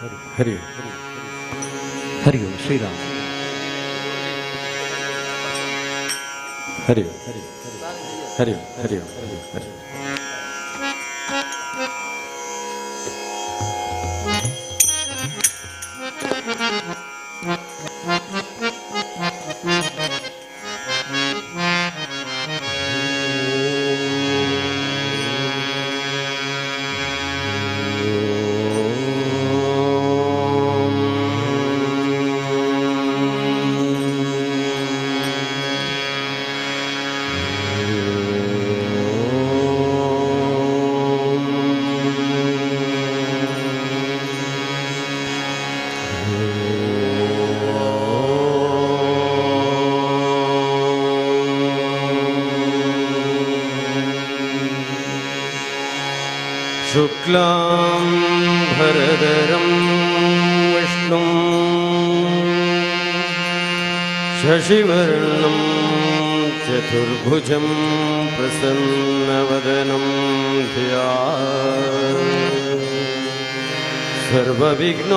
Hari Hari Om Shriram. Hari Hari Hari Hari. शुक्लां भरदरं विष्णुं शशिवर्णं चतुर्भुजं प्रसन्नवदनं धिया सर्वविघ्नोपशान्तये।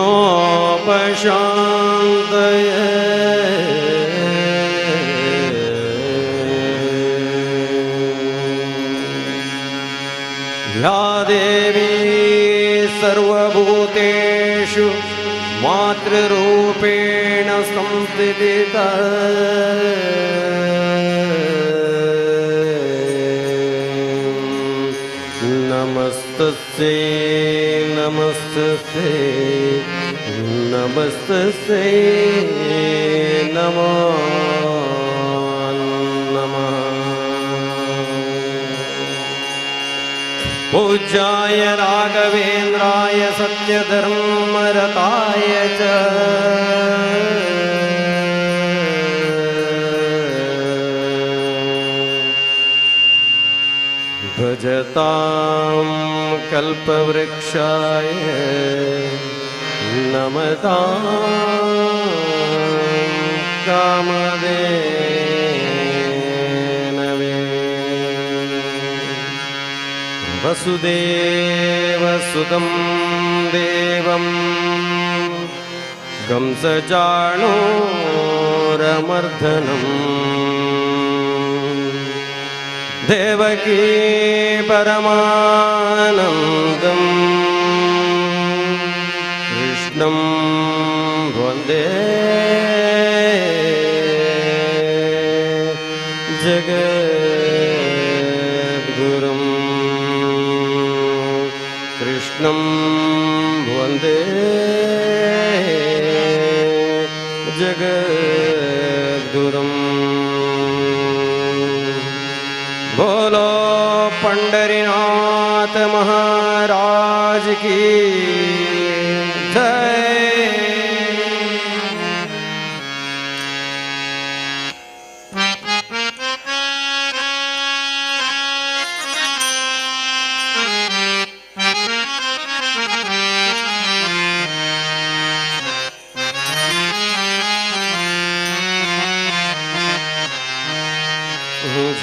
या देवी सर्वभूतेषु मातृरूपेण संस्थिता नमस्तस्यै नमस्तस्यै नमस्तस्यै नमो नमः। पूज्याय राघवेन्द्राय सत्यधर्मरताय च भजतां कल्पवृक्षाय नमतां कामधेनवे। वसुदेवसुतं देवं कंसचाणूरमर्दनं देवकी परमानन्दं कृष्णं वन्दे जगद्गुरुम्। कृष्णं वन्दे जगद्गुरुम्। बोलो पंढरीनाथ महाराज की जय।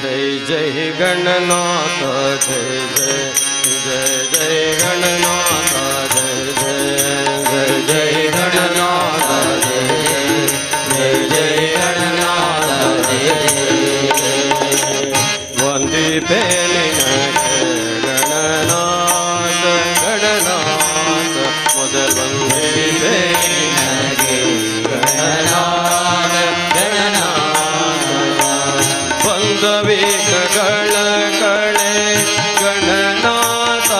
जय जय गणनाथ जय जय जय जय गणनाथ जय जय जय जय गणनाथ जय जय जय गणनाथ जय वंदे गणनाथ गणनाथ ಮೊದಲ್ ವಂದೇ ಗಣನಾಥ ಗಣನಾಥ ಬಂದವೇಗಗಳ ಕಳೆ ಗಣನಾಥ.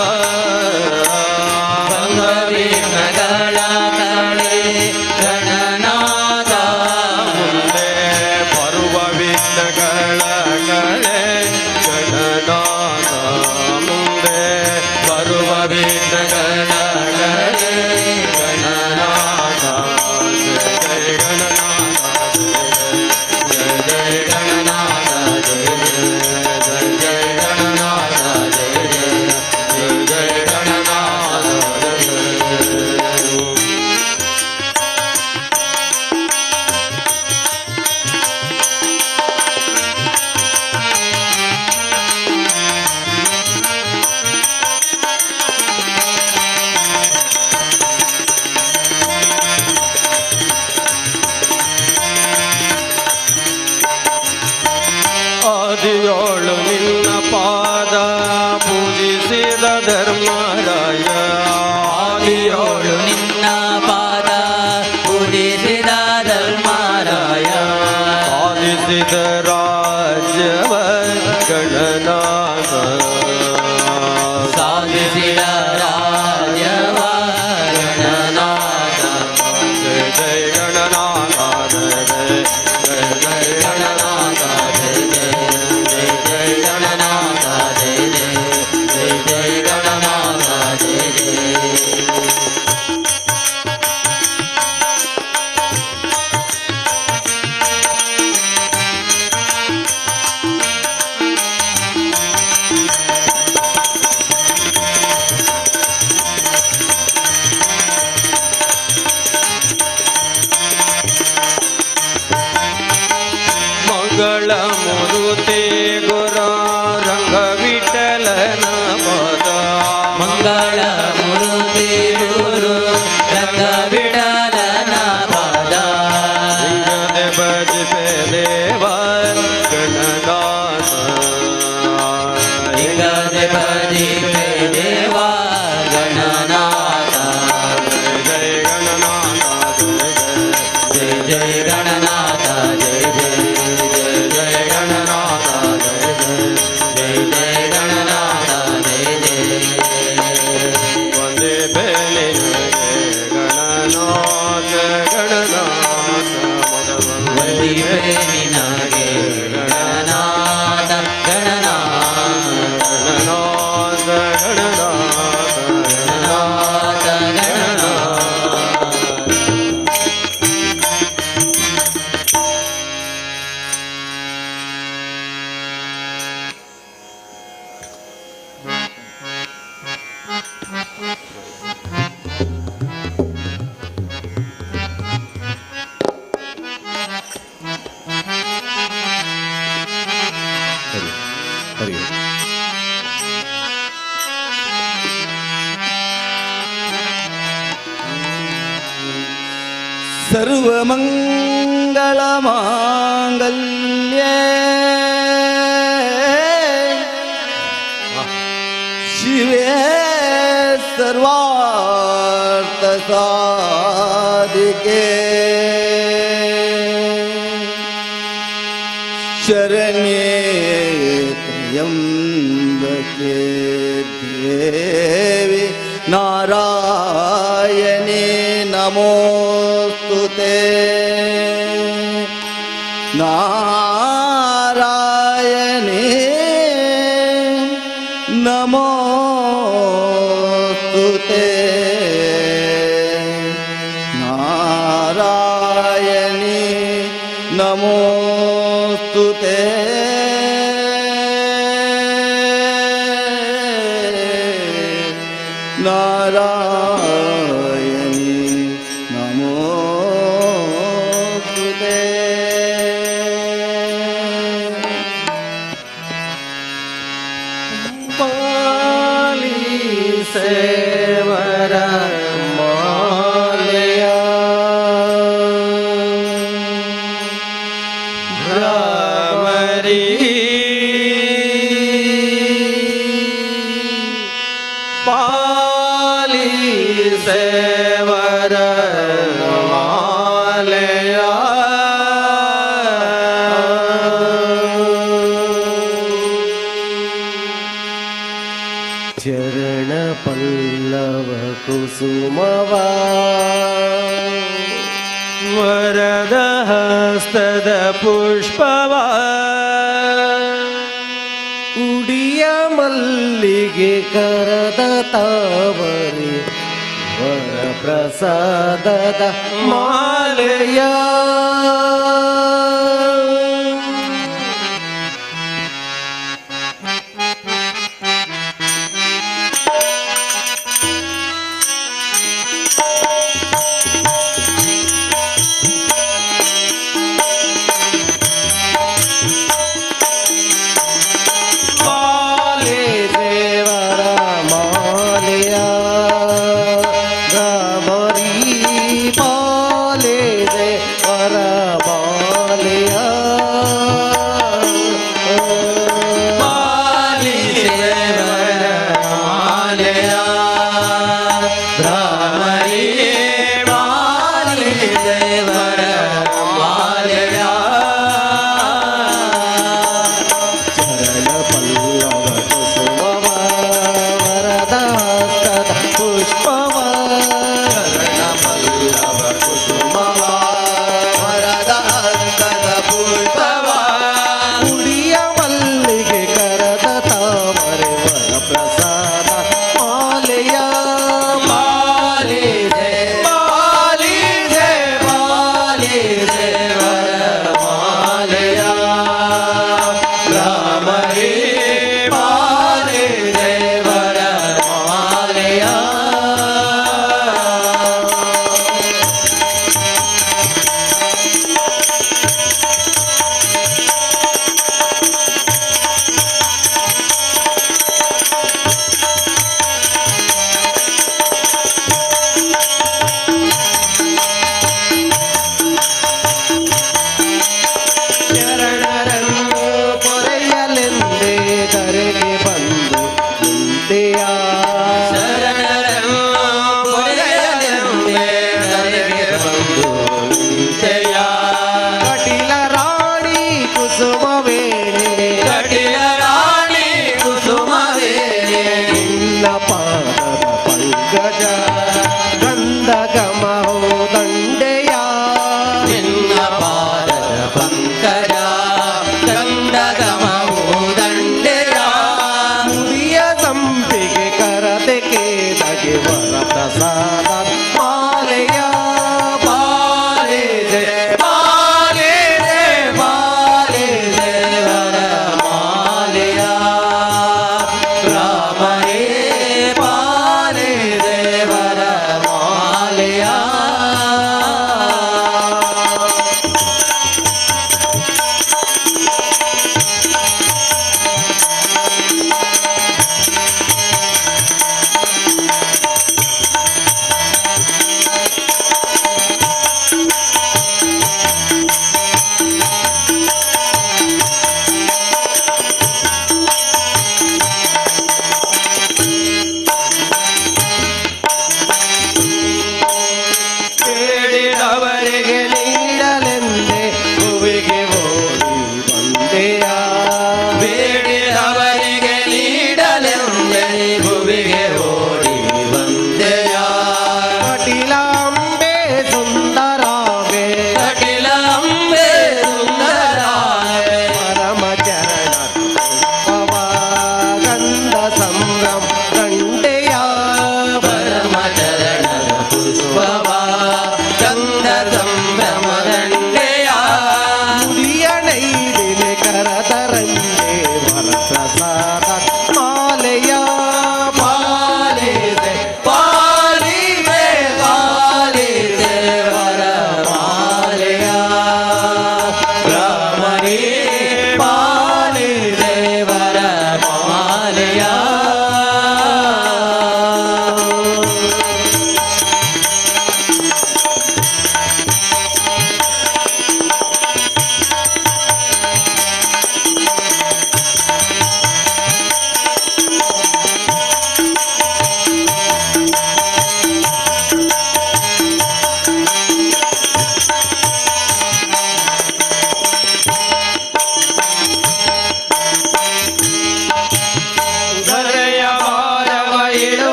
ಜಯ ಗಣನಾಥ ಜಯ ಜಯ ಜಯ ಜಯ ಗಣನಾಥ ಜಯ ಜಯ ಜಯ ಜಯ ಗಣನಾಥ ಜಯ ಜಯ ಜಯ ಜಯ ಗಣನಾಥ ಜಯ ಜಯ. ಮಂಗಳ ಮೂರುತಿ ಗುರ ರಂಗ ವಿಠಲನ ಪದ. ಮಂಗಳ ಮೂರುತಿ ಗುರು ರಂಗ ವಿಠಲನ ಪದ. ಲಿಂಗದೆ ಭಜಿಪೆ ದೇವ ಗಣನಾಥ. ಲಿಂಗದೆ ಭಜಿಪೆ ದೇವ ಗಣನಾಥ. ಜಯ ಜಯ ಗಣನಾಥ ಜಯ ಜಯ ಜಯ ಗಣನಾಥ ಜಯ ಜಯ ಜಯ ಜಯ ಗಣನಾಥ ಜಯ ಜಯ ಜಯ ಜಯ ಗಣನಾಥ ಜಯ ಜಯ. ವಂದೇ ನಿನಗೆ ಗಣನಾಥ ಗಣನಾಥ ಮೊದ ವಂದಿಪೆ ವಂದಿಪೆ ನಿನಗೆ ಗಣನಾಥ ಗಣನಾಥ. ಗಣನಾಥ ಗಣನಾಥ ಗಣನಾಥ ಗಣನಾಥ. ಹರಿ ಹರಿ ಓಂ. ಸರ್ವಮಂಗಳಮಾಂಗಲ್ಯೆ ಶಿವೆ ಸರ್ವಾರ್ಥ ಸಾಧಿಕೆ ಶರಣ್ಯೇ ತ್ರ್ಯಂಬಕೆ ದೇವಿ ನಾರಾಯಣೇ ನಮೋಸ್ತುತೆ. ನಾರಾಯಣೇ ನಮೋಸ್ತುತೆ. ನಾರಾಯಣೇ ನಮೋಸ್ತುತೆ. ನಾರಾಯಣಿ ನಮೋಸ್ತುತೆ. ಪಾಲಿ ಸೇವರ ಮಾಲೆಯ ಭ್ರಮರಿ ಪಾಲಿ ಸೇವರ ಮಾಲೆಯ ಚರಣ ಪಲ್ಲವ ಕುಸುಮವ ವರದ ಹಸ್ತದ ಪುಷ್ಪವ ಉಡಿಯ ಮಲ್ಲಿಗೆ ಕರದ ತಾವರೆ ವರ ಪ್ರಸಾದದ ಮಾಲೆಯ ಮಾಲೆ ದೇವರ ಮಾಲೆಯ ಗಮರಿ ಪಾಲೆ ದೇವರ ಮಾಲೆಯ.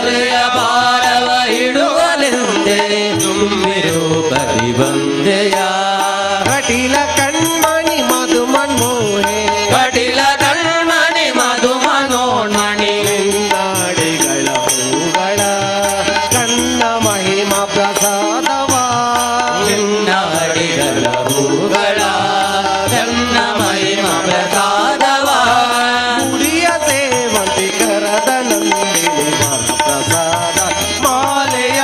ತಲೆಯ ಭಾರವ ಇಡುವಲೆಂದೇ ತುಂಬಿರೂಪದಿ ಬಂದೆಯ. ಕಟಿಲ ಕಣ್ಮಣಿ ಮಧು ಮನ್ಮೋಹೆ. ಕಟಿಲ ಕಣ್ಮಣಿ ಮಧು ಮನೋನ್ಮಣಿ. ನಿನ್ನಾಡಿಗಳ ಹೂಗಳ ಕನ್ನ ಮಹಿಮ ಪ್ರಸಾದವ. ನಿನ್ನಾಡಿಗಳ ಹೂಗಳ ಚನ್ನ ಮಹಿಮ ಪ್ರಸಾದವ. ಗುಡಿಯ ಸೇವಂತಿ ಕರದ ನಂದಿನಿ ವರ ಪ್ರಸಾದ ಮಾಲೆಯ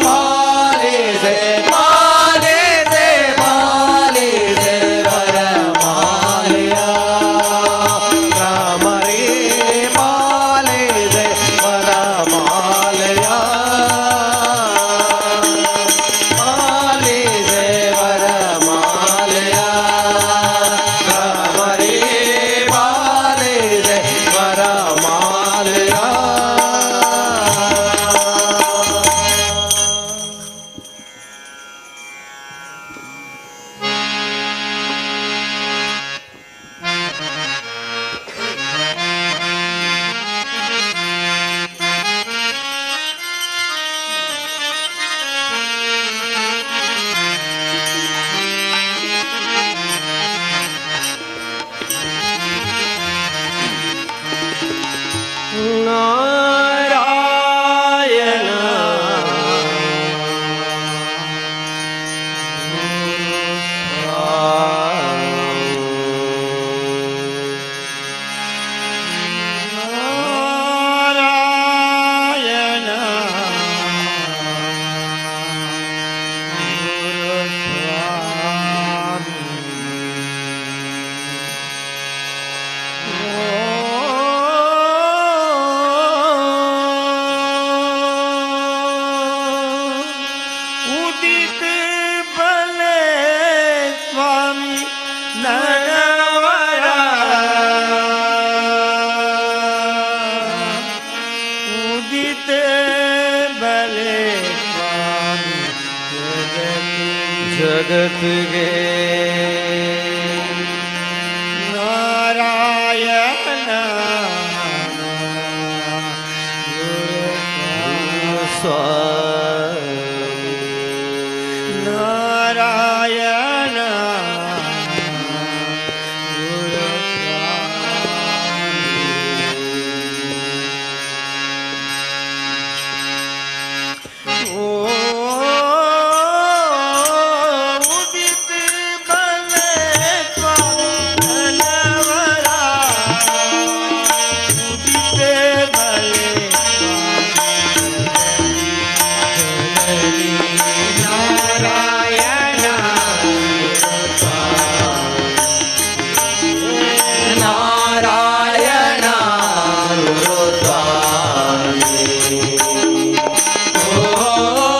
ಪಾಲಿಸೆ. ಪಾಲಿಸೆ ಪಾಲಿಸೆ ವರ ಮಾಲೆಯ. ರಾಮರೇ ಪಾಲಿಸೆ ವರ ಮಾಲೆಯ ಪಾಲಿಸೆ ವರ ಮಾಲೆಯ ರಾಮರೇ ಪಾಲಿಸೆ ವರ ಮಾಲೆಯ. ನಾರಾಯಣ ನಾರಾಯಣ ಉದಿತ ಬಲೆ ಸ್ವಾಮಿ ನನವರ ಉದಿತ ಬಲೆ ಸ್ವಾಮಿ ಜಗತ್ತಿಗೆ ನಾರಾಯಣ ಸ್ವಾಮಿ. ನಾರಾಯಣ ಓ ಉದಿತ ಬಲೆ ಸ್ವಾಮಿ ಉದಿತ ಬಲೆ ನಾರಾಯಣ ನಾರಾಯಣ ಗುರು ಸ್ವಾಮಿ. ಓ.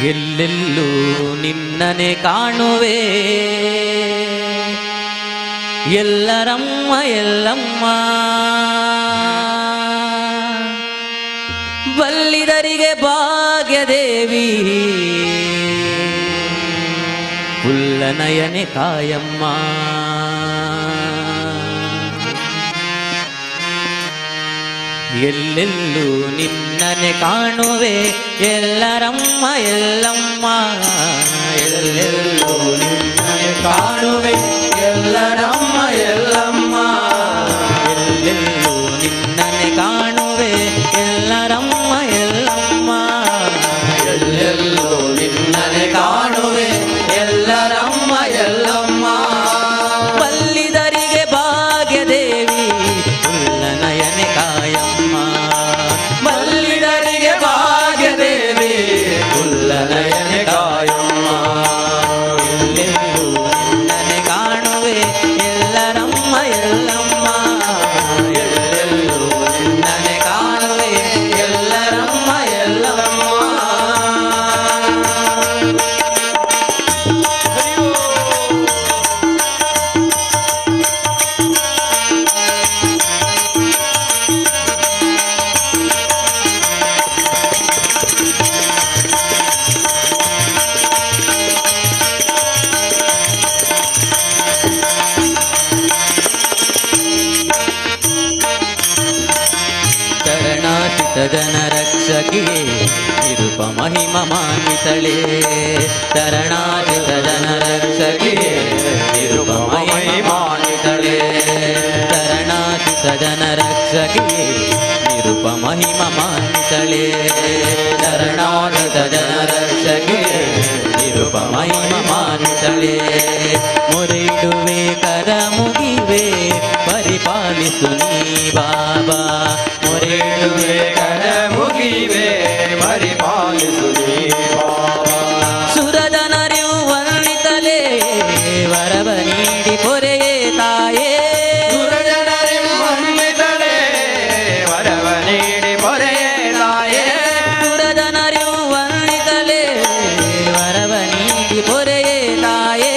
ಎಲ್ಲೆಲ್ಲೂ ನಿನ್ನನೆ ಕಾಣುವೆ ಎಲ್ಲರಮ್ಮ ಎಲ್ಲಮ್ಮ ಬಲ್ಲಿದರಿಗೆ ಭಾಗ್ಯದೇವಿ ಪುಲ್ಲನಯನೆ ಕಾಯಮ್ಮ. ಎಲ್ಲೆಲ್ಲೂ ನಿನ್ನನೆ ಕಾಣುವೆ ಎಲ್ಲರಮ್ಮ ಎಲ್ಲಮ್ಮ ಎಲ್ಲೆಲ್ಲೂ ನಿನ್ನನೆ ಕಾಣುವೆ ಎಲ್ಲರಮ್ಮ ಎಲ್ಲಮ್ಮ ಎಲ್ಲೆಲ್ಲೂ ನಿನ್ನನೆ ಕಾಣುವೆ ಎಲ್ಲರಮ್ಮ ಎಲ್ಲಮ್ಮ ಎಲ್ಲೆಲ್ಲೂ ನಿನ್ನನೆ ಕಾಣುವೆ ಎಲ್ಲರಮ್ಮ ಎಲ್ಲಮ್ಮ ಬಲ್ಲಿದರಿಗೆ ಭಾಗ್ಯದೇವಿ ಉಲ್ಲನಯನೆ ಕಾಯಮ್ಮ ಬಲ್ಲಿದರಿಗೆ ಭಾಗ್ಯದೇವಿ ಉಲ್ಲನಯನೆ ಕಾಯಮ್ಮ ಎಲ್ಲೆಲ್ಲೂ ನಿನ್ನನೆ ಕಾಣುವೆ ಎಲ್ಲರಮ್ಮ ಎಲ್ಲಮ್ಮ ಎಲ್ಲೆಲ್ಲೂ ನಿನ್ನನೆ ಕಾಣುವೆ ಎಲ್ಲರಮ್ಮ ಎಲ್ಲಮ್ಮ. ಶರಣಾಶ್ರಿತ ಜನರಕ್ಷಕಿಯೇ ನಿರುಪ ಮಹಿಮ ಮಾನಿತಳೆ ಶರಣಾಶ್ರಿತ ಜನರಕ್ಷಕಿಯೇ ನಿರುಪ ಮಹಿಮಾನಿತಳೆ ಶರಣಾಶ್ರಿತ ಜನರಕ್ಷಕಿಯೇ ನಿರುಪ ಮಹಿಮ ಮಾನಿತಳೆ ಶರಣಾಶ್ರಿತ ಜನರಕ್ಷಕಿಯೇ ನಿರುಪ ಮಹಿಮ ಮಾನಿತಳೆ ಮೊರೆಯಿಡುವೆ ಕರ ಮುಗಿವೆ ಪರಿಪಾಲಿಸು ನೀ ಬಾಬಾ ಮೊರೆಯಿಡುವೆ ಕರ ಮುಗಿವೆ ಪರಿಪಾಲಿಸು ನೀ ಬಾಬಾ. ಸುರಜನರಿವು ವರ್ಣಿತಲೇ ವರವ ನೀಡಿ ಪೊರೆಯೇ ತಾಯೇ ಸುರಜನರೆಂಬನ್ನಿತಳೆ ವರವ ನೀಡಿ ಪೊರೆಯೇ ತಾಯೇ. ಸುರಜನರಿವು ವರ್ಣಿತಲೇ ವರವ ನೀಡಿ ಪೊರೆಯೇ ತಾಯೇ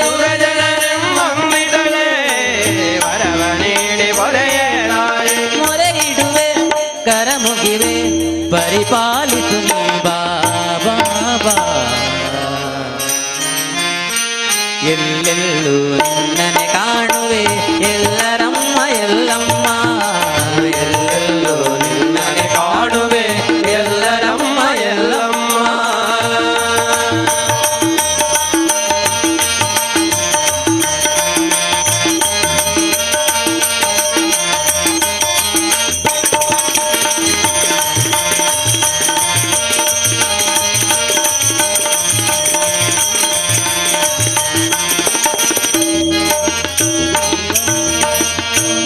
ಸುರಜನರೆಂಬನ್ನಿತಳೆ ವರವ ನೀಡಿ ಪೊರೆಯೇ ತಾಯೇ. ಮೊರೆಯಿಡುವೆ ಕರ ಮುಗಿವೆ ಪರಿಪಾಲಿಸು ನೀ ಬಾಬಾ ಎಲ್ಲೆಲ್ಲೂ ನಿನ್ನನೆ ಕಾಣುವೆ ಎಲ್ಲರಮ್ಮ ಎಲ್ಲಮ್ಮ ಎಲ್ಲೆಲ್ಲೂ ನಿನ್ನನೆ ಕಾಣುವೆ ಎಲ್ಲರಮ್ಮ ಎಲ್ಲಮ್ಮ.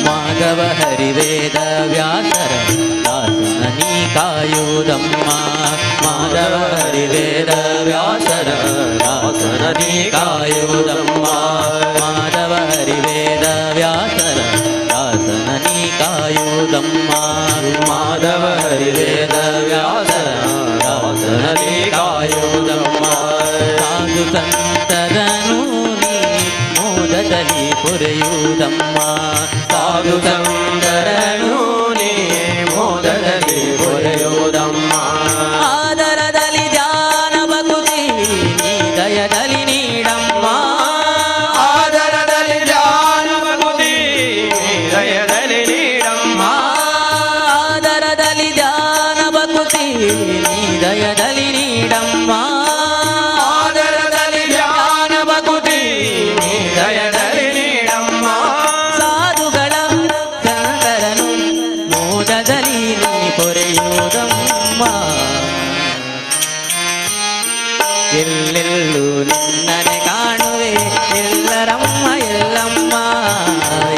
ಮಾಧವ ಹರಿವೇದ ವ್ಯಾಸರ ದಾಸನ ನೀ ಕಾಯುವುದಮ್ಮ ಮಾಧವ ಹರಿವೇದ ವ್ಯಾಸರ ದಾಸನ ನೀ ಕಾಯುವುದಮ್ಮ ಮಾಧವ ಹರಿವೇದ ವ್ಯಾಸರ ದಾಸನ ನೀ ಕಾಯುವುದಮ್ಮ ಮಾಧವ ಹರಿವೇದ ವ್ಯಾಸರ ದಾಸನ ನೀ ಕಾಯುವುದಮ್ಮ ಸಾಧು ಸಂತರನು ನೀ ಮೋದದಲ್ಲಿ ಪೊರೆಯುವುದಮ್ಮ ಸಾಧು ಸಂತರನು ನೀ ಮೋದದಲ್ಲಿ ಪೊರೆಯುವುದಮ್ಮ. ಆದರದಲ್ಲಿ ಧ್ಯಾನ ಬಕುತಿ ನೀ ದಯದಲ್ಲಿ ನೀಡಮ್ಮ ಆದರದಲ್ಲಿ ಧ್ಯಾನವ ಕುತಿ ದಯದಲ್ಲಿ ನೀಡಮ್ಮ. ಆದರದಲ್ಲಿ ಧ್ಯಾನ ಬಕುತಿ ನೀ ದಯದಲ್ಲಿ ನೀಡಮ್ಮ ಆದರದಲ್ಲಿ ಧ್ಯಾನವ ಕುತಿ ದಯದಲ್ಲಿ ನೀಡಮ್ಮ. ಸಾಧುಗಳ ಸಂತರನು ಮೋದದಲ್ಲಿ ನೀ ಪೊರೆಯುವುದಮ್ಮ ಎಲ್ಲೆಲ್ಲೂ ನಿನ್ನನೆ ಕಾಣುವೆ ಎಲ್ಲರಮ್ಮ ಎಲ್ಲಮ್ಮ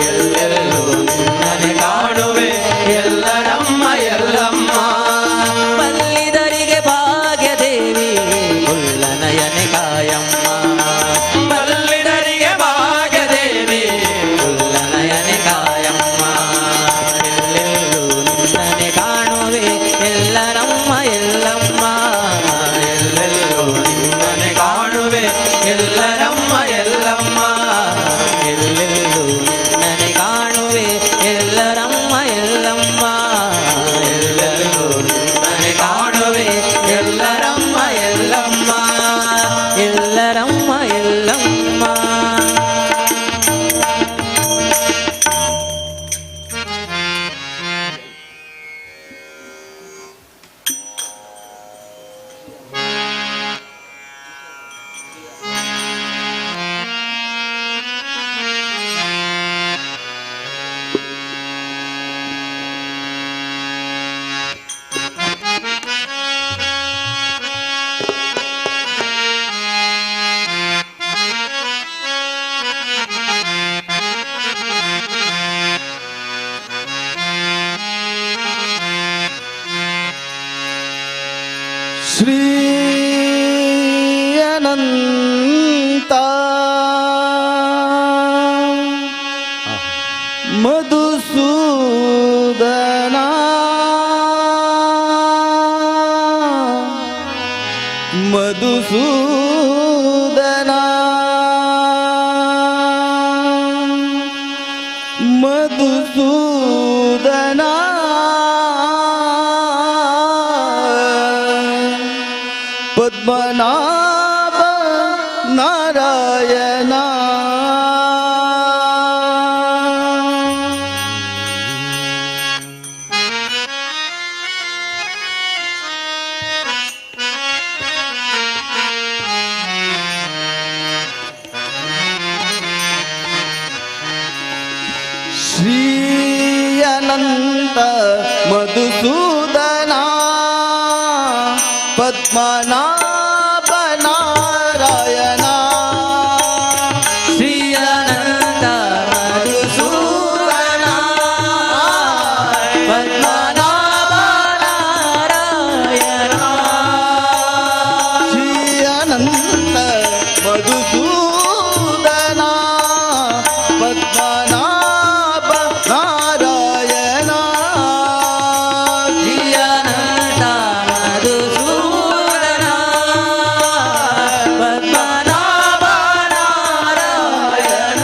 ಎಲ್ಲೆಲ್ಲೂ ನಿನ್ನನೆ ಕಾಣುವೆ ಎಲ್ಲರಮ್ಮ ಎಲ್ಲಮ್ಮ. ಬಲ್ಲಿದರಿಗೆ ಭಾಗ್ಯದೇವಿ ಉಲ್ಲನಯನೆ ಕಾಯಮ್ಮ ಬಲ್ಲಿದರಿಗೆ ಭಾಗ್ಯದೇವಿ ಉಲ್ಲನಯನೆ ಕಾಯಮ್ಮ ಎಲ್ಲೆಲ್ಲೂ ನಿನ್ನನೆ ಕಾಣುವೆ ಎಲ್ಲರಮ್ಮ ಎಲ್ಲಮ್ಮ ಎಲ್ಲೆಲ್ಲೂ ಎಲ್ಲರಮ್ಮ ಎಲ್ಲಮ್ಮ. ಎಲ್ಲೆಲ್ಲೂ ನಿನ್ನನೆ ಕಾಣುವೆ ಎಲ್ಲರಮ್ಮ ಎಲ್ಲಮ್ಮ. ಎಲ್ಲೆಲ್ಲೂ ನಿನ್ನನೆ ಕಾಣುವೆ ಎಲ್ಲರಮ್ಮ ಎಲ್ಲಮ್ಮ. ಎಲ್ಲರಮ್ಮ ಎಲ್ಲಮ್ಮ. ಶ್ರೀ ಅನಂತ ಮಧುಸೂದನ ಮಧುಸೂದನ ಮಧುಸೂದನ ಪದ್ಮನಾಭ ನಾರಾಯಣ. ಶ್ರೀ ಅನಂತ ಮಧುಸೂದನ ಪದ್ಮನಾಭ ನಾರಾಯಣ. ಶ್ರೀ ಅನಂತ ಮಧುಸೂದನ ಪದ್ಮನಾಭ ನಾರಾಯಣ. ಶ್ರೀ ಅನಂತ ಮಧುಸೂದನ ಪದ್ಮನಾಭ ನಾರಾಯಣ. ಶ್ರೀ ಅನಂತ ಮಧುಸೂದನ ಪದ್ಮನಾಭ ನಾರಾಯಣ.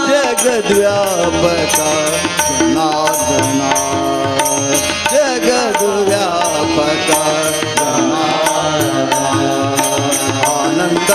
ಜಗದ್ವ್ಯಾಪಕ ಜನಾರ್ದನ, ಜಗದ್ವ್ಯಾಪಕ ಜನಾರ್ದನ, ಆನಂದ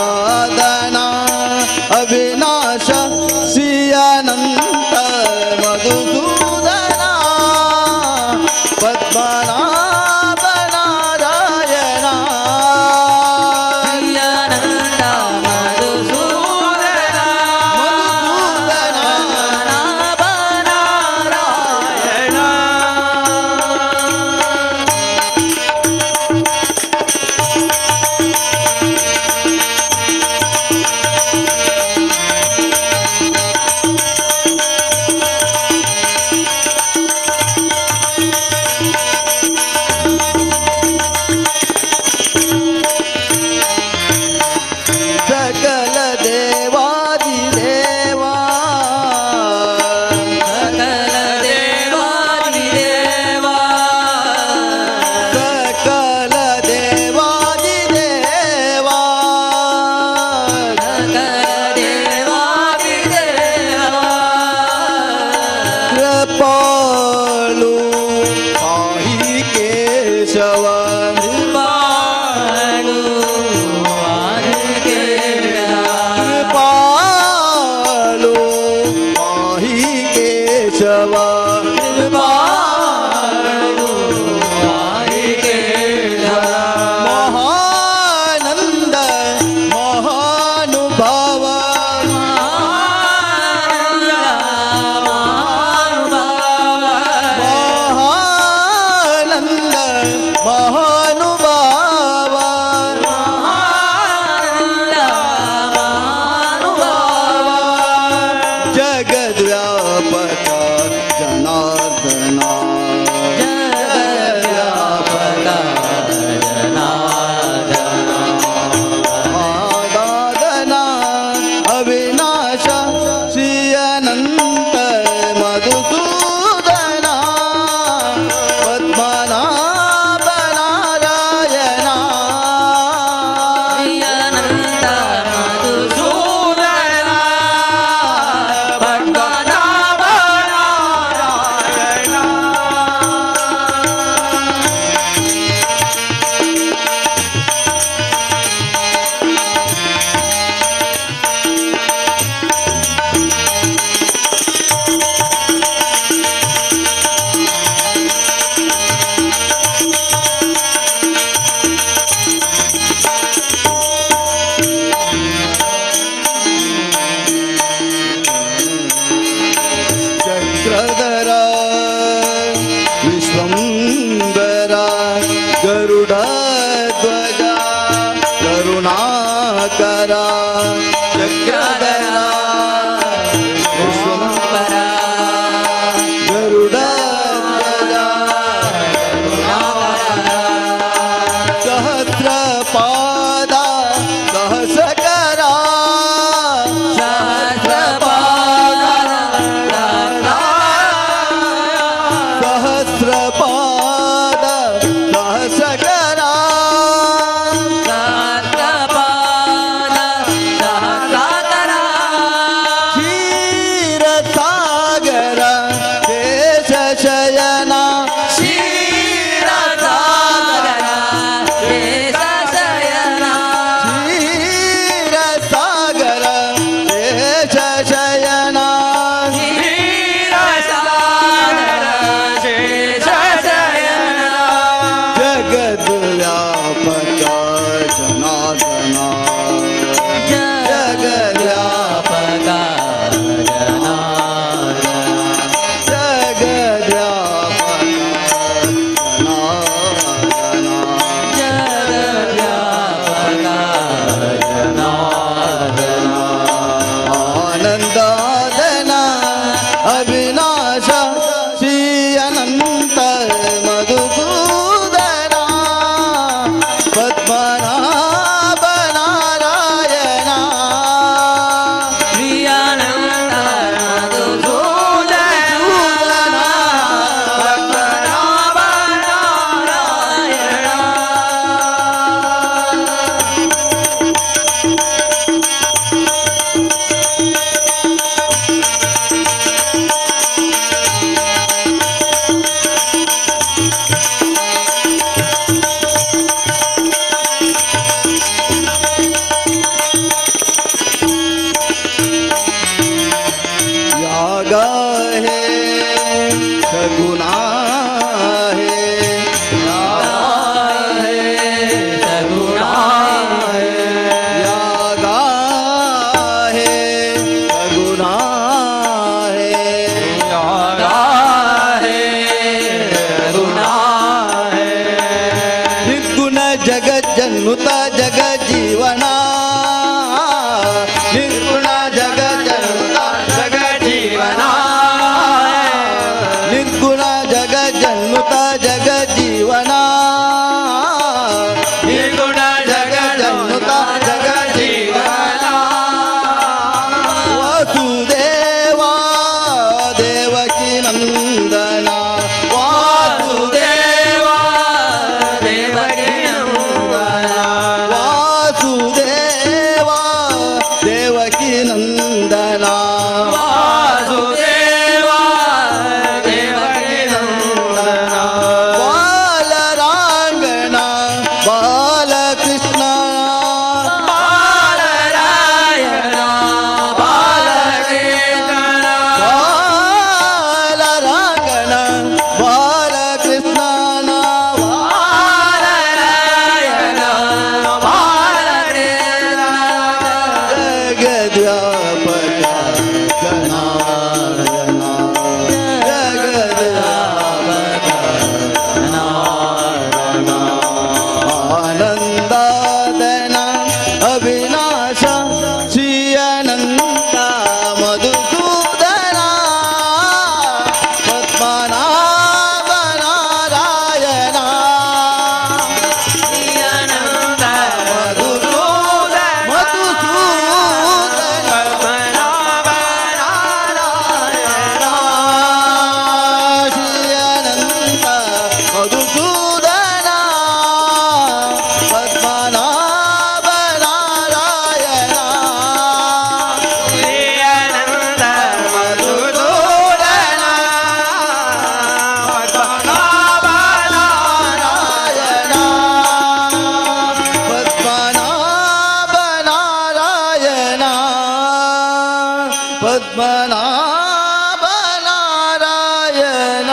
ಪದ್ಮನಾಭ ನಾರಾಯಣ.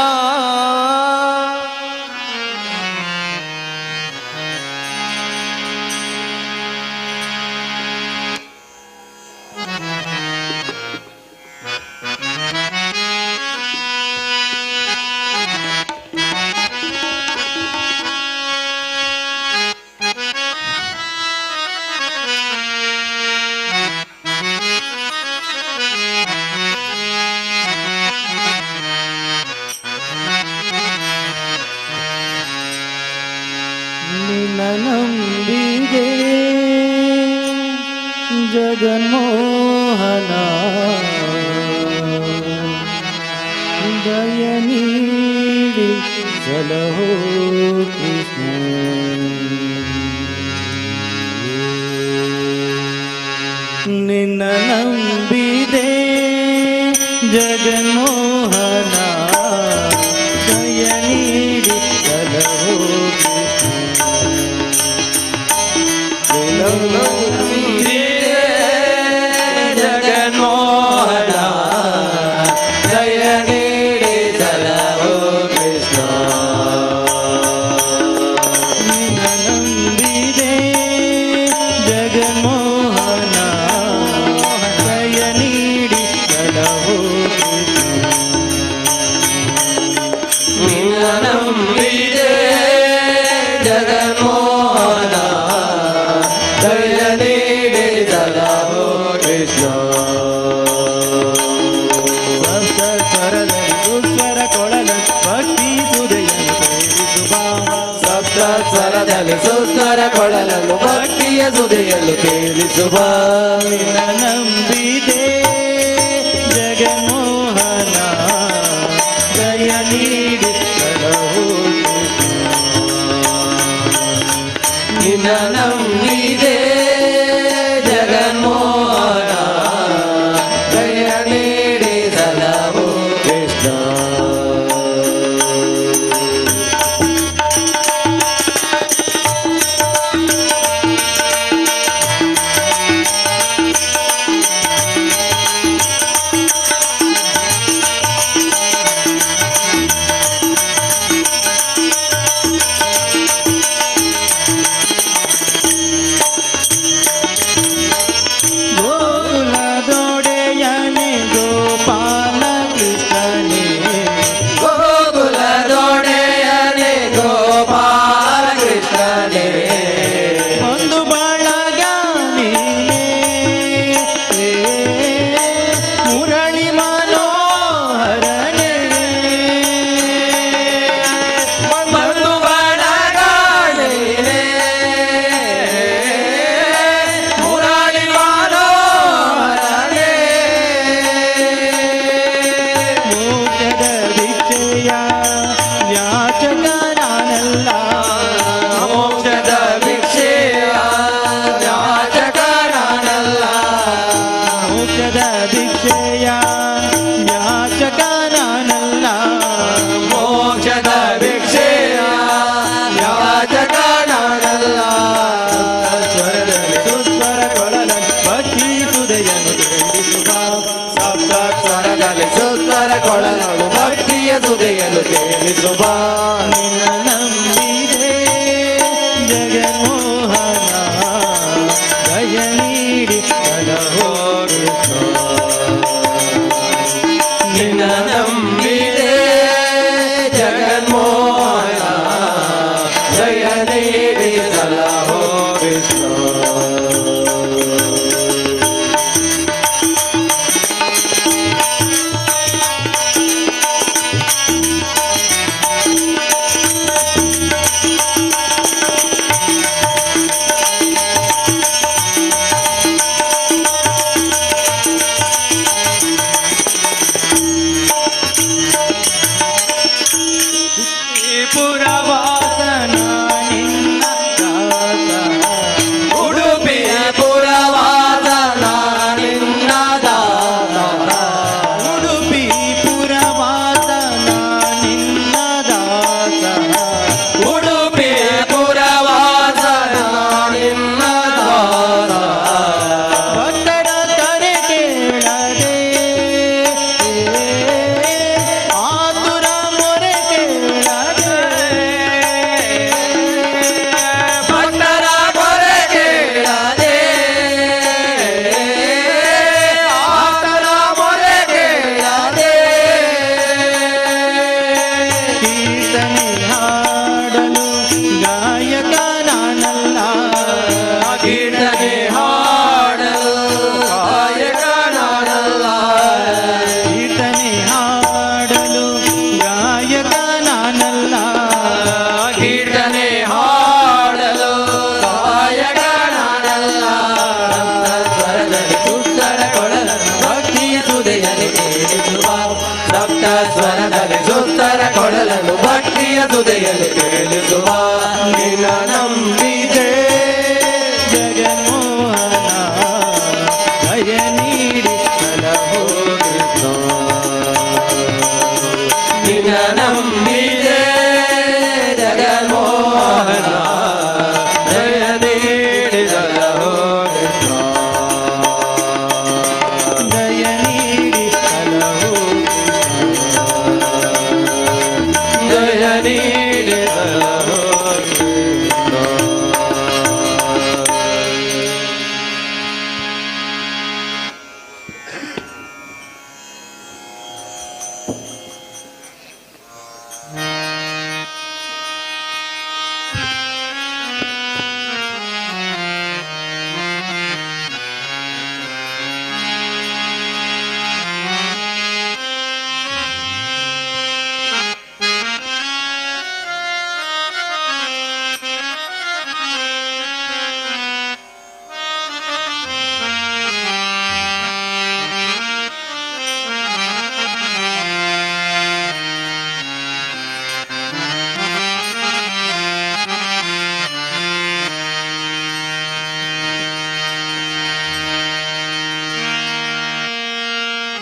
ನಿನ್ನ ನಂಬಿದೆ ಜಗನ್ಮೋಹನ, ದಯ ನೀಡಿ ಸಲಹೋ ಕೃಷ್ಣ. ನಿನ್ನ ನಂಬಿದೆ ಜಗನ್ಮೋಹನ, ದಯ ನೀಡಿ ಸಲಹೋ ಕೃಷ್ಣ. ಜಗನ್ಮೋಹನ ಜಯ ನೀಡಿ ಸಲಹೋ ಕೃಷ್ಣ. ನಿನ್ನ ನಂಬಿದೆ ಜಗನ್ಮೋಹನ, ದಯ ನೀಡಿ ಸಲಹೋ ಕೃಷ್ಣ. ನಿನ್ನ ನಂಬಿದೆ ಜಗನ್ಮೋಹನ, ಜಯ ನೀಡಿ ಸಲಹೋ ಕೃಷ್ಣ. ಸಪ್ತ ಸ್ವರದಲ್ಲಿ ಸುಸ್ವರ ಕೊಳಲ ಭಕ್ತಿ ಸುದೆಯನ್ನು ಸೇರಿಸುವ. ಸಪ್ತ ಸ್ವರದಲ್ಲಿ ಸುಸ್ವರ ಕೊಳಲನ್ನು ಭಕ್ತಿಯ ಸುದೆಯನ್ನು ಕೇಳಿಸುವ. ನಿನ್ನ ನಂಬಿದೆ ಜಗನ್ಮೋಹನ, ದಯ ನೀಡಿ ಸಲಹೋ ಕೃಷ್ಣ. ನಿನ್ನ ನಂಬಿದೆ ಜಗನ್ಮೋಹನ, ಜಯ ನೀಡಿ ಸಲಹೋ ಕೃಷ್ಣ. ಗೋಕುಲದೊಡೆಯನೆ ಗೋಪಾಲ ಕೃಷ್ಣನೇ, ಗೋಕುಲದೊಡೆಯನೆ ಗೋಪಾಲ ಕೃಷ್ಣನೇ, ಒಂದು ಬಳಗ ನೀನೇ, ಮುರಳಿ ಮನೋಹರನೇ. ಬಂದು ಬಳಗ ನೀನೇ, ಮುರಳಿ ಮನೋಹರನೇ. ಮೋಕ್ಷದ ಭಿಕ್ಷೆಯ ಯಾಚಕ ನಾನಲ್ಲ, ಮೋಕ್ಷದ ಭಿಕ್ಷೆಯ ಯಾಚಕ ನಾನಲ್ಲ, ಮೋಕ್ಷದ ಭಿಕ್ಷೆಯ ಯಾಚಕ ನಾನಲ್ಲ, ಮೋಕ್ಷದ ಭಿಕ್ಷೆಯ ಯಾಚಕ ನಾನಲ್ಲ. ಸ್ವರದಲ್ಲಿ ಸುಸ್ವರ ಕೊಳಲ ಭಕ್ತಿ ಸುದೆಯನ್ನು ಕೇಳಿಸುವ. ಸಪ್ತ ಸ್ವರದಲ್ಲಿ ಸುಸ್ವರ ಕೊಳಲನು ಭಕ್ತಿಯ ಸುದೆಯನ್ನು ಕೇಳಿಸುವ. ನಿನ್ನ ನಂಬಿದೆ ಜಗನ್ಮೋಹನ, ದಯ ನೀಡಿ ಸಲಹೋ ಕೃಷ್ಣ. ನಿನ್ನ ನಂಬಿದೆ ಜಗನ್ಮೋಹನ, ಜಯ ನೀಡಿ ಸಲಹೋ ಕೃಷ್ಣ. ಗೋಕುಲದೊಡೆಯನೆ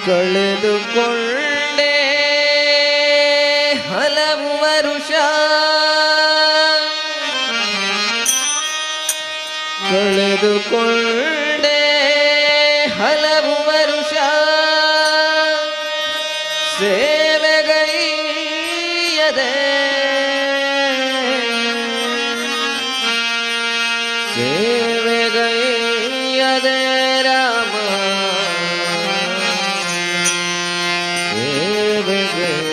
ಕಳೆದುಕೊಂಡೆ ಹಲವು ವರುಷ, ಕಳೆದುಕೊಂಡೆ ಹಲವು ವರುಷ, ಸೇವೆಗೈಯದೆ ಸೇವೆಗೈಯದೆ ರಾಮ, ಸೇವೆಗೈಯದೆ.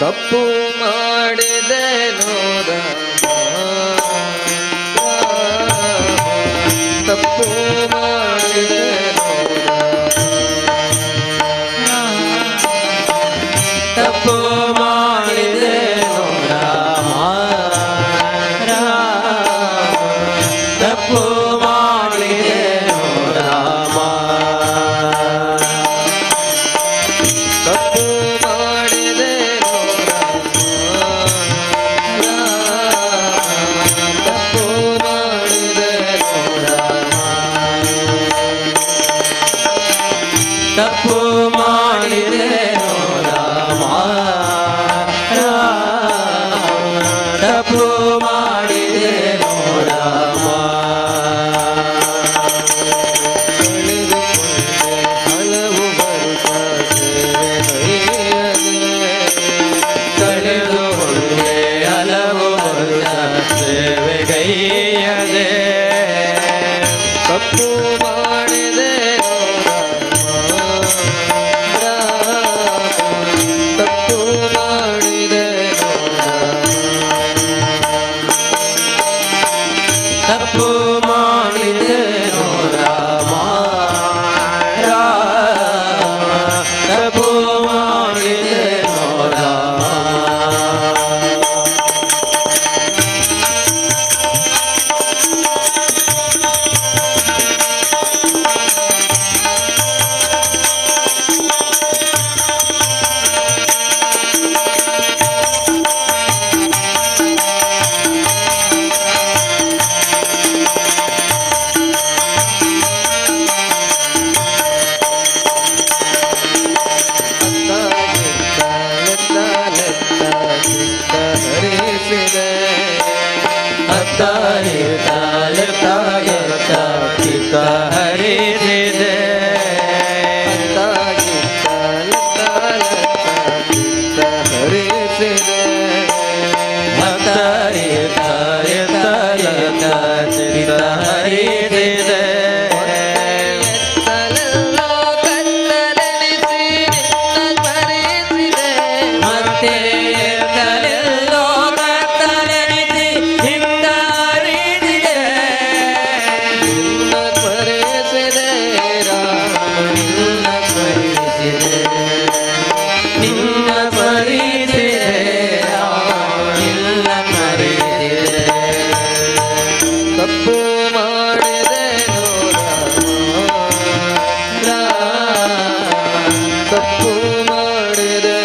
ತಪ್ಪು ಮಾಡಿದೆ ರಾಮ, ತಪ್ಪು ಮಾಡಿದೆ, ತಪ್ಪು ಮಾಡಿದೆ ರಾಮ, ರಾಮ, ತಪ್ಪು ಮಾಡಿದೆ ರಾಮ, ತಪ್ಪು ಮಾಡಿದೆ ರಾಮ, ತಪ್ಪು ಮಾಡಿದೆ ರಾಮ, ತಪ್ಪು ಮಾಡಿದೆ ರಾಮ, ರಾಮ, ತಪ್ಪು ಮಾಡಿದೆ ರಾಮ. ಕಳೆದುಕೊಂಡೆ ಹಲವು ವರುಷ ಸೇವೆಗೈಯದೆ, ಕಳೆದುಕೊಂಡೆ ಹಲವು ವರುಷ ಸೇವೆಗೈಯದೆ, ತಪ್ಪು ಮಾಡಿದೆ ರಾಮ, ತಪ್ಪು ಮಾಡಿದೆ ತಪ್ಪು ಮಾಡಿದೆ ರಾಮ, ರಾಮ, ತಪ್ಪು ಮಾಡಿದೆ ರಾಮ. ಹರಿಸಿದೆ, ಅತ್ತ ಇತ್ತ ಎತ್ತ ಎತ್ತ ಚಿತ್ತ ಹರಿಸಿದೆ, ಅತ್ತ ಇತ್ತ ಲತ್ತ ಲತ್ತ ಚಿತ್ತ ಹರಿಸಿದೆ, ಅತ್ತ ಇತ್ತ ಎತ್ತ ಎತ್ತ ಚಿತ್ತ ಹರಿಸಿದೆ. ಎತ್ತಲೆಲ್ಲೋ ಕತ್ತಲೆನಿಸಿ ನಿನ್ನ ಸ್ಮರಿಸಿದೆ, ಮತ್ತೆ ಎತ್ತಲೆಲ್ಲೋ ಕತ್ತಲೆನಿಸಿ ಚಿತ್ತ ಹರಿಸಿದೆ, ನಿನ್ನ ಸ್ಮರಿಸಿದೆ ರಾಮ, ನಿನ್ನ ಸ್ಮರಿಸಿದೆ, ನಿನ್ನ ಸ್ಮರಿಸಿದೆ ರಾಮ, ನಿನ್ನ ಸ್ಮರಿಸಿದೆ. ತಪ್ಪು ಮಾಡಿದೆ ರಾಮ, ತಪ್ಪು ಮಾಡಿದೆ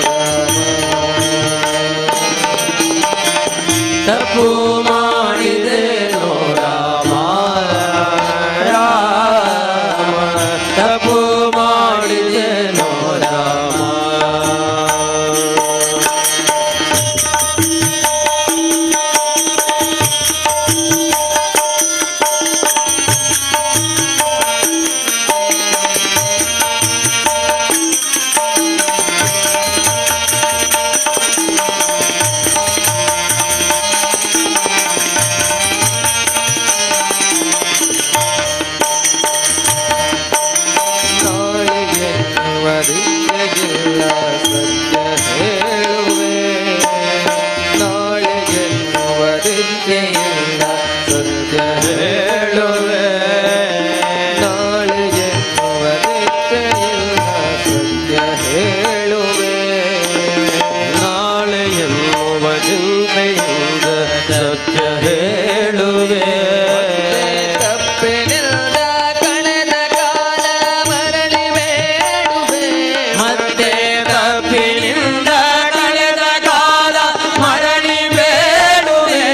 ರಾಮ, ತಪ್ಪು ಮಾಡಿದೆ ರಾಮ, ರಾಮ, ತಪ್ಪು ಮಾಡಿದೆ ರಾಮ. ನಾಳೆ ಎನ್ನುವ ದಿಕ್ಕಿಲ್ಲ ಸತ್ಯ ಹೇಳುವೆ, ನಾಳೆ ಎನ್ನುವ ದಿಕ್ಕಿಲ್ಲ ಸತ್ಯ ಹೇಳುವೆ, ನಾಳೆ ಎನ್ನುವ ದಿಕ್ಕಿಲ್ಲ ಸತ್ಯ ಹೇಳುವೆ, ನಾಳೆ ಎನ್ನುವ ಚಿಂತೆಯಿಂದ ಸತ್ಯ ಹೇಳುವೆ, ತಪ್ಪಿನಿಂದ ಕಳೆದ ಕಾಲ ಮರಳಿ ಬೇಡುವೆ, ಮತ್ತೆ ತಪ್ಪಿನಿಂದ ಕಳೆದ ಕಾಲ ಮರಳಿ ಬೇಡುವೆ,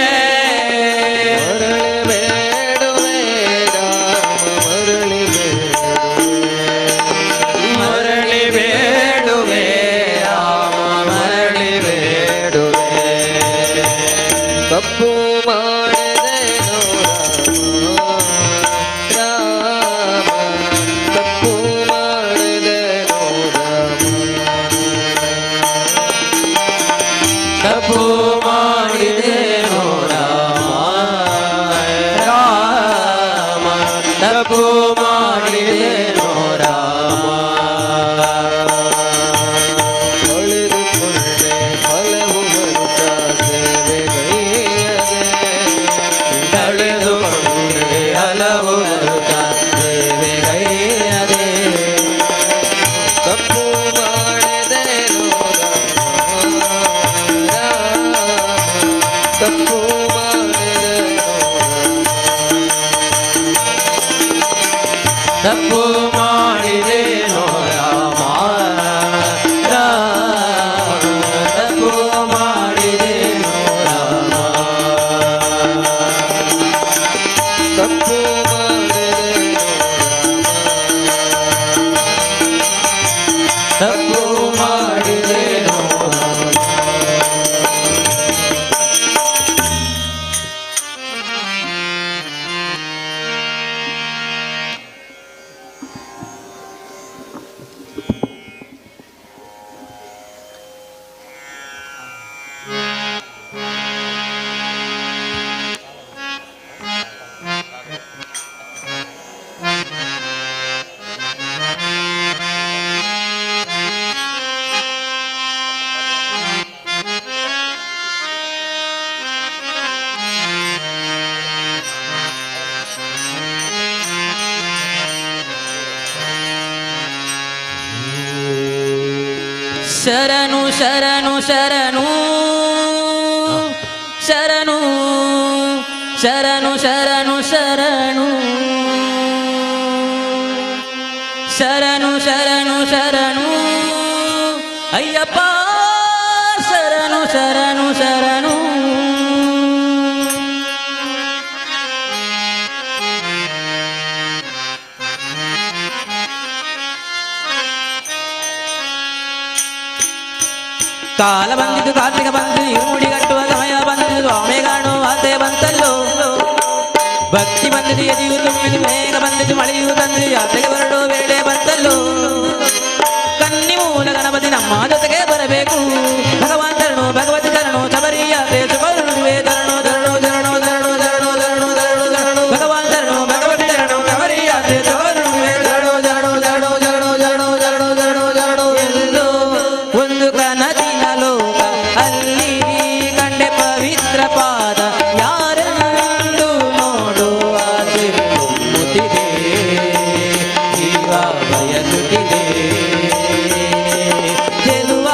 ತಪ್ಪು ಮಾಡಿದೆನೋ ರಾಮ ರಾಮ, ತಪ್ಪು ಮಾಡಿದೆನೋ ರಾಮ. ಕಳೆದುಕೊಂಡೆ ಹಲವು ವರುಷ ಸೇವೆಗೈಯದೆ. ಕಳೆದುಕೊಂಡೆ ಹಲವು ವರುಷ ಸೇವೆಗೈಯದೆ. ತಪ್ಪು ಮಾಡಿದೆನೋ ರಾಮ, ತಪ್ಪು ಮಾಡಿದೆನೋ ತಪ್ಪು ಮಾಡಿದೆನೋ ರಾಮ ರಾಮ, ತಪ್ಪು ಮಾಡಿದೆನೋ ರಾಮ. ತಪ್ಪು ಮಾಡಿದೆನೋ ತಪ್ಪು ಮಾಡಿದೆನೋ ರಾಮ. ಶರಣು ಶರಣು ಶರಣು ಶರಣು ಶರಣು ಶರಣು ಶರಣು ಶರಣು ಶರಣು ಶರಣು ಅಯ್ಯಪ್ಪ, ಶರಣು ಶರಣು ಶರಣು. ಕಾಲ ಬಂದಿತು, ಕಾರ್ತಿಕ ಬಂತು, ಇರುಮುಡಿ ಕಟ್ಟುವ ಸಮಯ ಬಂದಿತು, ಸ್ವಾಮಿ ಕಾಣುವ ಆಸೆ ಬಂತಲ್ಲೋ. ಭಕ್ತಿ ಬಂದಿತು, ಎದೆಯು ತುಂಬಿತು, ಮೇಘ ಬಂದಿತು, ಮಳೆಯು ತಂದು, ಯಾತ್ರೆಗೆ ಹೊರಡುವ ವೇಳೆ ಬಂತಲ್ಲೋ. ಕನ್ನಿ ಮೂಲ ಗಣಪತಿ ನಮ್ಮ ಜೊತೆಗೆ ಬರಬೇಕು. ಭಗವಾನ್ ಶರಣು, ಭಗವತಿ ಶರಣು, ಶಬರಿ ಯಾತ್ರೆ ಶುಭನುಡಿವೆ. ಶರಣು ಶರಣು ಶರಣು ಶರಣು ಶರಣು ಶರಣು ಶರಣು ಶರಣು. ಭಗವಾನ್ ಶರಣು, ಭಗವತಿ ಶರಣು, ಶಬರಿ ಯಾತ್ರೆ ಶುಭನುಡಿವೆ. ಶರಣು ಶರಣು ಶರಣು ಶರಣು ಶರಣು ಶರಣು ಶರಣು ಶರಣು. ಎಲ್ಲೋ ಒಂದು ಕನಸಿನ ಲೋಕ, ಅಲ್ಲಿ ಕಂಡೆ ಪವಿತ್ರ ಪಾದ, ಯಾರೆಂದು ನೋಡುವ ಆಸೆ ತುಂಬುತ್ತಿದೆ, ಜೀವ ಬಯಸುತ್ತಿದೆ. ಗೆಲುವ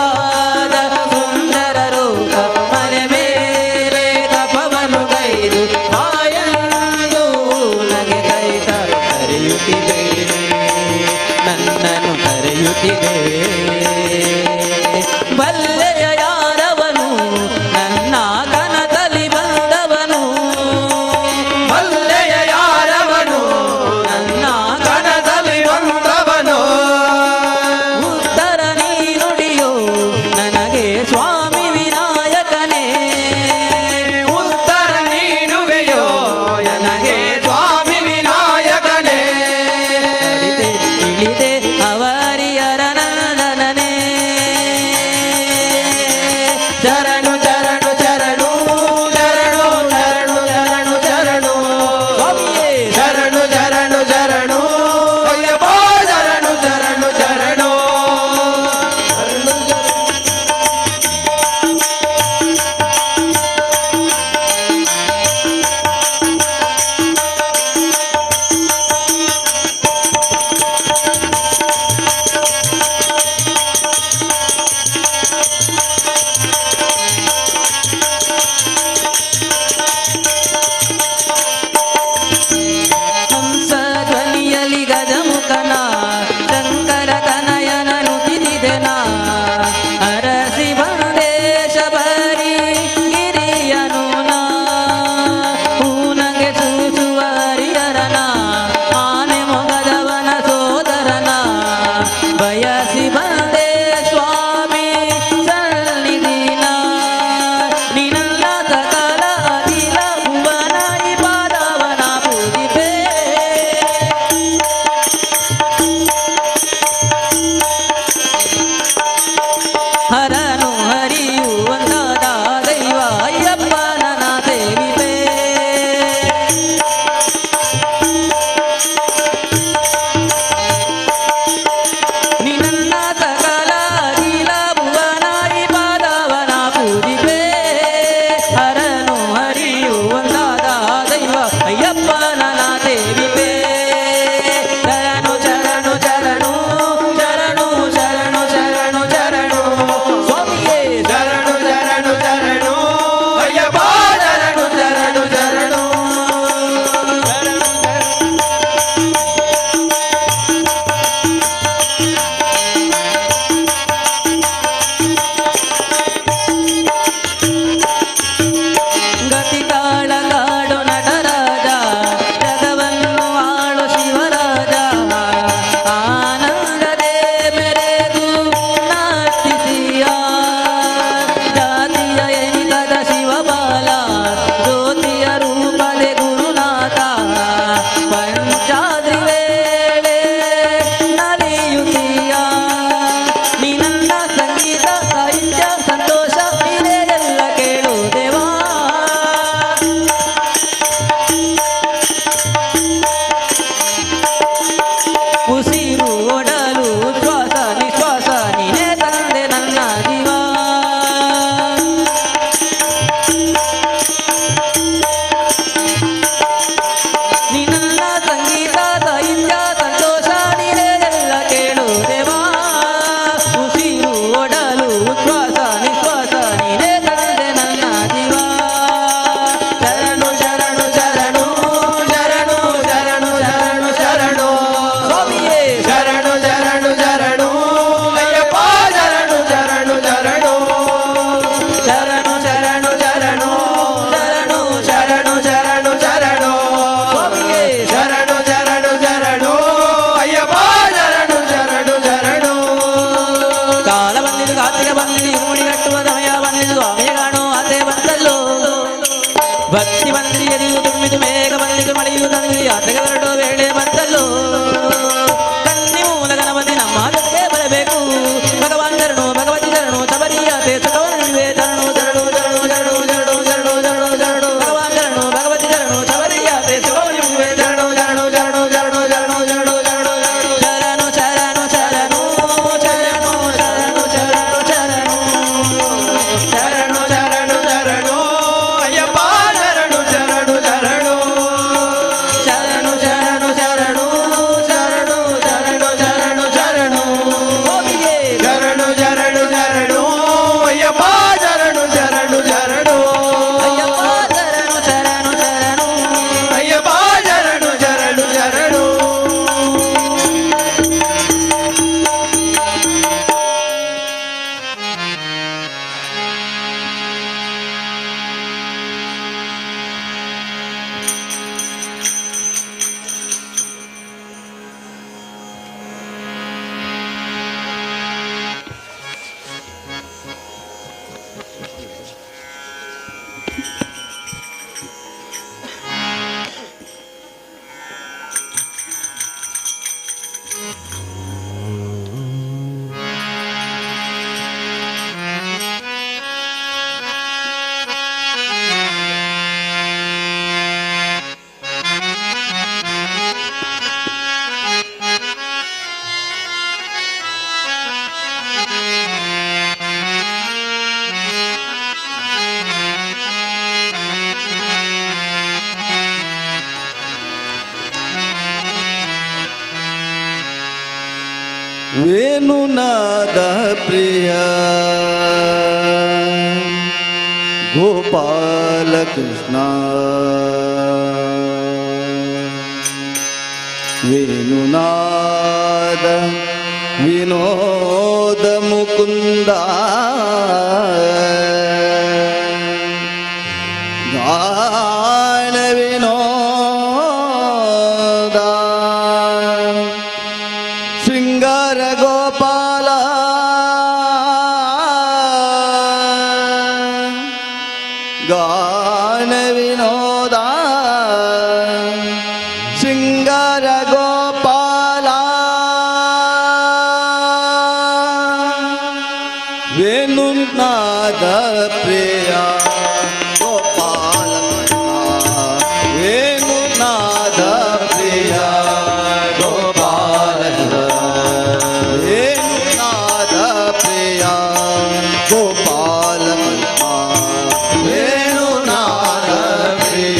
ಭಕ್ತಿ ಬಂದ್ರಿ ಎದೆಯು ತುಂಬಿದು, ಮೇಘ ಬಂದಿತು, ಮಳೆಯು ತಂದು, ಯಾತ್ರೆಗೆ ಹೊರಡುವ ವೇಳೆ ಬಂತಲ್ಲೋ. ಕನ್ನಿ ಮೂಲ ಗಣಪತಿ ನಮ್ಮ ಜೊತೆಗೆ ಬರಬೇಕು. ಭಗವಾನ್ ಶರಣು, ಭಗವತಿ ಶರಣು, ಶಬರಿ ಯಾತ್ರೆ ಸುಖವನ್ನು ನೀಡುವೆ. ಶರಣು ಶರಣು ಶರಣು ಶರಣು ಶರಣು ಶರಣು ಶರಣು ಶರಣು. ಭಗವಾನ್ ಶರಣು, ಭಗವತಿ ಶರಣು, ಶಬರಿ ಯಾತ್ರೆ ಸುಖವನ್ನು ನೀಡುವೆ. ಶರಣು ಶರಣು ಶರಣು ಶರಣು ಶರಣು ಶರಣು ಶರಣು ಶರಣು ಶರಣು ಶರಣು ಶರಣು ಶರಣು ಶರಣು ಶರಣು ಶರಣು ಶರಣು ಶರಣು ಅಯ್ಯಪ್ಪ, ಶರಣು ಶರಣು ಶರಣು. ಶರಣು ಶರಣು ಶರಣು ಶರಣು ಶರಣು ಶರಣು ಶರಣು ಗೋಪಿಗೆ. ಶರಣು ಶರಣು ಶರಣು ಅಯ್ಯಪ್ಪ, ಶರಣು ಶರಣು ಶರಣು. ಅಯ್ಯಪ್ಪ ಶರಣು ಶರಣು ಶರಣು. ಅಯ್ಯಪ್ಪ ಶರಣು ಶರಣು ಶರಣು. ವೇಣುನಾದ ಪ್ರಿಯ ಗೋಪಾಲ ಕೃಷ್ಣ, ವೇಣುನಾದ ವಿನೋದ ಮುಕುಂದ, ಗಾನ ವಿನೋದ, ಶೃಂಗಾರ ಗೋಪಾಲ, ಗಾನ ವಿನೋದ, ಶೃಂಗಾರ ಗೋಪಾಲ, ವೇಣುನಾದ ಪ್ರಿಯ ಗೋಪಾಲ, ವೇಣುನಾದ ಪ್ರಿಯ ಗೋಪಾಲ, ವೇಣುನಾದ ಪ್ರಿಯ ಗೋಪಾಲ, ವೇಣುನಾದ ಪ್ರಿಯ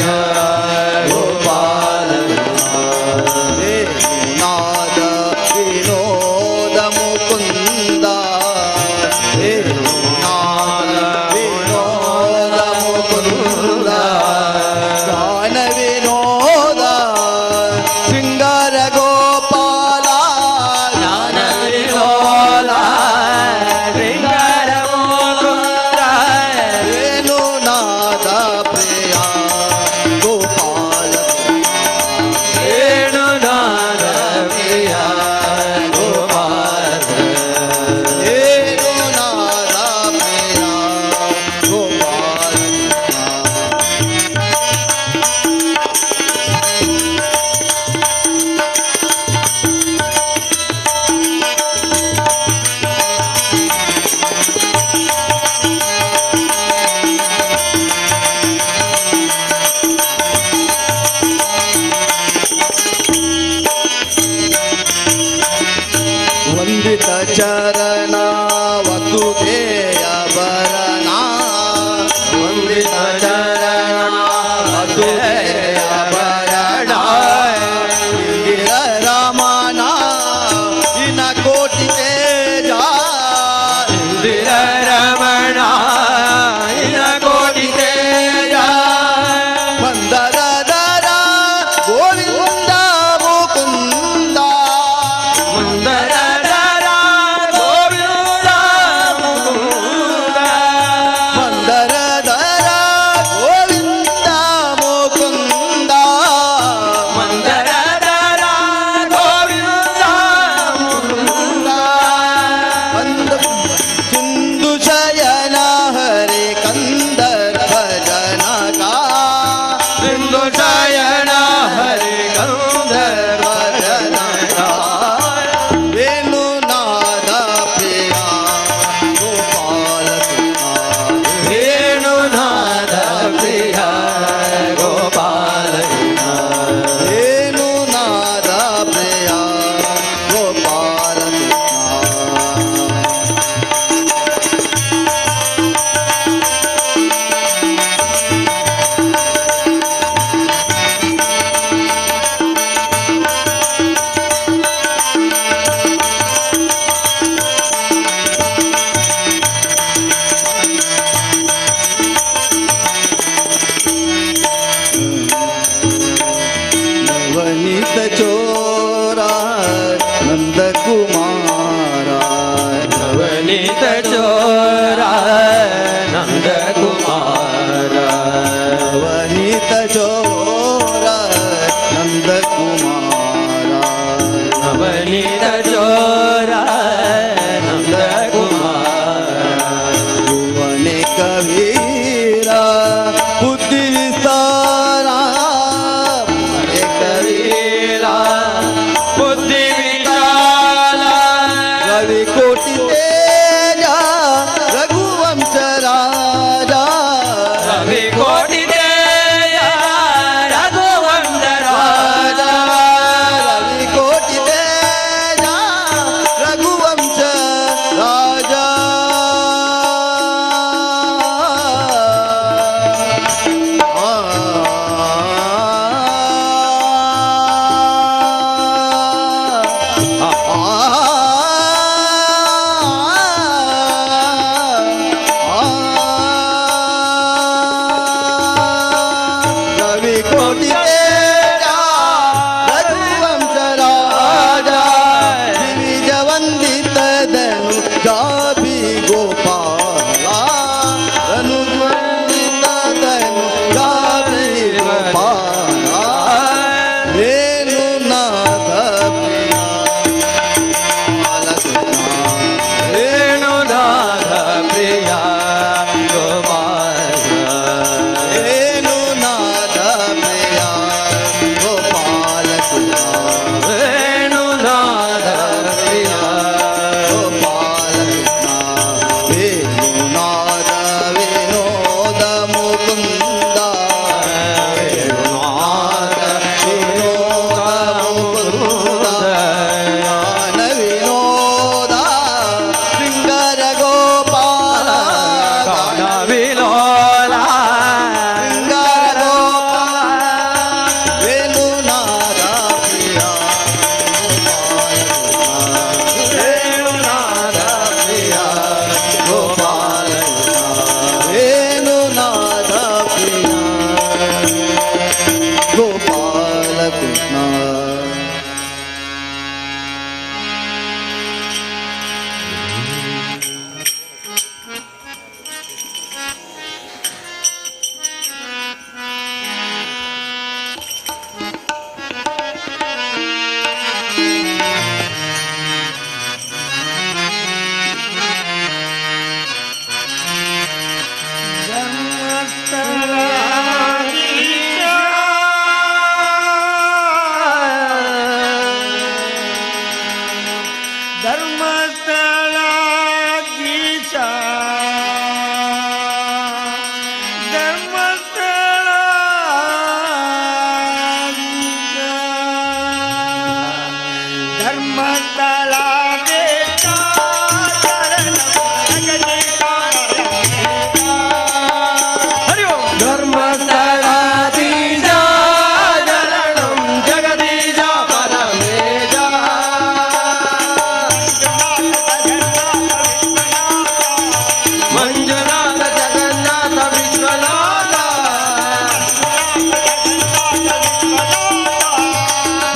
ವಿಶ್ವನಾಥ,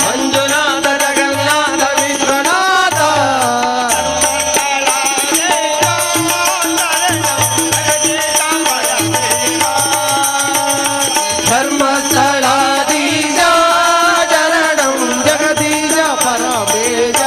ಮಂಜುನಾಥ ಜಗನ್ನಾಥ ವಿಶ್ವನಾಥ. ಧರ್ಮಸ್ಥಳಾಧೀಶ ಶರಣಂ ಜಗದೀಶ ಪರಮೇಶ.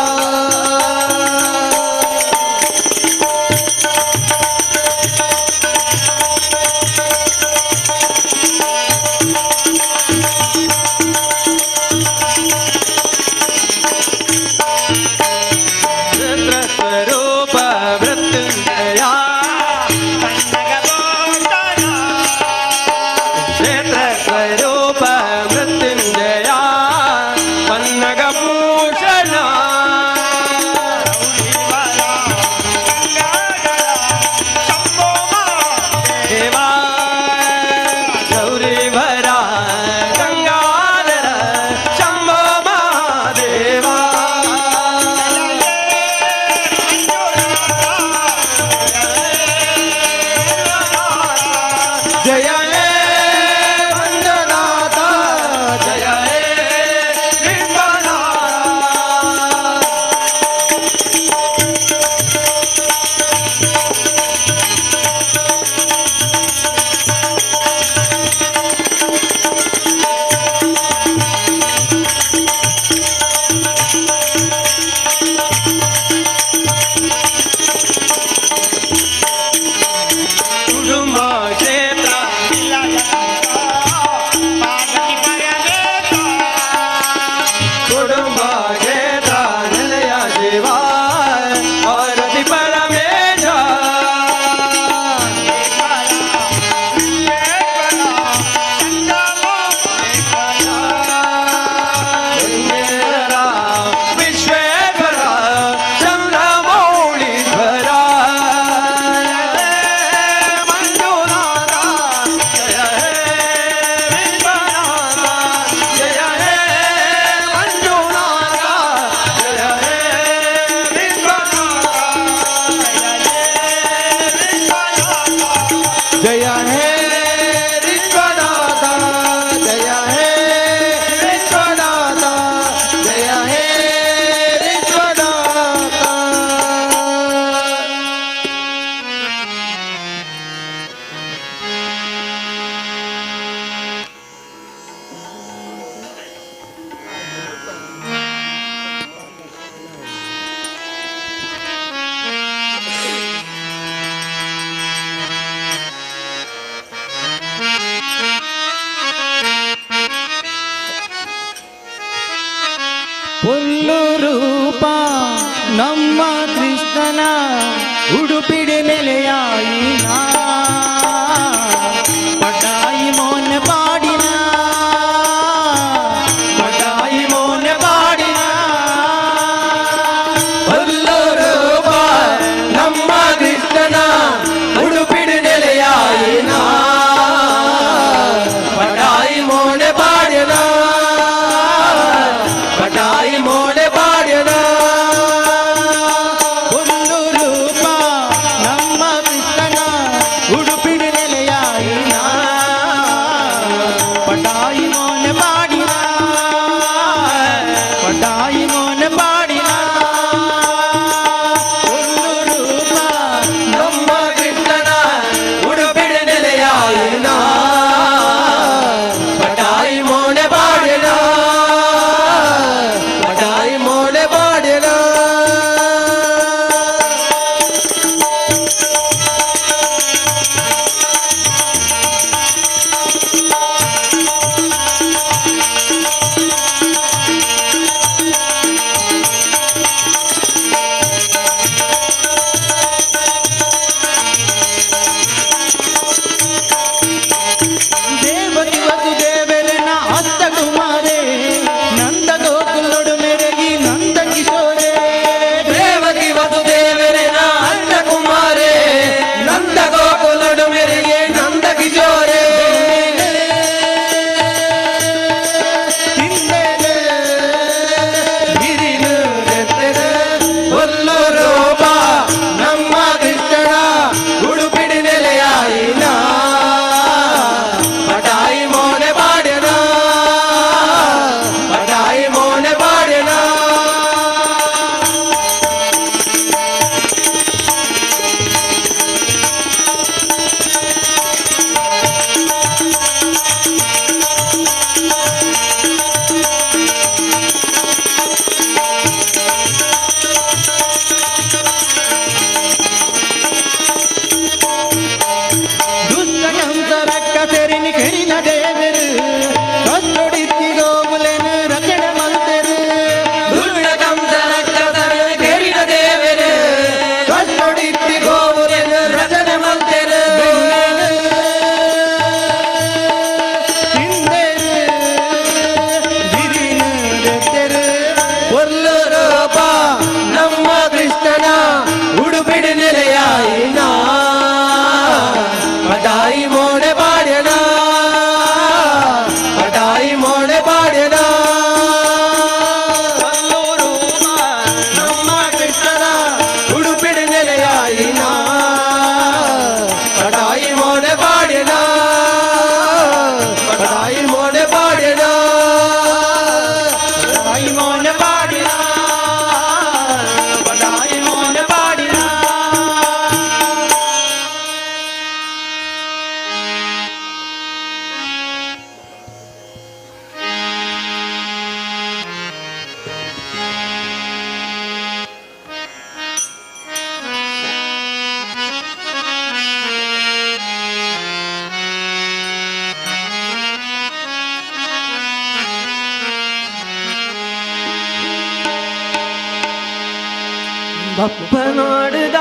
ಬಪ್ಪನಾಡುದ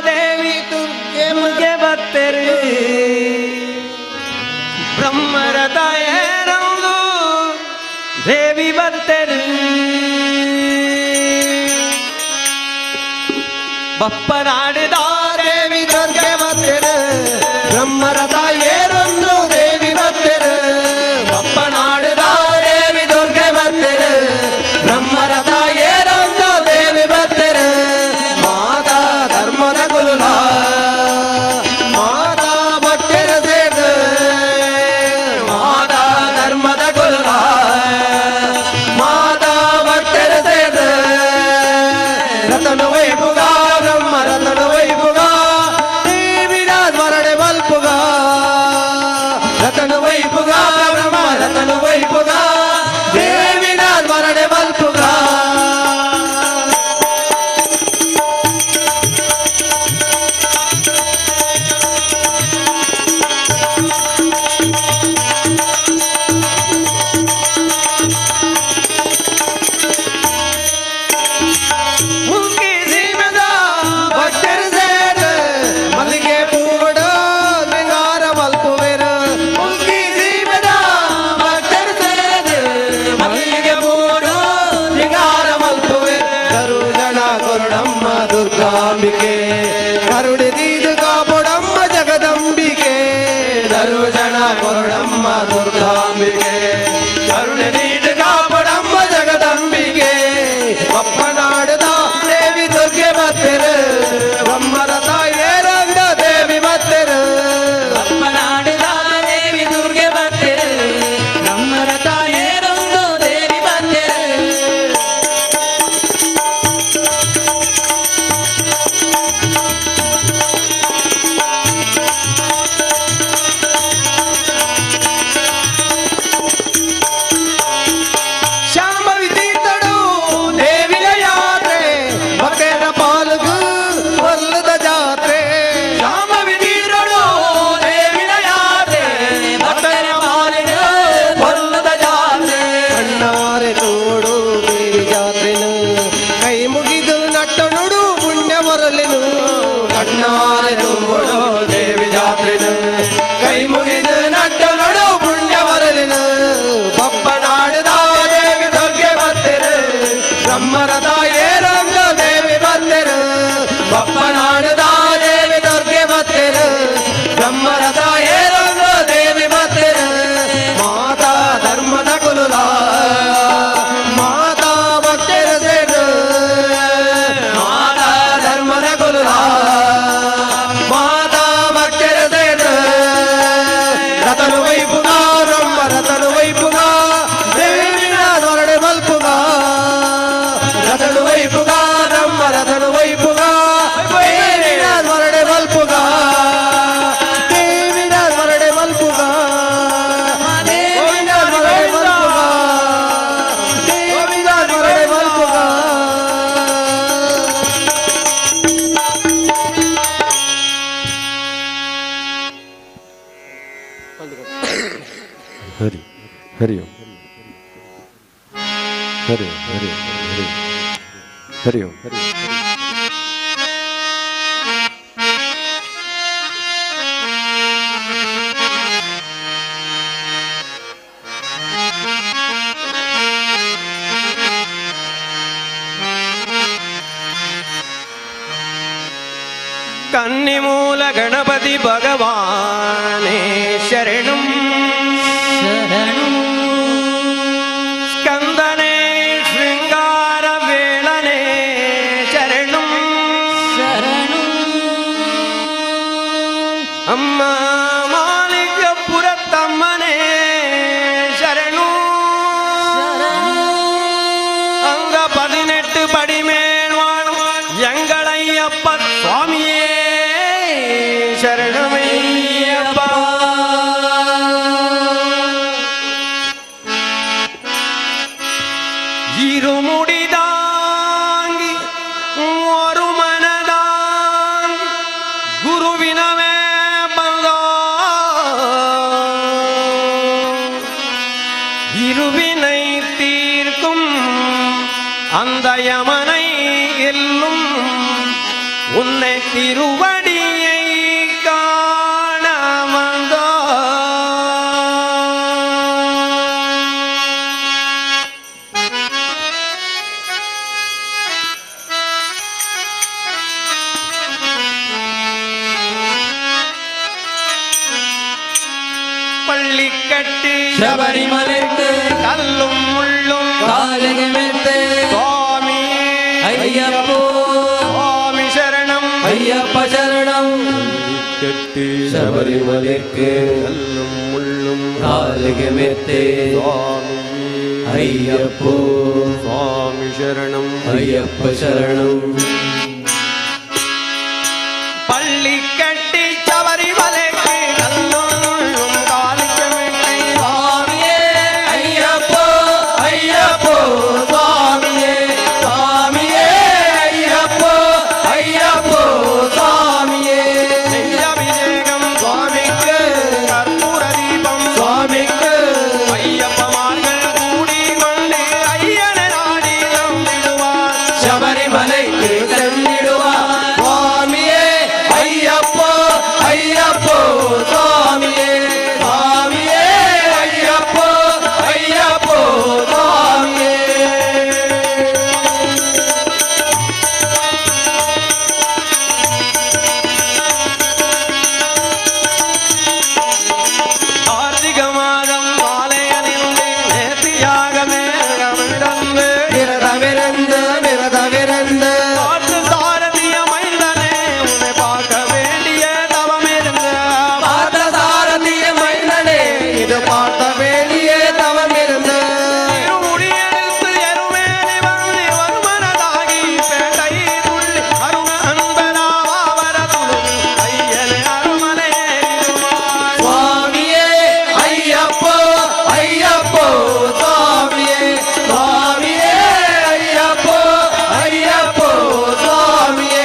ದೇವಿ ದುರ್ಗೆ ಮುಗೆ ಬತ್ತೆರು ಬ್ರಹ್ಮರ ತಾಯರಂದು ದೇವಿ ಬತ್ತೆರು ಬಪ್ಪನಾಡುದ ದೇವಿ ದುರ್ಗೆ ಬತ್ತೆರು ಬ್ರಹ್ಮರ ತಾಯೇರೊಂದು ದೇವಿ ಬತ್ತೆರು ಬಪ್ಪನಾಡುದ ದೇವಿ ದುರ್ಗೆ ಬತ್ತೆರು ಬ್ರಹ್ಮರ ತಾಯೇರೊಂದು ದೇವಿ ಬತ್ತೆರು ಮಾತಾ ಧರ್ಮದ ಕುಲುಲ ಮಾತಾ ಭಕ್ತರ ಸೇರು ಮಾತಾ ಧರ್ಮದ ಕುಲುಲ ಮಾತಾ ಭಕ್ತರ ಸೇರು ರತನ ವೈಪುಗ ಬ್ರಹ್ಮ ರತನ ವೈಪುಗ ದೇವಿನ ಸ್ಮರಣೆ ಮಲ್ಪುಗ ರತನ ವೈಪುಗ ಬ್ರಹ್ಮ ರತನ ವೈಪುಗ ದೇವಿನ ಸ್ಮರಣೆ ಮಲ್ಪುಗ. ಮುಲ್ಕಿ ಸೀಮೆದ ಭಕ್ತರ ಸೇರು ಮಲ್ಲಿಗೆ ಪೂವಡ ಶೃಂಗಾರ ಮಲ್ಪುವೆರು. ಮುಲ್ಕಿ ಸೀಮೆದ ಭಕ್ತರ ಸೇರು ಮಲ್ಲಿಗೆ ಪೂವಡ ಶೃಂಗಾರ ಮಲ್ಪುವೆರು. ಕರುಜನ ಕರುಣಮ್ಮ ದುರ್ಗಾಂಬಿಕೆ ಕರುಣೆ ದೀದು ಕಾಪೊಡಮ್ಮ ಜಗದಂಬಿಕೆ. ದರುಜನ ಕರುಣಮ್ಮ ದುರ್ಗಾಂಬಿಕೆ ಕರುಣೆ ದೀದು ಕಾಪೊಡಮ್ಮ ಜಗದಂಬಿಕೆ. ಬಪ್ಪನಾಡದ ದೇವಿ ದುರ್ಗೆ ಬತ್ತೆರು ಬ್ರಹ್ಮರ ತಾಯೇರಂದ ದೇವಿ ಬತ್ತೆರು. ಬಪ್ಪನಾಡುದ ದೇವಿ ದುರ್ಗೆ ಬತ್ತೆರು ಬ್ರಹ್ಮರ ತಾಯೇರೊಂದು ದೇವಿ ಬತ್ತೆರು. ಶಾಂಭವಿ ತೀರ್ಥಡು ದೇವಿಯ ಯಾತ್ರೆ ಭಕ್ತರ ಪಾಲುಗು ಕೊಲ್ಲದ ಜಾತ್ರೆ. ಶಾಂಭವಿ ತೀರ್ಥಡು ದೇವಿಯ ಯಾತ್ರೆ ಭಕ್ತರ ಪಾಲಿಗೆ ಕೊಲ್ಲದ ಜಾತ್ರೆ. ಕಣ್ಣಾರೆ ತೋಡು ದೇವಿ ಜಾತ್ರೆನು ಕೈ ಮುಗಿದು ನಟ್ಟನುಡು ಪುಣ್ಯ ಬರಲೆನು. ಕಣ್ಣಾರೆ ತೋಡು ದೇವಿ ಜಾತ್ರೆನು ಕೈ ಮುಗಿದು ನಟ್ಟನುಡು ಪುಣ್ಯ ಬರಲೆನು. ಬಪ್ಪನಾಡದ ದೇವಿ ದುರ್ಗೆ ಬತ್ತೆರು ಬ್ರಹ್ಮರ ತಾಯೇರಂಗ ದೇವಿ ಬತ್ತೆರು. ಬಪ್ಪನಾಡದ ದೇವಿ ದುರ್ಗೆ ಬತ್ತೆರು ಬ್ರಹ್ಮರ ತಾಯೇರಂಗ ದೇವಿ ಬತ್ತೆರು. ಮಾತಾ ಧರ್ಮದ ಕುಲುಲ ಮಾತಾ ಭಕ್ತರ ಸೇರು ಮಾತಾ ಧರ್ಮದ ಕುಲುಲ ಮಾತಾ ಭಕ್ತರ ಸೇರು. ರತನು ವೈಪುಗ ಬ್ರಹ್ಮ ರತನು ವೈಪುಗ ದೇವಿನ ಸ್ಮರಣೆ ಮಲ್ಪುಗ. ರತನು ವೈಪುಗ ಬ್ರಹ್ಮ ರತನು ವೈಪುಗ ದೇವಿನ ಸ್ಮರಣೆ ಮಲ್ಪುಗ. ದೇವಿನ ಸ್ಮರಣೆ ಮಲ್ಪುಗ. ದೇವಿನ ಸ್ಮರಣೆ ಮಲ್ಪುಗ. ದೇವಿನ ಸ್ಮರಣೆ ಮಲ್ಪುಗ. ಹರಿ ಹರಿ ಓಂ ಹರಿ ಓಂ ಹರಿ ಓಂ ಹರಿ ಹರಿ ಓಂ ಹರಿ. ಕನ್ನಿಮೂಲ ಗಣಪತಿ ಭಗವಾನೇ ಶರಣಂ ಶರಣು. ಸ್ಕಂದನೆ ಶೃಂಗಾರ ವೇಳನೆ ಶರಣಂ ಶರಣು. ಅಮ್ಮ ಮಾಲಿಕಪುರ ತಮ್ಮನೆ ಶರಣು. ಅಂಗ 18 படிமேல் வாழும் எங்களையப்ப சுவாமியே சரணமையப்பா. இருமுடிதாங்கி ஒரு மனதாங்கி குருவினவே ಬಂದೋ இருவினை தீர்க்கும் அந்த யமனை எல்லும் உன்னை திருவடியை காண வந்தோ. பள்ளிக்கட்டி ಶಬರಿಮಲೆக்கு கல்லும் முள்ளும் காலுக்கு மெத்து சுவாமி ஐயப்போ சுவாமி சரணம் ஐயப்ப சரணம். கட்டி ಶಬರಿಮಲೆக்கு கல்லும் முள்ளும் காலுக்கு மெத்து சுவாமி ஐயப்போ சுவாமி சரணம் ஐயப்ப சரணம். பள்ளிக்கட்டி சபரிமலைக்கு கல்லும் முள்ளும் காலுக்கு மெத்தை சுவாமியே ஐயப்போ ஐயப்போ சுவாமியே சுவாமியே ஐயப்போ ஐயப்போ சுவாமியே. அபிஷேகம் சுவாமிக்கு கற்பூர தீபம் சுவாமிக்கு ஐயப்பமார்கள் கூடி கொண்டு ஐயனை நாடி நம்பிடுவார். சபரிமலைக்கு சென்றிடுவார். சுவாமியே ஐயப்போ ஐயப்போ சுவாமியே சுவாமியே ஐயப்போ ஐயப்போ சுவாமியே. கார்த்திக மாதம் மாலை அணிந்து நேர்த்தியாகவே விரதமிருந்து விரதமிருந்து விரதமிருந்து காற்று சாரதிய மைந்தனே உன்னை பார்க்க வேண்டிய தவமிருந்து பார்த்த சாரதிய மைந்தனே இது பார்த்த வேண்டிய தவமிருந்து திருமுடியெடுத்து எருமேலி வந்து வருமனதாகி பேட்டை துள்ளி அருண அன்பனாவர துளுவி ஐயனே அருமலை ஏறிடுவார். சுவாமியே ஐயப்போ ஐயப்போ சுவாமியே சுவாமியே ஐயப்போ ஐயப்போ சுவாமியே.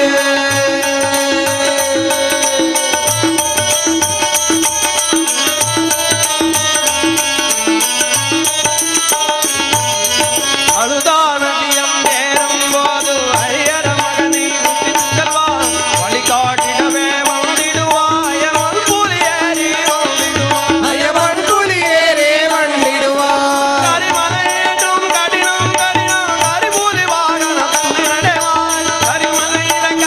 அழுதானதியம் நேரும் போது ஐயர மகனை கூட்டிச் செல்வார். வழிகாட்டிடவே வந்திடுவாய் அவன் புலியேறி வந்திடுவான். ஐயவன் புலியேறே வந்திடுவார். கரிமலையேற்றும் கடினம் கடினம் கரிபுலி வாகனத்துள் நடைவாய். கரிமலை இறக்க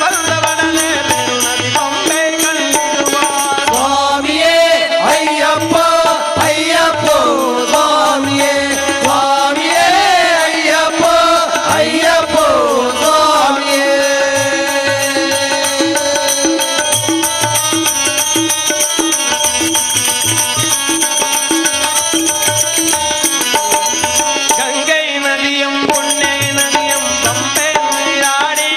வந்தவனே பெருநதி பம்பை கண்டிடுவாய். சுவாமியே ஐயப்போ ஐயப்போ சுவாமியே சுவாமியே ஐயப்போ ஐயப்போ சுவாமியே. கங்கை நதியும் பொன்னே நதியும் பம்பை நீராடி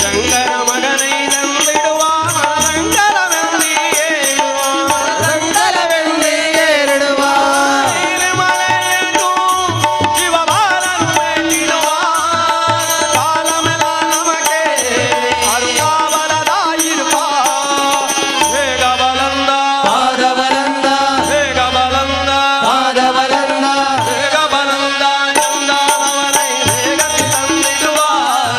சங்கர மகனை நம்பிடுவான் சங்கரவெள்ளி ஏறுவான். சங்கரவெள்ளி ஏறிடுவார். நீலிமலையெங்கும் சிவபாலன் வேண்டிடுவான். காலமெல்லாம் நமக்கே அருகாவலதாயிருப்பான். வேகபலந்தா, பாதவலந்தா வேகபலந்தா, பாதவலந்தா வேகபலந்தா எந்தாவனை வேகத்தில் தந்திடுவார்.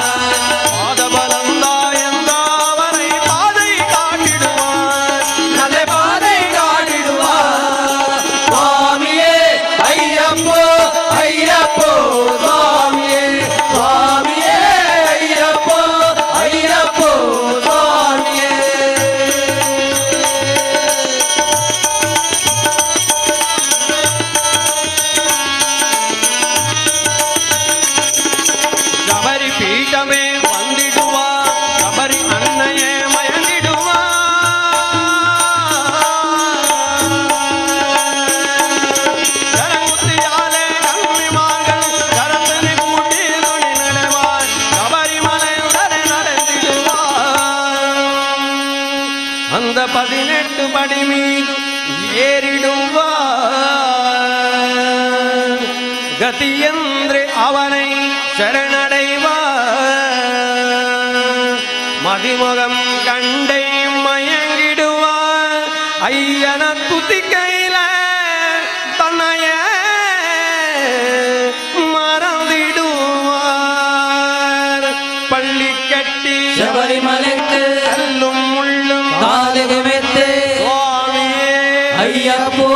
பாதபலந்தா எந்தாவனை பாதை காட்டிடுவார். நல்ல பாதை காட்டிடுவார். சுவாமியே ஐயப்போ ஐயப்போ சுவாமியே சுவாமியே ஐயப்போ ஐயப்போ சுவாமியே. சபரி பீட்டமே வந்திடுவா சபரி அன்னையே மயங்கிடுவா. கரங்குத்தியாலே கன்னிமார்கள் கரந்தனை கூட்டி துணி நடவார். சபரிமலை உடனே நடந்திடுவார். அந்த 18 படி மீது ஏறிடுவார். கதியென்று அவனை சரணடைவார். மதிமுகம் கண்டை மயங்கிடுவார். ஐயன துதிக்கையில தன்னைய மறந்திடுவார். பள்ளி கட்டி ಶಬ ಅಯ್ಯಪ್ಪೋ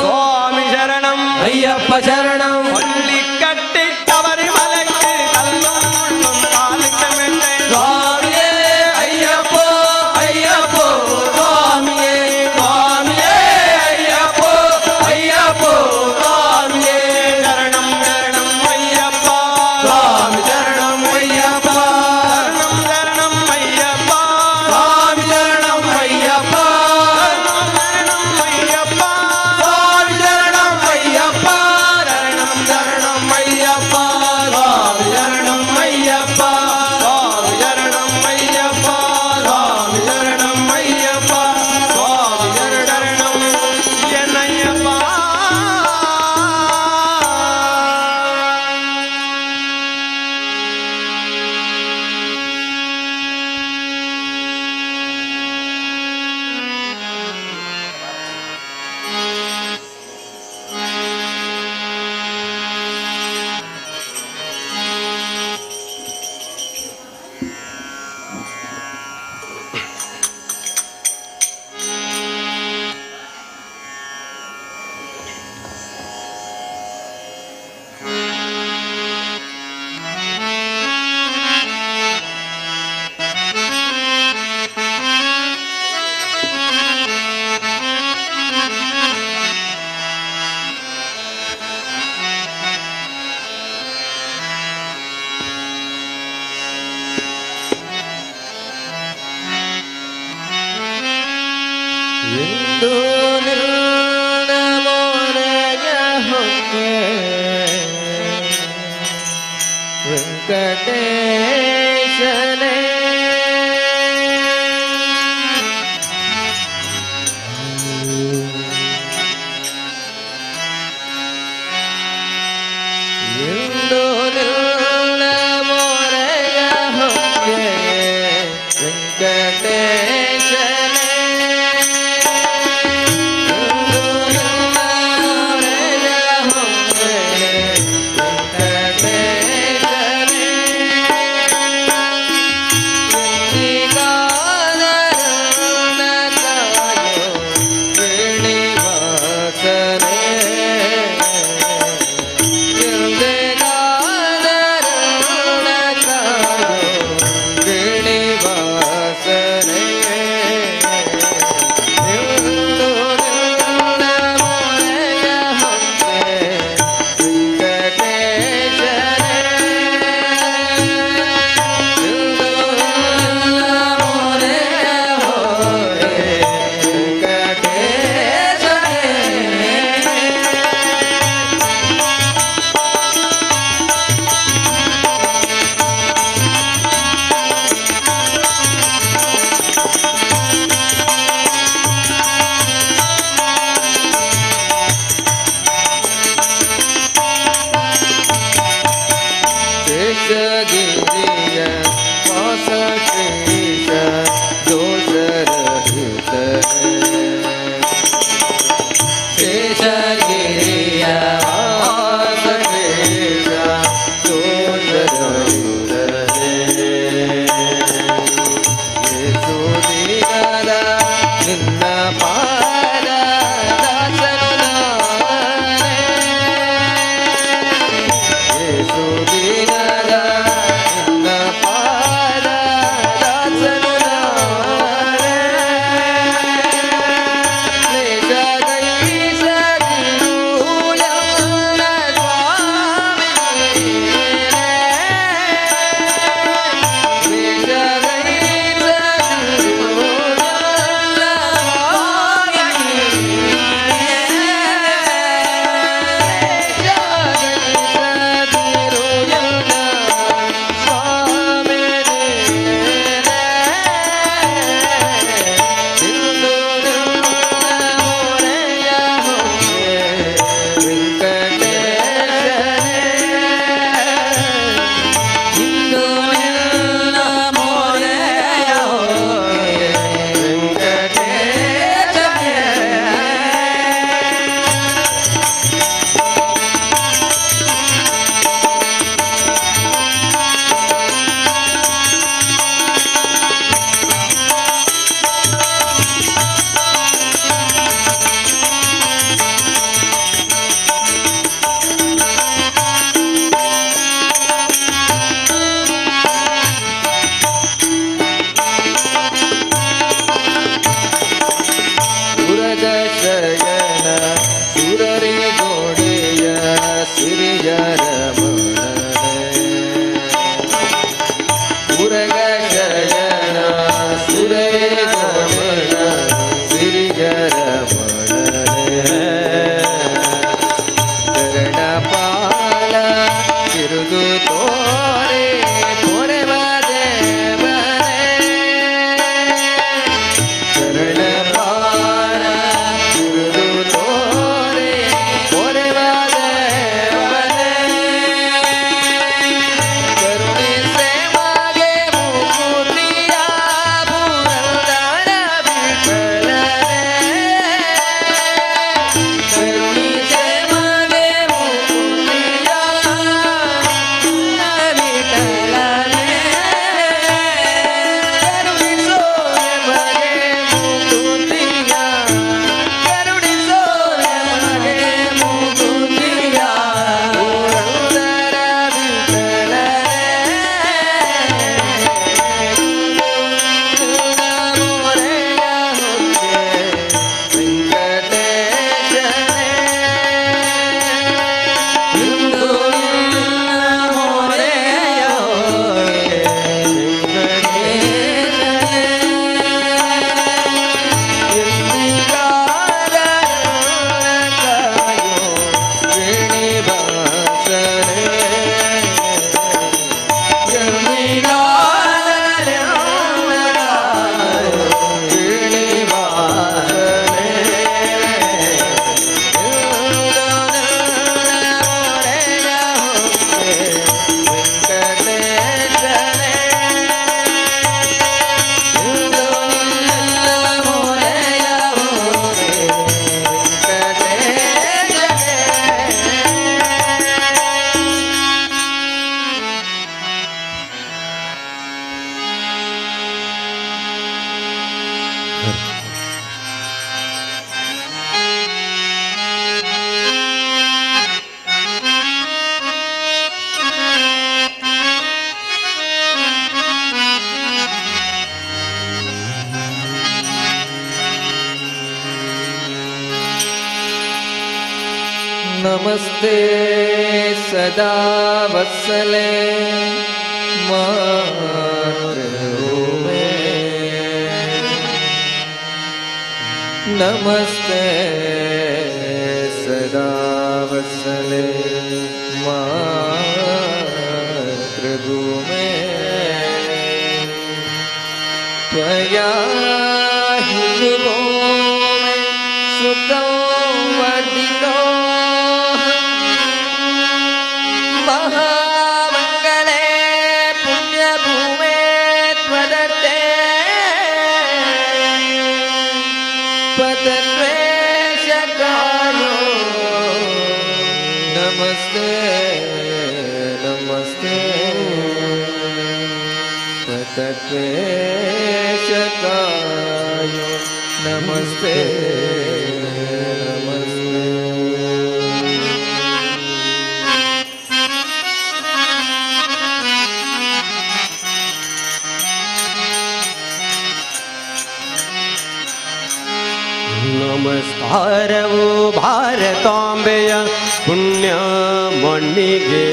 சுவாமி சரணம் ಅಯ್ಯಪ್ಪ ಶರಣಂ. பள்ளி கட்டி தவறி மலைக்கு கல்லும் முள்ளும் காலுக்கு மெட்டை. ಸ್ವಾಮಿಯೇ ಅಯ್ಯಪ್ಪೋ ಅಯ್ಯಪ್ಪೋ ಸ್ವಾಮಿಯೇ ಸ್ವಾಮಿಯೇ ಅಯ್ಯಪ್ಪೋ ಅಯ್ಯಪ್ಪೋ ಸ್ವಾಮಿಯೇ. சரணம் சரணம் ஐயப்பா. ಸ್ವಾಮಿ ಶರಣಂ ಅಯ್ಯಪ್ಪ. சரணம் சரணம் ஐயப்பா. ಸ್ವಾಮಿ ಶರಣಂ ಅಯ್ಯಪ್ಪ. சரணம் ஐயப்பா. ಸ್ವಾಮಿ ಶರಣಂ ಅಯ್ಯಪ್ಪ. ಶರಣಂ ಶರಣಂ ಅಯ್ಯಪ್ಪ. ಸ್ವಾಮಿ ಶರಣಂ ಅಯ್ಯಪ್ಪ. சுவாமி சரணம் ஐயப்பா. ಸ್ವಾಮಿ ಶರಣಂ ಅಯ್ಯಪ್ಪ. சுவாமி சரணம் என்னையப்பா. ಇಂದು ನಿನ್ನ ಮೋರೆಯ ಹೊಕ್ಕೆ ವೆಂಕಟೇಶನೇ. ಇಂದು ನಿನ್ನ ಮೋರೆಯ ಹೊಕ್ಕೆ ವೆಂಕಟೇಶನೇ. ಇಂದು ನಿನ್ನ ಮೋರೆಯ ಹೊಕ್ಕೆ ವೆಂಕಟೇಶನೇ. ಎಂದಿಗಾದರನ್ನ ಕಾಯೋ ಶ್ರೀನಿವಾಸನೇ. ಶೇಷಗಿರಿಯ ವಾಸ ಶೇಷ ದೋಷರಹಿತ. ಶೇಷಗಿರಿಯ ವಾಸ ಶೇಷ ದೋಷರಹಿತ. ಯೇಸುದಿನದ ನಿನ್ನ ಪಾದ ದಾಸನು ನಾನೇ. ಯೇಸುದಿನದ ನಿನ್ನ ಪಾದ ದಾಸನು ನಾನೇ. ಕ್ಲೇಶಗೈಸದಿರು ನಮಸ್ತೆ ಸದಾ ವತ್ಸಲೆ ಮಾತೃಭೂಮೆ. ನಮಸ್ತೆ ಸದಾ ವತ್ಸಲೆ ಮಾತೃಭೂಮೆ. ತ್ವಯಾ ಹಿತುಭೂಮೆ ಸುತೋ ವರ್ಧಿತೋ ಮಹಾಮಂಗಲೇ ಪುಣ್ಯಭೂಮೆ ತ್ವದರ್ತೆ ಪತದ್ವೇಷಕಾಯೋ. ನಮಸ್ತೆ ನಮಸ್ತೆ ಪತದ್ವೇಷಕಾಯೋ. ನಮಸ್ತೆ ನಮಸ್ತೆ. ನಮಸ್ಕಾರವು ಭಾರತಾಂಬೆಯ ಪುಣ್ಯ ಮಣ್ಣಿಗೆ,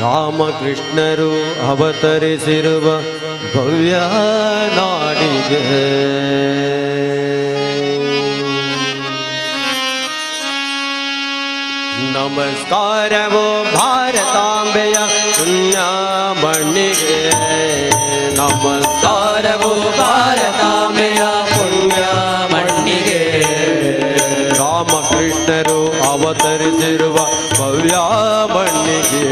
ರಾಮಕೃಷ್ಣರು ಅವತರಿಸಿರುವ ಭವ್ಯ ನಾಡಿಗೆ. ನಮಸ್ಕಾರವು ಭಾರತಾಂಬೆಯ ಪುಣ್ಯ ಮಣ್ಣಿಗೆ, ನಮಸ್ಕಾರವು ಭಾರತಾಂಬೆಯ ಪುಣ್ಯ ಮಣ್ಣಿಗೆ, ರಾಮಕೃಷ್ಣರು ಅವತರಿಸಿರುವ ಭವ್ಯ ಮಣ್ಣಿಗೆ,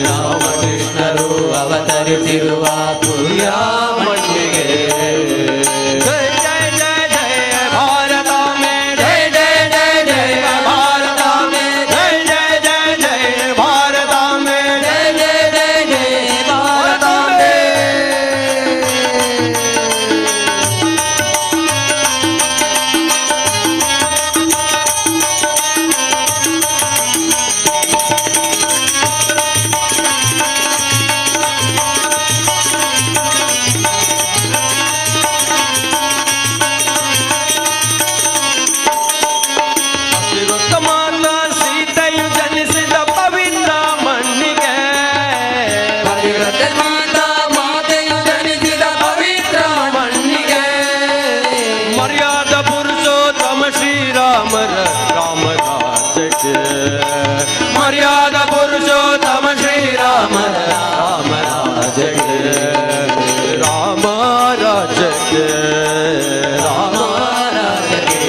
ರಾಮಕೃಷ್ಣರು ಅವತರಿಸಿರುವ ಪುಣ್ಯ ಮಣ್ಣಿಗೆ. ಜಯ ಜಯ ಜಯ ಜಯ ಭಾರತಾಂಬೆ, ಜಯ ಜಯ ಜಯ ಜಯ ಭಾರತಾಂಬೆ, ಜಯ ಜಯ ಜಯ ಜಯ ಭಾರತಾಂಬೆ, ಜಯ ಜಯ ಜಯ ಜಯ ಭಾರತಾಂಬೆ. ಮಾತಾ ಸೀತೆಯು ಜನಿಸಿದ ಪವಿತ್ರ ಮಣ್ಣಿಗೆ, ಪತಿವ್ರತ ಮಾತಾ ಮಾತೆಯು ಜನಿಸಿದ ಪವಿತ್ರ ಮಣ್ಣಿಗೆ, ಮರ್ಯಾದ ಪುರುಷೋತ್ತಮ ಶ್ರೀರಾಮರ ರಾಮರಾಜ್ಯಕ್ಕೆ, ಮರ್ಯಾದ ಪುರುಷೋತ್ತಮ ಶ್ರೀರಾಮರ ರಾಮರಾಜ್ಯಕ್ಕೆ, ರಾಮರಾಜ್ಯಕ್ಕೆ, ರಾಮರಾಜ್ಯಕ್ಕೆ.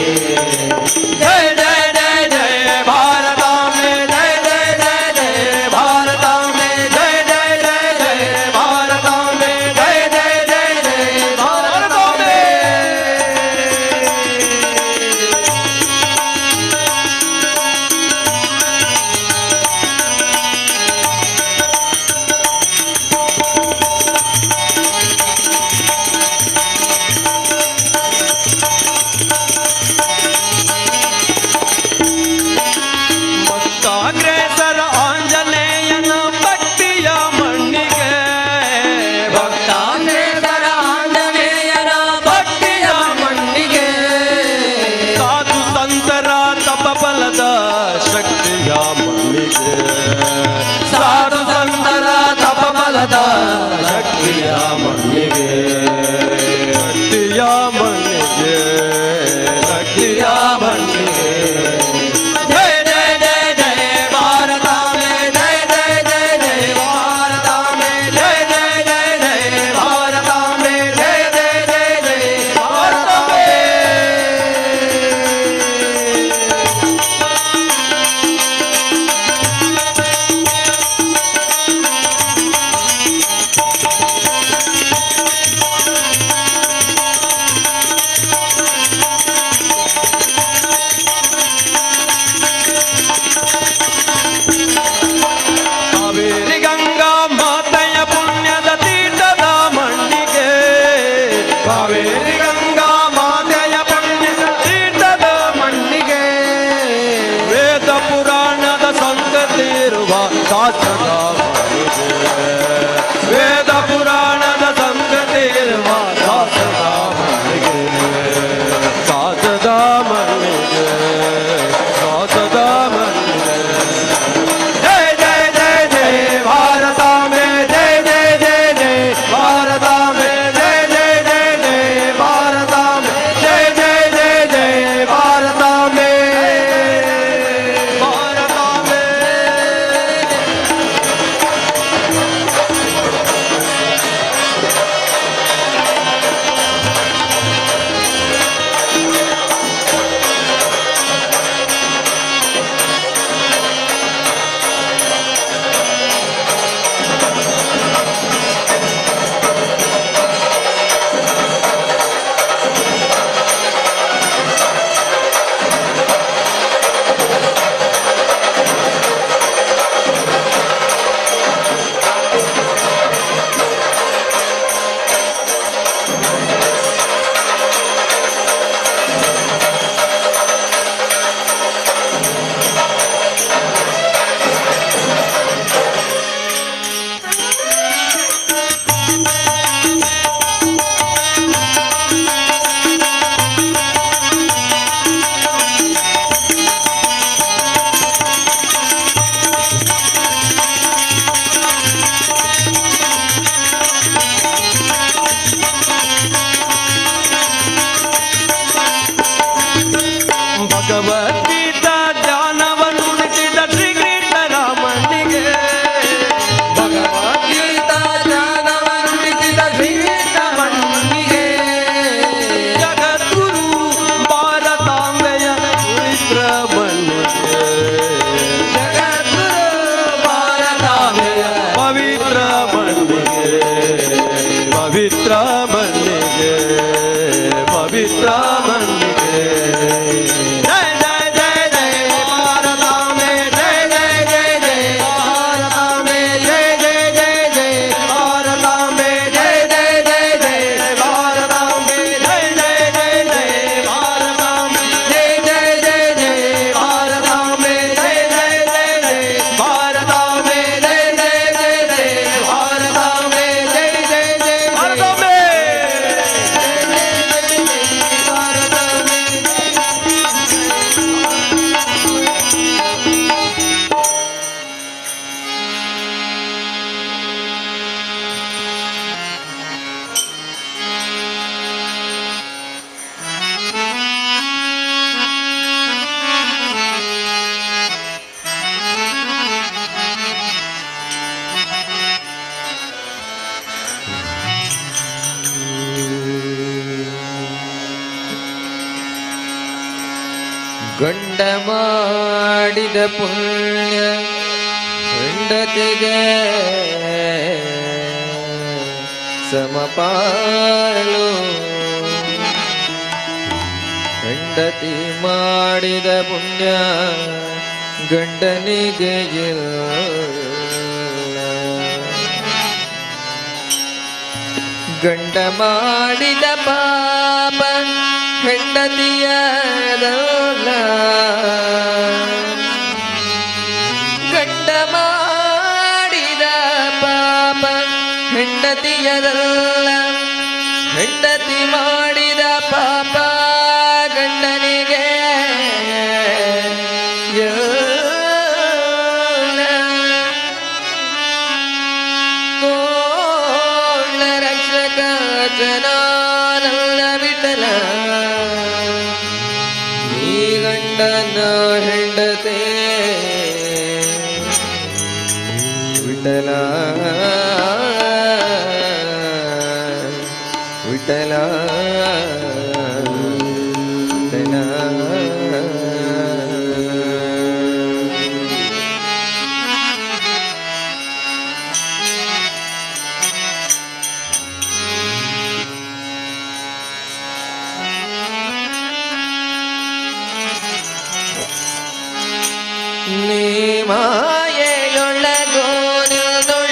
ಜಯ ಜಯ ಜಯ ಜಯ ಭಾರತಾಂಬೆ, ಜಯ ಜಯ ಜಯ ಜಯ ಭಾರತಾಂಬೆ, ಜಯ ಜಯ ಜಯ ಜಯ ಭಾರತಾಂಬೆ, ಜಯ ಜಯ ಜಯ ಜಯ ಭಾರತಾಂಬೆ. ಭಕ್ತಾಗ್ರೇಸರ ಆಂಜನೇಯನ ಭಕ್ತಿಯ ಮಣ್ಣಿಗೆ, ಭಕ್ತಾಗ್ರೇಸರ ಆಂಜನೇಯನ ಭಕ್ತಿಯ ಮಣ್ಣಿಗೆ, ಸಾಧು ಸಂತರ ತಪಬಲದ ಶಕ್ತಿಯ ಮಣ್ಣಿಗೆ, ಸಾಧು ಸಂತರ ತಪಬಲದ ಶಕ್ತಿಯ ಮಣ್ಣಿಗೆ, ಶಕ್ತಿಯ ಮಣ್ಣಿಗೆ, ಶಕ್ತಿಯ ಮಣ್ಣಿಗೆ. ಜಯ ಜಯ ಜಯ ಜಯ ಭಾರತಾಂಬೆ, ಜಯ ಜಯ ಜಯ ಜಯ ಭಾರತಾಂಬೆ, ಜಯ ಜಯ ಜಯ ಜಯ ಭಾರತಾಂಬೆ, ಜಯ ಜಯ ಜಯ ಜಯ ಭಾರತಾಂಬೆ. ಪವಿತ್ರ ಬಂದಿದೆ. ಜಯ ಜಯ ಜಯ ಜಯ ಭಾರತಾಂಬೆ, ಜಯ ಜಯ ಜಯ ಜಯ ಭಾರತಾಂಬೆ, ಜಯ ಜಯ ಜಯ ಜಯ ಭಾರತಾಂಬೆ, ಜಯ ಜಯ ಜಯ ಜಯ ಭಾರತಾಂಬೆ, ಜಯ ಜಯ ಜಯ ಜಯ ಭಾರತಾಂಬೆ, ಜಯ ಜಯ ಜಯ ಜಯ ಭಾರತಾಂಬೆ, ಜಯ ಜಯ ಜಯ ಜಯ ಭಾರತಾಂಬೆ, ಜಯ ಜಯ ಜಯ ಜಯ ಭಾರತಾಂಬೆ, ಜಯ ಜಯ ಜಯ ಭಾರತಾಂಬೆ. ಗಂಡ ಮಾಡಿದ ಪುಣ್ಯ ಹೆಂಡತಿಗೆ ಸಮಪಾಲು, ಹೆಂಡತಿ ಮಾಡಿದ ಪುಣ್ಯ ಗಂಡನಿಗೆ ಇಲ್ಲ. ಗಂಡ ಮಾಡಿದ ಪಾಪ ಹೆಂಡತಿಯದಲ್ಲ, ಗಂಡ ಮಾಡಿದ ಪಾಪ ಹೆಂಡತಿಯದಲ್ಲ, ಹೆಂಡತಿ ಮಾಡಿದ ಪಾಪ ಗಂಡನಿಗೆ ಎಲ್ಲ. ಕೋಳ ರಕ್ಷಕ ಜನಾನಲ್ಲ ವಿಠಲ, ನೀ ಗಂಡನ ಹೆಂಡತೆ ವಿಠಲ ವಿಠಲ ವಿಠಲ. ನೀ ಮಾಯೆಯೊಳಗೋ ನಿನ್ನೊಳಗಿರುವೆ,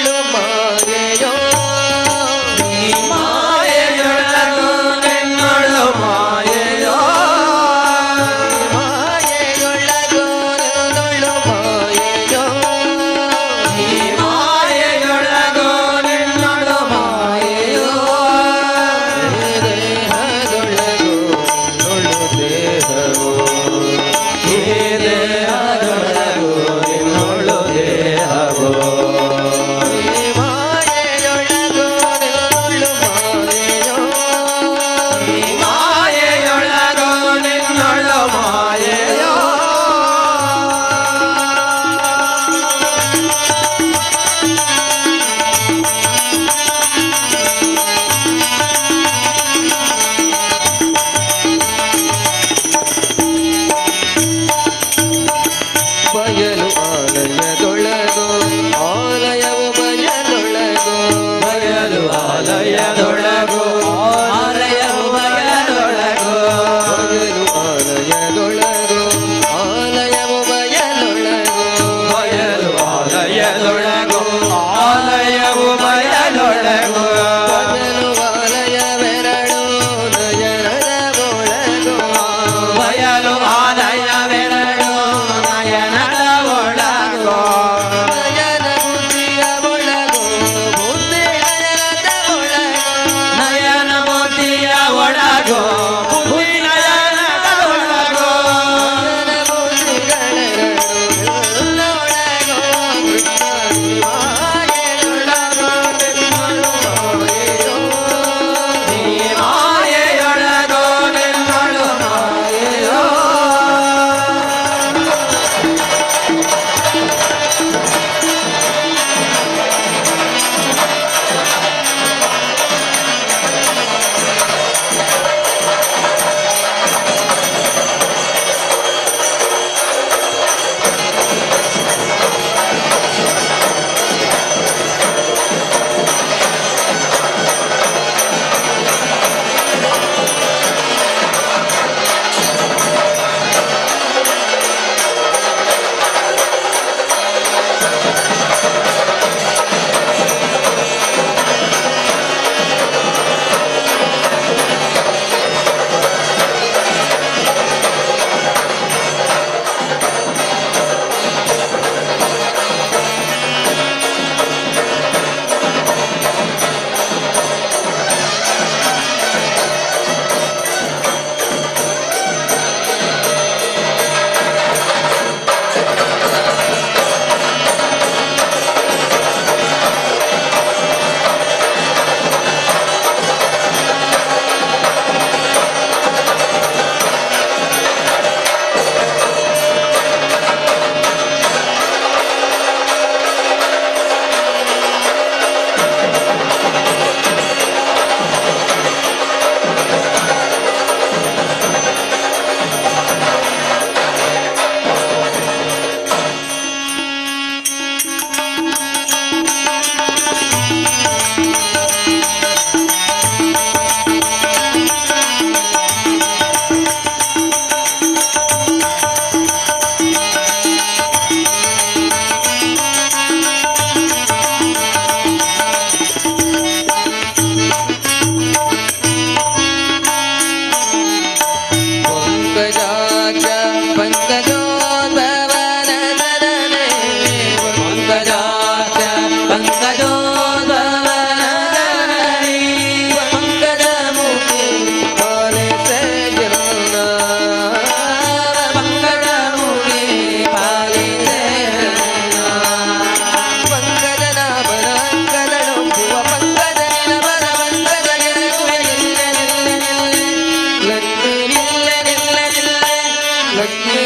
ಲಕ್ಷ್ಮೀ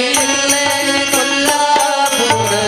ಕೊಲ್ಲಾಪುರವೇ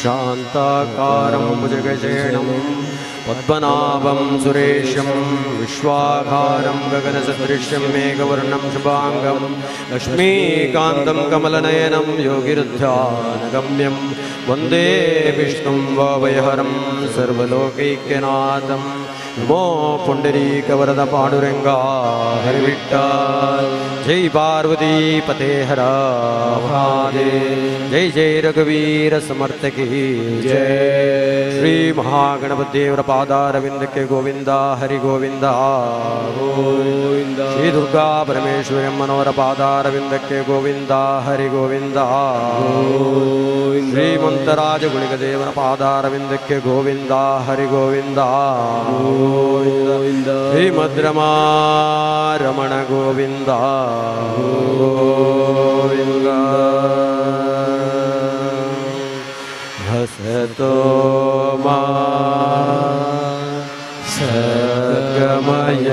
शान्ताकारं भुजगशेणं पद्मनाभं सुरेशं विश्वाकारं गगनसदृश्यं मेघवर्णं शुभाङ्गं लक्ष्मीकान्तं कमलनयनं योगिरुध्यानगम्यं वन्दे विष्णुं वावयहरं सर्वलोकैक्यनाथं नमो पुण्डरीकवरदपाण्डुरङ्गा हरिविट्टल जय पार्वती पते हर महादेव जय जय रघुवीर समर्थ की जय। Shri Mahaganapati ದೇವರ ಪಾದಾರವಿಂದಕ್ಕೆ ಗೋವಿಂದ ಹರಿ ಗೋವಿಂದ ಗೋವಿಂದ. ಶ್ರೀ ದುರ್ಗಾ ಪರಮೇಶ್ವರಿ ಅಮ್ಮನವರ ಪಾದಾರವಿಂದಕ್ಕೆ ಗೋವಿಂದ ಹರಿ ಗೋವಿಂದ ಗೋವಿಂದ. ಶ್ರೀಮಂತರಾಜ ಗುಳಿಗ ದೇವರ ಪಾದಾರವಿಂದಕ್ಕೆ ಗೋವಿಂದ ಹರಿ ಗೋವಿಂದ ಗೋವಿಂದ. ಶ್ರೀಮದ್ರಮಾ ರಮಣ ಗೋವಿಂದ ಗೋವಿಂದ. ಹಸತೋ ಮಾ ಸದ್ಗಮಯ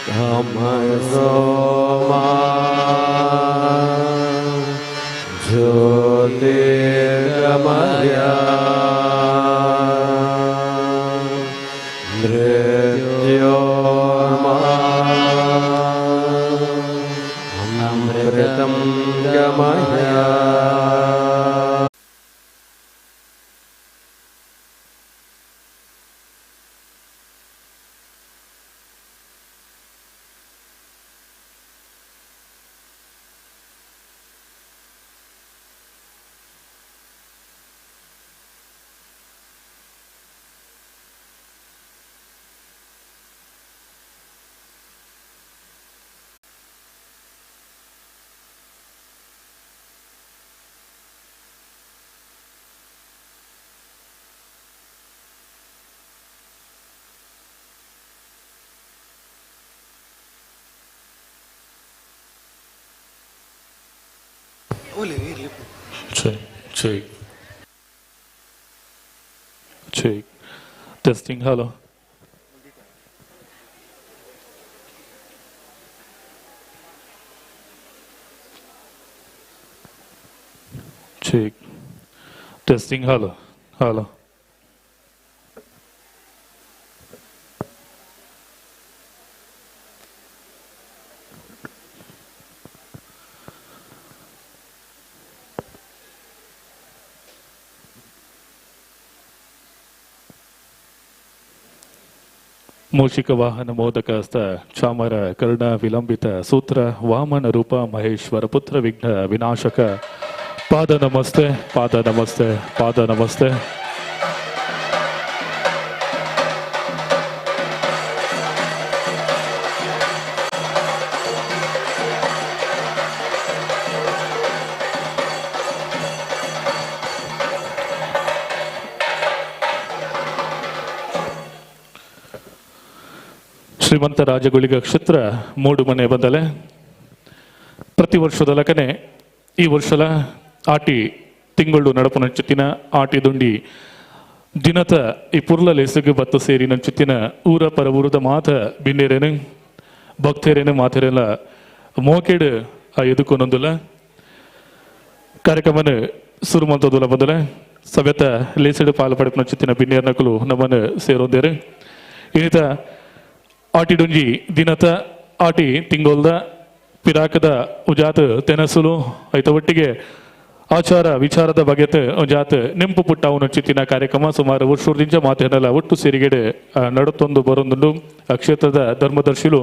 ತಮಸೋ ಮಾ ಜ್ಯೋತಿರ್ಗಮಯ ಮೃತ್ಯೋರ್ಮಾ ಅಮೃತಂ ಗಮಯ. Check, check, check. Testing, hello. Check. Testing, hello, hello. ಮೂಷಿಕ ವಾಹನ ಮೋದಕಸ್ತ ಚಾಮರ ಕರ್ಣ ವಿಲಂಬಿತ ಸೂತ್ರ ವಾಮನ ರೂಪ ಮಹೇಶ್ವರ ಪುತ್ರ ವಿಘ್ನ ವಿನಾಶಕ ಪಾದ ನಮಸ್ತೆ ಪಾದ ನಮಸ್ತೆ ಪಾದ ನಮಸ್ತೆ. ಶ್ರೀಮಂತ ರಾಜಗುಳಿಗ ಕ್ಷೇತ್ರ ಮೂಡುಮನೆ ಬಂದಲೆ ಪ್ರತಿ ವರ್ಷದ ಲಕನೆ ಈ ವರ್ಷಲ ಆಟಿ ತಿಂಗಳು ನಡಪು ನಂಚುತ್ತಿನ ಆಟಿ ದುಂಡಿ ದಿನತ ಈ ಪುರ್ಲ ಲೇಸುಗು ಬತ್ತು ಸೇರಿ ನಂಚುತ್ತಿನ ಊರ ಪರ ಊರದ ಮಾತ ಬಿನ್ನೇರೇನು ಭಕ್ತರೇನು ಮಾತೇರೆಲ್ಲ ಮೋಕೆಡು ಆ ಎದುಕೊನೊಂದುಲ್ಲ ಕಾರ್ಯಕ್ರಮನ ಸುರು ಮಂತೋದುಲ ಬಂದಲೆ ಸಭ್ಯತ ಲೇಸಿಡು ಪಾಲು ಪಡೆಪು ನಂಚುತ್ತಿನ ಬಿನ್ನೇರ್ ನಕಲು ನಮ್ಮನ್ನು ಸೇರೊಂದೇರು. ಇನ್ನಿತ ಆಟಿಡುಂಜಿ ದಿನತ ಆಟಿ ತಿಂಗೊಲ್ದ ಪಿರಾಕದ ಉಜಾತ್ ತೆನಸುಲು ಐತ ಒಟ್ಟಿಗೆ ಆಚಾರ ವಿಚಾರದ ಬಗೆತ ಉಜಾತ್ ನೆಂಪು ಪುಟ್ಟ ಚಿತ್ತಿನ ಕಾರ್ಯಕ್ರಮ ಸುಮಾರು ವರ್ಷದಿಂದ ಮಾತೇನಲ್ಲ ಒಟ್ಟು ಸೇರಿಗೆಡೆ ನಡುತ್ತೊಂದು ಬರೊಂದುಂಡು. ಕ್ಷೇತ್ರದ ಧರ್ಮದರ್ಶಿಲು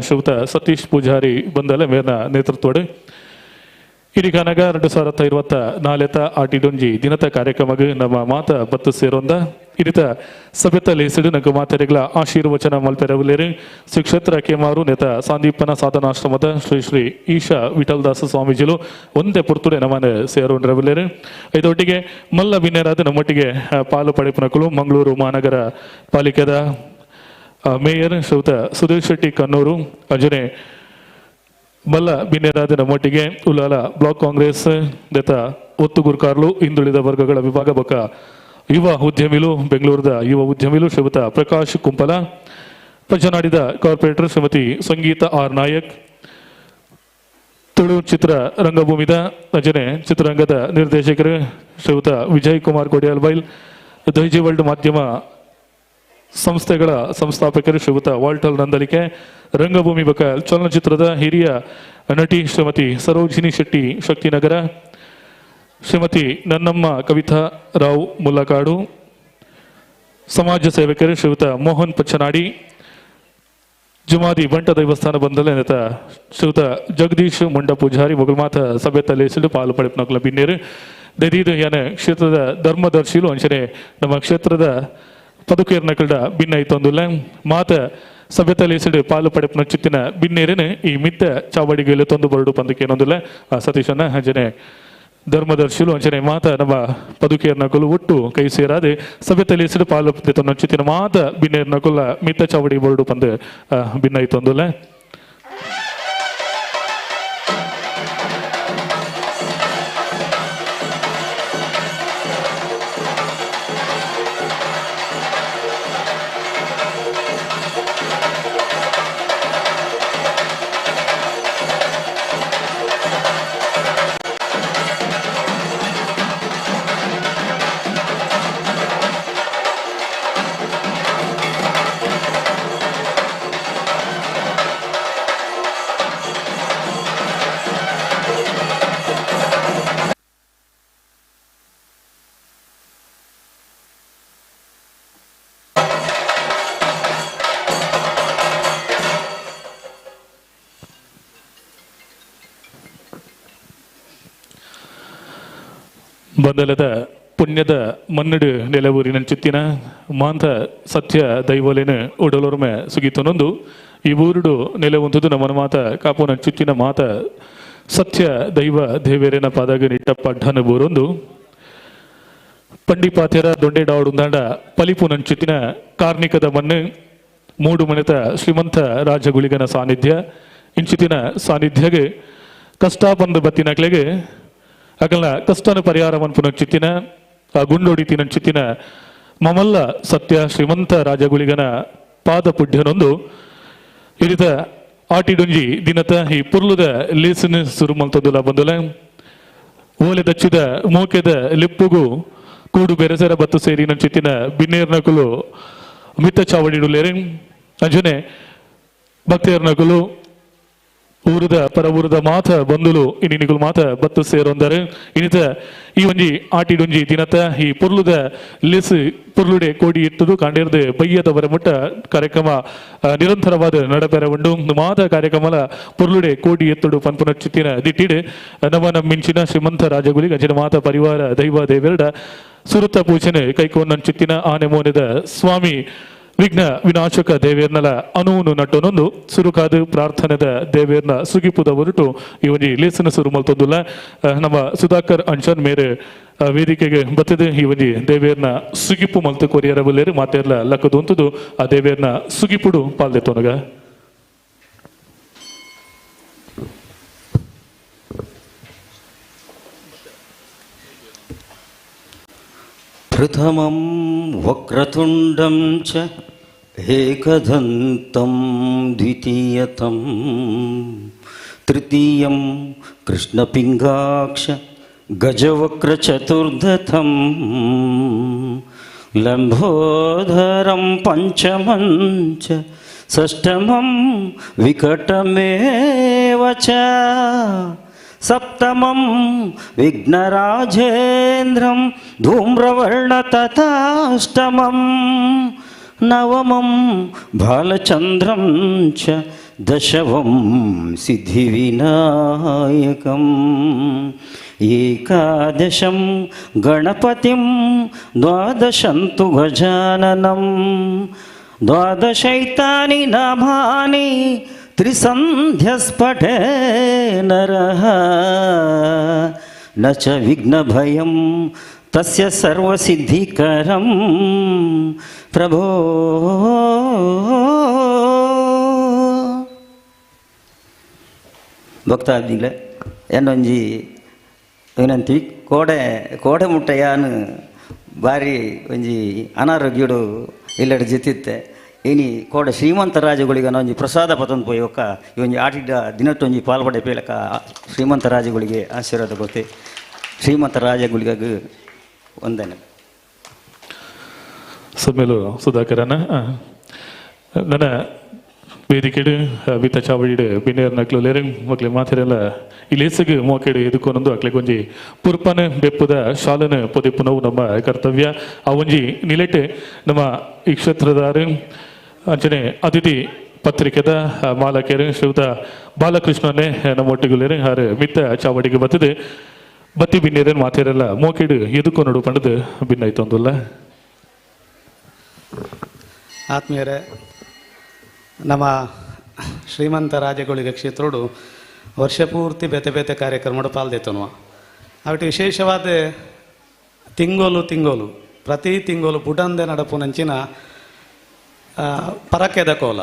ಶ್ರೀಯುತ ಸತೀಶ್ ಪೂಜಾರಿ ಬಂದಲೆ ಮೇರ್ನ ನೇತೃತ್ವಡು. ಇದೀಗ 2024 ಆಟಿಡೊಂಜಿ ದಿನತ ಕಾರ್ಯಕ್ರಮಕ್ಕೆ ನಮ್ಮ ಮಾತ ಬತ್ತು ಸೇರೊಂದ ಇರಿತ ಸಭೆತ ಲೇಸಿಡು ನಂಗೆ ಮಾತೆರೆಗಳ ಆಶೀರ್ವಚನ ಮಲ್ಪೆರವುಲೇರು. ಶ್ರೀ ಕ್ಷೇತ್ರ ಕೇಮಾರು ನೇತ ಸಾಂದೀಪನ ಸಾಧನಾಶ್ರಮದ ಶ್ರೀ ಶ್ರೀ ಈಶಾ ವಿಠಲದಾಸ ಸ್ವಾಮೀಜಿಲು ಒಂದೇ ಪುರ್ತುಡೆ ನಮ್ಮನೆ ಸೇರೋಂಡ್ರವುಲೇರು. ಇದೊಟ್ಟಿಗೆ ಮಲ್ಲ ಬಿನ್ನೇರಾದ ನಮ್ಮೊಟ್ಟಿಗೆ ಪಾಲು ಪಡೆಪುನಕುಲು ಮಂಗಳೂರು ಮಹಾನಗರ ಪಾಲಿಕೆದ ಮೇಯರ್ ಶ್ರೀಯುತ ಸುಧೀರ್ ಶೆಟ್ಟಿ ಕನ್ನೂರು, ಅಂಜನೆ ಮಲ್ಲ ಬಿನ್ನೇರಾದ ನಮ್ಮೊಟ್ಟಿಗೆ ಉಲ್ಲಾಲ ಬ್ಲಾಕ್ ಕಾಂಗ್ರೆಸ್ ದತ್ತ ಒತ್ತು ಗುರ್ಕಾರ್ಲು ಹಿಂದುಳಿದ ವರ್ಗಗಳ ವಿಭಾಗ ಬಕ ಯುವ ಉದ್ಯಮಿಲು ಬೆಂಗಳೂರದ ಯುವ ಉದ್ಯಮಿಲು ಶ್ರೀಮತ ಪ್ರಕಾಶ್ ಕುಂಪಲ, ಪಂಚನಾಡಿದ ಕಾರ್ಪೊರೇಟರ್ ಶ್ರೀಮತಿ ಸಂಗೀತ ಆರ್ ನಾಯಕ್, ತುಳು ಚಿತ್ರ ರಂಗಭೂಮಿದ ಅಂಜನೆ ಚಿತ್ರರಂಗದ ನಿರ್ದೇಶಕರು ಶ್ರೀಯುತ ವಿಜಯ್ ಕುಮಾರ್ ಕೊಡಿಯಾಲ್ಬೈಲ್, ದೈಜಿ ವರ್ಲ್ಡ್ ಮಾಧ್ಯಮ ಸಂಸ್ಥೆಗಳ ಸಂಸ್ಥಾಪಕರು ಶ್ರೀಯುತ ವಾಲ್ಟಲ್ ನಂದಲಿಕೆ, ರಂಗಭೂಮಿ ಬಕ ಚಲನಚಿತ್ರದ ಹಿರಿಯ ನಟಿ ಶ್ರೀಮತಿ ಸರೋಜಿನಿ ಶೆಟ್ಟಿ ಶಕ್ತಿನಗರ, ಶ್ರೀಮತಿ ನನ್ನಮ್ಮ ಕವಿತಾ ರಾವ್ ಮುಲ್ಲಕಾಡು, ಸಮಾಜ ಸೇವಕರು ಶ್ರೀಯುತ ಮೋಹನ್ ಪಚ್ಚನಾಡಿ, ಜುಮಾದಿ ಬಂಟ ದೇವಸ್ಥಾನ ಬಂದಲೆ ನೆತ ಶ್ರೀಯುತ ಜಗದೀಶ್ ಮುಂಡ ಪೂಜಾರಿ ಮೊಗಲ್ಮಾತ ಸಭೆ ತಲೆಸಿಲು ಪಾಲು ಪಡೆಪನಕುಲ ಬಿನ್ನೇರು. ದದೀದು ಯಾನ ಕ್ಷೇತ್ರದ ಧರ್ಮದರ್ಶಿಲು ಅಂಚನೆ ನಮ್ಮ ಕ್ಷೇತ್ರದ ಪದುಕೇರ್ನಕಲ್ಡ ಭಿನ್ನ ಇತ್ತೊಂದುಲ್ಲ ಮಾತ ಸಭೆತ ಲೇಸಿಡು ಪಾಲು ಪಡೆಪುನ ಚಿತ್ತಿನ ಬಿನ್ನೇರಿನ ಈ ಮಿತ್ತ ಚಾವಡಿಗೆಲ್ಲ ತೊಂದು ಬರಡು ಪಂದಕ್ಕೇನೊಂದುಲ್ಲ ಸತೀಶನ ಅಂಚನೆ ಧರ್ಮದರ್ಶಿಲು ಅಂಚನೆ ಮಾತ ನಮ್ಮ ಪದುಕೇರ್ನಕುಲು ಒಟ್ಟು ಕೈ ಸೇರಾದೆ ಸಭೆತ ಲೇಸಿಡು ಪಾಲು ಪಡೆತೊಂದು ಚಿತ್ತಿನ ಮಾತ ಬಿನ್ನೇರ್ನಕುಲ ಮಿತ್ತ ಚಾವಡಿ ಬರಡು ಪಂದು ಭಿನ್ನ ಇತ್ತೊಂದುಲ್ಲ. ಬಂದಲದ ಪುಣ್ಯದ ಮನ್ನಡು ನೆಲವೂರಿನ ಚಿತ್ತಿನ ಮಾಂತ ಸತ್ಯ ದೈವಲೇನ ಉಡಲೊರ್ಮೆ ಸುಗಿತನೊಂದು ಈ ಊರುಡು ನೆಲವಂತದ್ದು ನಮ್ಮನ ಮಾತ ಕಾಪುನ ಚಿತ್ತಿನ ಮಾತ ಸತ್ಯ ದೈವ ದೇವೇರೇನ ಪಾದಾಗ ನಿಟ್ಟಪ್ಪ ಅಡ್ಡನ ಬೋರೊಂದು ಪಂಡಿಪಾತ್ಯರ ದೊಂಡೆ ಡಾವುಡುಂದಾಂಡ ಪಲಿಪು ನಂಚಿತ್ತಿನ ಕಾರ್ಣಿಕದ ಮಣ್ಣು ಮೂಡು ಮನೆತ ಶ್ರೀಮಂತ ರಾಜಗುಳಿಗನ ಸಾನ್ನಿಧ್ಯ ಇಂಚಿತಿನ ಸಾನ್ನಿಧ್ಯಗೆ ಕಷ್ಟ ಬಂದು ಬತ್ತಿನಕ್ಲೆಗೆ ಅಕಲ್ನ ಕಷ್ಟನ ಪರಿಹಾರವನ್ನು ಪುನಃಚಿತ್ತಿನ ಆ ಗುಂಡೊಡಿತಿನ ಚಿತ್ತಿನ ಮಮಲ್ಲ ಸತ್ಯ ಶ್ರೀಮಂತ ರಾಜಗುಳಿಗನ ಪಾದ ಪುಡ್ಯನೊಂದು ಇರಿತ ಆಟಿಡೊಂಜಿ ದಿನತ ಈ ಪುರ್ಲುದ ಲೇಸನ ಸುರುಮಲ್ತೊಂದುಲ ಬಂದುಲ ಓಲೆ ದಚ್ಚಿದ ಮೋಕೆದ ಲಿಪ್ಪುಗು ಕೂಡು ಬೆರಸರ ಬತ್ತು ಸೇರಿ ನಂಚಿತ್ತಿನ ಬಿನ್ನೇರ್ನಕುಲು ಮಿತ್ತ ಚಾವಡಿಡುಲೇರಿ ಅಂಜನೆ ಭಕ್ತಿಯರ್ನಕುಲು ಊರದ ಪರ ಊರದ ಮಾತ ಬಂದುಲು ಇನ್ನಿನಿಗುಲು ಮಾತ ಬತ್ತು ಸೇರೊಂದರೆ ಇನ್ನಿತ ಈ ಒಂಜಿ ಆಟಿಡೊಂಜಿ ದಿನತ ಈ ಪುರ್ಲುದ ಲೇಸ್ ಪುರ್ಲುಡೆ ಕೋಡಿ ಇಟ್ಟದು ಕಾಂಡೇರ್ದು ಬಯ್ಯದವರ ಮುಟ್ಟ ಕಾರ್ಯಕ್ರಮ ನಿರಂತರವಾದ ನಡಪೆರ ಉಂಡು ಮಾತ ಕಾರ್ಯಕ್ರಮಲ ಪುರ್ಲುಡೆ ಕೋಡಿ ಎತ್ತುಡು ಪನ್ಪುನ ಚಿತ್ತಿನ ದಿಟ್ಟಿಡು ನಮ್ಮ ನಮ್ಮಿಂಚಿನ ಶ್ರೀಮಂತ ರಾಜಗುಲಿ ಗಂಜಿನ ಮಾತ ಪರಿವಾರ ದೈವ ದೇವೆರಡ ಸುರುತ ಪೂಜನೆ ಕೈಕೊಂಡ ಚಿತ್ತಿನ ಆನೆ ಮೋನೆದ ಸ್ವಾಮಿ ವಿಘ್ನ ವಿನಾಶಕ ದೇವೇರ್ನಲ ಅನುವನ್ನು ನಟ್ಟೊನೊಂದು ಸುರುಕಾದು ಪ್ರಾರ್ಥನೆದ ದೇವೇರ್ನ ಸುಗಿಪುದ ಹೊರಟು ಈ ಒಂಜಿ ಲೇಸನ ಸುರು ಮಲ್ತೊಂದುಲ್ಲ ನಮ್ಮ ಸುಧಾಕರ್ ಅಂಚನ್ ಮೇರೆ ವೇದಿಕೆಗೆ ಬತ್ತದೆ ಈ ಒಂಜಿ ದೇವೇರ್ನ ಸುಗಿಪು ಮಲ್ತು ಕೊರಿಯರ ಬಲ್ಲೇರು ಮಾತೇರ್ಲ ಲಕ್ಕದೊಂತುದು ಆ ದೇವೇರ್ನ ಸುಗಿಪುಡು ಪಾಲ್ದೆತ್ತೊನಗ. ಪ್ರಥಮಂ ವಕ್ರತುಂಡಂ ಚ ಏಕದಂತಂ ದ್ವಿತೀಯತಂ ತೃತೀಯಂ ಕೃಷ್ಣಪಿಂಗಾಕ್ಷ ಗಜವಕ್ರಚತುರ್ಧಥಂ ಲಂಬೋದರಂ ಪಂಚಮಂ ಚ ಷಷ್ಠಮಂ ವಿಕಟಮೇವ ಚ ಸಪ್ತಮಂ ವಿಘ್ನರಾಜೇಂದ್ರಂ ಧೂಮ್ರವರ್ಣ ತಥಾಷ್ಟಮಂ ನವಮಂ ಬಾಲಚಂದ್ರಂ ಚ ದಶಮಂ ಸಿದ್ಧಿವಿನಾಯಕಂ ಏಕಾದಶಂ ಗಣಪತಿಂ ದ್ವಾದಶಂ ತು ಗಜಾನನಂ ದ್ವಾದಶೈತಾನಿ ನಾಮಾನಿ ತ್ರಿಸಂಧ್ಯಸ್ಫಟೇ ನರಃ ನ ಚ ವಿಘ್ನಭಯಂ ತಸ್ಯ ಸರ್ವಸಿದ್ಧಿಕರಂ ಪ್ರಭೋ. ಭಕ್ತಾದಿಗಳೇ, ಏನೊಂಜಿ ವಿನಂತಿ, ಕೋಡೆ ಕೋಡೆ ಮುಟ್ಟೆಯಾನು ಭಾರಿ ಒಂಜಿ ಅನಾರೋಗ್ಯಡು ಇಲ್ಲಡೆ ಜಿತ್ತಿತ್ತೆ. ಇನಿ ಕೋಡೆ ಶ್ರೀಮಂತ ರಾಜಗಳಿಗೆ ಒಂಜಿ ಪ್ರಸಾದ ಪತಂದು ಪೋಯಿ ಒಕ್ಕ ಈ ಒಂಜಿ ಆಟಿಡ ದಿನಟ್ಟೊಂಜಿ ಪಾಲ್ಪಡೆ ಪೇಲಕ ಶ್ರೀಮಂತ ರಾಜಗಳಿಗೆ ಆಶೀರ್ವಾದ ಕೊತ್ತೆ. ಶ್ರೀಮಂತ ರಾಜಗಳಿಗೆ ವಂದನೆ. ಸಮ್ಮೇಲು ಸುಧಾಕರನ ನನ್ನ ವೇದಿಕೆಡು ಬಿತ್ತ ಚಾವಡಿಡು ಬಿನ್ನೇರ್ ನಕ್ಲು ಲೇರು ಮಕ್ಳು ಮಾತಿರಲ್ಲ ಇಲೇಸಗು ಮೋಕೆಡು ಎದುಕೊನೊಂದು ಅಕ್ಲೆ ಒಂಜಿ ಪುರ್ಪನ ಬೆಪ್ಪುದ ಶಾಲನ ಪೊದೆಪುನವು ನಮ್ಮ ಕರ್ತವ್ಯ. ಆ ಒಂಜಿ ನಿಲೆಟೆ ನಮ್ಮ ಈ ಕ್ಷೇತ್ರದಾರು ಅಂಚನೆ ಅತಿಥಿ ಪತ್ರಿಕೆದ ಮಾಲಕರು ಶ್ರೀಯುತ ಬಾಲಕೃಷ್ಣನೇ ನಮ್ಮ ಒಟ್ಟಿಗೆ ಹಾರು ಮಿತ್ತ ಚಾವಡಿಗೆ ಬರ್ತದೆ. ಬತ್ತಿ ಬಿನ್ನೇರನ್ ಮಾತೇರೆಲ್ಲ ಮೋಕೆಡು ಎದುಕೊನಡು ಪಂಡದು ಭಿನ್ನಾಯ್ತೊಂದುಲ್ಲ. ಆತ್ಮೀಯರೇ, ನಮ್ಮ ಶ್ರೀಮಂತ ರಾಜಗಳಿಗೆ ಕ್ಷೇತ್ರೋಡು ವರ್ಷ ಪೂರ್ತಿ ಬೇತೆ ಬೇತೆ ಕಾರ್ಯಕ್ರಮ ಪಾಲ್ದೆತ್ತನುವ ಅವಿಟ್ಟು ವಿಶೇಷವಾದ ತಿಂಗೋಲು ತಿಂಗೋಲು ಪ್ರತಿ ತಿಂಗೋಲು ಬುಡಂದೆ ನಡಪುನಂಚಿನ ಪರಕೆದ ಕೋಲ.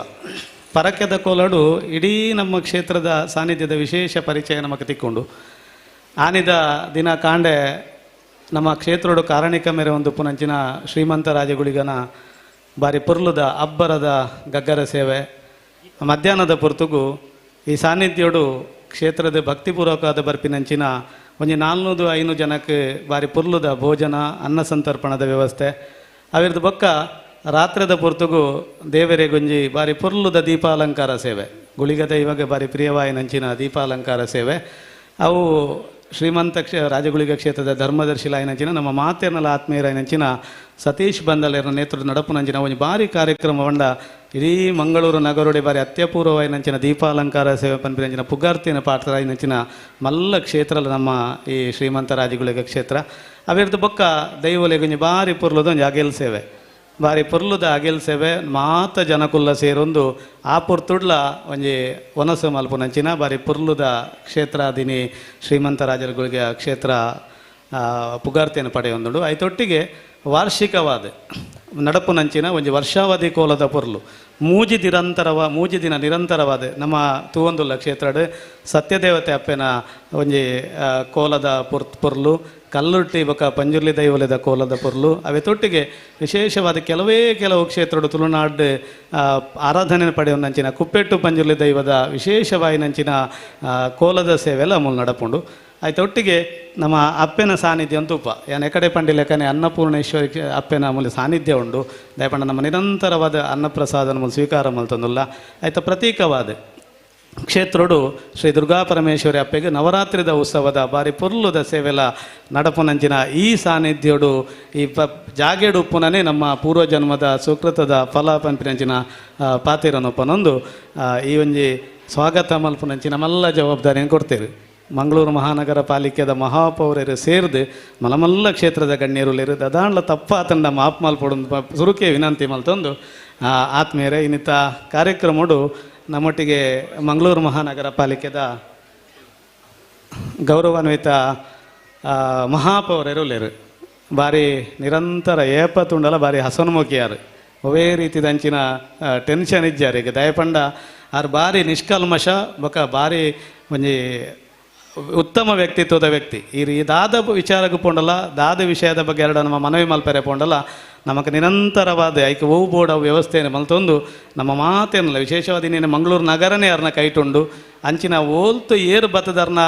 ಪರಕೆದ ಕೋಲಡು ಇಡೀ ನಮ್ಮ ಕ್ಷೇತ್ರದ ಸಾನ್ನಿಧ್ಯದ ವಿಶೇಷ ಪರಿಚಯ ನಮಗೆ ತಿಕ್ಕೊಂಡು ಆನಿದ ದಿನ ಕಾಂಡೆ ನಮ್ಮ ಕ್ಷೇತ್ರೋಡು ಕಾರಣಿಕ ಮೇರೆ ಒಂದು ಪುನಂಚಿನ ಶ್ರೀಮಂತ ರಾಜಗುಳಿಗನ ಬಾರಿ ಪುರ್ಲುದ ಅಬ್ಬರದ ಗಗ್ಗರ ಸೇವೆ ಮಧ್ಯಾಹ್ನದ ಪೊರ್ತುಗು ಈ ಸಾನ್ನಿಧ್ಯೋಡು ಕ್ಷೇತ್ರದ ಭಕ್ತಿಪೂರ್ವಕವಾದ ಬರ್ಪಿನಂಚಿನ ಒಂಜಿ 400-500 ಜನಕ್ಕೆ ಬಾರಿ ಪುರ್ಲುದ ಭೋಜನ ಅನ್ನ ಸಂತರ್ಪಣದ ವ್ಯವಸ್ಥೆ. ಅವಿರ್ದು ಬೊಕ್ಕ ರಾತ್ರಿದ ಪೊರ್ತುಗು ದೇವರೆಗೊಂಜಿ ಬಾರಿ ಪುರ್ಲುದ ದೀಪಾಲಂಕಾರ ಸೇವೆ, ಗುಳಿಗ ದೈವಗೆ ಬಾರಿ ಪ್ರಿಯವಾಯಿನಂಚಿನ ದೀಪಾಲಂಕಾರ ಸೇವೆ. ಅವು ಶ್ರೀಮಂತ ರಾಜಗುಳಿಗ ಕ್ಷೇತ್ರದ ಧರ್ಮದರ್ಶಿಲಾಯಿನಂಚಿನ ನಮ್ಮ ಮಾತೆರ್ನಲ ಆತ್ಮೀಯರಾಯಿನಂಚಿನ ಸತೀಶ್ ಬಂದಲೇರ್ನ ನೇತೃತ್ವ ನಡಪುನಂಚಿನ ಒಂಜಿ ಬಾರಿ ಕಾರ್ಯಕ್ರಮ వంಡ ಇಡೀ ಮಂಗಳೂರು ನಗರುಡೆ ಬಾರಿ ಅತ್ಯಪೂರ್ವವಾಯಿನಂಚಿನ ದೀಪಾಲಂಕಾರ ಸೇವೆ ಪನ್ಪಿನಂಚಿನ ಪುಗಾರ್ತಿನ ಪಾತ್ರರಾಯಿನಂಚಿನ ಮಲ್ಲ ಕ್ಷೇತ್ರ ನಮ್ಮ ಈ ಶ್ರೀಮಂತ ರಾಜಗುಳಿಗ ಕ್ಷೇತ್ರ. ಅವಿರ್ದು ಬೊಕ್ಕ ದೈವಲೆಗೊಂಜಿ ಬಾರಿ ಪೊರ್ಲುದ ಒಂಜಿ ಅಗೆಲ್ ಸೇವೆ, ಬಾರಿ ಪೊರ್ಲುದ ಅಗೆಲ್ ಸೇವೆ ಮಾತ ಜನಕುಲ್ಲ ಸೇರೊಂದು ಆ ಪೊರ್ತುಡ್ಲ ಒಂಜಿ ವನಸು ಮಲ್ಪುನಂಚಿನ ಬಾರಿ ಪೊರ್ಲುದ ಕ್ಷೇತ್ರ ದಿನಿ ಶ್ರೀಮಂತ ರಾಜರುಗಳಿಗೆ ಕ್ಷೇತ್ರ ಪುಗಾರ್ತೆಯನ್ನು ಪಡೆಯೊಂದುಂಡು. ಐತೊಟ್ಟಿಗೆ ವಾರ್ಷಿಕವಾದ ನಡಪುನಂಚಿನ ಒಂಜಿ ವರ್ಷಾವಧಿ ಕೋಲದ ಪೊರ್ಲು ಮೂಜಿ ದಿನ ನಿರಂತರವಾದ ನಮ್ಮ ತೂವಂದುಲ್ಲ ಕ್ಷೇತ್ರಡ್ ಸತ್ಯದೇವತೆ ಅಪ್ಪೆನ ಒಂಜಿ ಕೋಲದ ಪೊರ್ಲು, ಕಲ್ಲುಟ್ಟಿ ಬೊಕ ಪಂಜುರ್ಲಿ ದೈವಲೆದ ಕೋಲದ ಪೊರ್ಲು. ಅವೆತೊಟ್ಟಿಗೆ ವಿಶೇಷವಾದ ಕೆಲವೇ ಕೆಲವು ಕ್ಷೇತ್ರಡು ತುಳುನಾಡು ಆರಾಧನೆ ಪಡೆಯೊಂದಂಚಿನ ಕುಪ್ಪೆಟ್ಟು ಪಂಜುರ್ಲಿ ದೈವದ ವಿಶೇಷವಾಯಿನಂಚಿನ ಕೋಲದ ಸೇವೆಲ್ಲ ಮೂಲ ನಡಪುಂಡು. ಆಯ್ತೊಟ್ಟಿಗೆ ನಮ್ಮ ಅಪ್ಪೆನ ಸಾನ್ನಿಧ್ಯ ಅಂತೂಪ ಯಾನ್ ಎಕಡೆ ಪಂಡಿ ಲೆಕ್ಕನೆ ಅನ್ನಪೂರ್ಣೇಶ್ವರಿ ಅಪ್ಪೆನ ಮೂಲ ಸಾನ್ನಿಧ್ಯ ಉಂಡು. ದಯಪಂಡ ನಮ್ಮ ನಿರಂತರವಾದ ಅನ್ನಪ್ರಸಾದ ಮೂಲ ಸ್ವೀಕಾರ ಮಲ್ತೊಂದುಲ್ಲ. ಆಯ್ತ ಪ್ರತೀಕವಾದ ಕ್ಷೇತ್ರೋಡು ಶ್ರೀ ದುರ್ಗಾ ಪರಮೇಶ್ವರಿ ಅಪ್ಪೆಗೆ ನವರಾತ್ರಿದ ಉತ್ಸವದ ಬಾರಿ ಪೊರ್ಲುದ ಸೇವೆಲ ನಡಪುನಂಚಿನ ಈ ಸಾನ್ನಿಧ್ಯೋಡು ಈ ಜಾಗೆಡು ಉಪ್ಪುನನೇ ನಮ್ಮ ಪೂರ್ವಜನ್ಮದ ಸುಕೃತದ ಫಲ ಪನ್ಪಿನಂಚಿನ ಪಾತಿರನೊಪ್ಪನೊಂದು ಈ ಒಂಜಿ ಸ್ವಾಗತ ಮಲ್ಪುನಂಚಿನ ಮಲ್ಲ ಜವಾಬ್ದಾರಿಯನ್ನು ಕೊಡ್ತೇವೆ. ಮಂಗಳೂರು ಮಹಾನಗರ ಪಾಲಿಕೆದ ಮಹಾಪೌರರು ಸೇರಿದು ಮಲಮಲ್ಲ ಕ್ಷೇತ್ರದ ಗಣ್ಯರುಲೇರು ದದಾಂಡ್ಲ ತಪ್ಪಾತಂಡ ಮಾಪ್ ಮಲ್ಪೊಡು ಸುರುಕೆ ವಿನಂತಿ ಮಲ್ತೊಂದು ಆತ್ಮೀಯರೇ, ಇನ್ನಿತ ಕಾರ್ಯಕ್ರಮಡು ನಮ್ಮೊಟ್ಟಿಗೆ ಮಂಗಳೂರು ಮಹಾನಗರ ಪಾಲಿಕೆದ ಗೌರವಾನ್ವಿತ ಮಹಾಪೌರರು ಬಾರಿ ನಿರಂತರ ಏಪ ತುಂಡಲ ಬಾರಿ ಹಸನ್ಮುಖಿಯಾರು, ಒವೇ ರೀತಿದಂಚಿನ ಟೆನ್ಷನ್ ಇಜ್ಜಾರು. ಈಗ ದಯಪಂಡ ಆರು ಬಾರಿ ನಿಷ್ಕಲ್ಮಶ ಬೊಕ ಬಾರಿ ಒಂಜಿ ಉತ್ತಮ ವ್ಯಕ್ತಿತ್ವದ ವ್ಯಕ್ತಿ. ಈ ದಾದ ವಿಚಾರಕ್ಕೆ ಪೋಂಡಲ್ಲ ದಾದ ವಿಷಯದ ಬಗ್ಗೆ ಎರಡು ನಮ್ಮ ಮನವಿ ಮಲ್ಪೆರೆ ಪೋಂಡಲ್ಲ ನಮಗೆ ನಿರಂತರವಾದ ಐಕೆ ಓವು ಬೋರ್ಡ್ ವ್ಯವಸ್ಥೆಯನ್ನು ಮಲ್ತೊಂದು ನಮ್ಮ ಮಾತೇನಲ್ಲ ವಿಶೇಷವಾದ ಇನ್ನೇನು ಮಂಗಳೂರು ನಗರನೇ ಅವ್ರನ್ನ ಕೈಟುಂಡು ಅಂಚಿನ ಓಲ್ತು ಏರು ಬತ್ತದರ್ನ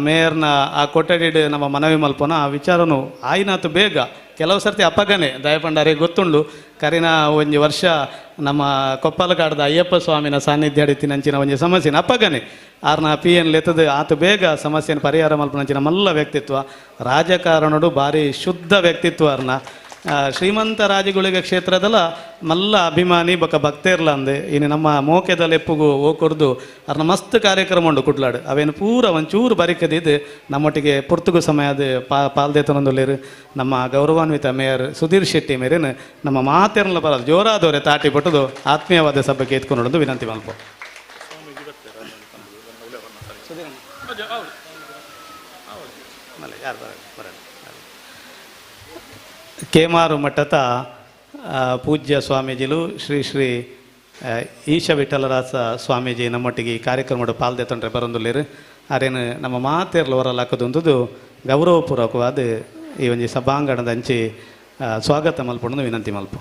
ಮೇಯರ್ನ ಆ ಕೊಠಡಿಡು ನಮ್ಮ ಮನವಿ ಮಲ್ಪೋನ ಆ ವಿಚಾರನು ಆಯ್ನಾತು ಬೇಗ ಕೆಲವು ಸರ್ತಿ ಅಪ್ಪಗನೆ ದಯಪಂಡಾರೆ ಗೊತ್ತುಂಡು. ಕರಿನ ಒಂಜಿ ವರ್ಷ ನಮ್ಮ ಕೊಪ್ಪಲಕಾಡದ ಅಯ್ಯಪ್ಪ ಸ್ವಾಮಿನ ಸಾನ್ನಿಧ್ಯ ಅಡಿತಿನಂಚಿನ ಒಂಜಿ ಸಮಸ್ಯೆನ ಅಪ್ಪಗನೆ ಆರ್ನ ಪಿ ಎನ್ ಲೆತ್ತದು ಆತ ಬೇಗ ಸಮಸ್ಯೆನ ಪರಿಹಾರ ಮಲ್ಪನಂಚಿನ ಮಲ್ಲ ವ್ಯಕ್ತಿತ್ವ, ರಾಜಕಾರಣಡು ಭಾರಿ ಶುದ್ಧ ವ್ಯಕ್ತಿತ್ವ ಅರ್ನ. ಶ್ರೀಮಂತ ರಾಜಗುಳಿಗ ಕ್ಷೇತ್ರದಲ್ಲ ಮಲ್ಲ ಅಭಿಮಾನಿ ಬೊಕ ಭಕ್ತೇರ್ಲ ಅಂದೆ ಇನ್ನು ನಮ್ಮ ಮೋಕೆದ ಲೆಪ್ಪುಗು ಓಕೊರ್ದು ಅರ್ನ ಮಸ್ತ್ ಕಾರ್ಯಕ್ರಮ ಉಂಡು ಕುಡ್ಲಾಡು ಅವೇನು ಪೂರ ಒಂಚೂರು ಬರಿಕದಿದ್ದು ನಮ್ಮೊಟ್ಟಿಗೆ ಪೊರ್ತುಗು ಸಮಯ ಅದು ಪಾಲ್ದೇತನೊಂದುಲ್ಲೇರು ನಮ್ಮ ಗೌರವಾನ್ವಿತ ಮೇಯರ್ ಸುಧೀರ್ ಶೆಟ್ಟಿ ಮೇರೇನು ನಮ್ಮ ಮಾತೇರ್ನ ಬರೋದು ಜೋರಾದವರೆ ತಾಟಿ ಪಟ್ಟದು ಆತ್ಮೀಯವಾದ ಸಭೆಗೆ ಎತ್ಕೊಂಡು ವಿನಂತಿ ಮಲ್ಪ. ಕೇಮಾರು ಮಠದ ಪೂಜ್ಯ ಸ್ವಾಮೀಜಿಲು ಶ್ರೀ ಶ್ರೀ ಈಶ ವಿಠಲದಾಸ ಸ್ವಾಮೀಜಿ ನಮ್ಮೊಟ್ಟಿಗೆ ಈ ಕಾರ್ಯಕ್ರಮದ ಪಾಲ್ದೆ ತೊಂದರೆ ಬರೊಂದುಲ್ಲೇರು ಅರೇನು ನಮ್ಮ ಮಾತೇರ್ಲು ಹೊರಲಾಕದೊಂದು ಗೌರವಪೂರ್ವಕವಾದ ಈ ಒಂಜಿ ಸಭಾಂಗಣದ ಅಂಚಿ ಸ್ವಾಗತ ಮಲ್ಪೊಂಡು ವಿನಂತಿ ಮಲ್ಪ.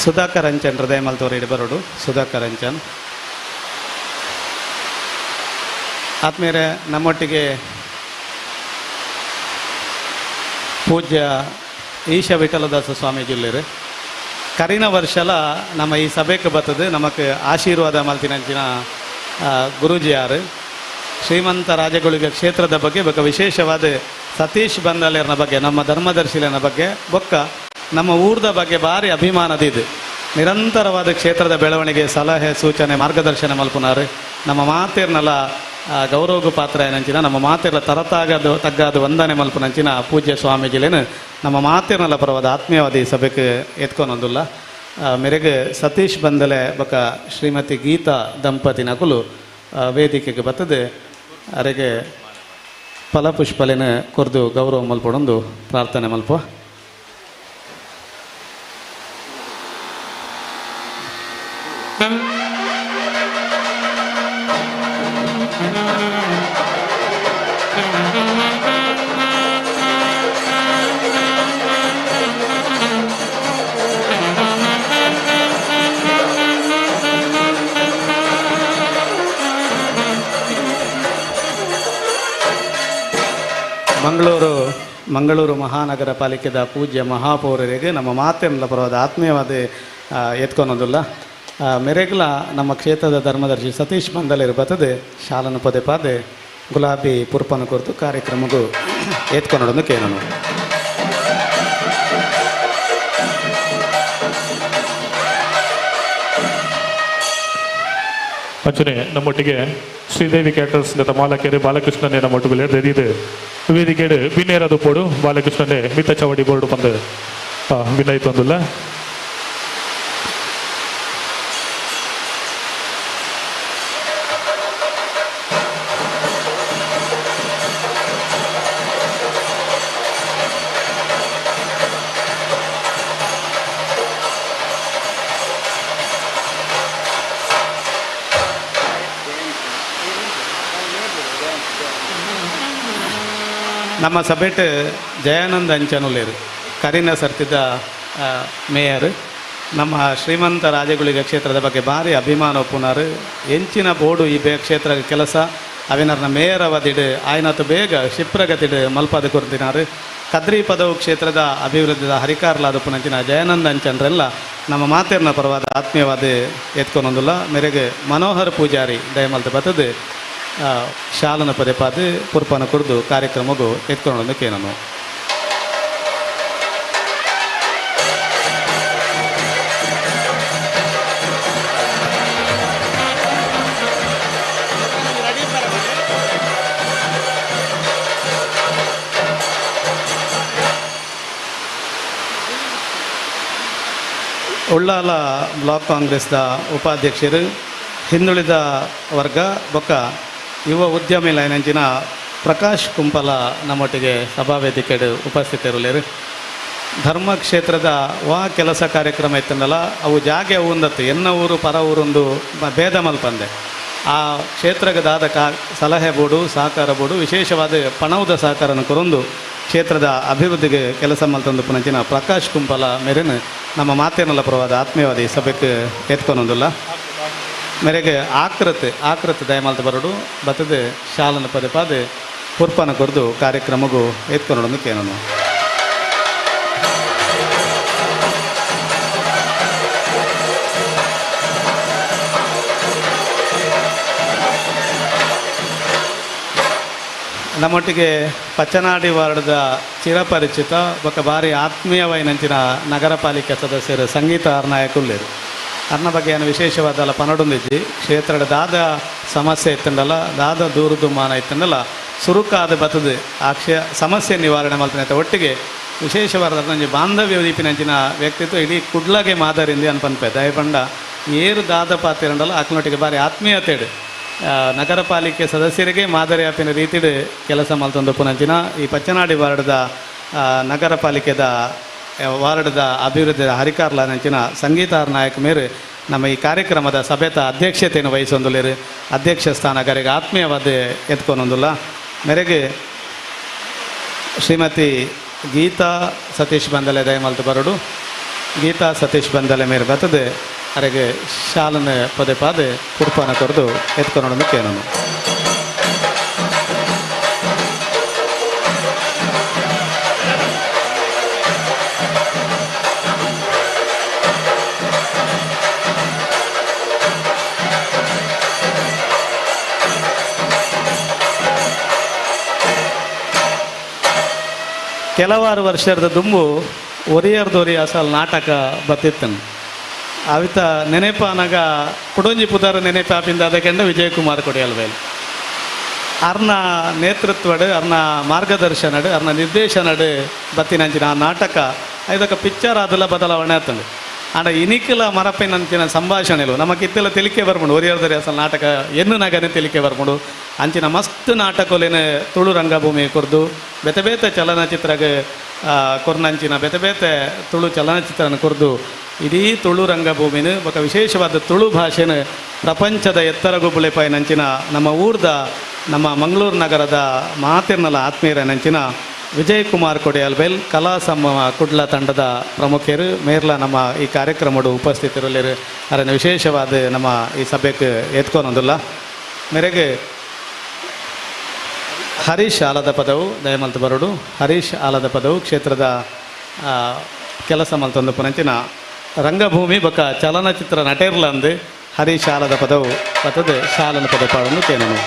ಸುಧಾಕರ್ ಅಂಚನ್ ಹೃದಯ ಮಲ್ತವರು ಬರೋಡು. ಸುಧಾಕರ್ ಅಂಚನ್ ಆತ್ಮೀಯರೇ, ನಮ್ಮೊಟ್ಟಿಗೆ ಪೂಜ್ಯ ಈಶ ವಿಠಲದಾಸ ಸ್ವಾಮೀಜಿಲ್ಲೇರು ಕರಿನ ವರ್ಷಲ ನಮ್ಮ ಈ ಸಭೆಗೆ ಬರ್ತದೆ ನಮಕ್ ಆಶೀರ್ವಾದ ಮಲ್ತಿನಂಚಿನ ಗುರೂಜಿಯಾರು ಶ್ರೀಮಂತ ರಾಜಗಳಿಗೆ ಕ್ಷೇತ್ರದ ಬಗ್ಗೆ ಬೊಕ್ಕ ವಿಶೇಷವಾದ ಸತೀಶ್ ಬಂದಲೇರ್ನ ಬಗ್ಗೆ, ನಮ್ಮ ಧರ್ಮದರ್ಶಿಲನ ಬಗ್ಗೆ, ಬೊಕ್ಕ ನಮ್ಮ ಊರ್ದ ಬಗ್ಗೆ ಭಾರಿ ಅಭಿಮಾನದಿದೆ. ನಿರಂತರವಾದ ಕ್ಷೇತ್ರದ ಬೆಳವಣಿಗೆ ಸಲಹೆ ಸೂಚನೆ ಮಾರ್ಗದರ್ಶನ ಮಲ್ಪುನಾರು ನಮ್ಮ ಮಾತಿರ್ನಲ ಗೌರವಗೂ ಪಾತ್ರ ಏನಂಚಿನ ನಮ್ಮ ಮಾತಿರ್ಲ ತರತಾಗದು ತಗ್ಗಾದು ವಂದನೆ ಮಲ್ಪುನಂಚಿನ ಪೂಜ್ಯ ಸ್ವಾಮೀಜಿಲೇನು ನಮ್ಮ ಮಾತಿರ್ನಲ ಪರವಾದ ಆತ್ಮೀಯವಾದ ಈ ಸಭೆಗೆ ಎತ್ಕೊನೊಂದುಲ್ಲ. ಮೇರೆಗೆ ಸತೀಶ್ ಬಂದಲೆ ಬೊಕ್ಕ ಶ್ರೀಮತಿ ಗೀತಾ ದಂಪತಿ ನಕುಲು ವೇದಿಕೆಗೆ ಬರ್ತದೆ ಅರೆಗೆ ಫಲಪುಷ್ಪಲೇನ ಕೊರ್ದು ಗೌರವ ಮಲ್ಪಡೊಂದು ಪ್ರಾರ್ಥನೆ ಮಲ್ಪ. ಮಂಗಳೂರು ಮಹಾನಗರ ಪಾಲಿಕೆದ ಪೂಜ್ಯ ಮಹಾಪೌರರಿಗೆ ನಮ್ಮ ಮಾತೆಲ್ಲ ಪರವಾದ ಆತ್ಮೀಯವಾದ ಎತ್ಕೊನೊಂದುಲ್ಲ. ಮೆರೆಗ್ಲ ನಮ್ಮ ಕ್ಷೇತ್ರದ ಧರ್ಮದರ್ಶಿ ಸತೀಶ್ ಬಂದಲೇರು ಬರ್ತದೆ ಶಾಲನ ಪದೇ ಪದೇ ಗುಲಾಬಿ ಪುರ್ಪನ ಕುರಿತು ಕಾರ್ಯಕ್ರಮಕ್ಕೂ ಎತ್ಕೊನೊಡೊಂದು ಕೇಳೋಣ. ಅಂಚನೆ ನಮ್ಮೊಟ್ಟಿಗೆ ಶ್ರೀದೇವಿ ಕ್ಯಾಟರ್ಸ್ ಮಾಲಕರು ಬಾಲಕೃಷ್ಣನೇ ನಮ್ಮೊಟ್ಟಿಗೆ ಇದೆ ವೇದಿಕೆಡು ಬಿನ್ನೇರದು ಪೋಡು ಬಾಲಕೃಷ್ಣನೇ ಮಿತ್ತ ಚವಡಿ ಬೋರ್ಡು ಬಂದು ವಿನಯ್ ತಂದುಲ್ಲ. ನಮ್ಮ ಸಭೆಟ್ ಜಯಾನಂದ ಅಂಚನುಲೇರು ಕರಿನ ಸರ್ತಿದ ಮೇಯರ್ ನಮ್ಮ ಶ್ರೀಮಂತ ರಾಜಗುಳಿಗ ಕ್ಷೇತ್ರದ ಬಗ್ಗೆ ಭಾರಿ ಅಭಿಮಾನ ಒಪ್ಪುನಾರು. ಎಂಚಿನ ಬೋರ್ಡು ಈ ಬೇ ಕ್ಷೇತ್ರ ಕೆಲಸ ಅವಿನರ್ನ ಮೇಯರ್ ಅವಧಿಡು ಆಯ್ನತು ಬೇಗ ಕ್ಷಿಪ್ರಗತಿಡು ಮಲ್ಪಾದ ಕೊರ್ತಿನಾರು. ಕದ್ರಿ ಪದವು ಕ್ಷೇತ್ರದ ಅಭಿವೃದ್ಧಿದ ಹರಿಕಾರ್ಲಾದ ಪುನಂಚಿನ ಜಯಾನಂದ ಅಂಚನ್ರೆಲ್ಲ ನಮ್ಮ ಮಾತೇರ್ನ ಪರವಾದ ಆತ್ಮೀಯವಾದ ಎತ್ಕೊನೊಂದುಲ್ಲ. ಮೇರೆಗೆ ಮನೋಹರ್ ಪೂಜಾರಿ ದಯಮಲ್ತ ಬರ್ತದೆ ಶಾಲನ ಪದೇ ಪದೇ ಪುರ್ಪನ ಕುರಿದು ಕಾರ್ಯಕ್ರಮಗೂ ಎತ್ಕೊಂಡು ಕೇನನು. ಉಳ್ಳಾಲ ಬ್ಲಾಕ್ ಕಾಂಗ್ರೆಸ್ದ ಉಪಾಧ್ಯಕ್ಷರು ಹಿಂದುಳಿದ ವರ್ಗ ಬೊಕ್ಕ ಯುವ ಉದ್ಯಮಿ ಲೈನಂಚಿನ ಪ್ರಕಾಶ್ ಕುಂಪಲ ನಮ್ಮೊಟ್ಟಿಗೆ ಸಭಾವೇದಿಕೆಡು ಉಪಸ್ಥಿತರುಲೇರು. ಧರ್ಮಕ್ಷೇತ್ರದ ವಾ ಕೆಲಸ ಕಾರ್ಯಕ್ರಮ ಇತ್ತಂದಲ್ಲ ಅವು ಜಾಗೆ ಉಂದತ್ತು ಎನ್ನ ಊರು ಪರ ಊರೊಂದು ಭೇದ ಮಲ್ಪಂದೆ ಆ ಕ್ಷೇತ್ರಗದಾದ ಸಲಹೆ ಬೋಡು ಸಹಕಾರ ಬೋಡು ವಿಶೇಷವಾದ ಪಣವುದ ಸಹಕಾರನ ಕೊರೊಂದು ಕ್ಷೇತ್ರದ ಅಭಿವೃದ್ಧಿಗೆ ಕೆಲಸ ಮಲ್ತಂದು ಪುನಂಚಿನ ಪ್ರಕಾಶ್ ಕುಂಪಲ ಮೇರೆನ ನಮ್ಮ ಮಾತೇನಲ್ಲ ಪರವಾದ ಆತ್ಮೀಯವಾದ ಈ ಸಭೆಗೆ ಎತ್ಕೊನೊಂದುಲ್ಲ. ಮೇರೆಗೆ ಆಕೃತಿ ಆಕೃತಿ ದಯಮಾಲ್ತ ಬರಡು ಬತ್ತದೆ ಶಾಲನ ಪದೇ ಪದೇ ಪುರ್ಪನ ಕೊರ್ದು ಕಾರ್ಯಕ್ರಮಗೂ ಎತ್ಕೊನೊಡೊಂದು ಕೇನನು. ನಮ್ಮೊಟ್ಟಿಗೆ ಪಚ್ಚನಾಡಿ ವಾರ್ಡ್ದ ಚಿರಪರಿಚಿತ ಬೊಕ್ಕ ಭಾರಿ ಆತ್ಮೀಯವಾಯಿನಂಚಿನ ನಗರ ಪಾಲಿಕೆ ಸದಸ್ಯರು ಸಂಗೀತ ಅರ್ನಾಯಕುಲ್ಲೇರು. ಅರ್ನ ಬಗ್ಗೆ ಏನು ವಿಶೇಷವಾದಲ್ಲ ಪನಡೊಂದಿಜ್ಜಿ ಕ್ಷೇತ್ರದ ದಾದ ಸಮಸ್ಯೆ ಇತ್ತಂಡಲ್ಲ ದಾದ ದೂರದುಮಾನ ಇತ್ತಂಡಲ್ಲ ಸುರುಕಾದ ಬತದೆ ಆ ಸಮಸ್ಯೆ ನಿವಾರಣೆ ಮಲ್ತನೈತೆ. ಒಟ್ಟಿಗೆ ವಿಶೇಷವಾದ ನಂಜಿ ಬಾಂಧವ್ಯ ದೀಪಿನಂಚಿನ ವ್ಯಕ್ತಿತ್ವ ಇಡೀ ಕುಡ್ಲಗೆ ಮಾದರಿಂದ ಅನ್ಪನ್ಪೆ ದಯಪಂಡ ಏರು ದಾದ ಪಾತಿರಂಡಲ್ಲ ಆಕ್ನೊಟ್ಟಿಗೆ ಭಾರಿ ಆತ್ಮೀಯತೆಡು ನಗರ ಪಾಲಿಕೆ ಸದಸ್ಯರಿಗೆ ಮಾದರಿ ಆಪಿನ ರೀತಿಡು ಕೆಲಸ ಮಲ್ತೊಂದು ಪುನಂಚಿನ ಈ ಪಚ್ಚನಾಡಿ ವಾರ್ಡ್ದ ನಗರ ಪಾಲಿಕೆದ ವಾರ್ಡ್ದ ಅಭಿವೃದ್ಧಿಯ ಹರಿಕಾರ್ಲಾನಂಚಿನ ಸಂಗೀತ ನಾಯಕ್ ಮೇರು ನಮ್ಮ ಈ ಕಾರ್ಯಕ್ರಮದ ಸಭೆತ ಅಧ್ಯಕ್ಷತೆಯನ್ನು ವಹಿಸೊಂದುಲೇರು. ಅಧ್ಯಕ್ಷ ಸ್ಥಾನಗಾರಿಗೆ ಆತ್ಮೀಯವಾದ ಎತ್ಕೊನೊಂದುಲ್ಲ. ಮೇರೆಗೆ ಶ್ರೀಮತಿ ಗೀತಾ ಸತೀಶ್ ಬಂದಲೆ ದಯಮಲ್ತು ಬರಡು. ಗೀತಾ ಸತೀಶ್ ಬಂದಲೆ ಮೇರು ಬರ್ತದೆ ಅರೆಗೆ ಶಾಲನ ಪದೇ ಪಾದೆ ಕುರ್ಪಾನ ಕೊರದು ಎತ್ಕೊನೊಡನ್ನು ಕೇನನು. ಕೆಲವಾರು ವರ್ಷದ ದುಂಬು ಒರಿಯರ್ದೊರಿ ಅಸಲ್ ನಾಟಕ ಬತ್ತಿತ್ತನು. ಅವಿತ ನೆನೆಪಾನಾಗ ಕುಡೊಂಜಿ ಪುದಾರ ನೆನೆಪಾಪಿಂದ ಅದಕ್ಕೆಂಡ ವಿಜಯಕುಮಾರ್ ಕೊಡಿಯಲ್ವೇಲ್ ಅರ್ನ ನೇತೃತ್ವಡು ಅರ್ನ ಮಾರ್ಗದರ್ಶನಡು ಅರ್ನ ನಿರ್ದೇಶನಡು ಬತ್ತಿನಂಚಿನ ಆ ನಾಟಕ ಇದಕ್ಕೆ ಪಿಕ್ಚರ್ ಅದೆಲ್ಲ ಬದಲಾವಣೆ ಆತಂಡು. ಆಂಡ ಇನಿಕಲ ಮರಪಿನಂಚಿನ ಸಂಭಾಷಣೆಲು ನಮಕ್ ಇತ್ತೆಲ್ಲ ತೆಲಿಕೆ ಬರ್ಪುಂಡು. ಒರಿಯರ್ದೊರಿ ಅಸಲ್ ನಾಟಕ ಎನ್ನು ನಗನೆ ತೆಲಿಕೆ ಬರ್ಪುಂಡು. ಅಂಚಿನ ಮಸ್ತ್ ನಾಟಕೊಲೆನ ತುಳು ರಂಗಭೂಮಿ ಕೊರ್ದು ಬೇತೆ ಬೇತೆ ಚಲನಚಿತ್ರಗೆ ಕೊರ್ನಂಚಿನ ಬೇತೆ ಬೇತೆ ತುಳು ಚಲನಚಿತ್ರನ ಕೊರ್ದು ಇಡೀ ತುಳು ರಂಗಭೂಮಿನ ಬೊಕ ವಿಶೇಷವಾದ ತುಳು ಭಾಷೆನ ಪ್ರಪಂಚದ ಎತ್ತರಗೂ ಬುಳೆಪಾಯಿನಂಚಿನ ನಮ್ಮ ಊರ್ದ ನಮ್ಮ ಮಂಗಳೂರು ನಗರದ ಮಾತಿರ್ನಲ ಆತ್ಮೀಯರನಂಚಿನ ವಿಜಯ್ ಕುಮಾರ್ ಕೊಡಿಯಲ್ಬೇಲ್ ಕಲಾ ಸಮ ಕುಡ್ಲ ತಂಡದ ಪ್ರಮುಖರು ಮೇರ್ಲ ನಮ್ಮ ಈ ಕಾರ್ಯಕ್ರಮಡು ಉಪಸ್ಥಿತರಲ್ಲಿರು ಅದನ್ನು ವಿಶೇಷವಾದ ನಮ್ಮ ಈ ಸಭೆಗೆ ಎತ್ಕೊನೊಂದಿಲ್ಲ. ಮೇರೆಗೆ ಹರೀಶ್ ಆಲದ ಪದವು ದಯಮಲ್ತ ಬರೋಡು. ಹರೀಶ್ ಆಲದ ಪದವು ಕ್ಷೇತ್ರದ ಕೆಲಸ ಮಲ್ತೊಂದು ಪುನಂಚಿನ ರಂಗಭೂಮಿ ಬೊಕ ಚಲನಚಿತ್ರ ನಟೇರ್ಲಂದು ಹರೀಶ್ ಆಲದ ಪದವು ಬರ್ತದೆ ಶಾಲನ ಪದ ಪಾಡನ್ನು ಕೇನನು.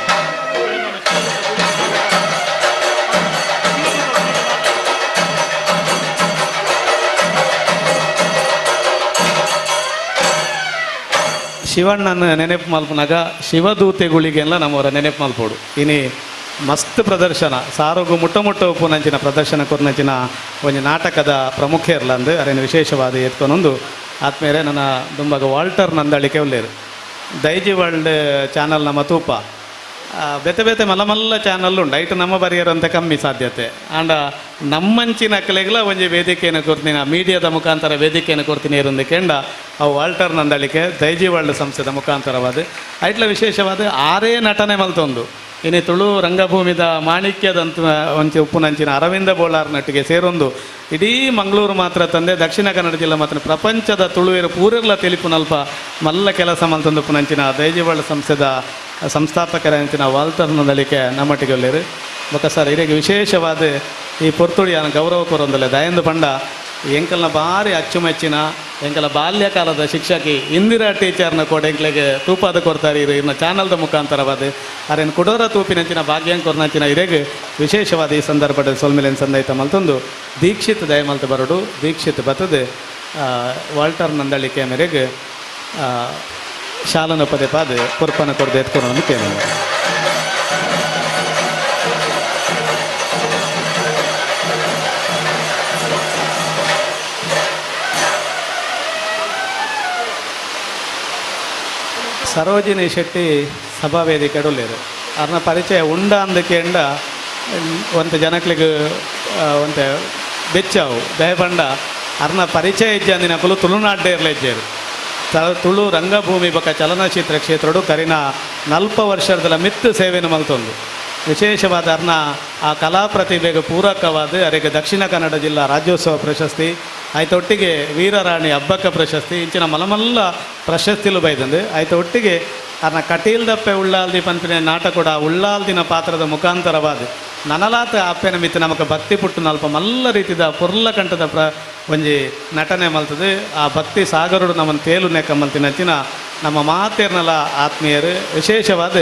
ಶಿವಣ್ಣನ ನೆನಪು ಮಲ್ಪನಾಗ ಶಿವದೂತೆಗಳಿಗೆಲ್ಲ ನಮ್ಮವರ ನೆನಪು ಮಲ್ಪೋಡು. ಇನಿ ಮಸ್ತ್ ಪ್ರದರ್ಶನ ಸಾರೋಗು ಮುಟ್ಟ ಮುಟ್ಟ ಉಪ್ಪುನಂಚಿನ ಪ್ರದರ್ಶನ ಕೊರ್ನಂಚಿನ ಒಂಜಿ ನಾಟಕದ ಪ್ರಮುಖ ಇರ್ಲಂದು ಅರೇನು ವಿಶೇಷವಾದ ಎತ್ಕೊನೊಂದು ಆತ್ಮೇರೆ ನನ್ನ ದುಂಬಾಗ ವಾಲ್ಟರ್ ನಂದಳಿಕೆ ಉಲ್ಲೇರು ದೈಜಿ ವರ್ಲ್ಡ್ ಚಾನಲ್ ನಮ್ಮ ತೂಪ ಬೇತೆ ಬೇತೆ ಮಲ್ಲ ಮಲ್ಲ ಚಾನಲ್ ಉಂಡು ಐಟು ನಮ್ಮ ಬರಿಯರಂತ ಕಮ್ಮಿ ಸಾಧ್ಯತೆ. ಆಂಡ ನಮ್ಮಂಚಿನ ಕಲೆಗಳ ಒಂಜಿ ವೇದಿಕೆಯನ್ನು ಕೊರ್ತೀನಿ ಮೀಡಿಯಾದ ಮುಖಾಂತರ ವೇದಿಕೆಯನ್ನು ಕೊರ್ತೀನಿ ಇರೊಂದು ಕೆಂಡ ಅವು ವಾಲ್ಟರ್ ನಂದಳಿಕೆ ದೈಜಿ ವರ್ಲ್ಡ್ ಸಂಸ್ಥೆದ ಮುಖಾಂತರವಾದ ಐಟ್ಲ ವಿಶೇಷವಾದ ಆರೇ ನಟನೆ ಮಲ್ತೊಂದು ಇನಿ ತುಳು ರಂಗಭೂಮಿದ ಮಾಣಿಕ್ಯದಂತ ಒಂಚಿ ಉಪ್ಪುನಂಚಿನ ಅರವಿಂದ ಬೋಳಾರ್ ನಟ್ಟಿಗೆ ಸೇರೊಂದು ಇಡೀ ಮಂಗಳೂರು ಮಾತ್ರ ತಂದೆ ದಕ್ಷಿಣ ಕನ್ನಡ ಜಿಲ್ಲೆ ಮಾತ್ರ ಪ್ರಪಂಚದ ತುಳುವೇರು ಪೂರೆರ್ಲ ತೆಲಿಪುನಲ್ಪ ಮಲ್ಲ ಕೆಲಸ ಮಲ್ತೊಂದು ಉಪ್ಪುನಂಚಿನ ದೈಜಿವಳ್ಳ ಸಂಸ್ಥೆದ ಸಂಸ್ಥಾಪಕರಂಚಿನ ವಾಲ್ಟರ್ ನಂದಳಿಕೆ ನಮ್ಮಟ್ಟಿಗೆ ಒಲ್ಲೇರು. ಬೊಕ ಸರ್ ಇರೆಗೆ ವಿಶೇಷವಾದ ಈ ಪೊರ್ತುಡಿಯನ ಗೌರವ ಕೊರೊಂದಲೆ ದಯಂದು ಪಂಡ ಎಂಕಲ್ನ ಭಾರಿ ಅಚ್ಚುಮೆಚ್ಚಿನ ಎಂಕಲ ಬಾಲ್ಯಕಾಲದ ಶಿಕ್ಷಕಿ ಇಂದಿರಾ ಟೀಚರ್ನ ಕೂಡ ಎಂಕ್ಲೆಗೆ ತೂಪಾದ ಕೊರ್ತಾರೆ ಇರು ಇನ್ನ ಚಾನಲ್ದ ಮುಖಾಂತರವಾದ ಅರೇನು ಕುಡೋರ ತೂಪಿನಂಚಿನ ಭಾಗ್ಯಂ ಕೊರ್ನಂಚಿನ ಇರೆಗೆ ವಿಶೇಷವಾದ ಈ ಸಂದರ್ಭದ ಸೊಲ್ಮೆಲೆನ್ ಸಂದೈತ ಮಲ್ತೊಂದು ದೀಕ್ಷಿತ್ ದಯಮಲ್ತ ಬರಡು. ದೀಕ್ಷಿತ್ ಬತ್ತದೆ ವಾಲ್ಟರ್ ನಂದಳಿಕೆ ಮೇರೆಗೆ ಶಾಲನ ಪದೇ ಪಾದೆ ಕೊರ್ಪನ ಕೊಡದೆ ಎತ್ಕೊಂಡು ಕೇಳ. ಸರೋಜಿನಿ ಶೆಟ್ಟಿ ಸಭಾವೇದಿಕೆ ಉಳ್ಳೇರು ಅರ್ನ ಪರಿಚಯ ಉಂಡ ಅಂದಕೆಂಡ ಒಂತೆ ಜನಕ್ಲಿಗೆ ಒಂತೆ ಬೆಚ್ಚಾವು ದಯಪಂಡ ಅರ್ನ ಪರಿಚಯ ಇಜ್ಜಂದಿನಕುಲು ತುಳುನಾಡ್ಡೆ ಇರಲೇ ಇಜ್ಜೇರು. ತುಳು ರಂಗಭೂಮಿ ಬೊಕ ಚಲನಚಿತ್ರ ಕ್ಷೇತ್ರಡು ಕರಿನ 40 ವರ್ಷದಲ್ಲ ಮಿತ್ತು ಸೇವೆಯನ್ನು ಮಲ್ತೊಂದು ವಿಶೇಷವಾದ ಅರ್ನ ಆ ಕಲಾ ಪ್ರತಿಭೆಗೆ ಪೂರಕವಾದ ಅರೆಗೆ ದಕ್ಷಿಣ ಕನ್ನಡ ಜಿಲ್ಲಾ ರಾಜ್ಯೋತ್ಸವ ಪ್ರಶಸ್ತಿ ಆಯ್ತೊಟ್ಟಿಗೆ ವೀರರಾಣಿ ಹಬ್ಬಕ್ಕ ಪ್ರಶಸ್ತಿ ಇಂಚಿನ ಮಲಮಲ್ಲ ಪ್ರಶಸ್ತಿಲು ಬೈದಂದು ಆಯ್ತೊಟ್ಟಿಗೆ ಅರ್ನ ಕಟೀಲ್ದಪ್ಪೆ ಉಳ್ಳಾಲ್ದಿ ಪನ್ಪಿನ ನಾಟಕೂಡ ಉಳ್ಳಾಲ್ದಿನ ಪಾತ್ರದ ಮುಖಾಂತರವಾದ ನನಲಾತ ಅಪ್ಪೆನ ಮಿತ್ತು ನಮಕ ಭಕ್ತಿ ಪುಟ್ಟು ನಲ್ಪ ಮಲ್ಲ ರೀತಿದ ಪೊರ್ಲ ಕಂಠದ ಒಂಜಿ ನಟನೆ ಮಲ್ತದೆ. ಆ ಭಕ್ತಿ ಸಾಗರುಡು ನಮ್ಮನ್ನು ತೇಲು ನೆಕ್ಕ ಮಲ್ತಿನಂಚಿನ ನಮ್ಮ ಮಾತೇರ್ನಲ ಆತ್ಮೀಯರು ವಿಶೇಷವಾದ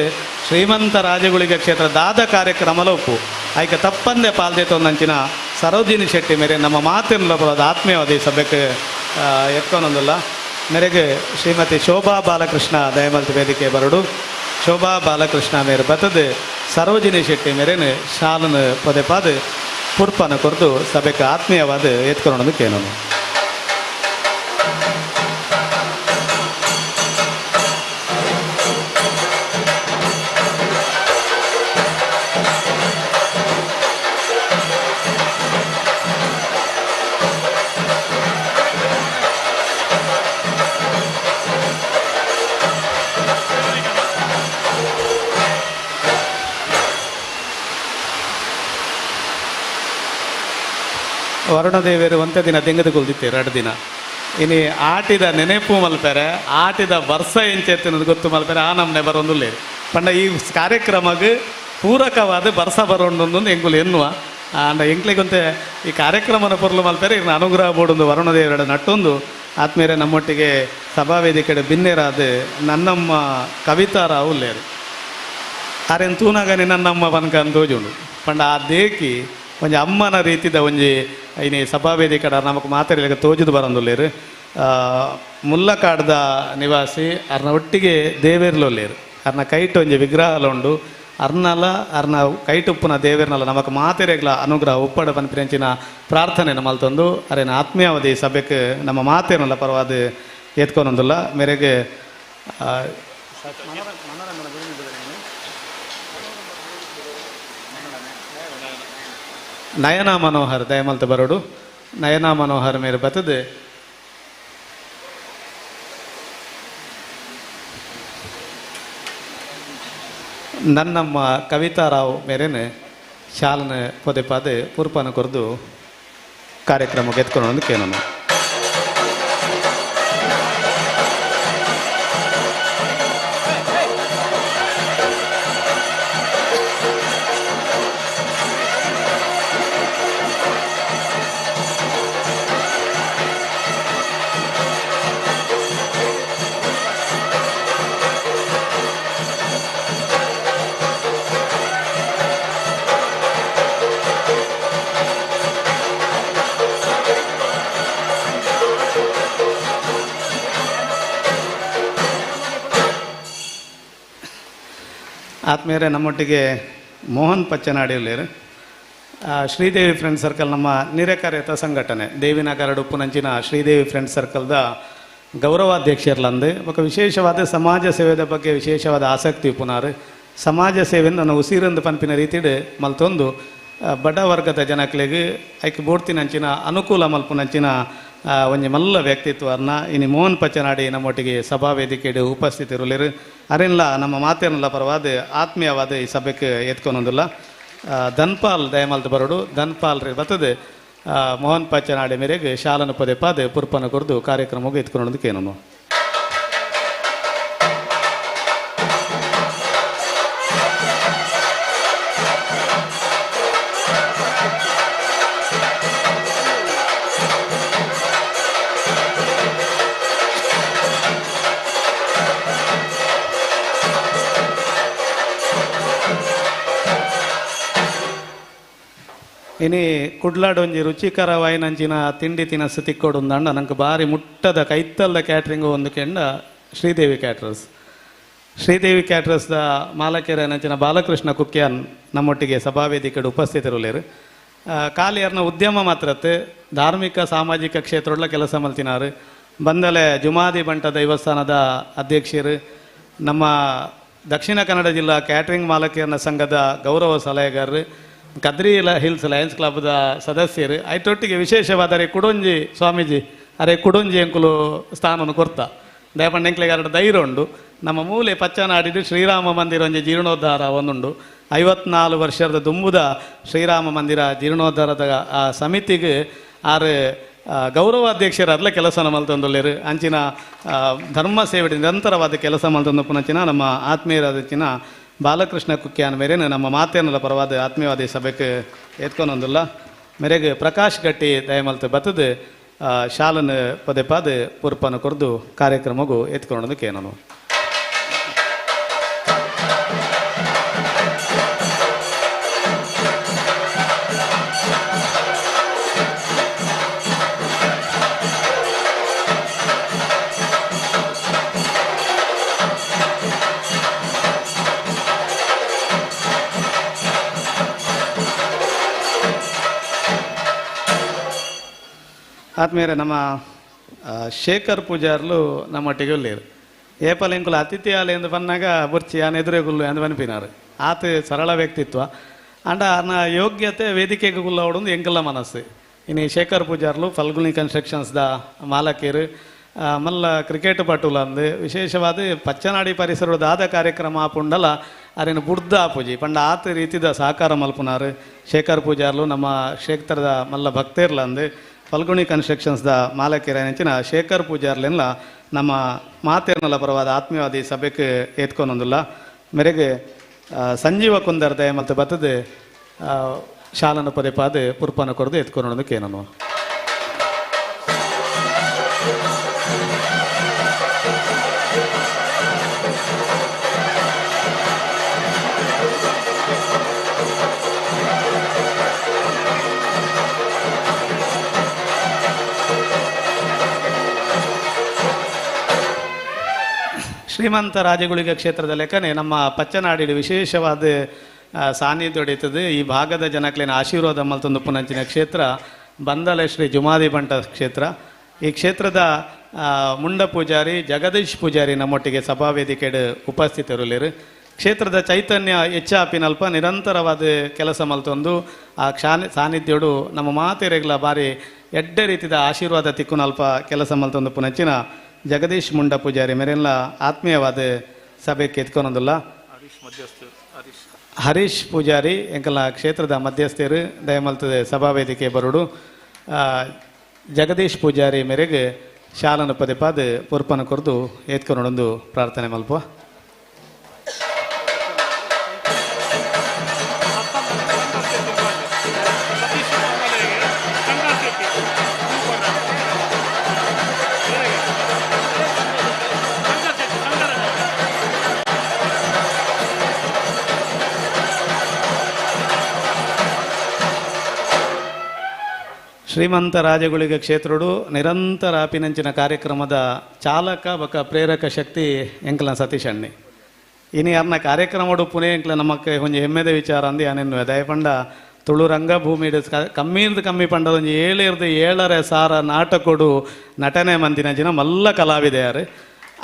ಶ್ರೀಮಂತ ರಾಜಗುಳಿಗ ಕ್ಷೇತ್ರ ದಾದ ಕಾರ್ಯಕ್ರಮಲ ಉಪ್ಪು ಆಯ್ಕೆ ತಪ್ಪಂದೆ ಪಾಲ್ದೇತೊಂದಂಚಿನ ಸರೋಜಿನಿ ಶೆಟ್ಟಿ ಮೇರೆ ನಮ್ಮ ಮಾತಿನ ಬರೋದು ಆತ್ಮೀಯವಾದ ಈ ಸಭೆಗೆ ಎತ್ಕೊನೊಂದಿಲ್ಲ. ಮೇರೆಗೆ ಶ್ರೀಮತಿ ಶೋಭಾ ಬಾಲಕೃಷ್ಣ ದಯಮಲ್ತಿ ವೇದಿಕೆ ಬರಡು. ಶೋಭಾ ಬಾಲಕೃಷ್ಣ ಮೇರೆ ಬತ್ತದೆ ಸರೋಜಿನಿ ಶೆಟ್ಟಿ ಮೇರೇನು ಶಾಲನ ಪದೇ ಪಾದ ಪುರ್ಪನ ಕೊರದು ಸಭೆಗೆ ಆತ್ಮೀಯವಾದ ಎತ್ಕೊನೊಂದು ಕೇನೋನು. ವರುಣದೇವಿಯರು ಒಂತೆ ದಿನ ದೆಂಗದ ಕೊಲ್ದಿತ್ತೆ 2 ದಿನ. ಇನಿ ಆಟಿದ ನೆನೆಪು ಮಲ್ಪೆರೆ, ಆಟಿದ ಬರ್ಸ ಎಂಚೆತ್ತಿನದು ಗೊತ್ತು ಮಲ್ಪೆರೆ ಆ ನಮ್ಮನೆ ಬರೋಂದುಲ್ಲೇರು. ಪಂಡ ಈ ಕಾರ್ಯಕ್ರಮಕ್ಕೆ ಪೂರಕವಾದ ಬರ್ಸ ಬರೋಂಡೊಂದು ಎಂಕುಲು ಎನ್ನುವ ಅಂಡ ಎಂಕ್ಲೆಗೊಂತೆ ಈ ಕಾರ್ಯಕ್ರಮನ ಪೊರ್ಲು ಮಲ್ಪೆರೆ ಇರ್ನ ಅನುಗ್ರಹ ಬೋಡೊಂದು ವರುಣದೇವರ ನಟ್ಟೊಂದು ಆತ್ಮೇರೆ ನಮ್ಮೊಟ್ಟಿಗೆ ಸಭಾವೇದಿಕೆಡೆ ಬಿನ್ನೇರಾದ ನನ್ನಮ್ಮ ಕವಿತಾರಾವು ಉಲ್ಲೇರು. ಆರೆನ್ ತೂನಾಗನೆ ನನ್ನಮ್ಮ ಪನ್ಕ ತೋಜುಂಡು. ಪಂಡ ಆ ದೇಕಿ ಒಂಜಿ ಅಮ್ಮನ ರೀತಿದ ಒಂಜಿ ಇನಿ ಸಭಾವೇದಿಕಡ ನಮಕ್ ಮಾತೆರ್ಲೆಗ್ ತೋಜುದು ಬರಂದುಲ್ಲೇರು. ಮುಲ್ಲಕಾಡ್ದ ನಿವಾಸಿ ಅರ್ನ ಒಟ್ಟಿಗೆ ದೇವೇರ್ಲೊಲ್ಲೇರು. ಅರ್ನ ಕೈಟ್ ಒಂಜಿ ವಿಗ್ರಹಲ ಉಂಡು. ಅರ್ನಲ ಅರ್ನ ಕೈಟುಪ್ಪುನ ದೇವೇರ್ನಲ ನಮಕ್ ಮಾತೆರೆಗ್ಲ ಅನುಗ್ರಹ ಉಪ್ಪಡ ಪನ್ಪಿನಂಚಿನ ಪ್ರಾರ್ಥನೆಯನ್ನು ಮಲ್ತೊಂದು ಅರೆನ ಆತ್ಮೀಯಾವಧಿ ಸಭೆಗೆ ನಮ್ಮ ಮಾತೇನಲ್ಲ ಪರವಾದ ಎತ್ಕೊನೊಂದುಲ್ಲ. ಮೇರೆಗೆ ನಯನ ಮನೋಹರ್ ದಯಮಲ್ತ ಬರೋಡು. ನಯನ ಮನೋಹರ್ ಮೇರೆ ಬರ್ತದೆ. ನನ್ನಮ್ಮ ಕವಿತಾ ರಾವ್ ಮೇರೇನೆ ಶಾಲನ ಪದೇ ಪದೇ ಪೂರ್ಪನ ಕೊರೆದು ಕಾರ್ಯಕ್ರಮಕ್ಕೆ ಎತ್ಕೊಂಡು ಕೇಳೋಣ. ಆತ್ಮೀಯರೇ, ನಮ್ಮೊಟ್ಟಿಗೆ ಮೋಹನ್ ಪಚ್ಚನಾಡಿಯಲ್ಲಿರು. ಶ್ರೀದೇವಿ ಫ್ರೆಂಡ್ ಸರ್ಕಲ್ ನಮ್ಮ ನಿರೆಕರೆತ ಸಂಘಟನೆ ದೇವಿನಗರ ಉಪ್ಪುನಂಚಿನ ಶ್ರೀದೇವಿ ಫ್ರೆಂಡ್ ಸರ್ಕಲ್ದ ಗೌರವಾಧ್ಯಕ್ಷರ್ಲಂದು ಬೊಕ ವಿಶೇಷವಾದ ಸಮಾಜ ಸೇವೆದ ಬಗ್ಗೆ ವಿಶೇಷವಾದ ಆಸಕ್ತಿ ಉಪ್ಪುನಾರು. ಸಮಾಜ ಸೇವೆಯನ್ನು ನನ್ನ ಉಸಿರಂದು ಪನ್ಪಿನ ರೀತಿಡ್ ಮಲ್ತೊಂದು ಬಡ ವರ್ಗದ ಜನಕ್ಲೆಗ್ ಐಕ್ ಬೋಡ್ತಿನಂಚಿನ ಅನುಕೂಲ ಮಲ್ಪುನಂಚಿನ ಒಂಜಿ ಮಲ್ಲ ವ್ಯಕ್ತಿತ್ವರ್ನ ಇನಿ ಮೋಹನ್ ಪಚ್ಚನಾಡಿ ನಮ್ಮೊಟ್ಟಿಗೆ ಸಭಾವೇದಿಕೆಡು ಉಪಸ್ಥಿತರುಲೇರು. ಅರೆನ್ಲ ನಮ್ಮ ಮಾತೇನಲ್ಲ ಪರವಾದ ಆತ್ಮೀಯವಾದ ಈ ಸಭೆಗೆ ಎತ್ಕೊನೊಂದುಲ್ಲ. ಧನ್ಪಾಲ್ ದಯಮಲ್ತ ಬರೋಡು. ಧನ್ಪಾಲ್ ರೀ ಬರ್ತದೆ ಮೋಹನ್ ಪಚ್ಚನಾಡಿ ಮೇರೆಗೆ ಶಾಲನ ಪದೇ ಪದೇ ಪುರ್ಪನ ಕೊರ್ದು ಕಾರ್ಯಕ್ರಮಕ್ಕೆ ಎತ್ಕೊಳೋದಕ್ಕೇನು. ಇನಿ ಕುಡ್ಲಾಡೊಂಜಿ ರುಚಿಕರವಾಯಿನಂಚಿನ ತಿಂಡಿ ತಿನಸು ತಿಕ್ಕೊಡುಂದಂಡ ನಂಗೆ ಬಾರಿ ಮುಟ್ಟದ ಕೈತಲ್ದ ಕ್ಯಾಟ್ರಿಂಗು ಒಂದು ಕೆಂಡ ಶ್ರೀದೇವಿ ಕ್ಯಾಟ್ರರ್ಸ್. ಶ್ರೀದೇವಿ ಕ್ಯಾಟ್ರರ್ಸ್ದ ಮಾಲಕೇರನಂಚಿನ ಬಾಲಕೃಷ್ಣ ಕುಕ್ಯಾನ್ ನಮ್ಮೊಟ್ಟಿಗೆ ಸಭಾವೇದಿಕೆಡು ಉಪಸ್ಥಿತರುಲೇರು. ಕಾಲಿಯರ್ನ ಉದ್ಯಮ ಮಾತ್ರತ್ತೆ ಧಾರ್ಮಿಕ ಸಾಮಾಜಿಕ ಕ್ಷೇತ್ರೊಳ್ಳ ಕೆಲಸ ಮಲ್ತಿನಾರು. ಬಂದಲೆ ಜುಮಾದಿ ಬಂಟ ದೇವಸ್ಥಾನದ ಅಧ್ಯಕ್ಷರು, ನಮ್ಮ ದಕ್ಷಿಣ ಕನ್ನಡ ಜಿಲ್ಲಾ ಕ್ಯಾಟ್ರಿಂಗ್ ಮಾಲಕಿಯರ್ನ ಸಂಘದ ಗೌರವ ಸಲಹೆಗಾರರು, ಕದ್ರಿ ಹಿಲ್ಸ್ ಲಯನ್ಸ್ ಕ್ಲಬ್ದ ಸದಸ್ಯರು. ಐತೊಟ್ಟಿಗೆ ವಿಶೇಷವಾದರೆ ಕುಡೊಂಜಿ ಸ್ವಾಮೀಜಿ ಅರೆ ಕುಡೊಂಜಿ ಅಂಕುಲು ಸ್ಥಾನವನ್ನು ಕೊರ್ತ ದಯಪಂಡ ಎಂಕ್ಲೆಗ್ ಅರಡ ಧೈರ್ಯ ಉಂಡು. ನಮ್ಮ ಮೂಲೆ ಪಚ್ಚನಾಡಿದ್ದು ಶ್ರೀರಾಮ ಮಂದಿರ ಒಂಜಿ ಜೀರ್ಣೋದ್ಧಾರ ಒಂದುಂಡು. 54 ವರ್ಷದ ದುಂಬುದ ಶ್ರೀರಾಮ ಮಂದಿರ ಜೀರ್ಣೋದ್ಧಾರದ ಆ ಸಮಿತಿಗೆ ಆರು ಗೌರವಾಧ್ಯಕ್ಷರಾದ್ಲ ಕೆಲಸ ಮಲ್ತೊಂದುಲ್ಲೇರು. ಅಂಚಿನ ಧರ್ಮ ಸೇವೆ ನಿರಂತರವಾದ ಕೆಲಸ ಮಲ್ತೊಂದು ಪುನಂಚಿನ ನಮ್ಮ ಆತ್ಮೀಯರಾದಂಚಿನ ಬಾಲಕೃಷ್ಣ ಕುಕ್ಯಾನ್ ಮೇರೇನು ನಮ್ಮ ಮಾತೇನಲ್ಲ ಪರವಾದ ಆತ್ಮೀಯವಾದ ಸಭೆಗೆ ಎತ್ಕೊನೊಂದುಲ್ಲ. ಮೇರೆಗೆ ಪ್ರಕಾಶ್ ಗಟ್ಟಿ ದಯಮಲ್ತ ಬತ್ತದು ಶಾಲನ ಪದೇ ಪದೇ ಪುರ್ಪನ ಕೊರ್ದು ಕಾರ್ಯಕ್ರಮಗೂ ಎತ್ಕೊಳೋದಕ್ಕೇನನು. ಆದ್ಮೇಲೆ ನಮ್ಮ ಶೇಖರ್ ಪೂಜಾರ್ಲು ನಮ್ಮೊಟ್ಟಿಗೆ ಉಳ್ಳೇರು. ಏಪಲ್ ಎಂಕುಲು ಅತಿಥಿ ಆಲೆ ಎಂದು ಬನ್ನಾಗ ಬುರ್ಚಿ ಆನ ಎದುರೇ ಗುಲ್ಲು ಎಂದು ಬನ್ಪಿನಾರು. ಆತ ಸರಳ ವ್ಯಕ್ತಿತ್ವ ಅಂಡ ಆನ ಯೋಗ್ಯತೆ ವೇದಿಕೆಗೆ ಗುಲ್ಲವಡೊಂದು ಎಂಕಲ್ಲ ಮನಸ್ಸು. ಇನ್ನು ಶೇಖರ್ ಪೂಜಾರ್ಲು ಫಲ್ಗುಣಿ ಕನ್ಸ್ಟ್ರಕ್ಷನ್ಸ್ದ ಮಾಲಕೀರು, ಮಲ್ಲ ಕ್ರಿಕೆಟ್ ಪಟುಲ ಅಂದು ವಿಶೇಷವಾದ ಪಚ್ಚನಾಡಿ ಪರಿಸರದ ಆದ ಕಾರ್ಯಕ್ರಮ ಆಪುಂಡಲ ಅರೇನು ಬುಡ್ದ ಆಪುಜಿ ಪಂಡ ಆತ ರೀತಿದ ಸಹಕಾರ ಮಲ್ಪುನಾರು. ಶೇಖರ್ ಪೂಜಾರ್ಲು ನಮ್ಮ ಕ್ಷೇತ್ರದ ಮಲ್ಲ ಭಕ್ತೇರ್ಲ ಅಂದು ಫಲ್ಗುಣಿ ಕನ್ಸ್ಟ್ರಕ್ಷನ್ಸ್ದ ಮಾಲಕಿರಾಯನಂಚಿನ ಶೇಖರ್ ಪೂಜಾರ್ಲೆನ್ಲ ನಮ್ಮ ಮಾತೇರ್ನಲ ಪರವಾದ ಆತ್ಮೀಯವಾದಿ ಸಭೆಗೆ ಏತ್ಕೊನೊಂದುಲ್ಲ. ಮೇರೆಗೆ ಸಂಜೀವ ಕುಂದರ್ ದಯ ಮತ್ತು ಬತ್ತದ ಶಾಲನ ಪದೇ ಪಾದ ಪುರ್ಪನ ಕೊರದು ಎತ್ಕೊನೊಂದು ಕೇನನು. ಶ್ರೀಮಂತ ರಾಜಗುಳಿಗ ಕ್ಷೇತ್ರದ ಲೆಕ್ಕನೆ ನಮ್ಮ ಪಚ್ಚನಾಡಿಡು ವಿಶೇಷವಾದ ಸಾನ್ನಿಧ್ಯ ಹೊಡೆಯುತ್ತದೆ. ಈ ಭಾಗದ ಜನಕ್ಲೇನ ಆಶೀರ್ವಾದ ಮಲ್ತೊಂದು ಪುನಂಚಿನ ಕ್ಷೇತ್ರ ಬಂದಲೆ ಶ್ರೀ ಜುಮಾದಿ ಬಂಟ ಕ್ಷೇತ್ರ. ಈ ಕ್ಷೇತ್ರದ ಮುಂಡ ಪೂಜಾರಿ ಜಗದೀಶ್ ಪೂಜಾರಿ ನಮ್ಮೊಟ್ಟಿಗೆ ಸಭಾವೇದಿಕೆಡು ಉಪಸ್ಥಿತರುಲೇರು. ಕ್ಷೇತ್ರದ ಚೈತನ್ಯ ಹೆಚ್ಚಾಪಿನಲ್ಪ ನಿರಂತರವಾದ ಕೆಲಸ ಮಲ್ತೊಂದು ಆ ಸಾನ್ನಿಧ್ಯೋಡು ನಮ್ಮ ಮಾತೆರೆಗ್ಲ ಬಾರಿ ಎಡ್ಡೆ ರೀತಿಯ ಆಶೀರ್ವಾದ ತಿಕ್ಕುನಲ್ಪ ಕೆಲಸ ಮಲ್ತೊಂದು ಪುನಂಚಿನ ಜಗದೀಶ್ ಮುಂಡ ಪೂಜಾರಿ ಮೇರೆಲ್ಲ ಆತ್ಮೀಯವಾದ ಸಭೆಗೆ ಎತ್ಕೊನೊಂದುಲ್ಲ. ಹರೀಶ್ ಪೂಜಾರಿ ಎಂಕಲ ಕ್ಷೇತ್ರದ ಮಧ್ಯಸ್ಥರು ದಯಮಲ್ತದೆ ಸಭಾವೇದಿಕೆ ಬರುಡು. ಜಗದೀಶ್ ಪೂಜಾರಿ ಮೇರೆಗೆ ಶಾಲನ ಪದೇ ಪಾದ ಪುರ್ಪನ ಕೊರದು ಎತ್ಕೊನೊಂದು ಪ್ರಾರ್ಥನೆ ಮಲ್ಪ. ಶ್ರೀಮಂತ ರಾಜಗುಳಿಗ ಕ್ಷೇತ್ರಡು ನಿರಂತರ ಅಪಿನಂಚಿನ ಕಾರ್ಯಕ್ರಮದ ಚಾಲಕ ಬಕ ಪ್ರೇರಕ ಶಕ್ತಿ ಎಂಕಲ ಸತೀಶ್ ಅಣ್ಣಿ. ಇನಿ ಅರ್ನ ಕಾರ್ಯಕ್ರಮಡು ಪುಣೆ ಎಂಕಲ ನಮಕ್ಕೆ ಒಂಜಿ ಹೆಮ್ಮೆದ ವಿಚಾರ ಅಂದು ಅನೆನ್ನುವೆ. ದಯಪಂಡ ತುಳು ರಂಗಭೂಮಿ ಕಮ್ಮಿರ್ದು ಕಮ್ಮಿ ಪಂಡದ ಒಂಜಿ 7.5 ಸಾವಿರ ನಾಟಕೊಡು ನಟನೆ ಮಂದಿನ ಜಿನ ಮಲ್ಲ ಕಲಾವಿದೆಯಾರು.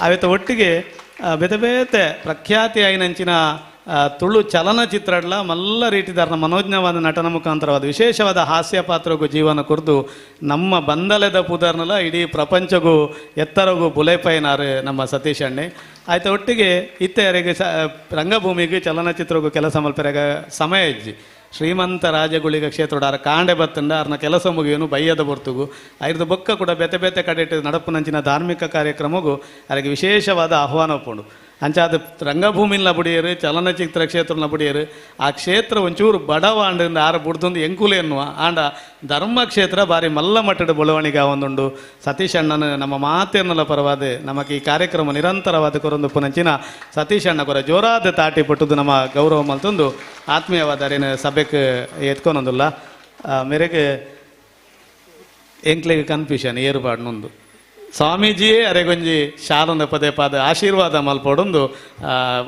ಅವೆತ ಒಟ್ಟಿಗೆ ಬೇತೆ ಬೇತೆ ಪ್ರಖ್ಯಾತಿ ಐನಂಚಿನ ತುಳು ಚಲನಚಿತ್ರಡ್ಲ ಮಲ್ಲ ರೀತಿದಾರನ ಮನೋಜ್ಞವಾದ ನಟನ ಮುಖಾಂತರವಾದ ವಿಶೇಷವಾದ ಹಾಸ್ಯ ಪಾತ್ರಗೂ ಜೀವನ ಕುರಿದು ನಮ್ಮ ಬಂದಲೆದ ಪುದರ್ನಲ ಇಡೀ ಪ್ರಪಂಚಗೂ ಎತ್ತರಗೂ ಬುಲೆಪೈನಾರು ನಮ್ಮ ಸತೀಶ್ ಅಣ್ಣೆ. ಆಯ್ತು ಒಟ್ಟಿಗೆ ಇತ್ತೆಯರಿಗೆ ರಂಗಭೂಮಿಗೆ ಚಲನಚಿತ್ರಗೂ ಕೆಲಸ ಮಲ್ಪೆರೆಗ ಸಮಯ ಇಜ್ಜಿ. ಶ್ರೀಮಂತ ರಾಜಗುಳಿಗ ಕ್ಷೇತ್ರೋಡು ಆರ ಕಾಂಡೆ ಬತ್ತಂಡ ಅರ್ನ ಕೆಲಸ ಮುಗಿಯೋನು ಬಯ್ಯದ ಬರ್ತುಗು ಐರ್ದು ಬೊಕ್ಕ ಕೂಡ ಬೇತೆ ಬೇತೆ ಕಡೆ ನಡಪುನಂಚಿನ ಧಾರ್ಮಿಕ ಕಾರ್ಯಕ್ರಮಗೂ ಅದಕ್ಕೆ ವಿಶೇಷವಾದ ಆಹ್ವಾನ ಒಪ್ಪುಂಡು. ಅಂಚಾದ ರಂಗಭೂಮಿನ ಬುಡಿಯರು ಚಲನಚಿತ್ರ ಕ್ಷೇತ್ರನ ಬುಡಿಯರು ಆ ಕ್ಷೇತ್ರ ಒಂಚೂರು ಬಡವ ಆಂಡಿಂದ ಆರ ಬುಡ್ದೊಂದು ಎಂಕುಲೆ ಎನ್ನುವ ಆಂಡ ಧರ್ಮ ಕ್ಷೇತ್ರ ಬಾರಿ ಮಲ್ಲ ಮಟ್ಟದ ಬೆಳವಣಿಗೆ ಒಂದುಂಡು. ಸತೀಶ್ ಅಣ್ಣನ ನಮ್ಮ ಮಾತೇರ್ನಲ ಪರವಾದ ನಮಗೆ ಈ ಕಾರ್ಯಕ್ರಮ ನಿರಂತರವಾದ ಕೊರೊಂದು ಪುನಂಚಿನ ಸತೀಶ್ ಅಣ್ಣ ಕೊರ ಜೋರಾದ ತಾಟಿ ಪಟ್ಟುದು ನಮ್ಮ ಗೌರವ ಮಲ್ತೊಂದು ಆತ್ಮೀಯವಾದ ಅರೇನು ಸಭೆಗೆ ಎತ್ಕೊನೊಂದುಲ್ಲ. ಮೇರೆಗೆ ಎಂಕ್ಲೆಗೆ ಕನ್ಫ್ಯೂಷನ್ ಏರ್ಪಾಡ್ನೊಂದು ಸ್ವಾಮೀಜಿಯೇ ಅರೆಗೊಂಜಿ ಶಾಲೊಂದು ಪದೇ ಪದ ಆಶೀರ್ವಾದ ಮಲ್ಪೊಡೊಂದು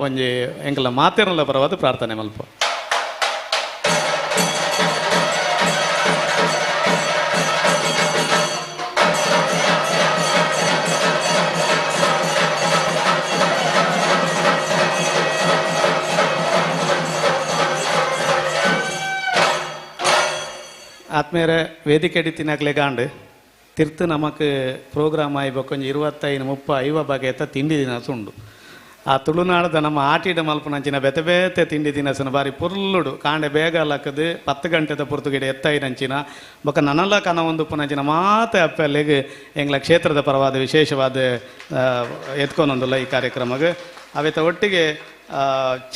ಒಂಜಿ ಎಂಕಲ ಮಾತೇರ್ನಲ ಪರವಾದ ಪ್ರಾರ್ಥನೆ ಮಲ್ಪ. ಆತ್ಮೀಯರೇ, ವೇದಿಕೆ ತಿನ್ನಕ್ಲೆ ಗಾಂಡು ತಿರ್ತು ನಮಕ್ ಪ್ರೋಗ್ರಾಮ್ ಆಯ್ಬೇಕು ಒಂಜಿ 25 30 50 ಬಗೆತ ತಿಂಡಿ ದಿನಸ ಉಂಡು. ಆ ತುಳುನಾಡದ ನಮ್ಮ ಆಟಿಡ ಮಲ್ಪನಂಚಿನ ಬೇತೆ ಬೇತೆ ತಿಂಡಿ ದಿನಸನ ಬಾರಿ ಪುರ್ಲುಡು ಕಾಂಡೆ ಬೇಗ ಲಕ್ಕದು 10 ಗಂಟೆದ ಪುರ್ತುಗಿಡ ಎತ್ತೈನಂಚಿನ ಬೊಕ ನನಲ ಕನ ಒಂದು ಪುನಂಚಿನ ಮಾತೆ ಅಪ್ಪಲ್ಲಿಗೆ ಎಂಗ್ಲ ಕ್ಷೇತ್ರದ ಪರವಾದ ವಿಶೇಷವಾದ ಎತ್ಕೊನೊಂದುಲ್ಲ ಈ ಕಾರ್ಯಕ್ರಮಕ್ಕೆ. ಅವೆತ ಒಟ್ಟಿಗೆ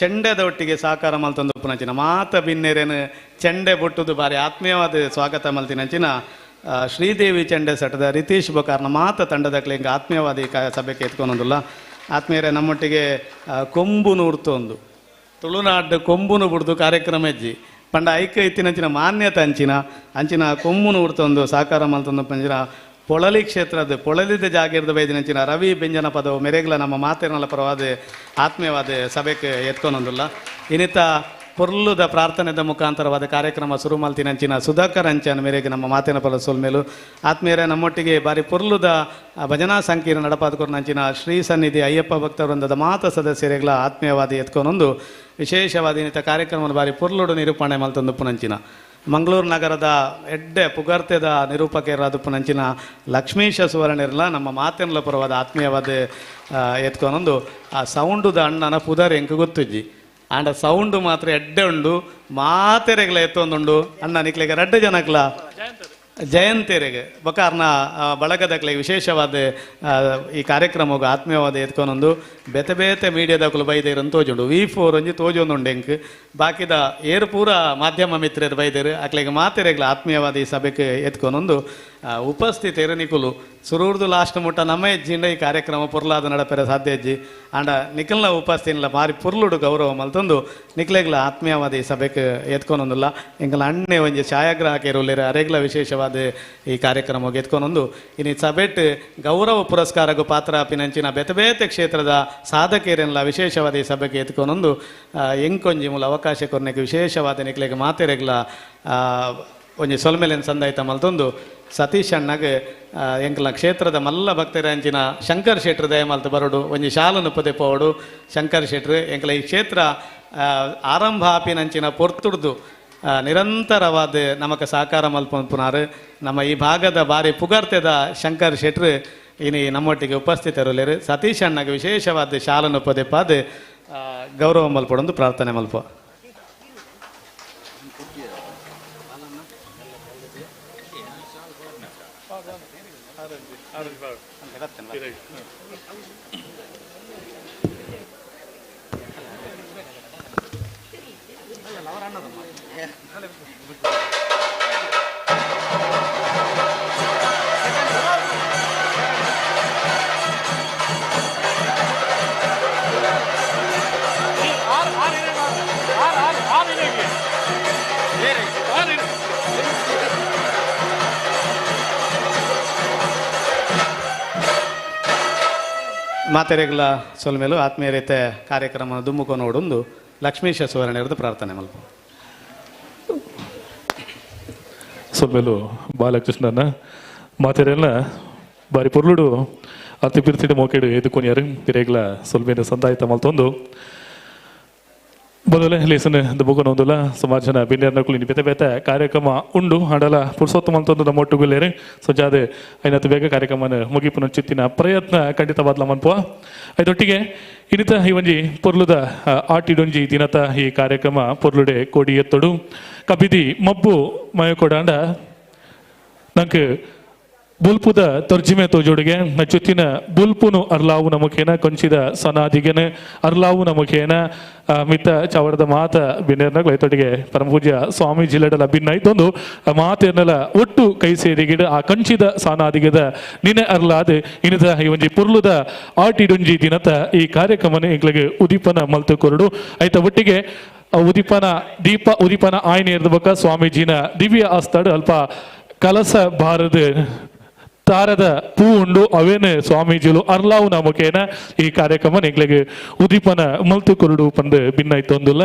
ಚೆಂಡೆದ ಒಟ್ಟಿಗೆ ಸಹಕಾರ ಮಲ್ತೊಂದು ಪುನಂಚಿನ ಮಾತ ಬಿನ್ನೇರೇನು ಚೆಂಡೆ ಬೊಟ್ಟುದು ಬಾರಿ ಆತ್ಮೀಯವಾದ ಸ್ವಾಗತ ಮಲ್ತಿನಂಚಿನ ಶ್ರೀದೇವಿ ಚೆಂಡೆ ಸಟದ ರಿತೀಶ್ ಬೊಕಾರ್ನ ಮಾತ ತಂಡದಕ್ಲೆ ಹಿಂಗೆ ಆತ್ಮೀಯವಾದ ಈ ಸಭೆಗೆ ಎತ್ಕೊನೊಂದುಲ್ಲ. ಆತ್ಮೀಯರೇ, ನಮ್ಮೊಟ್ಟಿಗೆ ಕೊಂಬು ನೂರ್ತೊಂದು ತುಳುನಾಡು ಕೊಂಬುನು ಬಿಡ್ದು ಕಾರ್ಯಕ್ರಮ ಹೆಜ್ಜಿ ಪಂಡ ಐಕ ಇತ್ತಿನಂಚಿನ ಮಾನ್ಯತೆ ಅಂಚಿನ ಅಂಚಿನ ಕೊಂಬುನು ಉರ್ತೊಂದು ಸಹಕಾರ ಮಲ್ತೊಂದು ಪಂಚಿನ ಪೊಳಲಿ ಕ್ಷೇತ್ರದ ಪೊಳಲಿದ ಜಾಗಿರದ ಬೈದಿನಂಚಿನ ರವಿ ಬೆಂಜನ ಪದವು ಮೆರೆಗ್ಲ ನಮ್ಮ ಮಾತೇನಲ್ಲ ಪರವಾದ ಆತ್ಮೀಯವಾದ ಸಭೆಗೆ ಎತ್ಕೊನೊಂದುಲ್ಲ. ಇನ್ನಿತ ಪೊರ್ಲುದ ಪ್ರಾರ್ಥನೆದ ಮುಖಾಂತರವಾದ ಕಾರ್ಯಕ್ರಮ ಶುರು ಮಲ್ತಿನಂಚಿನ ಸುಧಾಕರ್ ಅಂಚನ ಮೇರೆಗೆ ನಮ್ಮ ಮಾತಿನ ಪಲ ಸೊಲ್ಮೇಲು. ಆತ್ಮೀಯರೇ, ನಮ್ಮೊಟ್ಟಿಗೆ ಬಾರಿ ಪೊರ್ಲುದ ಭಜನಾ ಸಂಕೀರ್ಣ ನಡಪಾದಕೊರ್ನಂಚಿನ ಶ್ರೀ ಸನ್ನಿಧಿ ಅಯ್ಯಪ್ಪ ಭಕ್ತವೃಂದದ ಮಾತ ಸದಸ್ಯರಿಗಳ ಆತ್ಮೀಯವಾದ ಎತ್ಕೊನೊಂದು ವಿಶೇಷವಾದ ಇನ್ನಿತ ಕಾರ್ಯಕ್ರಮ ಬಾರಿ ಪೊರ್ಲುಡು ನಿರೂಪಣೆ ಮಲ್ತೊಂದು ಪುನಂಚಿನ ಮಂಗಳೂರು ನಗರದ ಎಡ್ಡೆ ಪುಗರ್ತೆದ ನಿರೂಪಕರಾದ ಪುನಂಚಿನ ಲಕ್ಷ್ಮೀಶ ಸುವರ್ಣಿರ್ಲ ನಮ್ಮ ಮಾತಿನ ಪರವಾದ ಆತ್ಮೀಯವಾದ ಎತ್ಕೊನೊಂದು ಆ ಸೌಂಡುದ ಅಣ್ಣನ ಪುದರ್ ಎಂಕ್ ಗೊತ್ತುಜ್ಜಿ ಆಂಡ ಸೌಂಡು ಮಾತ್ರ ಎಡ್ಡೆ ಉಂಡು ಮಾತೆರೆಗ್ಲ ಎತ್ತೊಂದುಂಡು ಅಣ್ಣ ನಿಕ್ಲೆಗ ರಡ್ಡೆ ಜನಕ್ಲ ಜಯಂತಿಯರಿಗೆ ಬೊಕ ಅರ್ನ ಬಳಗದಕ್ಲೆ ವಿಶೇಷವಾದ ಈ ಕಾರ್ಯಕ್ರಮಗ್ ಆತ್ಮೀಯವಾದ ಎತ್ಕೊನೊಂದು ಬೇತೆ ಬೇತೆ ಮೀಡಿಯಾದಕುಲು ಬೈದೇರು ಅಂತ ತೋಜುಂಡು ವಿ4 ಒಂಜಿ ತೋಜೊಂದುಂಡು ಎಂಕ್ ಬಾಕಿದ ಏರು ಪೂರ ಮಾಧ್ಯಮ ಮಿತ್ರರು ಬೈದೇರು ಅಕ್ಲೆಗ್ ಮಾತೆರೆಗ್ಲ ಆತ್ಮೀಯವಾದ ಈ ಸಭೆಗೆ ಎತ್ಕೊನೊಂದು ಉಪಸ್ಥಿತರು ನಿಕುಲು ಸುರೂರ್ದು ಲಾಸ್ಟ್ ಮುಟ್ಟ ನಮ್ಮ ಹೆಜ್ಜಿಂಡ ಈ ಕಾರ್ಯಕ್ರಮ ಪೊರ್ಲಾದ ನಡಪೆರೆ ಸಾಧ್ಯ ಹೆಜ್ಜಿ ಆಂಡ ನಿಖಲ್ನ ಉಪಸ್ಥಿತಿಲ ಬಾರಿ ಪೊರ್ಲುಡು ಗೌರವ ಮಲ್ತೊಂದು ನಿಕ್ಲೆಗ್ಲ ಆತ್ಮೀಯವಾದ ಈ ಸಭೆಗೆ ಎತ್ಕೊನೊಂದುಲ್ಲ ಎಂಕಲ ಅಣ್ಣೆ ಒಂಜಿ ಛಾಯಾಗ್ರಾಹಕರು ಅರೆಗ್ಲ ವಿಶೇಷವಾದ ಈ ಕಾರ್ಯಕ್ರಮಕ್ಕೆ ಎತ್ಕೊನೊಂದು ಇನ್ನು ಸಭೆಟ್ ಗೌರವ ಪುರಸ್ಕಾರಕ್ಕೂ ಪಾತ್ರ ಪಿನಂಚಿನ ಬೇತೆ ಬೇತೆ ಕ್ಷೇತ್ರದ ಸಾಧಕರೆಲ್ಲ ವಿಶೇಷವಾದ ಈ ಸಭೆಗೆ ಎತ್ಕೊನೊಂದು ಎಂಕೊಂಜಿ ಮೂಲ ಅವಕಾಶ ಕೊರ್ನೆಗೆ ವಿಶೇಷವಾದ ನಿಕ್ಲೆಗ್ ಮಾತೆರೆಗ್ಲ ಒಂಜಿ ಸೊಲ್ಮೆಲೆನ್ ಸಂದಾಯ್ತ ಮಲ್ತೊಂದು ಸತೀಶ್ ಅಣ್ಣಗೆ ಎಂಕಲ ಕ್ಷೇತ್ರದ ಮಲ್ಲ ಭಕ್ತರಂಚಿನ ಶಂಕರ್ ಶೆಟ್ರು ದಯಮಲ್ತ ಬರೋಡು ಒಂಜಿ ಶಾಲನು ಪದೇ ಪೋವಡು ಶಂಕರ್ ಶೆಟ್ರು ಎಂಕಲ ಈ ಕ್ಷೇತ್ರ ಆರಂಭ ಆಪಿನಂಚಿನ ಪೊರ್ತುಡ್ದು ನಿರಂತರವಾದ ನಮಕ ಸಹಕಾರ ಮಲ್ಪುನಾರು ನಮ್ಮ ಈ ಭಾಗದ ಬಾರಿ ಪುಗರ್ತೆದ ಶಂಕರ್ ಶೆಟ್ರು ಇನಿ ನಮ್ಮೊಟ್ಟಿಗೆ ಉಪಸ್ಥಿತರುಲೇರು ಸತೀಶ್ ಅಣ್ಣಗೆ ವಿಶೇಷವಾದ ಶಾಲನು ಪದೇ ಪಾದ ಗೌರವ ಮಲ್ಪಡೊಂದು ಪ್ರಾರ್ಥನೆ ಮಲ್ಪ. ಮಾತೆರೆಗ್ಲ ಸೊಲ್ಮೇಲು ಆತ್ಮೀಯರೀತೆ ಕಾರ್ಯಕ್ರಮ ದುಮ್ಮುಕೊ ನೋಡೊಂದು ಲಕ್ಷ್ಮೀಶ ಸುವರ್ಣರದ್ದು ಪ್ರಾರ್ಥನೆ ಮಲ್ಪ. ಸೊಲ್ಮೇಲು ಬಾಲಕೃಷ್ಣನ ಮಾತೆರೆಲ್ಲ ಬಾರಿ ಪೊರ್ಲುಡು ಅತಿ ಬಿರ್ತಿಡ ಮೋಕೆಡು ಎದುಕೊನಿಯರು ತಿರೆಗ್ಲ ಸೊಲ್ಮೇಲು ಸಂದಾಯಿತ ಮಲ್ತೊಂದು ಮೊದಲೇ ಲೇಸನ್ ದುಮ್ಮುಕೊನೊಂದುಲ ಸುಮಾರು ಜನ ಬಿನ್ನೆರ್ನಕುಲು ಬೇತೆ ಬೇತೆ ಕಾರ್ಯಕ್ರಮ ಉಂಡು ಅಂಡಲ ಪುರುಷೋತ್ತಮ ಅಂತೊಂದು ನಮ್ಮ ಒಟ್ಟುಗುಲ್ಲೇರು ಸೊಜಾದೆ ಐನತ್ತು ಬೇಗ ಕಾರ್ಯಕ್ರಮನ ಮುಗಿಪುನ ಚಿತ್ತಿನ ಪ್ರಯತ್ನ ಖಂಡಿತವಾದ್ಲ ಮನ್ಪುವ. ಐದೊಟ್ಟಿಗೆ ಇನ್ನಿತ ಈ ಒಂಜಿ ಪೊರ್ಲುದ ಆಟಿಡೊಂಜಿ ದಿನತ ಈ ಕಾರ್ಯಕ್ರಮ ಪೊರ್ಲುಡೆ ಕೋಡಿ ಎತ್ತೊಡು ಕಬಿದಿ ಮಬ್ಬು ಮಯಕೊಡಾಂಡ ನಂಗೆ ಬುಲ್ಪುದ ತರ್ಜಿಮೆ ತೋಜೋಡಿಗೆ ನಚ್ಚುತ್ತಿನ ಬುಲ್ಪುನು ಅರ್ಲಾವುನ ಮುಖೇನ ಕೊಂಚಿದ ಸನಾದಿಗೆನೆ ಅರ್ಲಾವುನ ಮುಖೇನ ಮಿತ್ತ ಚಾವಡದ ಮಾತ ಬಿನ್ನೇರ್ನ ಐತೊಟ್ಟಿಗೆ ಪರಮಪೂಜ್ಯ ಸ್ವಾಮೀಜಿಲಡಲ ಭಿನ್ನ ಐತೊಂದು ಮಾತೇರ್ನಲ ಒಟ್ಟು ಕೈ ಸೇರಿಗಿಡ ಆ ಕಂಚಿದ ಸಾನಾದಿಗದ ನಿನೆ ಅರ್ಲಾದ ಇನ್ನಿತ ಈ ಒಂಜಿ ಪುರ್ಲುದ ಆಟಿಡೊಂಜಿ ದಿನತ ಈ ಕಾರ್ಯಕ್ರಮನ ಎಂಕ್ಲೆಗ್ ಉದೀಪನ ಮಲ್ತು ಕೊರಡು ಐತ ಒಟ್ಟಿಗೆ ಉದೀಪನ ದೀಪ ಉದೀಪನ ಆಯ್ನೆ ಇರ್ದ ಸ್ವಾಮೀಜಿನ ದಿವ್ಯ ಆಸ್ತಾಡು ಅಲ್ಪ ಕಲಸ ಬಾರದ ತಾರದ ಪೂ ಉಂಡು ಅವೇನೆ ಸ್ವಾಮೀಜಿಲು ಅರ್ಲಾವುನ ಮುಖೇನ ಈ ಕಾರ್ಯಕ್ರಮ ಎಂಕ್ಲೆಗ್ ಉದೀಪನ ಮಲ್ತು ಕೊರಡು ಪಂದು ಭಿನ್ನಾಯ್ತೊಂದುಲ್ಲ.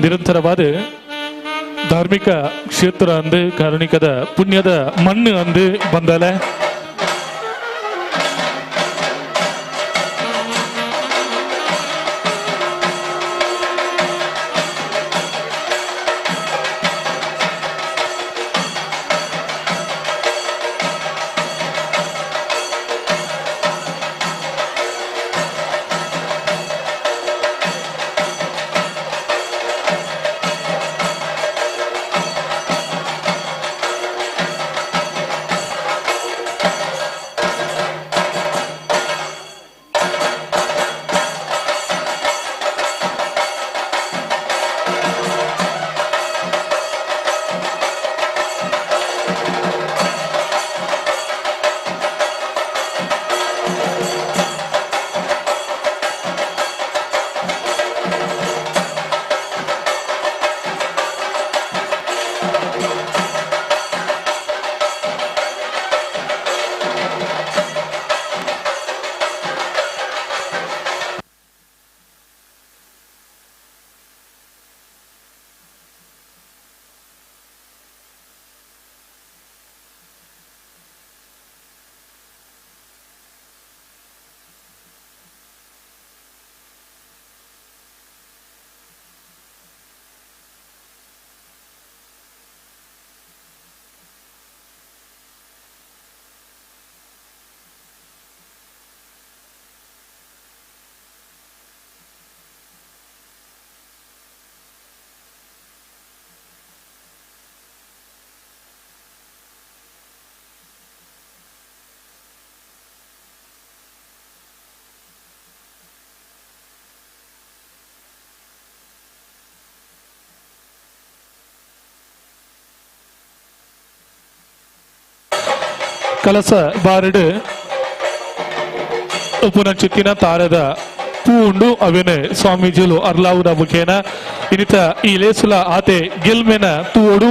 ನಿರಂತರವಾದ ಧಾರ್ಮಿಕ ಕ್ಷೇತ್ರ ಅಂದು ಕಾರುಣಿಕದ ಪುಣ್ಯದ ಮಣ್ಣು ಅಂದು ಬಂದಲೆ ಕಲಸ ಬಾರಡು ಉಪುನಂಚಿತ್ತಿನ ತಾರದ ಪೂ ಉಂಡು ಅವೇನೆ ಸ್ವಾಮೀಜಿಲು ಅರ್ಲಾವುದ ಮುಖೇನ ಇನಿತ ಈ ಲೇಸುಲ ಆತೆ ಗೆಲ್ಮೆನ ತೂವೋಡು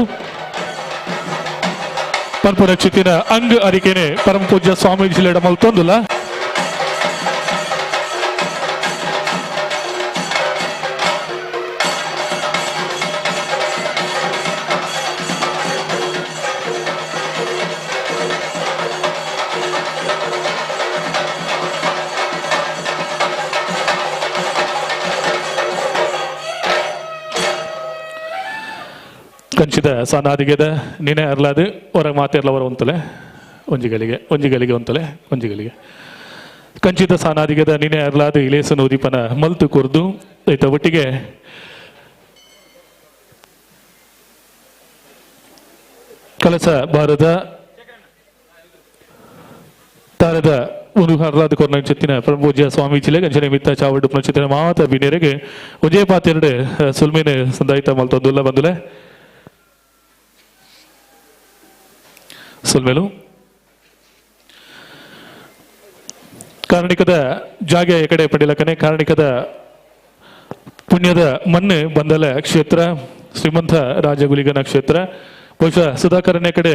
ಪನ್ಪುನಂಚಿತ್ತಿನ ಅಂಗ್ ಅರಿಕೆನೆ ಪರಮ ಪೂಜ್ಯ ಸ್ವಾಮೀಜಿಲೆಡ ಮಲ್ತೊಂದುಲ. ಕಂಚಿದ ಸನಾದಿಗೆದ ನಿನೆ ಅರ್ಲಾದು ಹೊರ ಮಾತೆರ್ಲ ಹೊರ ಒಂತಲೆ ಒಂಜಿಗಳಿಗೆ ಒಂಜಿಗಳಿಗೆ ಒಂತಲೆ ಒಂಜಿಗಳಿಗೆ ಕಂಚಿದ ಸಾನಾದಿಗೆದ ನಿನೆ ಅರ್ಲಾದು ಇಲೇಸನ ಉದೀಪನ ಮಲ್ತು ಕೊರ್ದು ಐತ ಒಟ್ಟಿಗೆ ಕಲಸ ಭಾರತ ತಾರದ ಒಂದು ಹರ್ಲಾದ ಕೊರ್ನ ಚಿತ್ತಿನ ಪರಮಪೂಜ್ಯ ಸ್ವಾಮೀಜಿಲೆ ಗಂಜನೆ ಮಿತ್ತ ಚಾವಡು ಪುನಚಿತ್ತಿನ ಮಾತ ಬಿನೇರೆಗೆ ಒಂಜೇ ಪಾತೆರಡು ಸುಲ್ಮೇನೆ ಸಂದಾಯಿತ ಮಲ್ತೊಂದುಲ್ಲ ಬಂದುಲೆ ಸುಲ್ಮೇಲು ಕಾರಣಿಕದ ಜಾಗೆ ಕಡೆ ಪಡಿಲಕನೆ ಕಾರಣಿಕದ ಪುಣ್ಯದ ಮಣ್ಣು ಬಂದಲ ಕ್ಷೇತ್ರ ಶ್ರೀಮಂತ ರಾಜಗುಲಿಗನ ಕ್ಷೇತ್ರ. ಬಹುಶಃ ಸುಧಾಕರನೇ ಕಡೆ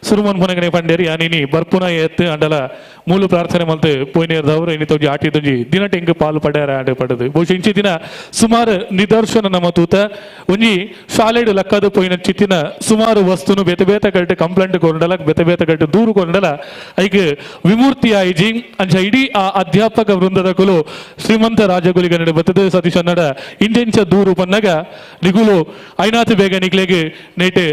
ಸುರುಮನ್ ಪುನಗನೆ ಪಂಡೇರಿ ಯಾನಿನಿ ಬರ್ಪುನ ಎತ್ತು ಅಂಡಲ ಮೂಲ ಪ್ರಾರ್ಥನೆ ಮಲ್ತು ಪೋಯ್ನೇರ್ದವರು ಇನ್ನಿ ತೊಂಜಿ ಆಟಿ ತೊಂಜಿ ದಿನ ಟೆಂಗ್ ಪಾಲು ಪಡ್ಯಾರ ಆಡ ಪಡೆದು ಬಹುಶಃ ಇಂಚಿ ದಿನ ಸುಮಾರು ನಿದರ್ಶನ ನಮ್ಮ ತೂತ ಒಂಜಿ ಶಾಲೆಡು ಲಕ್ಕದ ಪೋಯಿನ ಚಿತ್ತಿನ ಸುಮಾರು ವಸ್ತುನು ಬೇತೆ ಬೇತೆ ಕಟ್ಟು ಕಂಪ್ಲೇಂಟ್ ಕೊರಂಡಲ ಬೇತೆ ಬೇತೆ ಕಟ್ಟು ದೂರು ಕೊರಂಡಲ ಐಕ್ ವಿಮೂರ್ತಿ ಆಯಿಜಿ ಅಂಚ ಇಡೀ ಆ ಅಧ್ಯಾಪಕ ವೃಂದದ ಕುಲು ಶ್ರೀಮಂತ ರಾಜಗುಲಿಗ ನಡೆ ಬರ್ತದೆ ಸತೀಶ್ ಅನ್ನಡ ಇಂಚೆಂಚ ದೂರು ಪನ್ನಗ ನಿಗುಲು ಐನಾಥ ಬೇಗ ನಿಗ್ಲೆಗೆ ನೇಟೆ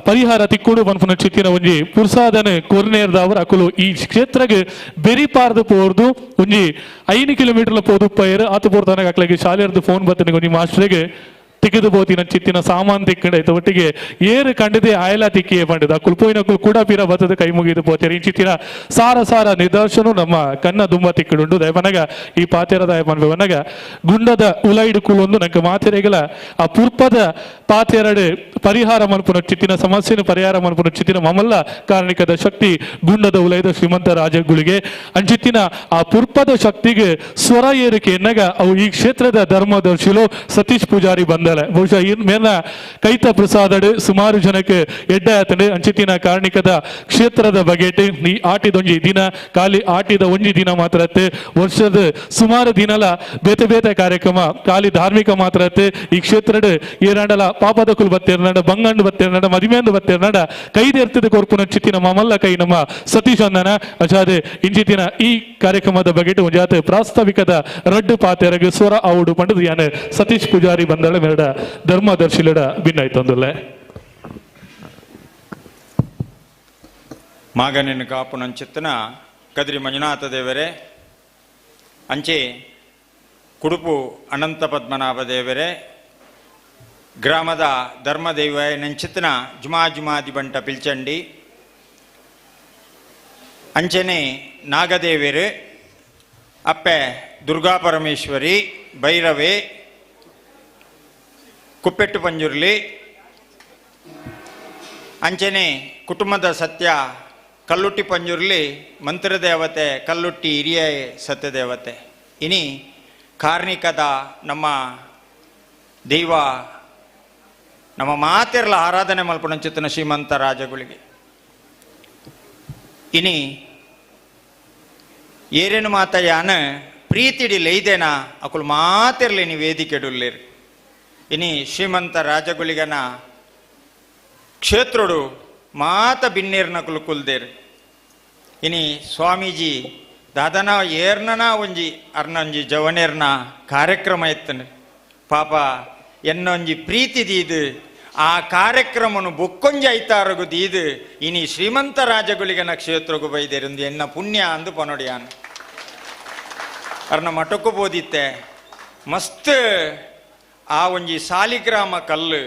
ಪರಿಹಾರ ತಿಕ್ಕುಡು ಪನ್ಪುನ ಚಿತ್ತಿನ ಒಂಜಿ ಪುರ್ಸಾದನೆ ಕೊರ್ನೇರ್ದವರ ಅಕುಲು ಈ ಕ್ಷೇತ್ರಗೆ ಬೆರಿಪಾರ್ದು ಪೋರ್ದು ಒಂಜಿ 5 ಕಿಲೋಮೀಟರ್ ಪೋದು ಪೈರ್ ಆತು ಪೋರ್ತಾನ ಅಕ್ಲೆಗೆ ಶಾಲೆರ್ದು ಫೋನ್ ಬತ್ತನಿಗೆ ಒಂಜಿ ಮಾಸ್ಟ್ರಿಗೆ ತಿಕ್ಕಿದು ಬೋತಿನ ಚಿತ್ತಿನ ಸಾಮಾನ್ ತಿಕ್ಕಂಡ ಆಯ್ತು ಒಟ್ಟಿಗೆ ಏರು ಕಂಡದೆ ಆಯಲ ತಿಕ್ಕಿಯೇ ಪಂಡದ ಅಕುಲು ಪೋಯಿನ ಅಕುಲು ಕೂಡ ಪೀರ ಬತ್ತದ ಕೈ ಮುಗಿದು ಪೋತೇರಿ ಇಂಚಿತ್ತಿನ ಸಾರ ಸಾರ ನಿದರ್ಶನ ನಮ್ಮ ಕನ್ನ ದುಂಬ ತಿಕ್ಕಡುಂಡು. ದಯಪನಗ ಈ ಪಾತೆರ ದಯಪನ್ಬೆವನಗ ಗುಂಡದ ಉಲೈಡು ಕುಲೊಂದು ನಂಗೆ ಮಾತೆರೆಗಳ ಆ ಪುರ್ಪದ ಪಾತೆರಡು ಪರಿಹಾರ ಮನ್ಪುನ ಚಿತ್ತಿನ ಸಮಸ್ಯೆನ ಪರಿಹಾರ ಮನ್ಪುನ ಚಿತ್ತಿನ ಮಮಲ್ಲ ಕಾರಣಿಕದ ಶಕ್ತಿ ಗುಂಡದ ಉಲೈದ ಶ್ರೀಮಂತ ರಾಜಗುಳಿಗೆ ಅಂಚಿತ್ತಿನ ಆ ಪುರ್ಪದ ಶಕ್ತಿಗೆ ಸ್ವರ ಏರಿಕೆ ಎನ್ನಗ ಅವು ಈ ಕ್ಷೇತ್ರದ ಧರ್ಮದರ್ಶಿಲು ಸತೀಶ್ ಪೂಜಾರಿ ಬಂದ. ಬಹುಶಃ ಈ ಮೇಲ ಕೈತ ಪ್ರಸಾದಡು ಸುಮಾರು ಜನಕ್ಕೆ ಎಡ್ಡೆ ಆತಂಡು ಅಂಚಿತ್ತಿನ ಕಾರಣಿಕದ ಕ್ಷೇತ್ರದ ಬಗೆಟ್ ಈ ಆಟಿದ ಒಂಜಿ ದಿನ ಖಾಲಿ ಆಟಿದ ಒಂಜಿ ದಿನ ಮಾತ್ರ ವರ್ಷದ ಸುಮಾರು ದಿನಲ ಬೇತೆ ಬೇತೆ ಕಾರ್ಯಕ್ರಮ ಖಾಲಿ ಧಾರ್ಮಿಕ ಮಾತ್ರ ಈ ಕ್ಷೇತ್ರದ ಏನಾಡಲ ಪಾಪದ ಕುಲ್ ಬತ್ತೇರ್ನಾಡ ಬಂಗಂಡು ಬತ್ತೇರ್ನಾಡ ಮದಿಮೆಂದು ಬತ್ತೇರ್ನಾಡ ಕೈದೆರ್ತದ ಕೊರ್ಪುನ ಚಿತ್ತಿನ ಮಮಲ್ಲ ಕೈ ನಮ್ಮ ಸತೀಶ್ ಅನ್ನನ ಅಜಾದೆ ಇಂಚಿತ್ತಿನ ಈ ಕಾರ್ಯಕ್ರಮದ ಬಗೆಟ್ ಒಂಜಾತ ಪ್ರಾಸ್ತಾವಿಕದ ರಡ್ಡು ಪಾತೆರಗು ಸ್ವರ ಆವುಡು ಪಂಡದು ಯಾನೆ ಸತೀಶ್ ಪೂಜಾರಿ ಬಂದಳ ಮೇರಡ ಧರ್ಮದರ್ಶಿಲಡ ಭಿನ್ನಾಯ್ತೊಂದುಲ್ಲೆ. ಮಾಗನಿನ ಕಾಪುನಂಚಿತ್ತನ ಕದ್ರಿ ಮಂಜುನಾಥ ದೇವರೇ, ಅಂಚೆ ಕುಡುಪು ಅನಂತ ಪದ್ಮನಾಭ ದೇವರೇ, ಗ್ರಾಮದ ಧರ್ಮದೈವ ನಂಚಿತ್ತನ ಜುಮಾ ಜುಮಾದಿ ಬಂಟ ಪಿಲ್ಚಂಡಿ, ಅಂಚನೆ ನಾಗದೇವರು, ಅಪ್ಪೆ ದುರ್ಗಾ ಪರಮೇಶ್ವರಿ, ಭೈರವೇ, ಕುಪ್ಪೆಟ್ಟು ಪಂಜುರ್ಲಿ, ಅಂಚನೆ ಕುಟುಂಬದ ಸತ್ಯ ಕಲ್ಲುಟ್ಟಿ ಪಂಜುರ್ಲಿ, ಮಂತ್ರದೇವತೆ ಕಲ್ಲುಟ್ಟಿ ಹಿರಿಯ ಸತ್ಯದೇವತೆ. ಇನಿ ಕಾರ್ಣಿಕದ ನಮ್ಮ ದೈವ ನಮ್ಮ ಮಾತೆರ್ಲ ಆರಾಧನೆ ಮಲ್ಪುಣಂಚಿತ್ತನ ಶ್ರೀಮಂತ ರಾಜಗಳಿಗೆ. ಇನಿ ಏರೇನು ಮಾತಯ್ಯಾನ ಪ್ರೀತಿಡಿ ಲೈದೇನ ಅಕುಲು ಮಾತೆರ್ಲಿ ನೀ ವೇದಿಕೆಡುಲ್ಲೇರು. ಇನಿ ಶ್ರೀಮಂತ ರಾಜಗುಳಿಗನ ಕ್ಷೇತ್ರಡು ಮಾತ ಬಿನ್ನೇರ್ನಕುಲು ಕುಲ್ದೇರು. ಇನಿ ಸ್ವಾಮೀಜಿ ದಾದನ ಏರ್ನನ ಒಂಜಿ ಅರ್ನೊಂಜಿ ಜವನೇರ್ನ ಕಾರ್ಯಕ್ರಮ ಎತ್ತನು ಪಾಪ ಎನ್ನೊಂಜಿ ಪ್ರೀತಿ ದೀದು ಆ ಕಾರ್ಯಕ್ರಮನು ಬೊಕ್ಕೊಂಜಿ ಐತಾರಗು ದೀದು ಇನಿ ಶ್ರೀಮಂತ ರಾಜಗುಳಿಗನ ಕ್ಷೇತ್ರಗು ಬೈದೇರುಂದು ಎನ್ನ ಪುಣ್ಯ ಅಂದು ಪನೊಡಿಯಾನು. ಅರ್ನ ಮಠಕ್ಕೂ ಬೋದಿತ್ತೆ ಮಸ್ತ್ ಆ ಒಂಜಿ ಸಾಲಿಗ್ರಾಮ ಕಲ್ಲು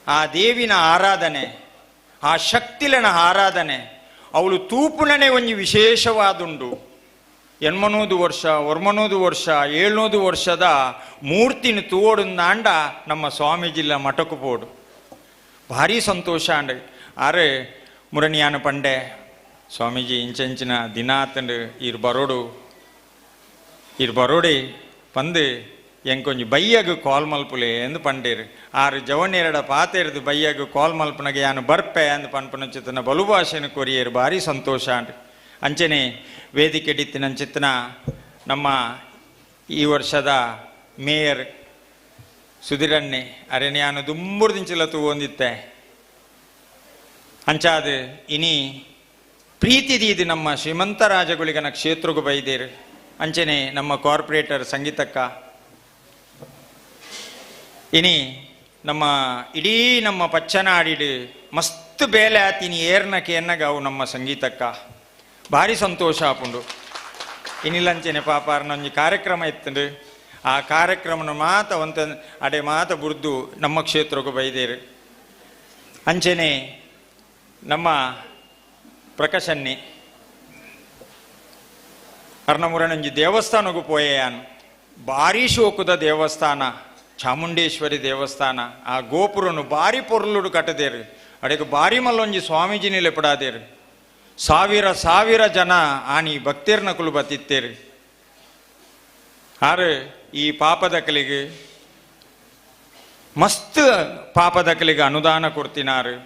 ಆ ದೇವಿನ ಆರಾಧನೆ ಆ ಶಕ್ತಿಲನ ಆರಾಧನೆ ಅವಳು ತೂಪುನನೆ ಒಂಜಿ ವಿಶೇಷವಾದುಂಡು. 800 ವರ್ಷ 900 ವರ್ಷ 700 ವರ್ಷದ ಮೂರ್ತಿನ ತೂವೊಡುಂದಾಂಡ ನಮ್ಮ ಸ್ವಾಮೀಜಿಲ್ಲ ಮಠಕ್ಕೂ ಪೋಡು ಭಾರಿ ಸಂತೋಷ ಅಂಡ. ಆರೆ ಮುರಣಿಯಾನ ಪಂಡೆ ಸ್ವಾಮೀಜಿ ಇಂಚೆಂಚಿನ ದಿನ ಆತಂಡು ಈರ್ ಬರೋಡು ಈರ್ ಬರೋಡೆ ಪಂದು ಎಂಕೊಂಜಿ ಬಯ್ಯಗು ಕಾಲ್ ಮಲ್ಪುಲೆ ಎಂದು ಪಂಡೇರು. ಆರು ಜವನೇರಡ ಪಾತೆರ್ದು ಬಯ್ಯಗು ಕಾಲ್ ಮಲ್ಪನಗೆ ಯಾನು ಬರ್ಪೆ ಅಂದು ಪನ್ಪನ ಬಲು ಭಾಷೆನ ಕೊರಿಯರು ಭಾರಿ ಸಂತೋಷ ಅಂಡ್. ಅಂಚನೆ ವೇದಿಕೆ ಡಿತ್ತಿನಂಚಿತ್ತನ ನಮ್ಮ ಈ ವರ್ಷದ ಮೇಯರ್ ಸುಧಿರಣ್ಣೆ ಅರೆ ಯಾನು ದುಂಬುರ್ದಿಂಚಿಲ ತೂವೊಂದಿತ್ತೆ. ಅಂಚಾದ ಇನಿ ಪ್ರೀತಿ ದೀದು ನಮ್ಮ ಶ್ರೀಮಂತ ರಾಜಗುಳಿಗನ ಕ್ಷೇತ್ರಗೂ ಬೈದೇರು. ಅಂಚನೆ ನಮ್ಮ ಕಾರ್ಪೊರೇಟರ್ ಸಂಗೀತಕ್ಕ ಇನಿ ನಮ್ಮ ಇಡೀ ನಮ್ಮ ಪಚ್ಚನಾಡಿಡು ಮಸ್ತ್ ಬೇಲೆ ಆತಿನಿ ಏರ್ನಕ್ಕೆ ಎನ್ನಗ ಅವು ನಮ್ಮ ಸಂಗೀತಕ್ಕ ಭಾರಿ ಸಂತೋಷ ಆಪುಂಡು. ಇನಿಲಂಚನೆ ಪಾಪಾರ್ನೊಂಜಿ ಕಾರ್ಯಕ್ರಮ ಇತ್ತಂಡು ಆ ಕಾರ್ಯಕ್ರಮನ ಮಾತ ಒಂತ ಅಡೆ ಮಾತ ಬುರ್ದು ನಮ್ಮ ಕ್ಷೇತ್ರಕ್ಕೂ ಬೈದೇರು. ಅಂಚನೆ ನಮ್ಮ ಪ್ರಕಾಶನ್ನಿ ಅರ್ಣಮುರನಂಜಿ ದೇವಸ್ಥಾನಕ್ಕೂ ಪೋಯೆಯಾನ್ ಭಾರಿ ಶೋಕುದ ದೇವಸ್ಥಾನ ಚಾಮುಂಡೇಶ್ವರಿ ದೇವಸ್ಥಾನ. ಆ ಗೋಪುರನು ಭಾರಿ ಪೊರ್ಲುಡು ಕಟ್ಟದೇರು. ಅಡೆಗೆ ಭಾರಿ ಮಲ್ಲೊಂಜಿ ಸ್ವಾಮೀಜಿನಿ ಲೆಪಡಾದೇರು. ಸಾವಿರ ಸಾವಿರ ಜನ ಆನಿ ಭಕ್ತರ್ನಕುಲು ಬತ್ತಿತ್ತೇರು. ಆರು ಈ ಪಾಪದಕಲಿಗೆ ಮಸ್ತ್ ಪಾಪದಕಲಿಗೆ ಅನುದಾನ ಕೊಡ್ತಿನಾರು.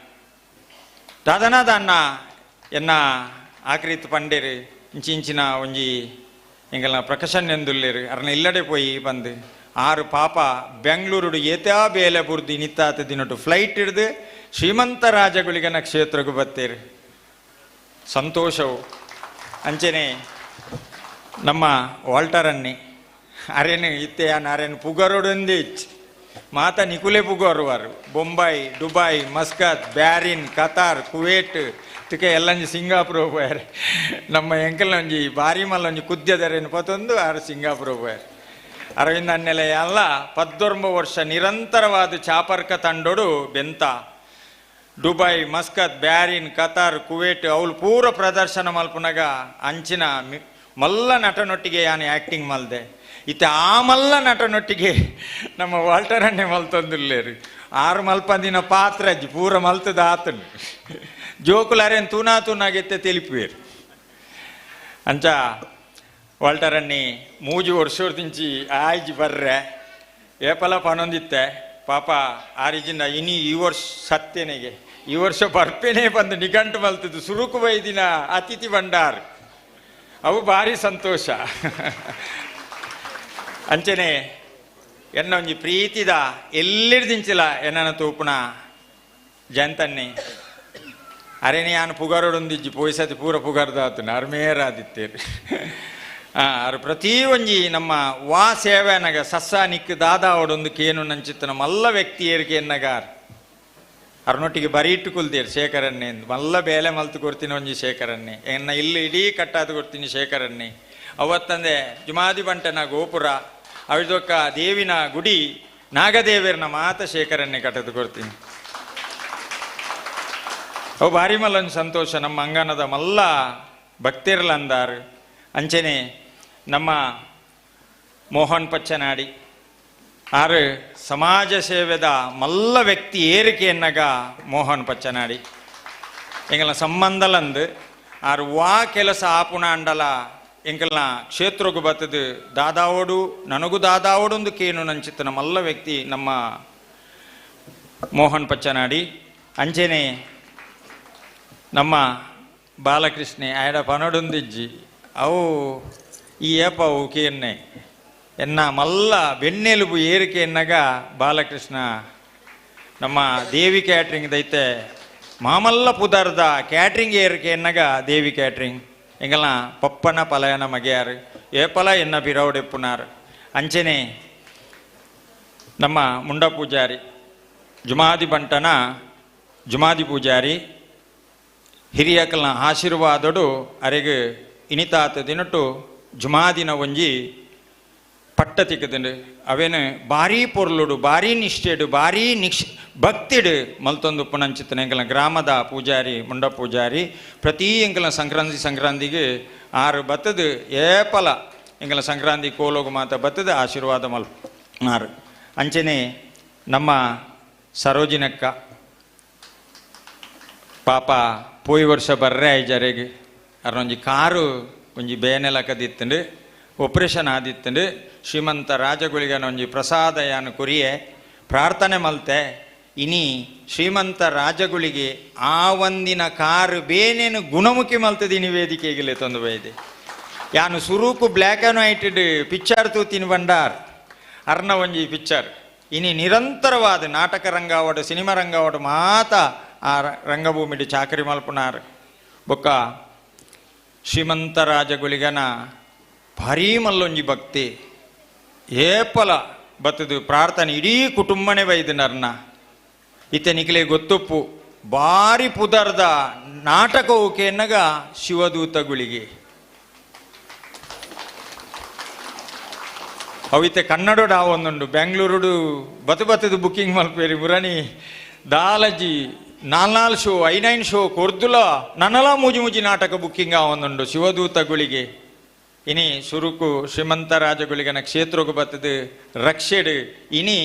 ದಾದನ ಎನ್ನ ಆಕ್ರಿತ್ ಪಂಡೇರು ಇಂಚಿಂಚಿನ ಒಂಜಿ ಎಂಗಲ್ನ ಪ್ರಕಶನ್ ಎಂದುಲ್ಲೇರು ಅರ್ನ ಇಲ್ಲಡೆ ಪೋಯಿ ಬಂದು ಆರು ಪಾಪ ಬೆಂಗಳೂರು ಏತಾ ಬೇಲೆ ಬುರ್ದು ಇನಿತಾತ ದಿನಟು ಫ್ಲೈಟ್ ಹಿಡ್ದು ಶ್ರೀಮಂತ ರಾಜಗುಳಿಗನ ಕ್ಷೇತ್ರಕ್ಕೂ ಬತ್ತೇರು. ಸಂತೋಷವು. ಅಂಚನೆ ನಮ್ಮ ವಾಲ್ಟರನ್ನಿ ಅರೇನು ಇತ್ತೆ ಅರೇನು ಪುಗರೋಡೊಂದೇ ಮಾತ ನಿಕುಲೆ ಪುಗರುವಾರು. Bombay, Dubai, Muscat, Bahrain, Qatar, Kuwait ತುಕೆ ಎಲ್ಲಂಜಿ ಸಿಂಗಾಪುರ ಪೋಯಾರು. ನಮ್ಮ ಎಂಕಲ್ನೊಂಜಿ ಭಾರಿ ಮಲ್ಲೊಂಜಿ ಕುದ್ಯದರೇನು ಪತೊಂದು ಆರು ಸಿಂಗಾಪುರ ಪೋಯಾರು. ಅರವಿಂದ ಅನ್ನೆಲೆ ಎಲ್ಲ 19 ವರ್ಷ ನಿರಂತರವಾದ ಚಾಪರ್ಕ ತಂಡೋಡು ಬೆಂತ Dubai, Muscat, Bahrain, Qatar, Kuwait ಅವಳು ಪೂರ ಪ್ರದರ್ಶನ ಮಲ್ಪುನಗ ಅಂಚಿನ ಮಲ್ಲ ನಟನೊಟ್ಟಿಗೆ ಯಾನು ಆ್ಯಕ್ಟಿಂಗ್ ಮಲ್ದೆ. ಇತ್ತ ಆ ಮಲ್ಲ ನಟನೊಟ್ಟಿಗೆ ನಮ್ಮ ವಾಲ್ಟರನ್ನೇ ಮಲ್ತೊಂದಿಲ್ಲೇರು. ಆರು ಮಲ್ಪಂದಿನ ಪಾತ್ರ ಅಜ್ಜಿ ಪೂರ ಮಲ್ತದ ಆತನು ಜೋಕುಲಾರೇನು ತೂನಾ ತೂನಾಗೆತ್ತೆ ತಿಳಿಪುವೇರು. ಅಂಚ ವಾಲ್ಟರನ್ನಿ ಮೂಜು ವರ್ಷದಿಂಚಿ ಆಯ್ಜಿ ಬರ್ರೆ ಏಪಲ ಪನೊಂದಿತ್ತೆ ಪಾಪ ಆರಿಜಿಂದ ಇನಿ ಈ ವರ್ಷ ಸತ್ಯನೆಗೆ ಈ ವರ್ಷ ಬರ್ಪೇನೆ ಬಂದು ನಿಘಂಟು ಮಲ್ತದ್ದು ಸುರುಕು ಬೈದಿನ ಅತಿಥಿ ಭಂಡಾರ್ ಅವು ಭಾರಿ ಸಂತೋಷ. ಅಂಚನೆ ಎನ್ನ ಒಂಜಿ ಪ್ರೀತಿದ ಎಲ್ಲಿಡ್ದಿಂಚಿಲ ಎನ್ನನ ತೂಪುನ ಜಂತನ್ನಿ ಅರೆನೆ ಯಾನು ಪುಗಾರೋಡೊಂದಿಜ್ಜಿ ಪೋಯ್ಸತಿ ಪೂರ ಪುಗಾರ್ದಾತನು ಅರ್ಮೇರಾದಿತ್ತೇರು. ಆರು ಪ್ರತಿ ಒಂಜಿ ನಮ್ಮ ವಾ ಸೇವೆನಗ ಸಸ್ಸ ನಿಕ್ ದಾದಾ ಅವಡೊಂದು ಕೇನು ನಂಚಿತ್ತನ ಮಲ್ಲ ವ್ಯಕ್ತಿ ಏರಿಕೆ ಎನ್ನಗಾರ್ ಅರ್ನೊಟ್ಟಿಗೆ ಬರೀ ಇಟ್ಟು ಕುಲ್ದೇರು ಶೇಖರನ್ನೇ ಮಲ್ಲ ಬೇಲೆ ಮಲ್ತು ಕೊಡ್ತೀನಿ ಒಂಜಿ ಶೇಖರನ್ನೇ ಎನ್ನ ಇಲ್ಲಿ ಇಡೀ ಕಟ್ಟಾದು ಕೊಡ್ತೀನಿ ಶೇಖರನ್ನೇ. ಅವತ್ತಂದೆ ಜುಮಾದಿ ಬಂಟನ ಗೋಪುರ ಅವಿದೊಕ್ಕ ದೇವಿನ ಗುಡಿ ನಾಗದೇವಿಯರ್ನ ಮಾತ ಶೇಖರನ್ನೇ ಕಟ್ಟದು ಕೊಡ್ತೀನಿ. ಅವು ಭಾರಿ ಮಲ್ಲೊಂದು ಸಂತೋಷ ನಮ್ಮ ಅಂಗನದ ಮಲ್ಲ ಭಕ್ತಿರ್ಲಂದಾರು. ಅಂಚನೆ ನಮ್ಮ ಮೋಹನ್ ಪಚ್ಚನಾಡಿ ಆರು ಸಮಾಜ ಸೇವೆದ ಮಲ್ಲ ವ್ಯಕ್ತಿ ಏರಿಕೆ ಎನ್ನಗ ಮೋಹನ್ ಪಚ್ಚನಾಡಿ ಎಂಗಲ್ನ ಸಂಬಂಧಲಂದು ಆರು ವಾ ಕೆಲಸ ಆಪುಣ ಅಂಡಲ ಎಂಕಲ್ನ ಕ್ಷೇತ್ರಕ್ಕೂ ಬತ್ತದು ದಾದಾವೋಡು ನನಗೂ ದಾದಾವೋಡೊಂದು ಕೇನು ನಂಚಿತ್ತನ ಮಲ್ಲ ವ್ಯಕ್ತಿ ನಮ್ಮ ಮೋಹನ್ ಪಚ್ಚನಾಡಿ. ಅಂಚನೆ ನಮ್ಮ ಬಾಲಕೃಷ್ಣೆ ಆಯಡ ಪನಡೊಂದಿಜ್ಜಿ ಅವು ಈ ಏಪ ಅವು ಕೇನ್ನೆ ಎನ್ನ ಮಲ್ಲ ಬೆನ್ನೆಲುಬು ಏರಿಕೆ ಎನ್ನಗ ಬಾಲಕೃಷ್ಣ ನಮ್ಮ ದೇವಿ ಕ್ಯಾಟ್ರಿಂಗ್ ದೈತೆ ಮಾಮಲ್ಲ ಪುದರ್ದ ಕ್ಯಾಟ್ರಿಂಗ್ ಏರಿಕೆ ಎನ್ನಗ ದೇವಿ ಕ್ಯಾಟ್ರಿಂಗ್ ಎಂಗಲ್ನ ಪಪ್ಪನ ಪಲಯನ ಮಗೆಯಾರು ಏಪಲ ಎನ್ನ ಪಿರವಡೆಪ್ಪುನಾರು. ಅಂಚನೆ ನಮ್ಮ ಮುಂಡ ಪೂಜಾರಿ ಜುಮಾದಿ ಬಂಟನ ಜುಮಾದಿ ಪೂಜಾರಿ ಹಿರಿಯಕಲ್ನ ಆಶೀರ್ವಾದಡು ಅರೆಗೆ ಇನಿತಾತ ದಿನಟು ಜುಮಾದಿನ ಒಂಜಿ ಪಟ್ಟ ತಿಕ್ಕದಂಡು ಅವೇನು ಭಾರಿ ಪೊರ್ಲುಡು ಭಾರಿ ನಿಷ್ಠೆಡು ಭಾರಿ ನಿಕ್ಷ ಭಕ್ತಿಡು ಮಲ್ತೊಂದು ಪುನಂಚಿತ್ತನ ಎಂಕಲ್ನ ಗ್ರಾಮದ ಪೂಜಾರಿ ಮುಂಡ ಪೂಜಾರಿ ಪ್ರತಿ ಎಂಕಲ್ನ ಸಂಕ್ರಾಂತಿ ಸಂಕ್ರಾಂತಿಗೆ ಆರು ಬತ್ತದು ಏಪಲ ಎಂಕಲ್ನ ಸಂಕ್ರಾಂತಿ ಕೋಲೋಗು ಮಾತ ಬತ್ತದು ಆಶೀರ್ವಾದ ಮಲ್ ಆರು. ಅಂಚನೆ ನಮ್ಮ ಸರೋಜಿನಕ್ಕ ಪಾಪ ಪೋಯಿ ವರ್ಷ ಬರ್ರೆ ಐಜರೆಗೆ ಅರ್ನೊಂಜಿ ಕಾರು ಒಂಜಿ ಬೇನೆಲಕದಿತ್ತುಂಡು ಆಪರೇಷನ್ ಆದಿತ್ತುಂಡು. ಶ್ರೀಮಂತ ರಾಜಗುಳಿಗನ ಒಂಜಿ ಪ್ರಸಾದ ಯಾನು ಕೊರಿಯೆ ಪ್ರಾರ್ಥನೆ ಮಲ್ತೆ. ಇನಿ ಶ್ರೀಮಂತ ರಾಜಗುಳಿಗೆ ಆ ಒಂದಿನ ಕಾರು ಬೇನೇನು ಗುಣಮುಖಿ ಮಲ್ತದಿನಿ ವೇದಿಕೆಗೆ ತಂದು ಬೈದೆ. ಯಾನು ಸುರೂಕು ಬ್ಲ್ಯಾಕ್ ಆ್ಯಂಡ್ ವೈಟ್ ಪಿಕ್ಚರ್ ತೂತಿನ ಬಂಡಾರ್ ಅರ್ನ ಒಂಜಿ ಪಿಕ್ಚರ್. ಇನಿ ನಿರಂತರವಾದ ನಾಟಕ ರಂಗಾವಡು ಸಿನಿಮಾ ರಂಗಾವಡು ಮಾತ ಆ ರಂಗಭೂಮಿಡು ಚಾಕರಿ ಮಲ್ಪುನಾರ್. ಬೊಕ್ಕ ಶ್ರೀಮಂತ ರಾಜಗುಳಿಗನ ಭಾರೀ ಮಲ್ಲೊಂಜಿ ಭಕ್ತಿ ಏಪಲ ಬತ್ತದು ಪ್ರಾರ್ಥನೆ ಇಡೀ ಕುಟುಂಬನೇ ಬೈದು ನರ್ನ. ಇತ್ತೆ ನಿಖಲೆ ಗೊತ್ತುಪ್ಪು ಭಾರಿ ಪುದರ್ದ ನಾಟಕವು ಕೇನ್ನಗ ಶಿವದೂತ ಗುಳಿಗೆ ಅವಿತೆ ಕನ್ನಡೋಡು ಆ ಒಂದುಂಡು ಬೆಂಗಳೂರುಡು ಬತ್ತು ಬತ್ತದು ಬುಕ್ಕಿಂಗ್ ಮಲ್ಪೇರಿ ಮುರಣಿ ದಾಲಜಿ ನಾಲ್ನಾಲ್ ಶೋ ಐನೈನ್ ಶೋ ಕೊರ್ದುಲ ನನ್ನಲ ಮೂಜಿ ಮೂಜಿ ನಾಟಕ ಬುಕ್ಕಿಂಗ್ ಆ ಒಂದುಂಡು ಶಿವದೂತ ಗುಳಿಗೆ. ಇನಿ ಸುರುಕು ಶ್ರೀಮಂತ ರಾಜಗುಳಿಗನ ಕ್ಷೇತ್ರಕ್ಕೆ ಬತ್ತದು ರಕ್ಷೆಡು. ಇನಿ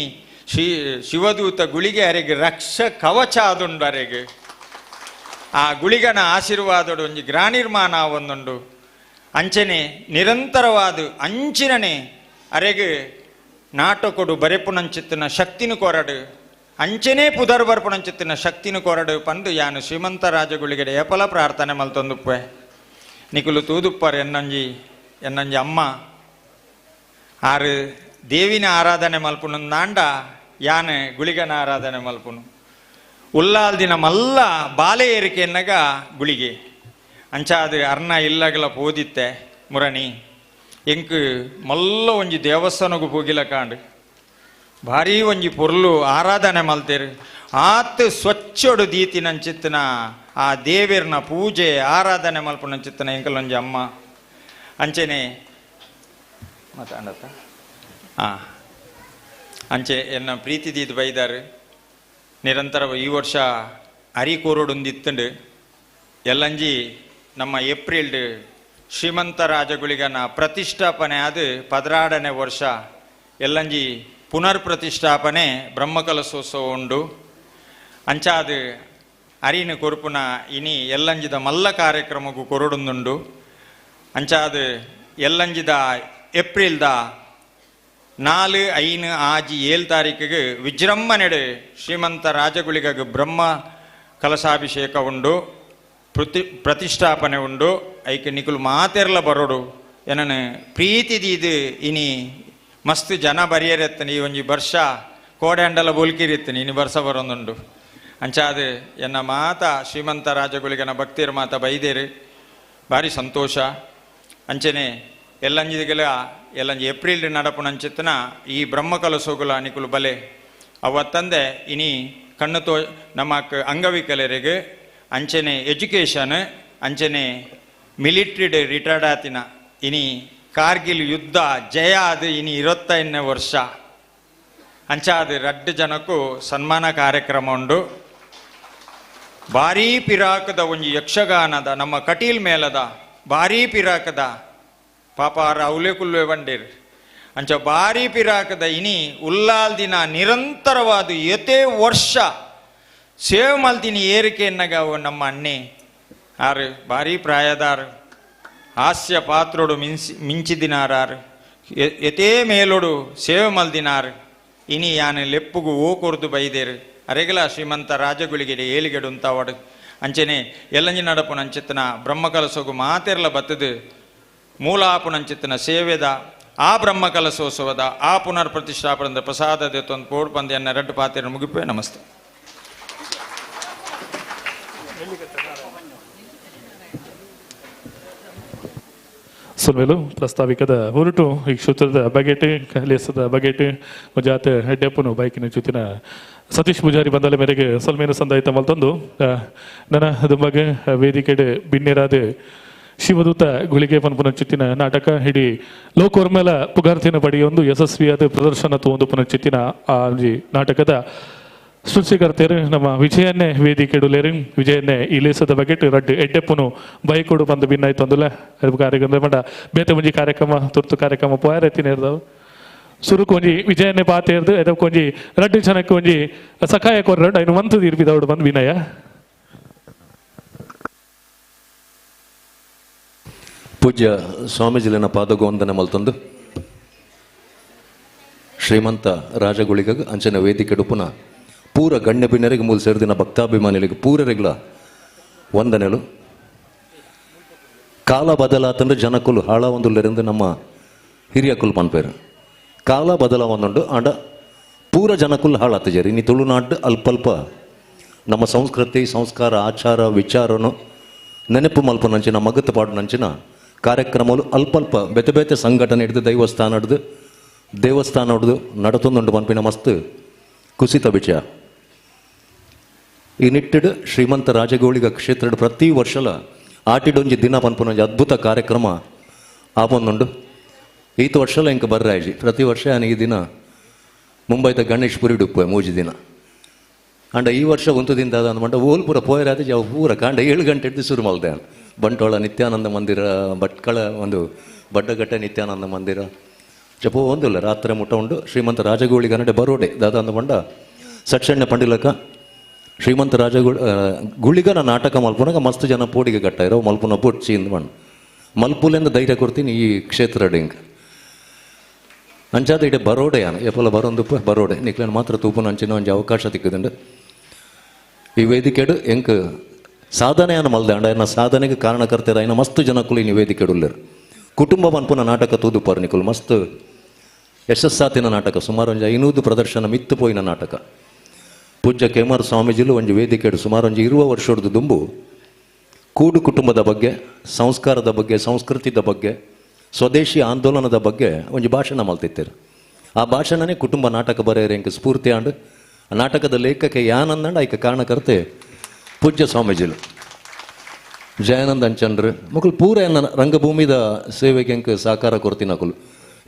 ಶ್ರೀ ಶಿವದೂತ ಗುಳಿಗೆ ಅರೆಗೆ ರಕ್ಷ ಕವಚ ಆದುಂಡು ಅರೆಗೆ. ಆ ಗುಳಿಗನ ಆಶೀರ್ವಾದಡು ಒಂಜಿ ಗ್ರಾನಿರ್ಮಾಣ ಒಂದುಂಡು. ಅಂಚನೆ ನಿರಂತರವಾದ ಅಂಚಿನನೆ ಅರೆಗೆ ನಾಟಕೊಡು ಬರೆಪುನಂಚಿತ್ತಿನ ಶಕ್ತಿನ ಕೊರಡು ಅಂಚನೆ ಪುದರ್ ಬರ್ಪುನಂಚಿತ್ತಿನ ಶಕ್ತಿನ ಕೊರಡು ಪಂದು ಯಾನು ಶ್ರೀಮಂತ ರಾಜಗುಳಿಗೆ ಏಪಲ ಪ್ರಾರ್ಥನೆ ಮಲ್ತೊಂದುಪ್ಪೆ. ನಿಕುಲು ತೂದುಪ್ಪರ್ ಎನ್ನಂಜಿ ಎನ್ನಂಜಿ ಅಮ್ಮ ಆರು ದೇವಿನ ಆರಾಧನೆ ಮಲ್ಪುನು ನಾಂಡ ಯಾನೆ ಗುಳಿಗನ ಆರಾಧನೆ ಮಲ್ಪುನು. ಉಲ್ಲಾಲ್ ದಿನ ಮಲ್ಲ ಬಾಲೆ ಏರಿಕೆ ಎನ್ನಗ ಗುಳಿಗೆ ಅಂಚಾದ ಅರ್ಣ ಇಲ್ಲಗಲ ಪೋದಿತ್ತೆ ಮುರಣಿ ಎಂಕ್ ಮಲ್ಲ ಒಂಜಿ ದೇವಸ್ಥಾನಗೂ ಪೋಗಿಲ ಕಾಂಡು ಭಾರಿ ಒಂಜಿ ಪೊರ್ಲು ಆರಾಧನೆ ಮಲ್ತೇರು. ಆತ್ ಸ್ವಚ್ಛಡು ದೀತಿನಂಚಿತ್ತಿನ ಆ ದೇವಿರ್ನ ಪೂಜೆ ಆರಾಧನೆ ಮಲ್ಪುನಂಚಿತ್ತಿನ ಎಂಕಲೊಂಜಿ ಅಮ್ಮ ಅಂಚೆನೆ ಮಾತಾಡತ್ತ ಅಂಚೆ ಎನ್ನ ಪ್ರೀತಿ ದೀದ್ ಬೈದಾರು. ನಿರಂತರ ಈ ವರ್ಷ ಅರಿಕೋರೋಡೊಂದಿತ್ತುಂಡು ಎಲ್ಲಂಜಿ ನಮ್ಮ ಏಪ್ರಿಲ್ ಶ್ರೀಮಂತ ರಾಜಗುಳಿಗನ ಪ್ರತಿಷ್ಠಾಪನೆ ಆದ 16ನೇ ವರ್ಷ ಎಲ್ಲಂಜಿ ಪುನರ್ ಪ್ರತಿಷ್ಠಾಪನೆ ಬ್ರಹ್ಮಕಲಶೋತ್ಸವ ಉಂಡು. ಅಂಚಾದ ಅರಿನ ಕೊರುಪುನ ಇನಿ ಎಲ್ಲಂಜಿದ ಮಲ್ಲ ಕಾರ್ಯಕ್ರಮಕ್ಕೂ ಕೊರಡೊಂದುಂಡು. ಅಂಚಾದ ಎಲ್ಲಂಜಿದ ಏಪ್ರಿಲ್ದ 4, 5, 6, 7 ತಾರೀಕಿಗೆ ವಿಜೃಂಭಣೆಡು ಶ್ರೀಮಂತ ರಾಜಗುಳಿಗ ಬ್ರಹ್ಮ ಕಲಶಾಭಿಷೇಕ ಉಂಡು, ಪ್ರತಿಷ್ಠಾಪನೆ ಉಂಡು. ಐಕೆ ನಿಕುಲು ಮಾತೆರ್ಲ ಬರೋಡು ಏನನ ಪ್ರೀತಿ ದೀದು ಇನಿ ಮಸ್ತ್ ಜನ ಬರಿಯರೆತ್ತನೆ. ಈ ಒಂಜಿ ವರ್ಷ ಕೋಡೆ ಅಂಡಲ ಬೋಲ್ಕಿರಿತ್ತನೆ ಇನಿ ವರ್ಷ ಬರೋದುಂಡು. ಅಂಚಾದ ಎನ್ನ ಮಾತ ಶ್ರೀಮಂತ ರಾಜಗುಳಿಗನ ಭಕ್ತಿಯರ ಮಾತ ಬೈದೇರು ಭಾರಿ ಸಂತೋಷ. ಅಂಚನೆ ಎಲ್ಲಂಜಿಗೆಲ್ಲ ಎಲ್ಲಂಜಿ ಏಪ್ರಿಲ್ ನಡಪುನಂಚಿತ್ತನ ಈ ಬ್ರಹ್ಮಕಲಸೋಗುಲ ನಿಕುಲು ಬಲೆ ಅವತ್ತಂದೆ ಇನಿ ಕಣ್ಣು ತೋ ನಮ್ಮ ಅಂಗವಿಕಲರಿಗೆ ಅಂಚನೆ ಎಜುಕೇಷನ್ ಅಂಚನೆ ಮಿಲಿಟ್ರಿಡ್ ರಿಟೈರ್ಡ್ ಆತಿನ ಇನಿ ಕಾರ್ಗಿಲ್ ಯುದ್ಧ ಜಯ ಅದು ಇನಿ 25ನೇ ವರ್ಷ ಅಂಚಾದ ರಡ್ಡು ಜನಕ್ಕೂ ಸನ್ಮಾನ ಕಾರ್ಯಕ್ರಮ ಉಂಡು. ಭಾರೀ ಪಿರಾಕದ ಒಂಜಿ ಯಕ್ಷಗಾನದ ನಮ್ಮ ಕಟೀಲ್ ಮೇಲದ ಭಾರೀ ಪಿರಾಕದ ಪಾಪ ಆರ ಅವಲೇ ಕುಲ್ಲುವೆ ಬಂಡೇರು ಅಂಚ ಭಾರೀ ಪಿರಾಕದ ಇನಿ ಉಲ್ಲಾಲ್ ದಿನ ನಿರಂತರವಾದ ಯತೆ ವರ್ಷ ಸೇವೆ ಮಲ್ತಿನಿ ಏರಿಕೆ ಎನ್ನಗ ನಮ್ಮ ಅಣ್ಣೆ ಆರು ಭಾರೀ ಪ್ರಾಯದಾರು ಹಾಸ್ಯ ಪಾತ್ರೋಡು ಮಿಂಚಿದಿನಾರಾರು ಯತೇ ಮೇಲೋಡು ಸೇವೆ ಮಲ್ದಿನಾರು ಇನಿ ಯಾನು ಲೆಪ್ಪುಗು ಓ ಕೊರ್ದು ಬೈದೇರು ಅರೆಗಲ ಶ್ರೀಮಂತ ರಾಜಗುಳಿಗೆ ಏಳಿಗೆಡುಂತಾವಡು. ಅಂಚನೆ ಎಲ್ಲಂಜಿ ನಡಪುನ ಅಂಚಿತ್ತನ ಬ್ರಹ್ಮಕಲಸೋಗು ಮಾತೆರ್ಲ ಬತ್ತದು ಮೂಲಾಪುನಂಚಿತ್ತನ ಸೇವೆದ ಆ ಬ್ರಹ್ಮಕಲಸೋತ್ಸವದ ಆ ಪುನರ್ ಪ್ರತಿಷ್ಠಾಪನದ ಪ್ರಸಾದ ದೇತೊಂದು ಪೋಡ್ ಪಂದ್ಯನ್ನ ರಡ್ಡು ಪಾತೆರ ಮುಗಿಪೆ. ನಮಸ್ತೆ. ಸುಲ್ಮೇಲು ಪ್ರಸ್ತಾವಿಕದ ಹೊರಟು ಈ ಕ್ಷೇತ್ರದ ಬಗೆಟೆ ಕಲೇಸದ ಬಗೆಟೆ ಜಾತೆ ಹೆಡ್ಡೆಪ್ಪನು ಬೈಕಿನ ಜೊತಿನ ಸತೀಶ್ ಪೂಜಾರಿ ಬಂದಲೆ ಮೇರೆಗೆ ಸೊಲ್ಮೇನು ಸಂದಾಯಿತ ಮಲ್ತೊಂದು ನನ್ನ ದುಂಬಗೆ ವೇದಿಕೆಡೆ ಬಿನ್ನೆರಾದೆ ಶಿವದೂತ ಗುಳಿಗೆ ಪನ್ಪುನ ಚಿತ್ತಿನ ನಾಟಕ ಹಿಡಿ ಲೋಕೋರ್ಮೇಲ ಪುಗಾರ್ತಿನ ಪಡಿಯೊಂದು ಯಶಸ್ವಿಯಾದ ಪ್ರದರ್ಶನ ತೋಂದು ಪುನಚಿತ್ತಿನ ಆ ನಾಟಕದ ಸೃಷ್ಟಿಕರ್ತರು ನಮ್ಮ ವಿಜಯನ್ನೇ ವೇದಿಕೆಡುಲೇರು ವಿಜಯನ್ನೇ ಈ ಲೇಸದ ಬಗೆಟ್ ರಡ್ಡು ಎಡ್ಡೆಪ್ಪುನು ಬೈಕೊಡು ಬಂದು ಭಿನ್ನಾಯ್ತು ಅಂದುಲ ಕಾರ್ಯಕ್ರಮ ಮಂಡ ಬೇತೆ ಒಂಜಿ ಕಾರ್ಯಕ್ರಮ ತುರ್ತು ಕಾರ್ಯಕ್ರಮ ಪೋಯಾರೆತ್ತಿನೇರ್ದವು ಸುರುಕು ಒಂಜಿ ವಿಜಯನ್ನೇ ಪಾತೇರ್ದು ಎದಕ್ಕೆ ಒಂಜಿ ರಡ್ಡು ಜನಕ್ಕೆ ಒಂಜಿ ಸಕಾಯ ಕೊರ್ರಡು ಐನು ಮಂತು ತೀರ್ಪಿದವಡು ಬಂದು ವಿನಯ. ಪೂಜ್ಯ ಸ್ವಾಮೀಜಿಲಿನ ಪಾದಗೋವಂದನೆ ಮಲ್ತಂದು ಶ್ರೀಮಂತ ರಾಜಗುಳಿಗ ಅಂಚನ ವೇದಿಕೆ ಡುಪುನ ಪೂರ ಗಣ್ಯ ಬಿನ್ನರಿಗೆ ಮೂಲ ಸೇರಿದಿನ ಭಕ್ತಾಭಿಮಾನಿಗಳಿಗೆ ಪೂರರಿಗಳ ವಂದನೆಲು. ಕಾಲ ಬದಲಾತಂದ್ರೆ ಜನಕುಲು ಹಾಳ ಒಂದುಲ್ಲರಿಂದ ನಮ್ಮ ಹಿರಿಯ ಕುಲ್ ಪನ್ಪೇರು. ಕಾಲ ಬದಲಾವೊಂದುಂಡು ಆಂಡ ಪೂರ ಜನಕುಲ್ ಹಾಳಾತಜೇರಿ. ಇನಿ ತುಳುನಾಡು ಅಲ್ಪಲ್ಪ ನಮ್ಮ ಸಂಸ್ಕೃತಿ ಸಂಸ್ಕಾರ ಆಚಾರ ವಿಚಾರನು ನೆನಪು ಮಲ್ಪನಂಚಿನ ಮಗತ್ತು ಪಾಡುನಂಚಿನ ಕಾರ್ಯಕ್ರಮಗಳು ಅಲ್ಪಲ್ಪ ಬೇತೆ ಬೇತೆ ಸಂಘಟನೆ ಹಿಡಿದು ದೈವಸ್ಥಾನ ಹಿಡಿದು ದೇವಸ್ಥಾನ ಹಿಡಿದು ನಡತೊಂದುಂಡು ಪನ್ಪಿನ ಮಸ್ತ್ ಕುಸಿತ ವಿಷಯ. ಈ ನಿಟ್ಟಿಡು ಶ್ರೀಮಂತ ರಾಜಗೋಳಿಗ ಕ್ಷೇತ್ರದ ಪ್ರತಿ ವರ್ಷಲ ಆಟಿಡೊಂಜಿ ದಿನ ಪನ್ಪುನೊಂಜಿ ಅದ್ಭುತ ಕಾರ್ಯಕ್ರಮ ಆಪೊಂದುಂಡು. ಈತ ವರ್ಷಲ ಇಂಕ ಬರ್ರಾಯ್ಜಿ ಪ್ರತಿ ವರ್ಷ ಈ ದಿನ ಮುಂಬೈದ ಗಣೇಶ್ ಪುರಿ ಡುಪ್ಪೆ ಮೂಜಿ ದಿನ. ಅಂಡ ಈ ವರ್ಷ ಒಂದು ದಿನ ದಾದ ಅಂದ್ಮಂಡ ಓಲ್ ಪೂರ ಪೋಯರಾದ ಯಾವ ಪೂರ ಕಾಂಡ 7 ಗಂಟೆ ಹಿಡಿದು ಶುರು ಮಲ್ದೆ. ಬಂಟ್ವಾಳ ನಿತ್ಯಾನಂದ ಮಂದಿರ, ಭಟ್ಕಳ ಒಂದು ಬಡ್ಡಗಟ್ಟೆ ನಿತ್ಯಾನಂದ ಮಂದಿರ ಜಪೋ ಒಂದಿಲ್ಲ ರಾತ್ರಿ ಮುಟ್ಟ ಉಂಡು. ಶ್ರೀಮಂತ ರಾಜಗೋಳಿಗ ನಡೆ ಬರೋಡೆ ದಾದ ಅಂದ್ಮಂಡ ಸಕ್ಷಣ್ಯ ಪಂಡಿಲಕ ಶ್ರೀಮಂತ ರಾಜಗುಳ ಗುಳಿಗನ ನಾಟಕ ಮಲ್ಪುನಾಗ ಮಸ್ತ್ ಜನ ಪೋಡಿಗೆ ಕಟ್ಟ ಇರೋ ಮಲ್ಪುನ ಬೊಡ್ಚಿ ಅಂದ್ಮಂಡ ಮಲ್ಪುಲೆಂದ ಧೈರ್ಯ ಕೊಡ್ತೀನಿ ಈ ಕ್ಷೇತ್ರ ಡಿಂಗ್ ಅಂಚಾದ ಇಡೆ ಬರೋಡೆ ಯಾನು ಎಪ್ಪಲ ಬರೋಂದುಪ್ಪ ಬರೋಡೆ ನಿಕ್ಲೇನು ಮಾತ್ರ ತೂಪುನ ಅಂಚಿನ ಒಂಜಿ ಅವಕಾಶ ತಿಕ್ಕದಂಡು. ಈ ವೇದಿಕೆಡು ಎಂಕ್ ಸಾಧನೆಯನ್ನು ಮಲ್ದೆ ಅಂಡ ಎನ್ನ ಸಾಧನೆಗೆ ಕಾರಣಕರ್ತರ ಇನ್ನ ಮಸ್ತ್ ಜನಕ್ಕುಲು ಈ ವೇದಿಕೆಡುಲ್ಲೇರು. ಕುಟುಂಬ ಪನ್ಪುನ ನಾಟಕ ತೂದುಪಾರು ನಿಕುಲು ಮಸ್ತ್ ಯಶಸ್ಸಾತಿನ ನಾಟಕ ಸುಮಾರು ಒಂಜಿ 500 ಪ್ರದರ್ಶನ ಮಿತ್ತು ಪೋಯಿನ ನಾಟಕ. ಪೂಜ್ಯ ಕೆಮಾರ್ ಸ್ವಾಮೀಜಿಲು ಒಂಜಿ ವೇದಿಕೆಡು ಸುಮಾರು ಒಂಜಿ 20 ವರ್ಷದ ದುಂಬು ಕೂಡು ಕುಟುಂಬದ ಬಗ್ಗೆ, ಸಂಸ್ಕಾರದ ಬಗ್ಗೆ, ಸಂಸ್ಕೃತಿದ ಬಗ್ಗೆ, ಸ್ವದೇಶಿ ಆಂದೋಲನದ ಬಗ್ಗೆ ಒಂಜಿ ಭಾಷಣ ಮಲ್ತಿತ್ತೇರು. ಆ ಭಾಷಣನೇ ಕುಟುಂಬ ನಾಟಕ ಬರೆಯರೆ ಎಂಕ್ ಸ್ಫೂರ್ತಿ ಆಂಡ್ ನಾಟಕದ ಲೇಖಕ ಯಾನಂದಂಡ ಐಕ ಕಾರಣಕರ್ತೆ ಪೂಜ್ಯ ಸ್ವಾಮೀಜಿಲು ಜಯಾನಂದ ಅಂಚನ್ರು ಮಕ್ಕಳು ಪೂರ ಎನ್ನ ರಂಗಭೂಮಿದ ಸೇವೆಗೆ ಎಂಕ್ ಸಹಕಾರ ಕೊಡ್ತೀನಕುಲು.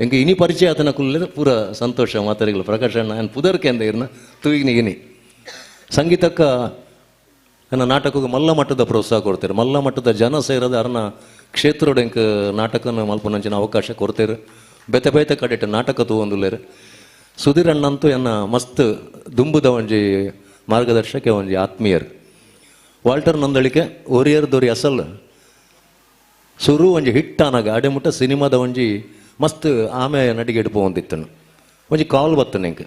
ಎಂಕ್ ಇನಿ ಪರಿಚಯ ಆತನಕುಲು ಪೂರ ಸಂತೋಷ ಮಾತಾಡಿಗಳು ಪ್ರಕಾಶ್ ಅಣ್ಣ ಏನು ಪುದರ್ಕೆ ಅಂದ ಇರ್ನ ತೂಗಿನಿ ಇನಿ ಸಂಗೀತಕ್ಕ ನನ್ನ ನಾಟಕಕ್ಕೆ ಮಲ್ಲ ಮಟ್ಟದ ಪ್ರೋತ್ಸಾಹ ಕೊಡ್ತಾರೆ. ಮಲ್ಲ ಮಟ್ಟದ ಜನ ಸೇರದ ಅರ್ನ ಕ್ಷೇತ್ರೋಡು ಎಂಕ್ ನಾಟಕನ ಮಲ್ಪನಂಚಿನ ಅವಕಾಶ ಕೊಡ್ತೇರು. ಬೇತೆ ಬೇತೆ ಕಡೆಟ್ ನಾಟಕ ತೂವೊಂದುಲ್ಲೇರು. ಸುಧೀರ್ ಅಣ್ಣಂತೂ ಎನ್ನ ಮಸ್ತ್ ದುಂಬುದ ಒಂಜಿ ಮಾರ್ಗದರ್ಶಕ ಒಂಜಿ ಆತ್ಮೀಯರು. ವಾಲ್ಟರ್ ನಂದಳಿಕೆ ಒರಿಯರ್ ದೊರಿ ಅಸಲ್ ಸುರು ಒಂಜಿ ಹಿಟ್ ಆನಾಗ ಅಡೆ ಮುಟ್ಟ ಸಿನಿಮಾದ ಒಂಜಿ ಮಸ್ತ್ ಆಮೆ ನಡಿಗೆ ಇಡ್ಪೋಂದಿತ್ತನು. ಒಂಜಿ ಕಾಲ್ ಬತ್ತನ ಎಂಕ್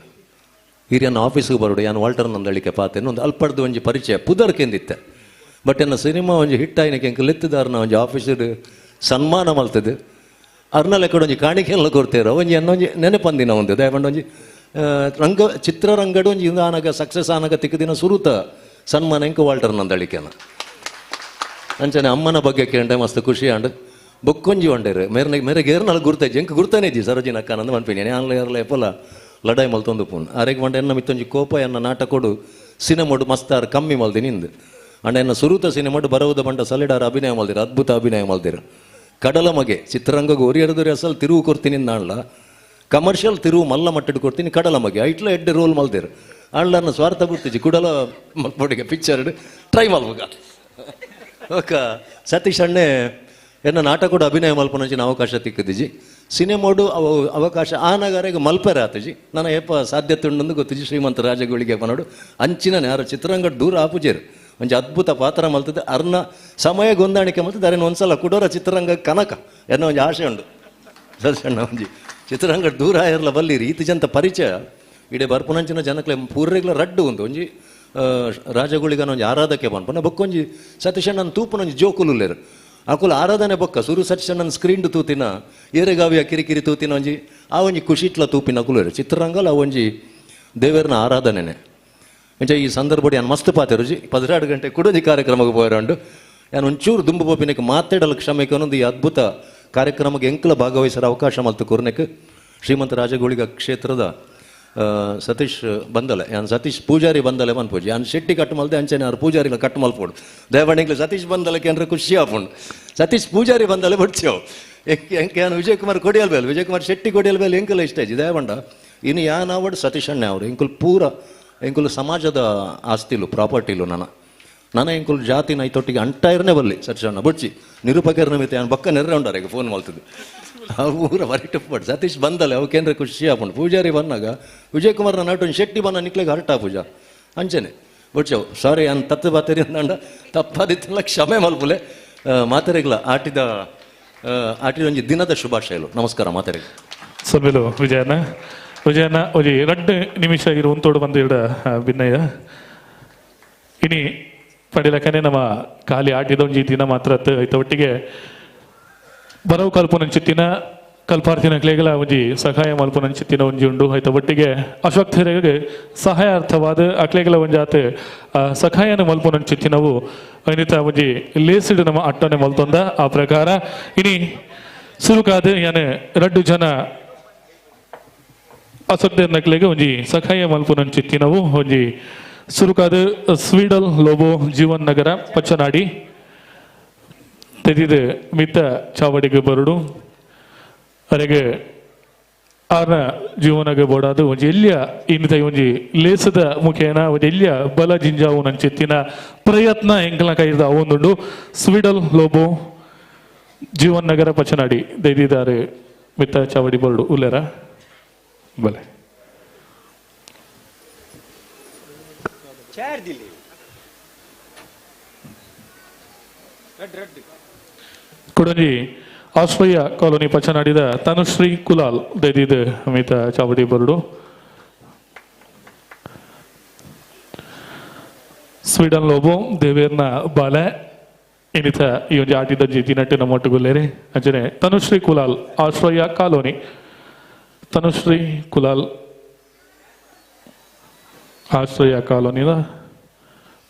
ಹಿರಿಯನ್ನ ಆಫೀಸಿಗೆ ಬರೋಡು ಯಾನು ವಾಲ್ಟರ್ ನಂದಳಿಕೆ ಪಾತೇನು ಒಂದು ಅಲ್ಪಡ್ದು ಒಂಜಿ ಪರಿಚಯ ಪುದರ್ಕೆಂದಿತ್ತೆ. ಬಟ್ ಎನ್ನ ಸಿನಿಮಾ ಒಂಜಿ ಹಿಟ್ ಆಯ್ನಕ್ಕೆ ಎಂಕ್ ಲೆತ್ತದಾರನ ಒಂಜಿ ಆಫೀಸಿಡ್ ಸನ್ಮಾನ ಮಲ್ತದೆ. ಅರ್ನ ಲೆಕ್ಕಡ ಒಂಜಿ ಕಾಣಿಕೆಲ್ಲ ಕೊಡ್ತೇರೋ ಒಂಜಿ ಅನ್ನೊಂಜಿ ನೆನಪಂದಿನ ಒಂದು ದಯಪಂಡ ಒಂಜಿ ರಂಗ ಚಿತ್ರರಂಗಡು ಒಂಜಿ ಇಂದು ಆನಾಗ ಸಕ್ಸಸ್ ಆನಾಗ ತಿಕ್ಕದಿನ ಸುರುತ ಸನ್ಮಾನ ಎಂಕ್ ವಾಲ್ಟರ್ ನಂದಳಿಕೆನ. ಅಂಚನೆ ಅಮ್ಮನ ಬಗ್ಗೆ ಕೇಂಡೆ ಮಸ್ತ್ ಖುಷಿ ಆಂಡ್ ಬೊಕ್ಕೊಂಜಿ ಒಂಡೇರು ಮೇರೆ ಮೇರೆ ಗೇರ್ನಾಲ್ ಗುರ್ತೈಜಿ ಎಂಕ್ ಗುರ್ತಾನೆ ಇಜ್ಜಿ ಸರೋಜಿನ ಅಕ್ಕನಂದು ಮನ್ಪಿನಿ ಆನ್ಲ ಏರ್ಲ ಎಪ್ಪಲ ಲಡಾಯಿ ಮಲ್ತೊಂದು ಪೂನ್ ಆರೆಗ್ ಮಂಡ ಎನ್ನ ಮಿತ್ತೊಂಜಿ ಕೋಪ ಎನ್ನ ನಾಟಕೋಡು ಸಿನಿಮೋಡು ಮಸ್ತಾರ್ ಕಮ್ಮಿ ಮಲ್ದಿನಿ ಇಂದು. ಅಂಡ ಎನ್ನ ಸುರುತ ಸಿನಿಮೋಡು ಬರವುದ ಬಂಡ ಸಲಿಡಾರ ಅಭಿನಯ ಮಲ್ದಿರ ಅದ್ಭುತ ಅಭಿನಯ ಮಲ್ದಿರ. ಕಡಲ ಮಗೆ ಚಿತ್ರರಂಗಕ್ಕೆ ಒರಿಯರದೊರಿ ಅಸಲ್ ತಿರುವು ಕೊಡ್ತೀನಿ ನಾಣ್ಲ ಕಮರ್ಷಿಯಲ್ ತಿರುವು ಮಲ್ಲ ಮಟ್ಟಡ್ ಕೊಡ್ತೀನಿ ಕಡಲ ಮಗೆ ಐಟ್ಲ ಎಡ್ಡೆ ರೋಲ್ ಮಲ್ದಿರು ಅಣ್ಣ ಸ್ವಾರ್ಥ ಬಿಡ್ತಿಜಿ ಕುಡಲ ಮಲ್ಪೊಡಿಗೆ ಪಿಕ್ಚರ್ ಟ್ರೈ ಮಲ್ಪುಗ. ಓಕ ಸತೀಶ್ ಅಣ್ಣೆ ಎನ್ನ ನಾಟಕೋಡು ಅಭಿನಯ ಮಲ್ಪನಂಚಿನ ಅವಕಾಶ ತಿಕ್ಕದಿಜಿ. ಸಿನಿಮೋಡು ಅವಕಾಶ ಆನಗಾರೆಗೆ ಮಲ್ಪೆರೆ ಆತಜಿ ನನ್ನ ಏಪ ಸಾಧ್ಯತೆ ಉಂಡಂದು ಗೊತ್ತಿಜಿ. ಶ್ರೀಮಂತ ರಾಜಗಳಿಗೆ ಪನೋಡು ಅಂಚಿನ ಯಾರ ಚಿತ್ರರಂಗ ದೂರ ಆಪುಜೇರು ಒಂಜಿ ಅದ್ಭುತ ಪಾತ್ರ ಮಲ್ತದೆ. ಅರ್ನ ಸಮಯ ಹೊಂದಾಣಿಕೆ ಮಲ್ತದೆ. ಅರೇನು ಒಂದ್ಸಲ ಕುಡೋರ ಚಿತ್ರರಂಗ ಕನಕ ಎನ್ನೋ ಒಂಜಿ ಆಶೆ ಉಂಡು ಸಣ್ಣ ಒಂಜಿ ಚಿತ್ರರಂಗ ದೂರ ಇರಲ ಬಲ್ಲಿರಿ ಈತ ಜಂತ ಪರಿಚಯ ಇಡೀ ಬರ್ಪುನಂಚಿನ ಜನಕ್ಲೆ ಪೂರ್ರೆಗ್ಲ ರಡ್ಡು ಒಂದು ಒಂಜಿ ರಾಜಗುಳಿಗನ ಒಂಜಿ ಆರಾಧಕೆ ಪನ್ಪುನ ಬೊಕ್ಕೊಂಜಿ ಸತೀಶಣ್ಣನ ತೂಪುನೊಂಜಿ ಜೋಕುಲುಲ್ಲೇರು ಅಕುಲ ಆರಾಧನೆ ಬೊಕ್ಕ ಸುರು ಸತೀಶಣ್ಣನ ಸ್ಕ್ರೀನ್ ತೂತಿನ ಏರೆಗಾವಿಯ ಕಿರಿಕಿರಿ ತೂತಿನ ಒಂಜಿ ಆ ಒಂಜಿ ಖುಷಿಟ್ಲ ತೂಪಿನ ಅಕುಲೇರು ಚಿತ್ರರಂಗಲ ಆ ಒಂಜಿ ದೇವರನ ಆರಾಧನೆನೆ. ಇಂಚ ಈ ಸಂದರ್ಭ ಯಾನ್ ಮಸ್ತ್ ಪಾತೆ ರುಜಿ 12 ಗಂಟೆ ಕುಡೊಂಜಿ ಕಾರ್ಯಕ್ರಮಕ್ಕೆ ಪೋಯರಂಡು ಯಾನ್ ಒಂಚೂರು ದುಂಬು ಪೋಪಿನಕ್ಕೆ ಮಾತಾಡಲು ಕ್ಷಮೆಗೆ ಒಂದೊಂದು ಈ ಅದ್ಭುತ ಕಾರ್ಯಕ್ರಮಕ್ಕೆ ಎಂಕಲ ಭಾಗವಹಿಸರ ಅವಕಾಶ ಮಲ್ತು ಕೊರ್ನೆಕ್ ಶ್ರೀಮಂತ ರಾಜಗೋಳಿಗ ಕ್ಷೇತ್ರದ ಸತೀಶ್ ಬಂದಲೆ ಯಾನ್ ಸತೀಶ್ ಪೂಜಾರಿ ಬಂದಲೆ ಮನ್ಪೂಜಿ ಯಾನ್ ಶೆಟ್ಟಿ ಕಟ್ ಮಲ್ದೆ ಅಂಚನೆ ಯಾರು ಪೂಜಾರಿಲ ಕಟ್ ಮಲ್ಪೋಡು ದಯವಾಣಿಗ್ಲು ಸತೀಶ್ ಬಂದಲಕ್ಕೆ ಅಂದ್ರೆ ಖುಷಿ ಆಪುಂಡು ಸತೀಶ್ ಪೂಜಾರಿ ಬಂದಲೆ ಬಡ್ಚೇವು ಎಂಕೆ ಯಾನ್ ವಿಜಯ್ ಕುಮಾರ್ ಕೊಡಿಯಲ್ ಬೇಲ್ ವಿಜಯ್ ಕುಮಾರ್ ಶೆಟ್ಟಿ ಕೊಡಿಯಲ್ ಬೇಲ್ ಎಂಕಲ ಇಷ್ಟ ಇಜ್ಜಿ ದಯವಂಡ ಇನ್ನು ಯಾನ್ ಅವಡು ಸತೀಶ್ ಅಣ್ಣೆ ಅವರು ಎಂಕುಲು ಪೂರ ಎಂಕುಲು ಸಮಾಜದ ಆಸ್ತಿಲು ಪ್ರಾಪರ್ಟಿಲು ನನ್ನ ನನ್ನ ಎಂಕುಲು ಜಾತಿ ನೈತೊಟ್ಟಿಗೆ ಅಂಟಾಯಿರನೇ ಬಲ್ಲಿ ಸತೀಶ್ ಅಣ್ಣ ಬುಡ್ಚಿ ನಿರೂಪಕರನ ಮಿತ ಯಾನ್ ಬಕ್ಕ ನೆರ್ರೆ ಉಂಡಾರೆ ಈಗ ಫೋನ್ ಮಲ್ತದ್ದು ಊರ ಬರಿ ಸತೀಶ್ ಬಂದಲೆ ಅವು ಕೇಂದ್ರ ಖುಷಿ ಆಪುಂಡು ಪೂಜಾರಿ ಬಂದಾಗ ವಿಜಯ್ ಕುಮಾರ್ನ ನಾಟು ಶೆಟ್ಟಿ ಬಂದ ನಿಕ್ಲೆಗೆ ಹರ್ಟ ಪೂಜಾ ಅಂಚನೆ ಬುಡ್ಚವು ಸಾರಿ ಅನ್ ತತ್ತು ಬಾತೇರಿ ಅಂದಂಡ ತಪ್ಪಾದಿತ್ತಲ್ಲ ಕ್ಷಮೆ ಮಲ್ಪುಲೆ ಮಾತೆರೆಗ್ಲ ಆಟಿದ ಆಟಿ ಒಂಜಿ ದಿನದ ಶುಭಾಶಯಲು. ನಮಸ್ಕಾರ ಮಾತಾಡಿ. ಸೊಲ್ಮೆಲು ವಿಜಯನ ವಿಜಯನ ಒಂಜಿ 2 ನಿಮಿಷ ಇರು ಉಂತೋಡು ಬಂದು ಇಡ ಭಿನ್ನಯ್ಯ. ಇನಿ ಪಡಿಲಕನೆ ನಮ್ಮ ಖಾಲಿ ಆಟಿದ ಒಂಜಿ ದಿನ ಮಾತ್ರ ಐತ ಒಟ್ಟಿಗೆ ಬರವು ಕಲ್ಪನಂಚಿತ್ತಿನ ಕಲ್ಪಾರ್ಥಿನ ಕ್ಲೇಗಲ ಒಂಜಿ ಸಹಾಯ ಮಲ್ಪನಂಚಿತ್ತಿನ ಒಂಜಿ ಉಂಡು. ಐತ ಒಟ್ಟಿಗೆ ಅಶಕ್ತರಿಗೆ ಸಹಾಯಾರ್ಥವಾದ ಅಕ್ಲೇಗಲ ಒಂಜಾತ ಸಹಾಯನ ಮಲ್ಪನಂಚಿತ್ತಿನವು ಐನಿತ ಒಂಜಿ ಲೇಸಿಡ್ ನಮ್ಮ ಅಟ್ಟನೆ ಮಲ್ತೊಂದ ಆ ಪ್ರಕಾರ ಇನಿ ಸುರುಕಾದ ಯಾನೆ 2 ಜನ ಅಸಕ್ತ ನಕ್ಲೆಗೆ ಒಂಜಿ ಸಹಾಯ ಮಲ್ಪನಂಚಿತ್ತಿನವು ಒಂಜಿ ಸುರುಕಾದ ಸ್ವೀಡಲ್ ಲೋಬೋ ಜೀವನ್ ನಗರ ಪಚ್ಚನಾಡಿ ತೆದಿದ ಮಿತ್ತ ಚಾವಡಿಗೆ ಬರುಡು ಅರೆಗೆ ಆರ್ನ ಜೀವನಗೆ ಬೋಡಾದು ಒಂಜಿ ಎಲ್ಲಿಯ ಇನ್ನಿತ ಒಂಜಿ ಲೇಸದ ಮುಖೇನ ಒಂಜಿ ಎಲ್ಲಿಯ ಬಲ ಜಿಂಜಾವು ನಂಚಿತ್ತಿನ ಪ್ರಯತ್ನ ಎಂಕಲ್ನ ಕೈದ ಅವೊಂದುಂಡು. ಸ್ವೀಡಲ್ ಲೋಬೋ ಜೀವನ್ ನಗರ ಪಚ್ಚನಾಡಿ ದೈದಿದ್ದಾರೆ ಮಿತ್ತ ಚಾವಡಿ ಬರುಡು ಉಲ್ಲೇರ ಬಲೆ ಕೊಡಂಜಿ ಆಶ್ರಯ ಕಾಲೋನಿ ಪಚನಾಡಿದ ತನುಶ್ರೀ ಕುಲಾಲ್ ದೈದಿದ ಅಮಿತ ಚಾವಡಿ ಬರುಡು. ಸ್ವೀಡನ್ ಲೋಬೋ ದೇವೇರ್ನ ಬಾಲೆ ಇನ್ನಿತ ಈ ಒಂದು ಆಟಿದ ದಿನಟ್ಟು ನಮ್ಮ ಒಟ್ಟುಗುಲ್ಲೇರಿ ಅಂಚನೆ ತನುಶ್ರೀ ಕುಲಾಲ್ ಆಶ್ರಯ ಕಾಲೋನಿ ತನುಶ್ರೀ ಕುಲಾಲ್ ಆಶ್ರಯ ಕಾಲೋನಿದ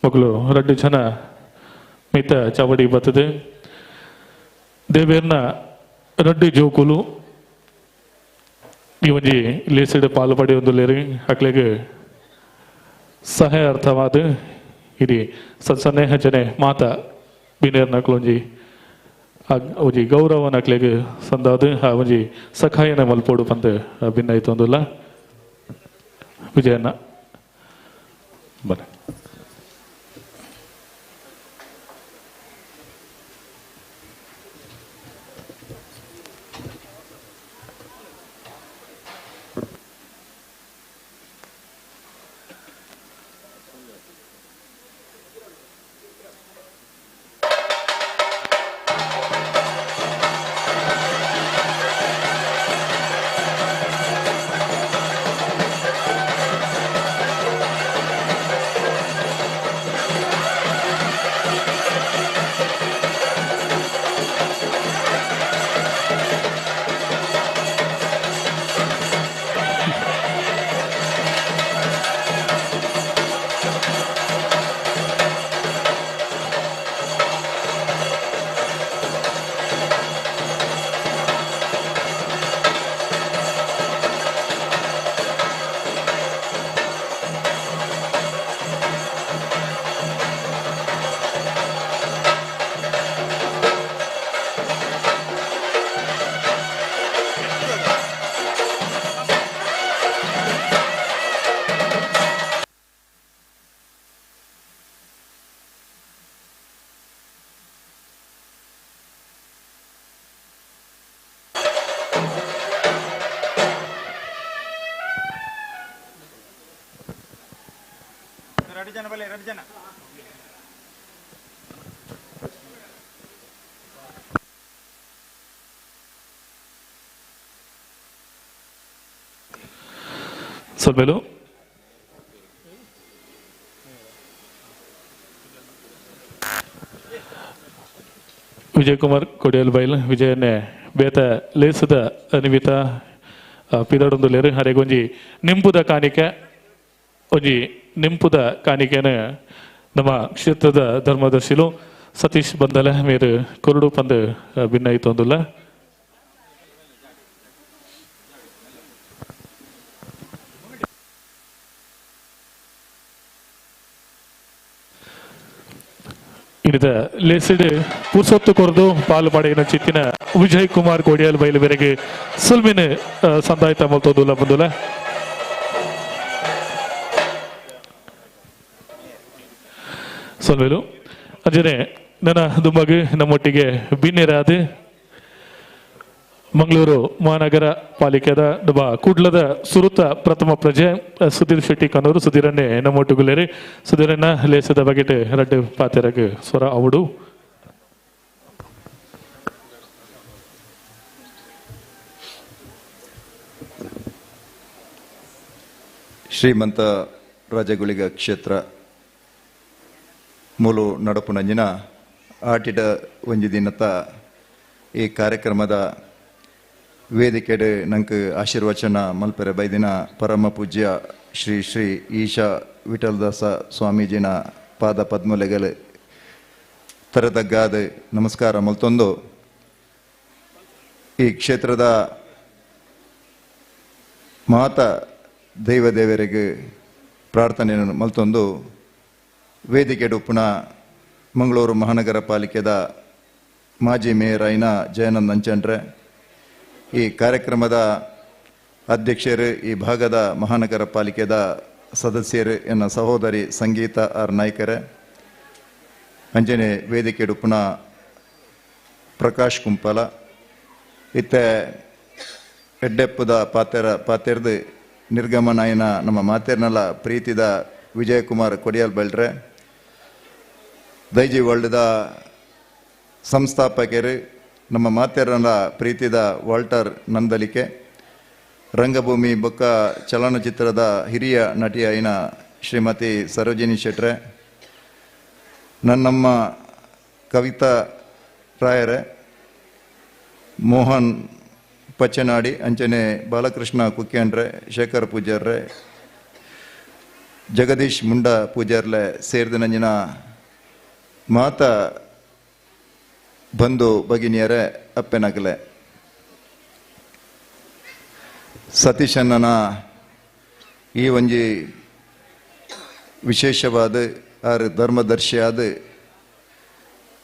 ಮಗಳು 2 ಜನ ಮಿತ ಚಾವಡಿ ಬರ್ತದೆ. ದೇವೇರ್ನ 2 ಜೋಕುಲು ಈ ಒಂಜಿ ಲೇಸಿಡ್ ಪಾಲು ಪಡೆಯೊಂದುಲ್ಲೇರಿ ಅಕ್ಲೆಗ್ ಸಹಾಯಾರ್ಥವಾದ ಇಡೀ ಸಣ್ಣ ಜನೆ ಮಾತ ಬಿನೇರ್ನಕ್ಲೊಂಜಿ ಒಂಜಿ ಗೌರವನಕ್ಲೆಗ್ ಸಂದಾದ ಆ ಒಂಜಿ ಸಖಾಯನ ಮಲ್ಪೋಡು ಪಂದ್ ಭಿನ್ನೈತೊಂದುಲ್ಲ ವಿಜಯಣ್ಣ ಬನ್ನಿ. ಸೊಲ್ಮೆಲು ವಿಜಯಕುಮಾರ್ ಕೊಡಿಯಲ್ ಬೈಲ್ ವಿಜಯನ್ನೇ ಬೇತ ಲೇಸದ ನಿಮಿತ್ತ ಪಿದಡೊಂದುಲ್ಲೇರು ಹರೆಗೊಂಜಿ ನಿಂಪುದ ಕಾಣಿಕೆ ಒಂಜಿ ನಿಂಪುದ ಕಾಣಿಕೆನ ನಮ್ಮ ಕ್ಷೇತ್ರದ ಧರ್ಮದರ್ಶಿಲು ಸತೀಶ್ ಬಂದಲೆ ಮೇರು ಕುರುಡು ಪಂದು ಭಿನ್ನಯಿತೊಂದುಲ್ಲ. ಇನಿತ ಲೇಸಿಡ್ ಪುರ್ಸೊತ್ತು ಕೊರ್ದು ಪಾಲು ಪಡೆಯಿನ ಚಿತ್ತಿನ ವಿಜಯ್ ಕುಮಾರ್ ಕೋಡಿಯಾಲ್ ಬೈಲು ಬೆರೆಗೆ ಸುಲ್ಮಿನ ಸಂದಾಯ್ತ ಮಲ್ತೊಂದುಲ್ಲ ಬಂದುಲ್ಲ. ಸೊಲ್ವೆಲು ಅಂಜನೆ ನನ್ನ ದುಂಬಾಗಿ ನಮ್ಮೊಟ್ಟಿಗೆ ಬಿನ್ನೆರಾದ ಮಂಗಳೂರು ಮಹಾನಗರ ಪಾಲಿಕೆದ ನಮ್ಮ ಕುಡ್ಲದ ಸುರುತ ಪ್ರಥಮ ಪ್ರಜೆ ಸುಧೀರ್ ಶೆಟ್ಟಿ ಕನೂರು ಸುಧೀರನ್ನೇ ನಮ್ಮೊಟ್ಟುಗುಲ್ಲೇರಿ. ಸುಧೀರನ್ನ ಲೇಸದ ಬಗೆಟ್ ರಡ್ಡು ಪಾತೆರಗ್ ಸ್ವರ ಅವಡು. ಶ್ರೀಮಂತ ರಾಜಗುಳಿಗ ಕ್ಷೇತ್ರ ಮೂಲು ನಡಪುನಂಜಿನ ಆಟಿಡ ಒಂಜಿ ದಿನತ ಈ ಕಾರ್ಯಕ್ರಮದ ವೇದಿಕೆಡ್ ನಂಕ್ ಆಶೀರ್ವಚನ ಮಲ್ಪೆರೆ ಬೈದಿನ ಪರಮ ಪೂಜ್ಯ ಶ್ರೀ ಶ್ರೀ ಈಶಾ ವಿಠಲದಾಸ ಸ್ವಾಮೀಜಿನ ಪಾದ ಪದ್ಮಲೆಗಲು ತರತಗ್ಗಾದ ನಮಸ್ಕಾರ ಮಲ್ತೊಂದು ಈ ಕ್ಷೇತ್ರದ ಮಾತ ದೈವದೇವರಿಗೆ ಪ್ರಾರ್ಥನೆಯನ್ನು ಮಲ್ತೊಂದು ವೇದಿಕೆಡುಪ್ಪುನ ಮಂಗಳೂರು ಮಹಾನಗರ ಪಾಲಿಕೆದ ಮಾಜಿ ಮೇಯರ್ ಆಯಿನ ಜಯಾನಂದ್ ಅಂಚನ್ರೆ, ಈ ಕಾರ್ಯಕ್ರಮದ ಅಧ್ಯಕ್ಷರು, ಈ ಭಾಗದ ಮಹಾನಗರ ಪಾಲಿಕೆದ ಸದಸ್ಯರು ಎನ್ನ ಸಹೋದರಿ ಸಂಗೀತ ಆರ್ ನಾಯ್ಕರೆ, ಅಂಜನೆ ವೇದಿಕೆಡುಪ್ಪುನ ಪ್ರಕಾಶ್ ಕುಂಪಲ, ಇತ್ತೆ ಎಡ್ಡೆಪ್ಪದ ಪಾತೆರ್ದು ನಿರ್ಗಮನಾಯನ ನಮ್ಮ ಮಾತೇರ್ನಲ್ಲ ಪ್ರೀತಿದ ವಿಜಯಕುಮಾರ್ ಕೊಡಿಯಲ್ ಬೆಳ್ರೆ, ದೈಜಿ ವರ್ಲ್ಡ್ದ ಸಂಸ್ಥಾಪಕರು ನಮ್ಮ ಮಾತೇರ್ನಲ್ಲ ಪ್ರೀತಿದ ವಾಲ್ಟರ್ ನಂದಲಿಕೆ, ರಂಗಭೂಮಿ ಬೊಕ್ಕ ಚಲನಚಿತ್ರದ ಹಿರಿಯ ನಟಿಯಾಯಿನ ಶ್ರೀಮತಿ ಸರೋಜಿನಿ ಶೆಟ್ರೆ, ನನ್ನಮ್ಮ ಕವಿತಾ ರಾಯರೆ, ಮೋಹನ್ ಪಚ್ಚನಾಡಿ, ಅಂಚನೆ ಬಾಲಕೃಷ್ಣ ಕುಕ್ಯಂಡ್ರೆ, ಶೇಖರ್ ಪೂಜಾರ್ರೆ, ಜಗದೀಶ್ ಮುಂಡ ಪೂಜಾರ್ಲೆ ಸೇರಿದ ನಂಜಿನ ಮಾತ ಬಂಧು ಭಗಿನಿಯರೇ ಅಪ್ಪೆನಗಲೆ, ಸತೀಶಣ್ಣನ ಈ ಒಂಜಿ ವಿಶೇಷವಾದ ಆರು ಧರ್ಮದರ್ಶಿಯಾದ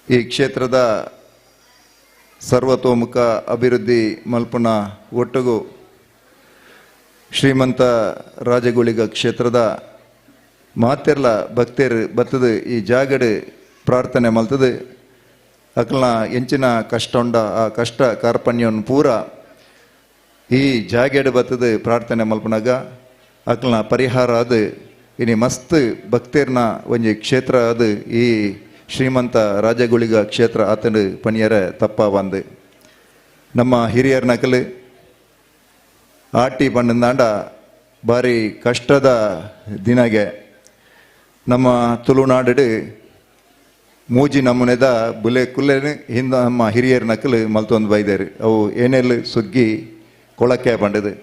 ಈ ಕ್ಷೇತ್ರದ ಸರ್ವತೋಮುಖ ಅಭಿವೃದ್ಧಿ ಮಲ್ಪುನ ಒಟ್ಟುಗು ಶ್ರೀಮಂತ ರಾಜಗುಳಿಗ ಕ್ಷೇತ್ರದ ಮಾತೆರ್ಲ ಭಕ್ತರು ಬತ್ತದು ಈ ಜಾಗಡು ಪ್ರಾರ್ಥನೆ ಮಲ್ತದು ಅಕ್ಲನ ಎಂಚಿನ ಕಷ್ಟ ಉಂಡ ಆ ಕಷ್ಟ ಕಾರ್ಪಣ್ಯವನ್ನು ಪೂರ ಈ ಜಾಗೆಡು ಬತ್ತದು ಪ್ರಾರ್ಥನೆ ಮಲ್ಪುನಾಗ ಅಕ್ಲನ ಪರಿಹಾರ ಅದು ಇನಿ ಮಸ್ತ್ ಭಕ್ತರ್ನ ಒಂಜಿ ಕ್ಷೇತ್ರ ಅದು ಈ ಶ್ರೀಮಂತ ರಾಜಗುಳಿಗ ಕ್ಷೇತ್ರ ಆತಂಡು ಪಣಿಯರ ತಪ್ಪ ಬಂದು ನಮ್ಮ ಹಿರಿಯರ ನಕಲು ಆಟಿ ಬಂದಂದಾಂಡ ಭಾರಿ ಕಷ್ಟದ ದಿನಗೆ ನಮ್ಮ ತುಳುನಾಡು ಮೂಜಿ ನಮೂನೆದ ಬುಲೆ ಕುಲ್ಲೇನು ಹಿಂದೆ ನಮ್ಮ ಹಿರಿಯರ ನಕಲು ಮಲ್ತೊಂದು ಬೈದೇರು ಅವು ಏನೆಲ್ಲ ಸುಗ್ಗಿ ಕೊಳಕೆ ಬಂಡದು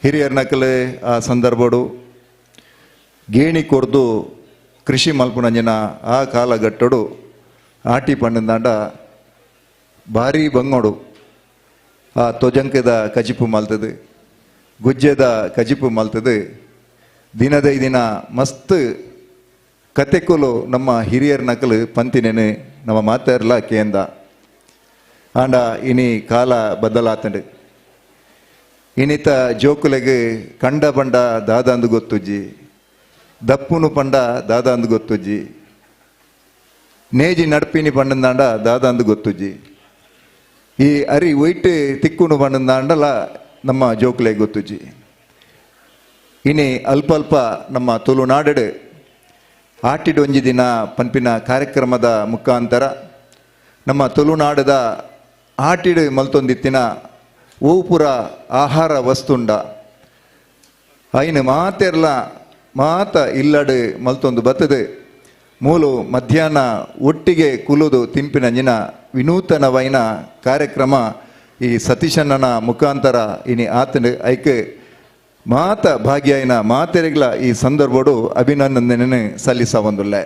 ಹಿರಿಯರ ನಕಲು ಆ ಸಂದರ್ಭಡು ಗೇಣಿ ಕೊರ್ದು ಕೃಷಿ ಮಲ್ಪುನಂಜಿನ ಆ ಕಾಲಘಟ್ಟಡು ಆಟಿ ಪಂಡಂದಾಂಡ ಭಾರಿ ಬಂಗೋಡು ಆ ತೊಜಂಕದ ಕಜಿಪು ಮಲ್ತದು ಗುಜ್ಜೆದ ಕಜಿಪು ಮಲ್ತದು ದಿನದೈ ದಿನ ಮಸ್ತ್ ಕತೆಕುಲು ನಮ್ಮ ಹಿರಿಯರ ನಕಲು ಪಂತಿನೇನು ನಮ್ಮ ಮಾತಾರ್ಲ ಕೇಂದ ಆಂಡ ಇನಿ ಕಾಲ ಬದಲಾತಂಡು ಇನಿತ ಜೋಕುಲೆಗೆ ಕಂಡ ಬಂಡ ದಾದಾಂದು ಗೊತ್ತುಜ್ಜಿ ದಪ್ಪುನು ಪಂಡ ದಾದಾಂದು ಗೊತ್ತುಜ್ಜಿ ನೇಜಿ ನಡ್ಪಿನಿ ಪಂಡಂದಾಂಡ ದಾದಾಂದು ಗೊತ್ತುಜ್ಜಿ ಈ ಅರಿ ಒಯ್ಟ್ ತಿಕ್ಕುನು ಪಂಡಂದಾಂಡಲ ನಮ್ಮ ಜೋಕುಲೆಗೆ ಗೊತ್ತುಜ್ಜಿ ಇನಿ ಅಲ್ಪ ಅಲ್ಪ ನಮ್ಮ ತುಳುನಾಡು ಆಟಿಡೊಂಜಿ ದಿನ ಪನ್ಪಿನ ಕಾರ್ಯಕ್ರಮದ ಮುಖಾಂತರ ನಮ್ಮ ತುಳುನಾಡದ ಆಟಿಡು ಮಲ್ತೊಂದಿತ್ತಿನ ಓಪುರ ಆಹಾರ ವಸ್ತುಂಡ ಐನು ಮಾತೆರ್ಲ ಮಾತ ಇಲ್ಲಡು ಮಲ್ತೊಂದು ಬತ್ತದು ಮೂಲು ಮಧ್ಯಾಹ್ನ ಒಟ್ಟಿಗೆ ಕುಲುದು ತಿಂಪಿನಂಜಿನ ವಿನೂತನವೈನ ಕಾರ್ಯಕ್ರಮ ಈ ಸತೀಶಣ್ಣನ ಮುಖಾಂತರ ಇನಿ ಆತನು ಐಕ್ ಮಾತ ಭಾಗ್ಯನ ಮಾತೆರೆಗ್ಲ ಈ ಸಂದರ್ಭಡು ಅಭಿನಂದನೆ ಸಲ್ಲಿಸ ಬಂದುಲ್ಲೆ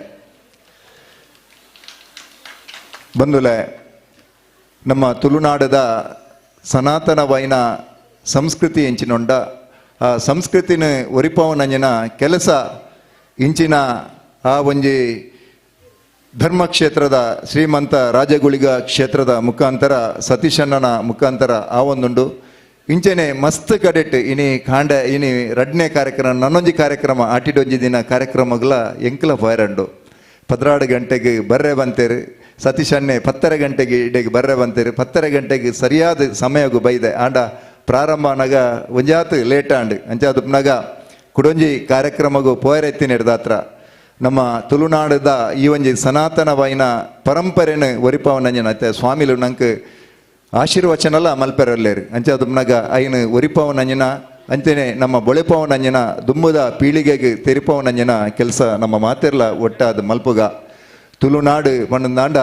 ಬಂದುಲೆ ನಮ್ಮ ತುಳುನಾಡದ ಸನಾತನವೈನ ಸಂಸ್ಕೃತಿ ಎಂಚಿನೊಂಡ ಆ ಸಂಸ್ಕೃತಿನ ಒರಿಪವನಂಜಿನ ಕೆಲಸ ಇಂಚಿನ ಆ ಒಂಜಿ ಧರ್ಮಕ್ಷೇತ್ರದ ಶ್ರೀಮಂತ ರಾಜಗುಳಿಗ ಕ್ಷೇತ್ರದ ಮುಖಾಂತರ ಸತೀಶಣ್ಣನ ಮುಖಾಂತರ ಆ ಒಂದುಂಡು ಇಂಚೆನೆ ಮಸ್ತ್ ಕಡೆಟ್ ಇನಿ ಕಾಂಡ ಇನಿ ರಡ್ನೆ ಕಾರ್ಯಕ್ರಮ ನನ್ನೊಂಜಿ ಕಾರ್ಯಕ್ರಮ ಆಟಿಡೊಂಜಿ ದಿನ ಕಾರ್ಯಕ್ರಮಗಳ ಎಂಕಲ ಫೈರಂಡು 12 ಗಂಟೆಗೆ ಬರ್ರೆ ಬಂತೇರು ಸತೀಶಣ್ಣೆ 10:30 ಗಂಟೆಗೆ ಇಡೆಗೆ ಬರ್ರೆ ಬಂತೇರು 10:30 ಗಂಟೆಗೆ ಸರಿಯಾದ ಸಮಯಗೂ ಬೈದೆ ಆಂಡ ಪ್ರಾರಂಭ ಅನಗ ಒಂಜಾತು ಲೇಟ್ ಆಂಡ್ ಅಂಚಾದುಪ್ನಾಗ ಕುಡೊಂಜಿ ಕಾರ್ಯಕ್ರಮಗೂ ಪೋಯರೆತ್ತಿನ ನಮ್ಮ ತುಳುನಾಡದ ಈ ಒಂಜಿ ಸನಾತನವೈನ ಪರಂಪರೆನು ಒರಿಪವನಂಜನ ಅತ್ತೆ ಸ್ವಾಮಿಲು ನಂಗೆ ಆಶೀರ್ವಚನಲ ಮಲ್ಪೆರಲ್ಲೇರು ಅಂಚಾದುಪ್ನಾಗ ಐನು ಒರಿಪವನಂಜಿನ ಅಂಚನೆ ನಮ್ಮ ಬೊಳೆಪವನಂಜನ ದುಂಬುದ ಪೀಳಿಗೆಗೆ ತೆರಿಪವನಂಜನ ಕೆಲಸ ನಮ್ಮ ಮಾತೆರ್ಲ ಒಟ್ಟಾದ ಮಲ್ಪುಗ. ತುಳುನಾಡು ಪಂಡಂದಾಂಡ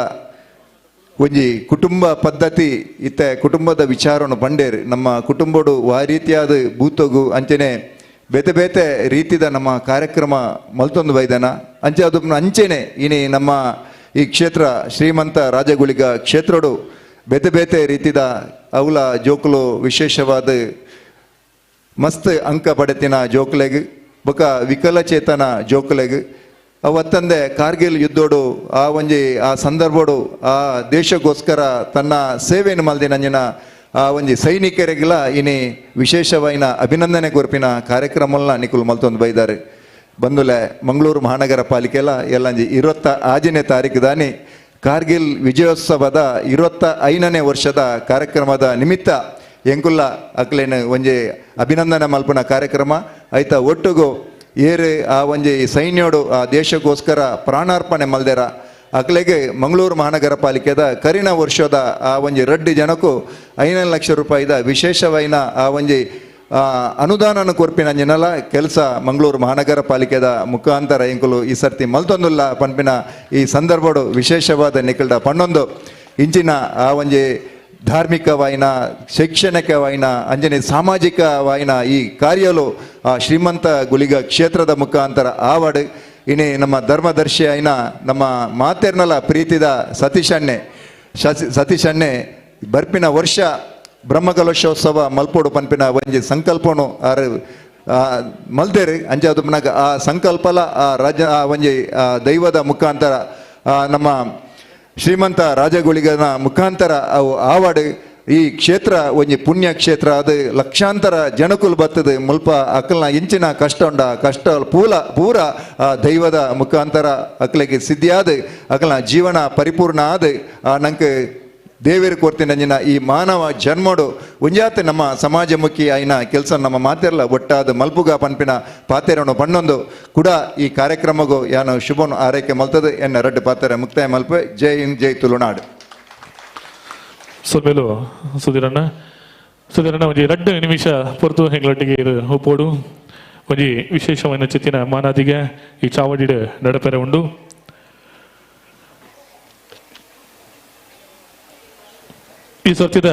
ಒಂಜಿ ಕುಟುಂಬ ಪದ್ಧತಿ ಇತ್ತೆ ಕುಟುಂಬದ ವಿಚಾರವನ್ನು ಪಂಡೇರು ನಮ್ಮ ಕುಟುಂಬಡು ವಾ ರೀತಿಯಾದ ಭೂತಗು ಅಂಚನೆ ಬೇತೆ ಬೇತೆ ರೀತಿದ ನಮ್ಮ ಕಾರ್ಯಕ್ರಮ ಮಲ್ತೊಂದು ಬೈದನ ಅಂಚೆ ಅದು ಅಂಚೆನೆ ಇನಿ ನಮ್ಮ ಈ ಕ್ಷೇತ್ರ ಶ್ರೀಮಂತ ರಾಜಗುಳಿಗ ಕ್ಷೇತ್ರಡು ಬೇತೆ ಬೇತೆ ರೀತಿದ ಅವಲ ಜೋಕುಲು ವಿಶೇಷವಾದ ಮಸ್ತ್ ಅಂಕ ಪಡೆತಿನ ಜೋಕುಲೆಗ್ ಬೊಕ ವಿಕಲಚೇತನ ಜೋಕುಲೆಗ್ ಅವತ್ತಂದೆ ಕಾರ್ಗಿಲ್ ಯುದ್ಧೋಡು ಆ ಒಂಜಿ ಆ ಸಂದರ್ಭೋಡು ಆ ದೇಶಕ್ಕೋಸ್ಕರ ತನ್ನ ಸೇವೆಯನ್ನು ಮಲ್ದಿನಂಜಿನ ಆ ಒಂಜಿ ಸೈನಿಕರಿಗೆಲ್ಲ ಇನಿ ವಿಶೇಷವಾಯಿನ ಅಭಿನಂದನೆ ಕೊರ್ಪಿನ ಕಾರ್ಯಕ್ರಮಲ್ಲ ನಿಕುಲು ಮಲ್ತೊಂದು ಬೈದಾರೆ. ಬಂದುಲೆ ಮಂಗಳೂರು ಮಹಾನಗರ ಪಾಲಿಕೆಲ್ಲ ಎಲ್ಲಂಜಿ 26ನೇ ತಾರೀಕು ದಾನಿ ಕಾರ್ಗಿಲ್ ವಿಜಯೋತ್ಸವದ 25ನೇ ವರ್ಷದ ಕಾರ್ಯಕ್ರಮದ ನಿಮಿತ್ತ ಎಂಕುಲ್ಲ ಅಕ್ಲೇನು ಒಂಜಿ ಅಭಿನಂದನೆ ಮಲ್ಪುನ ಕಾರ್ಯಕ್ರಮ ಆಯ್ತಾ. ಒಟ್ಟುಗು ಏರು ಆ ಒಂಜಿ ಸೈನ್ಯೋಡು ಆ ದೇಶಕ್ಕೋಸ್ಕರ ಪ್ರಾಣಾರ್ಪಣೆ ಮಲ್ದೆರ ಅಕ್ಲೆಗೆ ಮಂಗಳೂರು ಮಹಾನಗರ ಪಾಲಿಕೆದ ಕರಿನ ವರ್ಷದ ಆ ಒಂಜಿ ರಡ್ಡು ಜನಕ್ಕೂ 5 ಲಕ್ಷ ರೂಪಾಯಿದ ವಿಶೇಷವೈನ ಆ ಒಂಜಿ ಅನುದಾನನ ಕೊರ್ಪಿನ ಅಂಜಿನಲ ಕೆಲಸ ಮಂಗಳೂರು ಮಹಾನಗರ ಪಾಲಿಕೆದ ಮುಖಾಂತರ ಎಂಕುಲು ಈ ಸರ್ತಿ ಮಲ್ತೊಂದುಲ್ಲ ಪನ್ಪಿನ ಈ ಸಂದರ್ಭಡು ವಿಶೇಷವಾದ ನಿಕಲ್ಡ ಪನ್ನೊಂದು ಇಂಚಿನ ಆ ಒಂಜಿ ಧಾರ್ಮಿಕವಾಯಿನ ಶೈಕ್ಷಣಿಕವಾಯಿನ ಅಂಜನೆ ಸಾಮಾಜಿಕವಾಯಿನ ಈ ಕಾರ್ಯಲು ಆ ಶ್ರೀಮಂತ ಗುಳಿಗ ಕ್ಷೇತ್ರದ ಮುಖಾಂತರ ಆವಡು ಇನಿ ನಮ್ಮ ಧರ್ಮದರ್ಶಿ ಆಯ್ನ ನಮ್ಮ ಮಾತೆರ್ನಲ ಪ್ರೀತಿದ ಸತೀಶಣ್ಣೆ ಬರ್ಪಿನ ವರ್ಷ ಬ್ರಹ್ಮಕಲಶೋತ್ಸವ ಮಲ್ಪೋಡು ಪನ್ಪಿನ ಒಂಜಿ ಸಂಕಲ್ಪನು ಆರು ಮಲ್ದೇರು ಅಂಚೆ ಅದು ಆ ಸಂಕಲ್ಪಲ ಆ ರಾಜ ಆ ಒಂಜಿ ದೈವದ ಮುಖಾಂತರ ನಮ್ಮ ಶ್ರೀಮಂತ ರಾಜಗುಳಿಗನ ಮುಖಾಂತರ ಅವು ಆವಾಡು ಈ ಕ್ಷೇತ್ರ ಒಂಜಿ ಪುಣ್ಯ ಕ್ಷೇತ್ರ ಅದು ಲಕ್ಷಾಂತರ ಜನಕುಲು ಬರ್ತದೆ ಮುಲ್ಪ ಅಕಲ್ನ ಇಂಚಿನ ಕಷ್ಟ ಉಂಡ ಕಷ್ಟ ಪೂರ ಆ ದೈವದ ಮುಖಾಂತರ ಅಕ್ಲೆಗೆ ಸಿದ್ಧಿಯಾದ ಅಕಲ್ನ ಜೀವನ ಪರಿಪೂರ್ಣ ಆದ ನಂಗೆ ದೇವೇರು ಕೋರ್ತಿನಂಜಿನ ಈ ಮಾನವ ಜನ್ಮಡು ಒಂಜಾತ ನಮ್ಮ ಸಮಾಜಮುಖಿ ಆಯ್ನ ಕೆಲಸ ನಮ್ಮ ಮಾತೆರ್ಲ ಒಟ್ಟಾದ ಮಲ್ಪುಗ ಪನ್ಪಿನ ಪಾತೆರನು ಪಣ್ಣೊಂದು ಕೂಡ ಈ ಕಾರ್ಯಕ್ರಮಗೂ ಯಾನು ಶುಭನು ಆರೈಕೆ ಮಲ್ತದೆ ಎನ್ನ ರಡ್ಡು ಪಾತೆರ ಮುಕ್ತಾಯ ಮಲ್ಪೆ. ಜೈ ಹಿಂದ್, ಜೈ ತುಳುನಾಡು. ಸೊಲ್ಮೇಲು ಸುಧೀರಣ್ಣ. ಸುಧೀರಣ್ಣ ಒಂಜಿ 2 ನಿಮಿಷ ಪೊರ್ತು ಹೆಂಗಳೊಟ್ಟಿಗೆ ಉಪ್ಪೋಡು ಒಂಜಿ ವಿಶೇಷವಾದ ಚಿತ್ತಿನ ಮಾನಾದಿಗೆ ಈ ಚಾವಡಿಡ್ ನಡಪೆರೆ ಉಂಡು. ಈ ಸರ್ತಿದ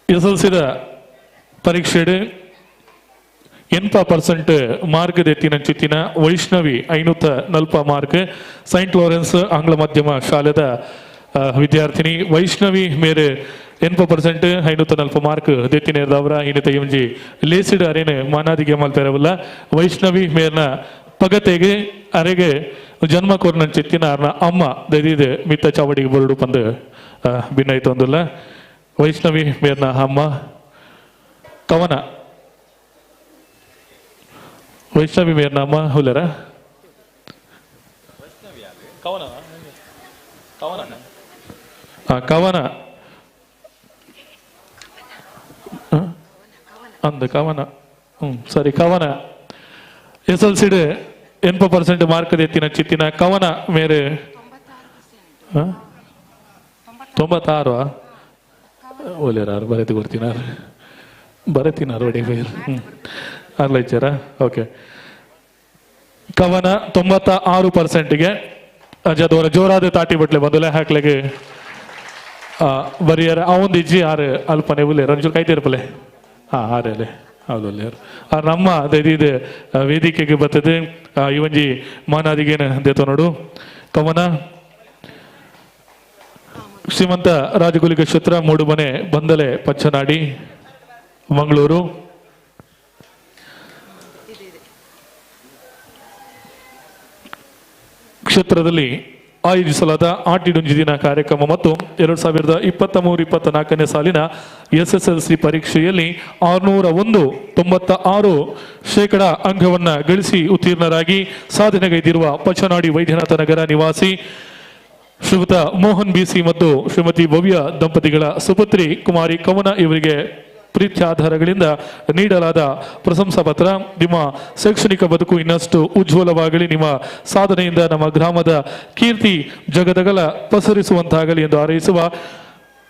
ಎಸ್ ಎಲ್ ಸಿದ ಪರೀಕ್ಷೆಡ್ 80% ಮಾರ್ಕ್ ದೆತ್ತಿನ ಚಿತ್ತಿನ ವೈಷ್ಣವಿ 540 mark Saint Lawrence ಆಂಗ್ಲ ಮಾಧ್ಯಮ ಶಾಲೆದ ವಿದ್ಯಾರ್ಥಿನಿ ವೈಷ್ಣವಿ ಮೇರೆ 80% 540 ಮಾರ್ಕ್ ದೆತ್ತಿನ ಇನ್ನಿತ ಒಂಜಿ ಲೇಸಿಡ್ ಅರೇನೆ ಮಾನಾದಿಗೆ ಮಲ್ಪೆರವಲ್ಲ. ವೈಷ್ಣವಿ ಮೇರ್ನ ಪಗತೆಗೆ ಅರೆಗೆ ಜನ್ಮ ಕೋರ್ನ ಚಿತ್ತಿನ ಅರ್ನ ಅಮ್ಮ ದೈದಿದೆ ಮಿತ್ತ ಚಾವಡಿಗೆ ಬರುಡು ಪಂದು ಭಿನ್ನಾಯ್ತು ಅಂದುಲ್ಲ. ವೈಷ್ಣವಿ ಮೇರ್ನ ಅಮ್ಮ ಕವನ ವೈಷ್ಣವಿ ಮೇರ್ನ ಅಮ್ಮ ಹುಲ್ಲರ ಕವನ ಅಂದ ಕವನ ಸರಿ ಕವನ ಎಸ್ ಎಲ್ ಸಿಡ್ 80% ಮಾರ್ಕ್ ಎತ್ತಿನ ಚಿತ್ತಿನ ಕವನ ಮೇರೆ 96 ಒಳ್ಳೆಯರು ಬರೆದು ಕೊಡ್ತೀನಾರು ಬರತೀನಾರು ಒಡೆ ಬೇರ್ ಅರ್ಲ ಇಚ್ಚಾರ ಓಕೆ. ಕವನ 96%ಗೆ ಅಜದವರ ಜೋರಾದ ತಾಟಿ ಬಟ್ಲೆ ಬಂದಲೆ ಹಾಕ್ಲೆಗೆ ಬರಿಯರ ಅವಂದು ಇಜ್ಜಿ ಆರು ಅಲ್ಪನೆ ಉಲ್ಲೇರು ಒಂಚೂರು ಕೈತಿರ್ಪಲೆ ಹಾಂ ಆರೆ ಅಲ್ಲೇ ಹೌದು ಅಲ್ಲೇ ನಮ್ಮ ಇದು ವೇದಿಕೆಗೆ ಬರ್ತದೆ ಈ ಒಂಜಿ ಮಾನಾದಿಗೇನು ದೇತ ನೋಡು. ಕವನ ಶ್ರೀಮಂತ ರಾಜಗುಲಿಗ ಕ್ಷೇತ್ರ ಮೂಡುಮನೆ ಬಂದಲೆ ಪಚ್ಚನಾಡಿ ಮಂಗಳೂರು. ಕ್ಷೇತ್ರದಲ್ಲಿ ಆಯೋಜಿಸಲಾದ ಆಟಿಡೊಂಜಿ ದಿನ ಕಾರ್ಯಕ್ರಮ ಮತ್ತು 2023-24ನೇ ಸಾಲಿನ SSLC ಪರೀಕ್ಷೆಯಲ್ಲಿ 601 96% ಅಂಕವನ್ನು ಗಳಿಸಿ ಉತ್ತೀರ್ಣರಾಗಿ ಸಾಧನೆಗೈದಿರುವ ಪಚ್ಚನಾಡಿ ವೈದ್ಯನಾಥ ನಗರ ನಿವಾಸಿ ಶ್ರೀಯುತ ಮೋಹನ್ ಬಿಸಿ ಮತ್ತು ಶ್ರೀಮತಿ ಭವ್ಯ ದಂಪತಿಗಳ ಸುಪುತ್ರಿ ಕುಮಾರಿ ಕವನ ಇವರಿಗೆ ಪ್ರೀತ್ಯಾಧಾರಗಳಿಂದ ನೀಡಲಾದ ಪ್ರಶಂಸಾ ಪತ್ರ. ನಿಮ್ಮ ಶೈಕ್ಷಣಿಕ ಬದುಕು ಇನ್ನಷ್ಟು ಉಜ್ವಲವಾಗಲಿ, ನಿಮ್ಮ ಸಾಧನೆಯಿಂದ ನಮ್ಮ ಗ್ರಾಮದ ಕೀರ್ತಿ ಜಗದಗಲ ಪಸರಿಸುವಂತಾಗಲಿ ಎಂದು ಹಾರೈಸುವ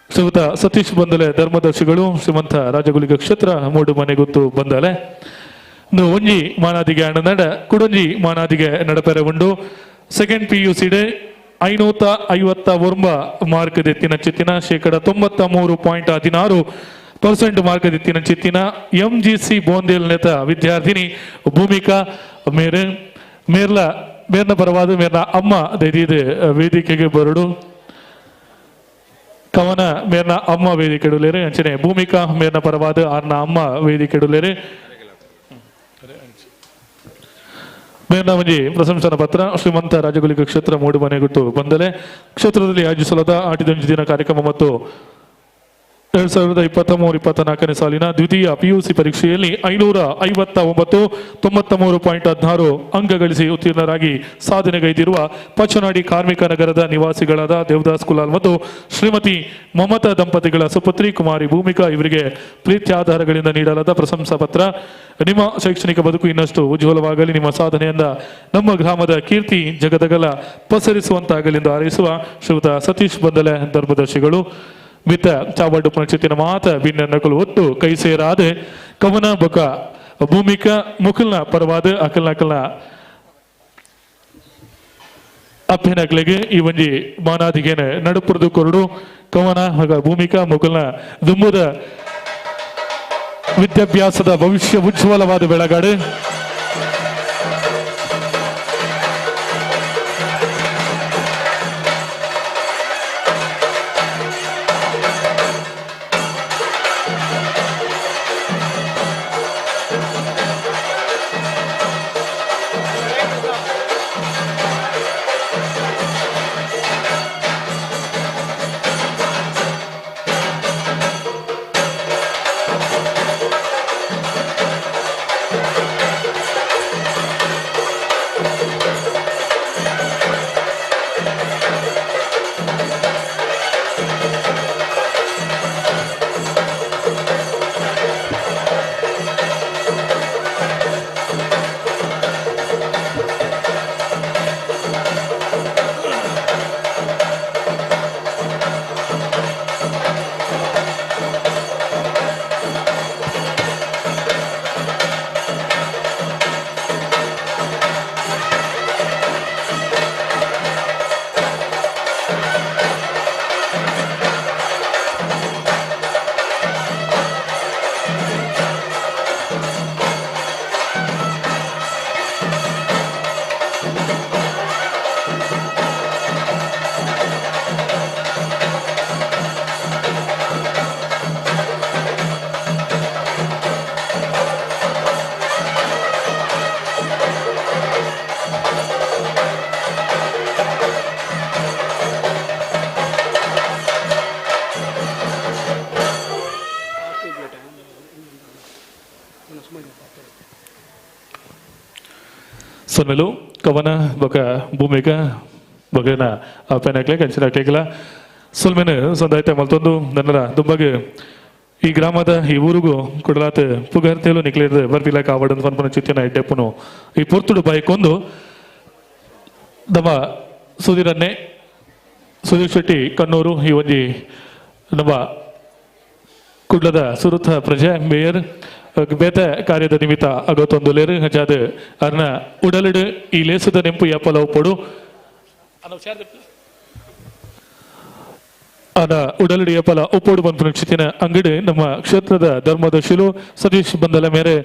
ಶ್ರೀಯುತ ಸತೀಶ್ ಬಂದಲೆ ಧರ್ಮದರ್ಶಿಗಳು ಶ್ರೀಮಂತ ರಾಜಗುಲಿಗ ಕ್ಷೇತ್ರ ಮೂಡು ಮನೆಗುತ್ತು ಬಂದಲೆ ಒಂಜಿ ಮಾನಾದಿಗೆ ಅಣ್ಣ ಕುಡೊಂಜಿ ಮಾನಾದಿಗೆ ನಡಪೆರೆ ಉಂಡು. ಸೆಕೆಂಡ್ PUC ಡೆ 559 ಮಾರ್ಕ್ ದೆತ್ತಿನ ಚಿತ್ತಿನ 93.16% ಮಾರ್ಕ್ ದೆತ್ತಿನ ಚಿತ್ತಿನ MGC ಬೋಂದೇಲ್ ನೇತ ವಿದ್ಯಾರ್ಥಿನಿ ಭೂಮಿಕಾ ಮೇರೆ ಮೇರ್ಲ ಮೇರ್ನ ಪರವಾದ ಮೇರ್ನ ಅಮ್ಮ ದೈದಿದ ವೇದಿಕೆಗೆ ಬರಡು. ಕವನ ಮೇರ್ನ ಅಮ್ಮ ವೇದಿಕೆಡುಲೇರೆ ಅಂಚನೆ ಭೂಮಿಕಾ ಮೇರ್ನ ಪರವಾದ ಆರ್ನ ಅಮ್ಮ ವೇದಿಕೆಡುಲೇರೆ. ಮೇರ್ನ ಒಂಜಿ ಪ್ರಶಂಸನ ಪತ್ರ ಶ್ರೀಮಂತ ರಾಜಗುಲಿಗ ಕ್ಷೇತ್ರ ಮೂಡುಮನೆಗುಟ್ಟು ಬಂದಲೆ ಕ್ಷೇತ್ರದಲ್ಲಿ ಆಯೋಜಿಸಲಾದ ಆಟಿದೊಂಜಿ ದಿನ ಕಾರ್ಯಕ್ರಮ ಮತ್ತು 2023-24ನೇ ಸಾಲಿನ ದ್ವಿತೀಯ PUC ಪರೀಕ್ಷೆಯಲ್ಲಿ 559 93.16 ಅಂಕ ಗಳಿಸಿ ಉತ್ತೀರ್ಣರಾಗಿ ಸಾಧನೆಗೈದಿರುವ ಪಚನಾಡಿ ಕಾರ್ಮಿಕ ನಗರದ ನಿವಾಸಿಗಳಾದ ದೇವದಾಸ್ ಕುಲಾಲ್ ಮತ್ತು ಶ್ರೀಮತಿ ಮಮತಾ ದಂಪತಿಗಳ ಸುಪುತ್ರಿ ಕುಮಾರಿ ಭೂಮಿಕಾ ಇವರಿಗೆ ಪ್ರೀತ್ಯಾಧಾರಗಳಿಂದ ನೀಡಲಾದ ಪ್ರಶಂಸಾ ಪತ್ರ. ನಿಮ್ಮ ಶೈಕ್ಷಣಿಕ ಬದುಕು ಇನ್ನಷ್ಟು ಉಜ್ವಲವಾಗಲಿ, ನಿಮ್ಮ ಸಾಧನೆಯಿಂದ ನಮ್ಮ ಗ್ರಾಮದ ಕೀರ್ತಿ ಜಗದಗಲ ಪಸರಿಸುವಂತಾಗಲೆಂದು ಹಾರೈಸುವ ಶ್ರೀಯುತ ಸತೀಶ್ ಬಂದಲೆ ಧರ್ಮದರ್ಶಿಗಳು. ಬಿತ್ತ ಚಾವಡ್ಡು ಪುನಚಿತ್ತಿನ ಮಾತ ಭಿನ್ನಕಲು ಒಟ್ಟು ಕೈ ಸೇರಾದೆ ಕವನ ಬೊಕ ಭೂಮಿಕಾ ಮುಕಲ್ನ ಪರವಾದ ಅಕಲ್ನ ಅಪ್ಪನಕ್ಲೆಗೆ ಈ ಒಂಜಿ ಮಾನಾದಿಗೆನೆ ನಡುಪುರದು ಕೊರಡು. ಕವನ ಹಾಗ ಭೂಮಿಕಾ ಮುಕಲ್ನ ದುಮ್ಮದ ವಿದ್ಯಾಭ್ಯಾಸದ ಭವಿಷ್ಯ ಉಜ್ವಲವಾದ ಬೆಳಗಾಡು. ಸೊನ್ನೆಲು ಕವನ ಬೊಕ ಭೂಮಿಕ ಬಗೆನ ಪೆನಕ್ಲೆ ಕಂಚಿನ ಸೊಲ್ಮೆನು ಸಂದಾಯ್ತ ಮಲ್ತೊಂದು ನನ್ನರ ದುಂಬಗೆ ಈ ಗ್ರಾಮದ ಈ ಊರಿಗೂ ಕುಡಲಾತ ಪುಗರ್ತೇಲು ನಿಕ್ಲೇರ್ ಬರ್ಪಿಲ ಕಾವಡನ್ ಪನ್ಪನ ಚಿತ್ತಿನ ಎಡ್ಡೆಪ್ಪುನು ಈ ಪೊರ್ತುಡು ಬೈಕೊಂದು ನಮ್ಮ ಸುಧೀರನ್ನೇ ಸುಧೀರ್ ಶೆಟ್ಟಿ ಕಣ್ಣೂರು ಈ ಒಂಜಿ ನಮ್ಮ ಕುಡ್ಲದ ಸುರುತ ಪ್ರಜೆ ಮೇಯರ್ ಬೇತೆ ಕಾರ್ಯದ ನಿಮಿತ್ತ ಅಗತ್ತೊಂದು ಹಜಾದ ಅರ್ನ ಉಡಲಿಡು ಈ ಲೇಸದ ನೆಂಪು ಯಪ್ಪಲ ಒಪ್ಪಡು ಅನ ಉಡಲಿಡು ಯಪ್ಪಲ ಒಪ್ಪೋಡು ಬಂಪು ಚಿತ್ತಿನ ಅಂಗಡಿ ನಮ್ಮ ಕ್ಷೇತ್ರದ ಧರ್ಮದರ್ಶಿಲು ಸತೀಶ್ ಬಂದಲ ಮೇರೆ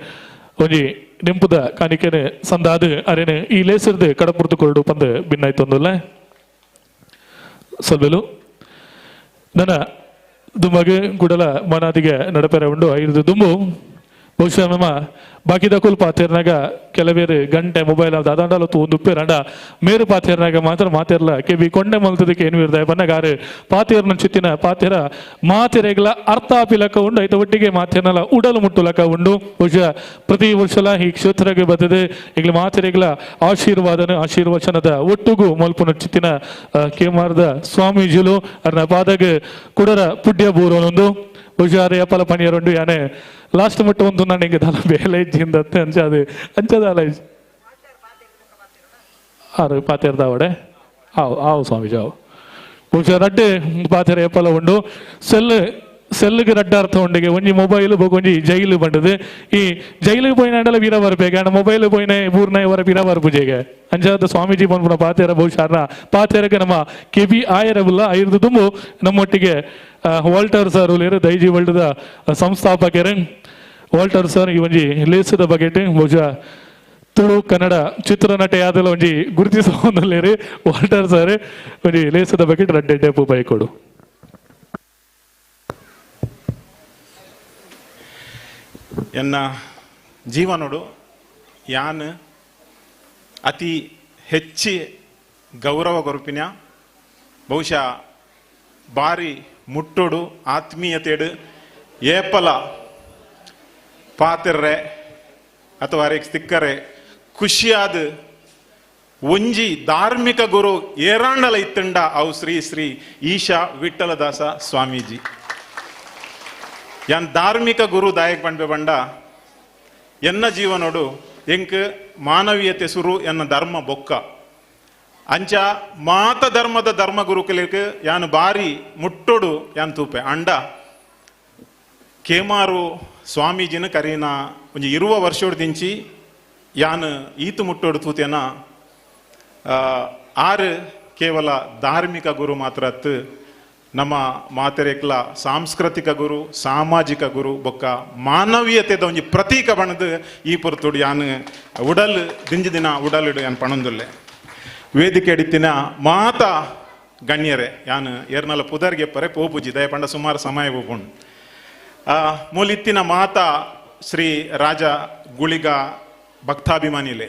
ಒಂಜಿ ನೆಂಪುದ ಕಾಣಿಕೆನೆ ಸಂದಾದ ಅರೇನೆ ಈ ಲೇಸರ್ದು ಕಡಪುರ್ದು ಕೊರಡು ಪಂದು ಭಿನ್ನಾಯ್ತೊಂದುಲ್ಲ ಸೊಲ್ಬೆಲು ನನ್ನ ದುಮ್ಮಗೆ ಗುಡಲ ಮನಾದಿಗೆ ನಡಪೆರೆ ಉಂಡು ಐದು ದುಂಬು ಬಹುಶಃ ನಮ್ಮ ಬಾಕಿದ ಕುಲ್ ಪಾತೇರ್ನಾಗ ಕೆಲವೇರು ಗಂಟೆ ಮೊಬೈಲ್ ದಾದಾಂಡಲ ಒಂದು ಉಪ್ಪೇರಂಡ ಮೇರು ಪಾತೇರ್ನಾಗ ಮಾತ್ರ ಮಾತೇರ್ಲ ಕೆವಿ ಕೊಂಡೆ ಮಲ್ತದಕ್ಕೆ ಏನು ಇರ್ದ ಬನ್ನಗಾರು ಪಾತೇರ್ನ ಚಿತ್ತಿನ ಪಾತೇರ ಮಾತೆರೆಗಳ ಅರ್ಥ ಆಪಿಲಕ್ಕ ಉಂಡು ಐತ ಒಟ್ಟಿಗೆ ಮಾತೇರ್ನಲ ಉಡಲು ಮುಟ್ಟುಲಕ್ಕ ಉಂಡು. ಬಹುಶಃ ಪ್ರತಿ ವರ್ಷಲ ಈ ಕ್ಷೇತ್ರಕ್ಕೆ ಬರ್ತದೆ ಈಗಲೇ ಮಾತೆರೆಗಳ ಆಶೀರ್ವಾದನ ಆಶೀರ್ವಚನದ ಒಟ್ಟುಗು ಮಲ್ಪುನ ಚಿತ್ತಿನ ಕೇಮಾರದ ಸ್ವಾಮೀಜಿಲು ಅರ್ನ ಪಾದಗ ಕುಡರ ಪುಡ್ಯ ಬೂರೋನೊಂದು ಬಹುಶಃ ಅಪ್ಪಲ ಪಣಿಯರುಂಡು ಯಾನೆ ಲಾಸ್ಟ್ ಮುಟ್ಟ ಒಂದು ನಾನು ಹಿಂಗೆ ದಾಲ ಬೇಲೆ ಇಜ್ಜಿಂದತ್ತೆ ಅಂಚಾದು ಅಂಚದಾಲ ಆರು ಪಾತೇರ್ದ ಅವಡೆ ಆವು ಆವು ಸ್ವಾಮೀಜಿ ಆವು. ಬಹುಶಃ ರಡ್ಡೆ ಪಾತೆರ ಏಪಲ ಉಂಡು ಸೆಲ್ ಸೆಲ್ಗೆ ರಡ್ಡ ಅರ್ಥ ಉಂಡಿಗೆ ಒಂಜಿ ಮೊಬೈಲ್ ಬೊಕ ಒಂಜಿ ಜೈಲು ಬಂಡದು ಈ ಜೈಲಿಗೆ ಪೋಯಿನಾಂಡಲ ವೀರ ಬರ್ಪೇಗೆ ಅಂಡ ಮೊಬೈಲ್ ಪೋಯಿನ ಬೂರ್ನ ವರ ವೀರ ಬರ್ಪುಜೆಗೆ ಅಂಚಾದ ಸ್ವಾಮೀಜಿ ಪನ್ಪುನ ಪಾತೆರ ಬಹುಶಃ ಪಾತೆರಕ್ಕೆ ನಮ್ಮ ಕೆಬಿ ಆಯರಬುಲ್ಲ ಐರ್ದು ತುಂಬು ನಮ್ಮೊಟ್ಟಿಗೆ ವಾಲ್ಟರ್ ಸರ್ ಉಲ್ಲೇರು ದೈಜಿ ವರ್ಲ್ಡ್ದ ಸಂಸ್ಥಾಪಕರು ವಾಲ್ಟರ್ ಸರ್ ಈ ಒಂಜಿ ಲೇಸದ ಬಗೆಟ್ ಬಹುಶಃ ತುಳು ಕನ್ನಡ ಚಿತ್ರನಟೆಯಾದಲ ಒಂಜಿ ಗುರುತಿಸೋಂದುಲ್ಲೇರು ವಾಲ್ಟರ್ ಸರ್ ಒಂಜಿ ಲೇಸದ ಬಗೆಟ್ ರಡ್ಡೆ ಡೆಪ್ಪು ಬೈಕೊಡು. ಎನ್ನ ಜೀವನೋಡು ಯಾನ್ ಅತಿ ಹೆಚ್ಚಿ ಗೌರವ ಕೊರ್ಪಿನ ಬಹುಶಃ ಬಾರಿ ಮುಟ್ಟೋಡು ಆತ್ಮೀಯತೆಡು ಏಪಲ ಪಾತಿರ್ರೆ ಅಥವಾ ಅರೆಗ್ ತಿಕ್ಕರೆ ಖುಷಿಯಾದ ಒಂಜಿ ಧಾರ್ಮಿಕ ಗುರು ಏರಾಂಡಲ ಇತ್ತಂಡ ಅವು ಶ್ರೀ ಶ್ರೀ ಈಶಾ ವಿಠಲದಾಸ ಸ್ವಾಮೀಜಿ. ಯಾನ್ ಧಾರ್ಮಿಕ ಗುರು ದಾಯಕ್ ಪಂಡ್ಬೆ ಬಂಡ ಎನ್ನ ಜೀವನೋಡು ಎಂಕ್ ಮಾನವೀಯತೆ ಸುರು ಎನ್ನ ಧರ್ಮ ಬೊಕ್ಕ ಅಂಚ ಮಾತ ಧರ್ಮದ ಧರ್ಮ ಗುರುಕುಲಿಕ್ ಯಾನು ಬಾರಿ ಮುಟ್ಟೋಡು ಯಾನ್ ತೂಪೆ ಅಂಡ ಕೇಮಾರು ಸ್ವಾಮೀಜಿನ ಕರೀನ ಒಂಜಿ ಇರುವ ವರ್ಷೋಡು ದಿಂಚಿ ಯಾನು ಈತು ಮುಟ್ಟೋಡು ತೂತೇನ ಆರು ಕೇವಲ ಧಾರ್ಮಿಕ ಗುರು ಮಾತ್ರ ಅತ್ತು ನಮ್ಮ ಮಾತೆರೆಕ್ಲ ಸಾಂಸ್ಕೃತಿಕ ಗುರು ಸಾಮಾಜಿಕ ಗುರು ಬೊಕ್ಕ ಮಾನವೀಯತೆದ ಒಂಜಿ ಪ್ರತೀಕ ಬಣದು ಈ ಪೊರ್ತುಡು ಯಾನು ಉಡಲ್ ದಿಂಜಿ ದಿನ ಉಡಲಿಡು ಯಾನ್ ಪಣೊಂದುಲ್ಲೆ. ವೇದಿಕೆ ಅಡಿತಿನ ಮಾತ ಗಣ್ಯರೆ ಯಾನು ಏರ್ನಲ ಪುದರ್ಗೆ ಪರೆ ಪೋಪುಜಿ ದಯ ಪಂಡ ಸುಮಾರು ಸಮಯ ಪೋಪುಂಡು. ಮೂಲಿತ್ತಿನ ಮಾತಾ ಶ್ರೀ ರಾಜ ಗುಳಿಗ ಭಕ್ತಾಭಿಮಾನಿಲೆ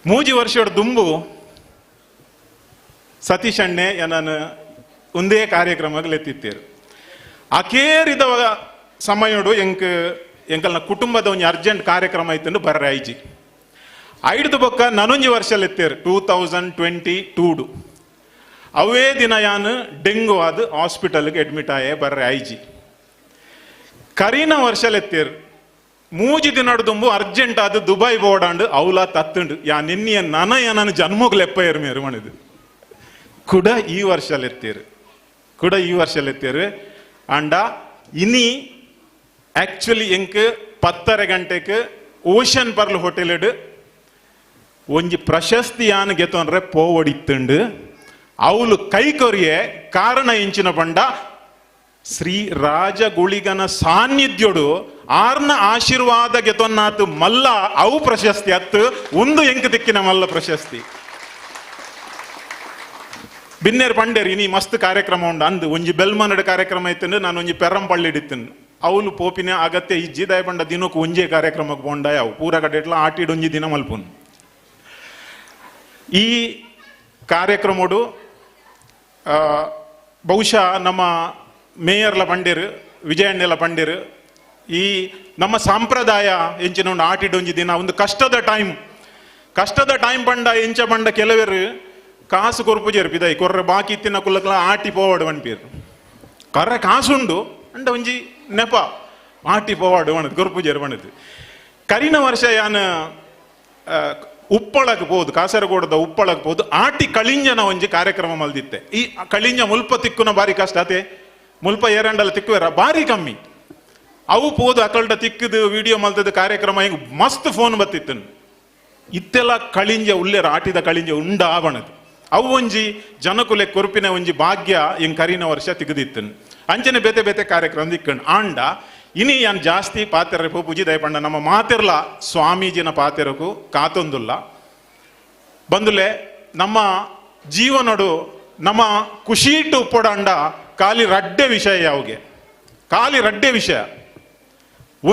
ಮೂಜಿ ವರ್ಷದ ದುಂಬು ಸತೀಶ್ ಅಣ್ಣೆ ನಾನು ಒಂದೇ ಕಾರ್ಯಕ್ರಮಗಳು ಅಕೇರಿದ ಸಮಯಡು ಎಂಕ್ ಎಂಕಲ್ನ ಕುಟುಂಬದ ಒಂಜಿ ಅರ್ಜೆಂಟ್ ಕಾರ್ಯಕ್ರಮ ಇತ್ತು ಬರ್ರೆ ಐಜಿ ಐಡ್ದು ಬೊಕ್ಕ ನಾನೊಂಜಿ ವರ್ಷಲೆತ್ತೇರು 2022 ಅವೇ ದಿನ ಯಾನು ಡೆಂಗು ಆದ ಹಾಸ್ಪಿಟಲ್ಗೆ ಅಡ್ಮಿಟ್ ಆಯೆ ಬರ್ರೆ ಐಜಿ ಕರೀನ ವರ್ಷಲೆತ್ತೇರು ಮೂಜಿ ದಿನಡು ದುಂಬು ಅರ್ಜೆಂಟ್ ಆದ ದುಬೈ ಬೋಡಾಂಡು ಅವಲ ತತ್ತುಂಡು ಯಾ ನಿನ್ನೆಯ ನನ ನಾನು ಜನ್ಮಗ್ ಲೆಪ್ಪಯರು ಮೇರು ಮಣಿದು ಕೂಡ ಈ ವರ್ಷಲೆತ್ತೇರು ಕೂಡ ಈ ವರ್ಷಲೆತ್ತೇರು ಅಂಡ ಇನಿ ಆಕ್ಚುಲಿ ಎಂಕ್ 10:30 ಗಂಟೆಗೆ ocean pearl hotel ಒಂಜಿ ಪ್ರಶಸ್ತಿ ಯಾನ್ ಗೆತೊಂಡ್ರೆ ಪೋವಡಿತ್ತುಂಡು ಅವಳು ಕೈ ಕೊರಿಯೆ ಕಾರಣ ಇಂಚಿನ ಬಂಡ ಶ್ರೀ ರಾಜಗುಳಿಗನ ಸಾನ್ನಿಧ್ಯೋಡು ಆರ್ನ ಆಶೀರ್ವಾದ ಗೆತೊನ್ನಾತು ಮಲ್ಲ ಅವು ಪ್ರಶಸ್ತಿ ಅತ್ತು ಒಂದು ಎಂಕ್ ದಿಕ್ಕಿನ ಮಲ್ಲ ಪ್ರಶಸ್ತಿ. ಬಿನ್ನೇರ್ ಪಂಡೇರ್ ಇನಿ ಮಸ್ತ್ ಕಾರ್ಯಕ್ರಮ ಉಂಡು ಅಂದು ಒಂಜಿ ಬೆಲ್ಮನಡ್ ಕಾರ್ಯಕ್ರಮ ಇತ್ತು ನಾನು ಒಂಜಿ ಪೆರಂಪಳ್ಳಿ ಇತ್ತಿನ ಅವಳು ಪೋಪಿನ ಅಗತ್ಯ ಇಜ್ಜಿ ದಯಪಂಡ ದಿನಕ್ಕೆ ಒಂಜೇ ಕಾರ್ಯಕ್ರಮಕ್ಕೆ ಬೋಂಡಾಯ ಅವು ಪೂರ ಕಡೆಟ್ಲ ಆಟಿಡ್ ಒಂಜಿ ದಿನ ಮಲ್ಪುನ್. ಈ ಕಾರ್ಯಕ್ರಮಡು ಬಹುಶಃ ನಮ್ಮ ಮೇಯರ್ಲ ಪಂಡೇರು ವಿಜಯಣ್ಣೆಲ ಪಂಡೇರು ಈ ನಮ್ಮ ಸಂಪ್ರದಾಯ ಎಂಚಿನ ಒಂದು ಆಟಿಡ್ ಒಂಜಿ ದಿನ ಒಂದು ಕಷ್ಟದ ಟೈಮ್ ಕಷ್ಟದ ಟೈಮ್ ಪಂಡ ಎಂಚ ಪಂಡ ಕೆಲವರು ಕಾಸು ಕೊರ್ಪುಜೇರು ಪಿದಾಯಿ ಕೊರ್ರೆ ಬಾಕಿ ಇತ್ತಿನ ಕುಲ್ಲಕ್ಲ ಆಟಿ ಪೋವಾಡು ಪನ್ಪೇರು ಕರ್ರೆ ಕಾಸುಂಡು ಅಂಡ ಒಂಜಿ ನೆಪ ಆಟಿ ಪೋವಾಡು ಬಣದು ಕೊರ್ಪುಜೇರು ಬಣದು. ಕರಿನ ವರ್ಷ ಯಾನ್ ಉಪ್ಪಳಕ್ಕೆ ಪೋದು ಕಾಸರಗೋಡದ ಉಪ್ಪಳಕ್ಕೆ ಪೋದು ಆಟಿ ಕಳಿಂಜನ ಒಂಜಿ ಕಾರ್ಯಕ್ರಮ ಮಲ್ದಿತ್ತೆ. ಈ ಕಳಿಂಜ ಮುಲ್ಪ ತಿಕ್ಕುನ ಬಾರಿ ಕಷ್ಟ ಅತೆ ಮುಲ್ಪ ಏರಂಡಲ ತಿಕ್ಕುವೆರ ಬಾರಿ ಕಮ್ಮಿ ಅವು ಪೋದು ಅಕಲ್ಡ ತಿಕ್ಕದು ವಿಡಿಯೋ ಮಲ್ತದ ಕಾರ್ಯಕ್ರಮ ಹಿಂಗೆ ಮಸ್ತ್ ಫೋನ್ ಬತ್ತಿತ್ತು ಇತ್ತೆಲ್ಲ ಕಳಿಂಜ ಉಲ್ಲೇರ ಆಟಿದ ಕಳಿಂಜ ಉಂಡ ಆವಣದು ಅವು ಒಂಜಿ ಜನಕುಲೆ ಕೊರ್ಪಿನ ಒಂಜಿ ಭಾಗ್ಯ ಹಿಂಗೆ ಕರಿನ ವರ್ಷ ತಿಗದಿತ್ತು ಅಂಚನೆ ಬೇತೆ ಬೇತೆ ಕಾರ್ಯಕ್ರಮ ದಿಕ್ಕಂಡು ಆಂಡ ಇನಿ ಯಾನ್ ಜಾಸ್ತಿ ಪಾತೆರ ಪೂಜಿ ದಯಪಂಡ ನಮ್ಮ ಮಾತಿರ್ಲ ಸ್ವಾಮೀಜಿನ ಪಾತೆರಕು ಕಾತೊಂದುಲ್ಲ ಬಂದುಲೆ ನಮ್ಮ ಜೀವನಡು ನಮ್ಮ ಖುಷಿಟು ಪೊಡಂಡ ಖಾಲಿ ರಡ್ಡೆ ವಿಷಯ ಯಾವ್ಗೆ ಖಾಲಿ ರಡ್ಡೆ ವಿಷಯ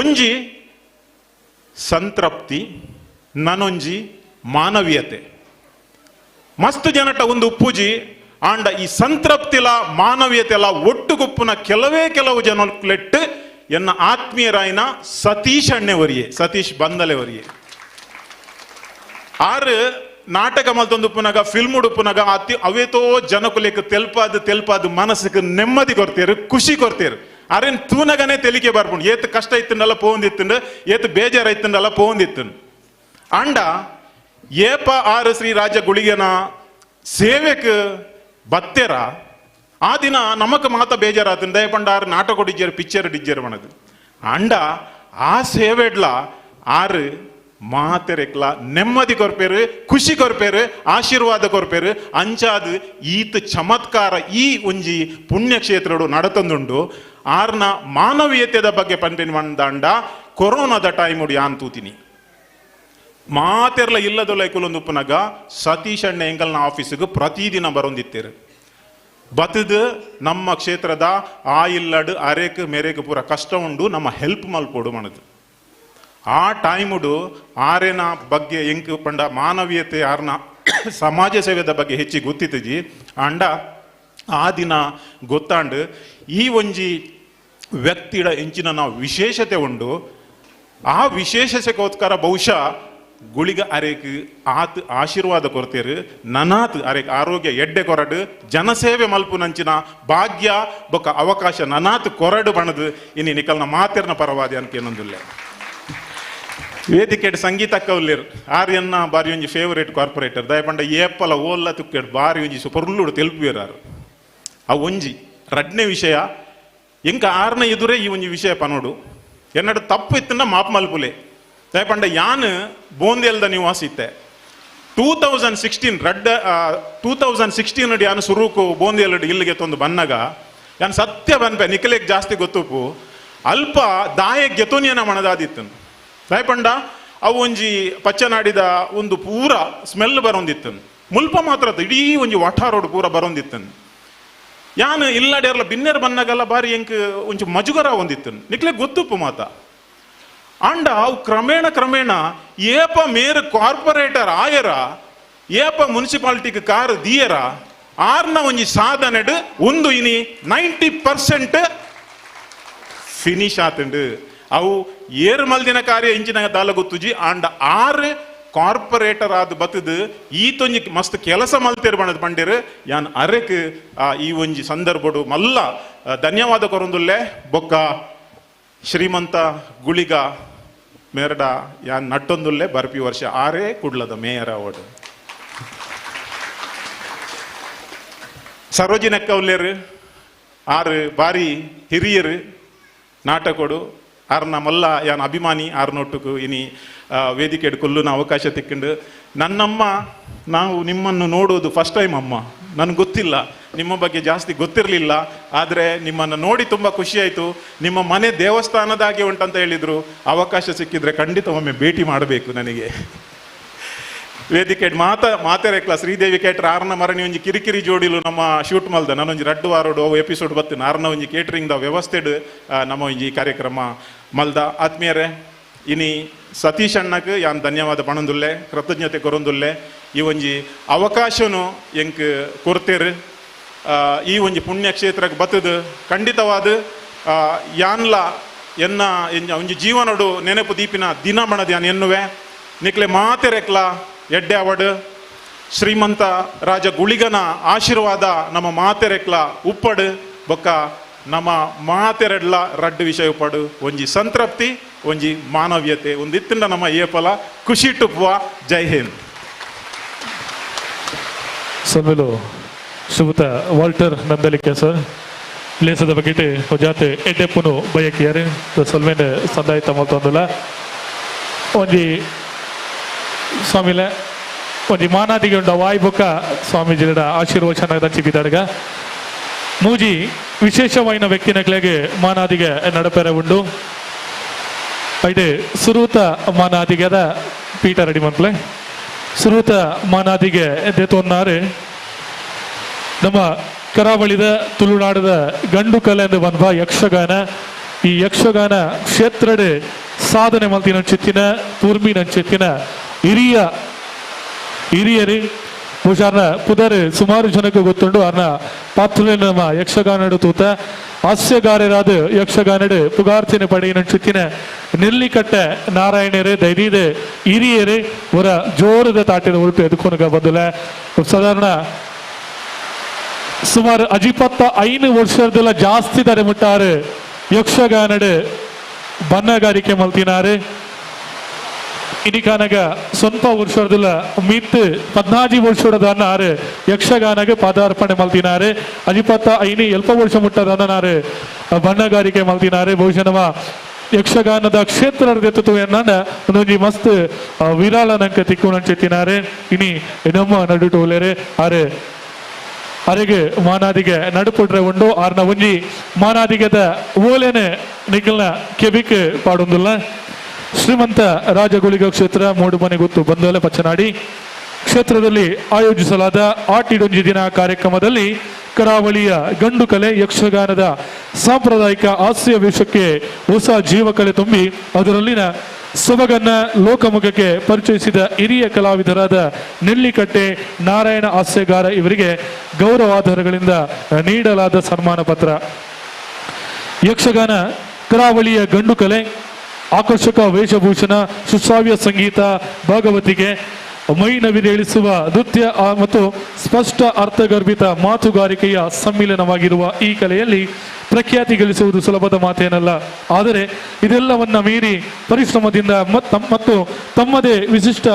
ಒಂಜಿ ಸಂತೃಪ್ತಿ ನನೊಂಜಿ ಮಾನವೀಯತೆ. ಮಸ್ತ್ ಜನಟ ಒಂದು ಉಪ್ಪುಜಿ ಆಂಡ ಈ ಸಂತೃಪ್ತಿಲ ಮಾನವೀಯತೆಲ ಒಟ್ಟುಗುಪ್ಪುನ ಕೆಲವೇ ಕೆಲವು ಜನಕ್ಲೆಟ್ಟು ಎನ್ನ ಆತ್ಮೀಯರಾಯನ ಸತೀಶ್ ಅಣ್ಣೆವರಿಯೇ ಸತೀಶ್ ಬಂದಲೆವರಿಯೇ ಆರು ನಾಟಕ ಮಲ್ತೊಂದು ಉಪ್ಪುನಗ ಫಿಲ್ಮ್ ಉಡುಪುನಗ ಅತಿ ಅವೇತೋ ಜನಕುಲೆಕ್ ತೆಲ್ಪಾದು ತೆಲ್ಪಾದು ಮನಸ್ಸಿಗೆ ನೆಮ್ಮದಿ ಕೊಡ್ತೇರು ಖುಷಿ ಕೊಡ್ತೇರು ಅರೇನ್ ತೂನಗನೇ ತೆಲಿಕೆ ಬರ್ಪುಂಡು ಏತ್ ಕಷ್ಟ ಇತ್ತಂಡಲ್ಲ ಪೋಂದಿತ್ತುಂಡು ಏತ್ ಬೇಜಾರ ಇತ್ತಂಡಲ್ಲ ಪೋಂದಿತ್ತುಂಡು ಅಂಡ ಏಪ ಆರು ಶ್ರೀ ರಾಜ ಗುಳಿಗನ ಸೇವೆಕ್ ಬತ್ತೆರ ಆ ದಿನ ನಮಕ್ ಮಾತ ಬೇಜಾರಾತನ್ ದಯಪಂಡ ಆರು ನಾಟಕ ಡಿಜ್ಜರ್ ಪಿಕ್ಚರ್ ಡಿಜ್ಜರ್ ಬಣದು ಅಂಡ ಆ ಸೇವೆಡ್ಲ ಆರು ಮಾತೆರೆಕ್ಲ ನೆಮ್ಮದಿ ಕೊರ್ಪೇರು, ಖುಷಿ ಕೊರ್ಪೇರು, ಆಶೀರ್ವಾದ ಕೊರ್ಪೇರು. ಅಂಚಾದ ಈತ ಚಮತ್ಕಾರ ಈ ಒಂಜಿ ಪುಣ್ಯಕ್ಷೇತ್ರಡು ನಡತಂದುಂಡು. ಆರ್ನ ಮಾನವೀಯತೆದ ಬಗ್ಗೆ ಪಂಪಿನ ಬಂದಾಂಡ ಕೊರೋನಾದ ಟೈಮುಡು ಯಾನ್ ತೂತಿನಿ ಮಾತೆರ್ಲ ಇಲ್ಲದೊಲ್ಲ ಕುಲೊಂದು ಉಪ್ಪುನಗ ಸತೀಶ್ ಅಣ್ಣ ಎಂಗಲ್ನ ಆಫೀಸಿಗೆ ಪ್ರತಿದಿನ ಬರೊಂದಿತ್ತೇರು. ಬತ್ತದ ನಮ್ಮ ಕ್ಷೇತ್ರದ ಆ ಇಲ್ಲಡು ಅರೇಕ್ ಮೇರೆಕ್ ಪೂರ ಕಷ್ಟ ಉಂಡು, ನಮ್ಮ ಹೆಲ್ಪ್ ಮಲ್ಪೋಡು ಮಣದು. ಆ ಟೈಮುಡು ಆರೇನ ಬಗ್ಗೆ ಎಂಕ್ ಪಂಡ ಮಾನವೀಯತೆ ಆರ್ನ ಸಮಾಜ ಸೇವೆದ ಬಗ್ಗೆ ಹೆಚ್ಚಿ ಗೊತ್ತಿತ್ತಜಿ. ಅಂಡ ಆ ದಿನ ಗೊತ್ತಾಂಡು ಈ ಒಂಜಿ ವ್ಯಕ್ತಿಡ ಎಂಚಿನ ನಾವು ವಿಶೇಷತೆ ಉಂಡು. ಆ ವಿಶೇಷತೆಗೋಸ್ಕರ ಬಹುಶಃ ಗುಳಿಗ ಅರೇಕ್ ಆತ್ ಆಶೀರ್ವಾದ ಕೊರತೇರು, ನನಾತ್ ಅರೇಕ್ ಆರೋಗ್ಯ ಎಡ್ಡೆ ಕೊರಡು, ಜನಸೇವೆ ಮಲ್ಪು ನಂಚಿನ ಭಾಗ್ಯ ಬೊಕ್ಕ ಅವಕಾಶ ನನಾತ್ ಕೊರಡು ಬಣದು ಇನಿ ನಿಕಲ್ನ ಮಾತೆರ್ನ ಪರವಾದಿ ಅನ್ಕೇನೊಂದುಲ್ಲೆ. ವೇದಿಕೆಡ್ ಸಂಗೀತಕ್ಕ ಉಲ್ಲೇರು ಆರ್ಯನ್ನ ಬಾರಿ ಒಂಜಿ ಫೇವರೇಟ್ ಕಾರ್ಪೊರೇಟರ್ ದಯಪಂಡ ಏಪಲ ಓಲ್ಲ ತುಕ್ಕೆಡ್ ಬಾರಿ ಒಂಜಿ ಸುಪರ್ಲುಡು ತೆಲ್ಪುವೇರಾರು. ಆ ಒಂಜಿ ರಡ್ನೇ ವಿಷಯ ಎಂಕ ಆರ್ನ ಎದುರೇ ಈ ಒಂಜಿ ವಿಷಯ ಪನೋಡು ಎನ್ನಡು ತಪ್ಪು ಇತ್ತನ್ನ ಮಾಪ್ ಮಲ್ಪುಲೆ. ದಯಪಂಡ ಯಾನ್ ಬೋಂದೇಲ್ದ ನಿವಾಸಿ ಇತ್ತೆ 2016 ರಡ್ಡ 2016 ಯಾನ್ ಸುರುಕು ಬೋಂದೇಲಡು ಇಲ್ಲಿಗೆ ತೊಂದು ಬನ್ನಗ ಯಾನ್ ಸತ್ಯ ಬನ್ಪೆ ನಿಕಲೆಗ್ ಜಾಸ್ತಿ ಗೊತ್ತುಪ್ಪು ಅಲ್ಪ ದಾಯ ಗೆತೋನಿಯನ ಮಣದಾದಿತ್ತನು. ದಯಪಂಡ ಅವು ಒಂಜಿ ಪಚ್ಚನಾಡಿದ ಒಂದು ಪೂರ ಸ್ಮೆಲ್ ಬರೋಂದಿತ್ತನು, ಮುಲ್ಪ ಮಾತ್ರ ಇಡೀ ಒಂಜಿ ವಠಾರೋಡು ಪೂರ ಬರೋಂದಿತ್ತನು. ಯಾನ್ ಇಲ್ಲಾಡೆರ್ಲ ಬಿನ್ನೆರ್ ಬನ್ನಗಲ್ಲ ಬಾರಿ ಎಂಕ್ ಒಂಚು ಮಜುಗರ ಒಂದಿತ್ತನು ನಿಕ್ಲೆ ಗೊತ್ತುಪ್ಪು ಮಾತ. ಅಂಡ ಅವು ಕ್ರಮೇಣ ಕ್ರಮೇಣ ಏಪ ಮೇರ್ ಕಾರ್ಪೊರೇಟರ್ ಆಯರ ಏಪ ಮುನ್ಸಿಪಾಲಿಟಿಗೆ ಕಾರ್ ದಿಯರ ಆರ್ನ ಒಂಜಿ ಸಾಧನೆಡ್ ಒಂದು ಇನಿ 90% ಫಿನಿಶ್ ಆತಂಡು. ಅವು ಏರು ಮಲ್ದಿನ ಕಾರ್ಯ ಇಂಚಿನ ದಾಲ ಗೊತ್ತುಜಿ. ಆಂಡ ಆರು ಕಾರ್ಪೊರೇಟರ್ ಆದ ಬತ್ತದು ಈತೊಂಜಿ ಮಸ್ತ್ ಕೆಲಸ ಮಲ್ತೇರು ಬಣದ ಪಂಡೇರು ಯಾನ್ ಅರೆಕ್ ಈ ಒಂಜಿ ಸಂದರ್ಭಡು ಮಲ್ಲ ಧನ್ಯವಾದ ಕೊರೊಂದುಲ್ಲೆ. ಬೊಕ್ಕ ಶ್ರೀಮಂತ ಗುಳಿಗ ಮೇರಡ ಯಾನ್ ನಟ್ಟೊಂದುಲ್ಲೆ ಬರ್ಪಿ ವರ್ಷ ಆರೇ ಕುಡ್ಲದ ಮೇಯರ್ ಅವಾರ್ಡ್. ಸರೋಜಿನಕ್ಕ ಉಲ್ಲೇರು ಆರು ಬಾರಿ ಹಿರಿಯರು ನಾಟಕೋಡು ಆರ್ನ ಮಲ್ಲ ಯಾನ್ ಅಭಿಮಾನಿ ಆರ್ನೊಟ್ಟುಕು ಇನಿ ವೇದಿಕೆ ಕೊಲ್ಲುನ ಅವಕಾಶ ತಿಕ್ಕೊಂಡು. ನನ್ನಮ್ಮ ನಾವು ನಿಮ್ಮನ್ನು ನೋಡೋದು ಫಸ್ಟ್ ಟೈಮ್ ಅಮ್ಮ, ನನಗೆ ಗೊತ್ತಿಲ್ಲ ನಿಮ್ಮ ಬಗ್ಗೆ ಜಾಸ್ತಿ ಗೊತ್ತಿರಲಿಲ್ಲ, ಆದರೆ ನಿಮ್ಮನ್ನು ನೋಡಿ ತುಂಬ ಖುಷಿಯಾಯಿತು. ನಿಮ್ಮ ಮನೆ ದೇವಸ್ಥಾನದಾಗೆ ಉಂಟಂತ ಹೇಳಿದರು, ಅವಕಾಶ ಸಿಕ್ಕಿದರೆ ಖಂಡಿತ ಒಮ್ಮೆ ಭೇಟಿ ಮಾಡಬೇಕು ನನಗೆ. ವೇದಿಕೆ ಮಾತೆರೆಕ್ಲ ಶ್ರೀದೇವಿ ಕೇಟ್ರ್ ಆರ್ನ ಮರಣಿ ಒಂಜಿ ಕಿರಿಕಿರಿ ಜೋಡಿಲು ನಮ್ಮ ಶೂಟ್ ಮಲ್ದ ನಾನೊಂಜಿ ರಡ್ಡು ವಾರೋಡು ಅವು ಎಪಿಸೋಡ್ ಬತ್ತು ಆರ್ನ ಒಂಜಿ ಕೇಟ್ರಿಂಗ್ದ ವ್ಯವಸ್ಥೆಡ್ ನಮ್ಮ ಒಂಜಿ ಕಾರ್ಯಕ್ರಮ ಮಲ್ದ. ಆತ್ಮೀಯರೇ ಇನಿ ಸತೀಶ್ ಅಣ್ಣಕ್ಕೆ ಯಾನ್ ಧನ್ಯವಾದ ಪಣೊಂದುಲ್ಲೆ, ಕೃತಜ್ಞತೆ ಕೊರೊಂದುಲ್ಲೆ. ಈ ಒಂಜಿ ಅವಕಾಶನು ಎಂಕ್ ಕೊರ್ತೇರು ಈ ಒಂಜಿ ಪುಣ್ಯಕ್ಷೇತ್ರಕ್ಕೆ ಬತ್ತದು ಖಂಡಿತವಾದ ಯಾನ್ಲ ಎನ್ನ ಒಂಜಿ ಜೀವನಡು ನೆನಪು ದೀಪಿನ ದಿನ ಬಣದ ಯಾನ್ ಎನ್ನುವೆ. ನಿಕ್ಲೆ ಮಾತೆರೆಕ್ಲ ಎಡ್ಡೆ ಅವಡು ಶ್ರೀಮಂತ ರಾಜ ಗುಳಿಗನ ಆಶೀರ್ವಾದ ನಮ್ಮ ಮಾತೆರೆಕ್ಲ ಉಪ್ಪಡು. ಬೊಕ್ಕ ನಮ್ಮ ಮಾತೆರೆಡ್ಲ ರಡ್ಡು ವಿಷಯ ಉಪ್ಪಡು, ಒಂಜಿ ಸಂತೃಪ್ತಿ ಒಂಜಿ ಮಾನವೀಯತೆ ಒಂದಿತ್ತಿಂಡ ನಮ್ಮ ಏಪಲ ಖುಷಿ ಟುಪ್ಪುವ. ಜೈ ಹಿಂದ್. ಸೊಲ್ಮೆಲು ಸುಬುತ ವಾಲ್ಟರ್ ನಂದಲಿಕೆ ಸರ್ ಲೇಸದ ಬಗೆಟ್ ಜಾತೆ ಎಡ್ಡೆಪ್ಪುನು ಬಯಕಿಯಾರು ಸೊಲ್ಮೆನ್ ಸಂದಾಯ ತಮ್ಮಲ್ತೊಂದುಲ ಒಂಜಿ ಸ್ವಾಮಿಲೆ ಒಂಜಿ ಮಾನಾದಿಗೆ ಉಂಡ ವಾಯ್ ಬೊಕ್ಕ ಸ್ವಾಮೀಜಿಡ ಆಶೀರ್ವಚನ ದಂಚಿ ಮೂಜಿ ವಿಶೇಷವಾಯಿನ ವ್ಯಕ್ತಿನಕ್ಲೆಗೆ ಮಾನಾದಿಗೆ ನಡಪೆರೆ ಉಂಡು. ಐಡೆ ಸುರೂತ ಮಾನಾದಿಗೆದ ಪೀಠ ರೆಡಿ ಮನ್ಪ್ಲೆ ಸುರೂತ ಮಾನಾದಿಗೆ ದೇತೊನ್ನಾರು ನಮ್ಮ ಕರಾವಳಿದ ತುಳುನಾಡದ ಗಂಡು ಕಲೆ ಎಂದು ಬಂದ ಯಕ್ಷಗಾನ. ಈ ಯಕ್ಷಗಾನ ಕ್ಷೇತ್ರಡೆ ಸಾಧನೆ ಮಲ್ತಿನ ಚಿತ್ತಿನ ತೂರ್ಮಿನಂಚಿತ್ತಿನ ಹಿರಿಯ ಹಿರಿಯರು ಬಹುಶಃ ಪುದರ್ ಸುಮಾರು ಜನಕ್ಕೆ ಗೊತ್ತುಂಡು. ಅರ್ನ ಪಾತ್ರ ನಮ್ಮ ಯಕ್ಷಗಾನಡು ತೂತ ಹಾಸ್ಯಗಾರರಾದ ಯಕ್ಷಗಾನಡು ಪುಗಾರ್ಚನೆ ಪಡೆಯಿನ ನೆಲ್ಲಿಕಟ್ಟೆ ನಾರಾಯಣರು ಧೈರ್ಯದ ಹಿರಿಯರು ಅವರ ಜೋರದ ತಾಟಿನ ಉರುಟು ಎದುಕೊನಗ ಬಂದಲ. ಸಾಧಾರಣ ಸುಮಾರು 25 ವರ್ಷದಲ್ಲ ಜಾಸ್ತಿ ದರೆ ಮುಟ್ಟಾರು ಯಕ್ಷಗಾನಡು ಬಣ್ಣಗಾರಿಕೆ ಮಲ್ತಿನಾರು. ಇನಿಕಾನಗ ಸ್ವಂತ ವರ್ಷದಲ್ಲ ಮೀತ್ 14 ವರ್ಷದ ಯಕ್ಷಗಾನಗೆ ಪಾದಾರ್ಪಣೆ ಮಲ್ತಿನಾರೆ. ಅಜಿಪತ್ತ ಐನಿ ಎಲ್ಪ ವರ್ಷ ಮುಟ್ಟದನ್ನಾರು ಬಣ್ಣಗಾರಿಕೆ ಮಲ್ತಿನಾರೆ. ಬಹುಶಃ ನಮ್ಮ ಯಕ್ಷಗಾನದ ಕ್ಷೇತ್ರದ ಒಂದೊಂಜಿ ಮಸ್ತ್ ವಿರಾಳ ನಂಕ ತಿಕ್ಕುನಂಚೆತ್ತಿನಾರೆ. ಇನಿ ನಮ್ಮ ನಡುಟು ಒಲ್ಲೆರೆ ಆರೆ ಅರೆಗೆ ಮಾನಾದಿಗೆ ನಡುಪುಟ್ರೆ ಉಂಡು. ಆರ್ನ ಒಂಜಿ ಮಾನಾದಿಗೆದ ಓಲೆನೆ ನಿಖಲ್ನ ಕೆಬಿಕ್ ಪಾಡೊಂದುಲ್ಲ. ಶ್ರೀಮಂತ ರಾಜಗುಳಿಗ ಕ್ಷೇತ್ರ ಮೂಡುಮನೆ ಗೊತ್ತು ಬಂದೋಲೆ ಪಚ್ಚನಾಡಿ ಕ್ಷೇತ್ರದಲ್ಲಿ ಆಯೋಜಿಸಲಾದ ಆಟಿಡೊಂಜಿ ದಿನ ಕಾರ್ಯಕ್ರಮದಲ್ಲಿ ಕರಾವಳಿಯ ಗಂಡು ಕಲೆ ಯಕ್ಷಗಾನದ ಸಾಂಪ್ರದಾಯಿಕ ಹಾಸ್ಯ ವೇಷಕ್ಕೆ ಹೊಸ ಜೀವಕಲೆ ತುಂಬಿ ಅದರಲ್ಲಿನ ಸೊಬಗನ್ನ ಲೋಕಮುಖಕ್ಕೆ ಪರಿಚಯಿಸಿದ ಹಿರಿಯ ಕಲಾವಿದರಾದ ನೆಲ್ಲಿಕಟ್ಟೆ ನಾರಾಯಣ ಹಾಸ್ಯಗಾರ ಇವರಿಗೆ ಗೌರವಾಧಾರಗಳಿಂದ ನೀಡಲಾದ ಸನ್ಮಾನ ಪತ್ರ. ಯಕ್ಷಗಾನ ಕರಾವಳಿಯ ಗಂಡು ಕಲೆ, ಆಕರ್ಷಕ ವೇಷಭೂಷಣ, ಸುಶ್ರಾವ್ಯ ಸಂಗೀತ, ಭಾಗವತಿಗೆ, ಮೈ ನವಿರೇಳಿಸುವ ನೃತ್ಯ ಮತ್ತು ಸ್ಪಷ್ಟ ಅರ್ಥಗರ್ಭಿತ ಮಾತುಗಾರಿಕೆಯ ಸಮ್ಮಿಲನವಾಗಿರುವ ಈ ಕಲೆಯಲ್ಲಿ ಪ್ರಖ್ಯಾತಿ ಗಳಿಸುವುದು ಸುಲಭದ ಮಾತೇನಲ್ಲ. ಆದರೆ ಇದೆಲ್ಲವನ್ನ ಮೀರಿ ಪರಿಶ್ರಮದಿಂದ ಮತ್ತು ತಮ್ಮದೇ ವಿಶಿಷ್ಟ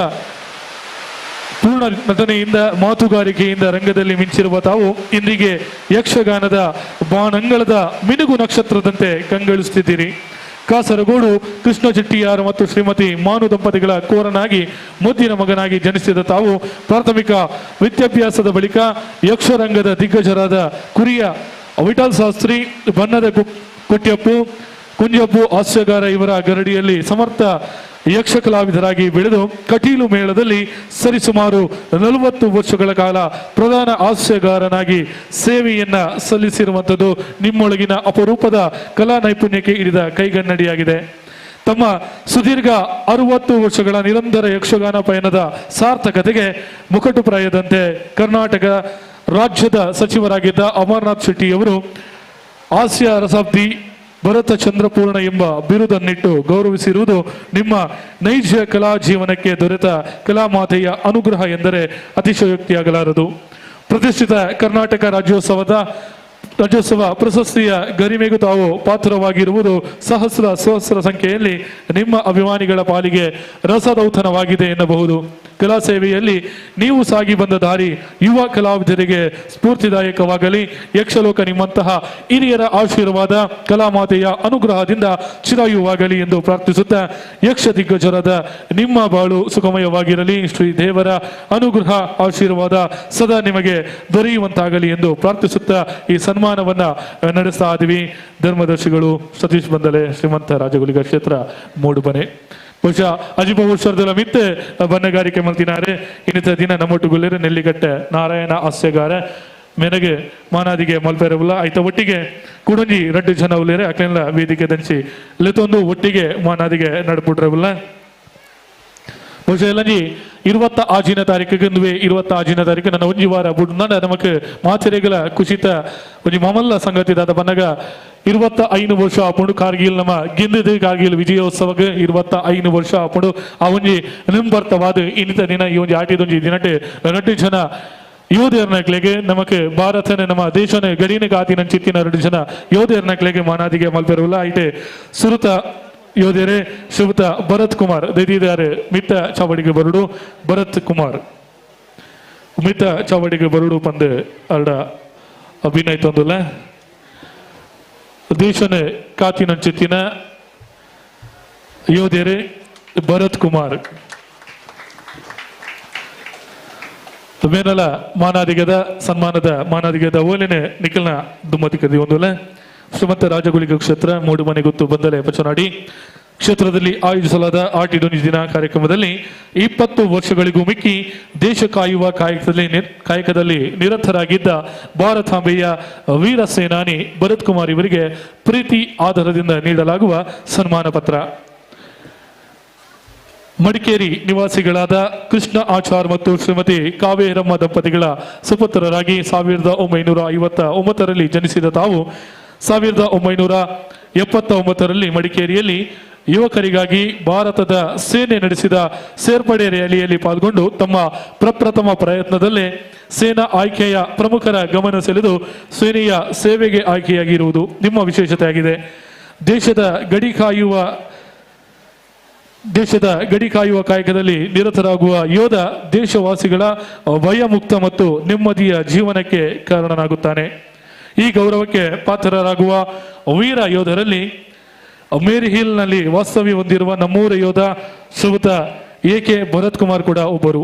ಪೂರ್ಣ ನಟನೆಯಿಂದ, ಮಾತುಗಾರಿಕೆಯಿಂದ ರಂಗದಲ್ಲಿ ಮಿಂಚಿರುವ ತಾವು ಇಂದಿಗೆ ಯಕ್ಷಗಾನದ ಬಾನಂಗಳದ ಮಿನುಗು ನಕ್ಷತ್ರದಂತೆ ಕಂಗೊಳಿಸುತ್ತಿದ್ದೀರಿ. ಕಾಸರಗೋಡು ಕೃಷ್ಣ ಚೆಟ್ಟಿಯಾರ್ ಮತ್ತು ಶ್ರೀಮತಿ ಮಾನು ದಂಪತಿಗಳ ಕೋರನಾಗಿ ಮುದ್ದಿನ ಮಗನಾಗಿ ಜನಿಸಿದ ತಾವು ಪ್ರಾಥಮಿಕ ವಿದ್ಯಾಭ್ಯಾಸದ ಬಳಿಕ ಯಕ್ಷರಂಗದ ದಿಗ್ಗಜರಾದ ಕುರಿಯ ವಿಠಲ್ ಶಾಸ್ತ್ರಿ, ಬಣ್ಣದ ಕೊಟ್ಯಪ್ಪು, ಕುಂಜಪ್ಪು ಹಾಸ್ಯಗಾರ ಇವರ ಗರಡಿಯಲ್ಲಿ ಸಮರ್ಥ ಯಕ್ಷ ಕಲಾವಿದರಾಗಿ ಬೆಳೆದು ಕಟೀಲು ಮೇಳದಲ್ಲಿ ಸರಿಸುಮಾರು 40 ವರ್ಷಗಳ ಕಾಲ ಪ್ರಧಾನ ಹಾಸ್ಯಗಾರನಾಗಿ ಸೇವೆಯನ್ನ ಸಲ್ಲಿಸಿರುವಂಥದ್ದು ನಿಮ್ಮೊಳಗಿನ ಅಪರೂಪದ ಕಲಾ ನೈಪುಣ್ಯಕ್ಕೆ ಹಿಡಿದ ಕೈಗನ್ನಡಿಯಾಗಿದೆ. ತಮ್ಮ ಸುದೀರ್ಘ 60 ವರ್ಷಗಳ ನಿರಂತರ ಯಕ್ಷಗಾನ ಪಯಣದ ಸಾರ್ಥಕತೆಗೆ ಮುಕುಟುಪ್ರಾಯದಂತೆ ಕರ್ನಾಟಕ ರಾಜ್ಯದ ಸಚಿವರಾಗಿದ್ದ ಅಮರನಾಥ್ ಶೆಟ್ಟಿಯವರು ಹಾಸ್ಯ ರಸಾಬ್ದಿ ಭರತ ಚಂದ್ರಪೂರ್ಣ ಎಂಬ ಬಿರುದನ್ನಿಟ್ಟು ಗೌರವಿಸಿರುವುದು ನಿಮ್ಮ ನೈಜ ಕಲಾ ಜೀವನಕ್ಕೆ ದೊರೆತ ಕಲಾಮಾತೆಯ ಅನುಗ್ರಹ ಎಂದರೆ ಅತಿಶಯೋಕ್ತಿಯಾಗಲಾರದು. ಪ್ರತಿಷ್ಠಿತ ಕರ್ನಾಟಕ ರಾಜ್ಯೋತ್ಸವ ಪ್ರಶಸ್ತಿಯ ಗರಿಮೆಗೂ ತಾವು ಪಾತ್ರವಾಗಿರುವುದು ಸಹಸ್ರ ಸಹಸ್ರ ಸಂಖ್ಯೆಯಲ್ಲಿ ನಿಮ್ಮ ಅಭಿಮಾನಿಗಳ ಪಾಲಿಗೆ ರಸದೌತಣವಾಗಿದೆ ಎನ್ನಬಹುದು. ಕಲಾ ಸೇವೆಯಲ್ಲಿ ನೀವು ಸಾಗಿ ಬಂದ ದಾರಿ ಯುವ ಕಲಾವಿದರಿಗೆ ಸ್ಫೂರ್ತಿದಾಯಕವಾಗಲಿ. ಯಕ್ಷಲೋಕ ನಿಮ್ಮಂತಹ ಹಿರಿಯರ ಆಶೀರ್ವಾದ, ಕಲಾಮಾತೆಯ ಅನುಗ್ರಹದಿಂದ ಚಿರಾಯುವಾಗಲಿ ಎಂದು ಪ್ರಾರ್ಥಿಸುತ್ತಾ ಯಕ್ಷ ದಿಗ್ಗಜರಾದ ನಿಮ್ಮ ಬಾಳು ಸುಖಮಯವಾಗಿರಲಿ. ಶ್ರೀ ದೇವರ ಅನುಗ್ರಹ ಆಶೀರ್ವಾದ ಸದಾ ನಿಮಗೆ ದೊರೆಯುವಂತಾಗಲಿ ಎಂದು ಪ್ರಾರ್ಥಿಸುತ್ತಾ ಈ ಸನ್ಮಾನವನ್ನ ನಡೆಸ್ತಾ ಇದ್ದೀವಿ. ಧರ್ಮದರ್ಶಿಗಳು ಸತೀಶ್ ಬಂದಲೆ, ಶ್ರೀಮಂತ ರಾಜಗುಳಿಗ ಕ್ಷೇತ್ರ ಮೂಡುಬನೆ. ಬಹುಶಃ ಅಜಿಬ ವರ್ಷದಲ್ಲ ಮಿತ್ತೆ ಬಣ್ಣಗಾರಿಕೆ ಮಲ್ತಿನಾರೆ. ಇನ್ನಿತರ ದಿನ ನಮ್ಮೊಟ್ಟುಗುಲ್ಲೇರು ನೆಲ್ಲಿಕಟ್ಟೆ ನಾರಾಯಣ ಹಾಸ್ಯಗಾರ ಮೆನಗೆ ಮಾನಾದಿಗೆ ಮಲ್ಪೆರವುಲ್ಲ ಆಯ್ತ ಒಟ್ಟಿಗೆ ಕುಡಂಜಿ ರಡ್ಡು ಜನ ಉಲ್ಲೇರೆ ಅಕ್ಲೆಲ್ಲ ವೇದಿಕೆ ದಂಚಿ ಲೆತ್ತೊಂದು ಒಟ್ಟಿಗೆ ಮಾನಾದಿಗೆ ನಡ್ಪುಟ್ರವುಲ್ಲ. ಬಹುಶಃ ಎಲ್ಲಂಜಿ 26ನೇ ತಾರೀಕಿಗೆ 26ನೇ ತಾರೀಕು ನನ್ನ ಒಂಜಿ ವಾರ ಬುಡ್ ನಮಕ್ ಮಾಚರೆಗಳ ಕುಸಿತ ಒಂಜಿ ಮಾಮಲ್ಲ ಸಂಗತಿ ದಾದ ಬನ್ನಗ 25 ವರ್ಷ ಆಪುಂಡು ಕಾರ್ಗಿಲ್ ನಮ್ಮ ಗೆಂದಿದ್ದು ಕಾರ್ಗಿಲ್ ವಿಜಯೋತ್ಸವಕ್ಕೆ 25 ವರ್ಷ ಆಪುಂಡು. ಆ ಒಂಜಿ ನಿಂಬರ್ತವಾದ ಇನ್ನಿತ ದಿನ ಈ ಒಂಜಿ ಆಟಿದೊಂಜಿ ದಿನಟೆ 2 ಜನ ಯೋಧೇರ್ನಕ್ಲೆಗೆ ನಮಕ್ ಭಾರತನೇ ನಮ್ಮ ದೇಶನೇ ಗಡಿನ ಗಾತಿನ ಚಿತ್ತಿನ 2 ಜನ ಯೋಧೇರ್ನಕ್ಲೆಗೆ ಮಾನಾದಿಗೆ ಮಲ್ಪೆರವುಲ್ಲ. ಐಟೆ ಸುರುತ ಯೋಧೇರೆ ಶ್ರೀಯುತ ಭರತ್ ಕುಮಾರ್ ದೈದಿದ್ದಾರೆ ಮಿತ್ತ ಚಾವಡಿಗೆ ಬರುಡು. ಭರತ್ ಕುಮಾರ್ ಮಿತ್ತ ಚಾವಡಿಗೆ ಬರುಡು ಪಂದು ಅರಡ ಅಭಿನಯ ತಂದುಲ್ಲ. ದೇಶನೇ ಕಾತಿನ ಚಿತ್ತಿನ ಯೋಧೇರೆ ಭರತ್ ಕುಮಾರ್ ಮೇನಲ ಮಾನಾದಿಗದ ಸನ್ಮಾನದ ಮಾನಾದಿಗದ ಓಲೆನೆ ನಿಖಲ್ನ ದುಮ್ಮತಿ ಕದಿ ಒಂದುಲ. ಶ್ರೀಮಂತ ರಾಜಗುಳಿಗ ಕ್ಷೇತ್ರ ಮೂಡುಮನೆ ಗೊತ್ತು ಬಂದಲೆ ಪಚನಾಡಿ ಕ್ಷೇತ್ರದಲ್ಲಿ ಆಯೋಜಿಸಲಾದ ಆಟಿಡೊಂಜಿ ದಿನ ಕಾರ್ಯಕ್ರಮದಲ್ಲಿ 20 ವರ್ಷಗಳಿಗೂ ಮಿಕ್ಕಿ ದೇಶ ಕಾಯುವ ಕಾಯಕದಲ್ಲಿ ನಿರತರಾಗಿದ್ದ ಭಾರತಾಂಬೆಯ ವೀರ ಸೇನಾನಿ ಭರತ್ ಕುಮಾರ್ ಇವರಿಗೆ ಪ್ರೀತಿ ಆಧಾರದಿಂದ ನೀಡಲಾಗುವ ಸನ್ಮಾನ ಪತ್ರ. ಮಡಿಕೇರಿ ನಿವಾಸಿಗಳಾದ ಕೃಷ್ಣ ಆಚಾರ್ ಮತ್ತು ಶ್ರೀಮತಿ ಕಾವೇರಮ್ಮ ದಂಪತಿಗಳ ಸುಪುತ್ರರಾಗಿ 1959ರಲ್ಲಿ ಜನಿಸಿದ ತಾವು 1979ರಲ್ಲಿ ಮಡಿಕೇರಿಯಲ್ಲಿ ಯುವಕರಿಗಾಗಿ ಭಾರತದ ಸೇನೆ ನಡೆಸಿದ ಸೇರ್ಪಡೆ ರ್ಯಾಲಿಯಲ್ಲಿ ಪಾಲ್ಗೊಂಡು ತಮ್ಮ ಪ್ರಪ್ರಥಮ ಪ್ರಯತ್ನದಲ್ಲೇ ಸೇನಾ ಆಯ್ಕೆಯ ಪ್ರಮುಖರ ಗಮನ ಸೆಳೆದು ಸೇನೆಯ ಸೇವೆಗೆ ಆಯ್ಕೆಯಾಗಿರುವುದು ನಿಮ್ಮ ವಿಶೇಷತೆಯಾಗಿದೆ. ದೇಶದ ಗಡಿ ಕಾಯುವ ದೇಶದ ಗಡಿ ಕಾಯುವ ಕಾಯಕದಲ್ಲಿ ನಿರತರಾಗುವ ಯೋಧ ದೇಶವಾಸಿಗಳ ಭಯಮುಕ್ತ ಮತ್ತು ನೆಮ್ಮದಿಯ ಜೀವನಕ್ಕೆ ಕಾರಣನಾಗುತ್ತಾನೆ. ಈ ಗೌರವಕ್ಕೆ ಪಾತ್ರರಾಗುವ ವೀರ ಯೋಧರಲ್ಲಿ ಮೇರಿ ಹಿಲ್ನಲ್ಲಿ ವಾಸ್ತವ್ಯ ಹೊಂದಿರುವ ನಮ್ಮೂರ ಯೋಧ ಶ್ರೀಯುತ ಎ ಕೆ ಭರತ್ ಕುಮಾರ್ ಕೂಡ ಒಬ್ಬರು.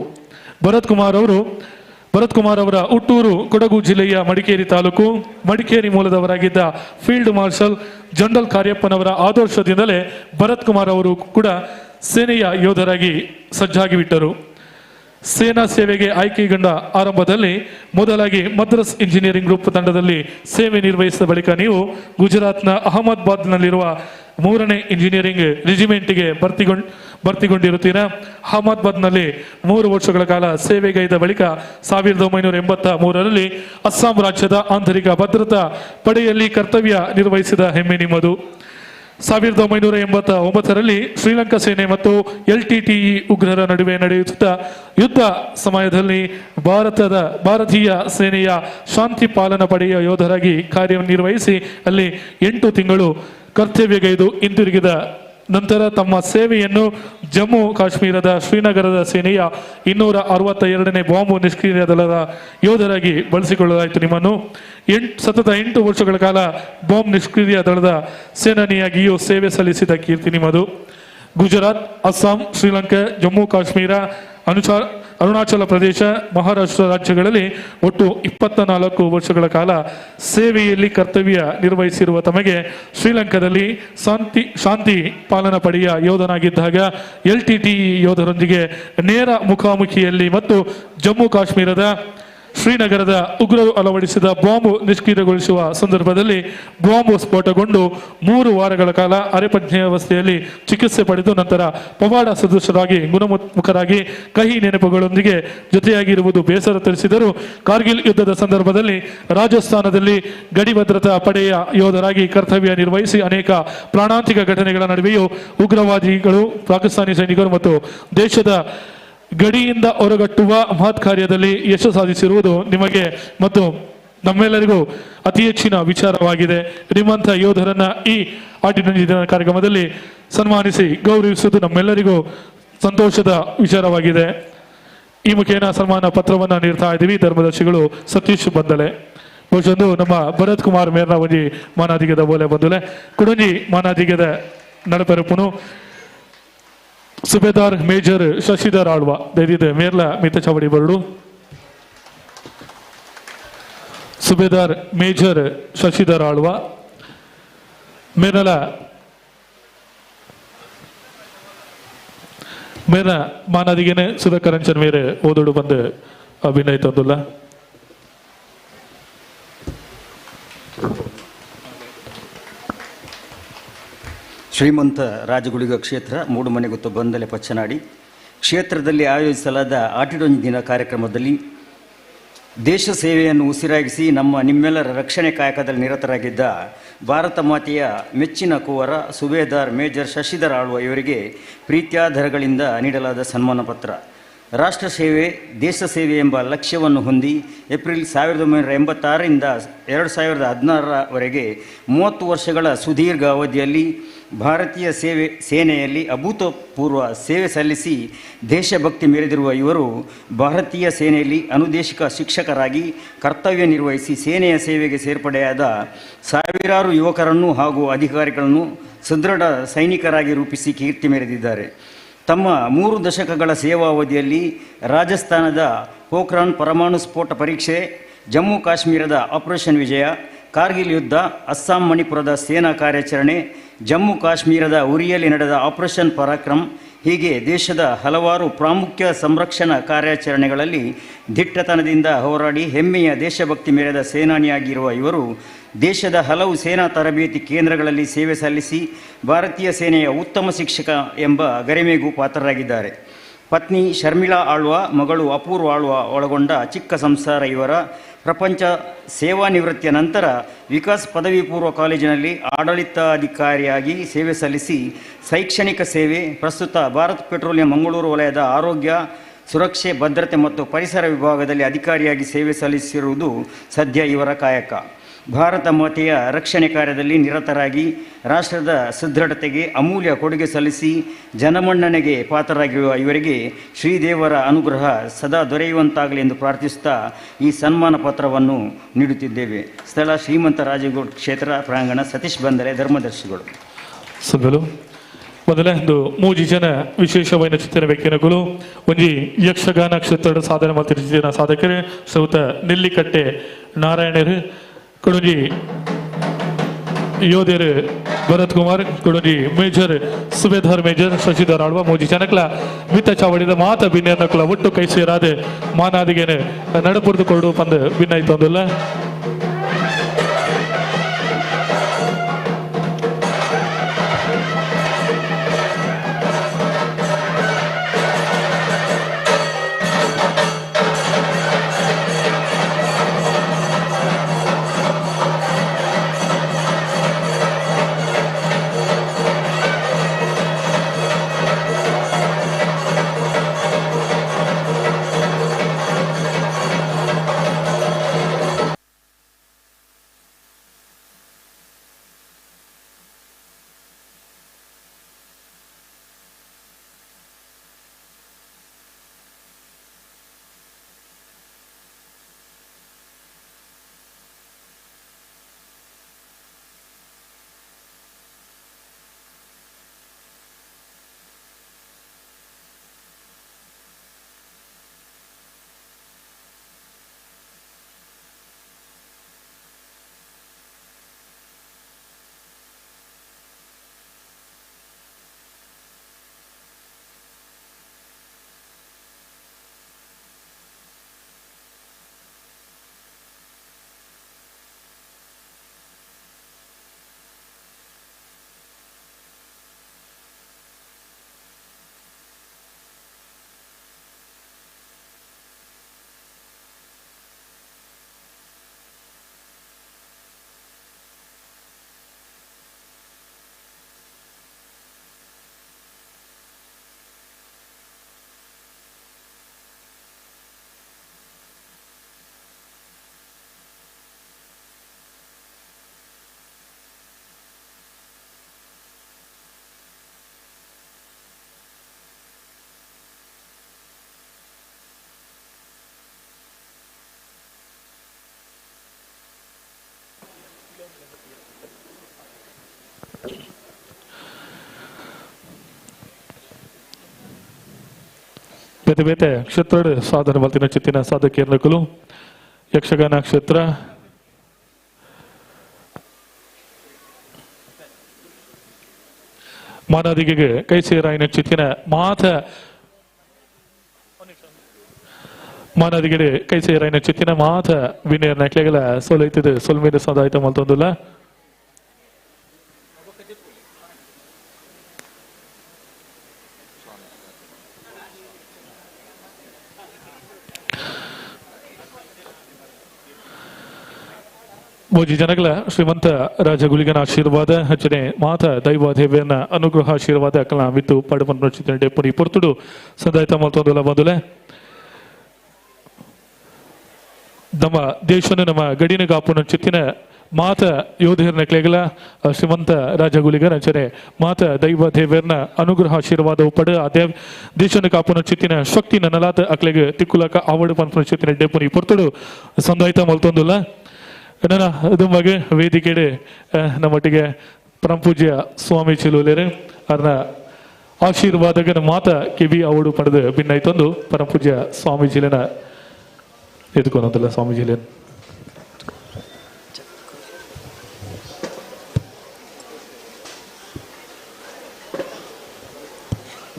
ಭರತ್ ಕುಮಾರ್ ಅವರ ಹುಟ್ಟೂರು ಕೊಡಗು ಜಿಲ್ಲೆಯ ಮಡಿಕೇರಿ ತಾಲೂಕು. Madikeri ಮೂಲದವರಾಗಿದ್ದ field marshal general ಕಾರ್ಯಪ್ಪನವರ ಆದರ್ಶದಿಂದಲೇ Bharat Kumar ಅವರು ಕೂಡ ಸೇನೆಯ ಯೋಧರಾಗಿ ಸಜ್ಜಾಗಿಬಿಟ್ಟರು. ಸೇನಾ ಸೇವೆಗೆ ಆಯ್ಕೆಗೊಂಡ ಆರಂಭದಲ್ಲಿ ಮೊದಲಾಗಿ ಮದ್ರಾಸ್ ಇಂಜಿನಿಯರಿಂಗ್ ಗ್ರೂಪ್ ತಂಡದಲ್ಲಿ ಸೇವೆ ನಿರ್ವಹಿಸಿದ ಬಳಿಕ ನೀವು ಗುಜರಾತ್ನ ಅಹಮದಾಬಾದ್ನಲ್ಲಿರುವ 3ನೇ ಇಂಜಿನಿಯರಿಂಗ್ ರೆಜಿಮೆಂಟ್ಗೆ ಭರ್ತಿಗೊಂಡಿರುತ್ತೀರಾ. ಅಹಮದಾಬಾದ್ನಲ್ಲಿ 3 ವರ್ಷಗಳ ಕಾಲ ಸೇವೆಗೈದ ಬಳಿಕ 1983ರಲ್ಲಿ ಅಸ್ಸಾಂ ರಾಜ್ಯದ ಆಂತರಿಕ ಭದ್ರತಾ ಪಡೆಯಲ್ಲಿ ಕರ್ತವ್ಯ ನಿರ್ವಹಿಸಿದ ಹೆಮ್ಮೆ ನಿಮ್ಮದು. 1989ರಲ್ಲಿ ಶ್ರೀಲಂಕಾ ಸೇನೆ ಮತ್ತು LTTE ಉಗ್ರರ ನಡುವೆ ನಡೆಯುತ್ತಿದ್ದ ಯುದ್ಧ ಸಮಯದಲ್ಲಿ ಭಾರತೀಯ ಸೇನೆಯ ಶಾಂತಿ ಪಾಲನಾ ಪಡೆಯ ಯೋಧರಾಗಿ ಕಾರ್ಯನಿರ್ವಹಿಸಿ ಅಲ್ಲಿ 8 ತಿಂಗಳು ಕರ್ತವ್ಯಗೈದು ಹಿಂತಿರುಗಿದ ನಂತರ ತಮ್ಮ ಸೇವೆಯನ್ನು ಜಮ್ಮು ಕಾಶ್ಮೀರದ ಶ್ರೀನಗರದ ಸೇನೆಯ 262ನೇ ಬಾಂಬು ನಿಷ್ಕ್ರಿಯ ದಳದ ಯೋಧರಾಗಿ ಬಳಸಿಕೊಳ್ಳಲಾಯಿತು. ನಿಮ್ಮನ್ನು ಸತತ 8 ವರ್ಷಗಳ ಕಾಲ ಬಾಂಬ್ ನಿಷ್ಕ್ರಿಯ ದಳದ ಸೇನಾನಿಯಾಗಿಯೂ ಸೇವೆ ಸಲ್ಲಿಸಿದ ಕೀರ್ತಿ ನಿಮ್ಮದು. ಗುಜರಾತ್, ಅಸ್ಸಾಂ, ಶ್ರೀಲಂಕಾ, ಜಮ್ಮು ಕಾಶ್ಮೀರ, ಅರುಣಾಚಲ ಪ್ರದೇಶ, ಮಹಾರಾಷ್ಟ್ರ ರಾಜ್ಯಗಳಲ್ಲಿ ಒಟ್ಟು 24 ವರ್ಷಗಳ ಕಾಲ ಸೇವೆಯಲ್ಲಿ ಕರ್ತವ್ಯ ನಿರ್ವಹಿಸಿರುವ ತಮಗೆ ಶ್ರೀಲಂಕಾದಲ್ಲಿ ಶಾಂತಿ ಪಾಲನಾ ಪಡೆಯ ಯೋಧನಾಗಿದ್ದಾಗ LTTE ಯೋಧರೊಂದಿಗೆ ನೇರ ಮುಖಾಮುಖಿಯಲ್ಲಿ ಮತ್ತು ಜಮ್ಮು ಕಾಶ್ಮೀರದ ಶ್ರೀನಗರದ ಉಗ್ರರು ಅಳವಡಿಸಿದ ಬಾಂಬ್ ನಿಷ್ಕ್ರಿಯಗೊಳಿಸುವ ಸಂದರ್ಭದಲ್ಲಿ ಬಾಂಬ್ ಸ್ಫೋಟಗೊಂಡು 3 ವಾರಗಳ ಕಾಲ ಅರೆಪ್ರಜ್ಞಾವಸ್ಥೆಯಲ್ಲಿ ಚಿಕಿತ್ಸೆ ಪಡೆದು ನಂತರ ಪವಾಡ ಸದೃಶರಾಗಿ ಗುಣಮುಖರಾಗಿ ಕಹಿ ನೆನಪುಗಳೊಂದಿಗೆ ಜೊತೆಯಾಗಿರುವುದು ಬೇಸರ ತರಿಸಿದರು. ಕಾರ್ಗಿಲ್ ಯುದ್ಧದ ಸಂದರ್ಭದಲ್ಲಿ ರಾಜಸ್ಥಾನದಲ್ಲಿ ಗಡಿ ಭದ್ರತಾ ಪಡೆಯ ಯೋಧರಾಗಿ ಕರ್ತವ್ಯ ನಿರ್ವಹಿಸಿ ಅನೇಕ ಪ್ರಾಣಾಂತಿಕ ಘಟನೆಗಳ ನಡುವೆಯೂ ಉಗ್ರವಾದಿಗಳು, ಪಾಕಿಸ್ತಾನಿ ಸೈನಿಕರು ಮತ್ತು ದೇಶದ ಗಡಿಯಿಂದ ಹೊರಗಟ್ಟುವ ಮಹತ್ ಕಾರ್ಯದಲ್ಲಿ ಯಶಸ್ಸು ಸಾಧಿಸಿರುವುದು ನಿಮಗೆ ಮತ್ತು ನಮ್ಮೆಲ್ಲರಿಗೂ ಅತಿ ಹೆಚ್ಚಿನ ವಿಚಾರವಾಗಿದೆ. ನಿಮ್ಮಂಥ ಯೋಧರನ್ನ ಈ ಆಟಿನ ಕಾರ್ಯಕ್ರಮದಲ್ಲಿ ಸನ್ಮಾನಿಸಿ ಗೌರವಿಸುವುದು ನಮ್ಮೆಲ್ಲರಿಗೂ ಸಂತೋಷದ ವಿಚಾರವಾಗಿದೆ. ಈ ಮುಖೇನ ಸನ್ಮಾನ ಪತ್ರವನ್ನು ನೀಡ್ತಾ ಇದ್ದೀವಿ. ಧರ್ಮದರ್ಶಿಗಳು ಸತೀಶ್ ಬಂದಲೆ. ಬಹುಶಃ ನಮ್ಮ ಭರತ್ ಕುಮಾರ್ ಮೇರ್ನ ಒಂಜಿ ಮಾನಾದಿಗದ ಬೋಲೆ ಬಂದುಲೆ ಕುಡಂಜಿ ಮಾನಾದಿಗದ ನಡಪೆರಪುನು ಸುಬೇದಾರ್ ಮೇಜರ್ ಶಶಿಧರ್ ಆಳ್ವ ದಯದಿದೆ ಮೇರ್ಲ ಮಿತ ಚಾವಡಿ ಬರಡು. ಸುಬೇದಾರ್ ಮೇಜರ್ ಶಶಿಧರ್ ಆಳ್ವ ಮೇರಲ ಮೇರ ಮಾನಾದಿಗೆನೆ ಸುಧಾಕರಂಚನ್ ಮೇರೆ ಓದೋಡು ಬಂದು ಅಭಿನಯ ತಂದುಲ್ಲ. ಶ್ರೀಮಂತ ರಾಜಗುಳಿಗ ಕ್ಷೇತ್ರ ಮೂಡುಮನೆಗುತ್ತ ಬಂದಲೆ ಪಚ್ಚನಾಡಿ ಕ್ಷೇತ್ರದಲ್ಲಿ ಆಯೋಜಿಸಲಾದ ಆಟಿಡೊಂಜಿ ದಿನ ಕಾರ್ಯಕ್ರಮದಲ್ಲಿ ದೇಶ ಸೇವೆಯನ್ನು ಉಸಿರಾಗಿಸಿ ನಮ್ಮ ನಿಮ್ಮೆಲ್ಲರ ರಕ್ಷಣೆ ಕಾಯಕದಲ್ಲಿ ನಿರತರಾಗಿದ್ದ ಭಾರತ ಮಾತೆಯ ಮೆಚ್ಚಿನ ಕುವರ ಸುಬೇದಾರ್ ಮೇಜರ್ ಶಶಿಧರ್ ಆಳ್ವ ಇವರಿಗೆ ಪ್ರೀತ್ಯಾಧರಗಳಿಂದ ನೀಡಲಾದ ಸನ್ಮಾನ ಪತ್ರ. ರಾಷ್ಟ್ರ ಸೇವೆ ದೇಶ ಸೇವೆ ಎಂಬ ಲಕ್ಷ್ಯವನ್ನು ಹೊಂದಿ ಏಪ್ರಿಲ್ 1986ರಿಂದ 2016ರವರೆಗೆ 30 ವರ್ಷಗಳ ಸುದೀರ್ಘ ಅವಧಿಯಲ್ಲಿ ಭಾರತೀಯ ಸೇನೆಯಲ್ಲಿ ಅಭೂತಪೂರ್ವ ಸೇವೆ ಸಲ್ಲಿಸಿ ದೇಶಭಕ್ತಿ ಮೆರೆದಿರುವ ಇವರು ಭಾರತೀಯ ಸೇನೆಯಲ್ಲಿ ಅನುದೇಶಿಕ ಶಿಕ್ಷಕರಾಗಿ ಕರ್ತವ್ಯ ನಿರ್ವಹಿಸಿ ಸೇನೆಯ ಸೇವೆಗೆ ಸೇರ್ಪಡೆಯಾದ ಸಾವಿರಾರು ಯುವಕರನ್ನು ಹಾಗೂ ಅಧಿಕಾರಿಗಳನ್ನು ಸುದೃಢ ಸೈನಿಕರಾಗಿ ರೂಪಿಸಿ ಕೀರ್ತಿ ಮೆರೆದಿದ್ದಾರೆ. ತಮ್ಮ 3 ದಶಕಗಳ ಸೇವಾವಧಿಯಲ್ಲಿ ರಾಜಸ್ಥಾನದ ಪೋಖ್ರಾನ್ ಪರಮಾಣು ಸ್ಫೋಟ ಪರೀಕ್ಷೆ, ಜಮ್ಮು ಕಾಶ್ಮೀರದ ಆಪರೇಷನ್ ವಿಜಯ, ಕಾರ್ಗಿಲ್ ಯುದ್ಧ, ಅಸ್ಸಾಂ ಮಣಿಪುರದ ಸೇನಾ ಕಾರ್ಯಾಚರಣೆ, ಜಮ್ಮು ಕಾಶ್ಮೀರದ ಉರಿಯಲ್ಲಿ ನಡೆದ ಆಪರೇಷನ್ ಪರಾಕ್ರಮ್ ಹೀಗೆ ದೇಶದ ಹಲವಾರು ಪ್ರಾಮುಖ್ಯ ಸಂರಕ್ಷಣಾ ಕಾರ್ಯಾಚರಣೆಗಳಲ್ಲಿ ದಿಟ್ಟತನದಿಂದ ಹೋರಾಡಿ ಹೆಮ್ಮೆಯ ದೇಶಭಕ್ತಿ ಮೆರೆದ ಸೇನಾನಿಯಾಗಿರುವ ಇವರು ದೇಶದ ಹಲವು ಸೇನಾ ತರಬೇತಿ ಕೇಂದ್ರಗಳಲ್ಲಿ ಸೇವೆ ಸಲ್ಲಿಸಿ ಭಾರತೀಯ ಸೇನೆಯ ಉತ್ತಮ ಶಿಕ್ಷಕ ಎಂಬ ಗರಿಮೆಗೂ ಪಾತ್ರರಾಗಿದ್ದಾರೆ. ಪತ್ನಿ ಶರ್ಮಿಳಾ ಆಳ್ವ, ಮಗಳು ಅಪೂರ್ವ ಆಳ್ವ ಒಳಗೊಂಡ ಚಿಕ್ಕ ಸಂಸಾರ ಇವರ ಪ್ರಪಂಚ ಸೇವಾ ನಿವೃತ್ತಿಯ ನಂತರ ವಿಕಾಸ್ ಪದವಿ ಪೂರ್ವ ಕಾಲೇಜಿನಲ್ಲಿ ಆಡಳಿತಾಧಿಕಾರಿಯಾಗಿ ಸೇವೆ ಸಲ್ಲಿಸಿ ಶೈಕ್ಷಣಿಕ ಸೇವೆ, ಪ್ರಸ್ತುತ ಭಾರತ್ ಪೆಟ್ರೋಲಿಯಂ ಮಂಗಳೂರು ವಲಯದ ಆರೋಗ್ಯ, ಸುರಕ್ಷೆ, ಭದ್ರತೆ ಮತ್ತು ಪರಿಸರ ವಿಭಾಗದಲ್ಲಿ ಅಧಿಕಾರಿಯಾಗಿ ಸೇವೆ ಸಲ್ಲಿಸಿರುವುದು ಸದ್ಯ ಇವರ ಕಾಯಕ. ಭಾರತ ಮಾತೆಯ ರಕ್ಷಣೆ ಕಾರ್ಯದಲ್ಲಿ ನಿರತರಾಗಿ ರಾಷ್ಟ್ರದ ಸುದೃಢತೆಗೆ ಅಮೂಲ್ಯ ಕೊಡುಗೆ ಸಲ್ಲಿಸಿ ಜನಮನ್ನಣೆಗೆ ಪಾತ್ರರಾಗಿರುವ ಇವರಿಗೆ ಶ್ರೀದೇವರ ಅನುಗ್ರಹ ಸದಾ ದೊರೆಯುವಂತಾಗಲಿ ಎಂದು ಪ್ರಾರ್ಥಿಸುತ್ತಾ ಈ ಸನ್ಮಾನ ಪತ್ರವನ್ನು ನೀಡುತ್ತಿದ್ದೇವೆ. ಸ್ಥಳ ಶ್ರೀಮಂತ ರಾಜಗೋಡ್ ಕ್ಷೇತ್ರ ಪ್ರಾಂಗಣ, ಸತೀಶ್ ಬಂದರೆ ಧರ್ಮದರ್ಶಿಗಳು. ಸಭೆಲು ಮೊದಲೇ ಒಂದು ಮೂಜಿ ಜನ ವಿಶೇಷವಾದ ಚಿತ್ರ ವ್ಯಕ್ತಿನಗಳು ಒಂಜಿ ಯಕ್ಷಗಾನ ಕ್ಷೇತ್ರದ ಸಾಧನೆ ಮಾಡ್ತಿದ್ದ ಸಾಧಕರು ಸೌತ ನೆಲ್ಲಿಕಟ್ಟೆ ನಾರಾಯಣರು, ಕೊಡೊಂಜಿ ಯೋಧರು ಭರತ್ ಕುಮಾರ್, ಕೊಡೊಂಜಿ ಮೇಜರ್ ಸುಬೇದಾರ್ ಮೇಜರ್ ಶಶಿಧರ್ ಆಳ್ವ. ಮೂಜಿ ಜನಕ್ಲ ಮಿತ್ತ ಚಾವಡಿದ ಮಾತ ಬಿನ್ನೆರ್ನಕ್ಲ ಒಟ್ಟು ಕೈ ಸೇರಾದೆ ಮಾನಾದಿಗೇನೆ ನಡಪುರ್ದು ಕೊಡು ಪಂದು ಭಿನ್ನಾಯ್ತೊಂದಿಲ್ಲ. ಬೇತೆ ಬೇತೆ ಕ್ಷೇತ್ರ ಸಾಧನೆ ಮಲ್ತಿನ ಚಿತ್ತಿನ ಸಾಧಕಿಯರ್ನಕುಲು ಯಕ್ಷಗಾನ ಕ್ಷೇತ್ರ ಮಾನಾದಿಗೆ ಕೈ ಸೇರಾಯಿನ ಚಿತ್ತಿನ ಮಾತ ಮಾನಾದಿಗೆ ಕೈ ಸೇರಾಯಿನ ಚಿತ್ತಿನ ಮಾತ ವಿನಯರ್ ನಕ್ಲೆಗಳ ಸೋಲೈತದೆ ಸೊಲ್ಮೇಲೆ ಸದಾಯ್ತ ಮಲ್ತೊಂದುಲ್ಲ. ಮೋಜಿ ಜನಗಳ ಶ್ರೀಮಂತ ರಾಜಗುಲಿಗನ ಆಶೀರ್ವಾದ ಹಚ್ಚನೆ ಮಾತ ದೈವ ದೇವಿಯನ್ನ ಅನುಗ್ರಹ ಆಶೀರ್ವಾದ ಕಲಾ ವಿತ್ತು ಪಡುಪನ್ ಪುನಿ ಪೊರ್ತುಡು ಸಂದಾಯ್ತ ಮಲ್ತೊಂದುಲ್ಲ. ಬಂದುಲೆ ನಮ್ಮ ದೇಶನು ನಮ್ಮ ಗಡಿನ ಕಾಪುನ ಚಿತ್ತಿನ ಮಾತ ಯೋಧೇರ್ನ ಕ್ಲೇಗಲ ಶ್ರೀಮಂತ ರಾಜಗುಲಿಗನ ಅಂಚನೆ ಮಾತ ದೈವ ದೇವೇರ್ನ ಅನುಗ್ರಹ ಆಶೀರ್ವಾದ ಪಡು ಆ ದೇವ್ ದೇಶನ ಕಾಪುನ ಚಿತ್ತಿನ ಶಕ್ತಿ ನನ್ನಲಾತ ಅಕ್ಲೆಗೆ ತಿಕ್ಕುಲಕ ಆವಡು ಪನ್ಪುನ ಚಿತ್ತಿನ ಡೆಪುನಿ ಪೊರ್ತುಡು ಸಂದಾಯ್ತ ಮಲ್ತೊಂದುಲ್ಲ. ನನ್ನ ದುಂಬಾಗೆ ವೇದಿಕೆಡೆ ನಮ್ಮೊಟ್ಟಿಗೆ ಪರಮಪೂಜ್ಯ ಸ್ವಾಮಿ ಚಿಲುಲೇರು ಅವರ ಆಶೀರ್ವಾದಗನ ಮಾತ ಕಿವಿ ಅವಡು ಪಡೆದು ಭಿನ್ನಾಯ್ತೊಂದು ಪರಮಪೂಜ್ಯ ಸ್ವಾಮೀಜಿಲಿನ ಎದ್ಕೊಂಡಂತಲ್ಲ ಸ್ವಾಮೀಜಿಲೇನು.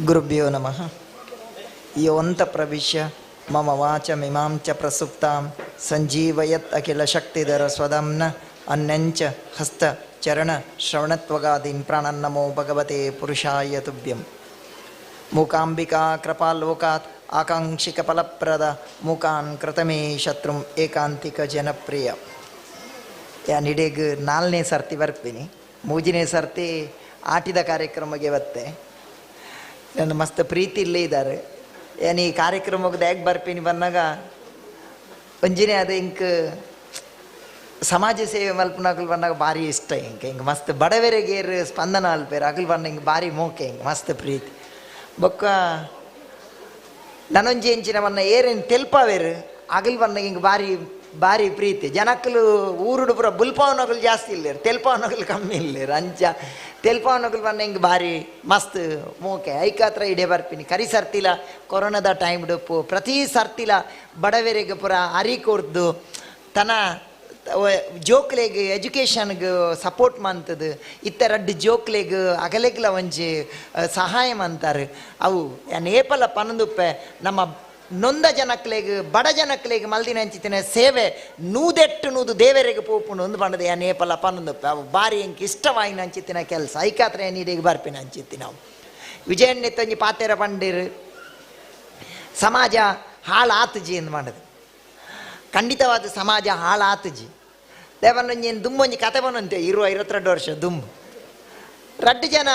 ಗುರುಭ್ಯೋ ನಮಃ. ಯೋಂತ ಪ್ರವಿಶ್ಯ ಮಮ ವಾಚಮಿಮಾಂ ಚ ಪ್ರಸುಪ್ತಾಂ ಸಂಜೀವಯತ್ ಅಖಿಲ ಶಕ್ತಿಧರ ಸ್ವದಮ್ನ ಅನ್ಯಂಚ ಹಸ್ತ ಚರಣ ಶ್ರವಣತ್ವಗಾದೀನ್ ಪ್ರಾಣನ್ನಮೋ ಭಗವತೆ ಪುರುಷಾಯ ತುಭ್ಯಂ. ಮೂಕಾಂಬಿಕಾ ಕೃಪಾಲೋಕಾತ್ ಆಕಾಂಕ್ಷಿಕ ಫಲಪ್ರದ ಮೂಕಾನ್ ಕೃತಮೇ ಶತ್ರುಂ ಏಕಾಂತಿಕ ಜನಪ್ರಿಯ. ಯಾನ್ ಇಡೀಗ 4ನೇ ಸರ್ತಿ ಬರ್ತೀನಿ, 3ನೇ ಸರ್ತಿ ಆಟಿದ ಕಾರ್ಯಕ್ರಮಕ್ಕೆ ಬತ್ತೆ. ನನ್ನ ಮಸ್ತ್ ಪ್ರೀತಿ ಇಲ್ಲೇ ಇದ್ದಾರೆ. ಏನು ಈ ಕಾರ್ಯಕ್ರಮಕ್ಕೆ ಹೇಗೆ ಬರ್ತೀನಿ ಬಂದಾಗ ಒಂಜಿನೇ ಅದು ಇಂಕ್ ಸಮಾಜ ಸೇವೆ ಮಲ್ಪುನ ಅಕುಲು ಪನ್ನಾಗ ಭಾರಿ ಇಷ್ಟ ಎಂಕ್. ಎಂಕ್ ಮಸ್ತ್ ಬಡವೆರೆಗೇರು ಸ್ಪಂದನ ಅಲ್ಪೇರು ಅಕುಲು ಪನ್ನ ಹಿಂಗೆ ಭಾರಿ ಮೋಕೆ ಎಂಕ್ ಮಸ್ತ್ ಪ್ರೀತಿ. ಬೊಕ್ಕ ನನೊಂಜಿ ಎಂಚಿನ ಬನ್ನ ಏರೇನು ತೆಲ್ಪಾವೇರು ಅಗಲ್ ಬನ್ನ ಹಿಂಗೆ ಭಾರಿ ಭಾರಿ ಪ್ರೀತಿ. ಜನಕ್ಕಲು ಊರುಡು ಪೂರ ಬುಲ್ಪಾವನಗಳು ಜಾಸ್ತಿ ಇಲ್ಲೇರು, ತೆಲ್ಪಾವನಗಳು ಕಮ್ಮಿ ಇಲ್ಲೇರು. ಅಂಚ ತೆಲ್ಪಾವನಗಳು ಬನ್ನ ಹಿಂಗೆ ಭಾರಿ ಮಸ್ತ್ ಮೋಕೆ. ಐಕಾತ್ರ ಇಡೇ ಬರ್ಪಿನಿ ಕರಿ ಸರ್ತಿಲ ಕೊರೋನಾದ ಟೈಮ್ ಡುಪ್ಪು ಪ್ರತಿ ಸರ್ತಿಲ ಬಡವರಿಗೆ ಪೂರ ಅರಿ ಕೊರ್ದು ತನ್ನ ಜೋಕ್ಲೆಗ್ ಎಜುಕೇಷನ್ಗೆ ಸಪೋರ್ಟ್ ಮಂತದು ಇತ್ತ ರಡ್ಡು ಜೋಕ್ಲೆಗ್ ಅಗಲೆಗ್ಲ ಒಂಜಿ ಸಹಾಯ ಮಂತಾರೆ. ಅವು ಏಪಲ ಪನದುಪ್ಪೆ ನಮ್ಮ ನೊಂದ ಜನಕ್ಲೆಗ್ ಬಡ ಜನಕ್ಲೆಗ್ ಮಲ್ದಿನ ಅಂಚಿತಿನ ಸೇವೆ ನೂದೆಟ್ಟು ನೂದು ದೇವರಿಗೆ ಪೋಪುಂಡು ಒಂದು ಪಂಡದ ಏನ್ ಏಪಲ ಪನದುಪ್ಪೆ. ಅವು ಭಾರಿ ಎಂಕ್ ಇಷ್ಟವಾಯಿನ ಅಂಚಿತ್ತಿನ ಕೆಲಸ. ಐಕಾತ್ರ ಏನು ಇಡೀಗ ಬರ್ಪಿನ ಅಂಚಿತ್ತಿ ನಾವು ವಿಜಯಣ್ಣಿತ್ತೊಂಜಿ ಪಾತೆರ ಪಂಡಿರು ಸಮಾಜ ಹಾಳಾತುಜಿ ಎಂದು ಮಾಡದು. ಖಂಡಿತವಾದ ಸಮಾಜ ಹಾಳಾತುಜಿ. ದೇವನೊಂಜಿ ದುಂಬೊಂಜಿ ಕತೆ ಬನ್ನಂತೆ ಇರುವ 22 ವರ್ಷ ದುಂಬು ರಡ್ಡು ಜನ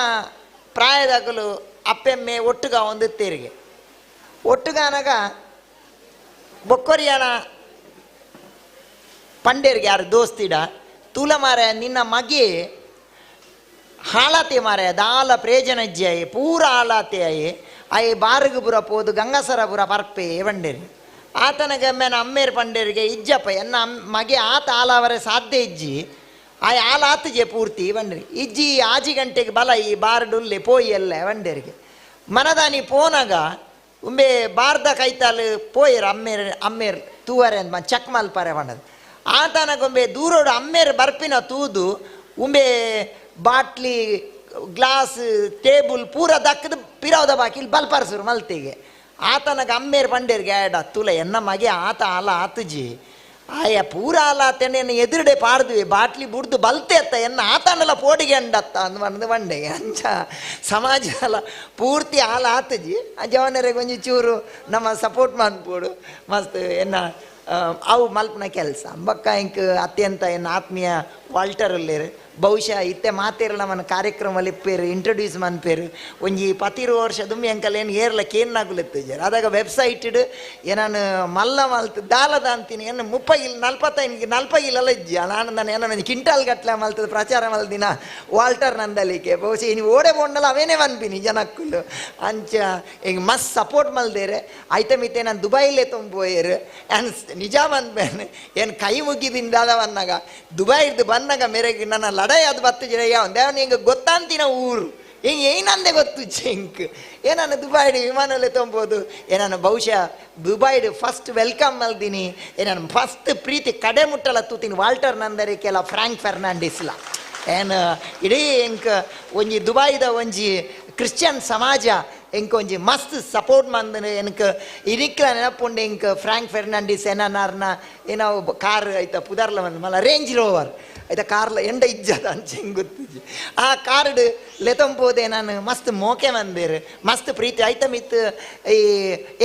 ಪ್ರಾಯದಾಗಲು ಅಪ್ಪೆಮ್ಮೆ ಒಟ್ಟುಗ ಒಂದು ತೇರಿಗೆ ಒಟ್ಟುಗಾನಾಗ ಬೊಕ್ಕೊರಿಯಾಣ ಪಂಡೇರಿಗೆ ಯಾರು ದೋಸ್ತಿಡ ತೂಲ ಮಾರ ನಿನ್ನ ಮಗಿ ಹಾಳಾತೆ ಮಾರ ದಾಲ ಪ್ರೇಜನಜ್ಜಾಯಿ ಪೂರ ಹಾಳಾತೆ ಆಯಿ ಆಯಿ ಬಾರಗು ಪುರ ಪೋದು ಗಂಗಾಸರ ಪುರ ಪರ್ಪೆ ಬಂಡೇರಿ. ಆತನಗ ಮೇನ ಅಮ್ಮೇರು ಪಂಡೇರಿಗೆ ಇಜ್ಜಪ್ಪ ಎನ್ನ ಮಗೆ ಆತ ಆಲಾವರೆ ಸಾಧ್ಯ ಇಜ್ಜಿ ಆಯ್ ಆಲ ಆತಜೆ ಪೂರ್ತಿ ಬಂಡ್ರಿ ಇಜ್ಜಿ ಆಜಿ ಗಂಟೆಗೆ ಬಲ ಈ ಬಾರ್ಡುಲ್ಲೆ ಪೋಯಿ ಎಲ್ಲ ಬಂಡೇರಿಗೆ. ಮನದಾನಿ ಪೋನಾಗ ಉಂಬೆ ಬಾರ್ದ ಕೈತಾಲು ಪೋಯರು ಅಮ್ಮೇರು ಅಮ್ಮೇರು ತೂವರೆ ಅಂತ ಚಕ್ ಮಲ್ಪಾರೆ ಬಣ್ಣದು. ಆತನಗೊಂಬೆ ದೂರೋಡು ಅಮ್ಮೇರು ಬರ್ಪಿನ ತೂದು ಉಂಬೆ ಬಾಟ್ಲಿ ಗ್ಲಾಸ್ ಟೇಬಲ್ ಪೂರ ದಕ್ಕದ ಪಿರಾವ್ದ ಬಾಕಿ ಬಲ್ಪರ್ಸರು ಮಲ್ತಿಗೆ. ಆತನಗ ಅಮ್ಮೇರು ಪಂಡೇರಿಗೆ ಆಡ ತುಲ ಎನ್ನ ಮಗೆ ಆತ ಆಲ ಆತುಜಿ ಆಯ ಪೂರ ಆಲ ಆತನ ಎದುರುಡೆ ಪಾಡ್ದುವೆ ಬಾಟ್ಲಿ ಬುಡ್ದು ಬಲ್ತೆ ಅತ್ತ ಎನ್ನ ಆತನಲ್ಲ ಪೋಡಿಗೆ ಅಂಡತ್ತ ಅಂದ್ ಬಂದು ಬಂಡೆಗೆ. ಅಂಚ ಸಮಾಜ ಅಲ್ಲ ಪೂರ್ತಿ ಆಲ ಆತುಜಿ. ಆ ಜವನರಿಗೆ ಒಂಜಿ ಚೂರು ನಮ್ಮ ಸಪೋರ್ಟ್ ಮನ್ಪೋಡು ಮಸ್ತ್ ಎನ್ನ ಅವು ಮಲ್ಪನ ಕೆಲಸ. ಬೊಕ್ಕ ಇಂಕ್ ಅತ್ಯಂತ ಎನ್ನ ಆತ್ಮೀಯ ವಾಲ್ಟರ್ ಉಲ್ಲೇರು ಬಹುಶಃ ಇತ್ತೆ ಮಾತೇರು ನಮ್ಮನ್ನ ಕಾರ್ಯಕ್ರಮ ಲಿಪ್ಪೇರು ಇಂಟ್ರೊಡ್ಯೂಸ್ ಮನ್ಪೇರು ಒಂಜಿ 10 ವರ್ಷ ದುಮ್ಮಿ ಅಂಕಲ್ ಏನು ಏರ್ಲ ಕೇನ್ನಾಗುಲೆತ್ತುಜಾರು. ಅದಾಗ ವೆಬ್ಸೈಟ್ ಏನಾನು ಮಲ್ಲ ಮಲ್ತು ದಾಲದ ಅಂತೀನಿ ಏನು 30 45 40 ಇಲ್ಲಲ್ಲ ಇಜ್ಜಿ ನಾನು ನಾನು ಏನೋ ಕ್ವಿಂಟಾಲ್ ಗಟ್ಟಲೆ ಮಲ್ತದ ಪ್ರಚಾರ ಮಲ್ದಿನ ವಾಲ್ಟರ್ ನಂದಲಿಕ್ಕೆ ಬಹುಶಃ ಇನ್ನು ಓಡೆ ಬೋಂಡಲ್ಲ ಅವೇನೇ ಮನ್ಪಿನಿ ಜನಕ್ಕುಲು. ಅಂಚ ಈಗ ಮಸ್ತ್ ಸಪೋರ್ಟ್ ಮಲ್ದೇರೆ ಐತೆ ಮಿತ್ತೆ ನಾನು ದುಬೈಲೇ ತುಂಬೋಯರು ಆ್ಯಂಡ್ ನಿಜ ಬಂದ್ಬೇನೆ ಏನು ಕೈ ಮುಗಿದಿಂದ ಬಂದಾಗ ದುಬೈದು ಬಂದಾಗ ಮೇರೆಗೆ ನನ್ನ ಲಡಾಯಿ ಅದು ಬತ್ತು ಜನ ಯಾವ ದೇವನ ಹಿಂಗೆ ಗೊತ್ತಾಂತಿನ ಊರು ಹಿಂಗೆ ಏನಂದೆ ಗೊತ್ತು ಚೆಂಕ್ ಏನಾನು ದುಬೈಡ್ ವಿಮಾನಲ್ಲೇ ತೊಂಬೋದು ಏನಾನು ಬಹುಶಃ ದುಬೈಡ್ ಫಸ್ಟ್ welcome ಮಲ್ದಿನಿ ಏನಾನು ಫಸ್ಟ್ ಪ್ರೀತಿ ಕಡೆ ಮುಟ್ಟಲ ತೂತೀನಿ ವಾಲ್ಟರ್ ನಂದರಿಕೆಲ್ಲ ಫ್ರಾಂಕ್ ಫೆರ್ನಾಂಡಿಸ್ಲ ಏನು ಇಡೀ ಎಂಕ್ ಒಂಜಿ ದುಬೈದ ಒಂಜಿ ಕ್ರಿಶ್ಚಿಯನ್ ಸಮಾಜ ಎಂಕ್ ಒಂಜಿ ಮಸ್ತ್ ಸಪೋರ್ಟ್ ಮಂದನು ಎನ್ಕ್ ಇನಿಕ್ಲ ನೆನಪುಂಡು ಎಂಕ್ ಫ್ರಾಂಕ್ ಫೆರ್ನಾಂಡಿಸ್ ಏನಾರ್ನ ಏನೋ ಕಾರ್ ಐತ ಪುದರ್ಲ ಬಂದು ಮಲ್ಲ ರೇಂಜ್ ರೋವರ್ ಐತ ಕಾರ್ಲ ಎಂಡ ಇಜ್ಜದ ಅಂಚೆ ಹೆಂಗೆ ಗೊತ್ತಿಜ್ಜಿ ಆ ಕಾರ್ಡ್ ಲೆತಂಪೋದೆ ನಾನು ಮಸ್ತ್ ಮೋಕೆ ಮಂದಿರು ಮಸ್ತ್ ಪ್ರೀತಿ ಐತ ಮಿತ್ ಈ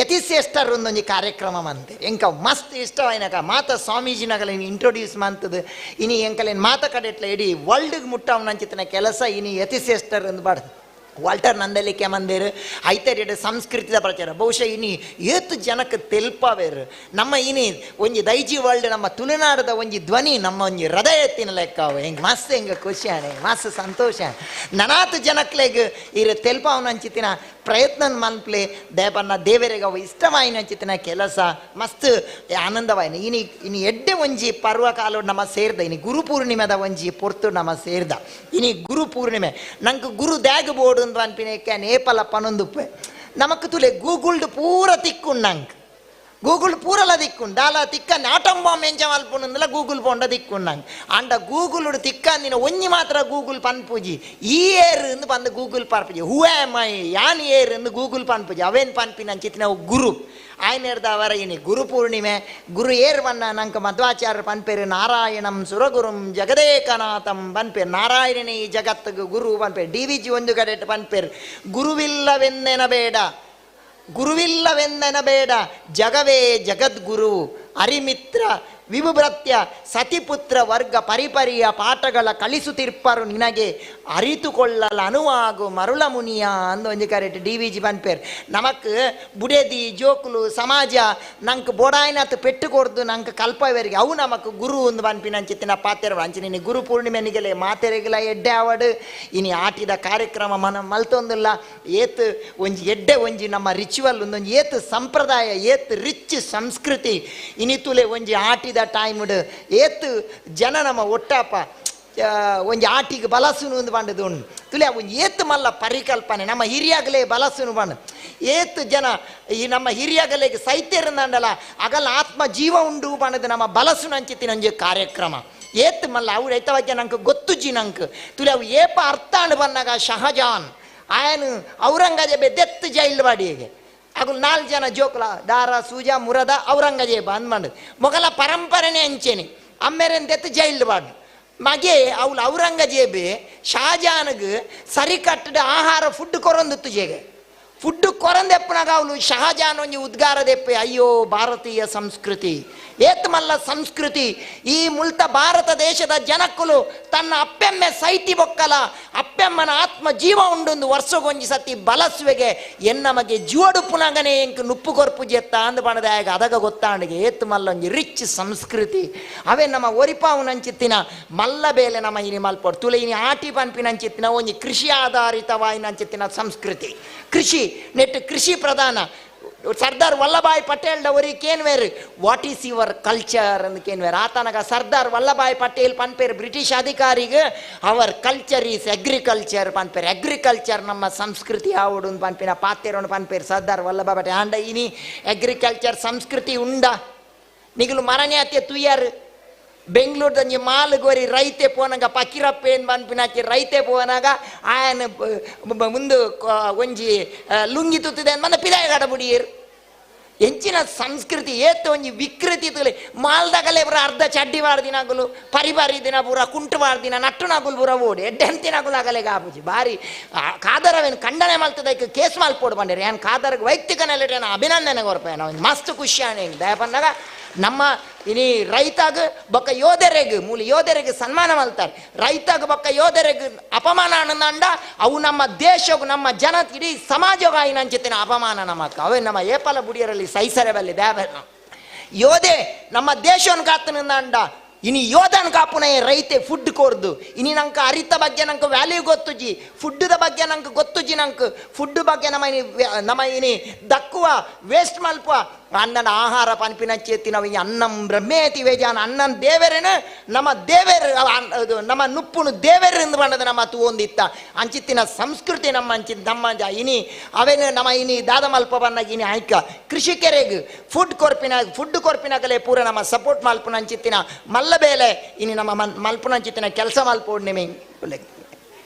ಯತಿಶ್ರೇಷ್ಠರು ಒಂದೊಂಜಿ ಕಾರ್ಯಕ್ರಮ ಮಂದಿರ್ ಎಂಕ ಮಸ್ತ್ ಇಷ್ಟವಾಯಿನಕ ಮಾತ ಸ್ವಾಮೀಜಿನಗಲ ಇಂಟ್ರೊಡ್ಯೂಸ್ ಮಂತದು ಇನಿ ಎಂಕಲೇನು ಮಾತ ಕಡೆಟ್ಲ ಇಡೀ ವರ್ಲ್ಡ್ಗೆ ಮುಟ್ಟವನಂಚಿತನ ಕೆಲಸ ಇನಿ ಯತಿಶ್ರೇಷ್ಠರು ಅಂದ್ ಬಾಡ್ದು. ವಾಲ್ಟರ್ ನಂದಲಿಕೆ ಮಂದಿರು ಐತರೇಡು ಸಂಸ್ಕೃತಿದ ಪ್ರಚಾರ ಬಹುಶಃ ಇನಿ ಏತು ಜನಕ್ಕೆ ತೆಲ್ಪಾವೇರು ನಮ್ಮ ಇನಿ ಒಂಜಿ ದೈಜಿ ವರ್ಲ್ಡ್ ನಮ್ಮ ತುಳುನಾಡದ ಒಂಜಿ ಧ್ವನಿ ನಮ್ಮ ಒಂಜಿ ಹೃದಯ ಎತ್ತಿನ ಲೆಕ್ಕವು ಹೆಂಗೆ ಮಸ್ತ್ ಹೆಂಗೆ ಖುಷಿ ಆಣೆ ಮಸ್ತ್ ಸಂತೋಷ ನನಾತು ಜನಕ್ಲೆಗ್ ಇರು ತೆಲ್ಪಾವನಂಚಿತಿನ ಪ್ರಯತ್ನ ಮನ್ಪ್ಲೆ ದೇವನ್ನ ದೇವರಿಗೆ ಅವು ಇಷ್ಟವಾಯಿನಂಚಿತಿನ ಕೆಲಸ ಮಸ್ತ್ ಆನಂದವಾಯಿನ. ಇನಿ ಇನಿ ಎಡ್ಡೆ ಒಂಜಿ ಪರ್ವಕಾಲ ನಮ್ಮ ಸೇರ್ದ ಇನಿ ಗುರು ಪೂರ್ಣಿಮೆದ ಒಂಜಿ ಪೊರ್ತು ನಮ್ಮ ಸೇರ್ದ ಇನಿ ಗುರು ಪೂರ್ಣಿಮೆ ನಂಗೆ ಗುರು ದ್ಯಾಗ್ ಬೋರ್ಡು ಅಂತ ಅನ್ಪಿನಕ್ಕೆ ನೇಪಲ ಪನೊಂದುಪ್ಪೆ ನಮಕ್ ತುಲೆ ಗೂಗುಲ್ಡ್ ಪೂರ ತಿಕ್ಕು ನಂಗೆ ಗೂಗುಲ್ ಪೂರಲ ದಿಕ್ಕುಂಡು ದಾಲ ತಿಕ್ಕ ಆಟಂ ಬಾಂಬ್ ಎಂಚ ಮಲ್ಪುಂಡಂದಲ ಗೂಗುಲ್ ಪೋಂಡ ದಿಕ್ಕುಂಡು ಅಂಡ ಗೂಗುಲ್ ತಿಕ್ಕಂದಿನ ಒಂಜಿ ಮಾತ್ರ ಗೂಗುಲ್ ಪನ್ಪುಜಿ ಈ ಏರ್ ಎಂದು ಬಂದು ಗೂಗುಲ್ ಪನ್ಪುಜಿ who am I ಯಾನ್ ಏರ್ ಎಂದು ಗೂಗುಲ್ ಪನ್ಪುಜಿ ಅವೇನು ಪನ್ಪಿನ ಅಂಚಿತ್ತಿನ ಗುರು ಆಯ್ನೇರ್ದ ಅವರ ಇನಿ ಗುರು ಪೂರ್ಣಿಮೆ ಗುರು ಏರ್ ಬನ್ನ ನಂಕ ಮಧ್ವಾಚಾರ್ಯ ಪನ್ಪೇರು ನಾರಾಯಣಂ ಸುರಗುರುಂ ಜಗದೇಕನಾಥಂ ಪನ್ಪೇರು ನಾರಾಯಣನೇ ಈ ಜಗತ್ತಿಗೆ ಗುರು ಪನ್ಪೇರು D V G ಒಂದು ಕಡೆ ಪನ್ಪೇರು ಗುರುವಿಲ್ಲವೆಂದೆನಬೇಡ ಗುರುವಿಲ್ಲವೆಂದೆನಬೇಡ ಜಗವೇ ಜಗದ್ಗುರು ಅರಿಮಿತ್ರ ವಿಭುಭ್ರತ್ಯ ಸತಿಪುತ್ರ ವರ್ಗ ಪರಿಪರಿಯ ಪಾಠಗಳ ಕಲಿಸುತ್ತಿರ್ಪರು ನಿನಗೆ ಅರಿತುಕೊಳ್ಳಲು ಅನುವಾಗು ಮರುಳ ಮುನಿಯ ಅಂದು ಒಂಜಿ correct D V G ಪನ್ಪೇರ್. ನಮಕ್ ಬುಡೇದಿ ಜೋಕುಲು ಸಮಾಜ ನಂಗೆ ಬೋಡಾಯಿನತ್ ಪೆಟ್ಟು ಕೊರ್ದು ನಂಗೆ ಕಲ್ಪವೇರಿಗೆ ಅವು ನಮಕ್ ಗುರು ಒಂದು ಪನ್ಪಿನಂಚಿತ್ತಿನ ಪಾತೆರ ಅಂಚಿನ ಗುರು ಪೂರ್ಣಿಮೆ ನಿಗಲೆ ಮಾತೆರೆಗಿಲ ಎಡ್ಡೆ ಆವಡು ಇನಿ ಆಟಿದ ಕಾರ್ಯಕ್ರಮ ಮನ ಮಲ್ತೊಂದಿಲ್ಲ ಏತ್ ಒಂಜಿ ಎಡ್ಡೆ ಒಂಜಿ ನಮ್ಮ ರಿಚುವಲ್ ಒಂದೊಂಜಿ ಏತ್ ಸಂಪ್ರದಾಯ ಏತ್ ರಿಚ್ ಸಂಸ್ಕೃತಿ ಇನಿತುಲೆ ಒಂಜಿ ಆಟಿದ ಟೈಮ್ಡ್ ಏತ್ ಜನ ನಮ್ಮ ಒಟ್ಟಾಪ ಒಂಜಿ ಆಟಿಗೆ ಬಲಸುನು ಒಂದು ಪಂಡದು ಉಂಡು ತುಲೆ ಒಂಜಿ ಏತ್ ಮಲ್ಲ ಪರಿಕಲ್ಪನೆ ನಮ್ಮ ಹಿರಿಯಾಗಲೇ ಬಲಸುನು ಪಂಡ ಏತ್ ಜನ ಈ ನಮ್ಮ ಹಿರಿಯಾಗಲೆಗೆ ಸೈತ್ಯರಂದಲ್ಲ ಅಗಲ ಆತ್ಮ ಜೀವ ಉಂಡು ಪಂಡದು ನಮ್ಮ ಬಲಸುನು ಅಂಚಿತ್ತಿನ ಒಂಜಿ ಕಾರ್ಯಕ್ರಮ ಏತ್ ಮಲ್ಲ ಅವ್ರು ಐತವಾಗ್ಯ ನಂಗೆ ಗೊತ್ತುಜಿ ನಂಗೆ ತುಲೆ ಅವು ಏಪ ಅರ್ಥ ಬಂದಾಗ ಶಹಜಾನ್ ಆಯನು ಔರಂಗಜೇಬೆ ದೆತ್ತು ಜೈಲು ಬಾಡಿಗೆ ಅಗುಲು 4 ಜನ ಜೋಕುಲ ದಾರ ಸೂಜಾ ಮುರದ ಔರಂಗಜೇಬ ಅಂದ್ಮಂಡು ಮೊಗಲ ಪರಂಪರೆನೇ ಅಂಚೇನೆ ಅಮ್ಮೇರೆನ್ ದೆತ್ತು ಜೈಲು ಬಾಡು ಮಗೆ ಅವಳು ಔರಂಗಜೇಬೆ ಶಹಜಾನ್ಗೆ ಸರಿ ಕಟ್ಟದ ಆಹಾರ ಫುಡ್ ಕೊರೊಂದಿತ್ತು ಜೇಗೆ ಫುಡ್ ಕೊರಂದೆಪ್ಪನಾಗ ಅವಳು ಶಹಜಾನ್ ಒಂಜಿ ಉದ್ಗಾರದೆಪ್ಪೆ ಅಯ್ಯೋ ಭಾರತೀಯ ಸಂಸ್ಕೃತಿ ಏತ್ ಮಲ್ಲ ಸಂಸ್ಕೃತಿ ಈ ಮುಲ್ತ ಭಾರತ ದೇಶದ ಜನಕ್ಕುಲು ತನ್ನ ಅಪ್ಪೆಮ್ಮೆ ಸೈತಿ ಬೊಕ್ಕಲ ಅಪ್ಪೆಮ್ಮನ ಆತ್ಮ ಜೀವ ಉಂಡೊಂದು ವರ್ಷಗೊಂಜಿ ಸತಿ ಬಲಸುವೆಗೆ ಎನ್ನ ಮಗೆ ಜೀವಡು ಪುನಗನೆ ಎಂಕ್ ನುಪ್ಪು ಕೊರ್ಪು ಜೆತ್ತ ಅಂದು ಬಣದಾಗ ಅದಗ ಗೊತ್ತಾಂಡಿಗೆ ಏತ್ ಮಲ್ಲ ಒಂಜಿ ರಿಚ್ ಸಂಸ್ಕೃತಿ ಅವೇ ನಮ್ಮ ಒರಿಪಾವುನಂಚಿತ್ತಿನ ಮಲ್ಲ ಬೇಲೆ ನಮ್ಮ ಇನಿ ಮಲ್ಪೊಡು ತುಲೆ ಇನಿ ಆಟಿ ಪನ್ಪಿನಂಚಿತ್ತಿನ ಒಂಜಿ ಕೃಷಿ ಆಧಾರಿತವಾಯಿನಂಚಿತ್ತಿನ ಸಂಸ್ಕೃತಿ ಕೃಷಿ ನೆಟ್ ಕೃಷಿ ಪ್ರಧಾನ ಸರ್ದಾರ್ ವಲ್ಲಭಾಯ್ ಪಟೇಲ್ ಅವರಿ ಕೇನ್ವೇರ್ what is your culture ಅಂದ್ ಕೇನ್ವೇರ್ ಆತನಗ ಸರ್ದಾರ್ ವಲ್ಲಭಾಯ್ ಪಟೇಲ್ ಪನ್ಪೇರ್ ಬ್ರಿಟಿಷ್ ಅಧಿಕಾರಿಗೆ hour culture is agriculture ಪನ್ಪೇರ್ agriculture ನಮ್ಮ ಸಂಸ್ಕೃತಿ ಆವಡು ಪನ್ಪಿನ ಪಾತೆರೋಣ ಪನ್ಪೇರ್ ಸರ್ದಾರ್ ವಲ್ಲಭಾಯ್ ಪಟೇಲ್ ಆಂಡ ಇನಿ ಅಗ್ರಿಕಲ್ಚರ್ ಸಂಸ್ಕೃತಿ ಉಂಡ ನಿಗಲು ಮರಣ್ಯಾತೆ ತುಯ್ಯಾರು ಬೆಂಗಳೂರ್ದಂಜಿ ಮಾಲುಗೋರಿ ರೈತೆ ಪೋನಾಗ ಪಕಿರಪ್ಪೇನು ಪನ್ಪಿನಾಕಿ ರೈತೆ ಪೋನಾಗ ಆಯನ ಮುಂದು ಒಂಜಿ ಲುಂಗಿ ತುತ್ತಿದೆ ಅಂದ್ ಪಿದಾಯ ಬುಡಿಯರು ಎಂಚಿನ ಸಂಸ್ಕೃತಿ ಏತ್ ಒಂಜಿ ವಿಕೃತಿ ತುಲೆ ಮಾಲ್ದಾಗಲೇ ಪೂರ ಅರ್ಧ ಚಡ್ಡಿ ದಿನಗುಲು ಪರಿಬಾರಿ ದಿನ ಪೂರ ಕುಂಟು ದಿನ ನಟ್ಟು ನಗುಲು ಪೂರ ಓಡಿ ಎಡ್ಡೆಂತಿ ನಗುಲು ಆಗಲೆ ಆಪುಜಿ ಬಾರಿ ಕಾದರವೇನು ಖಂಡನೆ ಮಲ್ತದಕ್ಕೆ ಕೇಸ್ ಮಲ್ಪೋಡು ಬಂದಿರಿ ಏನು ಕಾದರ್ಗೆ ವೈಯಕ್ತಿಕ ನೆಲೆಟೇನ ಅಭಿನಂದನೆ ಕೊರ್ಪೇನ ಒಂದು ಮಸ್ತ್ ಖುಷಿ ಆಣೆ ದಯಪನ್ನಾಗ ನಮ್ಮ ಇನಿ ರೈತಾಗ ಬೊಕ್ಕ ಯೋಧರೆಗ್ ಮೂಲ ಯೋಧರೆಗ್ ಸನ್ಮಾನ ಮಲ್ತಾರೆ ರೈತಾಗ ಬೊಕ್ಕ ಯೋಧರೆಗ್ ಅಪಮಾನ ಅನ್ನಂಡ ಅವು ನಮ್ಮ ದೇಶಕ್ಕೆ ನಮ್ಮ ಜನ ಇಡೀ ಸಮಾಜಕ್ಕೆ ಆಯಿನಂಚಿತ್ತಿನ ಅಪಮಾನ ನಮಕ್ ಅವೇ ನಮ್ಮ ಏಪಲ ಬುಡಿಯರಲ್ಲಿ ಸೈಸರೆ ಬಲ್ಲಿ ದೇವ ಯೋಧೆ ನಮ್ಮ ದೇಶವನ್ನು ಕಾತನಂಡ ಇನಿ ಯೋಧನ ಕಾಪುನ ರೈತೆ ಫುಡ್ ಕೊರ್ದು ಇನಿ ನಂಗೆ ಅರಿತ ಬಗ್ಗೆ ನಂಗೆ ವ್ಯಾಲ್ಯೂ ಗೊತ್ತುಜಿ ಫುಡ್ದ ಬಗ್ಗೆ ನಂಗೆ ಗೊತ್ತುಜಿ ನಂಗೆ ಫುಡ್ ಬಗ್ಗೆ ನಮ್ಮ ಇನಿ ನಮ್ಮ ಇನಿ ದಕ್ಕುವ ವೇಸ್ಟ್ ಮಲ್ಪುವ ಅನ್ನನ ಆಹಾರ ಪನ್ಪಿನ ಚೇತಿ ನಾವು ಈ ಅನ್ನಂ ಬ್ರಹ್ಮೇತಿ ವೇಜಾನ ಅನ್ನನ್ ದೇವರೇನು ನಮ್ಮ ದೇವೇರು ನಮ್ಮ ನುಪ್ಪುನು ದೇವೇರು ಎಂದು ಬಣ್ಣದ ನಮ್ಮ ತೂವೊಂದಿತ್ತ ಅಂಚಿತ್ತಿನ ಸಂಸ್ಕೃತಿ ನಮ್ಮ ಅಂಚಿ ನಮ್ಮ ಇನಿ ಅವೇನು ನಮ್ಮ ಇನಿ ದಾದ ಮಲ್ಪ ಬನ್ನಾಗ ಇನಿ ಆಯ್ಕ ಕೃಷಿಕರೆಗ್ ಫುಡ್ ಕೊರ್ಪಿನಗಲೇ ಪೂರ ನಮ್ಮ ಸಪೋರ್ಟ್ ಮಲ್ಪುನ ಅಂಚಿತ್ತಿನ ಮಲ್ಲ ಬೇಲೆ ಇನಿ ನಮ್ಮ ಮಲ್ಪುನ ಅಂಚಿತ್ತಿನ ಕೆಲಸ ಮಲ್ಪೋಡ್ ನಿಮಗೆ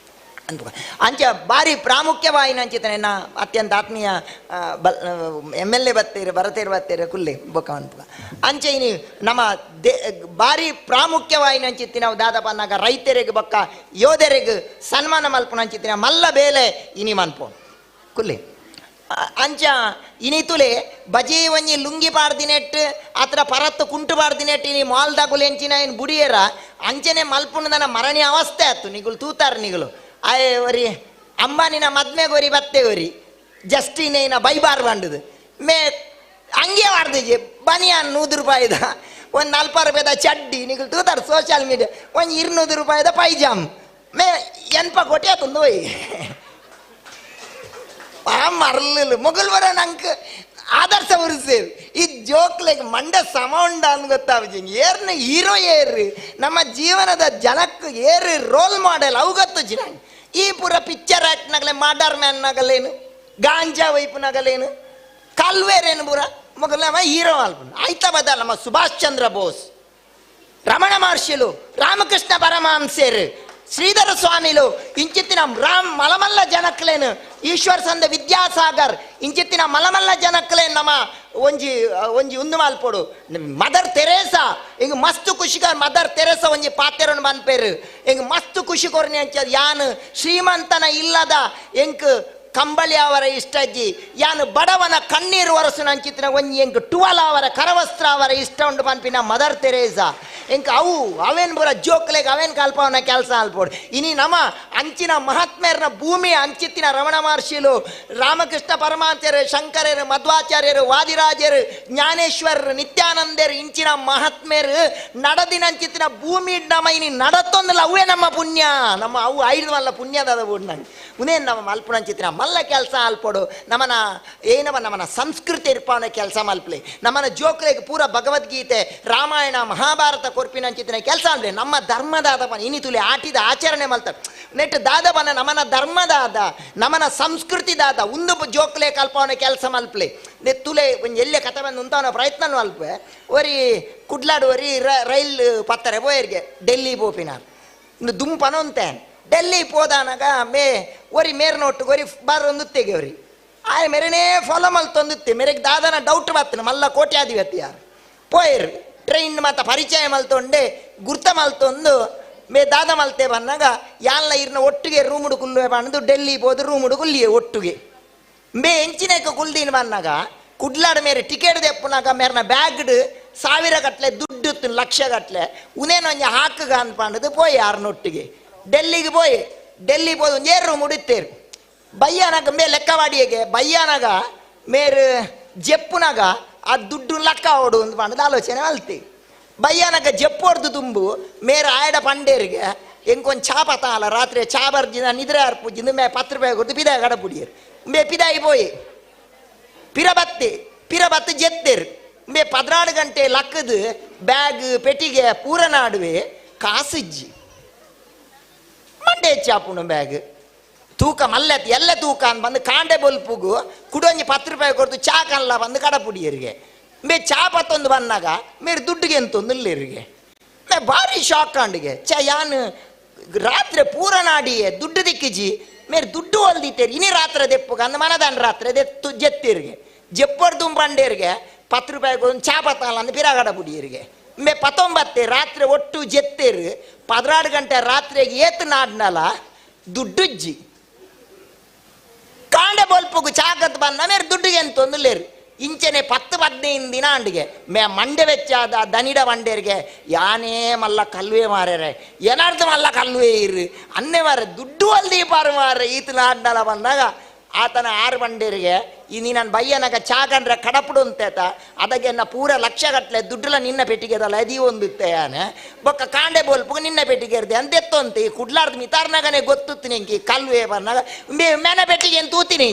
ಅಂತ ಅಂಚ ಭಾರಿ ಪ್ರಾಮುಖ್ಯವಾಯಿನ ಅಂಚಿತನೆ ನಾ ಅತ್ಯಂತ ಆತ್ಮೀಯ ಬಲ್ M L A ಬತ್ತೀರು ಬರತೇರು ಬತ್ತೀರು ಕುಲ್ಲೆ ಬೊಕ್ಕ ಅನ್ಪುಗ ಅಂಚೆ ಇನಿ ನಮ್ಮ they ಭಾರಿ ಪ್ರಾಮುಖ್ಯವಾಯಿನ ಅಂಚಿತ್ತಿ ನಾವು ದಾದಪನ್ನಾಗ ರೈತರಿಗೆ ಬೊಕ್ಕ ಯೋಧರಿಗೆ ಸನ್ಮಾನ ಮಲ್ಪುನ ಅಂಚಿತ್ತಿನ ಮಲ್ಲ ಬೇಲೆ ಇನಿ ಮನ್ಪೋ ಕುಲ್ಲೆ ಅಂಚ ಇನಿತುಲೆ ಬಜಿ ಒಂಜಿ ಲುಂಗಿ ಪಾಡ್ದಿನೆಟ್ ಅತ್ರ ಪರತ್ತು ಕುಂಟು ಪಾಡ್ದಿನೆಟ್ ಇನಿ ಮಾಲ್ದಾಗುಲು ಎಂಚಿನ ಇನ್ ಬುಡಿಯರ ಅಂಚನೆ ಮಲ್ಪುಣದನ ಮರಣಿ ಅವಸ್ಥೆ ಆತು ನಿಗುಲು ತೂತಾರ ನಿಗುಲು ಆಯ್ ಒರಿ ಅಂಬಾನಿನ ಮದ್ಮೆಗೊರಿ ಬತ್ತೆಗೊರಿ ಜಸ್ಟಿನೇನ ಬೈಬಾರ್ ಬಂಡದು ಮೇ ಹಂಗೆ ವಾಡ್ದಿಜೆ ಬನಿಯಾನ್ 100 ರೂಪಾಯಿದ ಒಂದು 40 ರೂಪಾಯಿದ ಚಡ್ಡಿ ನಿಗುಲು ತೂತಾರ ಸೋಷಿಯಲ್ ಮೀಡಿಯಾ ಒಂದು 200 ರೂಪಾಯಿದ ಪೈಜಾಮ್ ಮೇ ಎನ್ಪ ಕೋಟಿ ಆತಂದು ಹೋಯ್ ಆ ಮರಲಿಲ್ಲ ಮೊಗಲ್ ಬರ ನಂಗೆ ಆದರ್ಶ ಉರಿಸೇವಿ ಈ ಜೋಕ್ಲೆಗ್ ಮಂಡ ಸಮ ಉಂಡ ಅಂದ್ ಗೊತ್ತಾವಜಿ ಏರ್ನ ಹೀರೋ ಏರ್ರಿ ನಮ್ಮ ಜೀವನದ ಜನಕ್ಕೆ ಏರು ರೋಲ್ ಮಾಡೆಲ್ ಅವು ಗೊತ್ತು ಜಿ ನಂಗೆ ಈ ಪೂರ ಪಿಕ್ಚರ್ ಆಕ್ಟ್ ನಗಲೆ ಮರ್ಡರ್ ಮ್ಯಾನ್ ನಗಲೇನು ಗಾಂಜಾ ವೈಪ್ ನಗಲೇನು ಕಲ್ವೇರೇನು ಪೂರ ಮೊಗಲ ಹೀರೋ ಅಲ್ಪ ಆಯ್ತಾ ಬದಲ ನಮ್ಮ ಸುಭಾಷ್ ಚಂದ್ರ ಬೋಸ್ ರಮಣ ಮಹರ್ಷಿಲು ರಾಮಕೃಷ್ಣ ಪರಮಹಂಸರು ಶ್ರೀಧರ ಸ್ವಾಮಿಲು ಇಂಚಿತ್ತಿನ ರಾಮ್ ಮಲಮಲ್ಲ ಜನಕ್ಲೇನು ಈಶ್ವರ್ ಸಂದ ವಿದ್ಯಾಸಾಗರ್ ಇಂಚಿತ್ತಿನ ಮಲಮಲ್ಲ ಜನಕ್ಲೇನು ನಮ್ಮ ಒಂಜಿ ಒಂಜಿ ಉಂದು ಮಲ್ಪೊಡು ಮದರ್ ತೆರೇಸಾ ಹಿಂಗೆ ಮಸ್ತ್ ಖುಷಿಗ ಮದರ್ ತೆರೇಸಾ ಒಂಜಿ ಪಾತೆರನ್ನು ಬನ್ಪೇರು ಹಿಂಗೆ ಮಸ್ತ್ ಖುಷಿ ಕೊರ್ನಿ ಅಂಚ ಯಾನ್ ಶ್ರೀಮಂತನ ಇಲ್ಲದ ಎಂಕ್ ಕಂಬಳಿ ಅವರ ಇಷ್ಟಜ್ಜಿ ಯಾನು ಬಡವನ ಕಣ್ಣೀರು ಒರಸು ನಂಚಿತ್ತಿನ ಒಂಜಿ ಎಂಕ್ ಟುವಲ ಅವರ ಕರವಸ್ತ್ರ ಅವರ ಇಷ್ಟ ಉಂಡು ಪನ್ಪಿನ ಮದರ್ ತೆರೇಸಾ ಎಂಕ್ ಅವು ಅವೇನ್ ಪೂರ ಜೋಕ್ಲೆಗ್ ಅವೇನ್ ಕಲ್ಪವನ ಕೆಲಸ ಅಲ್ಪೋಡು. ಇನಿ ನಮ ಅಂಚಿನ ಮಹಾತ್ಮೆಯರ್ನ ಭೂಮಿ ಅಂಚಿತ್ತಿನ ರಮಣ ಮಹರ್ಷಿಲು, ರಾಮಕೃಷ್ಣ ಪರಮಾಚಾರ್ಯರು, ಶಂಕರರು, ಮಧ್ವಾಚಾರ್ಯರು, ವಾದಿರಾಜರು, ಜ್ಞಾನೇಶ್ವರರು, ನಿತ್ಯಾನಂದರು ಇಂಚಿನ ಮಹಾತ್ಮೆಯರು ನಡದಿನಂಚಿತ್ತಿನ ಭೂಮಿ ನಮ್ಮ ಇನಿ ನಡತ್ತೊಂದಲ್ಲ ಅವೇ ನಮ್ಮ ಪುಣ್ಯ. ನಮ್ಮ ಅವು ಐದು ಮಲ್ಲ ಪುಣ್ಯದಾದ ನಂಗೆ ಉನೇನು ನಮ್ಮ ಮಲ್ಪುನಂಚಿತ್ತಿನ ಮಲ್ಲ ಕೆಲಸ ಅಲ್ಪೋಡು. ನಮ್ಮನ ಏನವ ನಮ್ಮನ ಸಂಸ್ಕೃತಿ ಇರ್ಪಾವನ ಕೆಲಸ ಮಲ್ಪಲೆ. ನಮ್ಮನ ಜೋಕ್ಲೆಗ್ ಪೂರ ಭಗವದ್ಗೀತೆ, ರಾಮಾಯಣ, ಮಹಾಭಾರತ ಕೊರ್ಪಿನಂಚಿತ್ತಿನ ಕೆಲಸ ಅಲ್ಲೆ. ನಮ್ಮ ಧರ್ಮದಾದಪನ ಇನಿ ತುಲಿ ಆಟಿದ ಆಚರಣೆ ಮಲ್ತಾರೆ ನೆಟ್ಟು ದಾದಪನ ನಮ್ಮನ ಧರ್ಮದಾದ ನಮ್ಮನ ಸಂಸ್ಕೃತಿ ದಾದ ಒಂದು ಜೋಕ್ಲೆ ಕಲ್ಪವನ ಕೆಲಸ ಮಲ್ಪಲೆ. ನೆತ್ತುಲೆ ಒಂಜಿ ಎಲ್ಲೆ ಕತೆ ಬಂದು ಉಂತವನ ಪ್ರಯತ್ನ ಅಲ್ಪೆ. ಒರಿ ಕುಡ್ಲಾಡು ಒರಿ ರೈಲ್ ಪತ್ತರೆ ಪೋಯರ್ಗೆ ಡೆಲ್ಲಿ ಪೋಪಿನಾರ್ ಇನ್ನು ದುಂಪನ ಅಂತೆ ಡೆಲ್ಲಿ ಪೋದಾನಾಗ ಮೇ ಒರಿ ಮೇರ್ನೊಟ್ಟು ಒರಿ ಬಾರೊಂದು ತೆಗೆಯವ್ರಿ ಆಯ್ ಮೇರೆನೇ ಫಾಲೋ ಮಲ್ತೊಂದುತ್ತೆ ಮೇರೆಗೆ ದಾದನ ಡೌಟ್ ಬರ್ತನೆ ಮಲ್ಲ ಕೋಟ್ಯಾಧಿಪತಿ ಯಾರು ಪೋಯರ್ ಟ್ರೈನ್ ಮಾತ ಪರಿಚಯ ಮಲ್ತೊಂಡೆ ಗುರ್ತ ಮಲ್ತೊಂದು ಮೇ ದಾದ ಮಲ್ತೆ ಬಂದಾಗ ಯಾಲ್ಲ ಇರ್ನ ಒಟ್ಟಿಗೆ ರೂಮುಡು ಕುಲ್ಲು ಬಂದು ಡೆಲ್ಲಿ ಪೋದು ರೂಮುಡು ಕುಲ್ಲಿಯೆ ಒಟ್ಟಿಗೆ ಮೇ ಎಂಚಿನಕ ಕುಲ್ದಿನ ಬಂದಾಗ ಕುಡ್ಲಾಡ ಮೇರೆ ಟಿಕೆಟ್ ದೆಪ್ಪುನಾಗ ಮೇರ್ನ ಬ್ಯಾಗ್ಡ್ ಸಾವಿರ ಗಟ್ಲೆ ದುಡ್ಡು ಲಕ್ಷ ಗಟ್ಲೆ ಉನೇನೊಂಜಿ ಹಾಕುಗ ಅನ್ಪಂಡದು ಪೋಯ್ ಯಾರನ್ನೊಟ್ಟಿಗೆ ಡೆಲ್ಲಿಗೆ ಪೋಯ್ ಡೆಲ್ಲಿ ಪೋದು ಒಂಜೇ ರೂಮ್ ಉಡಿತ್ತೇರು ಬಯ್ಯಾನಾಗ ಮೇ ಲೆಕ್ಕವಾಡಿಯಗೆ ಬಯ್ಯಾನಾಗ ಮೇರು ಜೆಪ್ಪುನಾಗ ಆ ದುಡ್ಡು ಲೆಕ್ಕ ಓಡು ಅಂತ ಪಂಡದ ಆಲೋಚನೆ ಅಲ್ತಿ ಬಯ್ಯಾನಾಗ ಜೆಪ್ಪು ಹೊಡ್ದು ತುಂಬು ಮೇರು ಆಯಡ ಪಂಡೇರಿಗೆ ಎಂಕೊಂದು ಚಾ ಪತಾಲ ರಾತ್ರಿ ಚಾ ಬರ್ಜಿನ ನಿದ್ರೆ ಅರ್ಪುಜಿಂದು ಮೇ 10 ರೂಪಾಯಿ ಕೊಡ್ದು ಪಿದಾಯ ಕಡಪುಡಿಯರು ಮೇ ಪಿದಾಯಿ ಪೋಯಿ ಪಿರಬತ್ತಿ ಪಿರಬತ್ತು ಜೆತ್ತೇರು ಮೇ 14 ಗಂಟೆ ಲಕ್ಕದು ಬ್ಯಾಗ್ ಪೆಟ್ಟಿಗೆ ಪೂರ ನಾಡುವೆ ಕಾಸಿಜ್ಜಿ ಮಂಡೆ ಚಾಪುಣ ಬ್ಯಾಗ್ ತೂಕ ಮಲ್ಲತಿ ಎಲ್ಲ ತೂಕ ಅಂತ ಬಂದು ಕಾಂಡೆ ಬೊಲ್ಪುಗು ಕುಡೊಂಜಿ 10 ರೂಪಾಯಿ ಕೊಡ್ತು ಚಾ ಕಲ್ಲ ಬಂದು ಕಡಪುಡಿಯರಿಗೆ ಮೇ ಚಾ ಪತ್ತೊಂದು ಬಂದಾಗ ಮೇರು ದುಡ್ಡಿಗೆ ಎಂತೊಂದು ಇಲ್ಲಿರಿಗೆ ಮೇ ಭಾರಿ ಶಾಕ್ ಆಂಡಿಗೆ ಚ ಯಾನು ರಾತ್ರಿ ಪೂರ ನಾಡಿಯೇ ದುಡ್ಡು ದಿಕ್ಕಿಜಿ ಮೇರು ದುಡ್ಡು ಹೊಲ್ದಿತ್ತೇರಿ ಇನಿ ರಾತ್ರಿ ದೆಪ್ಪುಗ ಅಂದ ಮನದಾನ ರಾತ್ರಿ ದೆತ್ತು ಜೆತ್ತಿರಿಗೆ ಜೆಪ್ಪರ್ದು ಬಂಡೇರಿಗೆ 10 ರೂಪಾಯಿ ಒಂದು ಚಾ ಪತ್ತಲ್ಲ ಅಂದು ಪಿರಾಗಡ ಪುಡಿಯರಿಗೆ ಮೇ 19 ರಾತ್ರಿ ಒಟ್ಟು ಜೆತ್ತೇರು 14 ಗಂಟೆ ರಾತ್ರಿಗೆ ಏತು ನಾಡ್ನಲ್ಲ ದುಡ್ಡುಜ್ಜಿ ಕಾಂಡೆ ಬೊಲ್ಪುಗು ಚಾಕತ್ ಬಂದ ಮೇರೆ ದುಡ್ಡಿಗೆ ಎಂತೊಂದು ಲೇರು ಇಂಚನೆ 10-15 ದಿನ ಅಂಡಿಗೆ ಮೇ ಮಂಡೆ ವೆಚ್ಚಾದ ದನಿಡ ಮಂಡೇರಿಗೆ ಯಾನೇ ಮಲ್ಲ ಕಲ್ವೆ ಮಾರ್ಯಾರೆ ಏನಾರ್ದು ಮಲ್ಲ ಕಲ್ವೆ ಇರು ಅನ್ನೇ ಮಾರ ದುಡ್ಡು ಅಲ್ದಿ ಪಾರು ಮಾರ್ರೆ ಈತ ನಾಡ್ನಲ್ಲ ಬಂದಾಗ ಆತನ 6 ಬಂಡೇರಿಗೆ ಈ ನೀನು ಬಯ್ಯನಾಗ ಚಾಕಂಡ್ರೆ ಕಡಪಡು ಅಂತೇತ ಅದಕ್ಕೆ ನಾ ಪೂರ ಲಕ್ಷ ಗಟ್ಟಲೆ ದುಡ್ಡುಲ ನಿನ್ನ ಪೆಟ್ಟಿಗೆದಲ್ಲ ಅದೀ ಒಂದುತ್ತೆ ಯಾನೆ ಬೊಕ್ಕ ಕಾಂಡೆ ಬೋಲ್ಪುಗ ನಿನ್ನ ಪೆಟ್ಟಿಗೆ ಇರ್ದೆ ಅಂತ ಎತ್ತೊಂತೆ ಈ ಕುಡ್ಲಾರ್ದು ಮಿತಾರ್ನಾಗನೇ ಗೊತ್ತುತ್ತೀನಿ ಇಂಕಿ ಕಲ್ವೆ ಬಂದಾಗ ಮೇ ಮೇನ ಪೆಟ್ಟಿಗೆ ಅಂತ ತೂತೀನಿ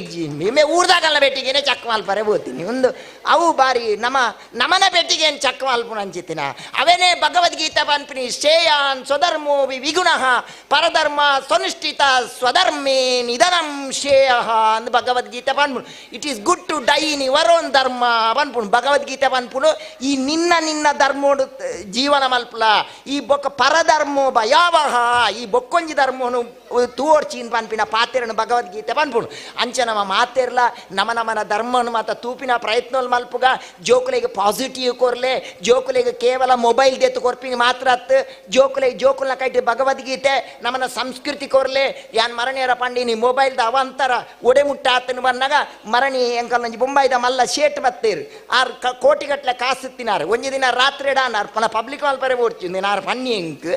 ಮೇ ಊರ್ದಾಗಲ್ಲ ಪೆಟ್ಟಿಗೆನೆ ಚಕ್ ಮಲ್ಪರೆ ಬೋತೀನಿ ಒಂದು ಅವು ಬಾರಿ ನಮ್ಮ ನಮನ ಪೆಟ್ಟಿಗೆ ಚಕ್ ಮಲ್ಪುನ ಅಂಚಿತ್ತಿನ ಅವೇನೇ ಭಗವದ್ಗೀತಾ ಪನ್ಪಿನಿ ಶ್ರೇಯಾನ್ ಸ್ವಧರ್ಮೋ ವಿಗುಣಃ ಪರಧರ್ಮ ಸ್ವನುಷ್ಠಿತ ಸ್ವಧರ್ಮೇ ನಿಧನಂ ಶ್ರೇಯಃ ಅಂದ್ Bhagavad Gita ಪನ್ಪುನು. It is good to die in your own dharma ಪನ್ಪುನು Bhagavad Gita ಪನ್ಪುನು. ಈ ನಿನ್ನ ನಿನ್ನ ಧರ್ಮೋಡು ಜೀವನ ಮಲ್ಪಲ ಈ ಬೊಕ್ಕ ಪರಧರ್ಮೋ ಭಯಾವಹ ಈ ಬೊಕ್ಕೊಂಜಿ ಧರ್ಮೋನು ತೂರ್ಚಿನ್ ಪನ್ಪಿನ ಪಾತೆರನು ಭಗವದ್ಗೀತೆ ಪನ್ಪುನು. ಅಂಚ ನಮ್ಮ ಮಾತೆರ್ಲ ನಮ ನಮನ ಧರ್ಮನು ಮಾತ ತೂಪಿನ ಪ್ರಯತ್ನ ಮಲ್ಪುಗ ಜೋಕುಲೆಗೆ ಪಾಸಿಟಿವ್ ಕೊರ್ಲೆ ಜೋಕುಲೆಗೆ ಕೇವಲ ಮೊಬೈಲ್ ದೆತ್ತು ಕೊರ್ಪಿನ ಮಾತ್ರ ಅತ್ತು ಜೋಕುಲೆ ಜೋಕುಲ್ನ ಕೈಟಿ ಭಗವದ್ಗೀತೆ ನಮನ ಸಂಸ್ಕೃತಿ ಕೊರ್ಲೆ ಯಾನ್ ಮರಣಿಯರ ಪಂಡಿನಿ ಮೊಬೈಲ್ದ ಅವಂತರ ಒಡೆ ಮುಟ್ಟ ಆತನು ಬಂದಾಗ ಮರಣಿ ಎಂಕಲ್ ಒಂಜಿ ಬೊಂಬಾಯ್ದ ಮಲ್ಲ ಶೇಟ್ ಬತ್ತೇರು ಆರ್ ಕೋಟಿಗಟ್ಟಲೆ ಕಾಸು ತಿನ್ನಾರು ಒಂಜಿ ದಿನ ರಾತ್ರಿ ಡಾನಾರ್ ಪನ ಪಬ್ಲಿಕ್ ಮಲ್ಪರೆ ಓಡ್ಚಿಂದು ನಾರು ಪನ್ನಿ ಎಂಕ್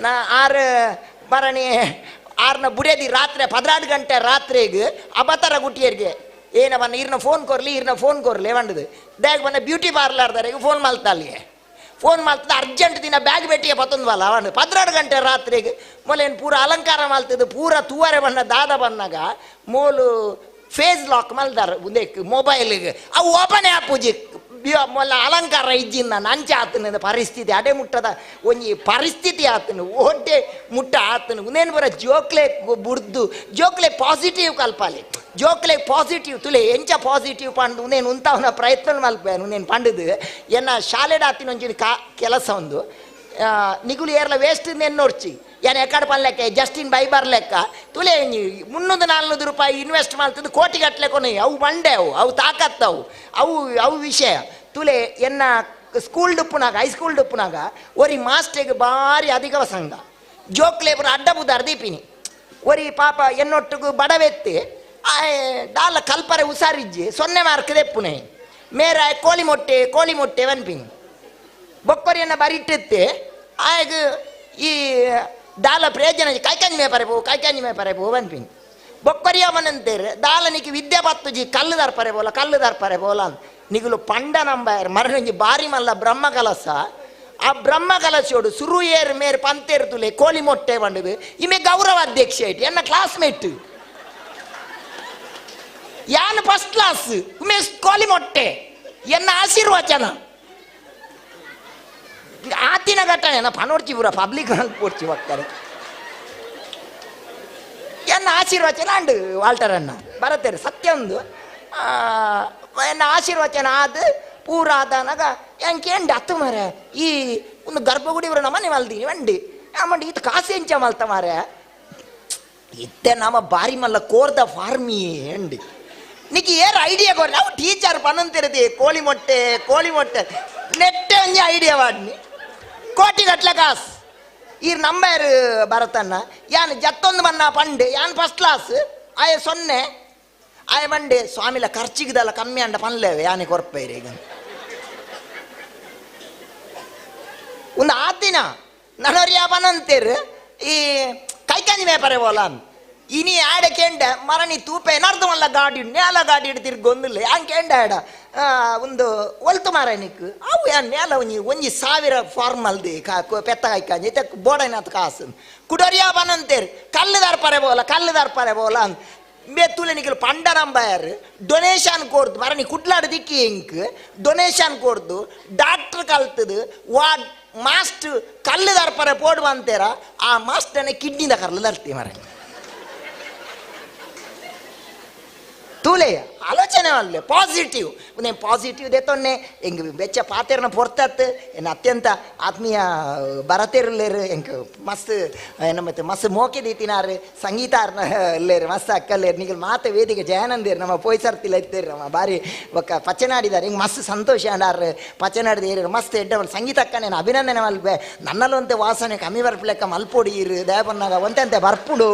ನಾ ಆರು ಮರಣಿ ಆರ್ನ ಬುಡೇದಿ ರಾತ್ರಿ 14 ಗಂಟೆ ರಾತ್ರಿಗೆ ಅಬತರ ಗುಟ್ಟಿಯರಿಗೆ ಏನ ಬನ್ನ ಇರ್ನ ಫೋನ್ ಕೊರ್ಲಿ ಇರ್ನ ಫೋನ್ ಕೊರ್ಲಿ ಬಂಡದು ಬ್ಯಾಗ್ ಬನ್ನ ಬ್ಯೂಟಿ ಪಾರ್ಲರ್ದವರೆಗೆ ಫೋನ್ ಮಲ್ತಲ್ಲಿಗೆ ಫೋನ್ ಮಾಡ್ತದೆ ಅರ್ಜೆಂಟ್ ದಿನ ಬ್ಯಾಗ್ ಭೇಟಿಗೆ ಪತ್ತೊಂದು ಅಲ್ಲ ಅವನು 14 ಗಂಟೆ ರಾತ್ರಿಗೆ ಮೊಲೇನು ಪೂರ ಅಲಂಕಾರ ಮಾಡ್ತಿದ್ದು ಪೂರ ತೂವರೆ ಬಣ್ಣ ದಾದ ಬಂದಾಗ ಮೋಲು ಫೇಸ್ ಲಾಕ್ ಮಲ್ದಾರ ಒಂದೇ ಮೊಬೈಲಿಗೆ ಅವು ಓಪನ್ ಆಪುಜಿ ಮೊಲ್ಲ ಅಲಂಕಾರ ಇಜ್ಜಿನ ನಾನು ಅಂಚೆ ಆತನ ಪರಿಸ್ಥಿತಿ ಅಡೆ ಮುಟ್ಟದ ಒಂಜಿ ಪರಿಸ್ಥಿತಿ ಆತನು ಒಡ್ಡೆ ಮುಟ್ಟ ಆತನು ಉನೇನು ಬರ ಜೋಕ್ಲೆ ಬುಡ್ದು ಜೋಕ್ಲೆ ಪಾಸಿಟಿವ್ ಕಲ್ಪಾಲೆ ಜೋಕ್ಲೆ ಪಾಸಿಟಿವ್ ತುಲೆ ಎಂಚ ಪಾಸಿಟಿವ್ ಪಂಡು ಉನೇನು ಉಂತವನ ಪ್ರಯತ್ನ ಮಲ್ಪೇನು ಉನೇನು ಪಂಡದು ಎನ್ನ ಶಾಲೆಡ್ ಆತಿನ ಒಂಜಿ ಕೆಲಸ ಒಂದು ನಿಗುಲು ಏರ್ಲ ವೇಸ್ಟ್ ನೋಡ್ಚಿ ಯಾನ್ ಎಕ್ಕಡ ಪನ್ಲೆಕ್ಕ ಜಸ್ಟಿನ್ ಬೈಬರ್ ಲೆಕ್ಕ ತುಲೆ 300-400 ರೂಪಾಯಿ ಇನ್ವೆಸ್ಟ್ ಮಾಡ್ತದ್ದು ಕೋಟಿಗಟ್ಟಲೆ ಕೊನೆ ಅವು ಬಂಡೆ ಅವು ಅವು ತಾಕತ್ತವು ಅವು ಅವು ವಿಷಯ ತುಲೆ ಎನ್ನ ಸ್ಕೂಲ್ ಡುಪ್ಪುನಾಗ ಹೈಸ್ಕೂಲ್ ಡುಪ್ಪುನಾಗ ಒರಿ ಮಾಸ್ಟೆಗೆ ಭಾರಿ ಅಧಿಕ ಸಂಘ ಜೋಕ್ಲೆ ಪೂರ ಅಡ್ಡ ಬುದಾರ್ ದೀಪಿನಿ ಒರಿ ಪಾಪ ಎನ್ನೊಟ್ಟಿಗೂ ಬಡವೆತ್ತಿ ದಾಲ ಕಲ್ಪರೆ ಹುಷಾರಿಜ್ಜಿ 0 ಮಾರ್ಕ್ ದೆಪ್ಪುನೆ ಮೇರ ಕೋಳಿ ಮೊಟ್ಟೆ ಕೋಳಿ ಮೊಟ್ಟೆ ವನ್ಪಿನಿ ಬೊಕ್ಕರಿಯನ್ನ ಬರಿಟ್ಟಿತ್ತೆ ಆಗ ಈ ದಾಲ ಪ್ರಯೋಜನ ಕೈಕಂಜಿ ಮೇ ಪರೆ ಪೋ ಕೈಕಂಜಿ ಮೇ ಪರೆ ಪೋ ವನ್ಪಿನಿ ಬೊಕ್ಕರಿಯ ಮನಂತೇರು ದಾಲನಿಗೆ ವಿದ್ಯೆ ಪತ್ತುಜಿ ಕಲ್ಲು ದರ್ಪರೆ ಬೋಲ ಕಲ್ಲು ದರ್ಪರೆ ಬೋಲ ಅಂತ ನಿಗುಲು ಪಂಡ ನಂಬಾಯರ್ ಮರಣಂಜಿ ಬಾರಿ ಮಲ್ಲ ಬ್ರಹ್ಮ ಕಲಸ ಆ ಬ್ರಹ್ಮ ಕಲಸೋಡು ಸುರು ಏರು ಮೇರು ಪಂತೇರು ತುಲೆ ಕೋಳಿ ಮೊಟ್ಟೆ ಬಂಡದು ಇಮೆ ಗೌರವ ಅಧ್ಯಕ್ಷ ಐಟಿ ಎನ್ನ ಕ್ಲಾಸ್ಮೇಟ್ ಯಾನು ಫಸ್ಟ್ ಕ್ಲಾಸ್ ಉಮೇಶ್ ಕೋಳಿ ಮೊಟ್ಟೆ ಎನ್ನ ಆಶೀರ್ವಚನ ಆತಿನ ಘಟನೆ ನಾ ಪನೋಡ್ಚಿ ಪೂರ ಪಬ್ಲಿಕ್ ಪೋಡ್ಚಿ ಹೋಗ್ತಾರೆ ಎನ್ನ ಆಶೀರ್ವಚನ ಅಂಡು ವಾಲ್ಟರ್ ಅಣ್ಣ ಬರತ್ತೇರು ಸತ್ಯ ಒಂದು ಎನ್ನ ಆಶೀರ್ವಚನ ಆದ ಪೂರ ಆದನಾಗ ಎಂಕೇಂಡು ಅತ್ತು ಮಾರೆ ಈ ಒಂದು ಗರ್ಭಗುಡಿ ಇವರು ನಮ್ಮನೆ ಮಲ್ದೀನಿ ವಂಡಿ ಆಮಂಡಿ ಇದು ಕಾಸು ಎಂಚ ಮಲ್ತ ಮಾರೆ ಇತ್ತೆ ನಮ್ಮ ಬಾರಿ ಮಲ್ಲ ಕೋರ್ದ ಫಾರ್ಮಿ ಅಂಡಿ ನಿಕ್ಕಿ ಏರ್ ಐಡಿಯಾ ಕೊರ್ ನಾವು ಟೀಚರ್ ಪನಂತಿರದಿ ಕೋಳಿ ಮೊಟ್ಟೆ ಕೋಳಿ ಮೊಟ್ಟೆ ನೆಟ್ಟೆ ಒಂಜಿ ಐಡಿಯಾ ವಾಡ್ನಿ ಕೋಟಿ ಗಟ್ಲೆ ಕಾಸು ಈರ್ ನಂಬರ್ ಭರತಣ್ಣ ಯಾನ್ ಜತ್ತೊಂದು ಬನ್ನ ಪಂಡೆ ಯಾನ್ ಫಸ್ಟ್ ಕ್ಲಾಸ್ ಆಯ 0 ಆಯ ಬಂಡೆ ಸ್ವಾಮಿಲ ಖರ್ಚಿಗಿದಲ್ಲ ಕಮ್ಮಿ ಅಂಡ ಪನ್ಲೇವೆ ಯಾನೆ ಕೊರ್ಪೇರಿ ಈಗ ಒಂದು ಆತಿನ ನನೋರಿಯ ಪನಂತೇರು ಈ ಕೈಕಂಜಿ ಮೇಪರೆ ಬೋಲ ಇನಿ ಆಡ ಕೆಂಡ ಮರಣಿ ತೂಪೆ ನರ್ದು ಮಲ್ಲ ಗಾಡಿ ನೇಲ ಗಾಡಿ ಹಿಡ್ತಿರ್ ಗೊಂದಿಲ್ಲ ಹಂಗೆ ಕೆಂಡ ಆಡ ಒಂದು ಒಲ್ತು ಮಾರ ನಿಕ್ ಅವು ಯಾನ್ ನೇಲ ಒಂಜಿ ಒಂಜಿ 1000 ಫಾರ್ಮ್ ಅಲ್ದಿ ಪೆತ್ತ ಕಾಯ್ಕಾಂಜಿ ಇತ್ತೆ ಬೋಡೈನಾತ್ ಕಾಸು ಕುಡೋರಿಯ ಪನಂತೇರು ಕಲ್ಲು ದರ್ಪರೆ ಬೋಲ ಕಲ್ಲು ದರ್ಪರೆ ಬೋಲ ಅಂತ ಮೆತ್ತುಲೆ ನಿಖಿಲ್ ಪಂಡರಂಬಾಯರ್ ಡೊನೇಷನ್ ಕೊಡ್ದು ಮರಣಿ ಕುಡ್ಲಾಡು ದಿಕ್ಕಿ ಇಂಕ್ ಡೊನೇಷನ್ ಕೊಡ್ದು ಡಾಕ್ಟ್ರ್ ಕಲ್ತದು ವಾರ್ಡ್ ಮಾಸ್ಟ್ ಕಲ್ಲು ದರ್ಪರೆ ಪೋಡು ಅಂತೀರ ಆ ಮಾಸ್ಟನೆ ಕಿಡ್ನಿದ ಕರ್ಲು ದರ್ತಿ ಮರ ತೂಲೆ ಆಲೋಚನೆ ಅಲ್ಲೇ ಪಾಸಿಟಿವ್ ನೇ ಪಾಸಿಟಿವ್ ದೇತೊನ್ನೆ ಎಂಗ್ ಬೆಚ್ಚ ಪಾತೆರ್ನ ಪೊರ್ತತ್ ಎನ್ನ ಅತ್ಯಂತ ಆತ್ಮೀಯ ಭರತೇರುಲ್ಲೇರು ಎಂಕ್ ಮಸ್ತ್ ಏನ ಮತ್ತೆ ಮಸ್ತ್ ಮೋಕೆ ದೀತಿನಾರು ಸಂಗೀತ ಲೇರು ಮಸ್ತ್ ಅಕ್ಕಲ್ಲೇರು ನಿಗಲ್ ಮಾತೆ ವೇದಿಕೆ ಜಯಾನಂದೇರು ನಮ್ಮ ಪೋಯ್ಸರ್ತಿಲ್ಲ ಇತ್ತೇರು ನಮ್ಮ ಬಾರಿ ಒಕ್ಕ ಪಚನಾಡಿದಾರೆ ಹಿಂಗೆ ಮಸ್ತ್ ಸಂತೋಷ ಅಂಡಾರು ಪಚನಾಡಿದ ಏರು ಮಸ್ತ್ ಎಡ್ಡವಲ್ ಸಂಗೀತ ಅಕ್ಕ నేను ಅಭಿನಂದನೆ ಮಲ್ಪೆ ನನ್ನಲ್ಲೊಂತೆ ವಾಸನೆ ಕಮ್ಮಿ ಬರ್ಪುಲೆಕ್ಕ ಮಲ್ಪೊಡಿ ಇರು ದಯಪನ್ನಾಗ ಒಂತೆ ಬರ್ಪುಡು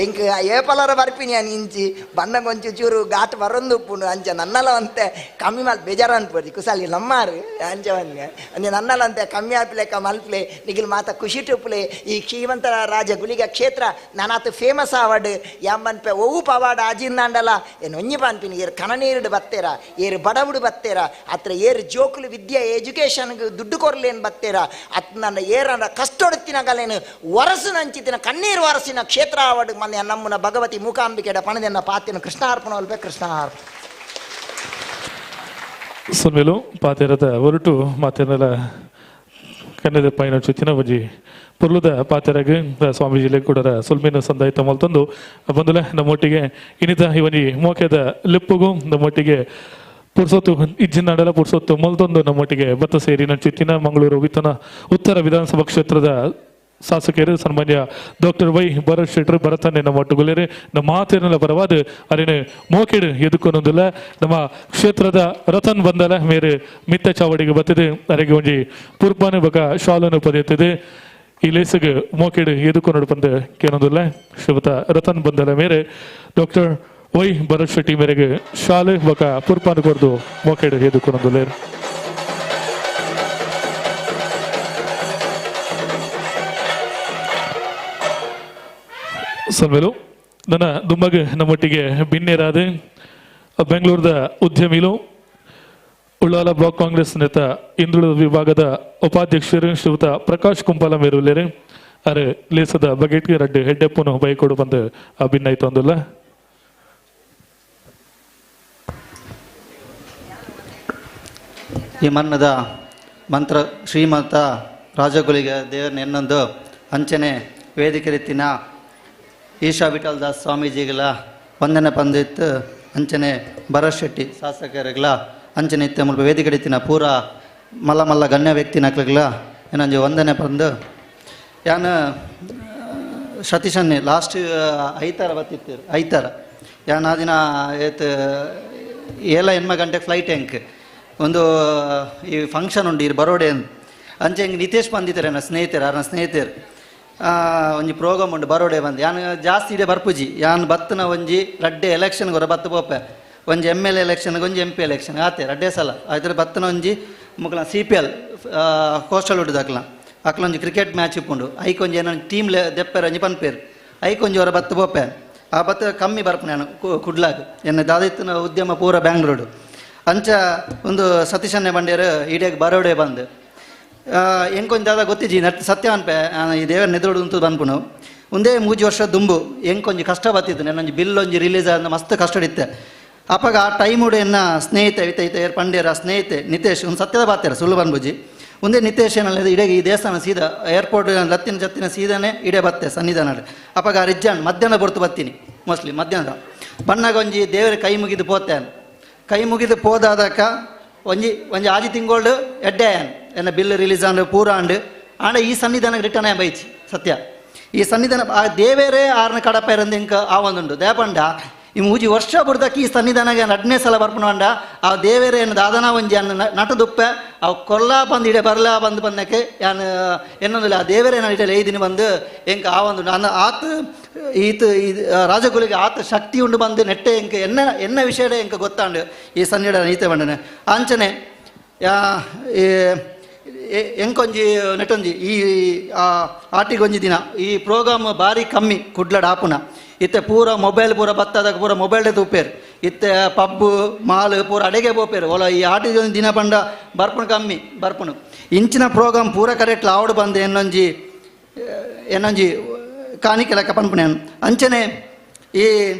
ಎಂಕ್ ಏಪಲರ ಬರ್ಪಿನಿ ಇಂಚಿ ಬಣ್ಣ ಕೊಂಚು ಚೂರು ಘಾಟ್ ಬರೊಂದು ಉಪ್ಪುಂಡು ಅಂಚ ನನ್ನಲ ಅಂತೆ ಕಮ್ಮಿ ಮಲ್ ಬೇಜಾರು ಅನ್ಪೋಡಿ ಕುಸಾಲಿ ನಮ್ಮಾರು ಅಂಚ ಬಂದೆ ಅಂಚೆ ನನ್ನಲ ಅಂತೆ ಕಮ್ಮಿ ಆಪ್ಲೆಕ್ಕ ಮಲ್ಪ್ಲೆ ನಿಗಿಲ್ ಮಾತ ಖುಷಿ ಟುಪ್ಲೆ ಈ ಶ್ರೀಮಂತ ರಾಜ ಗುಳಿಗ ಕ್ಷೇತ್ರ ನಾನಾತು ಫೇಮಸ್ ಅವಾರ್ಡ್ ಯಾಮನ್ಪೆ ಒವು ಪವಾರ್ಡ್ ಆಜಿಂದಾಂಡಲ ಏನು ಒಂಜಿ ಪನ್ಪಿನಿ ಏರು ಕಣನೀರುಡು ಬತ್ತೇರ ಏರು ಬಡವುಡು ಬತ್ತೇರ ಅತ್ರ ಏರು ಜೋಕುಲು ವಿದ್ಯೆ ಎಜುಕೇಷನ್ಗೆ ದುಡ್ಡು ಕೊರ್ಲೇನು ಬತ್ತೇರ ಅತ್ ನನ್ನ ಏರನ ಕಷ್ಟೊಡುತ್ತಿನಗಲೇನು ವರಸು ನಂಚಿತಿನ ಕಣ್ಣೀರು ವರಸಿನ ಕ್ಷೇತ್ರ ಅವಾರ್ಡ್ ಮನೆ ನಮ್ಮನ ಭಗವತಿ ಮೂಕಾಂಬಿಕೆಡ ಪಣದೆನ್ನ ಪಾತಿನ ಕೃಷ್ಣಾರ್ಪಣ ಅಲ್ಪೆ ಕೃಷ್ಣಾರ್ಪಣ ಸುನ್ಮೇಲು ಪಾತೆರದ ಒರಟು ಮಾತೆನಲ ಕನ್ನಡ ಪೈನ ಚುತ್ತಿನ ಬಜಿ ಪುರ್ಲುದ ಪಾತೆರಗ್ ಸ್ವಾಮೀಜಿ ಕೂಡ ಸುಲ್ಮಿನ ಸಂದಾಯಿತ ಮಲ್ತೊಂದು ಬಂದುಲೆ ನಮ್ಮೊಟ್ಟಿಗೆ ಇನ್ನಿತ ಇವನಿ ಮೋಕೆದ ಲಿಪ್ಪುಗು ನಮ್ಮೊಟ್ಟಿಗೆ ಪುರ್ಸೊತ್ತು ಇಜ್ಜಿನಾಡಲ ಪುರ್ಸೊತ್ತು ಮಲ್ತೊಂದು ನಮ್ಮೊಟ್ಟಿಗೆ ಬತ್ತ ಸೇರಿ ಚಿತ್ತಿನ ಮಂಗಳೂರು ವಿತನ ಉತ್ತರ ವಿಧಾನಸಭಾ ಕ್ಷೇತ್ರದ ಶಾಸಕರು ಸನ್ಮಾನ್ಯ ಡಾಕ್ಟರ್ ವೈ ಭರತ್ ಶೆಟ್ಟರು ಭರತನ್ನೇ ನಮ್ಮ ಒಟ್ಟುಗುಲೇರು ನಮ್ಮ ಮಾತಿನ ಪರವಾದ ಅರಿನ ಮೋಕೆಡು ಎದುಕೊನೊಂದಿಲ್ಲ ನಮ್ಮ ಕ್ಷೇತ್ರದ ರತನ್ ಬಂದಲ ಮೇರೆ ಮಿತ್ತ ಚಾವಡಿಗೆ ಬತ್ತದೆ ಅರೆಗೆ ಒಂಜಿ ಪುರ್ಬಾನು ಬಕ ಶಾಲನು ಪದೆತ್ತದೆ ಈ ಲೇಸಗ್ ಮೋಕೆಡು ಎದುಕೊನೋಡು ಬಂದ ಕೇನೊಂದಿಲ್ಲ ಶ್ರೀಮತ ರತನ್ ಬಂದಲ ಮೇರೆ ಡಾಕ್ಟರ್ ವೈ ಭರತ್ ಶೆಟ್ಟಿ ಮೇರೆಗೆ ಶಾಲೆ ಬಕ ಪುರ್ಪಾನು ಕೊರ್ದು ಮೋಕೆಡು ಎದುಕೊನೊಂದಿಲ್ಲ. ಸಲ್ಮೇಲು ನನ್ನ ದುಮ್ಮಗ ನಮ್ಮೊಟ್ಟಿಗೆ ಬಿನ್ನೇರಾದ ಬೆಂಗಳೂರದ ಉದ್ಯಮಿಲು ಉಳ್ಳಾಲ ಬ್ಲಾಕ್ ಕಾಂಗ್ರೆಸ್ ನೇತ ಹಿಂದುಳಿದ ವಿಭಾಗದ ಉಪಾಧ್ಯಕ್ಷರು ಶ್ರೀಯುತ ಪ್ರಕಾಶ್ ಕುಂಪಾಲ ಮೇರುಲ್ಲೇರು ಅರೆ ಲೇಸದ ಬಗೆಟ್ಗೆ ರಡ್ಡು ಹೆಡ್ಡೆಪ್ಪನು ಬೈಕೊಡು ಬಂದು ಭಿನ್ನಾಯ್ತು ಅಂದಿಲ್ಲ. ಈ ಮನ್ನದ ಮಂತ್ರ ಶ್ರೀಮಂತ ರಾಜಗುಳಿಗೆ ದೇವರ ಎನ್ನೊಂದು ಅಂಚನೆ ವೇದಿಕೆ ರೀತಿನ ಈಶಾ ವಿಠಲ್ ದಾಸ್ ಸ್ವಾಮೀಜಿಗಳ ವಂದನೆ ಪಂದಿತ್ತು ಅಂಚನೆ ಭರತ್ ಶೆಟ್ಟಿ ಶಾಸಕರುಗಳ ಅಂಚನೆ ಇತ್ತೆ ಮುಲ್ಪ ವೇದಿಕೆ ರೀತಿನ ಪೂರ ಮಲ್ಲ ಮಲ್ಲ ಗಣ್ಯ ವ್ಯಕ್ತಿ ನಕ್ಲುಗಳ ಏನೊಂಜಿ ವಂದನೆ ಪಂದು ಯಾನ್ ಸತೀಶನ್ನೇ ಲಾಸ್ಟ್ ಐತಾರ ಬತ್ತಿತ್ತು ಐತಾರ ಯಾನ್ ಆ ದಿನ ಏತ್ 7-8 ಗಂಟೆ ಫ್ಲೈಟ್ ಎಂಕ್ ಒಂದು ಈ ಫಂಕ್ಷನ್ ಉಂಡು ಇರು ಬರೋಡೆ ಅಂಚೆ ಹಿಂಗೆ ನಿತೇಶ್ ಬಂದಿದ್ದಾರೆ ನನ್ನ ಸ್ನೇಹಿತರು ಅರ್ನ ಸ್ನೇಹಿತರು ಒಂಜಿ ಪ್ರೋಗ್ರಾಮ್ ಉಂಡು ಬರೋಡೆ ಬಂದು ಯಾನ್ ಜಾಸ್ತಿ ಇಡೆ ಬರ್ಪುಜಿ ಯಾನ್ ಬತ್ತನ ಒಂಜಿ ರಡ್ಡೆ ಎಲೆಕ್ಷನ್ ಗೊರ ಬತ್ತು ಪೋಪೆ ಒಂಜಿ ಎಮ್ ಎಲ್ ಎಲೆಕ್ಷನ್ಗೆ ಒಂಜಿ ಎಂ ಪಿ ಎಲೆಕ್ಷನ್ ಆತೆ ರಡ್ಡೆ ಸಲ ಆಯ್ತರ ಬತ್ತನ ಒಂಜಿ ಮುಕ್ಲ ಸಿ ಪಿ ಎಲ್ ಕೋಸ್ಟಲ್ ಉಡ್ದು ಅಕ್ಲ ಅಕ್ಲ ಒಂಜಿ ಕ್ರಿಕೆಟ್ ಮ್ಯಾಚ್ ಇಪ್ಪುಂಡು ಐಕ್ ಒಂಜಿ ಏನೋ ಟೀಮ್ ದೆಪ್ಪೆರ್ ಒಂಜಿ ಪನ್ಪೇರು ಐಕ್ ಒಂಜಿ ಹೊರ ಬತ್ತು ಪೋಪೆ ಆ ಬತ್ತ ಕಮ್ಮಿ ಬರ್ಪು ನಾನು ಕುಡ್ಲಾಗ ಎನ್ನ ದಾದಿತ್ತಿನ ಉದ್ಯಮ ಪೂರ ಬ್ಯಾಂಗ್ಳೂರು ಅಂಚ ಒಂದು ಸತೀಶನ್ನೇ ಬಂಡೇರು ಈಡ್ಯಾಗ ಬರೋಡೆ ಬಂದು ಎಂಕೊಂಜಿ ದಾದ ಗೊತ್ತಿಜ್ಜಿ ನಟ್ ಸತ್ಯ ಅನ್ಪೆ ಈ ದೇವರ ನೆದುರುಡು ಉಂತು ಬಂದ್ಪುನು ಒಂದೇ ಮೂಜಿ ವರ್ಷ ದುಂಬು ಎಂಕೊಂಜಿ ಕಷ್ಟ ಬತ್ತಿತ್ತು ನನ್ನೊಂಜಿ ಬಿಲ್ ಒಂಜಿ ರಿಲೀಸ್ ಆದ ಮಸ್ತ್ ಕಷ್ಟ ಇತ್ತೆ ಅಪಗ ಆ ಟೈಮುಡು ಎನ್ನ ಸ್ನೇಹಿತೆ ಇತ್ತ ಇತ್ತ ಏರ್ ಪಂಡೇರ ಸ್ನೇಹಿತೆ ನಿತೇಶ್ ಒಂದು ಸತ್ಯದ ಬಾತ್ಯಾರ ಸುಳ್ಳು ಬಂದ್ಬುಜಿ ಒಂದೇ ನಿತೇಶ್ ಏನಲ್ಲ ಇಡೀ ಈ ದೇವಸ್ಥಾನ ಸೀದಾ ಏರ್ಪೋರ್ಟ್ ಲತ್ತಿನ ಜತ್ತಿನ ಸೀದಾನೆ ಇಡೇ ಬತ್ತೆ ಸನ್ನಿಧಾನ ಅಪಗ ಆ ರಿಜ್ಜಾನ್ ಮಧ್ಯಾಹ್ನ ಬರ್ತು ಬತ್ತೀನಿ ಮೋಸ್ಟ್ಲಿ ಮಧ್ಯಾಹ್ನದ ಬಣ್ಣಗ ಒಂಜಿ ದೇವರ ಕೈ ಮುಗಿದು ಪೋತೆ ಕೈ ಮುಗಿದು ಪೋದಾದಕ್ಕ ಒಂಜಿ ಒಂಜಿ ಆಜಿ ತಿಂಗೋಲ್ಡು ಎಡ್ಡೆ ಎನ್ನ ಬಿಲ್ ರಿಲೀಸ್ ಆಂಡ್ ಪೂರ ಆಂಡ್ ಆಂಡ ಈ ಸನ್ನಿಧಾನಕ್ಕೆ ರಿಟರ್ನ್ ಆಯ್ ಬೈಚಿ ಸತ್ಯ ಈ ಸನ್ನಿಧಾನ ಆ ದೇವೇರೇ ಆರ್ನ ಕಡಪೇರಂದು ಇಂಕ ಆ ಒಂದುಂಡು ದೇಪಂಡ ಈ ಮೂಜಿ ವರ್ಷ ಬುಡ್ದಕ್ಕೆ ಈ ಸನ್ನಿಧಾನಗೆ ನಡ್ನೇ ಸಲ ಬರ್ಪುಣ ಆ ದೇವೇರೇ ಏನು ದಾದನ ಒಂಜಿ ಅನ್ನ ನಟದುಪ್ಪೆ ಅವು ಕೊಲ್ಲ ಬಂದು ಇಡೆ ಬರಲ ಬಂದು ಬಂದಕ್ಕೆ ಯಾನ್ ಎನ್ನೊಂದಿಲ್ಲ ಆ ದೇವೇರೇ ನಾನು ಇಡಲಿ ಐದಿನ ಬಂದು ಎಂಕ ಆ ಒಂದು ನಾನು ಆತ ಈತ ಈ ರಾಜಗುಲಿಗೆ ಆತ ಶಕ್ತಿ ಉಂಡು ಬಂದು ನೆಟ್ಟೆ ಎಂಕ ಎನ್ನ ಎನ್ನ ವಿಷಯ ಎಂಕ ಗೊತ್ತಾಂಡು ಈ ಸನ್ನಿಡ ಈತೆ ಬಂಡನೆ ಅಂಚನೆ ಎಂಕೊಂಜಿ ನೆಟ್ಟೊಂಜಿ ಈ ಆಟಿಗೊಂಜಿ ದಿನ ಈ ಪ್ರೋಗ್ರಾಮ್ ಭಾರಿ ಕಮ್ಮಿ ಕುಡ್ಲಡ್ ಆಪುನ ಇತ್ತೆ ಪೂರ ಮೊಬೈಲ್ ಪೂರ ಬತ್ತದಾಗ ಪೂರ ಮೊಬೈಲ್ ತೂಪೇರು ಇತ್ತೆ ಪಬ್ಬು ಮಾಲ್ ಪೂರ ಅಡೆಗೆ ಪೋಪೇರು ಓಲ ಈ ಆಟಿಗೊಂಜಿ ದಿನ ಪಂಡ ಬರ್ಪುಣ ಕಮ್ಮಿ ಬರ್ಪುಣು ಇಂಚಿನ ಪ್ರೋಗ್ರಾಮ್ ಪೂರ ಕರೆಕ್ಟ್ ಆವಡು ಬಂದು ಎನ್ನೊಂಜಿ ಎನ್ನೊಂಜಿ ಕಾಣಿಕೆ ಲೆಕ್ಕ ಪನ್ಪುಣೆ ಅಂಚನೆ ಈ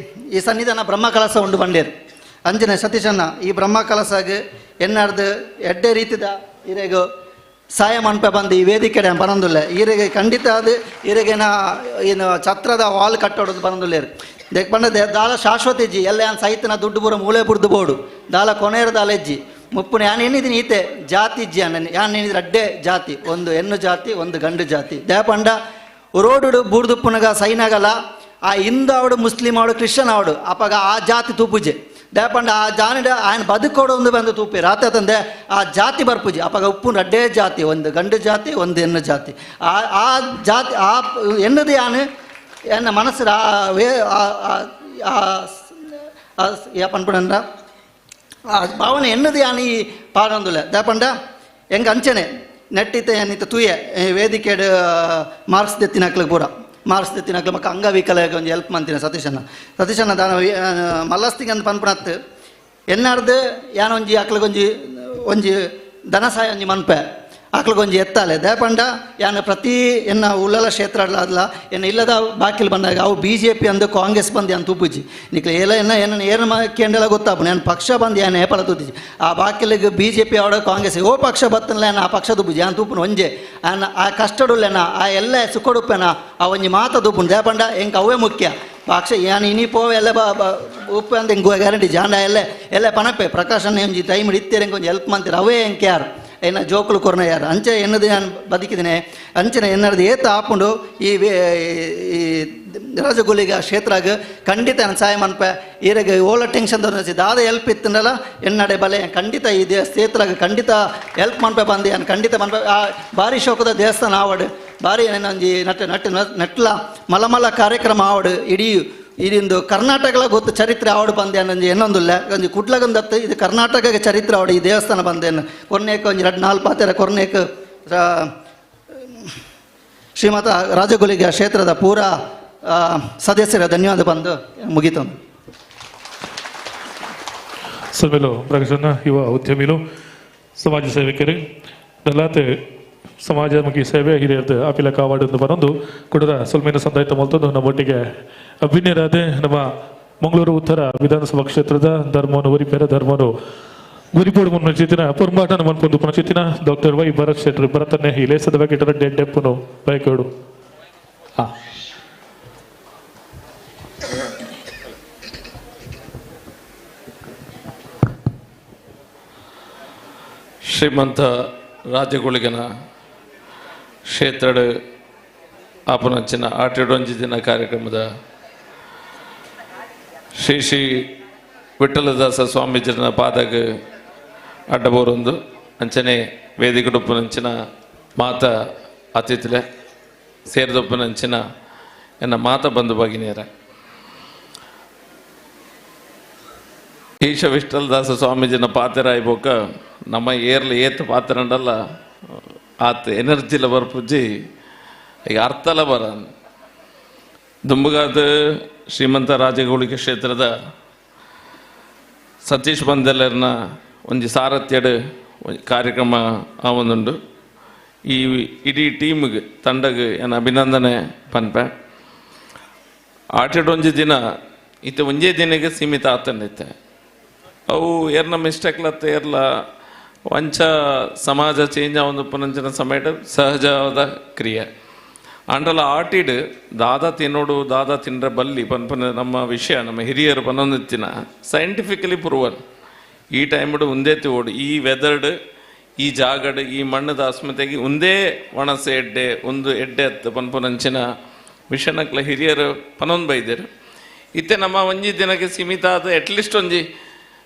ಈ ಸನ್ನಿಧಾನ ಬ್ರಹ್ಮ ಕಲಸ ಉಂಡು ಬಂಡೇರು ಅಂಚನೆ ಸತೀಶಣ್ಣ ಈ ಬ್ರಹ್ಮ ಕಲಸಾಗ ಎನ್ನಾರ್ದು ಎಡ್ಡೆ ರೀತಿದ ಇರೆಗು ಸಾಯ ಮನ್ಪೆ ಬಂದು ಈ ವೇದಿಕೆ ಬರಂದುಲ್ಲ ಈರೆಗೆ ಖಂಡಿತ ಅದು ಈರೆಗೇನ ಏನು ಛತ್ರದ ವಾಲ್ ಕಟ್ಟೋಡೋದು ಬರಂದುಲ್ಲ ದೆಕ್ ಪಂಡ ದಾಲ ಶಾಶ್ವತ ಇಜ್ಜಿ ಎಲ್ಲ ಯಾನ್ ಸೈತನ ದುಡ್ಡು ಪೂರ ಮೂಲೆ ಬುಡ್ದು ಬೋಡು ದಾಲ ಕೊನೆಯರ ದಾಲ ಇಜ್ಜಿ ಮುಪ್ಪುನ ಯಾನ್ ಎನ್ನಿದ್ದೀನಿ ಈತೆ ಜಾತಿ ಇಜ್ಜಿ ಅನ್ನ ಯಾನ್ ಎನ್ನಿದ್ರೆ ಅಡ್ಡೆ ಜಾತಿ ಒಂದು ಹೆಣ್ಣು ಜಾತಿ ಒಂದು ಗಂಡು ಜಾತಿ ದೇಪಂಡ ರೋಡುಡು ಬೂಡ್ದುಪ್ಪುನಗ ಸೈನಾಗಲ್ಲ ಆ ಹಿಂದೂ ಆವಡು ಮುಸ್ಲಿಂ ಆವಡು ಕ್ರಿಶ್ಚಿಯನ್ ಆವಡು ಅಪಗ ಆ ಜಾತಿ ತೂಪುಜೆ ದೇಪಂಡ ಆ ಜಾನಿಡ ఆయన ಬದುಕೋಡು ಒಂದು ಬಂದು ತೂಪಿ ರಾತ ತಂದೆ ಆ ಜಾತಿ ಬರ್ಪುಜಿ ಅಪಗ ಉಪ್ಪು ಅಡ್ಡೇ ಜಾತಿ ಒಂದು ಗಂಡು ಜಾತಿ ಒಂದು ಹೆಣ್ಣು ಜಾತಿ ಆ ಆ ಜಾತಿ ಆ ಎನ್ನದು ಯಾನು ಎನ್ನ ಮನಸ್ಸು ಆ ವೇ ಪನ್ಪುಣಂಡ ಆ ಭಾವನೆ ಎನ್ನದು ಯಾನು ಈ ಪಾಡೊಂದುಲ್ಲ ದೇಪಂಡ ಹೆಂಗೆ ಅಂಚನೆ ನೆಟ್ಟಿತ ಏನಿತ್ತ ತೂಯೆ ವೇದಿಕೆಡ್ ಮಾರ್ಕ್ಸ್ ದೆತ್ತಿನಕ್ಲಿಗೆ ಪೂರ ಮಾರ್ಕ್ಸ್ ದೆತ್ತಿನಕ್ಲು ಮಕ್ಕ ಅಂಗವಿಕಲ ಒಂಜಿ ಹೆಲ್ಪ್ ಮಂತಿನ ಸತೀಶಣ್ಣ ಸತೀಶಣ್ಣ ದಾನ ಮಲ್ಲಸ್ತಿಗೆ ಅಂದ್ ಪನ್ಪುಣತ್ತು ಎನ್ನಾರ್ದು ಯಾನೊಂಜಿ ಅಕ್ಲಗೊಂಜಿ ಒಂಜಿ ಧನ ಸಹಾಯ ಒಂಜಿ ಮನ್ಪೆ ಅಕ್ಲಗೊಂಜಿ ಎತ್ತಾಲೆ ದೇಪಂಡ ಯಾನ ಪ್ರತಿ ಎನ್ನ ಉಳ್ಳಲ ಕ್ಷೇತ್ರ ಅಲ್ಲ ಎನ್ನ ಇಲ್ಲದ ಬಾಕಿಲ್ ಬಂದಾಗ ಅವು ಬಿ ಜೆ ಪಿ ಅಂದು ಕಾಂಗ್ರೆಸ್ ಬಂದು ಯಾನ್ ತೂಪುಜಿ ನಿಕ್ಲೆ ಏಲ ಎನ್ನ ಎನ್ನ ಏನ ಕೇಂದ್ರ ಗೊತ್ತಾಪು ನಾನು ಪಕ್ಷ ಬಂದು ಯಾನ್ ಏಪಲ ತೂತಿಜಿ ಆ ಬಾಕಿಲಿಗೆ ಬಿ ಜೆ ಪಿ ಅವಡ ಕಾಂಗ್ರೆಸ್ ಓ ಪಕ್ಷ ಬತ್ತಲ್ಲ ಆ ಪಕ್ಷ ತೂಪುಜಿ ಯಾನ್ ತೂಪುನ ಒಂಜೆ ಆನ ಆ ಕಷ್ಟಡುಲ್ಲೆನ ಆ ಎಲ್ಲ ಸುಖಡುಪ್ಪೆನ ಆ ಒಂಜಿ ಮಾತ ತೂಪುನು ದೇಪಂಡ ಎಂಕ್ ಅವೇ ಮುಖ್ಯ ಪಕ್ಷ ಯಾನ್ ಇನಿ ಪೋವೆ ಎಲ್ಲ ಉಪ್ಪು ಅಂತ ಎಂಕ್ ಗ್ಯಾರಂಟಿ ಜಾಂಡ ಎಲ್ಲ ಎಲ್ಲ ಪಣಪೆ ಪ್ರಕಾಶನ್ ಒಂಜಿ ಟೈಮ್ ಇತ್ತೀರ ಎಂಕ್ ಒಂಜಿ ಹೆಲ್ಪ್ ಮಂತಿರ ಅವೇ ಎಂಕ್ ಯಾರು ಎನ್ನ ಜೋಕುಲು ಕೊರ್ನ ಯಾರು ಅಂಚೆ ಎನ್ನದು ನಾನು ಬದುಕಿದ್ದೇನೆ ಅಂಚನೆ ಎನ್ನದು ಏತ ಆಪುಂಡು ಈ ರಾಜಗುಲಿಗ ಕ್ಷೇತ್ರಾಗ ಖಂಡಿತ ನಾನು ಸಹಾಯ ಮನ್ಪೆ ಈರೆಗೆ ಓಲ ಟೆನ್ಷನ್ ದಾದ ಹೆಲ್ಪ್ ಇತ್ತಂದಲ್ಲ ಎನ್ನಡೆ ಬಲೆ ಖಂಡಿತ ಈ ಕ್ಷೇತ್ರಾಗ ಖಂಡಿತ ಹೆಲ್ಪ್ ಮನ್ಪೆ ಬಂದು ನಾನು ಖಂಡಿತ ಮನ್ಪೆ ಆ ಭಾರಿ ಶೋಕದ ದೇವಸ್ಥಾನ ಆವಡು ಭಾರಿ ಏನೊಂಜಿ ನಟ್ ನಟ್ ನಟ್ಲ ಮಲ ಮಲ ಕಾರ್ಯಕ್ರಮ ಆವಡು ಇಡೀ ಇದೊಂದು ಕರ್ನಾಟಕಲ ಗೊತ್ತು ಚರಿತ್ರೆ ಆವಡು ಬಂದೆ ಅನ್ನೊಂಜಿ ಎನ್ನೊಂದುಲ್ಲ ಒಂಜಿ ಕುಡ್ಲಗೊಂದತ್ತು ಇದು ಕರ್ನಾಟಕಕ್ಕೆ ಚರಿತ್ರೆ ಆವಡು ಈ ದೇವಸ್ಥಾನ ಬಂದೆ ಕೊರ್ನೇಕ ಒಂಜಿ ಎರಡು ನಾಲ್ಕು ಪಾತೆರ ಕೊರ್ನೇಕ ಶ್ರೀಮತ ರಾಜಗುಲಿಗ ಕ್ಷೇತ್ರದ ಪೂರಾ ಸದಸ್ಯರ ಧನ್ಯವಾದ ಬಂದು ಮುಗೀತು. ಸಭೆಲು ಪ್ರಕಾಶನ ಯುವ ಉದ್ಯಮಿಲು ಸಮಾಜ ಸೇವಕರು ನಲ್ಲಾತೆ ಸಮಾಜಮುಖಿ ಸೇವೆ ಹಿರಿಯರ್ದು ಅಪಿಲ ಕಾವಾಡು ಬರೊಂದು ಕುಡದ ಸೊಲ್ಮೇನ ಸಂದಾಯಿತ ಮಲ್ತೊಂದು ನಮ್ಮೊಟ್ಟಿಗೆ ಅಭಿನಯರಾದ ನಮ್ಮ ಮಂಗಳೂರು ಉತ್ತರ ವಿಧಾನಸಭಾ ಕ್ಷೇತ್ರದ ಧರ್ಮನು ಉರಿಪೇರ ಧರ್ಮನು ಗುರಿಪೋಡು ಮುನ್ನ ಪೊರ್ಮಾಟನ ಮನ್ಪೊಂದು ಪುನಚಿತ್ತಿನ ಡಾಕ್ಟರ್ ವೈ ಭರತ್ ಶೆಟ್ಟರ್ ಭರತನ್ನೇ ಈ ಲೇಸದ ಬಗ್ಗೆ ಡೆಪ್ಪುನು ಬಯಕೋಡು. ಶ್ರೀಮಂತ ರಾಜಗುಳಿಗನ ಕ್ಷೇತ್ರದ ಆಪನಂಚಿನ ಆಟಿಡೊಂಜಿ ದಿನ ಕಾರ್ಯಕ್ರಮದ ಶ್ರೀ ಶ್ರೀ ವಿಠಲದಾಸ ಸ್ವಾಮೀಜಿನ ಪಾದಗ ಅಡ್ಡಬೋರೊಂದು ಅಂಚನೆ ವೇದಿಕಡುಪ್ಪುನಂಚಿನ ಮಾತ ಅತಿಥಿಲೆ ಸೇರಿದೊಪ್ಪನಂಚಿನ ಎನ್ನ ಮಾತ ಬಂಧು ಭಗಿನಿಯರ ಈಶ ವಿಠಲದಾಸ ಸ್ವಾಮೀಜಿನ ಪಾತೆರಾಯ್ಬೋಕ ನಮ್ಮ ಏರ್ಲಿ ಏತ್ ಪಾತ್ರಂಡಲ್ಲ ಆತ ಎನರ್ಜಿಲ ಬರ್ಪುಜ್ಜಿ ಈಗ ಅರ್ಥಲ ಬರ ದುಂಬುಗಾದ ಶ್ರೀಮಂತ ರಾಜಗೋಳಿಕೆ ಕ್ಷೇತ್ರದ ಸತೀಶ್ ಬಂದೆಲ್ಲರನ್ನ ಒಂಜಿ ಸಾರಥ್ಯಡು ಕಾರ್ಯಕ್ರಮ ಆವೊಂದುಂಡು. ಈ ಇಡೀ ಟೀಮ್ಗೆ ತಂಡಗೆ ಎನ್ನ ಅಭಿನಂದನೆ ಪನ್ಪೆ. ಆಟೆಡ್ ಒಂಜಿ ದಿನ ಇತ್ತೆ ಒಂಜೇ ದಿನಕ್ಕೆ ಸೀಮಿತ ಆತಂಡಿತ್ತೆ. ಅವು ಏರ್ನ ಮಿಸ್ಟೇಕ್ಲತ್ತ ಏರ್ಲ ವಂಚ ಸಮಾಜ ಚೇಂಜ್ ಆವೊಂದು ಪುನಂಚಿನ ಸಮಯಡ್ ಸಹಜವಾದ ಕ್ರಿಯೆ. ಆಂಡಲ ಆಟಿಡ್ ದಾದ ತಿನ್ನೋಡು ದಾದ ತಿಂಡ್ರೆ ಬಲ್ಲಿ ಪನ್ಪನ ನಮ್ಮ ವಿಷಯ ನಮ್ಮ ಹಿರಿಯರು ಪನ್ನೊಂದಿತ್ತಿನ ಸೈಂಟಿಫಿಕಲಿ ಪ್ರೂವನ್. ಈ ಟೈಮ್ಡು ಒಂದೇ ತಿವೋಡು, ಈ ವೆದರ್ಡ್, ಈ ಜಾಗಡ್, ಈ ಮಣ್ಣದ ಅಸ್ಮತೆಗೆ ಒಂದೇ ಒಣಸೆ ಎಡ್ಡೆ ಒಂದು ಎಡ್ಡೆ ಅತ್ತು ಪನ್ಪುನಂಚಿನ ವಿಷಯನಕ್ಲ ಹಿರಿಯರು ಪನ್ನೊಂದು ಬೈದರು. ಇತ್ತೆ ನಮ್ಮ ಒಂಜಿ ದಿನಕ್ಕೆ ಸೀಮಿತ ಆದ ಅಟ್ಲೀಸ್ಟ್ ಒಂಜಿ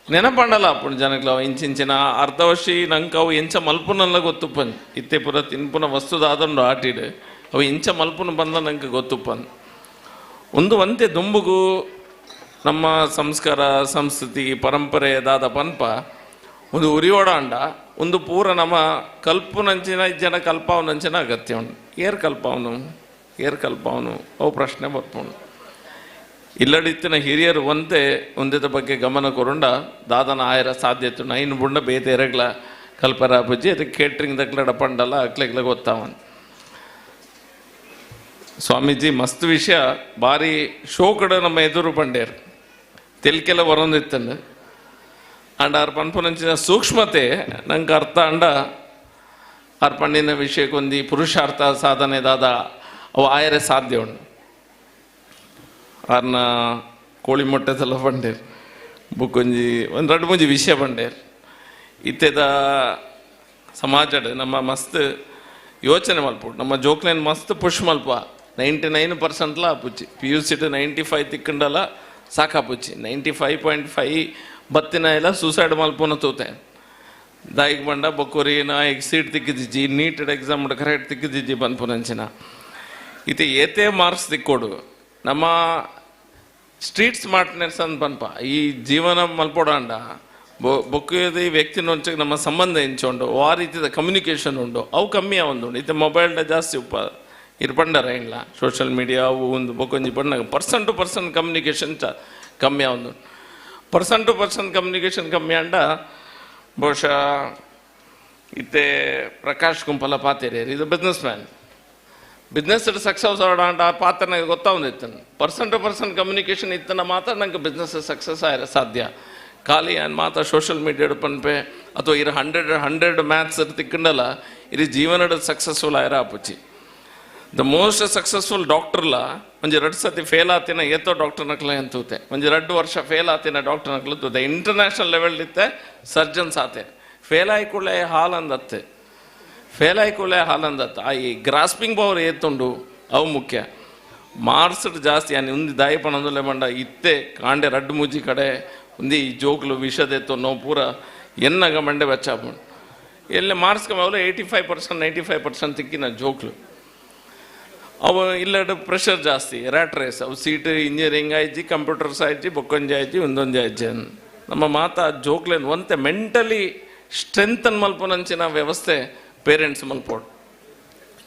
ನೆನಪಂಡಲ ಅಪ್ಪುಂಡು ಜನಕ್ಲ ಅವು ಇಂಚಿಂಚಿನ ಅರ್ಧ ವರ್ಷ ನಂಗೆ ಅವು ಎಂಚ ಮಲ್ಪುನಲ್ಲ ಗೊತ್ತುಪ್ಪನ್. ಇತ್ತೆ ಪೂರ ತಿನ್ಪುನ ವಸ್ತುದಾದಂಡು ಆಟಿಡ್ ಅವು ಎಂಚ ಮಲ್ಪುನ ಬಂದ ನಂಗೆ ಗೊತ್ತುಪ್ಪನ್. ಒಂದು ಒಂತೆ ದುಂಬುಗು ನಮ್ಮ ಸಂಸ್ಕಾರ ಸಂಸ್ಕೃತಿ ಪರಂಪರೆ ದಾದ ಪನ್ಪ ಒಂದು ಉರಿಯೋಡಾಂಡ ಒಂದು ಪೂರ ನಮ್ಮ ಕಲ್ಪುನಂಚಿನ ಜನ ಕಲ್ಪಾವನಂಚಿನ ಅಗತ್ಯ ಉಂಡು. ಏರ್ ಕಲ್ಪಾವನು ಏರ್ ಕಲ್ಪಾವನು ಅವು ಪ್ರಶ್ನೆ ಬರ್ಪುಂಡು. ಇಲ್ಲಡಿತ್ತಿನ ಹಿರಿಯರು ಒಂತೆ ಒಂದದ ಬಗ್ಗೆ ಗಮನ ಕೊರುಂಡ ದಾದನ ಆಯರ ಸಾಧ್ಯತೆ ಐನು ಬುಂಡ ಬೇತೆ ಎರಗ್ಲ ಕಲ್ಪರ ಬುಜ್ಜಿ ಅದಕ್ಕೆ ಕೇಟ್ರಿಂಗ್ ದಕ್ಲಡ ಪಂಡಲ್ಲ ಅಕ್ಲೆಗ್ಲ ಗೊತ್ತಾವನ್. ಸ್ವಾಮೀಜಿ ಮಸ್ತ್ ವಿಷಯ ಭಾರಿ ಶೋಕಡ ನಮ್ಮ ಎದುರು ಪಂಡೇರು ತೆಲ್ಕೆಲ್ಲ ಬರೋಂದಿತ್ತಂದು ಅಂಡ್ ಆರ್ ಪನ್ಪುನಂಚಿನ ಸೂಕ್ಷ್ಮತೆ ನಂಗೆ ಅರ್ಥ ಅಂಡ ಆರ್ ಪಂಡಿನ ವಿಷಯಕ್ಕೊಂದು ಪುರುಷಾರ್ಥ ಸಾಧನೆ ದಾದ ಅವು ಆಯರೆ ಸಾಧ್ಯ ಉಂಡು. ಆರ್ನ ಕೋಳಿ ಮೊಟ್ಟೆ ಸಲ ಪಂಡೇರು ಬುಕ್ಕೊಂಜಿ ಒಂದು ಎರಡು ಮುಂಜಿ ವಿಷಯ ಪಂಡೇರು. ಇತ್ತೆದ ಸಮಾಜಡ್ ನಮ್ಮ ಮಸ್ತ್ ಯೋಚನೆ ಮಲ್ಪು ನಮ್ಮ ಜೋಕ್ಲೇನ್ ಮಸ್ತ್ ಪುಷ್ ಮಲ್ಪ 99% ಆಪುಚ್ಚಿ ಪಿ ಯು ಸಿಟ್ 95 ತಿಕ್ಕಂಡಲ ಸಾಕಾಪುಚ್ಚಿ 95.5 ಬತ್ತಿನ ಎಲ್ಲ ಸೂಸೈಡ್ ಮಲ್ಪುನ ತೂತೆ ದಾಯಿಗೆ ಬಂಡ ಬೊಕ್ಕೋರಿ ನಾ ಈಗ ಸೀಟ್ ತಿಕ್ಕಿದ್ದಿಜ್ಜಿ ನೀಟೆಡ್ ಎಕ್ಸಾಮ್ ಕರೆಕ್ಟ್ ತಿಕ್ಕಿದ್ದಿಜ್ಜಿ ಬಂದ್ಪುನಂಚಿನ ಇತ್ತೆ ಏತೇ ಮಾರ್ಕ್ಸ್ ತಿಕ್ಕೋಡು ನಮ್ಮ ಸ್ಟ್ರೀಟ್ ಸ್ಮಾರ್ಟ್ನೆಸ್ ಅಂತ ಪನ್ಪ ಈ ಜೀವನ ಮಲ್ಪೋಡಾಂಡ ಬೊಕ್ಕದ ಈ ವ್ಯಕ್ತಿನೊಂಚಕ್ಕೆ ನಮ್ಮ ಸಂಬಂಧ ಎಂಚುಂಡು ಆ ರೀತಿಯ ಕಮ್ಯುನಿಕೇಷನ್ ಉಂಡು ಅವು ಕಮ್ಮಿ ಆವೊಂದುಂಡು. ಇತ್ತೆ ಮೊಬೈಲ್ಡ ಜಾಸ್ತಿ ಉಪ್ಪ ಇರ್ಪಂಡರ ಇಲ್ಲ ಸೋಷಿಯಲ್ ಮೀಡಿಯಾ ಅವು ಒಂದು ಬೊಕ್ಕೊಂಜಿ ಪಂಡ ಪರ್ಸನ್ ಟು ಪರ್ಸನ್ ಕಮ್ಯುನಿಕೇಷನ್ ಚ ಕಮ್ಮಿ ಆವೊಂದುಂಡು. ಪರ್ಸನ್ ಟು ಪರ್ಸನ್ ಕಮ್ಯುನಿಕೇಷನ್ ಕಮ್ಮಿ ಅಂಡ ಬಹುಶಃ ಇತ್ತೆ ಪ್ರಕಾಶ್ ಕುಂಪಲ ಪಾತೇರಿ ಇದು ಬಿಸ್ನೆಸ್ ಮ್ಯಾನ್ ಬಿಸ್ನೆಸ್ ಸಕ್ಸಸ್ ಆಡ ಆ ಪಾತ್ರ ನನಗೆ ಗೊತ್ತಾಗೊಂದಿತ್ತು. ಪರ್ಸನ್ ಟು ಪರ್ಸನ್ ಕಮ್ಯುನಿಕೇಷನ್ ಇತ್ತನ ಮಾತ್ರ ನಂಗೆ ಬಿಸ್ನೆಸ್ ಸಕ್ಸಸ್ ಆಯ ಸಾಧ್ಯ. ಖಾಲಿ ಆ್ಯಂಡ್ ಮಾತ್ರ ಸೋಷಿಯಲ್ ಮೀಡಿಯಾ ಪನ್ಪೆ ಅಥವಾ ಇರ 100 ಮ್ಯಾಥ್ಸ್ ತಿಕ್ಕಂಡಲ್ಲ ಇರು ಜೀವನದ ಸಕ್ಸಸ್ಫುಲ್ ಆಯರ ಆಪುಚಿ. The most successful ಡಾಕ್ಟರ್ಲ ಒಂಜಿ 2 ಸತಿ ಫೇಲ್ ಆತಿನ ಏತೋ ಡಾಕ್ಟರ್ ನಕ್ಲ ಎಂತೂತೆ ಒಂಜಿ 2 ವರ್ಷ ಫೇಲ್ ಆತಿನ ಡಾಕ್ಟರ್ ನಕ್ಲ ತೂತೆ ಇಂಟರ್ನ್ಯಾಷನಲ್ ಲೆವೆಲ್ ಇತ್ತೆ ಸರ್ಜನ್ಸ್ ಆತೆ ಫೇಲ್ ಆಯ್ಕೊಳ್ಳೆ ಹಾಲ್ ಅಂದತ್ತೆ ಫೇಲ್ ಆಯ್ಕೊಳ್ಳೆ ಹಾಲ್ ಅಂದತ್ತೆ ಆ ಈ ಗ್ರಾಸ್ಪಿಂಗ್ ಪವರ್ ಏತುಂಡು ಅವು ಮುಖ್ಯ. ಮಾರ್ಕ್ಸ್ ಜಾಸ್ತಿ ಅನಿ ಒಂದು ದಾಯಿ ಪಣಂದುಲೆ ಬಂಡ ಇತ್ತೆ ಕಾಂಡೆ 2 ಮೂಜಿ ಕಡೆ ಒಂದು ಈ ಜೋಕ್ಲು ವಿಷದೆತ್ತು ನೋವು ಪೂರ ಎನ್ನಗ ಮಂಡೆ ಬಚ್ಚಾಪುಂಡು ಎಲ್ಲಿ ಮಾರ್ಕ್ಸ್ ಕಮ್ಮಿ ಅವಲ್ಲ 85% 95% ತಿಕ್ಕಿನ ಜೋಕ್ಲು ಅವು ಇಲ್ಲಡ ಪ್ರೆಷರ್ ಜಾಸ್ತಿ ರ್ಯಾಟ್ ರೇಸ್ ಅವು ಸೀಟ್ ಇಂಜಿನಿಯರಿಂಗ್ ಆಯ್ಜಿ ಕಂಪ್ಯೂಟರ್ಸ್ ಆಯ್ಜಿ ಬೊಕ್ಕೊಂಜಿ ಆಯ್ಜಿ ಒಂದೊಂಜಿ ಆಯ್ಜಿ ನಮ್ಮ ಮಾತಾ ಜೋಕ್ಲೇನ್ ಒಂತೆ ಮೆಂಟಲಿ ಸ್ಟ್ರೆಂತನ್ ಮಲ್ಪುನಂಚಿನ ವ್ಯವಸ್ಥೆ ಪೇರೆಂಟ್ಸ್ ಮಲ್ಪೋಡು.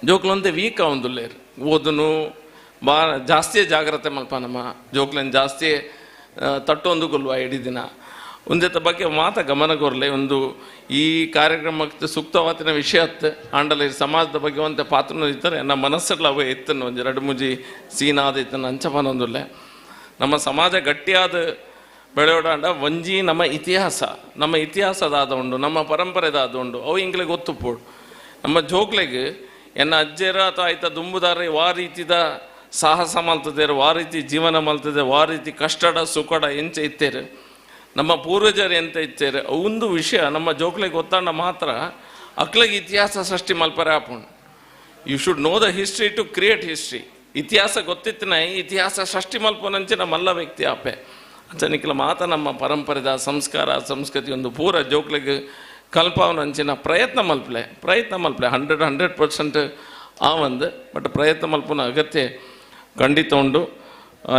ಜೋಕ್ಲಂತೆ ವೀಕ್ ಆವೊಂದುಲ್ಲೇರು ಓದನು ಬಾ ಜಾಸ್ತಿ ಜಾಗ್ರತೆ ಮಲ್ಪ ನಮ್ಮ ಜೋಕ್ಲೇನ್ ಜಾಸ್ತಿ ತಟ್ಟೊಂದು ಕೊಲ್ವ ಇಡೀ ದಿನ ಒಂದೇತ ಬಗ್ಗೆ ಮಾತ ಗಮನ ಕೊರಲೆ ಒಂದು ಈ ಕಾರ್ಯಕ್ರಮಕ್ಕೆ ಸೂಕ್ತವಾತಿನ ವಿಷಯ ಅತ್ತು ಆಂಡಲ ಈ ಸಮಾಜದ ಬಗ್ಗೆ ಒಂತೆ ಪಾತ್ರನೂ ಇರ್ತಾರೆ ನಮ್ಮ ಮನಸ್ಸಲ್ಲಿ ಅವ ಎತ್ತನ್ನು ಒಂಜಿ 2 ಮೂಜಿ ಸೀನಾದ ಇತ್ತನ್ನು ಅಂಚಪನೊಂದುಲ್ಲೆ ನಮ್ಮ ಸಮಾಜ ಗಟ್ಟಿಯಾದ ಬೆಳೆಯೋಡಾಂಡ ಒಂಜಿ ನಮ್ಮ ಇತಿಹಾಸ ನಮ್ಮ ಇತಿಹಾಸದಾದ ಉಂಡು ನಮ್ಮ ಪರಂಪರೆದಾದ ಉಂಡು ಅವು ಇಂಗ್ಲಿಗೆ ಗೊತ್ತುಪೋಡು. ನಮ್ಮ ಜೋಕ್ಲೆಗೆ ಎನ್ನ ಅಜ್ಜರ ಅಥವಾ ಆಯ್ತ ದುಂಬುದಾರ ವಾ ರೀತಿದ ಸಾಹಸ ಮಲ್ತದೇರು ವಾ ರೀತಿ ಜೀವನ ಮಲ್ತದೆ ವಾ ರೀತಿ ಕಷ್ಟಡ ಸುಖಡ ಎಂಚ ಇತ್ತೇರು ನಮ್ಮ ಪೂರ್ವಜರು ಎಂತ ಇತ್ತೇರು ಒಂದು ವಿಷಯ ನಮ್ಮ ಜೋಕ್ಲೆಗೆ ಗೊತ್ತಾಂಡ ಮಾತ್ರ ಅಕ್ಲೆಗೆ ಇತಿಹಾಸ ಸೃಷ್ಟಿ ಮಲ್ಪರೆ ಆಪುಂಡು. You should know the history to create history. ಇತಿಹಾಸ ಗೊತ್ತಿತ್ತಿನ ಇತಿಹಾಸ ಸೃಷ್ಟಿ ಮಲ್ಪನಂಚಿನ ಮಲ್ಲ ವ್ಯಕ್ತಿ ಆಪೆ ಅಂಚನಿಕ್ಲ ಮಾತ ನಮ್ಮ ಪರಂಪರೆದ ಸಂಸ್ಕಾರ ಸಂಸ್ಕೃತಿ ಒಂದು ಪೂರ ಜೋಕ್ಲೆಗೆ ಕಲ್ಪಾವನಂಚಿನ ಪ್ರಯತ್ನ ಮಲ್ಪಲೆ ಪ್ರಯತ್ನ ಮಲ್ಪಲೆ 100% ಆ ಒಂದು ಬಟ್ ಪ್ರಯತ್ನ ಮಲ್ಪುನ ಅಗತ್ಯ ಖಂಡಿತ ಉಂಡು.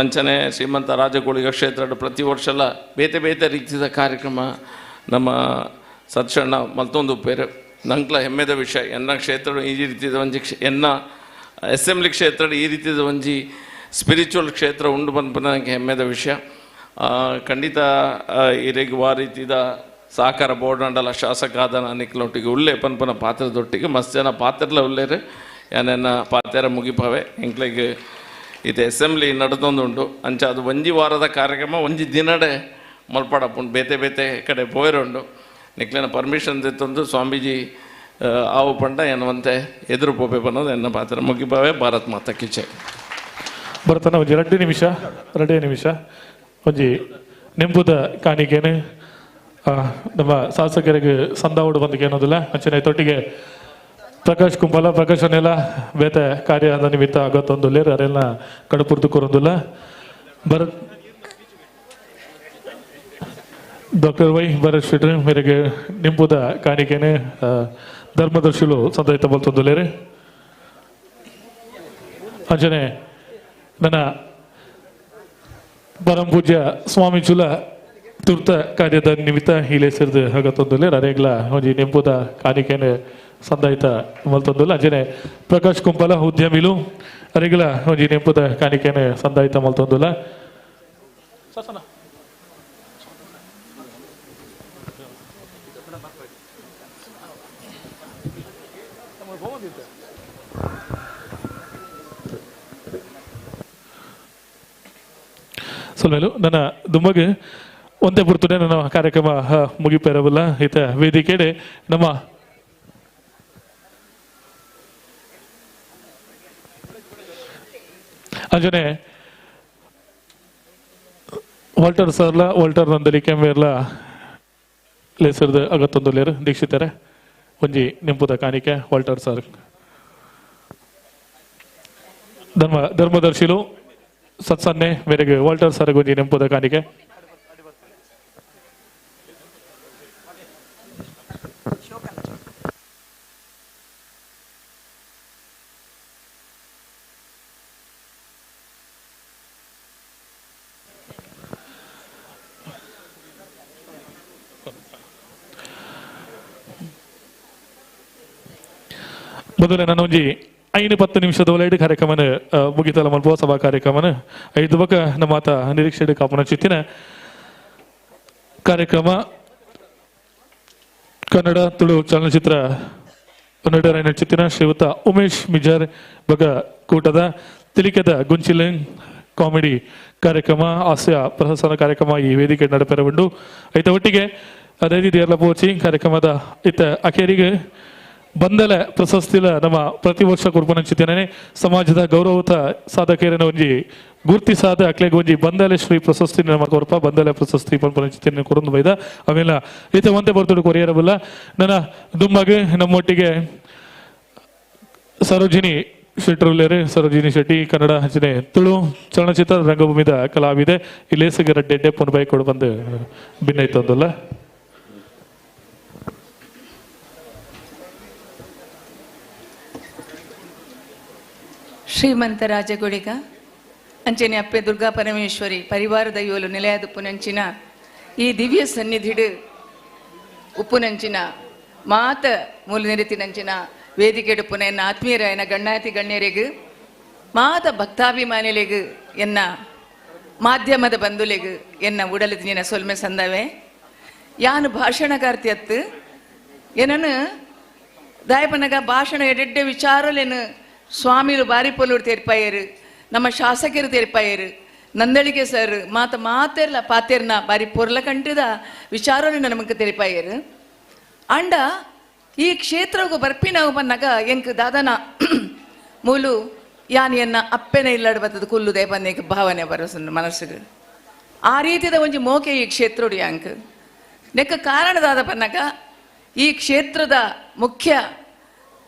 ಅಂಚನೆ ಶ್ರೀಮಂತ ರಾಜಗೋಳಿಗ ಕ್ಷೇತ್ರ ಪ್ರತಿ ವರ್ಷಲ ಬೇತೆ ಬೇತೆ ರೀತಿಯ ಕಾರ್ಯಕ್ರಮ ನಮ್ಮ ಸತ್ಸಣ್ಣ ಮಲ್ತೊಂದು ಉಪ್ಪೇರು. ನಂಕ್ಲ ಹೆಮ್ಮೆದ ವಿಷಯ ಎನ್ನ ಕ್ಷೇತ್ರ ಈ ರೀತಿಯ ಒಂಜಿ ಎನ್ನ ಅಸೆಂಬ್ಲಿ ಕ್ಷೇತ್ರ ಈ ರೀತಿಯ ಒಂಜಿ ಸ್ಪಿರಿಚುವಲ್ ಕ್ಷೇತ್ರ ಉಂಡು ಪನ್ಪುನ ನನಗೆ ಹೆಮ್ಮೆದ ವಿಷಯ. ಖಂಡಿತ ಇರೆಗ್ ವಾ ರೀತಿದ ಸಹಕಾರ ಬೋರ್ಡ್ ಶಾಸಕ ಆದ ನಿಕ್ಲೊಟ್ಟಿಗೆ ಉಲ್ಲೆ ಪನ್ಪನ ಪಾತ್ರದೊಟ್ಟಿಗೆ ಮಸ್ತ್ ಜನ ಪಾತ್ರಲ ಉಲ್ಲೇರು ಯಾನೆನ್ನ ಪಾತ್ರ ಮುಗಿಪವೆ ಎಂಕ್ಲೆಗ್ ಇದು ಅಸೆಂಬ್ಲಿ ನಡೆದೊಂದುಂಡು. ಅಂಚ ಅದು ಒಂಜಿ ವಾರದ ಕಾರ್ಯಕ್ರಮ ಒಂಜಿ ದಿನಡೆ ಮಲ್ಪಡಪ್ಪುಂಡು ಬೇತೆ ಬೇತೆ ಕಡೆ ಪೋಯರುಂಡು. ನಿಕ್ಲೆನ ಪರ್ಮಿಷನ್ ದೆತ್ತೊಂದು ಸ್ವಾಮೀಜಿ ಆವು ಪಂಡ ಎನ್ನುವಂತೆ ಎದುರು ಪೋಪೆ ಬನ್ನೋದು ಎನ್ನ ಪಾತ್ರ ಮುಗಿಪವೆ. ಭಾರತ್ ಮಾತಾ ಕಿ ಜೈ. ಭರತನ ಒಂಜಿ 2 ನಿಮಿಷ 2 ನಿಮಿಷ ಒಂಜಿ ನೆಂಪುದ ಕಾಣಿಕೆನೆ ನಮ್ಮ ಶಾಸಕರಿಗೆ ಸಂದಾವಡು ಬಂದಿಗೆ ಅನ್ನೋದಿಲ್ಲ. ಅಂಚನೆ ತೊಟ್ಟಿಗೆ ಪ್ರಕಾಶ್ ಕುಂಬಾಲ ಪ್ರಕಾಶ್ ಅನ್ನೆಲ್ಲ ಬೇತೆ ಕಾರ್ಯದ ನಿಮಿತ್ತ ಆಗತ್ತೊಂದುಲ್ಲೇರು ಅರೆಲ್ಲ ಕಡುಪುರ್ದು ಕೊರೊಂದುಲ್ಲ. ಭರತ್ ಡಾಕ್ಟರ್ ವೈ ಭರತ್ ಶೆಟ್ಟಿ ಮೇರೆಗೆ ನಿಂಪುದ ಕಾಣಿಕೆನೆ ಧರ್ಮದರ್ಶಿಲು ಸಂದಯಿತ ಬಲ್ತೊಂದುಲ್ಲೇರು. ಅಂಚನೆ ನನ್ನ ಪರಮ ಪೂಜ್ಯ ಸ್ವಾಮಿ ಚುಲ ತುರ್ತ ಕಾರ್ಯದ ನಿಮಿತ್ತ ಹೀಲೇಸಿರ್ದು ಆಗತ್ತೊಂದುಲ್ಲೇರು ಅರೆಗ್ಲ ಒಂಜಿ ನೆಂಪುದ ಕಾಣಿಕೆನೆ ಸಂದಾಯಿತ ಮಲ್ತೊಂದುಲ್ಲ. ಅಂಚನೆ ಪ್ರಕಾಶ್ ಕುಂಪಲ ಉದ್ಯಮಿಲು ಅರೆಗ್ಲ ಒಂಜಿ ನೆಂಪುದ ಕಾಣಿಕೆನೆ ಸಂದಾಯಿತ ಮಲ್ತೊಂದುಲ್ಲ. ಸೊಲ್ಮೇಲು ನನ್ನ ದುಂಬಗೆ ಒಂದೇ ಪುರ್ತುಡೆ ನನ್ನ ಕಾರ್ಯಕ್ರಮ ಮುಗಿಪೇರವಲ್ಲ. ಈತ ವೇದಿಕೆಡೆ ನಮ್ಮ ಅಂಜನೆ ವಾಲ್ಟರ್ ಸರ್ಲ ವಾಲ್ಟರ್ ನಂದಲಿ ಕೆಂಬೇರ್ಲ ಲೇಸರ್ದ ಅಗತ್ತೊಂದುಲೇರು ದೀಕ್ಷಿತರೆ ಒಂಜಿ ನೆಂಪುದ ಕಾಣಿಕೆ ವಾಲ್ಟರ್ ಸರ್. ಧರ್ಮದರ್ಶಿಲು ಸತ್ಸನ್ನೆ ಮೇರೆಗೆ ವಾಲ್ಟರ್ ಸರ್ ಒಂಜಿ ನೆಂಪುದ ಕಾಣಿಕೆ. ಮೊದಲೇ ನಾನು ಒಂಜಿ 5-10 ನಿಮಿಷದ ಒಳಗಡೆ ಕಾರ್ಯಕ್ರಮನ ಮುಗಿತಲ್ಲ ಮಲ್ಪ ಸಭಾ ಕಾರ್ಯಕ್ರಮನ 5 ಬಕ ನಮ್ಮ ಆತ ನಿರೀಕ್ಷೆ ಕಾಪುನ ಚಿತ್ತಿನ ಕಾರ್ಯಕ್ರಮ ಕನ್ನಡ ತುಳು ಚಲನಚಿತ್ರ ನಟರಾಯನ ಚಿತ್ತಿನ ಶ್ರೀಯುತ ಉಮೇಶ್ ಮಿಜಾರ್ ಬಗ ಕೂಟದ ತಿಳಿಕೆದ ಗುಂಚಿಲಿಂಗ್ ಕಾಮಿಡಿ ಕಾರ್ಯಕ್ರಮ ಹಾಸ್ಯ ಪ್ರಹಸನ ಕಾರ್ಯಕ್ರಮ ಈ ವೇದಿಕೆ ನಡೆಪೆರವುಂಡು. ಐತ ಒಟ್ಟಿಗೆ ಅದೇ ರೀತಿ ಪೋಚಿ ಕಾರ್ಯಕ್ರಮದ ಇತ್ತ ಅಖೇರಿಗೆ ಬಂದಲೆ ಪ್ರಶಸ್ತಿಲ ನಮ್ಮ ಪ್ರತಿ ವರ್ಷ ಕೊರ್ಪುನಂಚಿತ್ತೇನೆ ಸಮಾಜದ ಗೌರವತ ಸಾಧಕರನ್ನ ಒಂಜಿ ಗುರ್ತಿಸಾದ ಅಕ್ಲೆಗ್ ಒಂಜಿ ಬಂದಲೆ ಶ್ರೀ ಪ್ರಶಸ್ತಿ ನಮ್ಮ ಕೊರ್ಪ ಬಂದಲೆ ಪ್ರಶಸ್ತಿ ಪನ್ಪುನಂಚಿತ್ತೇನೆ ಕೊರೊಂದು ಬೈದ. ಆಮೇಲೆ ಈತ ಒಂತೆ ಬರ್ತುಡು ಕೊರಿಯರಬಲ್ಲ. ನನ್ನ ದುಮ್ಮಗೆ ನಮ್ಮೊಟ್ಟಿಗೆ ಸರೋಜಿನಿ ಶೆಟ್ಟರುಲ್ಲೇರು ಸರೋಜಿನಿ ಶೆಟ್ಟಿ ಕನ್ನಡ ಹಂಚನೆ ತುಳು ಚಲನಚಿತ್ರ ರಂಗಭೂಮಿದ ಕಲಾವಿದೆ ಇಲ್ಲೇಸಿಗೆ ರಡ್ಡೆಡ್ಡೆ ಪುನಬೈ ಕೊಡು ಬಂದು ಭಿನ್ನೈತೊಂದಲ್ಲ. ಶ್ರೀಮಂತ ರಾಜಗುಳಿಗ ಅಂಚನೆ ಅಪ್ಪೆ ದುರ್ಗಾ ಪರಮೇಶ್ವರಿ ಪರಿವಾರದ ಯೋಲು ನಿಲಯದ ಉಪ್ಪುನಂಚಿನ ಈ ದಿವ್ಯ ಸನ್ನಿಧಿಡು ಉಪ್ಪುನಂಚಿನ ಮಾತ ಮೂಲ ನಿರತಿನಂಚಿನ ವೇದಿಕೆಡುಪ್ಪುನ ಎನ್ನ ಆತ್ಮೀಯರಾಯನ ಗಣ್ಣಾತಿ ಗಣ್ಯರಿಗೂ ಮಾತ ಭಕ್ತಾಭಿಮಾನಿಲೆಗು ಎನ್ನ ಮಾಧ್ಯಮದ ಬಂಧುಲೆಗು ಎನ್ನ ಉಡಲದ ಸೊಲ್ಮೆ ಸಂದವೆ. ಯಾನು ಭಾಷಣಕಾರ್ತಿ ಅತ್ತು ಏನನ್ನು ದಾಯಪನಗ ಭಾಷಣ ಎಡೆಡ್ಡೆ ವಿಚಾರಲೇನು ಸ್ವಾಮಿಲು ಬಾರಿ ಪೊಲೂರು ತೇರ್ಪಾಯರು ನಮ್ಮ ಶಾಸಕರು ತೇರ್ಪಾಯರು ನಂದಳಿಗೆ ಸರ್ ಮಾತ ಮಾತೆರ್ಲ ಪಾತೆರ್ನ ಬಾರಿ ಪೊರ್ಲ ಕಂಠದ ವಿಚಾರಲೇನು ನಮಗೆ ತೆರಿಪಾಯರು. ಅಂಡ ಈ ಕ್ಷೇತ್ರಗೂ ಬರ್ಪಿನವು ಬನ್ನಾಗ ಎಂಕ್ ದಾದನ ಮೂಲು ಯಾನ್ ಎನ್ನ ಅಪ್ಪೆನ ಇಲ್ಲಡ್ ಬತ್ತದ ಕುಲ್ಲುದೇ ಬಂದ ಭಾವನೆ ಬರೋಸು ಮನಸ್ಸಿಗೆ ಆ ರೀತಿದ ಒಂಜಿ ಮೋಕೆ ಈ ಕ್ಷೇತ್ರೋಡು ಯಾಂಕ್ ನೆಕ್ಕ ಕಾರಣದಾದ ಬನ್ನಾಗ ಈ ಕ್ಷೇತ್ರದ ಮುಖ್ಯ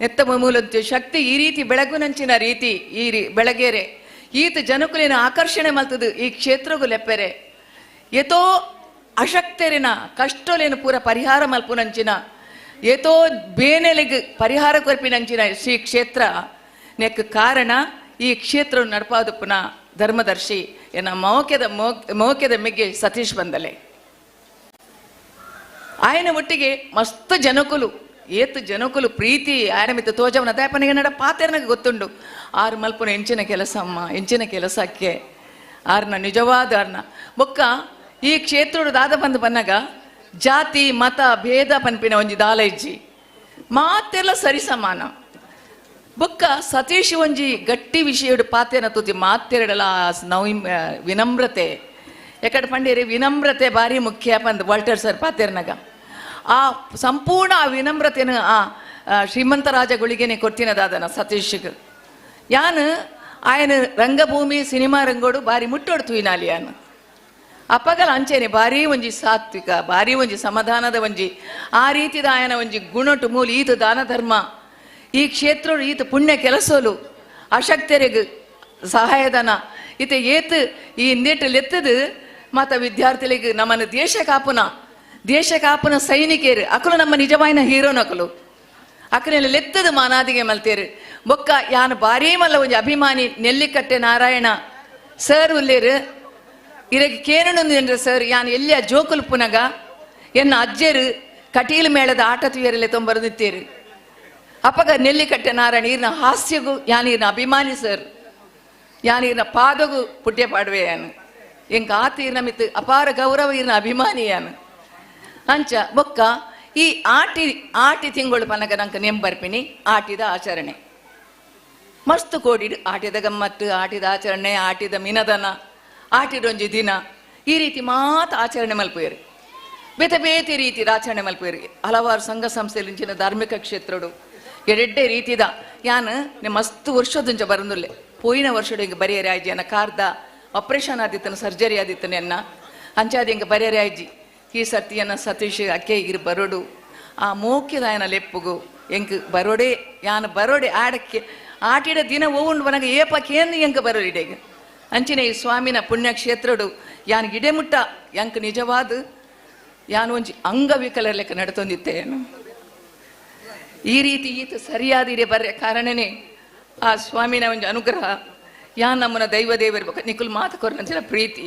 ನೆತ್ತ ಮೂಲಂತೆ ಶಕ್ತಿ ಈ ರೀತಿ ಬೆಳಗುನಂಚಿನ ರೀತಿ ಈ ಬೆಳಗೇರೆ ಈತ ಜನಕುಲಿನ ಆಕರ್ಷಣೆ ಮಲ್ತದು ಈ ಕ್ಷೇತ್ರಗೂ ಲೆಪ್ಪೆರೆ ಏತೋ ಅಶಕ್ತರಿನ ಕಷ್ಟಲೇನು ಪೂರ ಪರಿಹಾರ ಮಲ್ಪುನಂಚಿನ ಏತೋ ಬೇನೆಲೆಗ್ ಪರಿಹಾರ ಕೊರ್ಪಿನಂಚಿನ ಶ್ರೀ ಕ್ಷೇತ್ರ ನೆಕ್ ಕಾರಣ ಈ ಕ್ಷೇತ್ರ ನಡಪಾದುಪ್ಪುನ ಧರ್ಮದರ್ಶಿ ಎನ್ನ ಮೌಕ್ಯದ ಮೌಕ್ಯದ ಮೆಗ್ಗೆ ಸತೀಶ್ ಬಂದಲೆ. ಆಯನ ಒಟ್ಟಿಗೆ ಮಸ್ತ್ ಜನಕುಲು ಏತು ಜನಕುಲು ಪ್ರೀತಿ ಆಯನ ಮಿತ್ತ ತೋಜವನ ದಯಪನಿಗೆ ನಡ ಪಾತೆರನಿಗೆ ಗೊತ್ತುಂಡು. ಆರು ಮಲ್ಪುನ ಎಂಚಿನ ಕೆಲಸ ಅಮ್ಮ, ಎಂಚಿನ ಕೆಲಸಕ್ಕೆ ಆರ್ನ ನಿಜವಾದ ಆರ್ನ ಬೊಕ್ಕ ಈ ಕ್ಷೇತ್ರೋಡು ದಾದ ಬಂದು ಬನ್ನಗ ಜಾತಿ ಮತ ಭೇದ ಪನ್ಪಿನ ಒಂಜಿ ದಾಲ ಇಜ್ಜಿ, ಮಾತೆಲ್ಲ ಸರಿ ಸಮಾನ. ಬೊಕ್ಕ ಸತೀಶ್ ಒಂಜಿ ಗಟ್ಟಿ ವಿಷಯಡು ಪಾತೆನ ತೂತಿ ಮಾತೆರಡಲ ನವ್ ವಿನಮ್ರತೆ ಯಾಕಡೆ ಪಂಡೇರಿ ವಿನಮ್ರತೆ ಭಾರಿ ಮುಖ್ಯ ಪಂದ್ ವಾಲ್ಟರ್ ಸರ್ ಪಾತೆರ್ನಗ ಆ ಸಂಪೂರ್ಣ ಆ ವಿನಮ್ರತೆನ ಆ ಶ್ರೀಮಂತ ರಾಜಗಳಿಗೇನೆ ಕೊಡ್ತಿನದಾದನ ಸತೀಶ್ಗೆ. ಯಾನು ಆಯನ ರಂಗಭೂಮಿ ಸಿನಿಮಾ ರಂಗೋಡು ಭಾರಿ ಮುಟ್ಟೋಡು ತುಯಿನಾಲಿ ಯಾನು ಅಪ್ಪಗಲ ಅಂಚೆನೆ ಭಾರಿ ಒಂಜಿ ಸಾತ್ವಿಕ ಭಾರಿ ಒಂಜಿ ಸಮಾಧಾನದ ಒಂಜಿ ಆ ರೀತಿದ ಆಯನ ಒಂಜಿ ಗುಣಟು ಮೂಲ ಈತ ದಾನ ಧರ್ಮ ಈ ಕ್ಷೇತ್ರ ಈತ ಪುಣ್ಯ ಕೆಲಸೋಲು ಅಶಕ್ತರಿಗೆ ಸಹಾಯಧನ ಈತ ಏತು ಈ ನೆಟ್ಟಲ್ಲಿ ಎತ್ತದು ಮಾತ ವಿದ್ಯಾರ್ಥಿಗಳಿಗೆ ನಮ್ಮನ್ನು ದೇಶ ಕಾಪುನ ದೇಶ ಕಾಪುನ ಸೈನಿಕರು ಅಕಲು ನಮ್ಮ ನಿಜವಾಯಿನ ಹೀರೋನಕಲು ಅಕಲೆಲ್ಲ ಲೆತ್ತದು ಮಾನಾದಿಗೆ ಮಲ್ತೇರು. ಬೊಕ್ಕ ಯಾನು ಭಾರೀ ಮಲ್ಲ ಒಂಜಿ ಅಭಿಮಾನಿ ನೆಲ್ಲಿಕಟ್ಟೆ ನಾರಾಯಣ ಸರ್ ಉಲ್ಲೇರು ಇರಗೆ ಕೇರಣ ಸರ್ ಯಾನು ಎಲ್ಲಿಯ ಜೋಕುಲ್ ಪುನಗ ಎನ್ನ ಅಜ್ಜರು ಕಟೀಲು ಮೇಳದ ಆಟ ತುಯರಲ್ಲೇ ತೊಂಬರು ನಿತ್ತೇರು. ಅಪ್ಪಗ ನೆಲ್ಲಿಕಟ್ಟೆ ನಾರಾಯಣ ಈರ್ನ ಹಾಸ್ಯಗೂ ಯಾನು ಈರ್ನ ಅಭಿಮಾನಿ ಸರ್, ಯಾನು ಈರ್ನ ಪಾದಗೂ ಪುಟ್ಯ ಪಾಡುವೆ ಯಾನು ಎಂಕ ಆತ ಈರ್ನ ಮಿತ್ತು ಅಪಾರ ಗೌರವ ಈರ್ನ ಅಭಿಮಾನಿ ಯಾನು. ಅಂಚ ಬೊಕ್ಕ ಈ ಆಟಿ ಆಟಿ ತಿಂಗಳು ಪನಗ ನಂಗೆ ನೆಂಬರ್ಪಿನಿ ಆಟಿದ ಆಚರಣೆ ಮಸ್ತ್ ಕೋಡಿಡು ಆಟಿದ ಗಮ್ಮತ್ತು ಆಟಿದ ಆಚರಣೆ ಆಟಿದ ಮಿನದನ ಆಟಿದೊಂಜಿ ದಿನ ಈ ರೀತಿ ಮಾತು ಆಚರಣೆ ಮಲ್ಪುಯರು ಬೇತೆ ಬೇತೆ ರೀತಿದ ಆಚರಣೆ ಮಲ್ಪುಯರು. ಹಲವಾರು ಸಂಘ ಸಂಸ್ಥೆಲಿಂಚಿನ ಧಾರ್ಮಿಕ ಕ್ಷೇತ್ರಡು ಎಡೆಡ್ಡೆ ರೀತಿದ ಯಾನು ನಿಮ್ಮ ಮಸ್ತ್ ವರ್ಷದಂಚ ಬರಂದುಲ್ಲೆ ಪೋಯಿನ ವರ್ಷಡು ಹಿಂಗೆ ಬರೆಯರೆ ಆಯ್ಜಿ ಅನ್ನ ಕಾರ್ದ ಆಪರೇಷನ್ ಆದಿತ್ತನ ಸರ್ಜರಿ ಆದಿತ್ತನ ಎನ್ನ ಅಂಚಾದ ಹಿಂಗೆ ಬರೆಯರೆ ಆಯ್ಜಿ. ಈ ಸರ್ತಿಯನ್ನ ಸತೀಶ್ ಅಕ್ಕೆ ಇರು ಬರೋಡು ಆ ಮೋಕ್ಯದಾಯನ ಲೆಪ್ಪುಗು ಎಂಕ್ ಬರೋಡೆ ಯಾನು ಬರೋಡೆ ಆಡಕ್ಕೆ ಆಟಿಡ ದಿನ ಓವುಂಡು ಬನಗ ಏಪಕ್ಕೇನು ಎಂಕ್ ಬರೋಡಿಡೆಗೆ ಅಂಚಿನ ಈ ಸ್ವಾಮಿನ ಪುಣ್ಯಕ್ಷೇತ್ರಡು ಯಾನು ಗಿಡೆ ಮುಟ್ಟ ಎಂಕ್ ನಿಜವಾದ ಯಾನು ಒಂಜಿ ಅಂಗವಿಕಲರ ಲೆಕ್ಕ ನಡ್ತೊಂದಿತ್ತೆ ಏನು ಈ ರೀತಿ ಈತ ಸರಿಯಾದ ಇಡೆ ಬರ್ರೆ ಕಾರಣನೇ ಆ ಸ್ವಾಮಿನ ಒಂಜಿ ಅನುಗ್ರಹ ಯಾನ್ ನಮ್ಮನ ದೈವ ದೇವರ ನಿಕುಲ್ ಮಾತು ಕೊರನಂಚಿನ ಪ್ರೀತಿ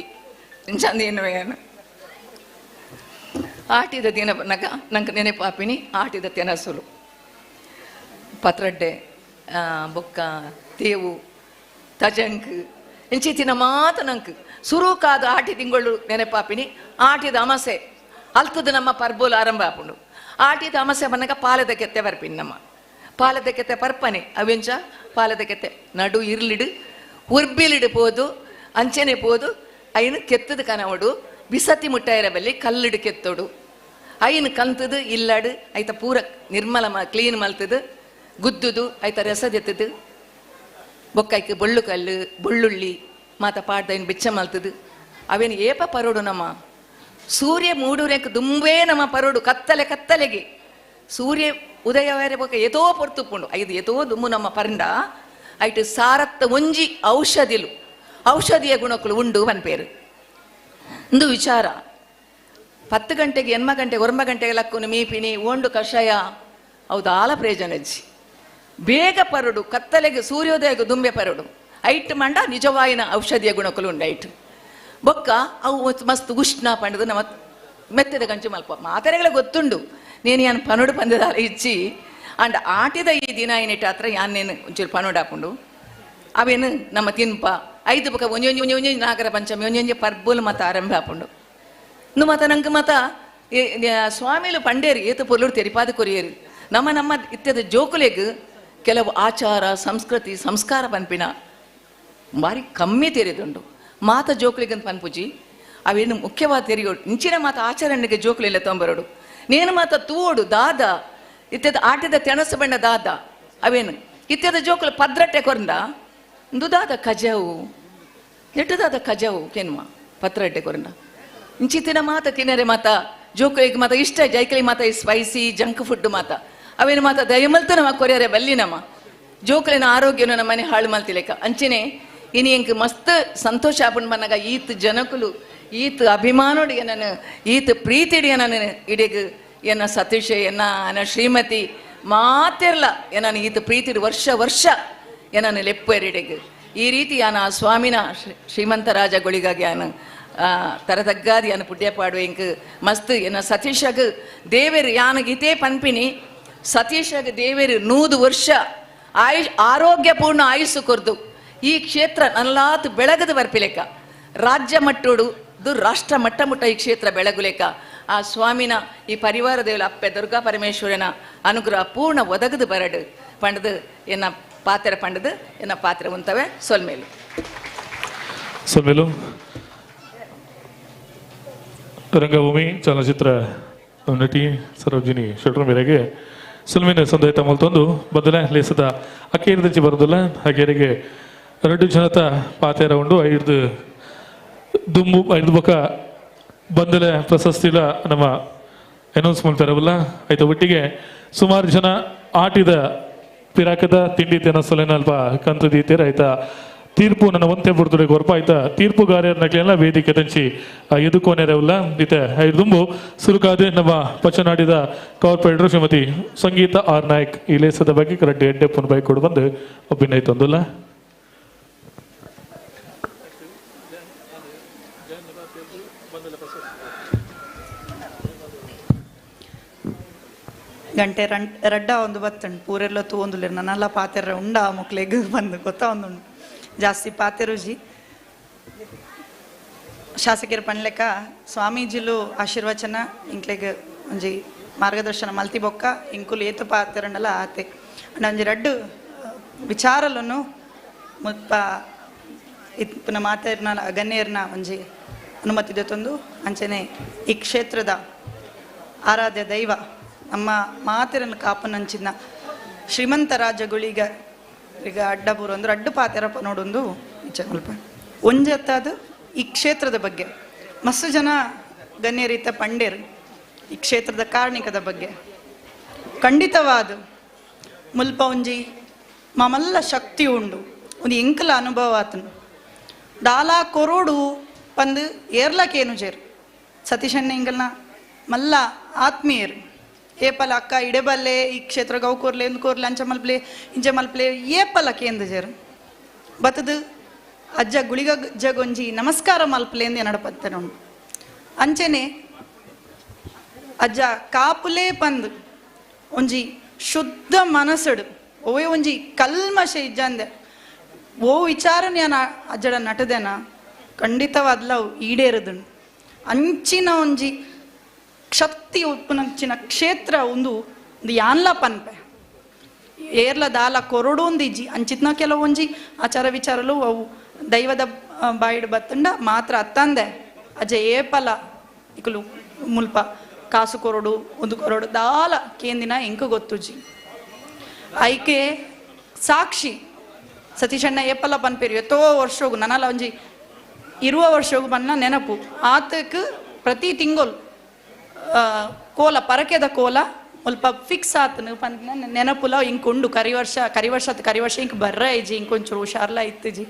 ಚಂದ ಏನು ಆಟಿದ ದಿನ ನಗ ನಂಗೆ ನೆನಪಾಪಿನಿ ಆಟಿದ ತೆನಸುಲು ಪತ್ರಡ್ಡೆ ಬೊಕ್ಕ ತೇವು ತಜಂಕ್ ಇಂಚಿತಿನ ಮಾತು ನಂಗೆ ಸುರುಕಾದ ಆಟಿ ತಿಂಗಳು ನೆನಪಾಪಿನಿ. ಆಟಿದ ಅಮಸೆ ಅಲ್ತದ ನಮ್ಮ ಪರ್ಬೋಲು ಆರಂಭ ಆಪುಂಡು. ಆಟಿದ ಅಮಸೆ ಬನ್ನಗ ಪಾಲದ ಕೆತ್ತೆ ಬರ್ಪಿನಿ ನಮ್ಮ ಪಾಲದ ಕೆತ್ತೆ ಪರ್ಪನೆ ಅವೆಂಚ ಪಾಲದ ಕೆತ್ತೆ ನಡು ಇರ್ಲಿಡು ಉರ್ಬಿಲಿಡು ಪೋದು ಅಂಚೆನೆ ಪೋದು ಐನು ಕೆತ್ತದ ಕನವಡು ಬಿಸತಿ ಮುಟ್ಟಾಯಿರ ಬಲ್ಲಿ ಕಲ್ಲಿಡು ಕೆತ್ತೋಡು ಐನು ಕಂತದು ಇಲ್ಲಾಡು ಐತ ಪೂರ ನಿರ್ಮಲ ಕ್ಲೀನ್ ಮಲ್ತದು ಗುದ್ದುದು ಐತ ರಸದೆತ್ತದು ಬೊಕ್ಕೈಕ್ ಬೊಳ್ಳು ಕಲ್ಲು ಬೊಳ್ಳುಳ್ಳಿ ಮಾತ ಪಾಡ್ದ ಐನು ಬಿಚ್ಚ ಮಲ್ತದು ಅವೇನು ಏಪ ಪರೋಡು ನಮ್ಮ ಸೂರ್ಯ ಮೂಡುರೆಕ್ ದುಂಬೇ ನಮ್ಮ ಪರೋಡು ಕತ್ತಲೆ ಕತ್ತಲೆಗೆ ಸೂರ್ಯ ಉದಯವಾರೆ ಬೊಕ್ಕ ಏತೋ ಪೊರ್ತುಪ್ಪುಂಡು ಐದು ಏತೋ ದುಂಬು ನಮ್ಮ ಪರಂಡ ಐಟು ಸಾರತ್ತ ಒಂಜಿ ಔಷಧಿಲು ಔಷಧಿಯ ಗುಣಕ್ಕಳು ಉಂಡು ಪನ್ಪೇರು. ಇಂದು ವಿಚಾರ 10 ಗಂಟೆಗೆ 8 ಗಂಟೆಗೆ 9 ಗಂಟೆಗೆ ಲಕ್ಕುನು ಮೀಪಿನಿ ಓಂಡು ಕಷಾಯ ಹೌದು ಆಲ ಪ್ರಯೋಜನಜ್ಜಿ ಬೇಗ ಪರಡು ಕತ್ತಲೆಗೆ ಸೂರ್ಯೋದಯಕ್ಕೆ ದುಂಬೆ ಪರಡು ಐಟ್ ಮಂಡ ನಿಜವಾಯಿನ ಔಷಧಿಯ ಗುಣಕುಲು ಉಂಡು ಐಟ್ ಬೊಕ್ಕ ಅವು ಮಸ್ತ್ ಉಷ್ಣ ಪಂಡದು ನಮ್ಮ ಮೆತ್ತದ ಗಂಚು ಮಲ್ಪ ಮಾತರೆಗಳ ಗೊತ್ತುಂಡು నేను ಯಾನ್ ಪನುಡು ಪಂದದಾಲ ಇಚ್ಚಿ ಅಂಡ್ ಆಟಿದ ಈ ದಿನ ಏನಿಟ್ಟ ಹತ್ರ ಯಾನ್ನೇನು ಒಂಚೂರು ಪನುಡು ಹಾಕೊಂಡು ಅವೇನು ನಮ್ಮ ತಿನ್ಪ ಐದು ಬೊಕ್ಕ ಒಂಜೊಂಜಿ ಒಂಜಿ ಒಂಜೊಂಜಿ ನಾಗರ ಪಂಚಮಿ ಒಂಜೊಂಜಿ ಪರ್ಬುಲು ಮತ ಆರಂಭ ಆಪುಂಡು ನು ಮತ ನಂಗೆ ಮತ ಸ್ವಾಮಿಲು ಪಂಡೇರು ಏತ ಪೊರ್ಲುಡು ತೆರಿಪಾದ ಕೊರಿಯರು ನಮ್ಮ ನಮ್ಮ ಇತ್ಯದ ಜೋಕುಲೆಗ್ ಕೆಲವು ಆಚಾರ ಸಂಸ್ಕೃತಿ ಸಂಸ್ಕಾರ ಪನ್ಪಿನ ಭಾರಿ ಕಮ್ಮಿ ತೆರೆದುಂಡು ಮಾತ ಜೋಕುಲಿಗಂತ ಪನ್ಪುಜಿ ಅವೇನು ಮುಖ್ಯವಾದ ತೆರಿಯೋಡು ಇಂಚಿನ ಮಾತ ಆಚರಣೆಗೆ ಜೋಕುಲೆಲ್ಲ ತೊಂಬರೋಡು ನೇನು ಮಾತ ತೂವೋಡು ದಾದ ಇತ್ಯದ ಆಟದ ತೆಣಸು ಬಣ್ಣ ದಾದ ಅವೇನು ಇತ್ಯದ ಜೋಕುಲು ಪದ್ರಟ್ಟೆ ಕೊರಂದ ದಾದ ಕಜವು ಎಟ್ಟುದಾದ ಕಜವು ಕೆನ್ಮ ಪತ್ರಟ್ಟೆ ಕೊರಂದ ಇಂಚಿತಿನ ಮಾತ ತಿನ್ನರೆ ಮಾತ ಜೋಕುಲಿಗೆ ಮಾತ ಇಷ್ಟ ಜೈಕಲಿ ಮಾತ ಈ ಸ್ಪೈಸಿ ಜಂಕ್ ಫುಡ್ ಮಾತ ಅವೇನು ಮಾತ ದಯಮಲ್ತ ನಮ್ಮ ಕೊರಿಯರೆ ಬಲ್ಲಿ ನಮ್ಮ ಜೋಕುಲಿನ ಆರೋಗ್ಯನ ನಮ್ಮನೆ ಹಾಳು ಮಲ್ತಿಲೇಕ ಅಂಚನೆ ಇನಿ ಎಂಕ್ ಮಸ್ತ್ ಸಂತೋಷ ಆಪುಂಡು ಮನ್ನಗ ಈತ್ ಜನಕುಲು ಈತ್ ಅಭಿಮಾನೋಡು ಎನ್ನನು ಈತ್ ಪ್ರೀತಿಡಿ ಎನ್ನನು ಇಡೀಗ ಎನ್ನ ಸತೀಶ್ ಎನ್ನ ಶ್ರೀಮತಿ ಮಾತಿರ್ಲ ಎನ್ನನು ಈತ ಪ್ರೀತಿಡು ವರ್ಷ ವರ್ಷ ಎನನ್ನು ಲೆಪ್ಪು ಎರೆಡೆಗ್ ಈ ರೀತಿ ಯಾನ ಆ ಸ್ವಾಮಿನ ಶ್ರೀಮಂತ ರಾಜ ಗುಳಿಗಾಗಿ ಯಾನು ತರತಗ್ಗಾದಿ ಯಾನು ಪುಣ್ಯ ಪಾಡುವ ಇಂಕ್ ಮಸ್ತ್ ಎನ್ನ ಸತೀಶಗ್ ದೇವೆರು ಯಾನು ಗೀತೆ ಪನ್ಪಿನಿ ಸತೀಶಗ್ ದೇವೆರು 100 ವರ್ಷ ಆಯುಷ್ ಆರೋಗ್ಯಪೂರ್ಣ ಆಯುಸ್ಸು ಕೊರ್ದು ಈ ಕ್ಷೇತ್ರ ನಲ್ಲಾತು ಬೆಳಗದು ಬರ್ಪಿಲೆಕ್ಕ ರಾಜ್ಯ ಮಟ್ಟೋಡು ರಾಷ್ಟ್ರ ಮಟ್ಟ ಮುಟ್ಟ ಈ ಕ್ಷೇತ್ರ ಬೆಳಗುಲೇಕ ಆ ಸ್ವಾಮಿನ ಈ ಪರಿವಾರ ದೇವಲ ಅಪ್ಪೆ ದುರ್ಗಾ ಪರಮೇಶ್ವರನ ಅನುಗ್ರಹ ಪೂರ್ಣ ಒದಗದು ಬರಡು ಪಂಡದು ಎನ್ನ ಪಾತ್ರೆ ಪಂಡದು ಎನ್ನ ಪಾತ್ರೆ ಉಂತವೆ ಸೊಲ್ಮೇಲು ಸೊಲ್ಮೇಲು. ರಂಗಭೂಮಿ ಚಲನಚಿತ್ರ ನಟಿ ಸರೋಜಿನಿ ಶೆಟ್ರ ಮೇರೆಗೆ ಸುಲ್ಮಿನ ಸಂದಹಿತ ಮಲ್ತೊಂದು ಬದಲ ಲೇಸದ ಅಕ್ಕೇರಿದಂಚಿ ಬರೋದಿಲ್ಲ ಹಾಗೇರಿಗೆ 2 ಜನತ ಪಾತೆರ ಉಂಡು 5 ದುಂಬು 5 ಬೊಕ ಬಂದಲೆ ಪ್ರಶಸ್ತಿಲ ನಮ್ಮ ಅನೌನ್ಸ್ ಮಾಡ್ತಾರವಲ್ಲ ಆಯ್ತು. ಒಟ್ಟಿಗೆ ಸುಮಾರು ಜನ ಆಟಿದ ಪಿರಾಕದ ತಿಂಡಿ ತಿನಸಲಿನ ಅಲ್ಪ ಕಂತು ದೀತೀರ ಆಯ್ತಾ. ತೀರ್ಪು ನನ್ನ ಒಂತೆ ಬುಡ್ದುಡೆ ಗೊರ್ಪ ಆಯ್ತಾ. ತೀರ್ಪುಗಾರರನ್ನಕ್ಲೆಲ್ಲ ವೇದಿಕೆ ತಂಚಿ ಎದುಕೋನೆರವಲ್ಲ ಈತೆ ದುಂಬು ಸುರುಕಾದೆ ನಮ್ಮ ಪಚನಾಡಿದ ಕಾರ್ಪೊರೇಟರ್ ಶ್ರೀಮತಿ ಸಂಗೀತ ಆರ್ ನಾಯ್ಕ್ ಈ ಲೇಸದ ಬಗ್ಗೆ ಕರೆಕ್ಟ್ ಎಡ್ಡೆ ಪುನ್ ಬೈಕ್ ಕೊಡು ಬಂದು ಒಪ್ಪಿನ ಗಂಟೆ ರಡ್ಡ ಒಂದು ಬತ್ತಂಡು ಪೂರೆಲ್ಲ ತೂಂದುಲೇರು ನನ್ನೆಲ್ಲ ಪಾತೆರ ಉಂಡ ಮಕ್ಳಿಗೆ ಬಂದು ಗೊತ್ತಾ ಒಂದುಂಡು ಜಾಸ್ತಿ ಪಾತೆರುಜಿ ಶಾಸಕರ ಪಣ್ಲೆಕ್ಕ ಸ್ವಾಮೀಜಿಲು ಆಶೀರ್ವಚನ ಇಂಕ್ಲೆಗ್ ಒಂಜಿ ಮಾರ್ಗದರ್ಶನ ಮಲ್ತಿ ಬೊಕ್ಕ ಇಂಕುಲು ಏತು ಪಾತೆರಂಡಲ ಆತೆ ಅಂಡ ಒಂಜಿ ರಡ್ಡು ವಿಚಾರಲನ್ನು ಮುಲ್ಪ ಇತ್ಪುನ ಮಾತೆರ್ನ ಗಣ್ಯರ್ನ ಒಂಜಿ ಅನುಮತಿ ದೆತ್ತೊಂದು ಅಂಚನೆ ಈ ಕ್ಷೇತ್ರದ ಆರಾಧ್ಯ ದೈವ ನಮ್ಮ ಮಾತೆರನ್ನು ಕಾಪನಂಚಿನ ಶ್ರೀಮಂತ ರಾಜಗುಳಿಗ ಈಗ ಅಡ್ಡಬೂರು ಅಂದ್ರೆ ಅಡ್ಡು ಪಾತೆರಪ್ಪ ನೋಡೊಂದು ಇಚ್ಛೆ ಮಲ್ಪ ಒಂಜತ್ತಾದ ಈ ಕ್ಷೇತ್ರದ ಬಗ್ಗೆ ಮಸ್ತು ಜನ ಗಣ್ಯರೀತ ಪಂಡೇರು ಈ ಕ್ಷೇತ್ರದ ಕಾರ್ಣಿಕದ ಬಗ್ಗೆ ಖಂಡಿತವಾದ ಮುಲ್ಪ ಒಂಜಿ ಮಾಮಲ್ಲ ಶಕ್ತಿ ಉಂಡು ಒಂದು ಎಂಕಲ ಅನುಭವ ಆತನು ದಾಲಾ ಕೊರೋಡು ಪಂದು ಏರ್ಲಕ್ಕೇನು ಜೇರು ಸತೀಶಣ್ಣ ಎಂಕಲ್ನ ಮಲ್ಲ ಆತ್ಮೀಯರು ಏಪಲ ಅಕ್ಕ ಇಡೆಬಲ್ಲೆ ಈ ಕ್ಷೇತ್ರ ಗೌ ಕೋರ್ಲೆ ಎಂದು ಕೋರ್ಲೆ ಅಂಚ ಮಲ್ಪ್ಲೆ ಇಂಚ ಮಲ್ಪ್ಲೆ ಏಪಲ ಕೇಂದ್ರ ಜೇರು ಬತ್ತದು ಅಜ್ಜ ಗುಳಿಗ ಜಗೊಂಜಿ ನಮಸ್ಕಾರ ಮಲ್ಪ್ಲೆ ಎಂದು ನಡಪತ್ತೆ ನೋಡು ಅಂಚೆನೆ ಅಜ್ಜ ಕಾಪುಲೇ ಪಂದು ಒಂಜಿ ಶುದ್ಧ ಮನಸ್ಸುಡು ಓವೇ ಒಂಜಿ ಕಲ್ಮಶ ಇಜ್ಜಂದೆ ಓ ವಿಚಾರನೆ ಅಜ್ಜಡ ನಟದೇನ ಖಂಡಿತವಾದ್ಲ ಈಡೇರದು ಅಂಚಿನ ಒಂಜಿ ಶಕ್ತಿ ಉಪ್ಪುನಂಚಿನ ಕ್ಷೇತ್ರ ಒಂದು ಒಂದು ಯಾನ್ಲ ಪನ್ಪೆ ಏರ್ಲ ದಾಲ ಕೊರಡು ಒಂದು ಇಜ್ಜಿ ಅಂಚಿತ್ನ ಕೆಲವೊಂಜಿ ಆಚಾರ ವಿಚಾರಲು ಅವು ದೈವದ ಬಾಯಿಡ್ ಬತ್ತಂಡ ಮಾತ್ರ ಅತ್ತಂದೆ ಅಜ್ಜ ಏಪಲ ಇಕಲು ಮುಲ್ಪ ಕಾಸು ಕೊರಡು ಒಂದು ಕೊರಡು ದಾಲ ಕೇಂದಿನ ಎಂಕು ಗೊತ್ತುಜಿ ಐಕೆ ಸಾಕ್ಷಿ ಸತೀಶಣ್ಣ ಏಪಲ ಪನ್ಪೇರು ಎತ್ತೋ ವರ್ಷೋಗು ನನ್ನಲ್ಲ ಒಂಜಿ ಇರುವ ವರ್ಷೋಗು ಬನ್ನ ನೆನಪು ಆತಕ್ಕೆ ಪ್ರತಿ ತಿಂಗಳು ಕೋಲ ಪರಕೆದ ಕೋಲ ಮುಲ್ಪ ಫಿಕ್ಸ್ ಆತನು ಪಂದ ನೆನಪುಲ ಇಂಕ್ ಕರಿವರ್ಷ ಕರಿವರ್ಷ ಕರಿವರ್ಷ ಇಂಕ್ ಬರ್ರ ಇಜ್ಜಿ ಇಂಕೊಂಚೂರು ಹುಷಾರ್ಲ ಇತ್ತಿಜಿ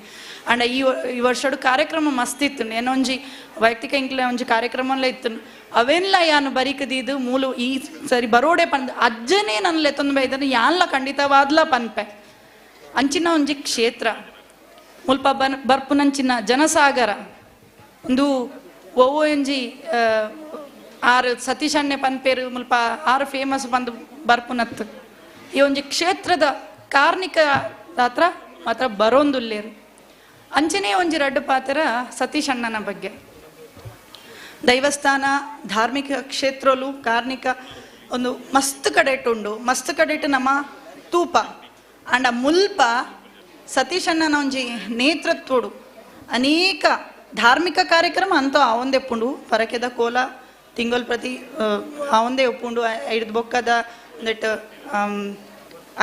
ಅಂಡ ಈ ಈ ವರ್ಷಡು ಕಾರ್ಯಕ್ರಮ ಮಸ್ತ್ ಇತ್ತು ಏನೊಂಜಿ ವೈಯಕ್ತಿಕ ಇಂಕ್ಲೆ ಒಂಜಿ ಕಾರ್ಯಕ್ರಮಲ್ಲ ಇತ್ತು ಅವೆಲ್ಲ ಯಾನು ಬರಿಕದಿದ್ದು ಮೂಲು ಈ ಸರಿ ಬರೋಡೆ ಪಂದ್ ಅಜ್ಜನೇ ನನ್ನ ಲೆತ್ತೊಂದು ಬೈದನು ಯಾನ್ಲ ಖಂಡಿತವಾದ್ಲ ಪನ್ಪೆ ಅಂಚಿನ ಒಂಜಿ ಕ್ಷೇತ್ರ ಮುಲ್ಪ ಬರ್ಪುನಂಚಿನ ಜನಸಾಗರ ಒಂದು ಒವ್ವೋ ಒಂಜಿ ಆರು ಸತೀಶಣ್ಣೆ ಪನ್ಪೇರು ಮುಲ್ಪ ಆರು ಫೇಮಸ್ ಬಂದು ಬರ್ಪುನತ್ತು ಈ ಒಂಜಿ ಕ್ಷೇತ್ರದ ಕಾರ್ಣಿಕ ಹತ್ರ ಮಾತ್ರ ಬರೋಂದುಲ್ಲೇರು ಅಂಚನೇ ಒಂಜಿ ರಡ್ಡು ಪಾತ್ರ ಸತೀಶಣ್ಣನ ಬಗ್ಗೆ ದೈವಸ್ಥಾನ ಧಾರ್ಮಿಕ ಕ್ಷೇತ್ರಲು ಕಾರ್ಣಿಕ ಒಂದು ಮಸ್ತ್ ಕಡೆಟ್ ಉಂಡು ಮಸ್ತ್ ಕಡೆಟ್ ನಮ್ಮ ತೂಪ ಅಂಡ ಮುಲ್ಪ ಸತೀಶಣ್ಣನ ಒಂಜಿ ನೇತೃತ್ವಡು ಅನೇಕ ಧಾರ್ಮಿಕ ಕಾರ್ಯಕ್ರಮ ಅಂತೂ ಆ ಒಂದೇ ಪುಂಡು ಪರಕೆದ ಕೋಲ ತಿಂಗಳ ಪ್ರತಿ ಆ ಒಂದೇ ಒಪ್ಪುಂಡು ಐದು ಬೊಕ್ಕದ ಒಂದಿಟ್ಟು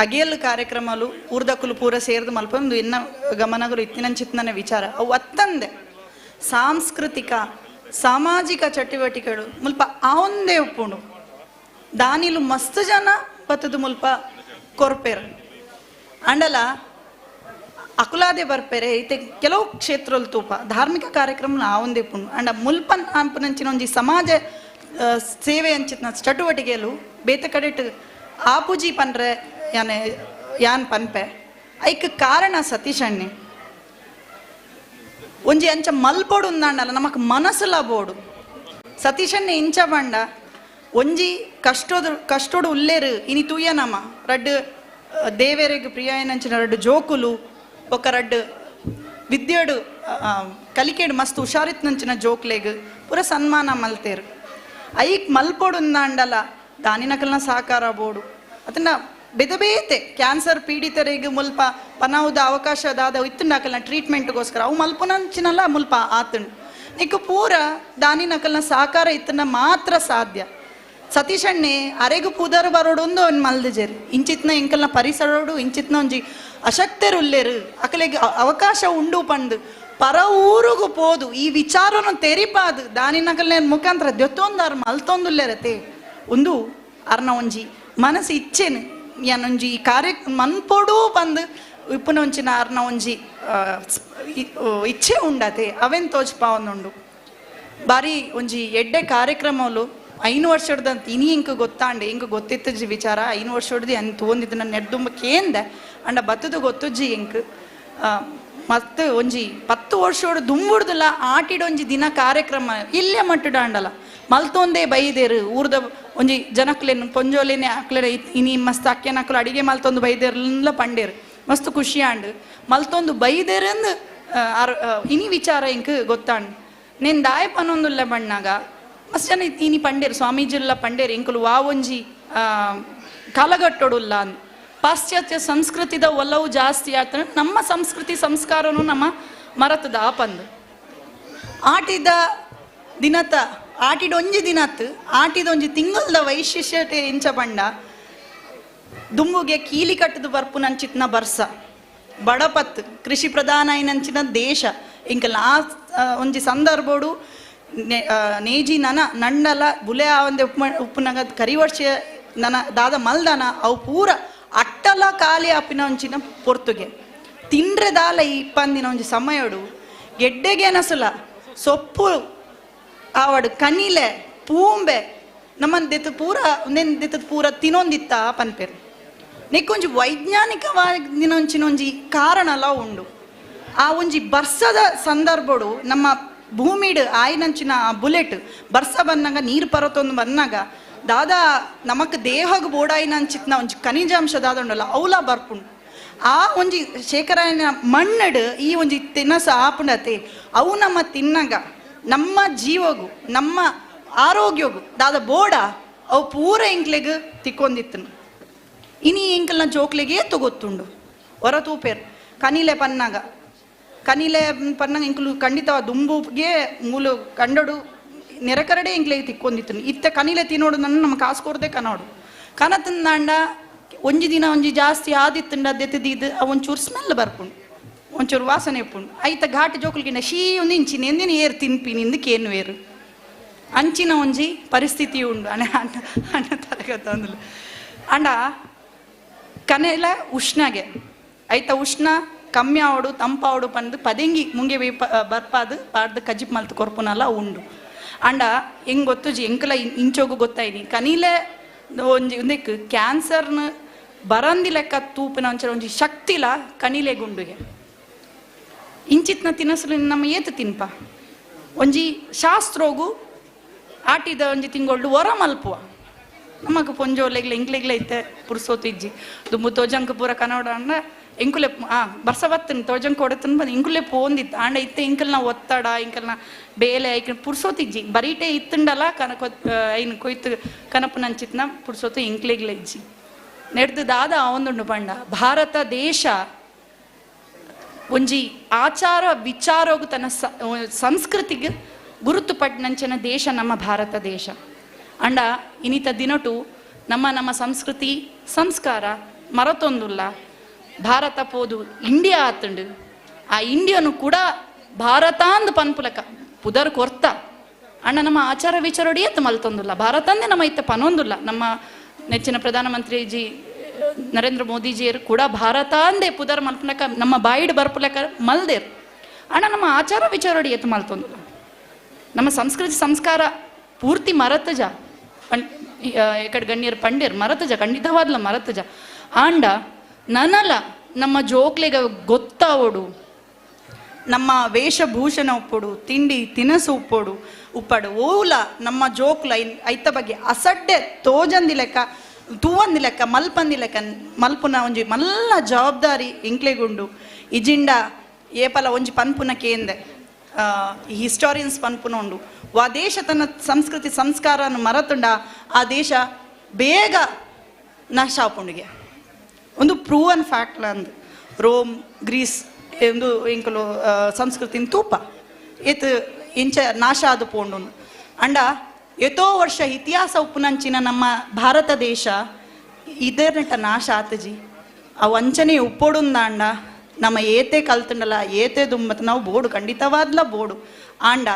ಅಗೇಲ್ ಕಾರ್ಯಕ್ರಮಲು ಊರ್ದಕ್ಕಲು ಪೂರ ಸೇರಿದು ಮಲ್ಪೊಂದು ಇನ್ನ ಗಮನಗಳು ಇತ್ತಿನಂಚಿತ್ತನ ವಿಚಾರ ಅವು ಅತ್ತಂದೆ ಸಾಂಸ್ಕೃತಿಕ ಸಾಮಾಜಿಕ ಚಟುವಟಿಕೆಗಳು ಮುಲ್ಪ ಆ ಒಂದೇ ಒಪ್ಪುಂಡು ದಾನಿಲು ಮಸ್ತ್ ಜನ ಬತ್ತದು ಮುಲ್ಪ ಕೊರ್ಪೇರು ಅಂಡಲ ಅಕುಲಾದೆ ಬರ್ಪೇರೆ ಇತ್ತೆ ಕೆಲವು ಕ್ಷೇತ್ರలు ತೂಪ ಧಾರ್ಮಿಕ ಕಾರ್ಯಕ್ರಮ ಆ ಒಂದೇ ಪುಂಡು ಅಂಡ ಮುಲ್ಪನ್ ಆಂಪುನಂಚಿನ ಒಂಜಿ ಸಮಾಜ ಸೇವೆ ಅಂಚಿನ ಚಟುವಟಿಕೆಲು ಬೇತೆ ಕಡೆಟ್ ಆಪುಜಿ ಪನ್ರೆ ಯಾನೆ ಯಾನ್ ಪನ್ಪೆ ಐಕ್ ಕಾರಣ ಸತೀಶಣ್ಣೆ ಒಂಜಿ ಅಂಚ ಮಲ್ಪೊಡು ಉಂದಾಂಡಲ ನಮಕ್ ಮನಸ್ಸುಲ ಬೋಡು. ಸತೀಶಣ್ಣೆ ಇಂಚ ಬಂಡ ಒಂಜಿ ಕಷ್ಟೋದು ಕಷ್ಟೋಡು ಉಲ್ಲೇರು ಇನಿ ತೂಯ ನಮ ರಡ್ಡು ದೇವೆರೆಗ್ ಪ್ರಿಯಾಯನಂಚಿನ ರಡ್ಡು ಜೋಕುಲು ಬೊಕ್ಕ ರಡ್ಡು ವಿದ್ಯೆಡು ಕಲಿಕೆಡು ಮಸ್ತ್ ಹುಷಾರಿತ್ನಂಚಿನ ಜೋಕ್ಲೆಗ್ ಪೂರ ಸನ್ಮಾನ ಮಲ್ತೇರು. ಐಕ್ ಮಲ್ಪೊಡು ಉಂದಾಂಡಲ ದಾನಿನಕಲ್ನ ಸಹಕಾರ ಬೋಡು. ಅದನ್ನ ಬೇತೆ ಬೇತೆ ಕ್ಯಾನ್ಸರ್ ಪೀಡಿತರಿಗೆ ಮುಲ್ಪ ಪನಾವುದ ಅವಕಾಶ ದಾದ ಇತ್ತುಂಡಾಕಲ್ನ ಟ್ರೀಟ್ಮೆಂಟ್ಗೋಸ್ಕರ ಅವು ಮಲ್ಪುನಂಚಿನಲ್ಲ ಮುಲ್ಪ ಆತುಂಡು. ನಿಕ್ಕು ಪೂರ ದಾನಿನಕಲ್ನ ಸಹಕಾರ ಇತ್ತನ್ನ ಮಾತ್ರ ಸಾಧ್ಯ. ಸತೀಶಣ್ಣೆ ಅರೆಗು ಪುದರ್ ಬರೋಡೊಂದು ಅವ್ನು ಮಲ್ದಿಜೇರು ಇಂಚಿತ್ನ ಎಂಕಲ್ನ ಪರಿಸರೋಡು ಇಂಚಿತ್ನ ಒಂಜಿ ಅಶಕ್ತರು ಉಲ್ಲೇರು ಅಕಲೆಗ್ ಅವಕಾಶ ಉಂಡು ಪಂದು ಪರ ಊರುಗು ಪೋದು ಈ ವಿಚಾರನ ತೆರಿಪಾದು ದಾನಿನಕಲ್ನ ಮುಖಾಂತರ ದೊತ್ತೊಂದಾರು ಮಲ್ತೊಂದುಲ್ಲೇರತೆ ಒಂದು ಅರ್ನ ಒಂಜಿ ಮನಸ್ಸು ಇಚ್ಛೆನು ಯಾನೊಂಜಿ ಈ ಕಾರ್ಯ ಮನ್ಪೊಡು ಪಂದು ಇಪ್ಪುನ ಒಂಚಿನ ಅರ್ನ ಒಂಜಿ ಇಚ್ಛೆ ಉಂಡತೆ ಅವೇನು ತೋಜ್ಪಾವೊಂದುಂಡು. ಬಾರಿ ಒಂಜಿ ಎಡ್ಡೆ ಕಾರ್ಯಕ್ರಮಲು 5 ವರ್ಷದಂತ ಇನಿ ಇಂಕ್ ಗೊತ್ತಾಂಡೆ ಇಂಕ್ ಗೊತ್ತಿತ್ತಜಿ ವಿಚಾರ 5 ವರ್ಷಡ್ದು ಅನ್ ತೋಂದಿದ್ದು ನನ್ನ ನೆಡ್ದುಂಬ ಕೇಂದ ಅಂಡ ಬತ್ತದು ಗೊತ್ತುಜ್ಜಿ ಇಂಕ್ ಮತ್ತು ಒಂಜಿ 10 ವರ್ಷೋಡು ದುಂಬುಡ್ದಲ್ಲ ಆಟಿಡೊಂಜಿ ದಿನ ಕಾರ್ಯಕ್ರಮ ಇಲ್ಲೇ ಮಟ್ಟಡ ಅಂಡಲ್ಲ ಮಲ್ತೊಂದೇ ಬೈದೇರು ಊರ್ದ ಒಂಜಿ ಜನಕ್ಲೇನು ಪೊಂಜೋಲೇನೆ ಅಕ್ಲೇನೆ ಇನಿ ಮಸ್ತ್ ಅಕ್ಕೆನಕ್ಲು ಅಡಿಗೆ ಮಲ್ತೊಂದು ಬೈದೇರ್ಲ ಪಂಡೇರು ಮಸ್ತ್ ಖುಷಿ ಆಂಡ್ ಮಲ್ತೊಂದು ಬೈದೇರಂದು ಇನಿ ವಿಚಾರ ಇಂಕ್ ಗೊತ್ತಾಂಡ್. ನೇನು ದಾಯ ಪನೊಂದುಲ್ಲ ಬಣ್ಣಾಗ ಮಸ್ತ್ ಜನ ಇನಿ ಪಂಡೇರು ಸ್ವಾಮೀಜಿಲ್ಲ ಪಂಡೇರು ಇಂಕುಲು ವಾ ಒಂಜಿ ಕಾಲಗಟ್ಟೊಡುಲ್ಲ ಅಂದ್ ಪಾಶ್ಚಾತ್ಯ ಸಂಸ್ಕೃತಿದ ಒಲವು ಜಾಸ್ತಿ ಆಗ್ತದೆ ನಮ್ಮ ಸಂಸ್ಕೃತಿ ಸಂಸ್ಕಾರನು ನಮ್ಮ ಮರತದ ಪಂದು. ಆಟಿದ ದಿನತ ಆಟಿಡೊಂಜಿ ದಿನತ್ ಆಟಿದೊಂಜಿ ತಿಂಗಲ್ದ ವೈಶಿಷ್ಟ್ಯತೆ ಇಂಚ ಪಂಡ ದುಂಬುಗೆ ಕೀಲಿ ಕಟ್ಟದು ಬರ್ಪುನಂಚಿತ್ನ ಬರ್ಸ ಬಡಪತ್ ಕೃಷಿ ಪ್ರಧಾನ ಐನಂಚಿನ ದೇಶ ಇಂಕಲ್ ಆ ಒಂಜಿ ಸಂದರ್ಭೋಡು ನೇಜಿ ನನ ನಂಡಲ ಬುಲೆ ಆ ಒಂದೆ ಉಪ್ಪುನಗ ಕರಿವರ್ಷ ನನ ದಾದ ಮಲ್ದನ ಅವು ಪೂರ ಅಟ್ಟಲ ಖಾಲಿ ಆಪಿನ ಒಂಚಿನ ಪೊರ್ತುಗೆ ತಿಂಡ್ರೆ ದಾಲ ಇಪ್ಪಂದಿನ ಒಂಜಿ ಸಮಯಡು ಗೆಡ್ಡೆಗೆ ನಸುಲ ಸೊಪ್ಪು ಆವಡು ಕನಿಲೆ ಪೂಂಬೆ ನಮ್ಮನ್ ದೆತ್ತು ಪೂರ ಒಂದೇನು ದೆತ್ತದ ಪೂರ ತಿನ್ನೊಂದಿತ್ತ ಪನ್ಪೇರು. ನೆಕ್ಕೊಂಜಿ ವೈಜ್ಞಾನಿಕವಾಗಿನ ಒಂಚಿನ ಒಂಜಿ ಕಾರಣಲ ಉಂಡು. ಆ ಒಂಜಿ ಬರ್ಸದ ಸಂದರ್ಭಡು ನಮ್ಮ ಭೂಮಿಡು ಆಯ್ನಂಚಿನ ಆ ಬುಲೆಟ್ ಬರ್ಸ ಬಂದಾಗ ನೀರು ಪರತೊಂದು ಬಂದಾಗ ದಾದಾ ನಮಕ್ ದೇಹಗ್ ಬೋಡಾಯಿನಂಚಿತ್ನ ಒಂಜಿ ಖನಿಜಾಂಶ ದಾದ ಉಂಡಲ್ಲ ಅವಲ ಬರ್ಪುಂಡು. ಆ ಒಂಜಿ ಶೇಖರಾಯನ ಮಣ್ಣಡು ಈ ಒಂಜಿ ತಿನಸ ಆಪುಂಡತೆ ಅವು ನಮ್ಮ ತಿನ್ನಾಗ ನಮ್ಮ ಜೀವಗು ನಮ್ಮ ಆರೋಗ್ಯಗು ದಾದ ಬೋಡ ಅವು ಪೂರ ಎಂಕ್ಲೆಗ್ ತಿಕ್ಕೊಂದಿತ್ತನು. ಇನಿ ಎಂಕಲ್ನ ಜೋಕ್ಲೆಗೆ ಗೊತ್ತುಂಡು ಹೊರ ತೂಪೇರು ಕನಿಲೆ ಪನ್ನಾಗ ಕನಿಲೆ ಪನ್ನಾಗ ಎಂಕಲು ಖಂಡಿತ ದುಂಬುಗೆ ಮೂಲು ಕಂಡಡು ನೆರೆಕರಡೆ ಎಂಕ್ಲೆಗೆ ತಿಕ್ಕೊಂದಿತ್ತನು. ಇತ್ತ ಕನಿಲೆ ತಿನ್ನೋಡು ನನ್ನ ನಮ್ಮ ಕಾಸು ಕೊರದೆ ಕನೋಡು ಕನ ತಿಂದಾಂಡ ಒಂಜಿ ದಿನ ಒಂಜಿ ಜಾಸ್ತಿ ಆದಿತ್ತುಂಡ ದೆತ್ತದಿದ್ದು ಅವು ಒಂಚೂರು ಸ್ಮೆಲ್ ಬರ್ಪುಂಡು ಒಂಚೂರು ವಾಸನೆ ಇಪ್ಪುಂಡು. ಐತ ಘಾಟಿ ಜೋಕುಲ್ಗಿಂಡ ಶೀ ಒಂದು ಇಂಚಿನ ಎಂದಿನ ಏರು ತಿನ್ಪಿ ನಿಂದು ಕೇನು ಏರು ಅಂಚಿನ ಒಂಜಿ ಪರಿಸ್ಥಿತಿ ಉಂಡು. ಅಣ್ಣ ಅಣ್ಣ ಅಣ್ಣ ತರಗತ್ತಂದ್ಲು ಅಂಡ ಕನೆಲ ಉಷ್ಣಗೆ ಐತ ಉಷ್ಣ ಕಮ್ಮಿ ಆವಡು ತಂಪಾವಡು ಪಂದು ಪದೆಂಗಿ ಮುಂಗೆ ಬರ್ಪಾದು ಪಾಡ್ದು ಕಜ್ಜಿಪ್ ಮಲ್ತು ಕೊರ್ಪುನಲ್ಲ ಉಂಡು. ಅಂಡ ಹೆಂಗೆ ಗೊತ್ತುಜಿ ಎಂಕಲ ಇಂಚೋಗು ಗೊತ್ತಾಯ್ನಿ ಕನಿಲೆ ಒಂಜಿ ಒಂದಕ್ಕೆ ಕ್ಯಾನ್ಸರ್ನ ಬರಂದಿ ಲೆಕ್ಕ ತೂಪಿನ ಒಂಚರ ಒಂಜಿ ಶಕ್ತಿಲ ಕನಿಲೆ ಗುಂಡುಗೆ ಇಂಚಿತ್ನ ತಿನಸಲು ನಮ್ಮ ಏತು ತಿನ್ಪ ಒಂಜಿ ಶಾಸ್ತ್ರೋಗು ಆಟಿದ ಒಂಜಿ ತಿಂಗೊಳ್ಳು ಹೊರ ಮಲ್ಪುವ ನಮಕ್ ಪೊಂಜೋಲೆಗ್ಲ ಎಂಕ್ಲೆಗ್ಲ ಐತೆ ಪುರ್ಸೋತು ಇಜ್ಜಿ ದುಂಬು ತೋಜಂಕ ಪೂರ ಕನ್ನಡ ಅಂಡ ಎಂಕುಲೆ ಬರ್ಸ ಬತ್ತನ್ ತೋಜಂಕ ಕೊಡತನ್ ಬಂದು ಎಂಕುಲೆ ಪೋಂದಿತ್ತು ಆಂಡ ಇತ್ತೆ ಎಂಕಲ್ನ ಒತ್ತಡ ಎಂಕಲ್ನ ಬೇಲೆ ಐಕ ಪುರ್ಸೋತಿಜ್ಜಿ ಬರೀಟೆ ಇತ್ತುಂಡಲ ಕನ ಐನು ಕೊಯ್ತು ಕನಪುನಂಚಿತ್ನ ಪುರ್ಸೋತು ಎಂಕ್ಲೆಗ್ಲ ಇಜ್ಜಿ ನೆಡ್ದು ದಾದ ಅವಂದುಂಡು ಪಂಡ ಭಾರತ ದೇಶ ಒಂಜಿ ಆಚಾರ ವಿಚಾರೋಗು ತನ್ನ ಸಂಸ್ಕೃತಿಗೆ ಗುರುತು ಪಟ್ಟನಂಚಿನ ದೇಶ ನಮ್ಮ ಭಾರತ ದೇಶ. ಅಂಡ ಇನ್ನಿತ ದಿನಟು ನಮ್ಮ ನಮ್ಮ ಸಂಸ್ಕೃತಿ ಸಂಸ್ಕಾರ ಮರತೊಂದುಲ್ಲ. ಭಾರತ ಪೋದು ಇಂಡಿಯಾ ಆತುಂಡು ಆ ಇಂಡಿಯನು ಕೂಡ ಭಾರತ ಅಂದು ಪನ್ಪುಲಕ ಪುದರ್ ಕೊರ್ತ ಅಣ್ಣ ನಮ್ಮ ಆಚಾರ ವಿಚಾರೋಡಿಯತ್ತು ಮಲ್ತೊಂದುಲ್ಲ ಭಾರತ ಅಂದೇ ನಮ್ಮ ಇತ್ತ ಪನೊಂದುಲ್ಲ. ನಮ್ಮ ನೆಚ್ಚಿನ ಪ್ರಧಾನಮಂತ್ರಿ ಜಿ ನರೇಂದ್ರ ಮೋದಿಜಿಯರು ಕೂಡ ಭಾರತ ಅಂದೇ ಪುದರ್ ಮಲ್ಪುಲಕ ನಮ್ಮ ಬಾಯಿಡ್ ಬರ್ಪುಲಕ ಮಲ್ದೇರು ಅಣ್ಣ ನಮ್ಮ ಆಚಾರ ವಿಚಾರೋಡಿ ಎತ್ತು ಮಲ್ತೊಂದುಲ್ಲ. ನಮ್ಮ ಸಂಸ್ಕೃತಿ ಸಂಸ್ಕಾರ ಪೂರ್ತಿ ಮರತಜ ಎಕಡೆ ಗಣ್ಯರು ಪಂಡ್ಯರು ಮರತಜ ಖಂಡಿತವಾದ್ಲ ಮರತಜ ಆಂಡ ನನಲ ನಮ್ಮ ಜೋಕ್ಲೆಗ ಗೊತ್ತಾವೋಡು. ನಮ್ಮ ವೇಷಭೂಷಣ ಉಪ್ಪೋಡು, ತಿಂಡಿ ತಿನಸು ಉಪ್ಪೋಡು ಉಪ್ಪಡು ಓಲ ನಮ್ಮ ಜೋಕ್ಲ ಐತ ಬಗ್ಗೆ ಅಸಡ್ಡೆ ತೋಜಂದಿ ಲೆಕ್ಕ ತೂವಂದಿ ಲೆಕ್ಕ ಮಲ್ಪಂದಿ ಲೆಕ್ಕ ಮಲ್ಪುನ ಒಂಜಿ ಮಲ್ಲ ಜವಾಬ್ದಾರಿ ಇಂಕ್ಲೆಗುಂಡು. ಇಜಿಂಡ ಏಪಲ ಒಂಜಿ ಪನ್ಪುನ ಕೇಂದೆ ಹಿಸ್ಟಾರಿಯನ್ಸ್ ಪನ್ಪುನ ಉಂಡು, ವಾ ದೇಶ ತನ್ನ ಸಂಸ್ಕೃತಿ ಸಂಸ್ಕಾರನ ಮರತುಂಡ ಆ ದೇಶ ಬೇಗ ನಾಶ ಆಪುಂಡಿಗೆ ಒಂದು ಪ್ರೂವನ್ ಫ್ಯಾಕ್ಟ್ ಅಂದ್. ರೋಮ್ ಗ್ರೀಸ್ ಎಂದು ಇಂಕಲು ಸಂಸ್ಕೃತಿನ ತೂಪ ಏತ್ ಇಂಚ ನಾಶ ಆದ ಪೋಂಡು ಅಂಡ ಎತೋ ವರ್ಷ ಇತಿಹಾಸ ಉಪ್ಪುನಂಚಿನ ನಮ್ಮ ಭಾರತ ದೇಶ ಇದರ್ನಟ ನಾಶ ಆತಜಿ. ಆ ವಂಚನೆ ಉಪ್ಪೋಡುಂದ ಅಂಡ ನಮ್ಮ ಏತೆ ಕಲ್ತುಂಡಲ್ಲ ಏತೆ ದುಮ್ಮತ್ ನಾವು ಬೋಡು ಖಂಡಿತವಾದ್ಲ ಬೋಡು ಆಂಡ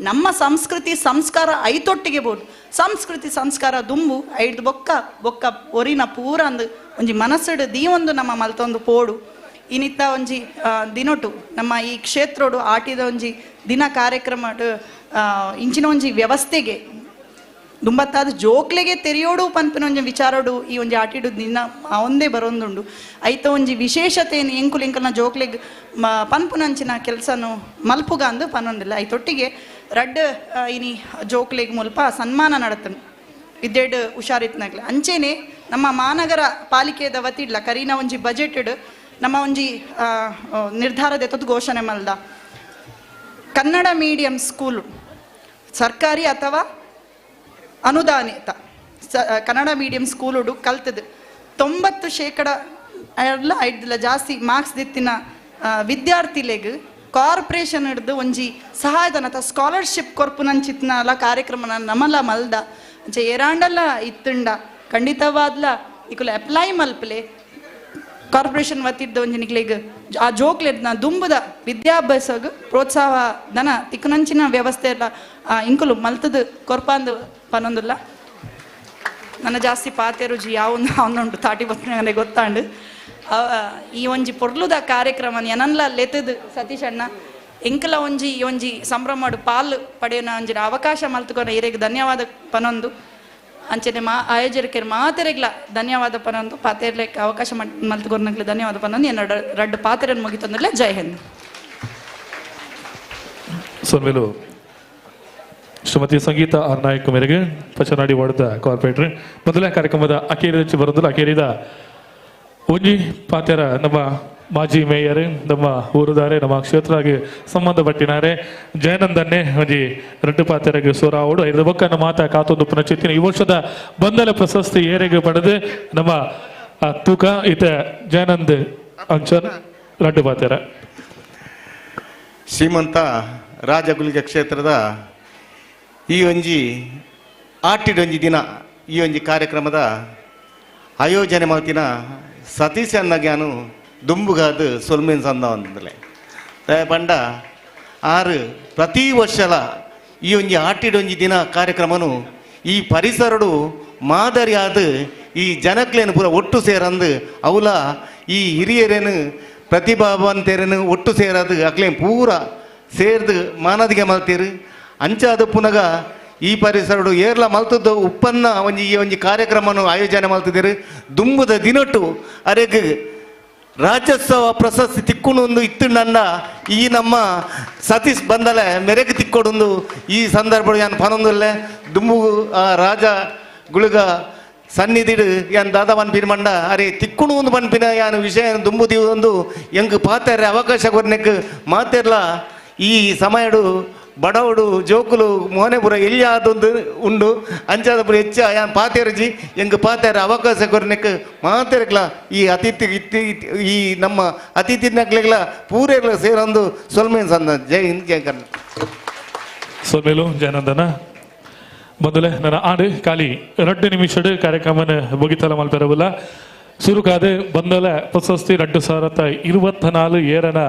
ನಮ್ಮ ಸಂಸ್ಕೃತಿ ಸಂಸ್ಕಾರ ಐತೊಟ್ಟಿಗೆ ಬೋಡು. ಸಂಸ್ಕೃತಿ ಸಂಸ್ಕಾರ ದುಂಬು ಐದು ಬೊಕ್ಕ ಬೊಕ್ಕ ಒರಿನ ಪೂರ ಅಂದು ಒಂಜಿ ಮನಸ್ಸುಡು ದೀವೊಂದು ನಮ್ಮ ಮಲ್ತೊಂದು ಪೋಡು. ಇನ್ನಿತ್ತ ಒಂಜಿ ದಿನೊಟು ನಮ್ಮ ಈ ಕ್ಷೇತ್ರೋಡು ಆಟಿದ ಒಂಜಿ ದಿನ ಕಾರ್ಯಕ್ರಮ ಇಂಚಿನ ಒಂಜಿ ವ್ಯವಸ್ಥೆಗೆ ದುಂಬತ್ತಾದ ಜೋಕ್ಲೆಗೆ ತೆರೆಯೋಡು ಪನ್ಪಿನ ಒಂಜಿ ವಿಚಾರೋಡು ಈ ಒಂಜಿ ಆಟಿಡು ದಿನ ಒಂದೇ ಬರೋಂದುಂಡು. ಐತ ಒಂಜಿ ವಿಶೇಷತೆಯನ್ನು ಎಂಕುಲು ಎಂಕಲ್ನ ಜೋಕ್ಲೆಗ್ ಪನ್ಪುನಂಚಿನ ಕೆಲಸನು ಮಲ್ಪುಗ ಅಂದು ಪನ್ನೊಂದಿಲ್ಲ. ಐತೊಟ್ಟಿಗೆ ರಡ್ಡ್ ಇನಿ ಜೋಕ್ಲೆಗ್ ಮುಲ್ಪ ಸನ್ಮಾನ ನಡತನು ಇದ್ದೆಡ್ ಹುಷಾರಿತ್ನಾಗ್ಲೆ. ಅಂಚೆನೆ ನಮ್ಮ ಮಹಾನಗರ ಪಾಲಿಕೆದ ವತಿಡ್ಲ ಕರೀನ ಒಂಜಿ ಬಜೆಟೆಡ್ ನಮ್ಮ ಒಂಜಿ ನಿರ್ಧಾರದ ಎತ್ತದು ಘೋಷಣೆ ಮಲ್ದ ಕನ್ನಡ ಮೀಡಿಯಂ ಸ್ಕೂಲು ಸರ್ಕಾರಿ ಅಥವಾ ಅನುದಾನಿತ ಕನ್ನಡ ಮೀಡಿಯಂ ಸ್ಕೂಲುಡು ಕಲ್ತದು 90% ಎಲ್ಲ ಐದಲ ಜಾಸ್ತಿ ಮಾರ್ಕ್ಸ್ ದಿತ್ತಿನ ವಿದ್ಯಾರ್ಥಿಲೆಗ್ ಕಾರ್ಪೊರೇಷನ್ ಹಿಡ್ದು ಒಂಜಿ ಸಹಾಯಧನ ಅಥವಾ ಸ್ಕಾಲರ್ಶಿಪ್ ಕೊರ್ಪುನಂಚಿತ್ನಲ ಕಾರ್ಯಕ್ರಮ ನಮಲ ಮಲ್ದ ಅಂಚೆ ಏರಾಂಡಲ್ಲ ಇತ್ತುಂಡ ಖಂಡಿತವಾದ್ಲ ಇಕುಲು ಅಪ್ಲೈ ಮಲ್ಪಲೆ ಕಾರ್ಪೊರೇಷನ್ ವತಿದ್ದ ಒಂಜಿ ನಿಕ್ಲೆಗ್ ಆ ಜೋಕ್ಲೆಡ್ನ ದುಂಬುದ ವಿದ್ಯಾಭ್ಯಾಸಗ್ ಪ್ರೋತ್ಸಾಹ ಧನ ತಿಕ್ಕನಂಚಿನ ವ್ಯವಸ್ಥೆ ಎಲ್ಲ ಇಂಕುಲು ಮಲ್ತದು ಕೊರ್ಪಾಂದು ಪನೊಂದುಲ್ಲ. ನನ್ನ ಜಾಸ್ತಿ ಪಾತೆ ರುಜಿ ಯಾವ ಅವನುಂಟು ತಾಟಿ ಬರ್ತನೆ ಗೊತ್ತಾಂಡು. ಈ ಒಂಜಿ ಪೊರ್ಲುದ ಕಾರ್ಯಕ್ರಮ ಏನನ್ಲ ಲೆತ್ತದು ಸತೀಶ್ ಅಣ್ಣ ಎಂಕಲ ಒಂಜಿ ಈ ಒಂಜಿ ಸಂಭ್ರಮಡು ಪಾಲು ಪಡೆಯೋನ ಒಂಜಿ ಅವಕಾಶ ಮಲ್ತುಕೊನ ಇರೆಗ್ ಧನ್ಯವಾದ ಪನೊಂದು. ಅಂಚನೆ ಮಾ ಆಯೋಜಕರು ಮಾತೆರೆಗ್ಲ ಧನ್ಯವಾದ ಪನೊಂದು ಪಾತೆರ್ಲೆಕ್ ಅವಕಾಶ ಮಲ್ತುಕೊರ್ನಗ್ಲ ಧನ್ಯವಾದ ಪನೊಂದು ಎನ್ನ ರಡ್ಡು ಪಾತೆರನ್ನು ಮುಗಿತಂದ್ರೆ ಜೈ ಹಿಂದ್. ಸೊನ್ಮೇಲು ಶ್ರೀಮತಿ ಸಂಗೀತ ಆರ್ ನಾಯಕ್ ಮೇರೆಗೆ ಪಚನಾಡಿ ವಾರ್ಡ್ದ ಕಾರ್ಪೊರೇಟರ್ ಮೊದಲನೇ ಕಾರ್ಯಕ್ರಮದ ಅಕೇರಿದ ಬರೋದಿಲ್ಲ. ಅಕೇರಿದ ಒಂಜಿ ಪಾತೆರ ನಮ್ಮ ಮಾಜಿ ಮೇಯರ್ ನಮ್ಮ ಊರುದಾರೆ ನಮ್ಮ ಕ್ಷೇತ್ರಗೆ ಸಂಬಂಧಪಟ್ಟಿನಾರೆ ಜಯನಂದನ್ನೇ ಒಂಜಿ ರಡ್ಡು ಪಾತೆರೆಗೆ ಸೋರಾವಡು ಐದು ಬೊಕ್ಕ ನಮ್ಮ ಮಾತ ಕಾತೊಂದು ಪುನಚಿತ್ತಿನ ಈ ವರ್ಷದ ಬಂದಲ ಪ್ರಶಸ್ತಿ ಏರೆಗೆ ಪಡೆದು ನಮ್ಮ ತೂಕ ಇತ ಜಯನಂದ್ ಅಂಚನ್ ರಡ್ಡು ಪಾತೆರ. ಶ್ರೀಮಂತ ರಾಜಗುಲಿಗೆ ಕ್ಷೇತ್ರದ ಈ ಒಂಜಿ ಆಟಿಡೊಂಜಿ ದಿನ ಈ ಒಂಜಿ ಕಾರ್ಯಕ್ರಮದ ಆಯೋಜನೆ ಮಾತಿನ ಸತೀಶ್ ಅಣ್ಣಗ್ಯಾನು ದುಂಬುಗಾದ ಸೊಲ್ಮೆನ್ ಸಂದ ಒಂದಲೆ ಪಂಡ ಆರು ಪ್ರತಿ ವರ್ಷಲ ಈ ಒಂಜಿ ಆಟಿಡೊಂಜಿ ದಿನ ಕಾರ್ಯಕ್ರಮನು ಈ ಪರಿಸರಡು ಮಾದರಿಯಾದ ಈ ಜನಕ್ಲೇನು ಪೂರ ಒಟ್ಟು ಸೇರಂದು ಅವಲ ಈ ಹಿರಿಯರೇನು ಪ್ರತಿಭಾವಂತರೇನು ಒಟ್ಟು ಸೇರದು ಅಕ್ಲೇನು ಪೂರ ಸೇರ್ದು ಮಾನದಿಗೆ ಮಲ್ತೀರು. ಅಂಚಾದ ಪುನಗ ಈ ಪರಿಸರಡು ಏರ್ಲ ಮಲ್ತದ್ದು ಉಪ್ಪನ್ನ ಒಂಜಿ ಈ ಒಂಜಿ ಕಾರ್ಯಕ್ರಮವನ್ನು ಆಯೋಜನೆ ಮಲ್ತಿದ್ದೀರು. ದುಂಬುದ ದಿನಟ್ಟು ಅರೆಗ್ ರಾಜ್ಯೋತ್ಸವ ಪ್ರಶಸ್ತಿ ತಿಕ್ಕುಣೊಂದು ಇತ್ತು ನನ್ನ ಈ ನಮ್ಮ ಸತೀಶ್ ಬಂದಲೆ ಮೆರೆಗೆ ತಿಕ್ಕೊಡೊಂದು ಈ ಸಂದರ್ಭ ಯಾನ್ ಪನೊಂದುಲ್ಲೆ ದುಂಬು ಆ ರಾಜ ಗುಳಿಗ ಸನ್ನಿಧಿಡು ಯಾನ್ ದಾದಾ ಪನ್ಪಿನ ಮಂಡ ಅರೆ ತಿಕ್ಕುಣು ಒಂದು ಪನ್ಪಿನ ಯಾನ್ ವಿಷಯ ದುಂಬು ದಿವೊಂದು ಎಂಕ್ ಪಾತೆರ್ರೆ ಅವಕಾಶ ಕೊರ್ನೆಕ್ ಮಾತೆರ್ಲ ಈ ಸಮಯಡು ಬಡವಡು ಜೋಕುಲು ಮೋನೆಪುರ ಎಲ್ಲಿಯಾದೊಂದು ಉಂಡು ಅಂಚಾದ ಪುರ ಹೆಚ್ಚ ಯಾನ್ ಪಾತೆರ್ಜಿ ಎಂಕ್ ಪಾತೆರ ಅವಕಾಶ ಕೊರ್ನೆಕ್ ಮಾತೆರ್ಗ್ಲ ಈ ಅತಿಥಿ ಇತ್ತಿ ಈ ನಮ್ಮ ಅತಿಥಿನಕ್ಲೆಗ್ಲ ಪೂರೆಗ್ಲ ಸೇರೊಂದು ಸೊಲ್ಮೇನ್ ಸಂದ. ಜೈ ಹಿಂದ್ ಜೈ ಕರ್ನಾಟಕ. ಸೊಲ್ಮೇಲು ಜಯನಂದನ ಮೊದಲೇ ನನ್ನ ಆಡು ಖಾಲಿ 2 ನಿಮಿಷಡ್ ಕಾರ್ಯಕ್ರಮನ ಮುಗಿತಲ ಮಲ್ಪೆರಬುಲ್ಲ. ಸುರುಕಾದ ಬಂದಲ ಪ್ರಶಸ್ತಿ 2024 ಏರನ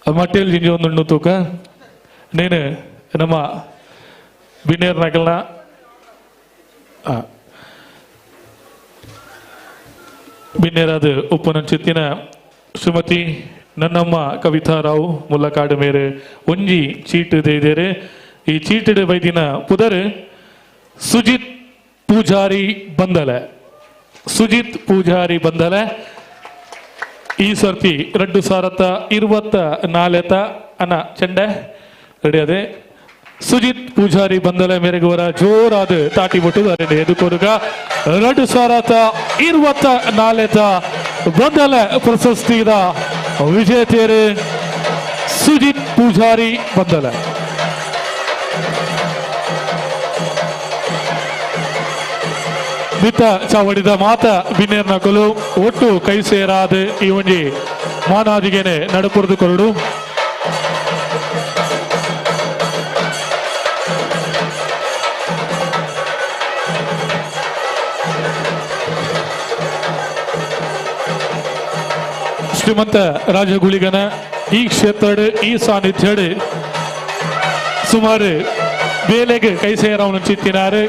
ಮಟ್ಟೆಲ್ ಜಿಂಜಿ ಒಂದು ತೂಕ ನೇನು ನಮ್ಮ ಬಿನ್ನೇರ್ ನಗಲ್ನ ಬಿನ್ನೇರಾದ ಉಪ್ಪನಂಚಿತ್ತಿನ ಶ್ರೀಮತಿ ನನ್ನಮ್ಮ ಕವಿತಾ ರಾವ್ ಮುಲ್ಲಕಾಡು ಮೇರೆ ಒಂಜಿ ಚೀಟು ದೇದೇರೆ. ಈ ಚೀಟಿಡು ಬೈದಿನ ಪುದರ್ ಸುಜಿತ್ ಪೂಜಾರಿ ಬಂದಲೆ. ಸುಜಿತ್ ಪೂಜಾರಿ ಬಂದಲೆ ಈ ಸರ್ತಿ 2024 ಅನ್ನ ಚೆಂಡೆ ರೆಡಿ ಅದೇ ಸುಜಿತ್ ಪೂಜಾರಿ ಬಂದಲೆ ಮೇರೆಗೆ ಜೋರಾದ ತಾಟಿ ಬಿಟ್ಟು ಎದುಕೊಡುಗ 2024 ಬಂದಲೆ ಪ್ರಶಸ್ತಿದ ವಿಜೇತೆಯರು ಸುಜಿತ್ ಪೂಜಾರಿ ಬಂದಲೆ. ಬಿತ್ತ ಚಾವಡಿದ ಮಾತ ಬಿನ್ನೇರ್ ನಕಲು ಒಟ್ಟು ಕೈ ಸೇರಾದ ಈ ಒಂಜಿ ಮಾನಾದಿಗೆನೆ ನಡುಪುರದು ಕೊರಡು. ಶ್ರೀಮಂತ ರಾಜಗುಳಿಗನ ಈ ಕ್ಷೇತ್ರದ ಈ ಸಾನ್ನಿಧ್ಯಡ್ ಸುಮಾರು ಬೇಲೆಗೆ ಕೈ ಸೇರವನು ಚಿತ್ತಿನಾರು.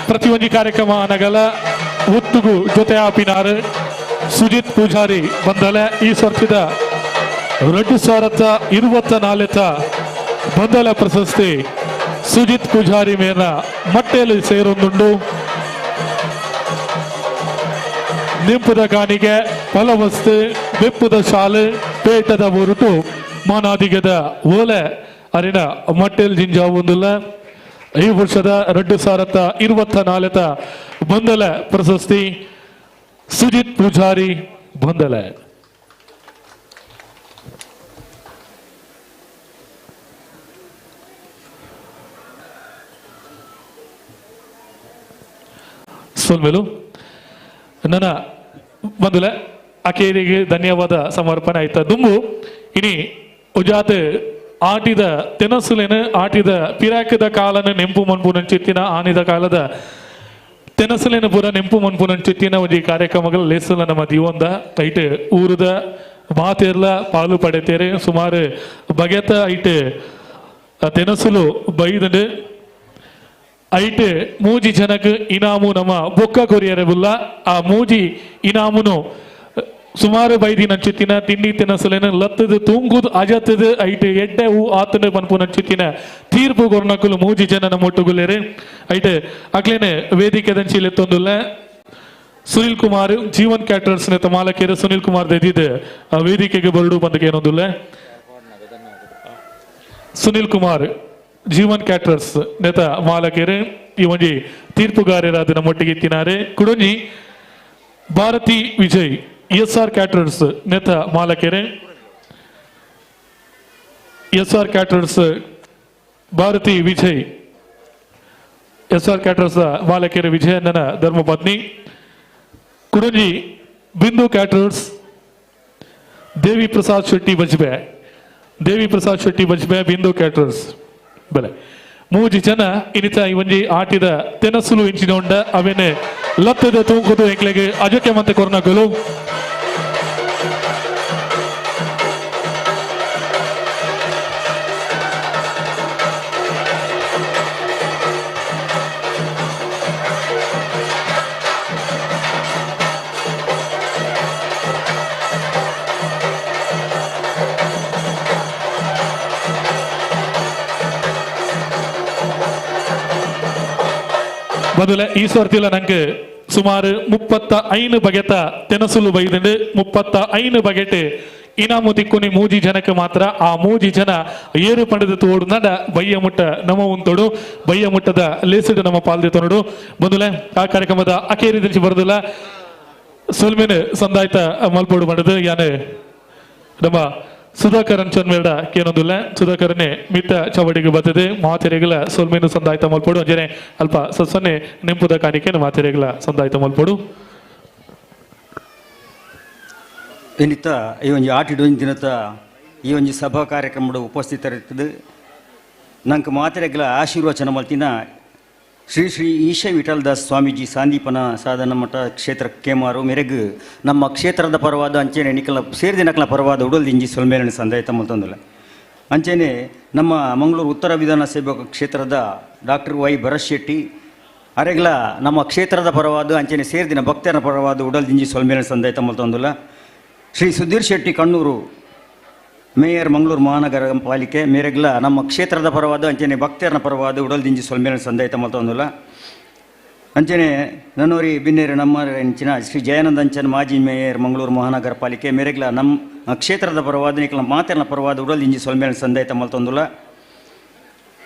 ಪ್ರತಿಯೊಂದು ಕಾರ್ಯಕ್ರಮ ನಗಲ ಒತ್ತುಗು ಜೊತೆ ಆಪಿನಾರು ಸುಜಿತ್ ಪೂಜಾರಿ ಬಂದಲೆ. ಈ ಸರ್ತಿದ 2024 ಬಂದಲ ಪ್ರಶಸ್ತಿ ಸುಜಿತ್ ಪೂಜಾರಿ ಮೇರ ಮಟ್ಟೆಯಲ್ಲಿ ಸೇರೊಂದುಂಡು. ನಿಂಪುದ ಕಾಣಿಗೆ ಫಲವಸ್ತು ಬೆಪ್ಪುದ ಶಾಲು ಪೇಟದ ಊರುಟು ಮಾನಾದಿಗದ ಓಲೆ ಅರಿನ ಮಟ್ಟೆಲ್ ಜಿಂಜಾವುಂದುಲ್ಲ. ಈ ವರ್ಷದ 2024 ಬಂದಲ ಪ್ರಶಸ್ತಿ ಸುಜಿತ್ ಪೂಜಾರಿ ಬಂದಲೆ. ಸೊಲ್ಮೆಲು ನನ್ನ ಬಂದಲೆ ಅಕೇರಿಗೆ ಧನ್ಯವಾದ ಸಮರ್ಪಣೆ ಆಯ್ತಾ. ದುಂಬು ಇನಿ ಉಜಾತ ಆಟಿದ ತೆನಸುಲೇನ ಆಟಿದ ಪಿರಾಕದ ಕಾಲನ ನೆಂಪು ಮನ್ಪು ನಂಚಿತ್ತಿನ ಆನಿದ ಕಾಲದ ತೆನಸುಲೇನ ಪೂರ ನೆಂಪು ಮನ್ಪು ನಂಚಿತ್ತಿನ ಒಂಜಿ ಕಾರ್ಯಕ್ರಮಗಳ ಲೇಸಲ ನಮ್ಮ ದಿವೊಂದ ಐಟ್ ಊರುದ ಮಾತೇರ್ಲ ಪಾಲು ಪಡೆತೇರೆ. ಸುಮಾರು ಬಗೆತ ಐಟ್ ತೆನಸುಲು ಬೈದಂಡು ಐಟ್ ಮೂಜಿ ಜನಕ್ ಇನಾಮು ನಮ್ಮ ಬೊಕ್ಕ ಕೊರಿಯರೆ ಬುಲ್ಲ. ಆ ಮೂಜಿ ಇನಾಮುನು ಸುಮಾರು ಬೈದಿ ನಂಚಿತ್ತಿನ ತಿಂಡಿ ತಿನಸುಲೇನ ಲತ್ತದು ತೂಂಗುದು ಅಜತ್ತದು ಐಟ್ ಎಡ್ಡೆ ಹೂ ಆತನ ಪನ್ಪು ನಂಚಿತ್ತಿನ ತೀರ್ಪು ಕೊರ್ನಕುಲು ಮೂಜಿ ಜನ ನಮ್ಮ ಒಟ್ಟುಗುಲ್ಲೇರು. ಐಟ್ ಅಕ್ಲೇನೆ ವೇದಿಕೆ ದಂಚಿಲೆತ್ತೊಂದುಲ್ಲ ಸುನಿಲ್ ಕುಮಾರ್ ಜೀವನ್ ಕ್ಯಾಟರ್ಸ್ ನೇತ ಮಾಲಕೇರು ಸುನಿಲ್ ಕುಮಾರ್ ದೆದಿದ್ ವೇದಿಕೆಗೆ ಬರಡು ಬಂದಕ್ಕೆ ಏನೊಂದುಲ್ಲ. ಸುನಿಲ್ ಕುಮಾರ್ ಜೀವನ್ ಕ್ಯಾಟರ್ಸ್ ನೇತ ಮಾಲಕೇರು ಈ ಒಂಜಿ ತೀರ್ಪುಗಾರರಾದ ನಮ್ಮೊಟ್ಟಿಗೆ ಇತ್ತಿನಾರೆ. ಕುಡೊಂಜಿ Bharathi Vijay S R caterers ನೇತ ಮಾಲಕೇರೆ S R caterers Bharathi Vijay S R caterers ಮಾಲಕೇರೆ ವಿಜಯಣ್ಣನ ಧರ್ಮಪತ್ನಿ. ಕುಡಂಜಿ ಬಿಂದು ಕ್ಯಾಟರ್ಸ್ ದೇವಿ ಪ್ರಸಾದ್ ಶೆಟ್ಟಿ ಬಜ್ಬೆ, ದೇವಿ ಪ್ರಸಾದ್ ಶೆಟ್ಟಿ ಬಜ್ಬೆ ಬಿಂದು ಕ್ಯಾಟರ್ಸ್ ಬಲೆ ಮೂಜಿ ಜನ ಇನಿತ ಈ ಒಂಜಿ ಆಟಿದ ತೆನಸುಲು ಇಂಚಿನ ಉಂಡ ಅವೇನೆ ಲತ್ತದ ತೂಂಕುದು ಎಂಕ್ಲೆಗೆ ಅಜಕ್ಕೆ ಮತ್ತೆ ಕೊರ್ನಕುಲು. ಬದಲ ಈ ಸರ್ತಿಲ ನಂಗೆ ಸುಮಾರು 35 ಬಗೆತ ತೆನಸುಲು ಬೈದಂಡು. 35 ಬಗೆಟ್ ಇನಾಮು ತಿಕ್ಕುನಿ ಮೂಜಿ ಜನಕ್ಕೆ ಮಾತ್ರ. ಆ ಮೂಜಿ ಜನ ಏರು ಪಡೆದು ತೋಡುನಡ ಬಯ್ಯ ಮುಟ್ಟ ನಮ ಉಂತೋಡು ಬಯ್ಯ ಮುಟ್ಟದ ಲೇಸಿಡು ನಮ್ಮ ಪಾಲ್ದೆ ತೊನಡು. ಬಂದುಲೆ ಆ ಕಾರ್ಯಕ್ರಮದ ಅಕೇರಿ ದಿಂಚಿ ಬರುದಿಲ್ಲ ಸೊಲ್ಮೇನು ಸಂದಾಯ್ತ ಮಲ್ಪೋಡು ಮಾಡಿದು ಯಾನೆ ನಮ್ಮ ಸುಧಾಕರನ್ ಚನ್ಮೇಡ ಕೇನೊಂದುಲ್ಲ. ಸುಧಾಕರನೆ ಮಿತ್ತ ಚವಡಿಗೆ ಬರ್ತದೆ ಮಾತೆರೆಗಳ ಸೊಲ್ಮೇನು ಸಂದಾಯ್ತ ಮಲ್ಪೋಡು. ಅಂಜನೆ ಅಲ್ಪ ಸೊನ್ನೆ ನೆಂಪುದ ಕಾಣಿಕೆ ಮಾತೆರೆಗಳ ಸಂದಾಯ್ತ ಮಲ್ಪೋಡು. ಇನ್ನಿತ ಈ ಒಂಜಿ ಆಟಿಡೊಂಜಿ ದಿನತ ಈ ಒಂಜಿ ಸಭಾ ಕಾರ್ಯಕ್ರಮದ ಉಪಸ್ಥಿತರಿರ್ತದೆ. ನಂಗೆ ಮಾತೆರೆಗಳ ಆಶೀರ್ವಚನ ಮಲ್ತಿನ ಶ್ರೀ ಶ್ರೀ ಈಶ ವಿಠಲದಾಸ್ ಸ್ವಾಮೀಜಿ ಸಾಂದೀಪನ ಸಾಧನ ಮಠ ಕ್ಷೇತ್ರ ಕೇಮಾರು ಮೇರೆಗ್ ನಮ್ಮ ಕ್ಷೇತ್ರದ ಪರವಾದ ಅಂಚೆನೆ ನಿಕಲ ಸೇರಿದಿನಕಲ ಪರವಾದ ಉಡಲ್ದಿಂಜಿ ಸೊಲ್ಮೇಲನ ಸಂದಾಯ್ತ ಮಲ್ತೊಂದುಲ್ಲ. ಅಂಚೆನೆ ನಮ್ಮ ಮಂಗಳೂರು ಉತ್ತರ ವಿಧಾನಸಭಾ ಕ್ಷೇತ್ರದ ಡಾಕ್ಟರ್ ವೈ ಭರತ್ ಶೆಟ್ಟಿ ಅರೆಗ್ಲ ನಮ್ಮ ಕ್ಷೇತ್ರದ ಪರವಾದ ಅಂಚೆನೆ ಸೇರಿದಿನ ಭಕ್ತರ ಪರವಾದ ಉಡಲ್ದಿಂಜಿ ಸೊಲ್ಮೇಲನ ಸಂದಾಯ್ತ ಮಲ್ತೊಂದುಲ್ಲ. ಶ್ರೀ ಸುಧೀರ್ ಶೆಟ್ಟಿ ಕಣ್ಣೂರು ಮೇಯರ್ ಮಂಗಳೂರು ಮಹಾನಗರ ಪಾಲಿಕೆ ಮೇರೆಗ್ಲ ನಮ್ಮ ಕ್ಷೇತ್ರದ ಪರವಾದ ಅಂಚೆನೆ ಭಕ್ತರ ಪರವಾದ ಉಡಲ್ದಿಂಜಿ ಸೊಲ್ಮೇಲನ ಸಂದಾಯ್ತ ಮಲ್ತೊಂದುಲ್ಲ. ಅಂಚನೆ ನನ್ನೋರಿ ಬಿನ್ನೇರು ನಮ್ಮ ಇಂಚಿನ ಶ್ರೀ ಜಯಾನಂದ ಅಂಚನ್ ಮಾಜಿ ಮೇಯರ್ ಮಂಗಳೂರು ಮಹಾನಗರ ಪಾಲಿಕೆ ಮೇರೆಗ್ಲ ನಮ್ಮ ಕ್ಷೇತ್ರದ ಪರವಾದ ನಿಕ್ಲ ಮಾತೆರ್ನ ಪರವಾದ ಉಡಲ್ ಇಂಜಿ ಸೊಲ್ಮೇಲೆ ಸಂದಾಯ್ತ ಮಲ್ತೊಂದುಲ.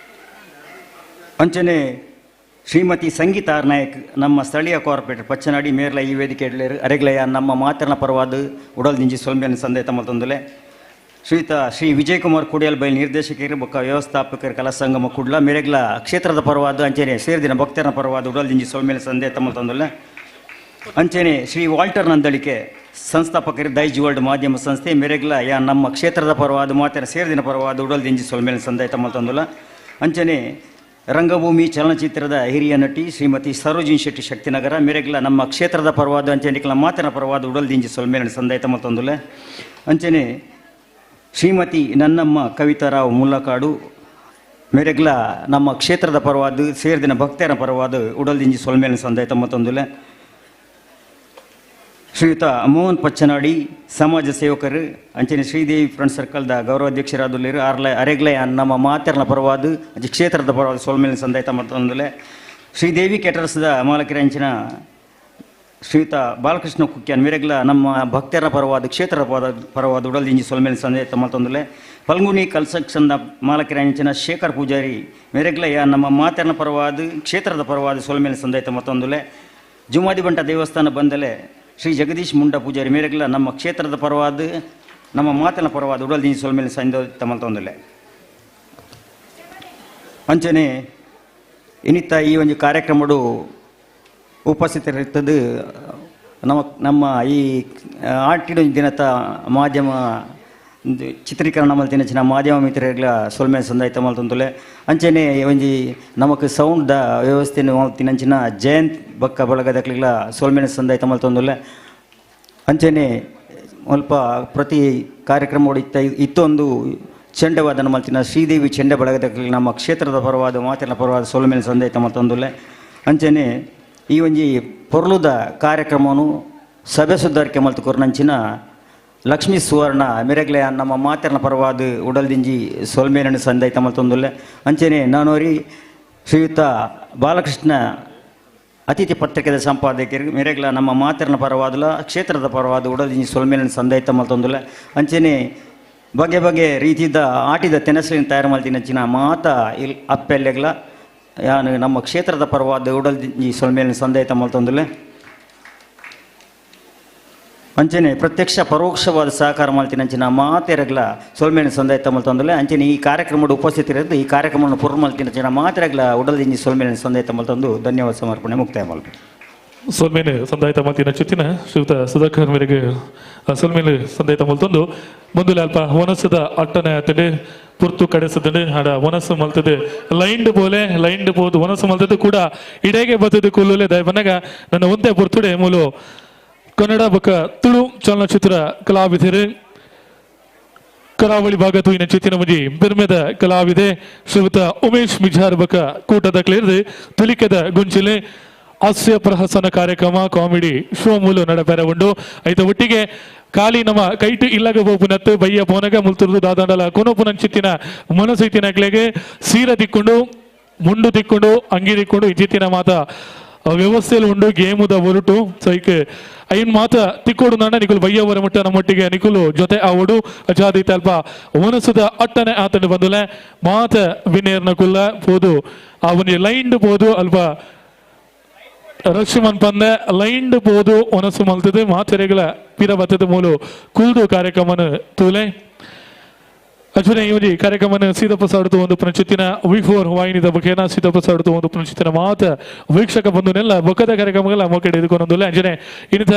ಅಂಚನೆ ಶ್ರೀಮತಿ ಸಂಗೀತ ಆರ್ ನಾಯಕ್ ನಮ್ಮ ಸ್ಥಳೀಯ ಕಾರ್ಪೊರೇಟರ್ ಪಚ್ಚನಾಡಿ ಮೇರ್ಲ ಈ ವೇದಿಕೆ ಅರೆಗ್ಲಯ ನಮ್ಮ ಮಾತೆರ್ನ ಪರವಾದ ಉಡಲ್ ದಿಂಜಿ ಸೊಲ್ಮೇಲೆ ಸಂದಾಯ್ತ ಮಲ್ತೊಂದುಲೆ. ಶ್ರೀಯುತ ಶ್ರೀ ವಿಜಯಕುಮಾರ್ ಕುಡಿಯಲ್ ಬೈಲ್ ನಿರ್ದೇಶಕರು ಬೊಕ್ಕ ವ್ಯವಸ್ಥಾಪಕರು ಕಲಾಸಂಗಮ ಕುಡ್ಲ ಮೇರೆಗ್ಲ ಕ್ಷೇತ್ರದ ಪರವಾದ ಅಂಚನೆ ಸೇರಿದಿನ ಭಕ್ತರ ಪರವಾದ ಉಡಲ್ ದಿಂಜಿ ಸೊಲ್ಮೇಲೆ ಸಂದೇಹ ತಮ್ಮಲ್ತಂದುಲ್ಲ. ಅಂಚನೆ ಶ್ರೀ ವಾಲ್ಟರ್ ನಂದಳಿಕೆ ಸಂಸ್ಥಾಪಕರು ದೈಜ್ ವರ್ಲ್ಡ್ ಮಾಧ್ಯಮ ಸಂಸ್ಥೆ ಮೇರೆಗ್ಲ ಯಾ ನಮ್ಮ ಕ್ಷೇತ್ರದ ಪರವಾದ ಮಾತಿನ ಸೇರಿದಿನ ಪರವಾದ ಉಡಲ್ ದಿಂಜಿ ಸೊಲ್ಮೇಲೆ ಸಂದೇಹ ತಮ್ಮಲ್ತಂದುಲ್ಲ. ಅಂಚನೆ ರಂಗಭೂಮಿ ಚಲನಚಿತ್ರದ ಹಿರಿಯ ನಟಿ ಶ್ರೀಮತಿ ಸರೋಜಿನಿ ಶೆಟ್ಟಿ ಶಕ್ತಿನಗರ ಮೇರೆಗ್ಲ ನಮ್ಮ ಕ್ಷೇತ್ರದ ಪರವಾದ ಅಂಚನೆ ಮಾತಿನ ಪರವಾದ ಉಡಲ್ ದಿಂಜಿ ಸೊಲ್ಮೇಲೆ ಸಂದೇಹ ತಮ್ಮಲ್ತಂದುಲ್ಲ. ಅಂಚನೆ ಶ್ರೀಮತಿ ನನ್ನಮ್ಮ ಕವಿತಾರಾವ್ ಮುಲ್ಲಕಾಡು ಮೇರೆಗ್ಲ ನಮ್ಮ ಕ್ಷೇತ್ರದ ಪರವಾದ ಸೇರಿದಿನ ಭಕ್ತರ ಪರವಾದ ಉಡಲ್ದಿಂಜಿ ಸೊಲ್ಮೇಲಿನ ಸಂದಾಯ ತಮ್ಮ ತಂದುಲೆ. ಶ್ರೀಯುತ ಮೋಹನ್ ಪಚ್ಚನಾಡಿ ಸಮಾಜ ಸೇವಕರು ಅಂಚನೆ ಶ್ರೀದೇವಿ ಫ್ರೆಂಡ್ ಸರ್ಕಲ್ದ ಗೌರವಾಧ್ಯಕ್ಷರಾದುಲ್ಲೇರು ಆರ್ಲ ಅರೆಗ್ಲ ನಮ್ಮ ಮಾತೆರ್ನ ಪರವಾದ ಅಂಚೆ ಕ್ಷೇತ್ರದ ಪರವಾದ ಸೊಲ್ಮೇಲಿನ ಸಂದಾಯ ತಮ್ಮ ತಂದುಲೆ. ಶ್ರೀದೇವಿ ಕೆಟರ್ಸ್ದ ಮಾಲಕರ ಅಂಚಿನ ಶ್ರೀಯುತ ಬಾಲಕೃಷ್ಣ ಕುಕ್ಯಾನ್ ಮೇರೆಗ್ಲ ನಮ್ಮ ಭಕ್ತರ ಪರವಾದ ಕ್ಷೇತ್ರದ ಪರವಾದ ಉಡಲ್ದಿಂಜಿ ಸೊಲ್ಮೇಲೆ ಸಂದೇಹ ತಮ್ಮ ತಂದುಲೆ. ಫಲ್ಗುಣಿ ಕನ್ಸ್ಟ್ರಕ್ಷನ್ದ ಮಾಲಕರ ಅಂಚಿನ ಶೇಖರ್ ಪೂಜಾರಿ ಮೇರೆಗ್ಲ ಯಾ ನಮ್ಮ ಮಾತೆರ್ನ ಪರವಾದ ಕ್ಷೇತ್ರದ ಪರವಾದ ಸೊಲ್ಮೇಲೆ ಸಂದೇಹ ತಮ್ಮ ತಂದುಲೆ. ಜುಮಾದಿಬಂಟ ದೇವಸ್ಥಾನ ಬಂದಲೆ ಶ್ರೀ ಜಗದೀಶ್ ಮುಂಡ ಪೂಜಾರಿ ಮೇರೆಗ್ಲ ನಮ್ಮ ಕ್ಷೇತ್ರದ ಪರವಾದ ನಮ್ಮ ಮಾತಿನ ಪರವಾದ ಉಡಲ್ದಿಂಜಿ ಸೊಲ್ಮೇಲೆ ಸಂದೇಹ ತಮ್ಮ ತಂದುಲೆ. ಅಂಚನೆ ಇನ್ನಿತ್ತ ಈ ಒಂದು ಕಾರ್ಯಕ್ರಮಡು ಉಪಸ್ಥಿತರಿರ್ತದೆ ನಮ್ಮ ನಮ್ಮ ಈ ಆಟಿಡ ದಿನದ ಮಾಧ್ಯಮ ಚಿತ್ರೀಕರಣ ಮಲ್ತಿನ ಚಿನ್ನ ಮಾಧ್ಯಮ ಮಿತ್ರರಿಗ್ಲ ಸೊಲ್ಮೆ ಸಂದಾಯ್ತ ಮಲ್ತಂದುಲೆ. ಅಂಚನೆ ಒಂಜಿ ನಮಕ್ ಸೌಂಡ್ the ವ್ಯವಸ್ಥೆ ಮಲ್ತಿನಂಚಿನ ಜಯಂತ್ ಬಕ್ಕ ಬಳಗದಕ್ಲಿಗ್ಲ ಸೊಲ್ಮೆನೆ ಸಂದಾಯ್ತ ಮಲ್ತಂದುಲೆ. ಅಂಚನೆ ಸ್ವಲ್ಪ ಪ್ರತಿ ಕಾರ್ಯಕ್ರಮ ಇತ್ತ ಇತ್ತೊಂದು ಚೆಂಡವಾದನ ಮಲ್ತಿನ ಶ್ರೀದೇವಿ ಚೆಂಡೆ ಬಳಗದಕ್ಲಿ ನಮ್ಮ ಕ್ಷೇತ್ರದ ಪರವಾದ ಮಾತಿನ ಪರವಾದ ಸೊಲ್ಮೆನೆ ಸಂದಾಯ್ತ ಮಲ್ತಂದುಲೆ. ಅಂಚನೆ ಈ ಒಂಜಿ ಪೊರ್ಲುದ ಕಾರ್ಯಕ್ರಮವನ್ನು ಸಭೆ ಸುಧಾರಿಕೆ ಮಲ್ತು ಕೊರ್ನಂಚಿನ ಲಕ್ಷ್ಮೀ ಸುವರ್ಣ ಮೆರೆಗ್ಲೆ ನಮ್ಮ ಮಾತೆರ್ನ ಪರವಾದ ಉಡಲ್ದಿಂಜಿ ಸೊಲ್ಮೇಲನ್ನು ಸಂದಾಯ್ತ ಮಲ್ತೊಂದುಲ್ಲೆ. ಅಂಚನೆ ನಾನೋರಿ ಶ್ರೀಯುತ ಬಾಲಕೃಷ್ಣ ಅತಿಥಿ ಪತ್ರಿಕೆದ ಸಂಪಾದಕರು ಮೆರೆಗ್ಲ ನಮ್ಮ ಮಾತೆರ್ನ ಪರವಾದಲ ಕ್ಷೇತ್ರದ ಪರವಾದ ಉಡಲ್ದಿಂಜಿ ಸೊಲ್ಮೇಲನ್ನು ಸಂದಾಯ್ತ ಮಲ್ತೊಂದುಲ್ಲೆ. ಅಂಚನೆ ಬಗೆ ಬಗೆ ರೀತಿದ ಆಟಿದ ತೆನಸಲಿನ ತಯಾರು ಮಲ್ತಿನಂಚಿನ ಮಾತ ಇಲ್ ಅಪ್ಪೆಲ್ಲೆಗ್ಲ ಯಾನು ನಮ್ಮ ಕ್ಷೇತ್ರದ ಪರವಾದ ಉಡಲ್ದಿಂಜಿ ಸೊಲ್ಮೇಲಿನ ಸಂದಾಯ್ತ ಮಲ್ತೊಂದುಲ್ಲೆ. ಅಂಚನೆ ಪ್ರತ್ಯಕ್ಷ ಪರೋಕ್ಷವಾದ ಸಹಕಾರ ಮಲ್ತಿನಂಚಿನ ಮಾತೆರಗ್ಲ ಸೊಲ್ಮೇಲಿನ ಸಂದಾಯ್ತ ಮಲ್ತೊಂದುಲ್ಲೆ. ಅಂಚನೆ ಈ ಕಾರ್ಯಕ್ರಮದ ಉಪಸ್ಥಿತರಿದ್ದು ಈ ಕಾರ್ಯಕ್ರಮವನ್ನು ಪೂರ್ಣ ಮಲ್ತಿನಂಚಿನ ಮಾತೆರಗ್ಲ ಉಡಲ್ದಿಂಜಿ ಸೊಲ್ಮೇಲಿನ ಸಂದಾಯ್ತ ಮಲ್ತೊಂದು ಧನ್ಯವಾದ ಸಮರ್ಪಣೆ ಮುಕ್ತಾಯ ಮಲ್ಪೆ. ಸೊಲ್ಮೇಲೆ ಸಂದಾಯ್ತ ಮಲ್ತಿನ ಚುತ್ತಿನ ಶ್ರೀಯುತ ಸುಧಾಕರ್ ಮೇರೆಗೆ ಸೊಲ್ಮೇಲೆ ಸಂದಾಯ್ತ ಮಲ್ತೊಂದು ಮುಂದುಲೆ ಅಲ್ಪ ವನಸದ ಅಟ್ಟನೆ ಆತಡೆ ಪುರ್ತು ಕಡೆಸದಡೆ ಹಡ ವನಸು ಮಲ್ತದೆ ಲೈಂಡ್ ಬೋಲೆ ಲೈಂಡ್ ಬೋದು ವನಸು ಮಲ್ತದೆ ಕೂಡ ಇಡೇಗೆ ಬತ್ತದ ಕುಲ್ಲುಲೆ ದಯಬನಗ ನನ್ನ ಒಂದೇ ಪುರ್ತುಡೆ ಮೂಲು ಕನ್ನಡ ಬಕ ತುಳು ಚಲನಚಿತ್ರ ಕಲಾವಿದರು ಕರಾವಳಿ ಭಾಗ ತೂಯಿನ ಚಿತ್ತಿನ ಮುಂಜಿ ಬಿರ್ಮೆದ ಕಲಾವಿದೆ ಶ್ರೀಯುತ ಉಮೇಶ್ ಮಿಜಾರ್ ಬಕ ಕೂಟದ ಕ್ಲೇರ್ದು ತುಲಿಕೆದ ಗುಂಚಿಲೆ ಹಾಸ್ಯ ಪ್ರಹಸನ ಕಾರ್ಯಕ್ರಮ ಕಾಮಿಡಿ ಶೋ ಮೂಲ ನಡಪೆರ ಉಂಡು. ಐತ ಒಟ್ಟಿಗೆ ಖಾಲಿ ನಮ್ಮ ಕೈಟು ಇಲ್ಲಗ ಬೋಪುನತ್ತು ಬಯ್ಯ ಪೋನಗ ಮುಲ್ತುರ್ದು ದಾದಾಂಡಲ ಕೊನೊಪುನಂಚಿತ್ತಿನ ಮನಸೈತಿನಕ್ಲೆಗೆ ಸೀರೆ ತಿಕ್ಕೊಂಡು ಮುಂಡು ತಿಕ್ಕೊಂಡು ಅಂಗಿ ತಿಕ್ಕೊಂಡು ಇಚಿತ್ತಿನ ಮಾತ ವ್ಯವಸ್ಥೆಯಲ್ಲಿ ಉಂಡು ಗೇಮುದ ಒರುಟು ಸೈಕ್ ಐನ್ ಮಾತ ತಿಕ್ಕೋಡು ನಾಡ ನಿಕುಲು ಬಯ್ಯವರ ಮುಟ್ಟ ನಮ್ಮೊಟ್ಟಿಗೆ ನಿಕುಲು ಜೊತೆ ಆವಡು ಅಜಾದಿ ತಲ್ಪ ಮನಸ್ಸುದ ಅಟ್ಟನೆ ಆತಂಡು ಬಂದುಲೆ ಮಾತ ವಿನೇರ್ನ ಕುಲ್ಲ ಪೋದು ಆ ಒಂದು ಲೈಂಡ್ ಪೋದು ಅಲ್ಪ ರಕ್ಷಮನ್ ಪಂದೆ ಲೈಂಡ್ ಪೋದು ಒನಸು ಮಲ್ತದೆ ಮಾತೆರೆಗಳ ಪಿರ ಬತ್ತದ ಮೂಲು ಕುಲ್ದು ಕಾರ್ಯಕ್ರಮನ ತೂಲೆ ಅಜ್ವನೆ ಈ ಕಾರ್ಯಕ್ರಮನ ಸೀತಾಪ್ರಸಾದ್ ಒಂದು ಪ್ರಚಿತ್ತಿನ ವಿ4 ವಾಹಿನಿದ ಬಗೆನ ಸೀತಾಪ್ರಸಾದ್ ಒಂದು ಪ್ರಚಿತ್ತಿನ ಮಾತ ವೀಕ್ಷಕ ಬಂಧುನೆಲ್ಲ ಬೊಕ್ಕದ ಕಾರ್ಯಕ್ರಮಗಳ ಮೊಕಡೆ ಎದುಕೊಂಡೊಂದುಲ್ಲ ಅಂಜನೆ ಇನ್ನಿತ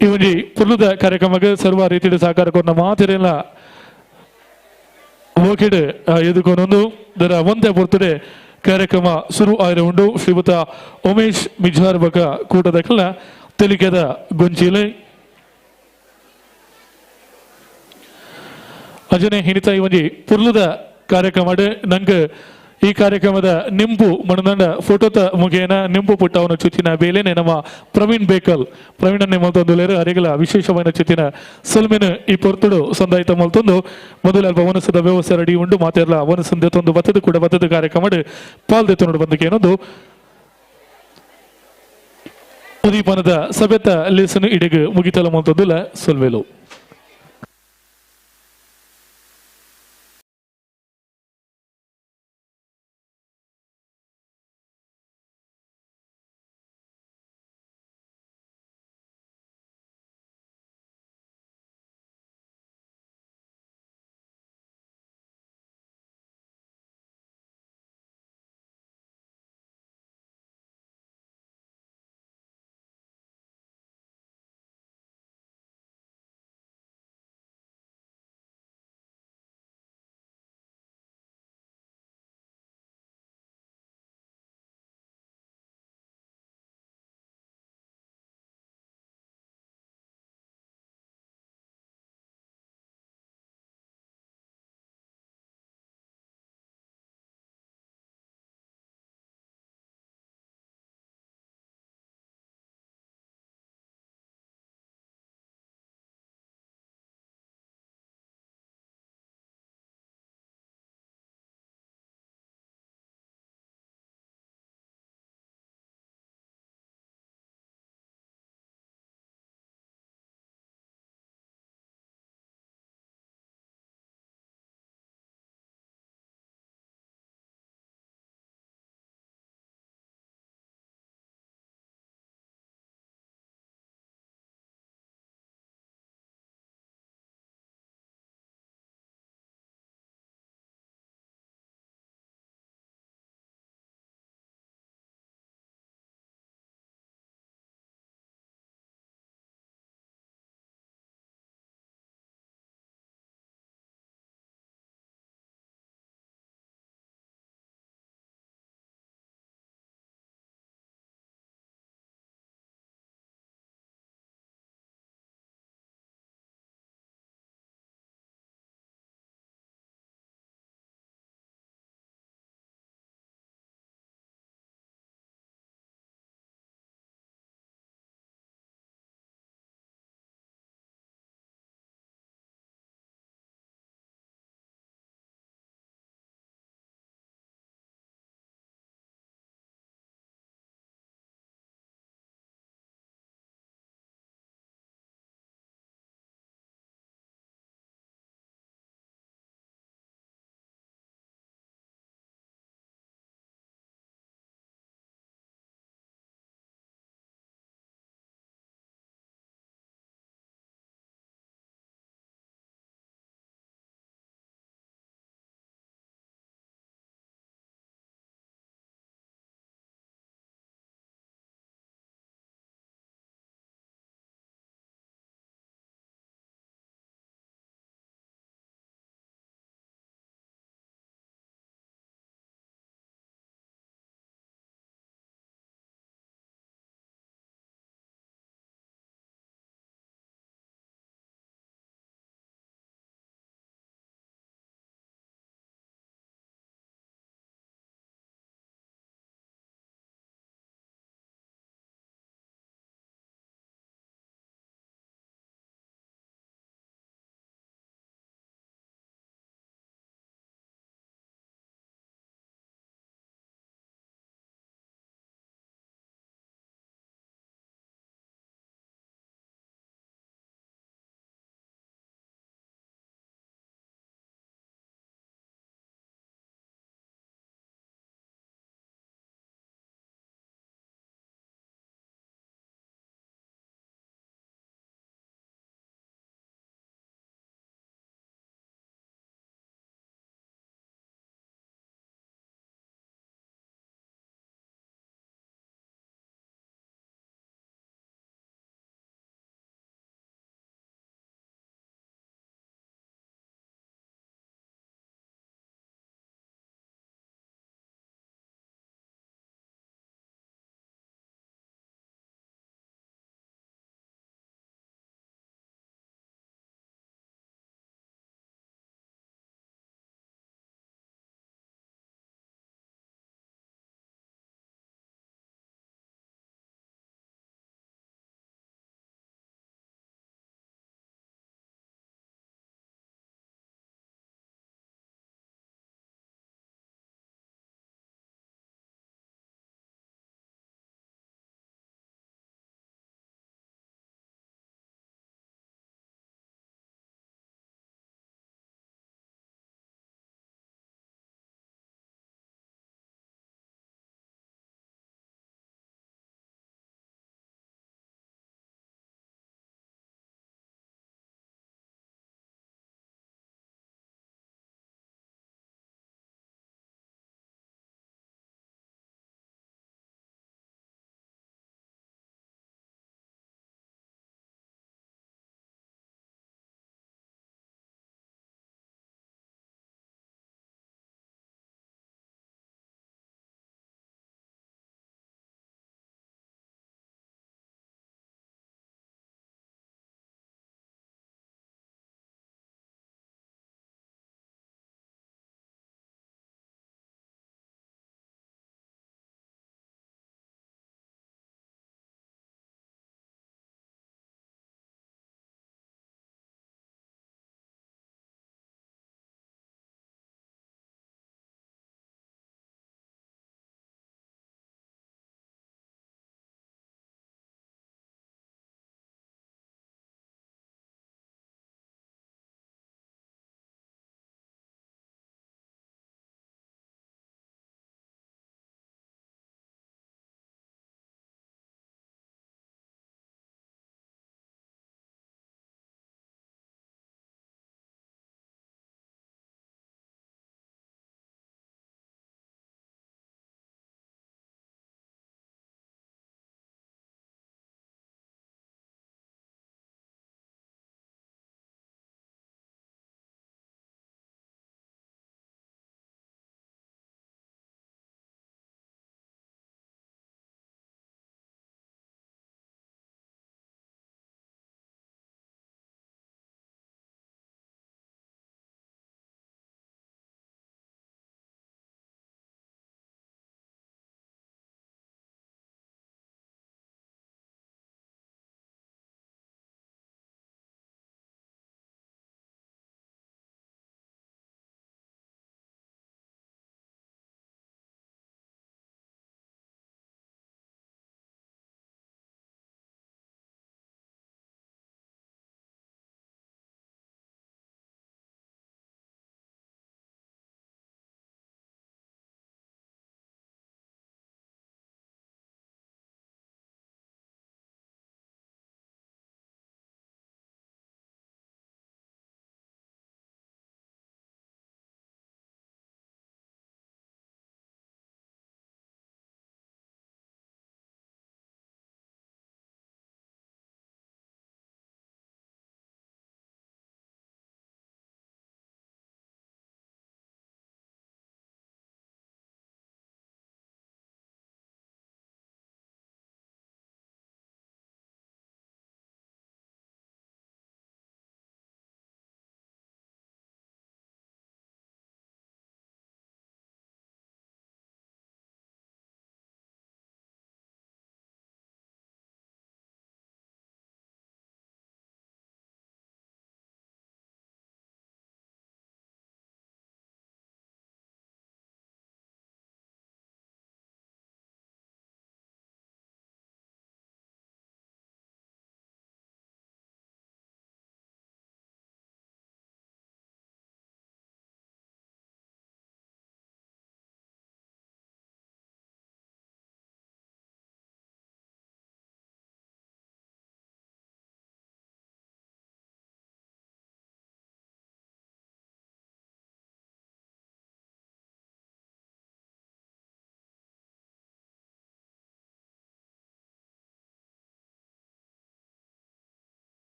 ಈ ಒಂಜಿ ಪುರ್ಲುದ ಕಾರ್ಯಕ್ರಮಕ್ಕೆ ಸರ್ವ ರೀತಿಯ ಸಹಕಾರ ಕೊಟ್ಟ ಮಾತೆರೆಲ್ಲ ಮೋಕೆಡ್ ಎದುಕೊಂಡೊಂದು ದರ ಒಂದೇ ಪೊರ್ತುಡೆ ಕಾರ್ಯಕ್ರಮ ಶುರು ಆಯ್ರೆ ಉಂಡು. ಶ್ರೀಮತ ಉಮೇಶ್ ಮಿಜಾರ್ ಬಕ ಕೂಟದ ಕಲ್ಲ ತೆಲಿಕೆದ ಗೊಂಚಿಲೆ ಅಜನೆ ಹಿನಿತ ಈ ಒಂಜಿ ಪುರ್ಲುದ ಕಾರ್ಯಕ್ರಮ ನಂಗೆ ಈ ಕಾರ್ಯಕ್ರಮದ ನಿಂಪು ಮಣದಂಡ ಫೋಟೋತ ಮುಖೇನ ನಿಂಪು ಪುಟ್ಟವನ ಚುಚ್ಚಿನ ಬೇಲೆನೆ ನಮ್ಮ ಪ್ರವೀಣ್ ಬೇಕಲ್ ಪ್ರವೀಣನ್ನೇ ಮಲ್ತೊಂದುಲೇರು ಅರೆಗಲ ವಿಶೇಷವಾದ ಚುಚ್ಚಿನ ಸೊಲ್ಮೆನು ಈ ಪೊರ್ತುಡು ಸಂದಾಯಿತ ಮಲ್ತೊಂದು ಮೊದಲ ಅಲ್ಪ ವನಸದ ವ್ಯವಸ್ಥೆ ರೆಡಿ ಉಂಡು ಮಾತೆರ್ಲ ವನಸಂದೆ ತೊಂದು ಬತ್ತದ ಕೂಡ ಬತ್ತದ ಕಾರ್ಯಕ್ರಮ ಪಾಲ್ ದೆತ್ತೊಂಡು ಬಂದಕ್ಕೆ ಏನೊಂದು. ಉದೀಪನದ ಸಭೆತ ಲೇಸನು ಇಡೆಗ್ ಮುಗಿತಲ ಮಂತೊಂದುಲ್ಲ ಸೊಲ್ವೆಲು.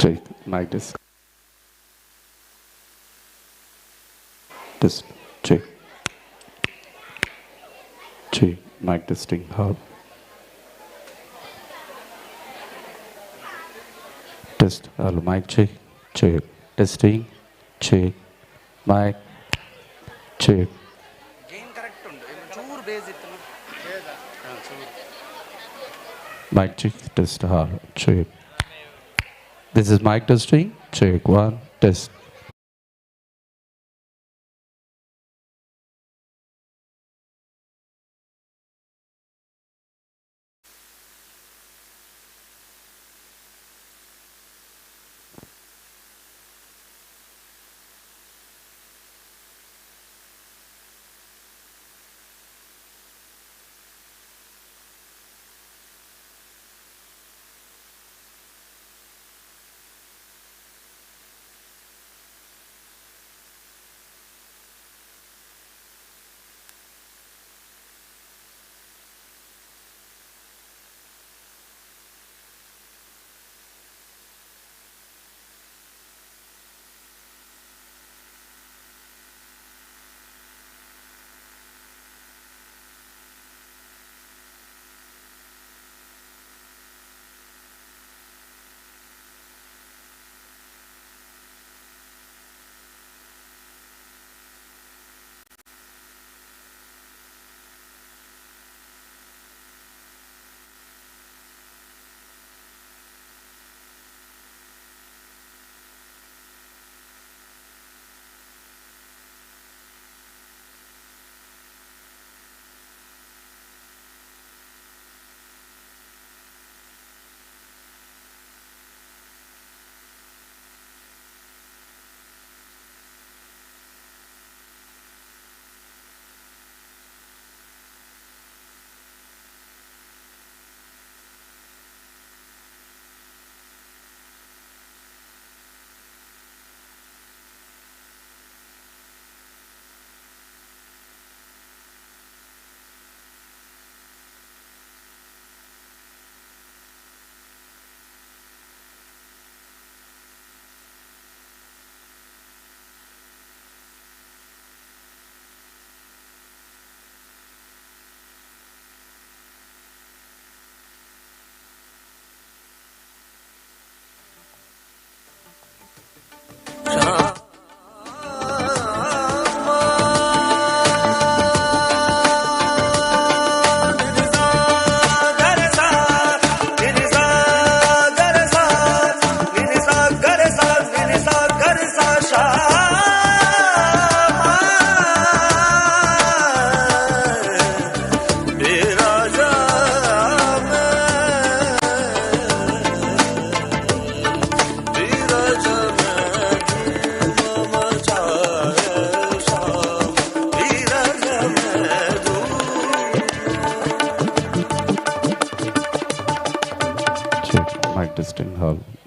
Check mic test. Test check. Check mic testing hub. Test hello mic check check testing check mic check. Mic check test hall check. This is mic testing check one test.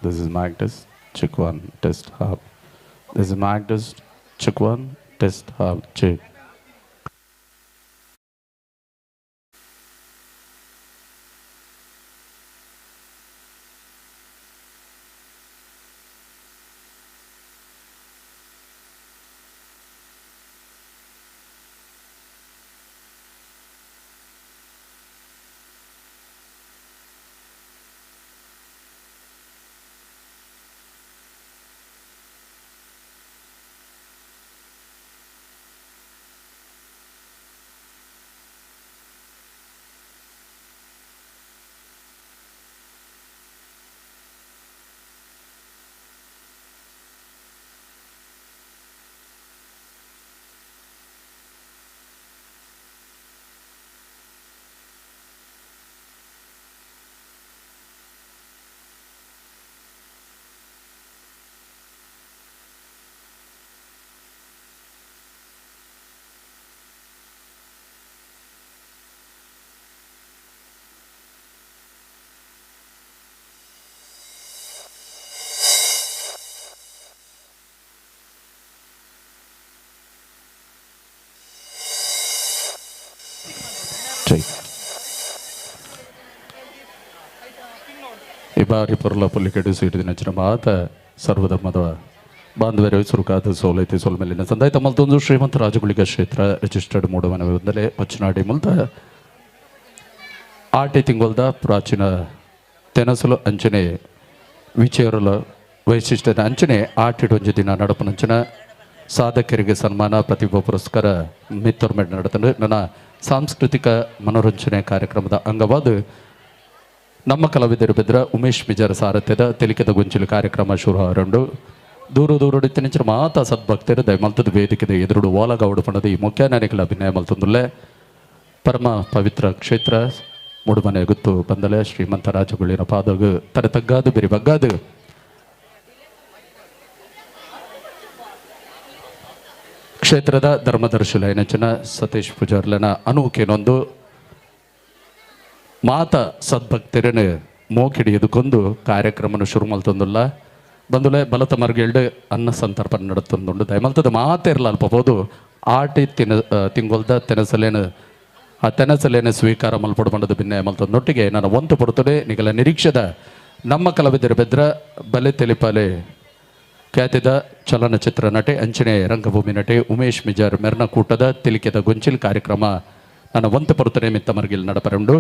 This is mic test, check one, test hub. This is mic test, check one, test hub, check. ಬಾರಿ ಪೊರ್ಲ ಪೊಲಿಕೆಡು ಸೀಟಿದಿನ ಮಾತ ಸರ್ವಧರ್ಮದ ಬಾಂಧವ್ಯ ಸುರುಕಾದ ಸೋಲೈತಿ ಸೋಲ್ಮೇಲಿನ ಸಂದಾಯ ತಮ್ಮಲ್ತೊಂದು ಶ್ರೀಮಂತ ರಾಜಗುಳಿಗ ಕ್ಷೇತ್ರ registered ಮೂಡಮನ ಬಂದಲೆ Pachchanadi ಮುಲ್ತ ಆಟಿ ತಿಂಗೊಲ್ದ ಪ್ರಾಚೀನ ತೆನಸಲು ಅಂಚನೆ ವಿಚೇರಲ ವೈಶಿಷ್ಟ್ಯದ ಅಂಚನೆ ಆಟಿಡೊಂಜಿ ದಿನ ನಡಪನಂಚನ ಸಾಧಕರಿಗೆ ಸನ್ಮಾನ ಪ್ರತಿಭಾ ಪುರಸ್ಕಾರ ಮಿತ್ತೊರ್ಮೆಡ್ ನಡೆತಂಡು ನನ್ನ ಸಾಂಸ್ಕೃತಿಕ ಮನೋರಂಜನೆ ಕಾರ್ಯಕ್ರಮದ ಅಂಗವಾದ ನಮ್ಮ ಕಲಾವಿದರು ಬೆದ್ರ ಉಮೇಶ್ ಮಿಜಾರ್ ಸಾರಥ್ಯದ ತೆಲಿಕೆದ ಗೊಂಚಿಲು ಕಾರ್ಯಕ್ರಮ ಶುರು ಆರಂಡು ದೂರ ದೂರಡಿತ್ತಿನಿಂಚಿನ ಮಾತಾ ಸದ್ಭಕ್ತರು ದಯಮಲ್ತದ ವೇದಿಕೆದ ಎದುರುಡು ವಾಲಗೌಡು ಪಣದ ಈ ಮುಖ್ಯ ನಾಯಕರ ಅಭಿನಯ ಮಲ್ತಂದುಲ್ಲೆ ಪರಮ ಪವಿತ್ರ ಕ್ಷೇತ್ರ ಮುಡುಮನೆ ಗುತ್ತು ಬಂದಲೆ ಶ್ರೀಮಂತ ರಾಜಗುಳಿನ ಪಾದಗು ತರೆ ತಗ್ಗಾದು ಬೆರಿ ಬಗ್ಗಾದು ಕ್ಷೇತ್ರದ ಧರ್ಮದರ್ಶುಲೈನಂಚಿನ ಸತೀಶ್ ಪೂಜಾರ್ಲನ ಅನೂಕೇನೊಂದು ಮಾತ ಸದ್ಭಕ್ತರನ್ನು ಮೋಕಿಡಿಯದುಕೊಂದು ಕಾರ್ಯಕ್ರಮನ ಶುರು ಮಲ್ತಂದುಲ್ಲ ಬಂದುಲೆ ಬಲತ ಮರ್ಗಿಲ್ಡ್ ಅನ್ನ ಸಂತರ್ಪಣೆ ನಡತಂದುಂಡು ದಯಮಲ್ತದ ಮಾತೇರ್ಲ ಅಲ್ಪಬೋದು ಆಟಿ ತಿಂಗೊಲ್ದ ತೆನಸಲೇನು ಆ ತೆನಸಲೇನು ಸ್ವೀಕಾರ ಮಲ್ಪಡು ಬಂಡದ ಭಿನ್ನ ಮಲ್ತಂದೊಟ್ಟಿಗೆ ನಾನು ಒಂದು ಪಡ್ತದೆ ನಿಗಲ ನಿರೀಕ್ಷೆದ ನಮ್ಮ ಕಲಾವಿದರ ಬೆದ್ರ ಬಲೆ ತೆಲಿಪಾಲೆ ಖ್ಯಾತಿದ ಚಲನಚಿತ್ರ ನಟೆ ಅಂಚನೆ ರಂಗಭೂಮಿ ನಟೆ ಉಮೇಶ್ ಮಿಜಾರ್ ಮೆರ್ನ ಕೂಟದ ತಿಳಿಕೆದ ಗೊಂಚಿಲ್ ಕಾರ್ಯಕ್ರಮ ನನ್ನ ಒಂತ ಪೊರ್ತನೆ ಮಿತ್ತ ಮರ್ಗಿಲ್ ನಡಪರುಂಡು.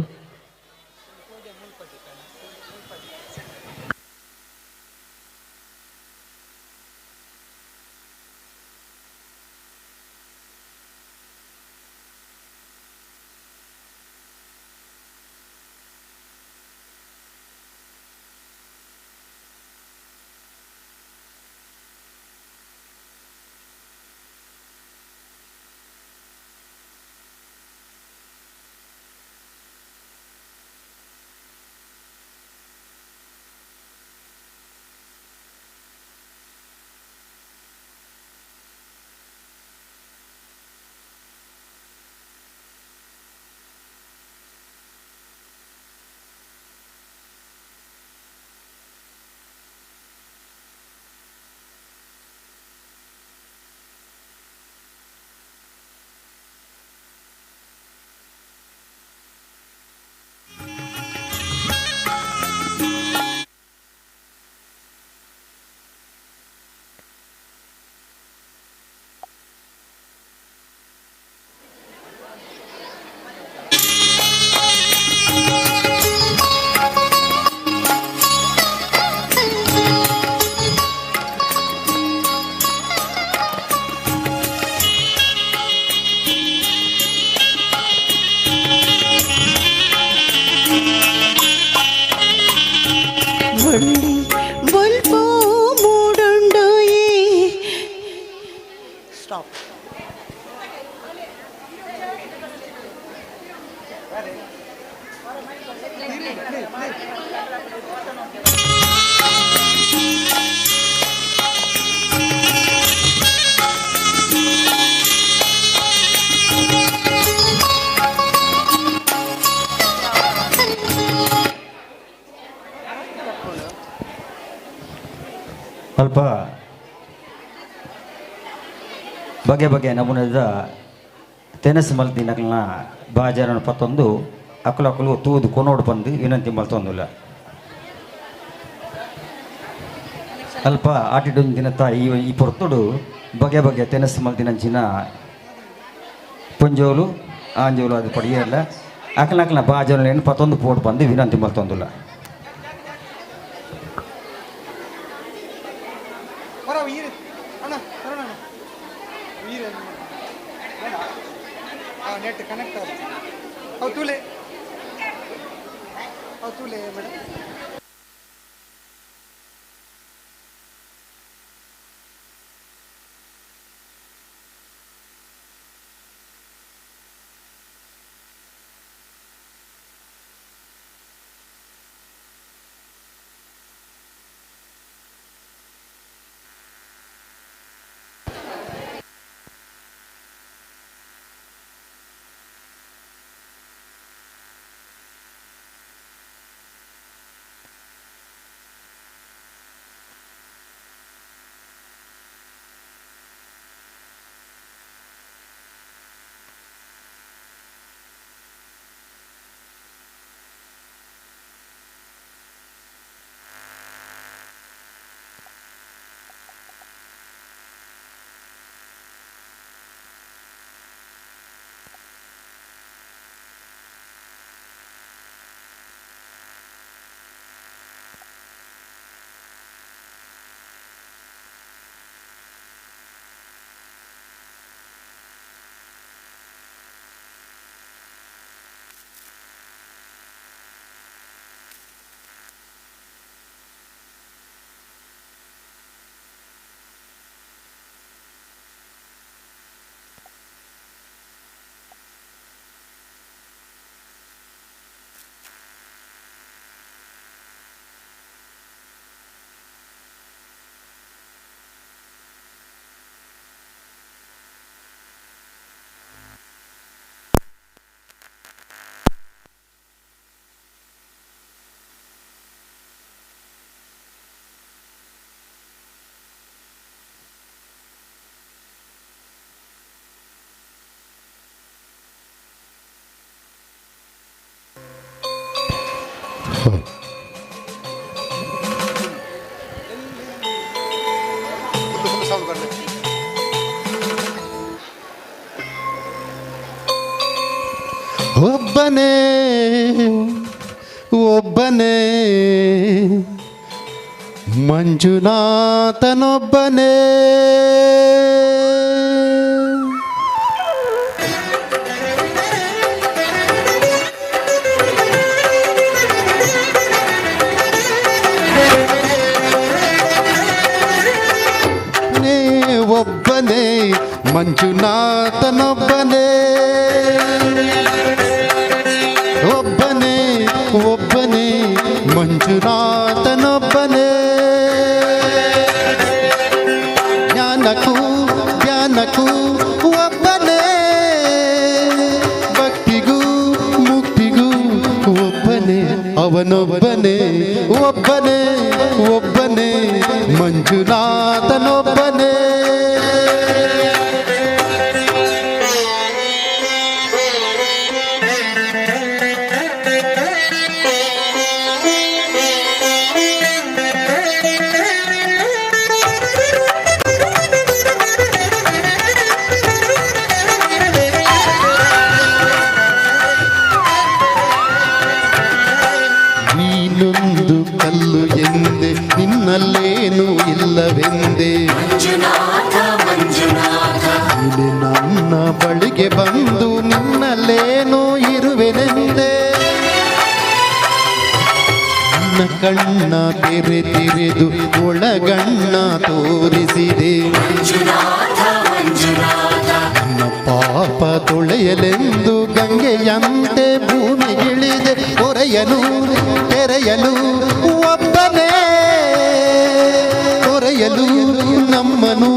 ಅಲ್ಪ ಬಗೆ ಬಗೆ ನಮೂನೆದ ತೆನಸ್ ಮಲ್ತಿನಕಲ್ನ ಬಾಜಾರನ ಪತ್ತೊಂದು ಅಕಲು ಅಕಲು ತೂದು ಕೊನೋಡು ಬಂದು ವಿನಂತಿ ಮಲ್ತೊಂದುಲ್ಲ. ಅಲ್ಪ ಆಟಿಡೊಂದು ದಿನತ ಈ ಈ ಪೊರ್ತುಡು ಬಗೆ ಬಗೆ ತೆನಸ್ ಮಲ್ತಿನಂಚಿನ ಪೊಂಜೋಲು ಆಂಜೋಲು ಅದು ಪಡಿಯಲ್ಲ ಅಕಲಕಲ್ನ ಬಾಜಾರನ ಪತ್ತೊಂದು ಪೋಡು ಬಂದು ವಿನಂತಿ ಮಲ್ತೊಂದುಲ್ಲ. ಒಬ್ಬನೇ ಒಬ್ಬನೇ ಮಂಜುನಾಥನೊಬ್ಬನೇ ಒಬ್ಬನೇ ಮಂಜುನಾಥನೊಬ್ಬನೇ ಒಬ್ಬನೇ ಒಬ್ಬನೇ ಮಂಜುನಾಥನೊಬ್ಬನೇ ಜ್ಞಾನಕ್ಕೂ ಧ್ಯಾನಕ್ಕೂ ಒಬ್ಬನೇ ಭಕ್ತಿಗೂ ಮುಕ್ತಿಗೂ ಒಬ್ಬನೇ ಅವನೊಬ್ಬನೇ ಒಬ್ಬನೇ ಒಬ್ಬನೇ ಮಂಜುನಾಥನೊಬ್ಬನೇ. ನೀನೊಂದು ಕಲ್ಲು ಎಂದೆ ನಿನ್ನಲ್ಲೇನೂ ಇಲ್ಲವೆಂದೆ ನೀನೆ ನನ್ನ ಬಳಿಗೆ ಬಂದು ನಿನ್ನಲ್ಲೇನೂ ಇರುವೆನೆಂದೆ ನನ್ನ ಕಣ್ಣ ತೆರೆ ತೆರೆದು ಒಳಗಣ್ಣ ತೋರಿಸಿದೆ ನನ್ನ ಪಾಪ ತೊಳೆಯಲೆಂದು ಗಂಗೆಯಂತೆ ಭೂಮಿಗಿಳಿದೆ ಕೊರೆಯಲು ತೆರೆಯಲು ಒಬ್ಬನೇ ಕೊರೆಯಲು ನಮ್ಮನು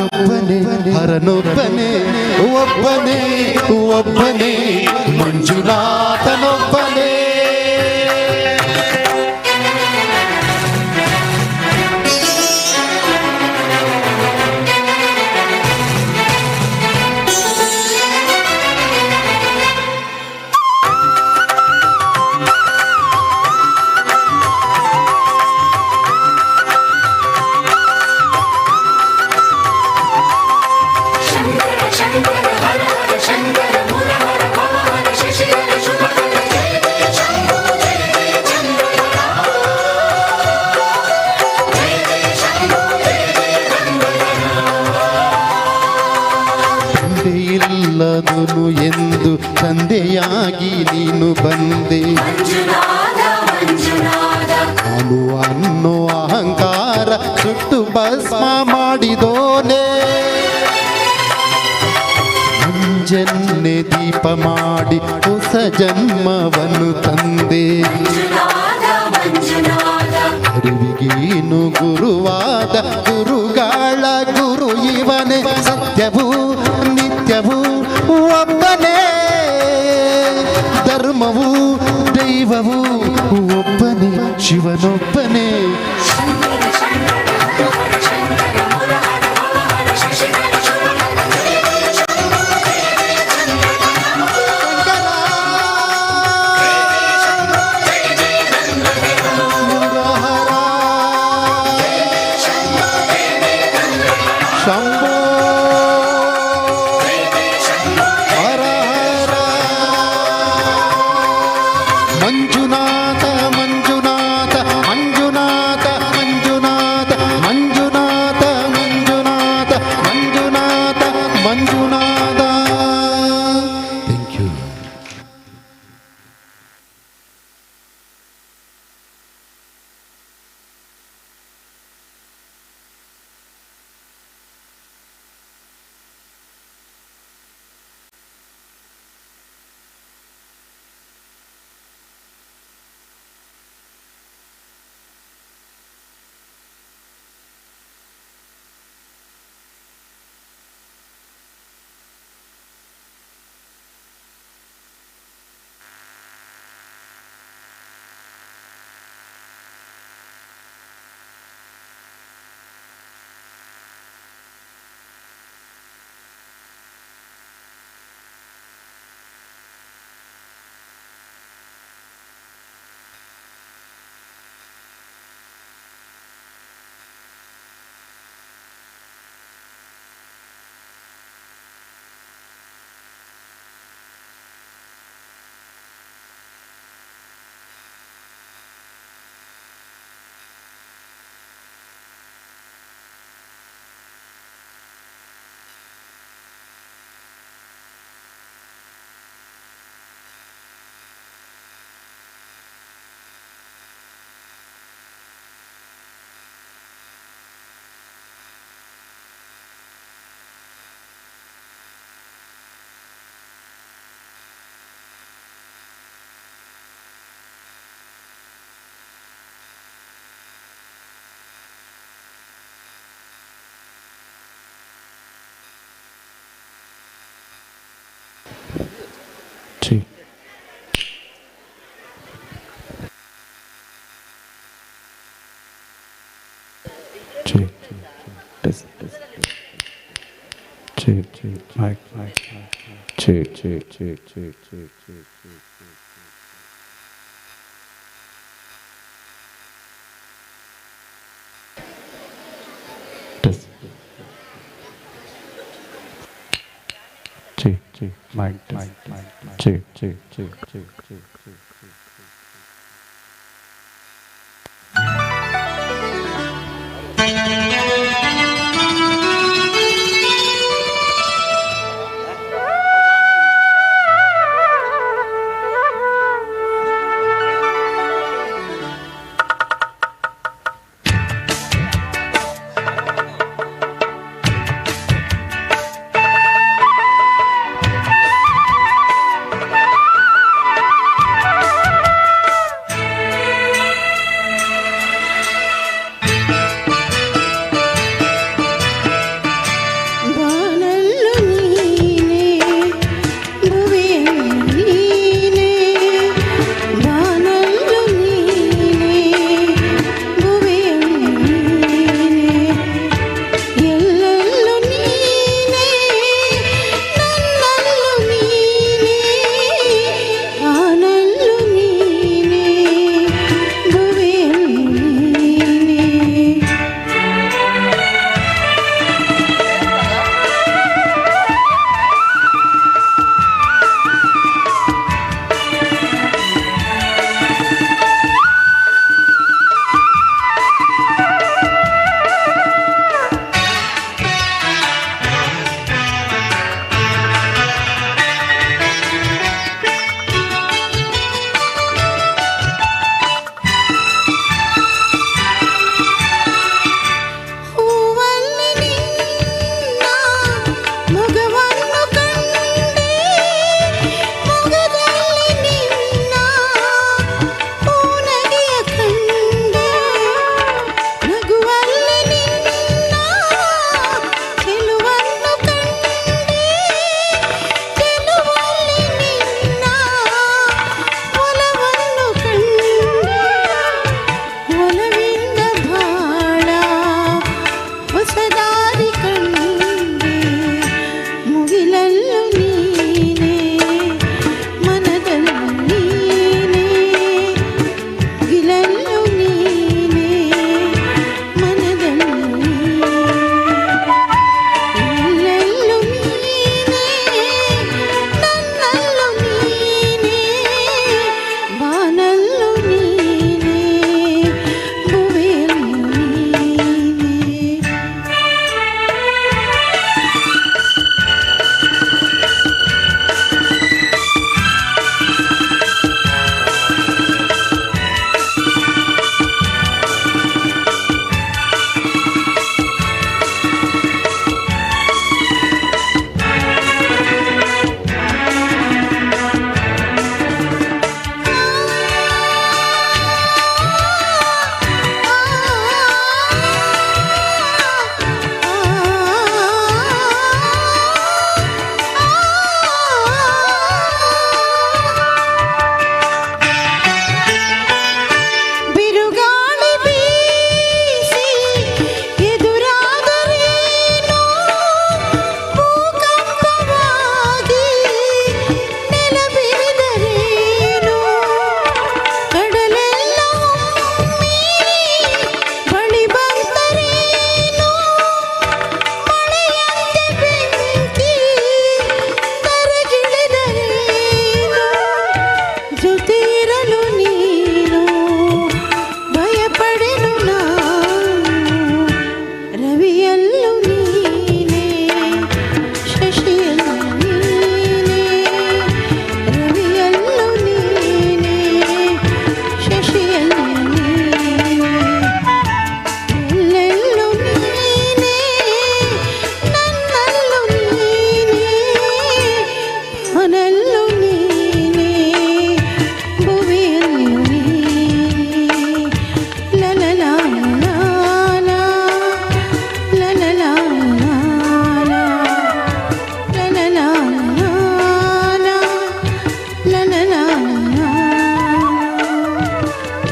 ಒಬ್ಬನೇ ಹರನೊಬ್ಬನೇ ಒಬ್ಬನೇ ಒಬ್ಬನೇ ಮಂಜುನಾಥನೊಬ್ಬನೇ. ತಂದೆಯಿಲ್ಲದನು ಎಂದು ತಂದೆಯಾಗಿ ನೀನು ಬಂದೆ ನಾನು ಅನ್ನೋ ಅಹಂಕಾರ ಸುಟ್ಟು ಭಸ್ಮ ಮಾಡಿದೋನೆ ಮುಂಜನ್ನೆ ದೀಪ ಮಾಡಿ ಹೊಸ ಜನ್ಮವನ್ನು ತಂದೆ ಅರಿವಿಗೇನು ಗುರುವಾದ ಗುರುಗಳ ಗುರು ಇವನೇ ಸತ್ಯವೂ ನಿತ್ಯವೂ ಒಬ್ಬನೇ ಧರ್ಮವೂ ದೈವವೂ ಒಬ್ಬನೇ ಶಿವನೊಬ್ಬನೇ. ಶಂಭೋ ಹರ ಹರ Manjunatha Manjunatha Manjunatha Manjunatha Manjunatha Manjunatha Manjunatha Manjunatha. Thank you. Check. Test. Check. Mic. Check. Check. Check. Check. Check. Check. Test. Check. Check. Mic. Mic. Check. Check. Check. Check. Check. Check.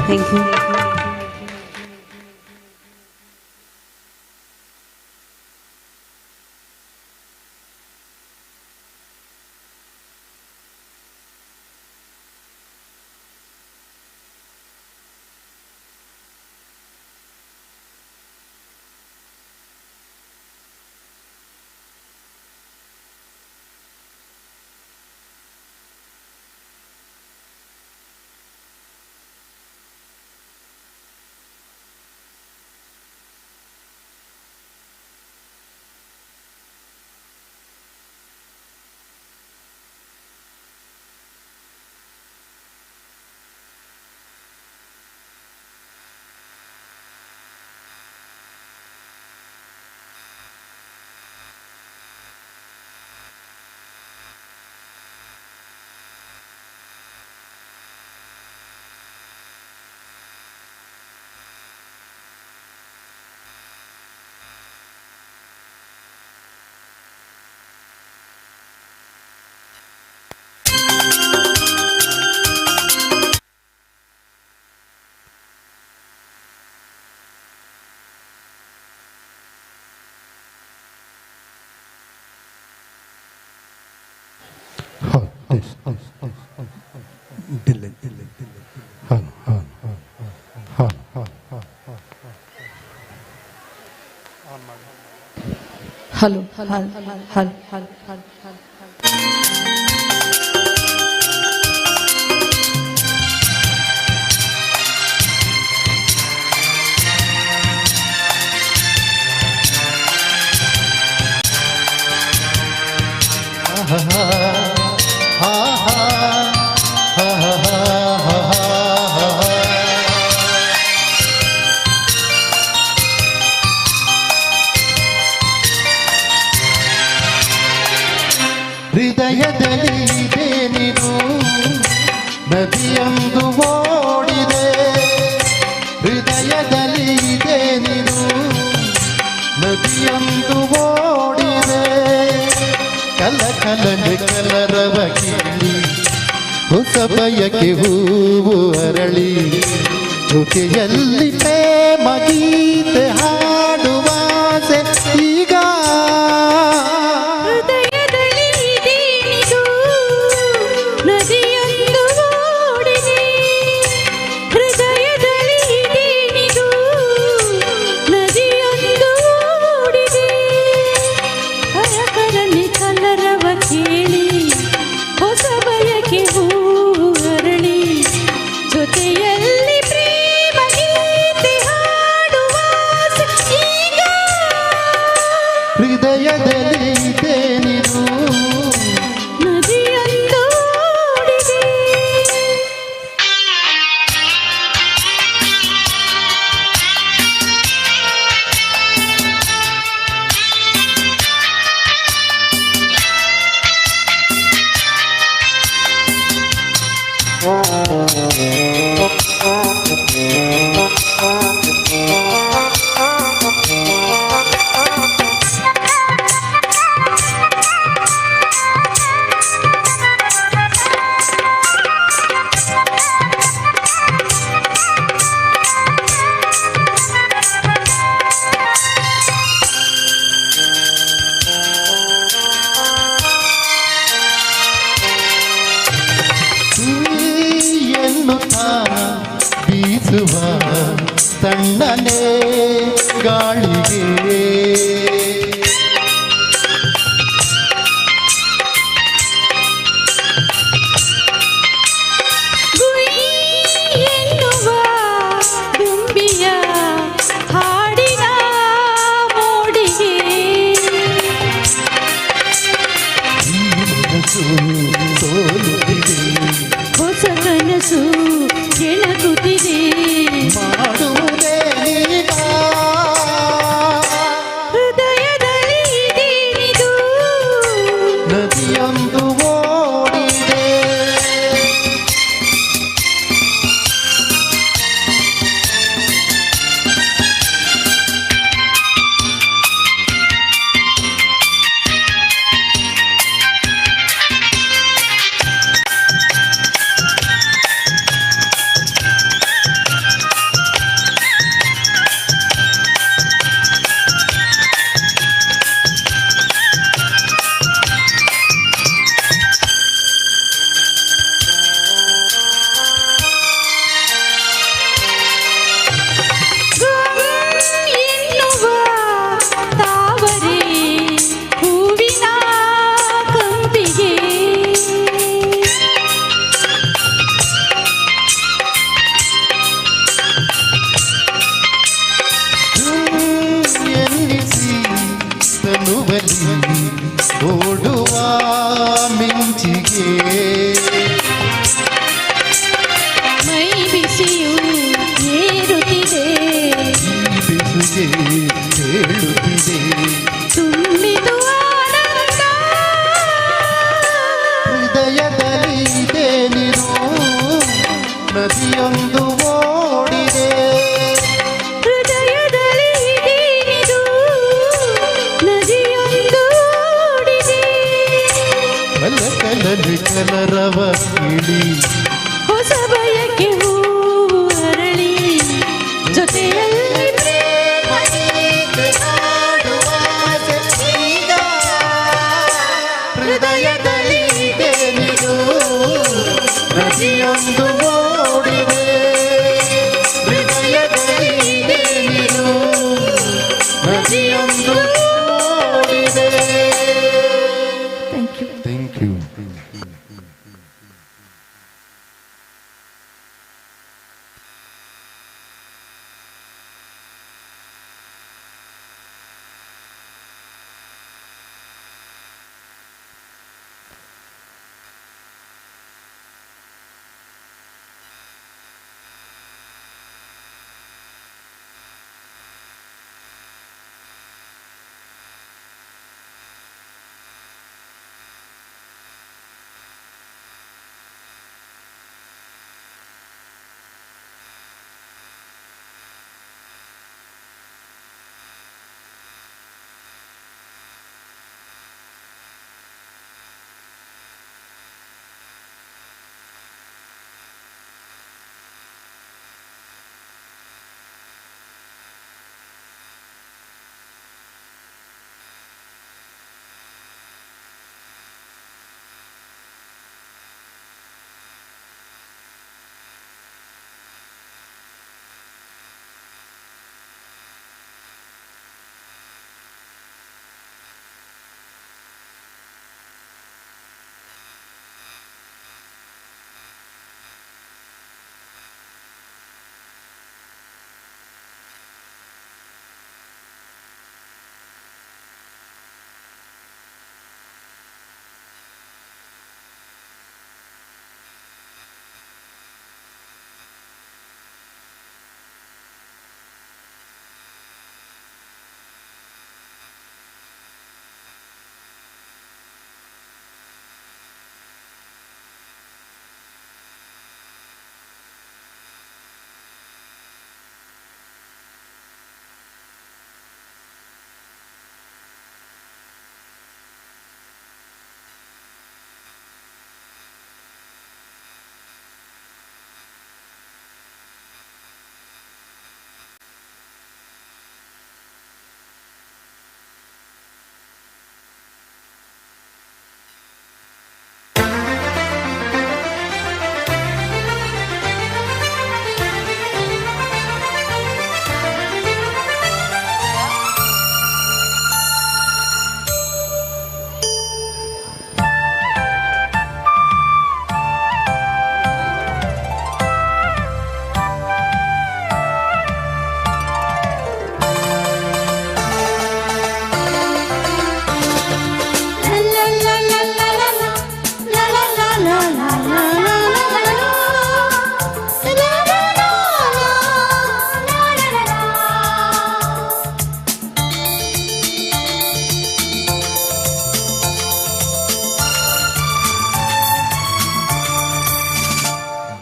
Thank you. Delay hello hello hello hello hello hello ಹೃದಯದಲ್ಲಿ ಇದೆ ನೀನು ನದಿಯೊಂದು ಓಡಿದೆ, ಹೃದಯದಲ್ಲಿ ಇದೆ ನೀನು ನದಿಯೊಂದು ಓಡಿದೆ. ಕಲ ಕಲನೆ ಕಲರವ ಕೇಳಿ ಹೊಸ ಬಯಕೆ ಹೂವು ಅರಳಿ, ಜೊತೆಯಲ್ಲಿ ಪ್ರೇಮ ಗೀತೆ ಹಾಡುವಾಸೆ ಈಗ. ಜೊತೆಯಲ್ಲಿ ಪ್ರೇಮ ಗೀತೆ ಹಾಡುವ ಈಗ. ಹೃದಯದಲ್ಲಿ ಇದೆ ನೀನು ನದಿಯೊಂದು ಓಡಿದೆ. ಎನ್ನುತ್ತಾ ಬೀಸುವ ತಣ್ಣನೆ ಗಾಳಿಗೆ, ಗುಯ್ ಎನ್ನುವ ದುಂಬಿಯ ಹಾಡಿನ ಮೋಡಿಗೆ. ಈ ಮನಸ್ಸು ಸೋಲುತ್ತಿದೆ, ಹೊಸ ಕನಸು ಕೆಣಕುತ್ತಿದೆ. ಮಾಡುವುದೇ ಈಗ. ಹೃದಯದಲ್ಲಿ ಇದೇನಿದು ನದಿಯೊಂದು ಓಡಿದೆ. ಎನ್ನುವ ತಾವರೆ ಹೂವಿನ ಕಂಪಿಗೆ. ಎನ್ನಿಸಿ ತನುವಲಿ ಓಡುವ ಮಿಂಚಿಗೆ, ಮೈ ಬಿಸಿಯು ಏರುತ್ತಿದೆ, ಈ ಬಿಸುಗೆ ಹೇಳುತ್ತಿದೆ, ತುಂಬಿತು ಆನಂದ. ಹೃದಯದಲ್ಲಿ ಇದೆ ನೀನು ನದಿಯೊಂದು ಓಡಿದೆ, ಹೃದಯದಲ್ಲಿ ಇದೇನಿದು ನದಿಯೊಂದು ಓಡಿದೆ. ಕಲ ಕಲನೆ ಕಲರವ ಕೇಳಿ ಹೊಸ ಬಯಕೆ ಹೂವು ಅರಳಿ, ಜೊತೆಯಲ್ಲಿ ಪ್ರೇಮ ಗೀತೆ ಹಾಡುವಾಸೆ ಈಗ. ಹೃದಯದಲ್ಲಿ ಇದೆ ನೀನು ನದಿಯೊಂದು ಮೂಡಿದೆ, ಹೃದಯದಲ್ಲಿ ಇದೇನಿದು ನದಿಯೊಂದು ಮೂಡಿದೆ. Thank you. Thank you.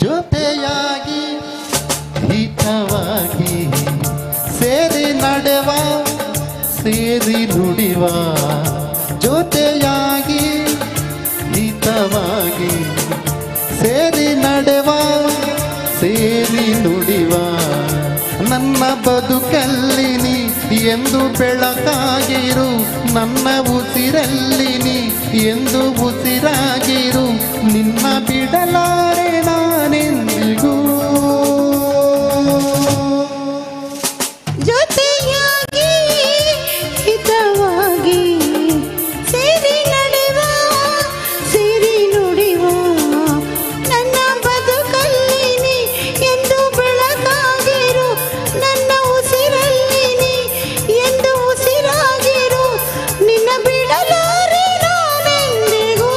ಜೊತೆಯಾಗಿ ಹಿತವಾಗಿ ಸೇರಿ ನಡೆವ ಸೇರಿ ನುಡಿವ, ಜೊತೆಯಾಗಿ ಹಿತವಾಗಿ ಸೇರಿ ನಡೆವ ಸೇರಿ ನುಡಿವ, ನನ್ನ ಬದುಕಲ್ಲಿ ನೀ ಎಂದು ಬೆಳಕಾಗಿರು, ನನ್ನ ಉಸಿರಲ್ಲಿ ನೀ ಎಂದು ಉಸಿರಾಗಿರು, ನಿನ್ನ ಬಿಡಲಾರೆ ನಾನೆಂದಿಗೂ. ಜೊತೆಯಾಗಿ ಹಿತವಾಗಿ ಸೇರಿ ನಡೆವ ಸೇರಿ ನುಡಿವ, ನನ್ನ ಬದುಕಲ್ಲಿ ನೀ ಎಂದು ಬೆಳಕಾಗಿರು, ನನ್ನ ಉಸಿರಲ್ಲಿ ನೀ ಎಂದು ಉಸಿರಾಗಿರು, ನಿನ್ನ ಬಿಡಲಾರೆ ನಾನೆಂದಿಗೂ.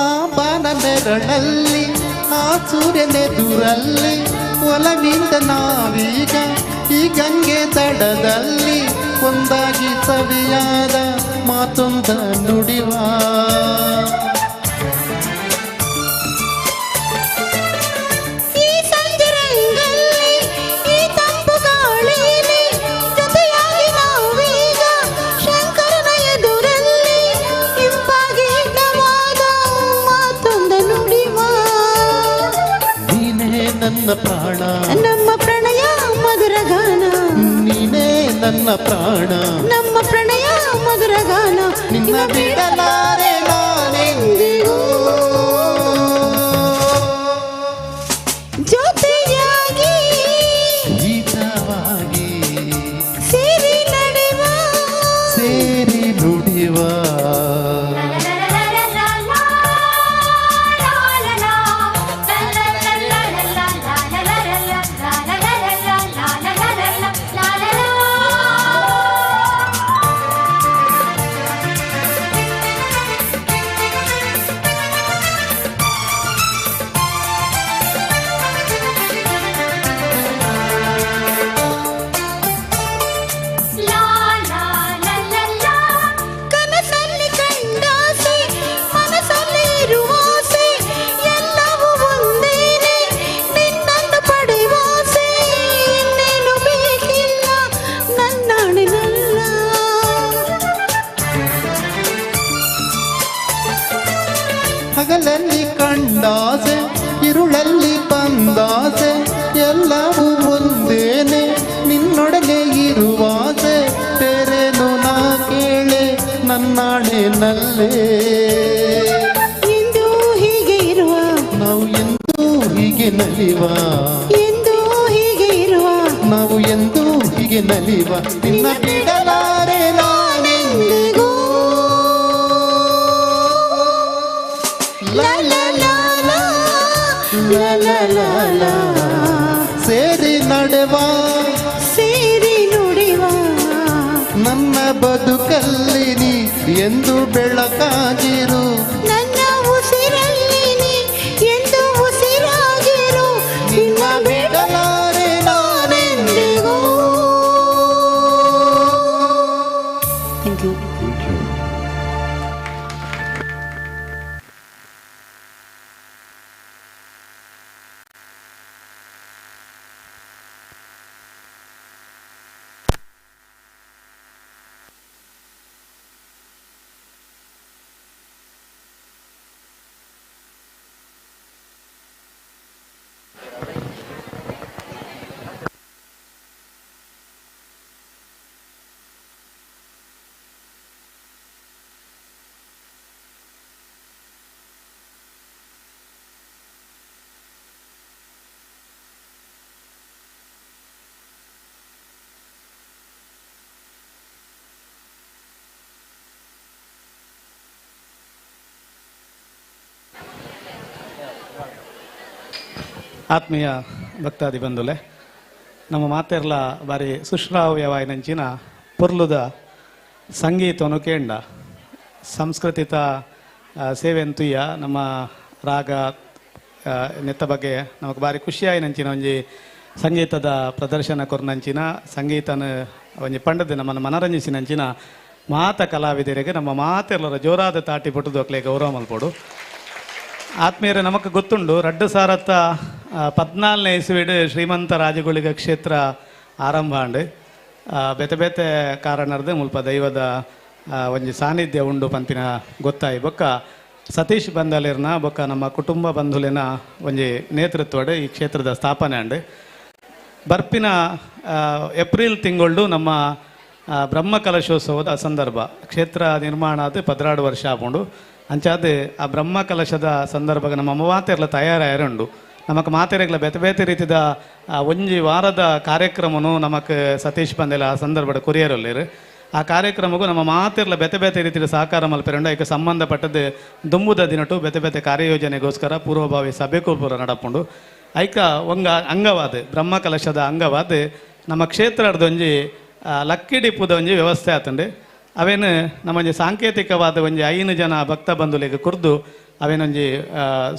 ಆ ಬಾನ ನೆರಳಲ್ಲಿ ಆ ಸೂರ್ಯನೆದುರಲ್ಲಿ ಒಲವಿಂದ ನಾವೀಗ ಈ ಗಂಗೆ ದಡದಲ್ಲಿ ಒಂದಾಗಿ ಸವಿಯಾದ ಮಾತೊಂದ ನುಡಿವ. ಈ ಸಂಜೆ ರಂಗಲ್ಲಿ ಈ ತಂಪು ಗಾಳಿಯಲ್ಲಿ ಜೊತೆಯಾಗಿ ನಾವೀಗ ಶಂಕರನ ಎದುರಲ್ಲಿ ಇಂಪಾಗಿ ಹಿತವಾದ ಮಾತೊಂದ ನುಡಿವ. ನೀನೇ ನನ್ನ ಪ್ರಾಣ, ನಮ್ಮ ಪ್ರಣಯ ಮಧುರ ಗಾನ. ನೀನೇ ನನ್ನ ಪ್ರಾಣ, ನಮ್ಮ ಪ್ರಣಯ ಮಧುರ ಗಾನ. ನಿನ್ನ ಬಿಡಲಾರೆ ನಾನೆಂದಿಗೂ. ಜೊತೆಯಾಗಿ ಹಿತವಾಗಿ ಸೇರಿ ನಡೆವ, ಸೇರಿ ನುಡಿವ. ಕನಸಲ್ಲಿ ಕಂಡಾಸೆ, ಮನಸ್ಸಲ್ಲಿ ಇರುವಾಸೆ, ಎಲ್ಲವೂ ಒಂದೇನೆ ನಿನ್ನನ್ನು ಪಡೆಯುವಾಸೆ. ಇನ್ನೇನು ಬೇಕಿಲ್ಲ ನನ್ನಾಣೆನಲ್ಲ. ಹಗಲಲ್ಲಿ ಕಂಡಾಸೆ, ಇರುಳಲ್ಲಿ ಬಂದಾಸೆ, ಎಲ್ಲವೂ ಒಂದೇನೆ ನಿನ್ನೊಡನೆ ಇರುವಾಸೆ. ಬೇರೇನು ನಾ ಕೇಳೆ ನನ್ನಾಣೆನಲ್ಲೇ. ಎಂದೂ ಹೀಗೆ ಇರುವ, ನಾವು ಎಂದೂ ಹೀಗೆ ನಲಿವ, ಎಂದೂ ಹೀಗೆ ಇರುವ, ನಾವು ಎಂದೂ ಹೀಗೆ ನಲಿವ. ನಿನ್ನ ಬಿಡಲಾರೆ ನಾನೆಂದಿಗೂ. ಲಾ ಲಾ ಲಾ ಲಾ, ಲಾ ಲಾ ಲಾ ಲಾ. ಸೇರಿ ನಡೆವ, ಸೇರಿ ನುಡಿವ. ನನ್ನ ಬದುಕಲ್ಲಿ ನೀ ಎಂದು ಬೆಳಕಾಗಿರು. ನನ್ನ ಉಸಿರಲ್ಲಿ ನೀ ಎಂದು ಉಸಿರಾಗಿರು. ನಿನ್ನ ಬಿಡಲಾರೆ ನಾನೆಂದಿಗೂ. Thank you. ಆತ್ಮೀಯ ಭಕ್ತಾದಿ ಬಂಧುಲೆ, ನಮ್ಮ ಮಾತೆರ್ಲ ಬಾರಿ ಸುಶ್ರಾವ್ಯವಾಯಿನಂಚಿನ ಪೊರ್ಲುದ ಸಂಗೀತವನ್ನು ಕೇಂಡ ಸಂಸ್ಕೃತಿತ ಸೇವೆಂತುಯ್ಯ ನಮ್ಮ ರಾಗ ನೆತ್ತ ಬಗ್ಗೆ ನಮಗೆ ಬಾರಿ ಖುಷಿಯಾಯಿನಂಚಿನ ಒಂಜಿ ಸಂಗೀತದ ಪ್ರದರ್ಶನ ಕೊರ್ನಂಚಿನ ಸಂಗೀತನ ಒಂಜಿ ಪಂಡದ ನಮ್ಮನ್ನು ಮನರಂಜಿಸಿನಂಚಿನ ಮಾತ ಕಲಾವಿದರಿಗೆ ನಮ್ಮ ಮಾತೆಲ್ಲರ ಜೋರಾದ ತಾಟಿ ಪುಟ್ಟದು ಅಕ್ಲೆ ಗೌರವ ಮಲ್ಪೋಡು. ಆತ್ಮೀಯರೇ, ನಮಕ್ ಗೊತ್ತುಂಡು 2014ನೇ ಇಸುವಿಡು ಶ್ರೀಮಂತ ರಾಜಗುಳಿಗ ಕ್ಷೇತ್ರ ಆರಂಭ ಆಂಡ್. ಬೇತೆ ಬೇತೆ ಕಾರಣರ್ದು ಮುಲ್ಪ ದೈವದ ಒಂಜಿ ಸಾನ್ನಿಧ್ಯ ಉಂಡು ಪಂಪಿನ ಗೊತ್ತಾಯಿ ಬೊಕ್ಕ ಸತೀಶ್ ಬಂದಲಿರ್ನ ಬೊಕ್ಕ ನಮ್ಮ ಕುಟುಂಬ ಬಂಧುಲಿನ ಒಂಜಿ ನೇತೃತ್ವಡ್ ಈ ಕ್ಷೇತ್ರದ ಸ್ಥಾಪನೆ ಆಂಡ್. ಬರ್ಪಿನ ಏಪ್ರಿಲ್ ತಿಂಗಳು ನಮ್ಮ ಬ್ರಹ್ಮ ಕಲಶೋತ್ಸವದ ಸಂದರ್ಭ ಕ್ಷೇತ್ರ ನಿರ್ಮಾಣ ಆದ 12 ವರ್ಷ ಆಪುಂಡು. ಅಂಚಾದ ಆ ಬ್ರಹ್ಮ ಕಲಶದ ಸಂದರ್ಭ ನಮ್ಮ ಮಾತೆರ್ಲ ತಯಾರಾಯರುಂಡು. ನಮಕ್ ಮಾತೆರೆಗ್ಲ ಬೇತೆ ಬೇತೆ ರೀತಿದ ಒಂಜಿ ವಾರದ ಕಾರ್ಯಕ್ರಮನು ನಮಕ್ ಸತೀಶ್ ಬಂದೆಲ ಆ ಸಂದರ್ಭದ ಕೊರಿಯರಲ್ಲಿರು. ಆ ಕಾರ್ಯಕ್ರಮಕ್ಕೂ ನಮ್ಮ ಮಾತೆರ್ಲ ಬೇತೆ ಬೇತೆ ರೀತಿಯ ಸಹಕಾರ ಮಲ್ಪೆರಂಡು. ಐಕ್ ಸಂಬಂಧಪಟ್ಟದ್ದು ದುಂಬುದ ದಿನಟು ಬೇತೆ ಬೇತೆ ಕಾರ್ಯಯೋಜನೆಗೋಸ್ಕರ ಪೂರ್ವಭಾವಿ ಸಭೆಗೂ ಪೂರ ನಡಪುಂಡು. ಐಕ ಒಂಗ ಅಂಗವಾದ ಬ್ರಹ್ಮ ಕಲಶದ ಅಂಗವಾದ ನಮ್ಮ ಕ್ಷೇತ್ರದೊಂಜಿ ಲಕ್ಕಿಡಿಪುದ ಒಂಜಿ ವ್ಯವಸ್ಥೆ ಆತಂಡು. ಅವೇನು ನಮ್ಮೊಂಜಿ ಸಾಂಕೇತಿಕವಾದ ಒಂಜಿ 5 ಜನ ಭಕ್ತ ಬಂಧುಲಿಗೆ ಕುರ್ದು ಅವೇನೊಂಜಿ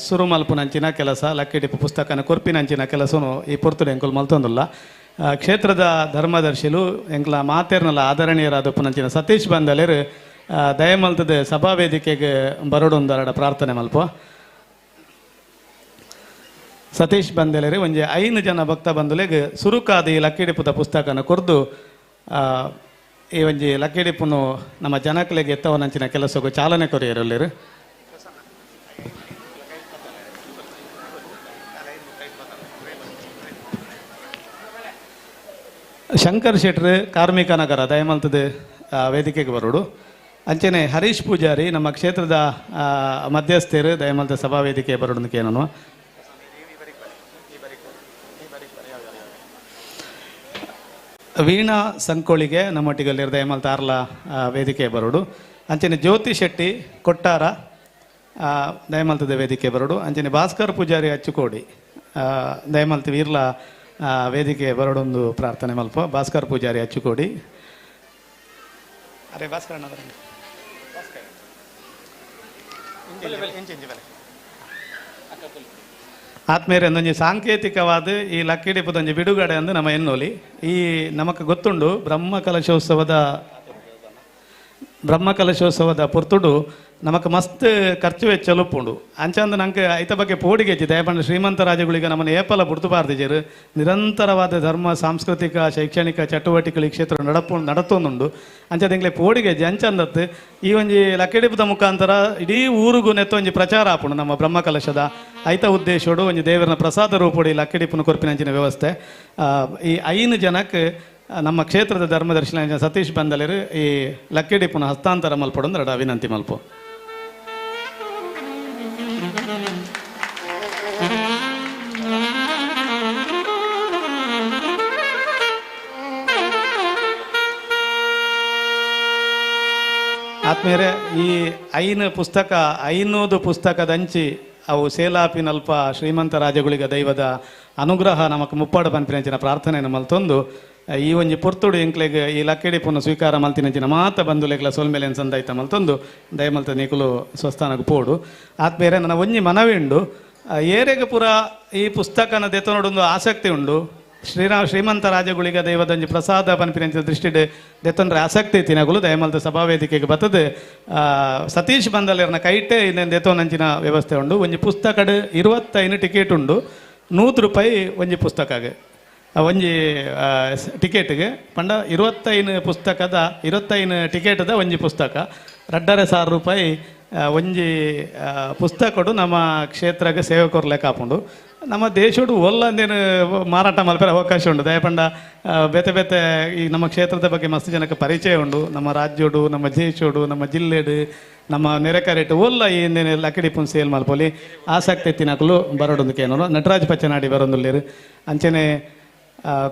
ಸುರು ಮಲ್ಪುನಂಚಿನ ಕೆಲಸ ಲಕ್ಕಿಡಿಪು ಪುಸ್ತಕನ ಕೊರ್ಪಿನಂಚಿನ ಕೆಲಸನು ಈ ಪೊರ್ತುಡು ಎಂಕುಲು ಮಲ್ತೊಂದುಲ್ಲ. ಕ್ಷೇತ್ರದ ಧರ್ಮದರ್ಶಿಲು ಎಂಕ್ಲ ಮಾತೇರ್ನಲ ಆದರಣೀಯರಾದ ಪುನಂಚಿನ ಸತೀಶ್ ಬಂದಲೇರು ದಯಮಲ್ತದ ಸಭಾ ವೇದಿಕೆಗೆ ಬರೋಡೊಂದರಡ ಪ್ರಾರ್ಥನೆ ಮಲ್ಪ. ಸತೀಶ್ ಬಂದಲೇರಿ ಒಂಜಿ 5 ಜನ ಭಕ್ತ ಬಂಧುಲೆಗ್ ಸುರುಕಾದ ಈ ಲಕ್ಕಿಡಿಪುದ ಪುಸ್ತಕನ ಕೊರ್ದು ಈ ಒಂಜಿ ಲಕ್ಕಿಡಿಪುನು ನಮ್ಮ ಜನಕ್ಲೆಗ್ ಎತ್ತವನಂಚಿನ ಕೆಲಸಕ್ಕೂ ಚಾಲನೆ ಕೊರಿಯರಲ್ಲಿರು. ಶಂಕರ್ ಶೆಟ್ರು ಕಾರ್ಮಿಕ ನಗರ ದಯಮಲ್ತದ ವೇದಿಕೆಗೆ ಬರೋಡು. ಅಂಚನೆ ಹರೀಶ್ ಪೂಜಾರಿ ನಮ್ಮ ಕ್ಷೇತ್ರದ ಮಧ್ಯಸ್ಥರು ದಯಮಲ್ತ ಸಭಾ ವೇದಿಕೆ ಬರೋಡು ಏನನು. ವೀಣಾ ಸಂಕೋಳಿಗೆ ನಮ್ಮೊಟ್ಟಿಗೆ ದಯಮಲ್ತ ಆರ್ಲ ವೇದಿಕೆ ಬರೋಡು. ಅಂಚನೆ ಜ್ಯೋತಿ ಶೆಟ್ಟಿ ಕೊಟ್ಟಾರ ದಯಮಲ್ತದ ವೇದಿಕೆ ಬರೋಡು. ಅಂಚನೆ ಭಾಸ್ಕರ್ ಪೂಜಾರಿ ಅಚ್ಚುಕೋಡಿ ದಯಮಲ್ತ ವೀರ್ಲ ವೇದಿಕೆ ಬರೋಡೊಂದು ಪ್ರಾರ್ಥನೆ ಮಲ್ಪ. ಭಾಸ್ಕರ್ ಪೂಜಾರಿ ಅಚ್ಚುಕೋಡಿ. ಅರೆ ಭಾಸ್ಕರ್ ಆತ್ಮೇರೆ ಒಂದೊಂಜಿ ಸಾಂಕೇತಿಕವಾದ ಈ ಲಕ್ಕಿಡಿಪದೊಂಜಿ ಬಿಡುಗಡೆ ಅಂದು ನಮ್ಮ ಎನ್ನೋಲಿ. ಈ ನಮಕ್ ಗೊತ್ತುಂಡು ಬ್ರಹ್ಮ ಕಲಶೋತ್ಸವದ ಪೊರ್ತುಡು ನಮಕ್ ಮಸ್ತ್ ಖರ್ಚು ವೆಚ್ಚ ಉಪ್ಪುಂಡು. ಅಂಚಂದು ನಂಗೆ ಐತ ಬಗ್ಗೆ ಪೋಡಿಗೆಜ್ಜಿ ದಯಪಂಡ ಶ್ರೀಮಂತ ರಾಜಗಳಿಗೆ ನಮ್ಮನ್ನು ಏಪಲ ಬುಡ್ತು ನಿರಂತರವಾದ ಧರ್ಮ ಸಾಂಸ್ಕೃತಿಕ ಶೈಕ್ಷಣಿಕ ಚಟುವಟಿಕೆಗಳು ಈ ಕ್ಷೇತ್ರ ನಡತೊಂದುಂಡು. ಅಂಚದ ಎಂಗ್ಲೆ ಪೋಡಿಗೆಜ್ಜಿ ಅಂಚಂದತ್ತು ಈ ಒಂಜಿ ಲಕ್ಕಿಡಿಪದ ಮುಖಾಂತರ ಇಡೀ ಊರುಗು ನೆತ್ತ ಒಂಜಿ ಪ್ರಚಾರ ಆಪುಂಡು ನಮ್ಮ ಬ್ರಹ್ಮಕಲಶದ ಐತ ಉದ್ದೇಶೋಡು ಒಂಜಿ ದೇವರನ ಪ್ರಸಾದ ರೂಪೋಡಿ ಲಕ್ಕಿಡಿಪುನ ಕೊರ್ಪಿನಂಚಿನ ವ್ಯವಸ್ಥೆ. ಈ 5 ಜನಕ್ಕೆ ನಮ್ಮ ಕ್ಷೇತ್ರದ ಧರ್ಮದರ್ಶನ ಸತೀಶ್ ಬಂದಲೇರು ಈ ಲಕ್ಕಿಡಿಪುನ ಹಸ್ತಾಂತರ ಮಲ್ಪೊಡೊಂದು ರಡ ವಿನಂತಿ ಮಲ್ಪು. ಆತ್ಮೇರೆ ಈ 5 ಪುಸ್ತಕ 500 ಪುಸ್ತಕದಂಚಿ ಅವು ಸೇಲಾಪಿನಲ್ಪ ಶ್ರೀಮಂತ ರಾಜಗುಳಿಗ ದೈವದ ಅನುಗ್ರಹ ನಮಕ್ ಮುಪ್ಪಾಡು ಪನ್ಪಿನಂಚಿನ ಪ್ರಾರ್ಥನೆಯನ್ನು ಮಲ್ತೊಂದು ಈ ಒಂಜಿ ಪೊರ್ತುಡು ಎಂಕ್ಲೆಗ್ ಈ ಲಕ್ಕಿಡಿಪುನ ಸ್ವೀಕಾರ ಮಲ್ತಿನಂಚಿನ ಮಾತ ಬಂಧುಲೆಗ್ಲ ಸೊಲ್ಮೆಲೆನ್ ಸಂದಾಯ್ತ ಮಲ್ತೊಂದು ದಯಮಲ್ತ ನೀಕುಲು ಸ್ವಸ್ಥಾನಕ್ಕೆ ಪೋಡು. ಆತ್ಮೇರೆ ನನ್ನ ಒಂಜಿ ಮನವಿ ಉಂಡು, ಏರೆಗ್ ಪೂರ ಈ ಪುಸ್ತಕನ ದೆತ್ತೊನೊಡೊಂದು ಆಸಕ್ತಿ ಉಂಡು. ಶ್ರೀಮಂತ ರಾಜಗುಳಿಗ ದೈವದಂಜಿ ಪ್ರಸಾದ ಪನ್ಪಿನಂಚಿನ ದೃಷ್ಟಿಡ್ ದೆತ್ತೊಂಡ್ರೆ ಆಸಕ್ತಿ ತಿನಗುಲು ದಯಮಲ್ತ ಸಭಾವೇದಿಕೆಗೆ ಬತ್ತದು ಸತೀಶ್ ಬಂದಲೇರ್ನ ಕೈಟೆ ಇನ್ನೇನು ದೆತ್ತೊನಂಚಿನ ವ್ಯವಸ್ಥೆ ಉಂಡು. ಒಂಜಿ ಪುಸ್ತಕಡ್ 25 ಟಿಕೆಟ್ ಉಂಡು, 100 ರೂಪಾಯಿ ಒಂಜಿ ಪುಸ್ತಕಗೆ ಒಂಜಿ ಟಿಕೆಟ್ಗೆ ಪಂಡ 25 ಪುಸ್ತಕದ 25 ಟಿಕೆಟ್ದ ಒಂಜಿ ಪುಸ್ತಕ 2,500 ರೂಪಾಯಿ ಒಂಜಿ ಪುಸ್ತಕಡು ನಮ್ಮ ಕ್ಷೇತ್ರಕ್ಕೆ ಸೇವೆ ಕೊರ್ಲೆಕ್ ಆಪುಂಡು. ನಮ್ಮ ದೇಶಡು ಒಲ್ಲಂದೇನು ಮಾರಾಟ ಮಲ್ಪೆರೆ ಅವಕಾಶ ಉಂಡು. ದಯಪಂಡ ಬೇತೆ ಬೇತೆ ಈ ನಮ್ಮ ಕ್ಷೇತ್ರದ ಬಗ್ಗೆ ಮಸ್ತ್ ಜನಕ್ಕೆ ಪರಿಚಯ ಉಂಡು. ನಮ್ಮ ರಾಜ್ಯೋಡು ನಮ್ಮ ದೇಶೋಡು ನಮ್ಮ ಜಿಲ್ಲೆಡು ನಮ್ಮ ನೆರೆಕರೆಟು ಒಲ್ಲ ಈ ಲಕ್ಕಿಡಿಪುನ್ ಸೇಲ್ ಮಲ್ಪೊಲಿ ಆಸಕ್ತಿ ತಿನಕಲು ಬರೋಡೊಂದು ಏನೋ ನಟರಾಜ್ ಪಚ್ಚನಾಡಿ ಬರೋಂದುಲ್ಲೇರು. ಅಂಚನೆ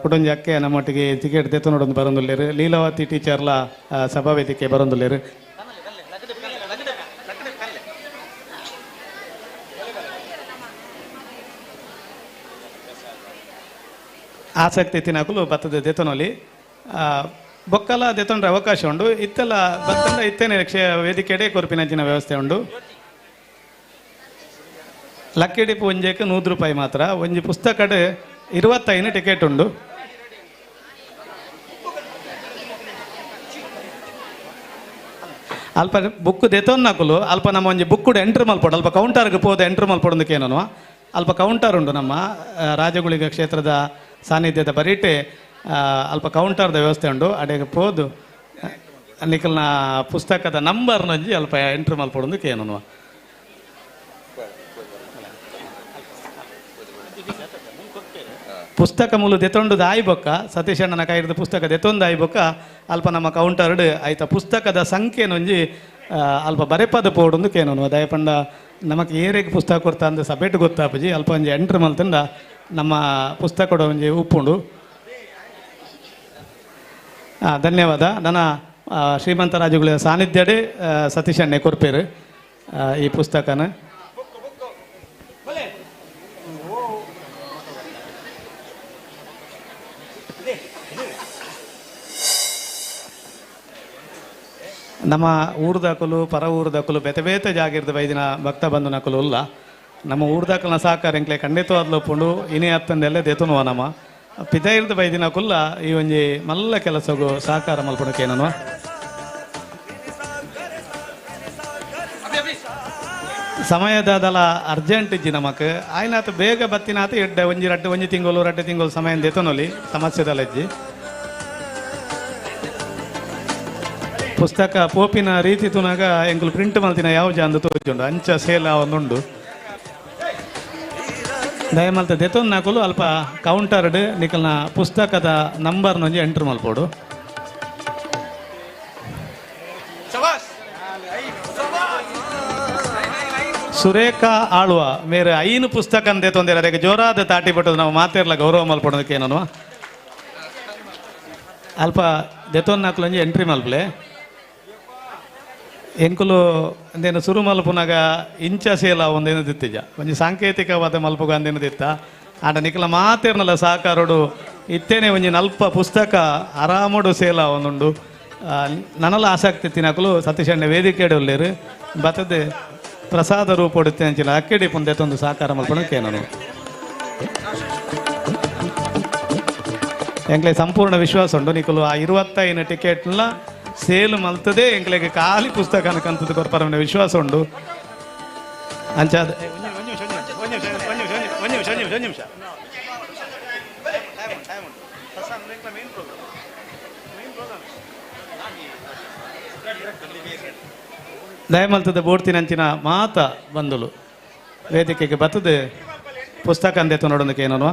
ಕುಟುಂಜ ಅಕ್ಕೆ ನಮ್ಮೊಟ್ಟಿಗೆ ಟಿಕೆಟ್ ದೆತ್ತೊನೊಡೊಂದು ಬರೋಂದುಲ್ಲೇರು. ಲೀಲಾವತಿ ಟೀಚರ್ಲ ಸಭಾವೇದಿಕೆ ಬರೋಂದುಲ್ಲೇರು. ಆಸಕ್ತಿ ತಿನ್ನಕಲು ಬತ್ತದ ದೆತ್ತೊನೊಲಿ ಬೊಕ್ಕಲ ದೆತ್ತೊಂಡ್ರೆ ಅವಕಾಶ ಉಂಡು. ಇತ್ತೆಲ್ಲ ಬತ್ತಂಡ ಇತ್ತೇನೆ ವೇದಿಕೆಡೆ ಕೊರ್ಪಿನಂಚಿನ ವ್ಯವಸ್ಥೆ ಉಂಡು. ಲಕ್ಕಿಡಿಪು ಒಂಜೆಕ್ 100 ರೂಪಾಯಿ ಮಾತ್ರ ಒಂಜಿ ಪುಸ್ತಕಡ್ 25 ಟಿಕೆಟ್ ಉಂಡು. ಅಲ್ಪ ಬುಕ್ ದೆತ್ತೊನ್ನಕುಲು ಅಲ್ಪ ನಮ್ಮ ಒಂಜಿ ಬುಕ್ಕುಡು ಎಂಟ್ರ್ ಮಲ್ಪೊಡು. ಅಲ್ಪ ಕೌಂಟರ್ಗೆ ಪೋದು ಎಂಟ್ರ್ ಮಲ್ಪೊಡೊಂದಕ್ಕೇನೋ ಅಲ್ಪ ಕೌಂಟರ್ ಉಂಡು ನಮ್ಮ ರಾಜಗುಳಿಗ ಕ್ಷೇತ್ರದ ಸಾನ್ನಿಧ್ಯದ ಬರೀಟೆ ಅಲ್ಪ ಕೌಂಟರ್ದ ವ್ಯವಸ್ಥೆ ಉಂಡು. ಅಡೆಗೆ ಪೋದು ನಿಕಲ್ನ ಪುಸ್ತಕದ ನಂಬರ್ನೊಂಜಿ ಅಲ್ಪ ಎಂಟ್ರ್ ಮಲ್ಪೊಡೊಂದಕ್ಕೇನೋ. ಪುಸ್ತಕ ಮೂಲು ದೆತ್ತೊಂಡು ಆಯ್ಬೊಕ್ಕ ಸತೀಶಣ್ಣನ ಕೈರ್ದ ಪುಸ್ತಕ ದೆತ್ತೊಂದು ಆಯ್ಬೊಕ್ಕ ಅಲ್ಪ ನಮ್ಮ ಕೌಂಟರ್ಡ್ ಆಯ್ತ ಪುಸ್ತಕದ ಸಂಖ್ಯೆನೊಂಜಿ ಅಲ್ಪ ಬರೆಪದ ಪೋಡೊಂದು ಕೇನೋನು. ದಯಪಂಡ ನಮಕ್ ಏರೆಗ್ ಪುಸ್ತಕ ಕೊರ್ತ ಅಂದ ಸಬೇಟ್ ಗೊತ್ತಾಪುಜಿ. ಅಲ್ಪ ಒಂಜಿ ಎಂಟ್ರ್ ಮಲ್ತಂಡ ನಮ್ಮ ಪುಸ್ತಕದ ಒಂಜಿ ಉಪ್ಪುಂಡು. ಧನ್ಯವಾದ. ನನ್ನ ಶ್ರೀಮಂತ ರಾಜುಗಳ ಸಾನ್ನಿಧ್ಯಡೆ ಸತೀಶಣ್ಣೆ ಕೊರ್ಪೇರು ಈ ಪುಸ್ತಕನ. ನಮ್ಮ ಊರ್ದಕುಲು ಪರ ಊರ್ದಕುಲು ಬೇತೆ ಬೇತೆ ಜಾಗಿರ್ದ ಬೈದಿನ ಭಕ್ತ ಬಂಧು ನಕುಲು ಉಲ್ಲ. ನಮ್ಮ ಊರ್ದಕಲ್ನ ಸಹಕಾರ ಎಂಕ್ಲೆ ಖಂಡಿತವಾದ್ಲು ಒಪ್ಪುಂಡು. ಇನಿ ಅತ್ತಂದೆಲ್ಲ ದೇತುನುವ ನಮ್ಮ ಪಿದೈರ್ದ ಬೈದಿನ ಕುಲ್ಲ ಈ ಒಂಜಿ ಮಲ್ಲ ಕೆಲಸಗು ಸಹಕಾರ ಮಲ್ಪುಣಕೇನನುವ. ಸಮಯದಾದಲ ಅರ್ಜೆಂಟ್ ಇಜ್ಜಿ ನಮಕ್ ಆಯ್ನಾತ ಬೇಗ ಬತ್ತಿನಾತ ಎಡ್ಡೆ ಒಂಜಿ ರಡ್ಡೆ ಒಂಜಿ ತಿಂಗಳು ರಡ್ಡೆ ತಿಂಗಳು ಸಮಯ ದೇತನೊಲಿ ಸಮಸ್ಯೆದಲ್ಲ ಇಜ್ಜಿ. ಪುಸ್ತಕ ಪೋಪಿನ ರೀತಿ ತುನಾಗ ಎಂಕುಲು ಪ್ರಿಂಟ್ ಮಲ್ತಿನ ಯಾವ ಜಾಂದು ತೋಜುಂಡು ಅಂಚ ಸೇಲ ಒಂದುಂಡು. ದಯಮಲ್ತ ದೆತೊನ್ ನಾಕುಲು ಅಲ್ಪ ಕೌಂಟರ್ಡ್ ನಿಕಲ್ನ ಪುಸ್ತಕದ ನಂಬರ್ ನೊಂಜಿ ಎಂಟ್ರ್ ಮಲ್ಪೋಡು. ಸುರೇಖಾ ಆಳ್ವ ಮೇರೆ ಐನು ಪುಸ್ತಕ ಅಂದೆ ತೊಂದರೆ ಅದಕ್ಕೆ ಜೋರಾದ ತಾಟಿ ಪಟ್ಟದು ನಾವು ಮಾತಿರ್ಲ ಗೌರವ ಮಲ್ಪಡೋದಕ್ಕೆ ಏನನು ಅಲ್ಪ ದೆತೊನ್ ನಾಕುಲೊಂಜಿ ಎಂಟ್ರಿ ಮಲ್ಪಲೆ. ಎಂಕುಲು ಅಂದೇನು ಸುರು ಮಲ್ಪುನಾಗ ಇಂಚ ಸೇಲ ಒಂದೇನು ದಿತ್ತಿಜ ಒಂಜಿ ಸಾಂಕೇತಿಕವಾದ ಮಲ್ಪುಗ ಅಂದೇನು ದಿತ್ತ ಆಂಡ ನಿಕಲ ಮಾತಿರ್ನಲ್ಲ ಸಹಕಾರೋಡು ಇತ್ತೇನೆ ಒಂಜಿ ನಲ್ಪ ಪುಸ್ತಕ ಆರಾಮೋಡು ಸೇಲ ಒಂದುಂಡು. ನನಲ ಆಸಕ್ತಿ ತಿನಕುಲು ಸತೀಶಣ್ಣ ವೇದಿಕೆ ಉಲ್ಲೇರು ಬತ್ತದೆ ಪ್ರಸಾದ ರೂಪೊಡುತ್ತೆ ಅಂಚಿನ ಅಕ್ಕಿಡಿ ಪುಂದೆ ತೊಂದು ಸಹಕಾರ ಮಲ್ಪಣಕ್ಕೆ ನಾನು ಎಂಕ್ಲೆ ಸಂಪೂರ್ಣ ವಿಶ್ವಾಸ ಉಂಡು. ನಿಕುಲು ಆ 25 ಟಿಕೆಟ್ನ ಸೇಲ್ ಮಲ್ತದೆ ಎಂಕ್ಲೆಗೆ ಖಾಲಿ ಪುಸ್ತಕ ಅನ್ಕಂತದ್ದು ಕೊರ್ಪರವನ ವಿಶ್ವಾಸ ಉಂಡು. ಅಂಚಾದ ದಯಮಲ್ತದ ಬೋಡ್ತಿನಂಚಿನ ಮಾತ ಬಂದುಲು ವೇದಿಕೆಗೆ ಬತ್ತದೆ ಪುಸ್ತಕ ಅಂದೇತು ನೋಡೋದಕ್ಕೆ ಏನನ್ವಾ.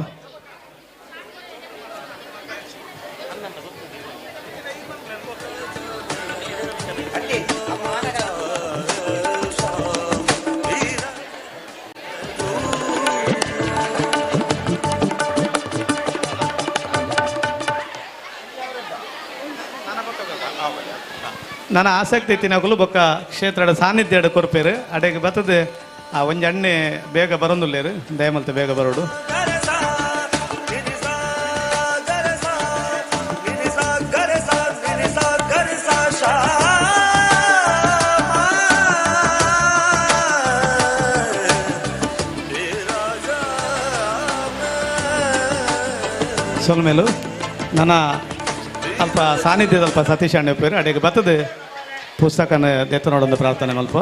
ನನ್ನ ಆಸಕ್ತಿ ತಿನ್ನಕಲು ಬೊಕ್ಕ ಕ್ಷೇತ್ರದ ಸಾನ್ನಿಧ್ಯ ಕೊರ್ಪೇರು ಅಡೆಗೆ ಬರ್ತದೆ ಆ ಒಂಜಿ ಅಣ್ಣೆ ಬೇಗ ಬರೋದುಲ್ಲೇರು ದಯಮಲ್ತ ಬೇಗ ಬರೋಡು. ಸೊಲ್ಮೇಲು ನನ್ನ ಅಲ್ಪ ಸಾನ್ನಿಧ್ಯದ ಅಲ್ಪ ಸತೀಶ್ ಅಣ್ಣ ಪೇರು ಅಡೆಗೆ ಬರ್ತದೆ ಪುಸ್ತಕನ ದೆತ್ತ ನೋಡೊಂದು ಪ್ರಾರ್ಥನೆ ಮಲ್ಪ.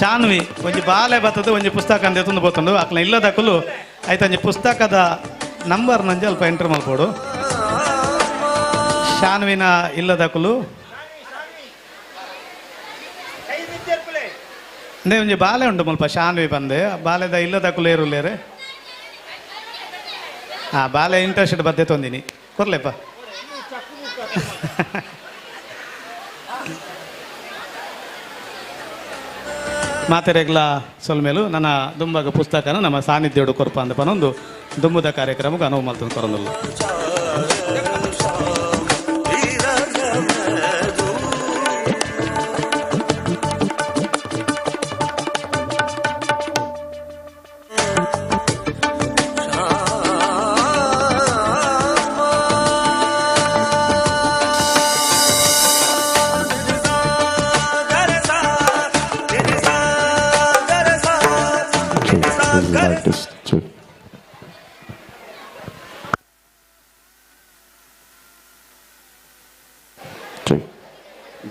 ಶಾನ್ವಿ ಒಂಜಿ ಬಾಲೆ ಬರ್ತದೆ ಒಂಜಿ ಪುಸ್ತಕ ಅಂದೆ ತುಂದು ಬೋತುಂಡು ಅಕ್ಲ ಇಲ್ಲದಕ್ಕಲು ಆಯ್ತು ಒಂಜಿ ಪುಸ್ತಕದ ನಂಬರ್ ನಂಜಿ ಅಲ್ಪ ಎಂಟ್ರ್ ಮಲ್ಪೋಡು. ಶಾನ್ವಿನ ಇಲ್ಲದಕ್ಕಲು ಅಂದ್ರೆ ಒಂಜಿ ಬಾಲೆ ಉಂಟು ಮಲ್ಪ ಶಾನ್ವಿ ಬಂದೆ ಬಾಲೆದ ಇಲ್ಲದಕ್ಕಲು ಏರುಲ್ಲೇರೆ ಹಾಂ ಬಾಲೆ ಇಂಟ್ರೆಸ್ಟ್ ಬದ್ದೆ ತೊಂದಿನಿ ಕೊರ್ಲೆಪ್ಪ. ಮಾತೆರೆಗ್ಲ ಸೊಲ್ಮೇಲು ನನ್ನ ದುಂಬಾಗ ಪುಸ್ತಕನ ನಮ್ಮ ಸಾನ್ನಿಧ್ಯೋಡು ಕೊರ್ಪ ಅಂದ ಪನೊಂದು ದುಂಬುದ ಕಾರ್ಯಕ್ರಮಕ್ಕೆ ಅನುವು ಮಲ್ತಂದು ಕೊರೊಂದುಲ್ಲ.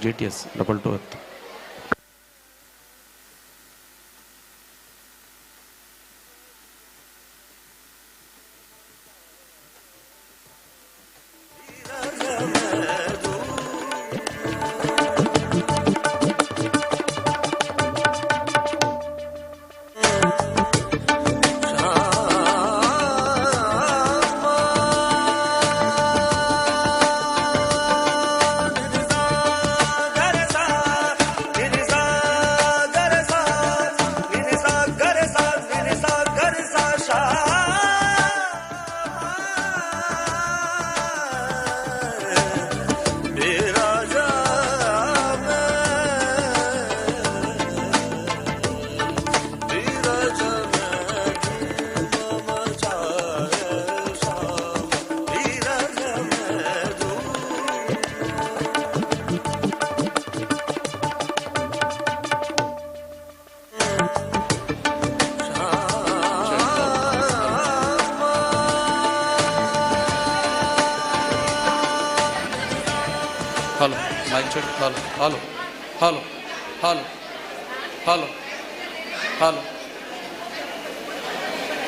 JTS 22 ಹತ್ತು. Sha Hello mic check. Hello hello hello hello hello hello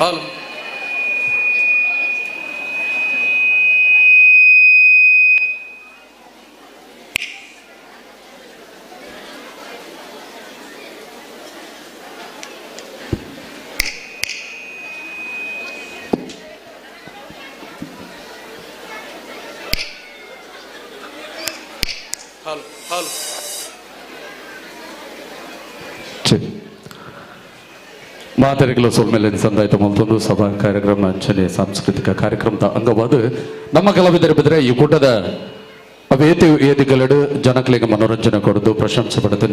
hello. Hello hello. ಮಾತರಿಗಳ ಸೊಲ್ಮೆಲೆ ಸಂದಾಯ್ತ ಮಲ್ತೊಂದು ಸಭಾ ಕಾರ್ಯಕ್ರಮ ಅಂಚನೆ ಸಾಂಸ್ಕೃತಿಕ ಕಾರ್ಯಕ್ರಮದ ಅಂಗವಾದ ನಮ್ಮ ಕಲಾವಿದರು ಬಿದ್ರೆ ಈ ಕೂಟದ ಅವೇತಿ ವೇದಿಕೆಲೆಡು ಜನಕಲಿಗೆ ಮನೋರಂಜನೆ ಕೊಡದು ಪ್ರಶಂಸೆ ಪಡೆದ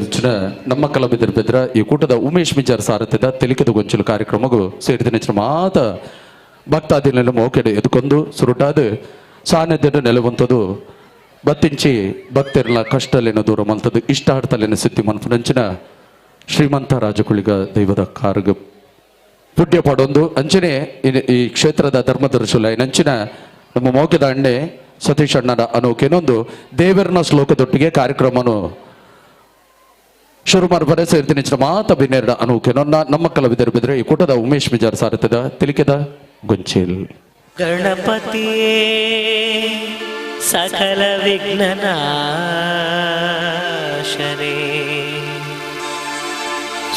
ನಮ್ಮ ಕಲಾವಿದರು ಬಿದ್ರ ಈ ಕೂಟದ ಉಮೇಶ್ ಮಿಜಾರ್ ಸಾರಥ್ಯದ ತೆಲಿಕದ ಗೊಂಚಲು ಕಾರ್ಯಕ್ರಮಗೂ ಸೇರಿದ ನೆಚ್ಚಿನ ಮಾತ ಭಕ್ತಾದಿನೆಲ್ಲ ಮೋಕೆಡೆ ಎದುಕೊಂದು ಸುರುಟಾದ ಸಾನ್ನಿಧ್ಯದ ನೆಲವಂತದ್ದು ಬತ್ತಿಂಚಿ ಭಕ್ತರ್ಲ ಕಷ್ಟಲೇನ ದೂರ ಮಲ್ತದ್ದು ಇಷ್ಟಾರ್ಥಲೇನ ಸಿದ್ಧಿ ಮನ್ಪುನಂಚಿನ ಶ್ರೀಮಂತ ರಾಜಕುಳಿಗ ದೈವದ ಕಾರ್ಗ ಪುಣ್ಯ ಪಾಡೊಂದು ಅಂಚನೆ ಈ ಕ್ಷೇತ್ರದ ಧರ್ಮದರ್ಶುಲ ನಂಚಿನ ನಮ್ಮ ಮೋಕೆದ ಅಣ್ಣೆ ಸತೀಶ್ ಅಣ್ಣನ ಅನೋಕೆನೊಂದು ದೇವರನ ಶ್ಲೋಕದೊಟ್ಟಿಗೆ ಕಾರ್ಯಕ್ರಮನು ಶುರು ಮಾಡ್ಬಾರೆ ಸೇರ್ತೀನಿ ಮಾತ ಬಿನ್ನೆರಡ ಅನೋಕೆನೊನ್ನ ನಮ್ಮ ಕಲಾವಿದರು ಬಿದ್ರೆ ಈ ಕೂಟದ ಉಮೇಶ್ ಮಿಜಾರ್ ಸಾರಥ್ಯದ ತಿಳಿಕೆದ ಗೊಂಚೇಲ್. ಗಣಪತಿಯೇ ಸಕಲ ವಿಘ್ನನಾಶನೇ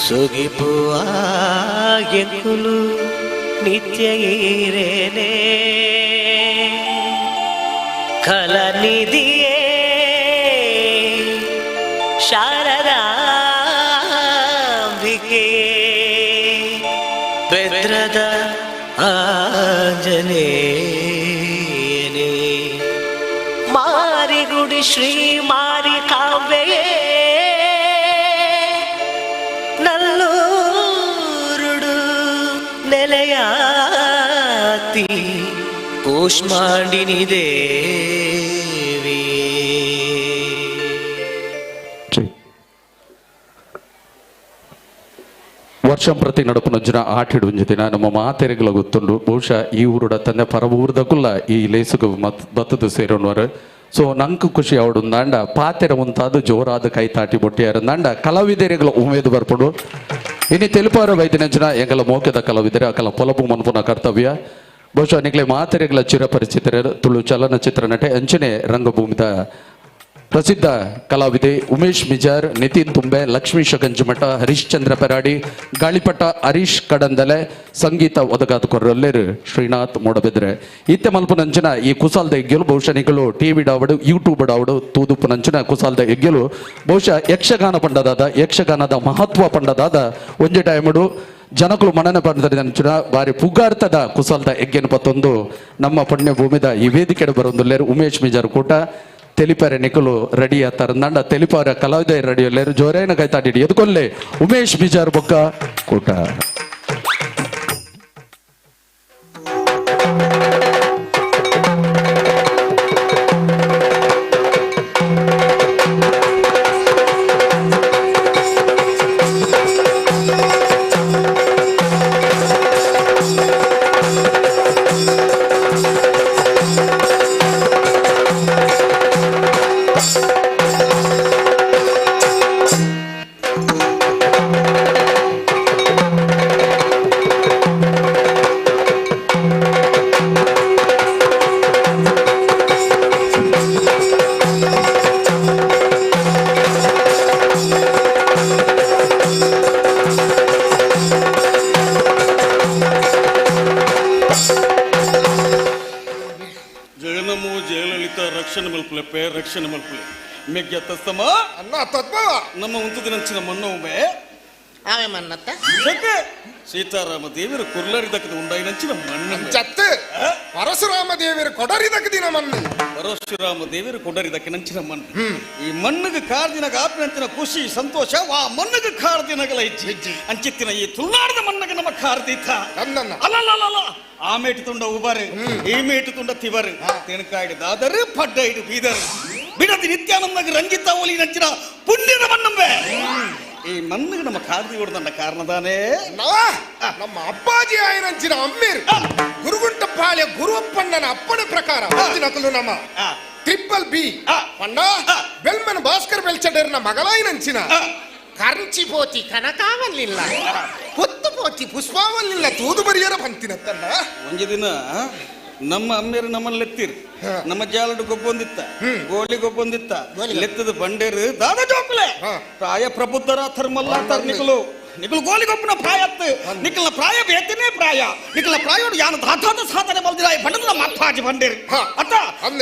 ಸುಗಿಪುವ ಎಂಕುಲು ನಿತ್ಯ ಈರೇನೆ ಕಲನಿಧಿಯೇ ಶಾರದಾಂಬಿಕೆ ಬೆದ್ರದ ಆಂಜನೇಯನೇ ಮಾರಿಗುಡಿ ಶ್ರೀ ಮಾರಿಕಾಂಬೆಯೇ ನಲ್ಲೂರುಡು ನೆಲೆಯಾತಿ ಕೂಷ್ಮಾಂಡಿನಿ ದೇವಿ. ವರ್ಷ ಪ್ರತಿ ನಡಪುನಂಚಿನ ಆಟಿಡು ಒಂಜಿ ದಿನ ನಮ್ಮ ಮಾತೆರೆಗಳ ಗೊತ್ತುಂಡು. ಬಹುಶಃ ಈ ಊರುಡ ತಂದೆ ಪರ ಊರ್ದಕುಲ್ಲ ಈ ಲೇಸುಗು ಮತ್ ಬತ್ತದ ಸೇರೋನ್ವರು. ಸೊ ನಂಗೆ ಖುಷಿ ಅವಡು ದಾಂಡ ಪಾತೆರ ಮುಂತಾದ ಜೋರಾದ ಕೈ ತಾಟಿ ಬೊಟ್ಟಿಯಾರ ದಾಂಡ ಕಲಾವಿದರೆಗಳ ಉಮೇದು ಬರ್ಪಡು. ಇನಿ ತೆಲುಪಾರ ವೈದ್ಯನಂಚಿನ ಎಂಗಲ ಮೋಕೆದ ಕಲಾವಿದರೆ ಅಕಲ ಪೊಲಬು ಮನ್ಪುನ ಕರ್ತವ್ಯ. ಬಹುಶಃ ನಿಕ್ಲೆ ಮಾತೆರೆಗಳ ಚಿರಪರಿಚಿತರ ತುಳು ಚಲನಚಿತ್ರ ನಟೆ ಅಂಚನೆ ರಂಗಭೂಮಿದ ಪ್ರಸಿದ್ಧ ಕಲಾವಿದೆ ಉಮೇಶ್ ಮಿಜಾರ್, ನಿತಿನ್ ತುಂಬೆ, ಲಕ್ಷ್ಮೀಶ ಗಂಜಿಮಠ, ಹರಿಶ್ಚಂದ್ರ ಪೆರಾಡಿ, ಗಾಳಿಪಟ ಹರೀಶ್ ಕಡಂದಲೆ, ಸಂಗೀತ ಒದಗಾದ ಕೊರಲ್ಲೇರು ಶ್ರೀನಾಥ್ ಮೂಡಬಿದ್ರೆ. ಇತ್ತೆ ಮಲ್ಪುನಂಚಿನ ಈ ಕುಸಾಲ್ದ ಹೆಗ್ಗೆಲು ಬಹುಶಃ ನಿಗಳು ಟಿ ವಿ ಡಾವಡು ಯೂಟ್ಯೂಬ್ ಡಾವಡು ತೂದುಪುನಂಚಿನ ಕುಸಾಲ್ದ ಹೆಗ್ಗೆಲು ಬಹುಶಃ ಯಕ್ಷಗಾನ ಪಂಡದಾದ ಯಕ್ಷಗಾನದ ಮಹತ್ವ ಪಂಡದಾದ ಒಂಜಿ ಟೈಮುಡು ಜನಕುಲು ಮನನ ಪಂಡದಂಚಿನ ಬಾರಿ ಪುಗಾರ್ತದ ಕುಸಾಲ್ದ ಹೆಗ್ಗೆನು ಪತ್ತೊಂದು ನಮ್ಮ ಪುಣ್ಯ ಭೂಮಿದ ಈ ವೇದಿಕೆ ಬರೊಂದುಲ್ಲೇರು ಉಮೇಶ್ ಮಿಜಾರ್ ಕೂಟ. ತೆಲಿಪಾರೆ ನಿಕಲು ರೆಡಿ ಆತಾರ ನಂಡ ತೆಲಿಪಾರ ಕಲಾವಿದ ರೆಡಿ ಅಲ್ಲೇರು ಜೋರೇನ ಕೈತಾಡಿ ಎದುಕೊಲ್ಲೆ ಉಮೇಶ್ ಬಿಜಾರ್ ಬೊಕ್ಕ ಕೂಟ. ರಕ್ಷಣೆ ಮಲ್ಪುಲೆ ಮೆಗ್ಯ ತಸ್ತಮ ಅನ್ನ ತದ್ಭವ ನಮ್ಮ ಉಂತದಿನಂಚಿನ ಮನ್ನೊಮ್ಮೆ ಆమె ಮನ್ನತ್ತ ಸೀತಾರಾಮ ದೇವರು ಕುರ್ಲರಿದಕ್ಕದ ಉಂಡಾಯಿನಂಚಿನ ಮಣ್ಣು ಚತ್ತು ಪರಶುರಾಮ ದೇವರು ಕೊಡರಿದಕ್ಕದಿನ ಮಣ್ಣು ಪರಶುರಾಮ ದೇವರು ಕೊಡರಿದಕ್ಕಿನಂಚಿನ ಮಣ್ಣು. ಈ ಮಣ್ಣಿಗೆ ಕಾರ್ದಿನಗ ಆಪಿನಂಚಿನ ಖುಷಿ ಸಂತೋಷ ವಾ ಮಣ್ಣಿಗೆ ಕಾರ್ದಿನಗಲ ಇಜ್ಜಿ ಅಂಚಿತ್ತಿನ ಈ ತುಳುನಾಡದ ಮಣ್ಣಿಗೆ ನಮ್ಮ ಕಾರ್ದೀತ ಅಲ್ಲಲ್ಲ ಆ ಮೇಟು ತುಂಡ ಉಬಾರು ಈ ಮೇಟು ತುಂಡ ತಿವರು ತೆಣಕಾಯ್ಡು ದಾದರು ಪಡ್ಡೈಡು ಬೀದರು ಬಿಡದಿ ನಿತ್ಯಾನಂದಗೆ ರಂಜಿತ ಒಲಿ ನಂಚಿನ ಪುಣ್ಯದ ಮಣ್ಣಂಬೆ ಈ ಮಣ್ಣಿಗೆ ನಮ್ಮ ಕಾರ್ದಿ ಹೊಡೆದಂಡ ಕಾರಣದಾನೇ ನಮ್ಮ ಅಪ್ಪಾಜಿ ಆಯನಂಚಿನ ಅಮ್ಮೇರು ಗುರುಗುಂಟಪಾಳ್ಯ ಗುರುವಪ್ಪಣ್ಣನ ಅಪ್ಪನ ಪ್ರಕಾರ ನಕಲು ನಮ್ಮ ಟ್ರಿಪಲ್ ಬಿ ಅಣ್ಣ ಬೆಲ್ಮನ ಭಾಸ್ಕರ್ ಬೆಲ್ಚಡರ್ನ ಮಗಲಾಯಿನಂಚಿನ ಕರ್ಂಚಿ ಪೋತಿ ಕನಕಾವಲ್ಲಿಲ್ಲ ಪೊತ್ತು ಪೋತಿ ಪುಷ್ಪಾವಲ್ಲಿಲ್ಲ ತೂದು ಬರಿಯರ ಬಂತಿನತ್ತಲ್ಲ. ಒಂಜಿ ದಿನ ನಮ್ಮ ಅಮ್ಮೇರು ನಮ್ಮನ್ನ ಲೆತ್ತೀರ್, ನಮ್ಮ ಜಾಲಡು ಗೊಬ್ಬೊಂದಿತ್ತ, ಗೋಲಿ ಗೊಬ್ಬೊಂದಿತ್ತ, ಲೆತ್ತದ ಬಂಡೇರು ದಾದ ಜೋಕುಲೆ ಪ್ರಾಯ ಪ್ರಬುದ್ಧರ ಥರ್ಮಲ್ಲ ತರ್ ನಿಕಲು ನಿಕಲು ಗೋಲಿ ಗೊಬ್ಬನ ಪ್ರಾಯ ಅತ್ತು ನಿಕಲ್ನ ಪ್ರಾಯ ಬೇತನೇ ಪ್ರಾಯ ನಿಕಲ್ನ ಪ್ರಾಯೋಡು ಯಾನು ದಾದಾದ ಸಾಧನೆ ಮಲ್ದಿರ ಪಂಡದ ನಮ್ಮ ಅಪ್ಪಾಜಿ ಬಂಡೇರು ಅತ್ತ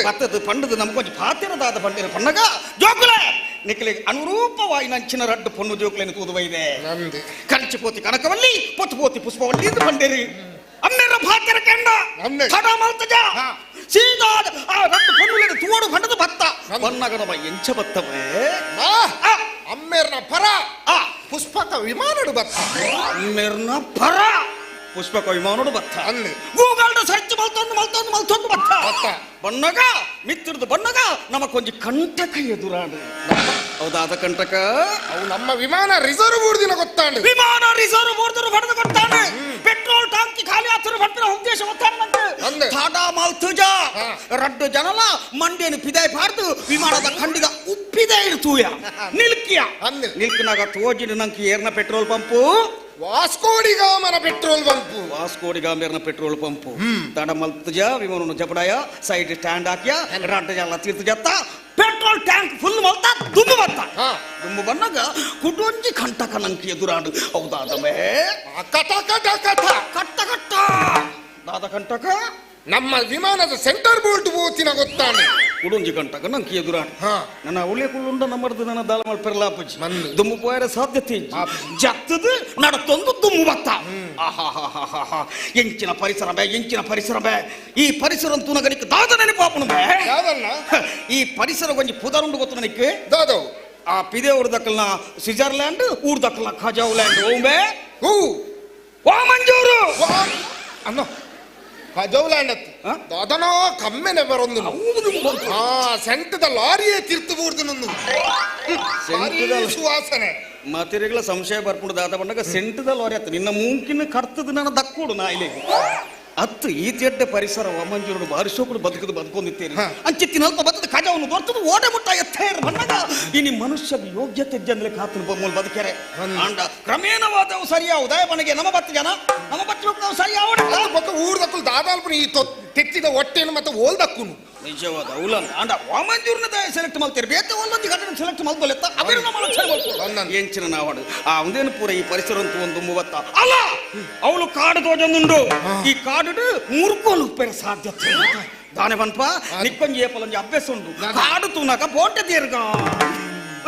ಪತ್ತದ ಪಂಡದ ನಮ್ಗೊಂಜಿ ಪಾತಿರದಾದ ಬಂಡೇರು ಪಣ್ಣಗ ಜೋಕುಲೆ ನಿಕಲಿಗೆ ಅನುರೂಪವಾಗಿ ನಂಚಿನ ರಡ್ಡು ಪೊಣ್ಣು ಜೋಕುಲೆಯನ್ನು ತೂದು ಬೈದೆ ಕಂಚಿ ಪೋತಿ ಕನಕವಲ್ಲಿ ಪೊತ್ತು ಪೋತಿ ಪುಷ್ಪವಲ್ಲಿ ಇದು ಬಂಡೇರಿ ಅಮ್ಮೇರ ಭಾತರ ಕೆಂಡ ತಡ ಮಲ್ತಜ ಸೀದಾ ಆ ರಡ್ಡು ಪೊಣ್ಣುಲೆನ ತೂಡು ಬಂಡದ ಭತ್ತ ಬನ್ನಗ ನಮ್ಮ ಎಂಚ ಬತ್ತವೇ ಅಮ್ಮೇರ್ನ ಪರ ಪುಷ್ಪಕ ವಿಮಾನಡು ಬತ್ತ ಅಮ್ಮೇರ್ನ ಪರ ಪುಷ್ಪಕ ವಿಮಾನಡು ಬತ್ತ ಗೂಗಲ್ ಸರ್ಚ್ ಮಲ್ತೊಂದು ಮಲ್ತೊಂದು ಮಲ್ತೊಂದು ಬತ್ತ ಬಣ್ಣಗ ಮಿತ್ತಿರ್ದು ಬಣ್ಣಗ ನಮಕೊಂಜಿ ಕಂಟಕ ಎದುರಾಡು. ಹೌದಾದ ಕಂಟಕ ಅವು ನಮ್ಮ ವಿಮಾನ ರಿಸರ್ವ್ ಬೋರ್ದಿನ ಗೊತ್ತಾಂಡು, ವಿಮಾನ ರಿಸರ್ವ್ ಬೋರ್ದರು ಬಡದು ಗೊತ್ತಾಂಡು, ಪೆಟ್ರೋಲ್ ಟ್ಯಾಂಕಿ ಖಾಲಿ ಆತರು ಬಡ್ಪಿನ ಉದ್ದೇಶ ಗೊತ್ತಾಂಡು. ಟಾಟಾ ಮಾಲ್ತುಜ ರಡ್ಡು ಜನಲ ಮಂಡ್ಯನು ಪಿದಾಯ್ ಪಾಡ್ದು ವಿಮಾನದ ಖಂಡಿದ ಉಪ್ಪಿದೆ ಇರ್ತೂಯ ನಿಲ್ಕಿಯ ನಿಲ್ಕಿನಾಗ ತೋಜಿನ ನಂಗೆ ಏರ್ನ ಪೆಟ್ರೋಲ್ ಪಂಪು ವಾಸ್ಕೋಡಿಗಾಮನ ಪೆಟ್ರೋಲ್ ಪಂಪು ವಾಸ್ಕೋಡಿಗಾಮೇರ್ನ ಪೆಟ್ರೋಲ್ ಪಂಪು ತಡ ಮಲ್ತುಜ ವಿಮಾನವನ್ನು ಜಪಡಾಯ ಸೈಡ್ ಸ್ಟ್ಯಾಂಡ್ ಹಾಕಿಯ ರಡ್ಡು ಜನ ತೀರ್ತು ಜತ್ತ ಪೆಟ್ರೋಲ್ ಟ್ಯಾಂಕ್ ಫುಲ್ ಮಲ್ತ ದುಂಬು ಬತ್ತ ದುಂಬು ಬಂದಾಗ ಕುಡೊಂಜಿ ಕಂಟಕ ನಂಗೆ ಎದುರಾಡು. ಹೌದಾದಮೇ ಕಟ ಕಟ ಕಟ ಕಟ್ಟ ಕಟ್ಟ ದಾದ ಕಂಟಕ ನಮ್ಮ ವಿಮಾನದ ಸೆಂಟರ್ ಬೋಲ್ಟ್ ಬೋತಿನ ಗೊತ್ತಾನೆ ಕುಡೊಂಜಿ ಕಂಟಕ ನಂಗೆ ಎದುರಾಡು. ನನ್ನ ಅವಳೆ ಕುಳ್ಳುಂಡ ನಮ್ಮರ್ದು ನನ್ನ ದಾಳ ಮಲ್ಪೆರ್ಲಾಪಜಿ ದುಂಬು ಪೋಯರ ಸಾಧ್ಯತೆ ಜತ್ತದು ನಡತೊಂದು ದುಂಬು ಬತ್ತ. ಆಹಾ ಎಂಚಿನ ಪರಿಸರ ಬೇ ಎಂಚಿನ ಪರಿಸರ ಬೇ ಈ ಪರಿಸರ ತುನಗನಿಕ್ ದಾದ ನೆನಪಾಪನು ಬೇ. ಈ ಪರಿಸರ ಕೊಂಚ ಪುದರುಂಡು ಗೊತ್ತು ನನಗೆ ದಾದವು ಆ ಪಿದೆ ಊರು ದಕ್ಕಲ್ನ ಸ್ವಿಟ್ಜರ್ಲ್ಯಾಂಡ್ ಊರು ದಕ್ಕಲ್ನ ಖಜಾವ್ ಲ್ಯಾಂಡ್ ಓಂಬೆ ಹೂ ವಾ ಮಂಜೂರು ಅನ್ನೋ ಖಜೌಲ್ಯಾಂಡ್ ದಾದನೋ ಕಮ್ಮೆನೆ ಬರೊಂದು ಆ ಸೆಂಟದ ಲಾರಿಯೇ ತಿರ್ತು ಬೂರ್ದು ನಂದು ಸುವಾಸನೆ ಮತಿರಿಗಳ ಸಂಶಯ ಬರ್ಕೊಂಡು ದಾದ ಬಂದಾಗ ಸೆಂಟದ ಲಾರಿ ಆತ ನಿನ್ನ ಮೂಂಕಿನ ಕರ್ತದ ನಾನು ದಕ್ಕೋಡು ನಾ ಇಲ್ಲಿ ಅತ್ತು ಈ ತೆಡ್ಡ ಪರಿಸರ ವಾಮಂಜೂರು ಬಾರಿಸೋಕುಡು ಬದುಕದು ಬದುಕೊಂಡಿತ್ತೇನೆ ಅಂಚಿತ್ತಿನ ಅಲ್ಪ ಬತ್ತದ ಖಜಾವನ್ನು ದೊರ್ತದು ಓಡೆ ಮುಟ್ಟ ಎತ್ತೇರು ಬಂದಾಗ ಇನಿ ಮನುಷ್ಯದ ಯೋಗ್ಯತೆ ಜನ್ರೆ ಕಾತನ ಬೊಮ್ಮಲ್ ಬದುಕೆರೆ ಅಂಡ ಕ್ರಮೇಣವಾದವು ಸರಿಯಾವು ದಯಬನಿಗೆ ನಮ್ಮ ಬತ್ತ ಜನ ನಮ್ಮ ಬಚ್ಚ ನಾವು ಸರಿಯಾವಡ ಪಕ್ಕ ಊರ್ದಕ್ಕೂ ದಾದಾಲ್ಪನ ಈ ತೆತ್ತಿದ ಹೊಟ್ಟೆಯನ್ನು ಮತ್ತೆ ಓಲ್ದಕ್ಕುನು ನಿಜವಾದ ಉಲನ್ ಅಂಡ ವಾಮಂಜೂರ್ನ ದಯ ಸೆಲೆಕ್ಟ್ ಮಾಡ್ತೀರಿ ಬೇತೆ ಒಂದೊಂದು ಘಟನೆ ಸೆಲೆಕ್ಟ್ ಮಾಡ್ಕೊಲೆತ್ತ ಅವೇನು ನಮ್ಮ ಲಕ್ಷಣ ಮಾಡ್ಕೊ ಎಂಚಿನ ನಾವಾಡು ಆ ಒಂದೇನು ಪೂರ ಈ ಪರಿಸರ ಅಂತೂ ಒಂದು ಮೂವತ್ತ ಅಲ್ಲ ಅವಳು ಕಾಡು ತೋಜೊಂದುಂಡು ಈ ಕಾಡು ಮುರ್ಕೋಲು ಉಪ್ಪೇರ ಸಾಧ್ಯತೆ ದಾನೆ ಬನ್ಪ ನಿಕ್ಕೊಂಜಿ ಏಪಲೊಂಜಿ ಅಭ್ಯಾಸ ಉಂಡು ಕಾಡು ತೂನಾಕ ಬೋಟೆ ದೀರ್ಘ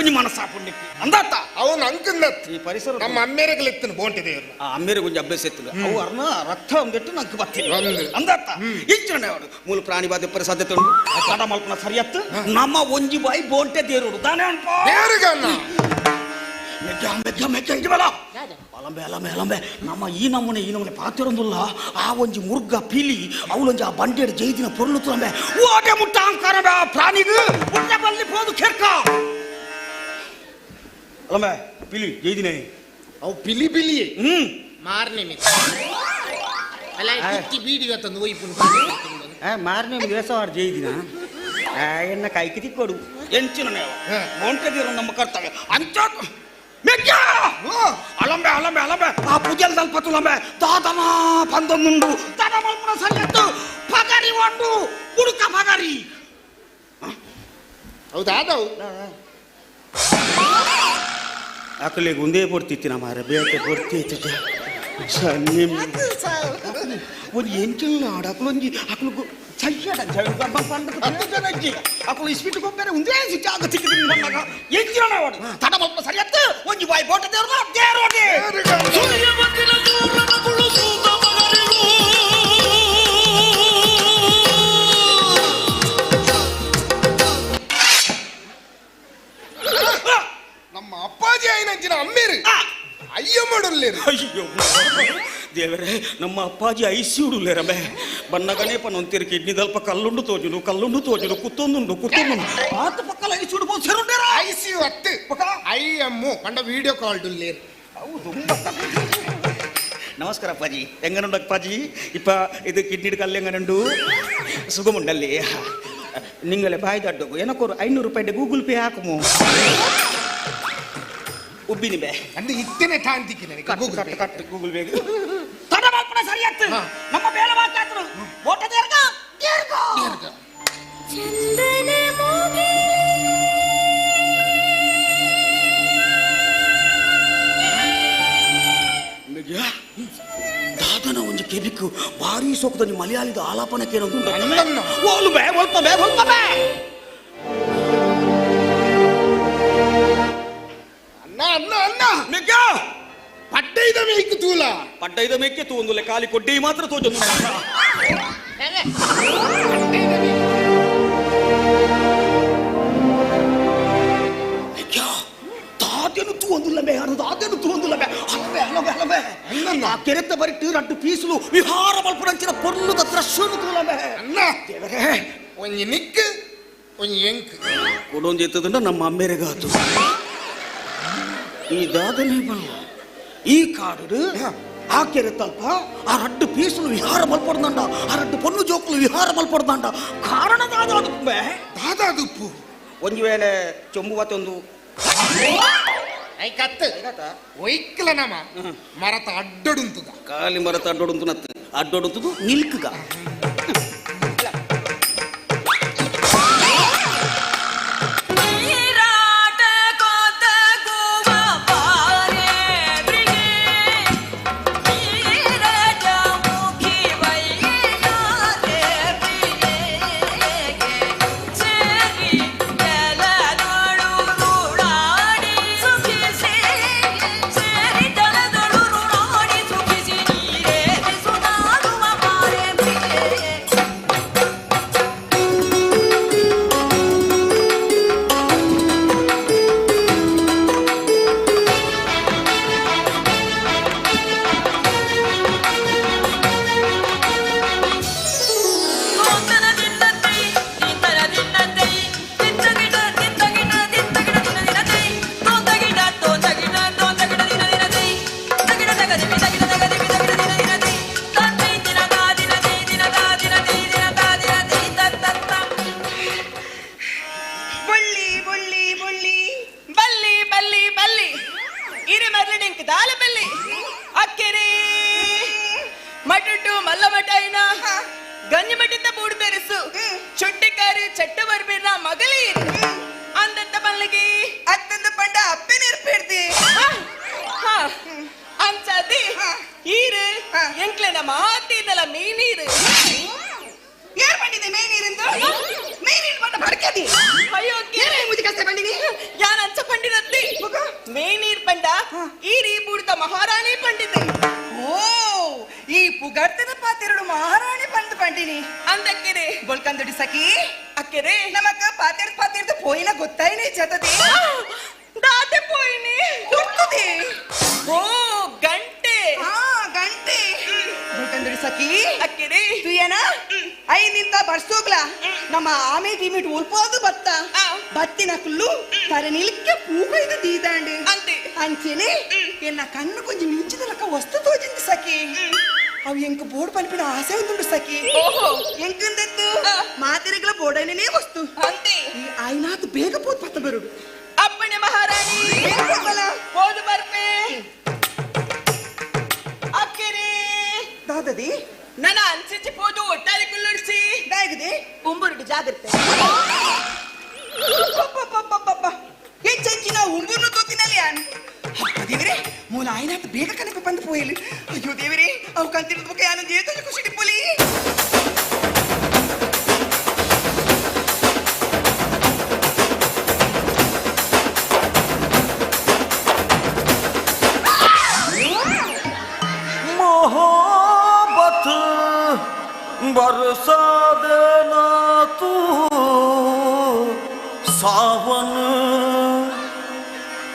ಒಂಜಿ ಮನಸ್ಸಾಪು ನಿಕ್ಕು ಅಂದಾತ ಅವನು ಅಂಕಂದ ಈ ಪರಿಸರ ನಮ್ಮ ಅಮ್ಮೇರೆಗಳು ಎತ್ತನು ಬೋಂಟೆ ದೇವರು ಆ ಅಮ್ಮೇರೆ ಕೊಂಚ ಅಭ್ಯಾಸ ಎತ್ತದು ಅವು ಅರ್ನ ರಕ್ತ ಒಂದಿಟ್ಟು ನಂಗೆ ಬರ್ತೀನಿ ಅಂದಾತ ಇಂಚನೆ ಅವಳು ಮೂಲ ಪ್ರಾಣಿ ಬಾಧೆ ಪರ ಸಾಧ್ಯತೆ ಉಂಟು ಕಾಡ ಮಲ್ಪನ ಸರಿಯತ್ತು ನಮ್ಮ ಒಂಜಿ ಬಾಯಿ ಬೋಂಟೆ ದೇರುಡು ದಾನೆ ಅನ್ಪ ಮೆಗ್ಗ ಮೆಗ್ಗ ಮೆಗ್ಗ ಇಂಚ ಬೇಡ ಅಲಂಬೆ ಅಲಂಬೆ ಅಲಂಬೆ ನಮ್ಮ ಈ ನಮೂನೆ ಈ ನಮೂನೆ ಪಾತಿರೊಂದುಲ್ಲ ಆ ಒಂಜಿ ಮುರ್ಗ ಪಿಲಿ ಅವಳೊಂಜಿ ಆ ಬಂಡೇಡು ಜೈದಿನ ಪೊರ್ಲು ತುರಂಬೆ ಓಟೆ ಮುಟ್ಟ ಅಂಕಾರ ಪ್ರಾಣಿಗು ಉಟ್ಟ ಬಲ್ಲಿ ಪೋದು ಕೆರ್ಕ ಅಲಂಬೆ ಪಿಲಿ ಜೈದಿನೇ ಅವು ಪಿಲಿ ಪಿಲಿ ಮಾರನೇ ಅಲ್ಲ ಕುತ್ತಿ ಬೀಡಿಗ ತಂದು ಒಯ್ಪುನು ಮಾರನೇ ದಿವಸ ಅವ್ರು ಜೈದಿನ ಎನ್ನ ಕೈకి ತಿಕ್ಕೋಡು ಎಂಚಿನ ಒಂಟದಿರೋ ನಮ್ಮ ಕರ್ತವ್ಯ ಅಂಚ ಮೆಗ್ಗ ಅಲಂಬೆ ಅಲಂಬೆ ಅಲಂಬೆ ಆ ಪೂಜೆಲ್ ದಲ್ಪತುಲಂಬೆ ದಾದನ ಪಂದೊಂದುಂಡು ದಾದ ಮಲ್ಪುನ ಸರಿಯತ್ತು ಪಗರಿ ಒಂಡು ಉಡುಕ ಪಗರಿ ಹೌದಾದವು ಅಕಲಿಗೆ ಒಂದೇ ಪೊರ್ತಿತ್ತಿನ ಮಾರ ಬೇಟೆ ಪೊರ್ತಿತ್ತು ಸನ್ನಿ ಒಂದು ಎಂಚಿಲ್ಲ ಆಡಕಲೊಂಜಿ ಅಕಲು ಸಯ್ಯಡ ಅಕಲು ಇಸ್ಪಿಟ್ ಕೊಪ್ಪರೆ ಒಂದೇ ಜಾಗ ತಿಕ್ಕಿದ ಬಂದಾಗ ಎಂಚಿನ ವಾಡು ತಡ ಮಲ್ಪ ಸರಿಯತ್ತು ಒಂಜಿ ಬಾಯಿ ಬೋಟ ದೇವ್ರ ದೇರೋಟಿ ನಮ್ಮ ಅಪ್ಪಾಜಿ ಐನಂಚಿನ ಅಮ್ಮೇರು ಅಯ್ಯ ಮಾಡಲ್ಲೇರು ಅಯ್ಯೋ ದೇವರೇ ನಮ್ಮ ಅಪ್ಪಾಜಿ ಐಸಿ ಉಡುಲೇರಬೆ ಬನ್ನಗನೇ ಪನ್ನೊಂತಿರು ಕಿಡ್ನಿ ದಲ್ಪ ಕಲ್ಲುಂಡು ತೋಜುನು ಕಲ್ಲುಂಡು ತೋಜುನು ಕುತ್ತೊಂದುಂಡು ಕುತ್ತೊಂದುಂಡು ಆತ ಪಕ್ಕಲ ಐಸಿ ಉಡುಬೋದು ಸೇರುಂಡೇರ ಐಸಿ ಅತ್ತು I M ಕಂಡ ವಿಡಿಯೋ ಕಾಲ್ ಡುಲ್ಲೇರು ಹೌದು ನಮಸ್ಕಾರ ಅಪ್ಪಾಜಿ ಎಂಗನುಂಡು ಅಪ್ಪಾಜಿ ಇಪ್ಪ ಇದು ಕಿಡ್ನಿ ಕಲ್ಲು ಎಂಗನುಂಡು ಸುಖಮುಂಡಲ್ಲಿ ನಿಂಗಲೆ ಬಾಯಿ ದಡ್ಡಗು ಏನಕ್ಕೋರು 500 ರೂಪಾಯಿ ಗೂಗಲ್ ಪೇ ಹಾಕುಮು ಉಬ್ಬಿನಿ ಬೇ ಅಂದ್ರೆ ಇತ್ತೇನೆ ಠಾಂತಿಕ್ಕಿ ನನಗೆ ಗೂಗಲ್ ಪೇ ಕಟ್ಟು ಗೂಗಲ್ ಪೇ ತಡ ಮಾಡ್ಪಡ ಸರಿ ಆಯ್ತು ನಮ್ಮ ಬೇಳೆ ಬಾಕಿ ಓಟ ದೀರ್ಘ ದೀರ್ಘ ದೀರ್ಘ ಚಂದನ ದಾದನ ಒಂದು ಕೆಬಿಕು ಭಾರಿ ಸೋಕದ ನಿಮ್ಮ ಮಲಯಾಳಿದ ಆಲಾಪನ ಕೇಳೋದು ಓಲು ಬೇ ಒಲ್ಪ ಬೇ ಒಲ್ಪ ಬೇ ಅಣ್ಣ ಅಣ್ಣ ಅಣ್ಣ ಮೆಗ್ಗ ಪಡ್ಡೈದ ಮೇಯ್ಕು ತೂಲ ಪಡ್ಡೈದ ಮೇಕೆ ತೂಂದುಲೆ ಕಾಲಿ ಕೊಡ್ಡಿ ಮಾತ್ರ ತೋಜು ದಾದನು ತೂಂದುಲ್ಲ ಬೇ ಅನು ದಾದನು ತೂಂದುಲ್ಲ ಬೇ ಹಲವೆ ಹಲವೆ ಹಲವೆ ಆ ಕೆರೆತ ಬರಿಟ್ಟು ರಡ್ಡು ಪೀಸಲು ವಿಹಾರ ಮಲ್ಪುನಂಚಿನ ಪೊರ್ಲುದ ದೃಶ್ಯನು ತೂಲಬೆ ಅಣ್ಣ ದೇವರೇ ಒಂಜಿ ನಿಕ್ ಒಂಜಿ ಎಂಕ್ ಕೊಡೊಂದು ಎತ್ತದಂಡ ನಮ್ಮ ಅಮ್ಮೇರೆಗಾತು ಈ ದಾದನೆ ಬಲ್ಲ ಈ ಕಾಡು ಆ ಕೆರೆ ತಲ್ಪ ಆ ರಡ್ಡು ಪೀಸಲು ವಿಹಾರ ಮಲ್ಪಡ್ದಂಡ ಆ ರಡ್ಡು ಪೊಣ್ಣು ಜೋಕುಲು ವಿಹಾರ ಮಲ್ಪಡ್ದಂಡ ಕಾರಣ ದಾದಾದುಪ್ಪೆ ದಾದಾದುಪ್ಪು ಒಂದು ವೇಳೆ ಚೊಂಬುವತ್ತೊಂದು I ಕತ್ತು ಒಯ್ಕಲ ನಮ ಮರತ ಅಡ್ಡೊಡುಂತುಗ ಖಾಲಿ ಮರತ ಅಡ್ಡೊಡುಂತು ನತ್ತು ಅಡ್ಡೊಡುಂತುದು ನಿಲ್ಕುಗ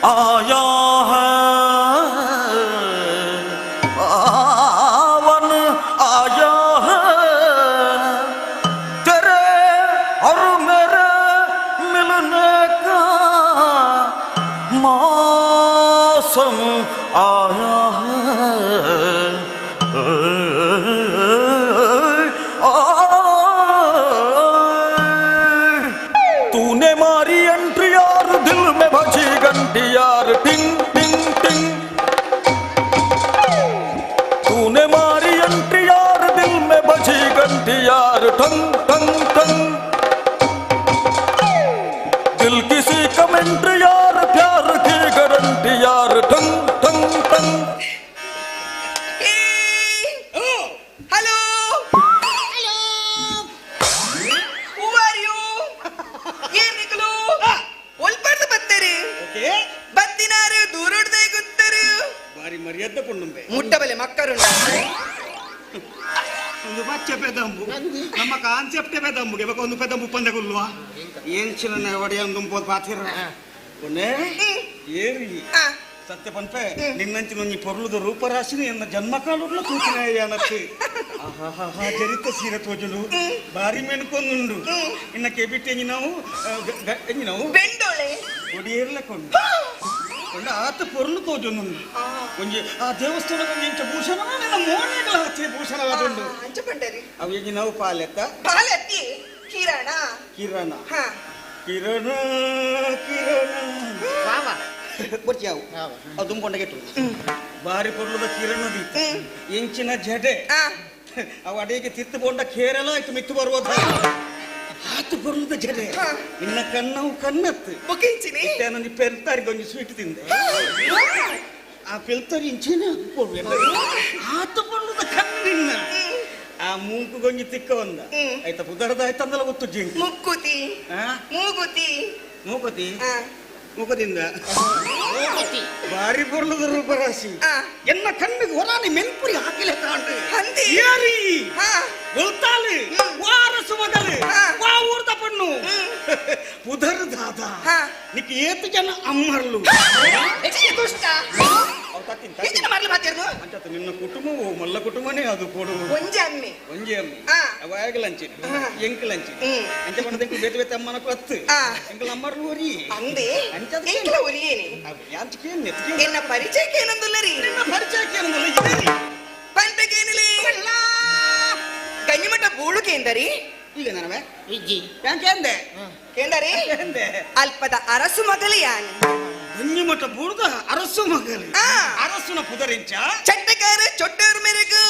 आया है। टंग टंग टंग। दिल किसी कमेंट्री यार, प्यार की गारंटी यार, टंग टंग टंग। Hello hello, who are you? ಏನ್ ನಿಕಲು ಒಲ್ಪರ್ದು ಬತ್ತೇರಿ? ಬತ್ತಿನಾರು ದೂರಡ್ದೆ ಗುತ್ತರು. ಬಾರಿ ಮರ್ಯಾದೆ ಪೊಣ್ಣುಂಬೆ. ಮುಟ್ಟಬಲೆ ಮಕ್ಕರುಂಡ. ಒಂದು ಬಚ್ಚೆ ಪೆದಂಬು ನಮ್ಮ ಕಾನ್ಸೆಪ್ಟೇ ಪೆದಂಬುಗೆ ಬೊಕ ಒಂದು ಪೆದಂಬು ಪಂದಗುಲ್ವ ಏನ್ಚಿನ ಒಡೆಯೊಂದು ಪಾತಿರ ಕೊನೆ ಏರಿ ಸತ್ಯ ಪನ್ಪೆ ನಿನ್ನಂಚಿನ ಒಂಜಿ ಪೊರ್ಲುದ ರೂಪರಾಶಿನ ಎನ್ನ ಜನ್ಮಕಾಲುಡ್ಲ ತೂತಿನ ಯಾನತ್ತು. ಆಹಾಹಾ ಜರಿತ ಸೀರೆ ತೋಜುಂಡು ಬಾರಿ ಮೆಣಕೊಂದುಂಡು. ಇನ್ನ ಕೆಬಿಟ್ಟು ಎಂಜಿ ನಾವು ಎಂಜಿ ನಾವು ಬೆಂಡೋಳೆ ಒಡಿಯೇರ್ಲೆ ಕೊಂಡು ಕೊಂಡ ಆತ ಪೊರ್ಲು ತೋಜುಂಡು. ಒಂಜಿ ಆ ದೇವಸ್ಥಾನದ ಒಂಜಿ ಇಂಚ ಭೂಷಣ ನಿನ್ನ ಮೋನೆಗಳ ಹತ್ತಿ ಭೂಷಣವಾದುಂಡು. ಅಂಚ ಪಂಡರಿ ಅವು ಎಂಜಿ ನಾವು ಪಾಲೆತ್ತ ಪಾಲೆತ್ತಿ ಕಿರಣ ಕಿರಣ ಕಿರಣ ಕಿರಣ ಬರ್ಚಿಯಾವು ಅದು ದುಂಬೊಂಡ ಕೆಟ್ಟು ಬಾರಿ ಪೊರ್ಲುದ ಕಿರಣದಿ ಎಂಚಿನ ಜಡೆ ಅವು ಅಡಿಗೆ ತಿತ್ತು ಬೋಂಡ ಕೇರಳ ಆಯ್ತು ಮಿತ್ತು ಬರುವುದ ಆತು ಪೊರ್ಲುದ ಜಡೆ. ಇನ್ನ ಕಣ್ಣವು ಕಣ್ಣತ್ತು ಇತ್ತೇನೊಂದು ಪೆಲ್ತಾರಿಗೆ ಒಂಜಿ ಸ್ವೀಟ್ ತಿಂದೆ ಆ ಪೆಲ್ತಾರಿ ಇಂಚಿನ ಆತು ಪೊರ್ಲುದ ಕಣ್ಣು ನಿನ್ನ ಆ ಮೂಂಕುಗೊಂಜಿ ತಿಕ್ಕ ಒಂದ ಆಯ್ತಾ ಪುದರದ ಆಯ್ತಂದಲ ಗೊತ್ತು ಜಿಂಕ್ ಮುಕ್ಕುತಿ ಮೂಗುತಿ ಮೂಗುತಿ ಮುಖದಿಂದ ಬಾರಿ ಪೊರ್ಲುದ ರೂಪರಾಶಿ ಎನ್ನ ಕಣ್ಣಿಗೆ ಹೊರಾನಿ ಮೆನ್ಪುರಿ ಹಾಕಿಲೆ ಕಾಂಡು ಏರಿ ಗೊತ್ತಾಲು ವಾರಸು ಮಗಲು ವಾ ಊರ್ದ ಪಣ್ಣು ಪುದರ್ ದಾದ ನಿಕ್ ಏತು ಜನ ಅಮ್ಮರ್ಲು ದುಷ್ಟ ಅಂಚತ ನಿನ್ನ ಕುಟುಂಬವು ಮಲ್ಲ ಕುಟುಂಬನೇ ಅದು ಕೊಡು. ಒಂಜಿ ಅಮ್ಮೆ ಒಂಜಿ ಅಮ್ಮೆ ಅವ ಆಗಲಂಚಿ ಎಂಕಲಂಚಿ ಅಂಚ ಪಂಡ ಎಂಕಲ್ ಬೇತೆ ಬೇತೆ ಅಮ್ಮನಕು ಅತ್ತು ಎಂಕಲ್ ಅಮ್ಮರ್ಲು ಒರಿ ಅಂದೆ ಎಂಕಲ ಒರಿಯೇನೆ ಎನ್ನ ಪರಿಚಯಕ್ಕೆ ಏನಂದುಲ್ಲರಿ ನಿನ್ನ ಪರಿಚಯಕ್ಕೆ ಏನಂದುಲ್ಲ ಇದೇರಿ ಪನ್ಪೆಗೇನಿಲಿ ಗಂಜಿಮಠ ಬೂಳು ಕೇಂದರಿ ಈಗ ನನವೆ ಇಜ್ಜಿ ಕೇಂದೆ ಕೇಂದರಿ ಅಲ್ಪದ ಅರಸು ಮಗಲಿ ಯಾನು ಗಂಜಿಮಠ ಬೂಳ್ದ ಅರಸು ಮಗಲಿ ಅರಸುನ ಪುದರಿಂಚ ಚಟ್ಟಕಾರ ಚೊಟ್ಟರು ಮೆರಗು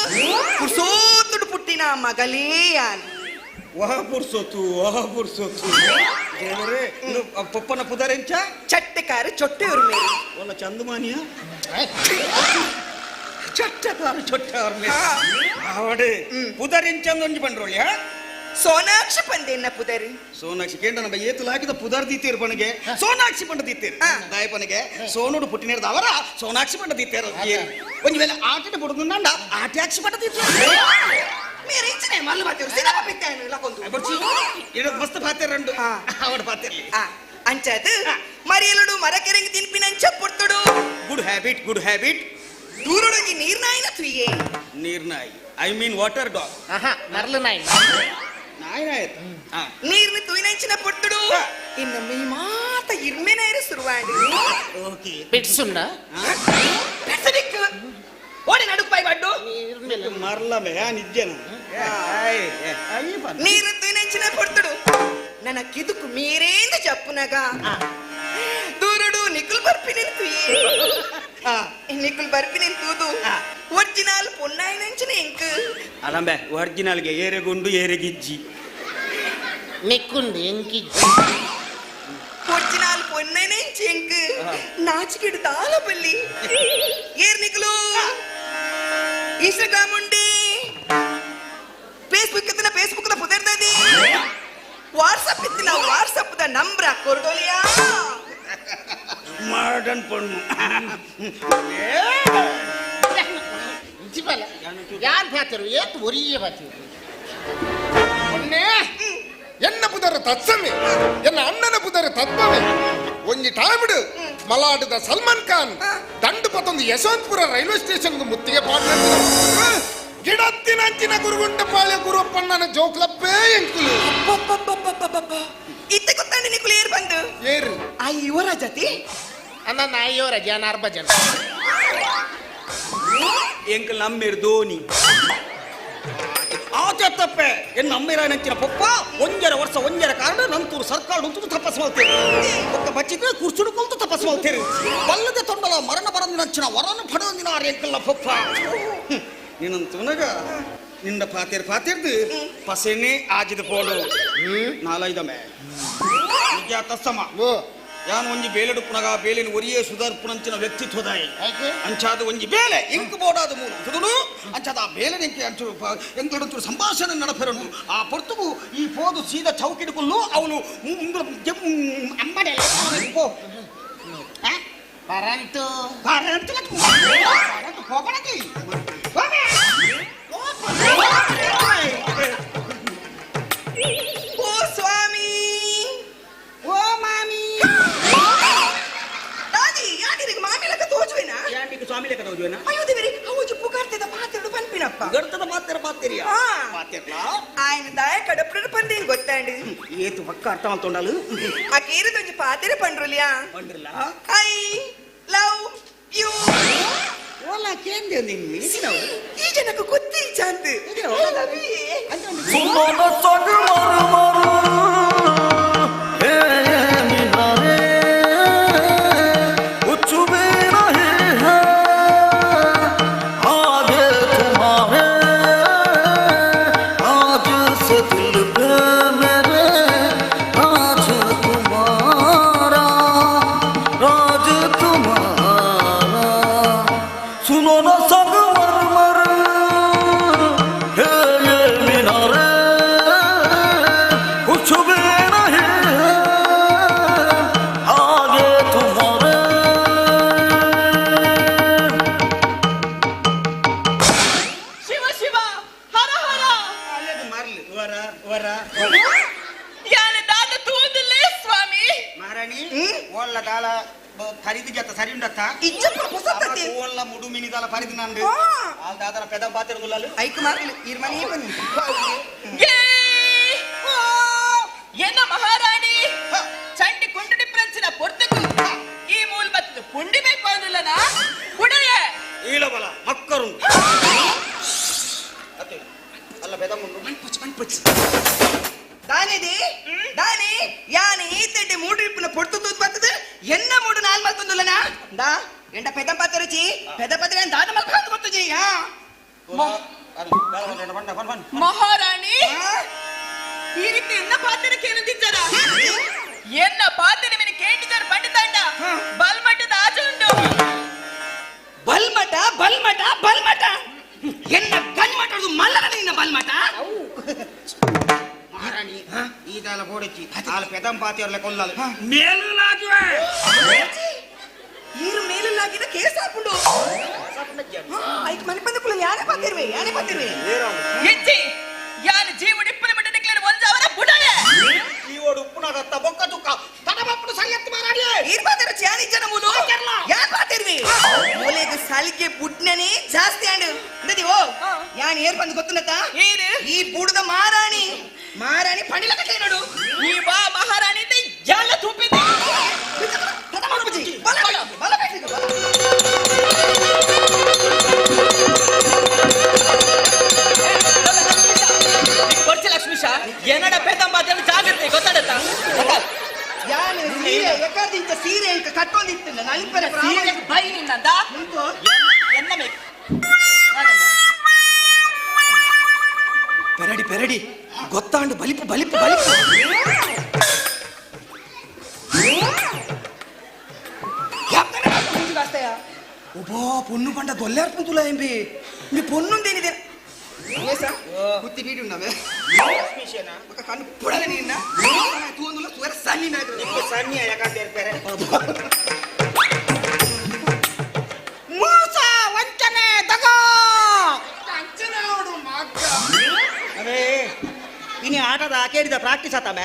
ಪುರ್ಸೋತುಡು ಪುಟ್ಟಿನ ಮಗಲೇ ಯಾನು. ವಾಹ ಪುರ್ಸೋತು ವಾಹ ಪುರ್ಸೋತು ದೇವರೇ ಪಪ್ಪನ ಪುದರಿಂಚ ಚಟ್ಟಕಾರ ಚೊಟ್ಟೆಯವರು ಮೇರೆ ಒಲ್ಲ ಚಂದಮಾನಿಯ ಚಟ್ಟಕಾರ ಚೊಟ್ಟೆಯವ್ರ ಮೇರೆ ಆವಡೆ ಪುದರಿಂಚ ಒಂಜಿ ಪಂಡ್ರೋಳಿಯ ಸೋನಾಕ್ಷಿ ಪಂದೆನ್ನ ಪುದರಿ ಸೋನಾಕ್ಷಿ ಕೇಂದ್ರ ನಮ್ಮ ಏತುಲು ಹಾಕಿದ ಪುದರ್ ದೀತೇರು ಪಣಗೆ ಸೋನಾಕ್ಷಿ ಪಂಡ ದೀತೇರು ದಾಯಪನಿಗೆ ಸೋನುಡು ಪುಟ್ಟಿನೇರ್ದ ಅವರ ಸೋನಾಕ್ಷಿ ಪಂಡ ದೀತೇರು ಒಂಜಿ ವೇಳೆ ಆಟಿನ ಪುಡುಂಡ ಆಟ್ಯಾಕ್ಷಿ ಪಂಡ ದೀತೇರು ಮೇರೆ ಇಂಚನೆ ಮಲ್ಲು ಬಾತೇರು ಸಿನಮ ಪಿತ್ತಾನು ಲಕೊಂದು ಇಡದ್ ಮಸ್ತ್ ಪಾತೇರಂಡು ಅವಡ ಪಾತೇರ್ಲಿ ಅಂಚದು ಮರಿಯಲುಡು ಮರಕೆರೆಂಗ್ ತಿನ್ಪಿನಂಚ ಪುರ್ತುಡು. Good habit good habit. ದೂರೊಡಗಿ ನೀರ್ನಾಯಿನ ತುಯ್ಯೆ ನೀರ್ನಾಯಿ I mean water dog. ಮರಳು ನಾಯಿ ನಾಯಿ ನೀರ್ನ ತುಯ್ನಂಚಿನ ಪೊಟ್ಟುಡು ಇನ್ನು ಮೇ ಮಾತ ಇರ್ಮೆನೈರು ಸುರುವಾಂಡು. ಓಕೆ ಬಿಡ್ಸುಂಡ ಬಿಡ್ಸದಿಕ್ಕು ಓಡಿ ನಡುಕ್ ಬಾಯ್ ಬಡ್ಡು ಮರ್ಲಮೆ ನಿಜ್ಜನ ನೀರು ತುಯ್ನಂಚಿನ ಪೊಟ್ಟುಡು ನನ್ನ ಕಿದುಕು ಮೀರೇಂದು ಚಪ್ಪುನಗ ದೂರುಡು ನಿಕುಲ್ ಬರ್ಪಿನ ತುಯ್ಯೆ ನಿಕುಲ್ ಬರ್ಪಿನ ತೂದು ಒರಿಜಿನಲ್ ಪೊನ್ನಾಯಿನಂಚಿನ ಇಂಕ್ ಅಲಂಬೆ ಒರಿಜಿನಲ್ಗೆ ಏರೆಗುಂಡು ಏರೆಗಿಜ್ಜಿ ನೆಕ್ಕುಂಡು ಎಂಕಿಜ್ಜಿ ಒರಿಜಿನಲ್ ಪೊನ್ನೈನಂಚಿ ಎಂಕ್ ನಾಚಿಕೆಡು ತಾಲಬಲ್ಲಿ ಏರ್ ನಿಕುಲು ಇನ್ಸ್ಟಾಗ್ರಾಮ್ ಉಂಡಿ ಫೇಸ್ಬುಕ್ ಎತ್ತಿನ ಫೇಸ್ಬುಕ್ ದ ಪುದರ್ದದಿ ವಾಟ್ಸಪ್ ಎತ್ತಿನ ವಾಟ್ಸಪ್ the ನಂಬ್ರ ಕೊರ್ಡೋಲಿಯಾ ಮಾಡರ್ನ್ ಪೊಣ್ಣು ಯಾನ್ ಪಾತರು ಏತ್ ಒರಿಯೇ ಪಾತರು ಮೊನ್ನೆ ಎನ್ನ ಪುದರ ತತ್ಸಮೆ ಎನ್ನ ಅಣ್ಣನ ಪುದರ ತತ್ವಮೆ ಒಂಜಿ ಟೈಮ್ಡ್ ಮಲಾಡದ ಸಲ್ಮಾನ್ ಖಾನ್ ದಂಡು ಪತ್ತೊಂದು ಯಶವಂತಪುರ ರೈಲ್ವೆ ಸ್ಟೇಷನ್ ಮುತ್ತಿಗೆ ಪಾಡ್ನ ಗಿಡತ್ತಿನಂಚಿನ ಗುರುಗುಂಟಪಾಳ್ಯ ಗುರುಪ್ಪಣ್ಣನ ಜೋಕ್ಲಪ್ಪೇ ಎಂಕುಲು. ಇತ್ತೆ ಗೊತ್ತಾಂಡಿ ನಿಕುಲು ಏರ್ ಬಂದು ಏರು ಆ ಯುವರ ಜತಿ ಅನ್ನ ನಾಯಿಯವರ ಜನ ಅರ್ಬ ಜನ ಎಂಕಲ್ ನಮ್ಮೇರು ಧೋನಿ ಆಚೆ ತಪ್ಪೆ ಎನ್ನ ಅಮ್ಮೇರ ಪಪ್ಪ ಒಂಜರ ವರ್ಷ ಒಂಜರ ಕಾರಣ ನಂತೂರು ಸರ್ಕಾರ ಉಂಟು ತಪಸ್ ಮಾಡ್ತೇವೆ ಒಕ್ಕ ಬಚ್ಚಿದ್ರೆ ಕುರ್ಸುಡು ಕೊಲ್ತು ತಪಸ್ ಮಾಡ್ತೇವೆ ಬಲ್ಲದೆ ತೊಂಡಲ ಮರಣ ಬರಂದಿನಂಚಿನ ವರನು ಪಡೆದಂದಿನ ಎಂಕಲ್ಲ ಪಪ್ಪ ನೀನಂತುನಗ ನಿಂದ ಪಾತೇರ್ ಪಾತೇರ್ದು ಪಸೆನೆ ಆಜಿದ ಪೋಡು ನಾಲೈದಮೆ ನಿಜ ತಸ್ಸಮ ಯಾನು ಒಂಜಿ ಬೇಲೆಡುಪ್ಪುನಗ ಬೇಲಿನ ಒರಿಯೇ ಸುಧಾರ್ಪುನಂಚಿನ ವ್ಯಕ್ತಿತ್ವದಾಯಿ ಅಂಚಾದ ಒಂಜಿ ಬೇಲೆ ಇಂಕ್ ಬೋಡಾದ ಮೂಲ ಸುದುಡು ಅಂಚಾದ ಆ ಬೇಲೆ ಎಂಕೆ ಅಂಚು ಎಂಕಡಂಚೂರು ಸಂಭಾಷಣೆ ನಡಪೆರನು ಆ ಪೊರ್ತುಗು ಈ ಪೋದು ಸೀದಾ ಚೌಕಿಡುಕುಲ್ಲು ಅವನು ಅಂಬಡೆ ಪೋ ಪರಂತು ಪರಂತು ಪರಂತು ಹೋಗೋಣಕ್ಕೆ ಓ ಸ್ವಾಮಿ ಓ ಮಾಮಿ ದಾದಿ ಯಾನಿರಿಗೆ ಮಾಮಿ ಲೆಕ್ಕ ತೋಜುವೆನಾ ಯಾನಿಗೆ ಸ್ವಾಮಿ ಲೆಕ್ಕ ತೋಜುವೆನಾ ಅಯ್ಯೋ ದೇವರೇ ಅವು ಪುಕಾರ್ತದ ಪಾತ್ರೆಡು ಪನ್ಪಿನಪ್ಪ ಗರ್ತದ ಪಾತ್ರೆ ಪಾತ್ರೆಯ ಪಾತ್ರೆಲಾ ఆయన దాయ కడపుడు పందేం ಗೊತ್ತಾಂಡು ಏತು ಪಕ್ಕ ಅರ್ಥ ಮಾಡ್ಕೊಂಡಾಲು ಆ ಕೇರದೊಂಜಿ ಪಾತ್ರೆ ಪಂಡ್ರುಲಿಯಾ ಪಂಡ್ರಲ್ಲ I love you Ola ಕೇಂದ್ರ ನಿನ್ನೆ ಈ ಜನಕ್ಕೆ ಗೊತ್ತಿ ಚಾಂತ್ ಶಿವ ಶಿವ ಹರ ಹರ ವರ ವರ ಯಾನ ದಾದ ತೂದಿಲ್ಲೇ ಸ್ವಾಮಿ ಮಹಾರಾಣಿ ಓಲ್ಲ ದಾಲ ಖರೀದಿ ಜತ ಸರಿ ಉಂಡತ್ತ ಓಲ್ಲ ಮುಡು ಮಿನಿ ದಾಲ ಪರಿದಿ ನಂದು ಆಲ್ ದಾದರ ಪೆದ ಪಾತ್ರೆ ಗುಲ್ಲಾಲು ಐಕ್ ಮಾರ್ಲಿ ಇರ್ಮನಿ ಬನ್ನಿ ಎನ್ನ ಮಹಾರಾಣಿ ಚಂಡಿ ಕುಂಟುಡಿ ಪ್ರಂಚಿನ ಪೊರ್ತುಕು ಈ ಮೂಲ ಬತ್ತದ ಪುಂಡಿ ಬೇಕು ಅಂದಿಲ್ಲನ ಕುಡೆಯ ಈಲಬಲ ಮಕ್ಕರು ಅಲ್ಲ ಪೆದ ಮುಂಡು ಮನ್ಪುಚ್ ದಾನಿದಿ ದಾನಿ ಯಾನಿ ಈತೆಡ್ಡೆ ಮೂಡಿಪ್ಪುನ ಪೊಡ್ತು ತೂತ್ ಬರ್ತದೆ ಎನ್ನ ಮೂಡು ನಾಲ್ ಮಲ್ತೊಂದುಲ್ಲನಾ ದಾ ಎಂಡ ಪೆದ ಪಾತ್ರೆ ಪೆದ ಪತ್ರೆ ದಾದ ಮಲ್ಕೊಂಡು ಬರ್ತಜಿ ಹಾ ಮಹಾರಾಣಿ ಈ ರೀತಿ ಎನ್ನ ಪಾತ್ರೆ ಕೇಳುತ್ತಿದ್ದಾರ ಎನ್ನ ಪಾತ್ರೆ ನಿಮಗೆ ಕೇಳಿದ್ದಾರೆ ಪಂಡಿತಾಂಡ ಬಲ್ಮಠದ ಆಚೆ ಉಂಟು ಬಲ್ಮಠ ಬಲ್ಮಠ ಬಲ್ಮಠ ಎನ್ನ ಗನ್ಮಠ ಮಲ್ಲನ ನಿನ್ನ ಬಲ್ಮಠ ಮಹಾರಾಣಿ ಈ ದಾಲ ಬೋಡಚ್ಚಿ ಆಲ ಪೆದಂ ಪಾತಿಯರ್ಲೆ ಕೊಲ್ಲಾಲು ಮೇಲುಲಾಗುವೆ ಈರು ಮೇಲುಲಾಗಿದ ಕೇಸ್ ಹಾಕೊಂಡು ಐಕ್ ಮನೆ ಬಂದ ಕುಲ ಯಾನೇ ಪಾತಿರುವೆ ಯಾನೇ ಪಾತಿರುವೆ ಇಜ್ಜಿ ಯಾನು ಜೀವನ ಇಪ್ಪನ ಮಟ್ಟ ನಿಕ್ಲೇನು ಒಂಜಾವರ ಬುಡಯ ಈ ಓಡು ಉಪ್ಪುನಾಗತ್ತ ಬೊಕ್ಕ ತುಕ್ಕ ತಡಬಪ್ಪು ಸರಿಯತ್ತು ಮಾರಾಡಿ ಈರ್ ಪಾತಿರು ಚಾನಿ ಜನ ಮೂಲು ಯಾನ್ ಪಾತಿರುವೆ ಮೂಲೆಗೆ ಸಲಿಗೆ ಬುಡ್ನನೇ ಜಾಸ್ತಿ ಅಂಡು ಅಂದದಿ ಓ ಯಾನ್ ಏರ್ ಬಂದು ಗೊತ್ತುನತ್ತ ಈ ಬುಡದ ಮಾರಾಣಿ ಮಾರಾಣಿ ಪಣಿಲ ಕಟ್ಟೆ ನೋಡು ಈ ಬಾ ಮಹಾರಾಣಿ ಅಂತ ಎಲ್ಲ ತುಂಬಿದೆ ಬಲ ಬಲ ಬಲ ಕೊಡ್ಸಿ ಲಕ್ಷ್ಮೀಶ ಏನಡ ಪೇತಂಬ ಜಾಗ್ರತೆ ಗೊತ್ತಾಡತ್ತ ಯಾನು ಸೀರೆ ಎಕಾದಿಂತ ಸೀರೆ ಇಂಕ ಕಟ್ಟೊಂದಿತ್ತಿಲ್ಲ ನಲಿಪರ ಸೀರೆ ಬೈ ನಿನ್ನಂದ ಎನ್ನ ಬೇಕು ಪೆರಡಿ ಪೆರಡಿ ಗೊತ್ತಾಂಡು ಬಲಿಪು ಬಲಿಪು ಬಲಿಪು ಒಬ್ಬ ಪೊಣ್ಣು ಪಂಡ ದೊಲ್ಲಾರ್ಪುಂತುಲ ಎಂಬಿ మీ పొన్నుందేనిదే ಕುತ್ತಿ ಬೀಡಿ ಉನ್ನವೆ ఒక కన్ను పుడల నిన్న తూందులో సువర సన్ని సన్ని ಯಾಕಂತ ಹೇಳ್ತಾರೆ ಮೋಸ ವಂಚನೆ ದಗಾ ಅವೇ ಇನಿ ಆಟದ ಆಕೇಡಿದ ಪ್ರಾಕ್ಟೀಸ್ ಆತ ಬೇ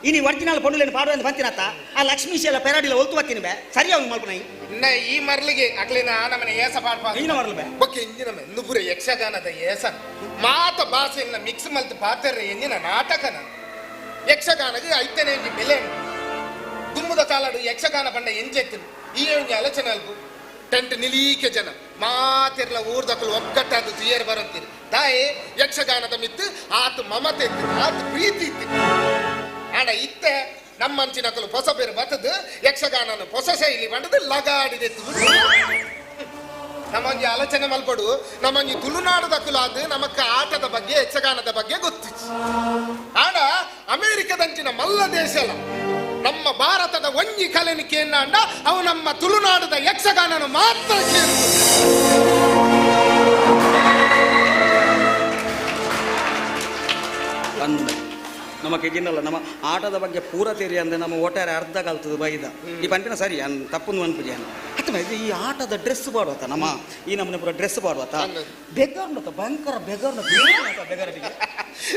ಇನಿ ಒರಿಜಿನಲ್ ಪೊಣ್ಣುಲೇನು ಪಾಡುವ ಅಂತ ಬಂತಿನತ್ತ ಆ ಲಕ್ಷ್ಮೀಶಿ ಎಲ್ಲ ಪೆರಾಡಿಲ್ಲ ಒಲ್ತು ಬತ್ತೀನಿ ಬೇ ಸರಿ ಅವ್ನು ಮಲ್ಪನೈ ಇನ್ನ ಈ ಮರ್ಲಿಗೆ ಅಕ್ಲಿನ ನಮ್ಮನೆ ಏಸ ಪಾಡ್ಪ ಇಂಜಿನ ಮರ್ಲು ಬೇ ಬೊಕ್ಕೆ ಇಂಜಿನ ನುಬುರ ಯಕ್ಷಗಾನದ ಏಸ ಮಾತ ಭಾಷೆಯನ್ನ ಮಿಕ್ಸ್ ಮಲ್ತು ಪಾತೆರ ಎಂಜಿನ ನಾಟಕನ ಯಕ್ಷಗಾನಗೆ ಐತನೇ ಎಂಜಿ ಬೆಲೆ ದುಮ್ಮುದ ಕಾಲಡು ಯಕ್ಷಗಾನ ಪಂಡ ಎಂಜೆತ್ತಿನ ಈ ಒಂಜಿ ಆಲೋಚನೆ ಅಲ್ಪು ಟೆಂಟ್ ನಿಲೀಕೆ ಜನ ಮಾತಿರ್ಲ ಊರ್ದಕ್ಕಲು ಒಗ್ಗಟ್ಟಾದ ತುಯರ್ ಬರಂತೀರಿ ತಾಯಿ ಯಕ್ಷಗಾನದ ಮಿತ್ತು ಆತ ಮಮತೆ ಇತ್ತು ಆತ ಪ್ರೀತಿ ಇತ್ತು ಆಡ ಇತ್ತೆ ನಮ್ಮಂಚಿನಕಲು ಹೊಸ ಬೇರು ಬತ್ತದು ಯಕ್ಷಗಾನನ ಹೊಸ ಶೈಲಿ ಬಂಡದು ಲಗಾಡಿದೆ. ನಮ್ಮೊಂಜಿ ಆಲೋಚನೆ ಮಲ್ಪಡು ನಮ್ಮೊಂಜಿ ತುಳುನಾಡದ ಕುಲಾದ ನಮಕ್ಕ ಆಟದ ಬಗ್ಗೆ ಯಕ್ಷಗಾನದ ಬಗ್ಗೆ ಗೊತ್ತಿತ್ತು. ಆಡ ಅಮೆರಿಕದಂಚಿನ ಮಲ್ಲ ದೇಶಲ ನಮ್ಮ ಭಾರತದ ಒಂಜಿ ಕಲೆನಿ ಕೇಂದ್ರ ಅವು ನಮ್ಮ ತುಳುನಾಡದ ಯಕ್ಷಗಾನನ ಮಾತ್ರ ಕೇಂದ್ರ. ಅಂದ ನಮ್ಮ ಕೆಜಿನಲ್ಲ ನಮ್ಮ ಆಟದ ಬಗ್ಗೆ ಪೂರ ತೆರಿ ಅಂದ್ರೆ ನಮ್ಮ ಒಟ್ಟಾರೆ ಅರ್ಧ ಕಲ್ತದ ಬೈದ ಈ ಪಂಪಿನ ಸರಿ ಅನ್ ತಪ್ಪು ಅನ್ಪುಜಿ ಅತ್ತ ಈ ಆಟದ ಡ್ರೆಸ್ ಪಾಡುವತ್ತ ನಮ್ಮ ಈ ನಮ್ಮನೆ ಪೂರ ಡ್ರೆಸ್ ಪಾಡುವತ್ತ ಬೆಗರ್ನತ ಭಯಂಕರ ಬೆಗರ್ನ ಬೆಗರಟಿಗೆ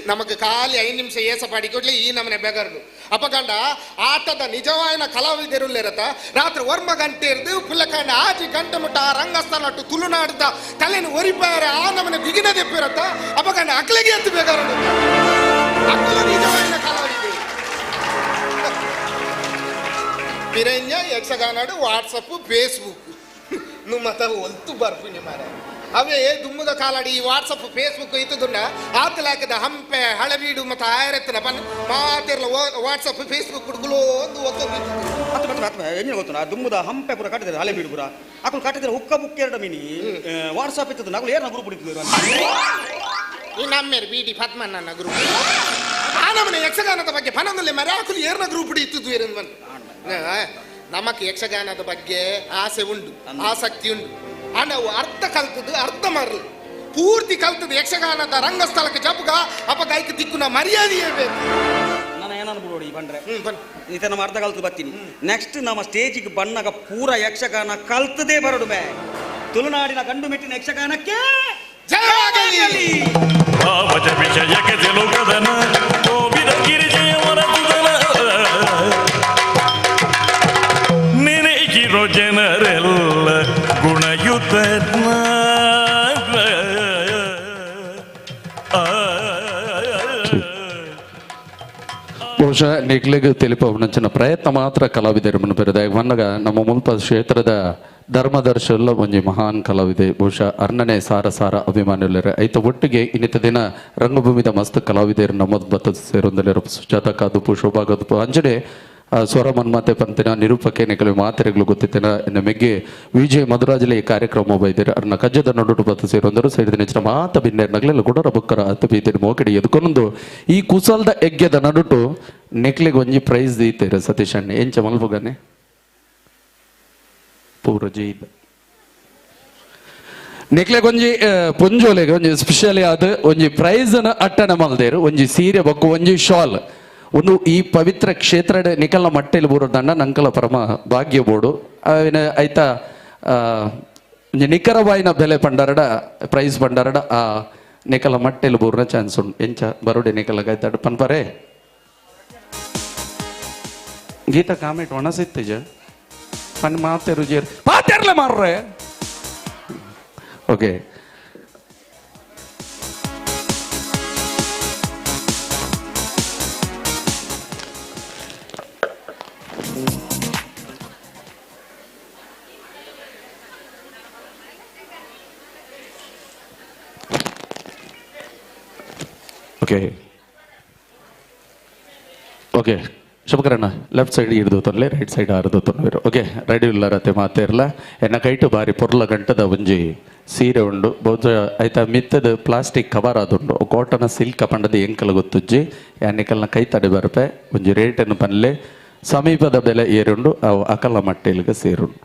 ನಮಗೆ ಖಾಲಿ 5 ನಿಮಿಷ ಏಸ ಪಾಡಿ ಕೊಡ್ಲಿ ಈ ನಮ್ಮನೆ ಬೆಗರ್ದು ಅಪಗಂಡ ಆಟದ ನಿಜವಾದ ಕಲಾವಿದರುಲ್ಲಿರತ್ತ ರಾತ್ರಿ 1 ಗಂಟೆ ಇರ್ದು ಪುಲ್ಲಕಂಡ 6 ಗಂಟೆ ಮುಟ್ಟ ಆ ರಂಗಸ್ಥಳ ಅಟ್ಟು ತುಳುನಾಡದ ಕಲೆನ ಒರಿಪಾರ ಆ ನಮ್ಮನೆ ಬಿಗಿನ ದೆಪ್ಪಿರತ್ತ ಅಪಗಂಡ ಅಕ್ಲಿಗೆ ಎತ್ತು ಬೆಗರಡು ಅಕ್ಕಲು ನಿಜವಾದ ಕಲಾವಿದೆ. ಪಿರಂಜ ಯಕ್ಷಗಾನಾಡು ವಾಟ್ಸಪ್ ಫೇಸ್ಬುಕ್ ನುಮ್ಮತ ಒಲ್ತು ಬರ್ಪುನಿ ಮಾರ ಅವೇ ದುಮ್ಮದ ಕಾಲಾಡಿ ಈ ವಾಟ್ಸಪ್ ಫೇಸ್ಬುಕ್ ಇತ್ತದನ್ನ ಆತಲಾಕದ ಹಂಪೆ ಹಳಬೀಡು ಮತ್ತು ಆಯರತ್ನ ಪನ್ ಮಾತಿರ್ಲ ವಾಟ್ಸಪ್ ಫೇಸ್ಬುಕ್ ಹುಡುಗಲು ಒಂದು ಒತ್ತೊಂದು ಅತ್ತ ಮತ್ತೆ ಮತ್ತೆ ಏನು ಗೊತ್ತು ದುಮ್ಮದ ಹಂಪೆ ಪೂರ ಕಟ್ಟಿದ್ದಾರೆ ಹಳೆಬೀಡು ಪೂರ ಅಕುಲು ಕಟ್ಟಿದ್ರೆ ಹುಕ್ಕ ಬುಕ್ ಎರಡು ಮಿನಿ ವಾಟ್ಸಪ್ ಇತ್ತದ ನಗುಲು ಏನ ಗ್ರೂಪ್ ಹಿಡಿತಿದ್ರು ಈ ನಮ್ಮೇರು ಬಿ ಡಿ ಪದ್ಮಣ್ಣ ಗ್ರೂಪ್ ಆ ನಮ್ಮನೆ ಯಕ್ಷಗಾನದ ಬಗ್ಗೆ ಪನಂದಲ್ಲಿ ಮರ ಅಕುಲು ಏರ್ನ ಗ್ರೂಪ್ ಹಿಡಿತಿದ್ವು ಏರಂದು ಬಂದು ನಮಕ್ ಯಕ್ಷಗಾನದ ಬಗ್ಗೆ ಆಸೆ ಉಂಟು ಆಸಕ್ತಿ ಉಂಟು ನಾವು ಅರ್ಧ ಕಲ್ತದ್ದು ಅರ್ಧ ಮರಲು ಪೂರ್ತಿ ಕಲ್ತದ್ದು ಯಕ್ಷಗಾನದ ರಂಗಸ್ಥಳಕ್ಕೆ ಜಪುಗ ಅಪಗ ಐಕ್ ದಿಕ್ಕುನ ಮರ್ಯಾದೆಯೇ ಬೇಕು. ನಾನು ಏನನ್ನು ಬಿಡೋಡಿ ಬಂದ್ರೆ ಈತ ನಮ್ಮ ಅರ್ಧ ಕಲ್ತು ಬರ್ತೀನಿ ನೆಕ್ಸ್ಟ್ ನಮ್ಮ ಸ್ಟೇಜಿಗೆ ಬಣ್ಣಗ ಪೂರ ಯಕ್ಷಗಾನ ಕಲ್ತದೇ ಬರಡು ಬೇ ತುಳುನಾಡಿನ ಗಂಡು ಮೆಟ್ಟಿನ ಯಕ್ಷಗಾನಕ್ಕೆ ಜಯವಾಗಲಿ. ವಿಷಯಕ್ಕೆ ತೆಲುಗದನ ಕೋವಿದ ಗಿರಿಜೆಯವರ ತುದನ ನೆನೆಗಿರೋ ಜನರೆಲ್ಲ ಗುಣಯುತನ. ಬಹುಶಃ ನಿಗ್ಲಿಗೆ ತಿಳಿಪವನಂಚಿನ ಪ್ರಯತ್ನ ಮಾತ್ರ ಕಲಾವಿದರು ಮುನ್ಪೆರೆದ ಮನ್ನಗ ನಮ್ಮ ಮುಲ್ಪ ಕ್ಷೇತ್ರದ ಧರ್ಮದರ್ಶಲ್ಲ ಒಂಜಿ ಮಹಾನ್ ಕಲಾವಿದೆ ಬಹುಶಃ ಅರ್ಣನೆ ಸಾರ ಸಾರ ಅಭಿಮಾನಿಲ್ಲರೆ ಐತ ಒಟ್ಟಿಗೆ ಇನ್ನಿತ ದಿನ ರಂಗಭೂಮಿದ ಮಸ್ತ್ ಕಲಾವಿದರು ನಮ್ಮ ಬತ್ತ ಸೇರೊಂದಲಿರೋ ಸುಜಾತ ಕಾದುಪು ಶೋಭಾ ಕಾದುಪು ಅಂಜನೆ ಸ್ವರ ಮನ್ಮತೆ ಪಂತಿನ ನಿರೂಪಕೆ ನಿಕಲು ಮಾತೆರೆಗಳು ಗೊತ್ತಿತ್ತಿನ ಮೆಗ್ಗೆ ವಿಜಯ ಮಧುರಾಜಲಿ ಈ ಕಾರ್ಯಕ್ರಮ ಬೈದಿರ ಅರ್ನ ಕಜ್ಜದ ನಡುಟು ಬತ್ತ ಸೇರೊಂದರು ಸೇರಿದ ನೆಚ್ಚಿನ ಮಾತ ಬಿನ್ನೇರ್ನಗಲೆಲ್ಲ ಗುಡರ ಬುಕ್ಕರ ಅತ್ತ ಬೀತಿನ ಮೋಕಡಿ ಎದ್ಕೊಂದು ಈ ಕುಸಲ್ದ ಯಜ್ಞದ ನಡುಟು ನೆಕ್ಲಿಗೆ ಒಂಜಿ ಪ್ರೈಸ್ ದೀತೇರು ಸತೀಶ್ ಅಣ್ಣ ಎಂಚ ಮಲ್ಪುಗನೆ ಪೂರ ಜೀದ ನೆಕ್ಲೆಗ್ ಒಂಜಿ ಪೊಂಜೋಲೆಗ್ ಒಂಜಿ ಸ್ಪೆಷಲಿ ಆದ ಒಂಜಿ ಪ್ರೈಸ್ ಅನ್ನು ಅಟ್ಟಣ ಮಲ್ದೇರು ಒಂಜಿ ಸೀರೆ ಬೊಕ್ಕ ಒಂಜಿ ಶಾಲ್ ಒಂದು ಈ ಪವಿತ್ರ ಕ್ಷೇತ್ರ ನಿಕಲ್ನ ಮಟ್ಟೆಲಿ ದಂಡ ನಂಕಲ ಪರಮ ಭಾಗ್ಯ ಬೋಡು ಅವಿನ ಐತ ಒಂಜಿ ನಿಖರವಾಯಿನ ಬೆಲೆ ಪಂಡರಡ ಪ್ರೈಸ್ ಪಂಡರಡ ಆ ನಿಕಲ ಮಟ್ಟೆಲಿ ಬೋರ್ನ ಚಾನ್ಸ್ ಉಂಟು ಎಂಚ ಬರೋಡೆ ನಿಕಲ ಆಯ್ತಾಡ ಪನ್ಪರೆ ಗೀತಾ ಕಾಮೆಂಟ್ ಒಣಸಿತ್ತೇಜ ಪನ್ ಮಾತೆ ರುಜಿಯರ್ ಪಾತೆರ್ಲೆ ಮಾರ್ರೆ. ಓಕೆ ಓಕೆ ಓಕೆ ಶುಭಕರಣ್ಣ ಲೆಫ್ಟ್ ಸೈಡ್ ಹಿಡಿದು ತೊಂದರೆ ರೈಟ್ ಸೈಡ್ ಆರ್ದು ತೊಂದರೆ ಓಕೆ ರೆಡಿ ಇಲ್ಲರತೆ ಮಾತೇರ್ಲ ಎನ್ನ ಕೈಟು ಬಾರಿ ಪೊರ್ಲ ಗಂಟದ ಒಂಜಿ ಸೀರೆ ಉಂಡು ಬಹುಶಃ ಆಯ್ತಾ ಮಿತ್ತದ ಪ್ಲಾಸ್ಟಿಕ್ ಕವರ್ ಆದುಂಡು ಕಾಟನ್ ಸಿಲ್ಕ್ ಪಂಡದ ಎಂಕಲ್ ಗೊತ್ತುಜ್ಜಿ ಯಾನಿಕಲ್ನ ಕೈ ತಡೆ ಬರ್ಪೆ ಒಂಜಿ ರೇಟನ್ನು ಪನ್ಲೆ ಸಮೀಪದ ಬೆಲೆ ಏರುಂಡು ಅವು ಅಕಲ ಮಟ್ಟೆಲ್ಗೆ ಸೇರುಂಡು.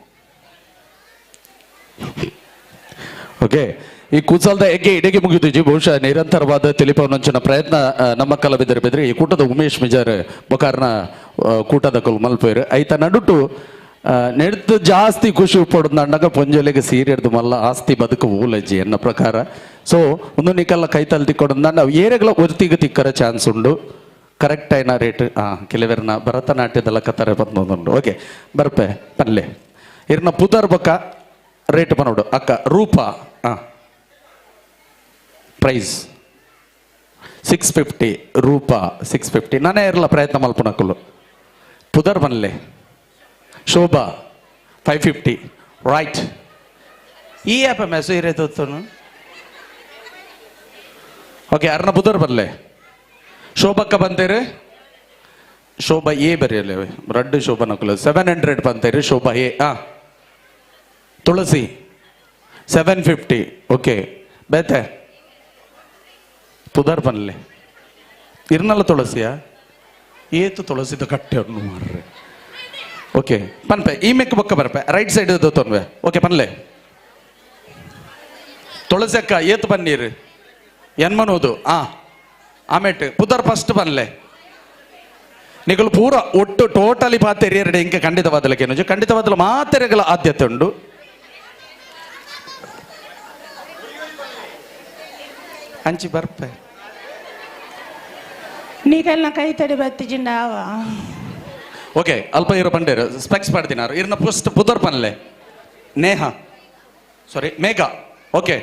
ಓಕೆ ಈ ಕುಸಲ್ದ ಹೆಗ್ಗೆ ಇಡಗೆ ಮುಗಿದಿಜ್ಜಿ ಬಹುಶಃ ನಿರಂತರವಾದ ತಿಳಿಪವನಂಚಿನ ಪ್ರಯತ್ನ ನಮ್ಮ ಕಲಾವಿದರು ಬೆದ್ರೆ ಈ ಕೂಟದ ಉಮೇಶ್ ಮಿಜಾರ್ ಬೊಕಾರ್ನ ಕೂಟದ ಕೊಲ್ ಮಲ್ಪೇರು ಐತ ನಡುಟು ನೆಡ್ದು ಜಾಸ್ತಿ ಖುಷಿ ಪಡೋದು ಅಂಡಗ ಪೊಂಜೊಲೆಗೆ ಸೀರೆ ಹಿಡ್ದು ಮಲ್ಲ ಆಸ್ತಿ ಬದುಕು ಊಲಜ್ಜಿ ಎನ್ನ ಪ್ರಕಾರ. ಸೊ ಒಂದು ನಿಕಲ್ಲ ಕೈತಲ್ ತಿಕ್ಕೊಡು ನಾವು ಏರೆಗಳ ಒತ್ತಿಗೆ ತಿಕ್ಕರ ಚಾನ್ಸ್ ಉಂಡು ಕರೆಕ್ಟ್ అయిన ರೇಟ್ ಕೆಲವರನ್ನ ಭರತನಾಟ್ಯದಲ್ಲ ಕತ್ತಾರೆ ಬಂದೊಂದುಂಡು. ಓಕೆ ಬರ್ಪೆ ಪನ್ಲೆ ಇರ್ನ ಪುದರ್ ಬೊಕ್ಕ ರೇಟ್ ಪನೋಡು ಅಕ್ಕ ರೂಪಾ ಪ್ರೈಸ್ 650 ರೂಪಾ 650 ನಾನೇ ಇರಲ್ಲ ಪ್ರಯತ್ನ ಮಲ್ಪುನಕುಲು ಪುದರ್ ಬನ್ಲೆ ಶೋಭಾ 550 ರೈಟ್ ಈ ಆ್ಯಪ್ ಮೆಸು ಇರೇತೋನು. ಓಕೆ ಅರ್ನ ಪುದರ್ ಬನ್ಲೆ ಶೋಭಕ್ಕ ಬಂತೇರು ಶೋಭಾ ಎ ಬರೆಯಲ್ಲ ರಡ್ಡು ಶೋಭಾ ನಕುಲು 700 ಬಂತೇರು ಶೋಭಾ ಎ ತುಳಸಿ 750 ಓಕೆ ಬೇತೆ ಪುದರ್ ಪನ್ಲೆ ಇರ್ನಲ್ಲ ತುಳಸಿಯಾ ಏತು ತುಳಸಿದ ಕಟ್ಟೆ ಅನ್ನು ಮಾರ್ರೆ ಓಕೆ ಪನ್ಪೆ ಈ ಮೆಕ್ ಬೊಕ್ಕ ಬರ್ಪೆ ರೈಟ್ ಸೈಡ್ ತೊನ್ವೆ ಓಕೆ ಪನ್ಲೆ ತುಳಸಿ ಅಕ್ಕ ಏತು ಪನ್ನೀರು ಎನ್ಮನೋದು ಆ ಆಮೇಟ್ ಪುದರ್ ಫಸ್ಟ್ ಪನ್ಲೆ ನಿಗಲು ಪೂರ ಒಟ್ಟು ಟೋಟಲಿ ಪಾತೆರಿ ಎರಡು ಇಂಕೆ ಖಂಡಿತವಾದಲಕ್ಕೆ ಏನು ಖಂಡಿತವಾದಲು ಮಾತೆರೆಗಳ ಆದ್ಯತೆ ಉಂಡು. ಅಂಚಿ ಬರ್ಪೆ ನೀಕೆಲ್ಲ ಕೈ ತಡಿ ಬತ್ತಿಜಿಂಡಾವ. ಓಕೆ ಅಲ್ಪ ಇರೋ ಬಂಡೇರು ಸ್ಪೆಕ್ಸ್ ಪಾಡ್ದಿನಾರು ಇರ್ನ ಫಸ್ಟ್ ಪುದರ್ ಪನ್ಲೆ Neha sorry Megha okay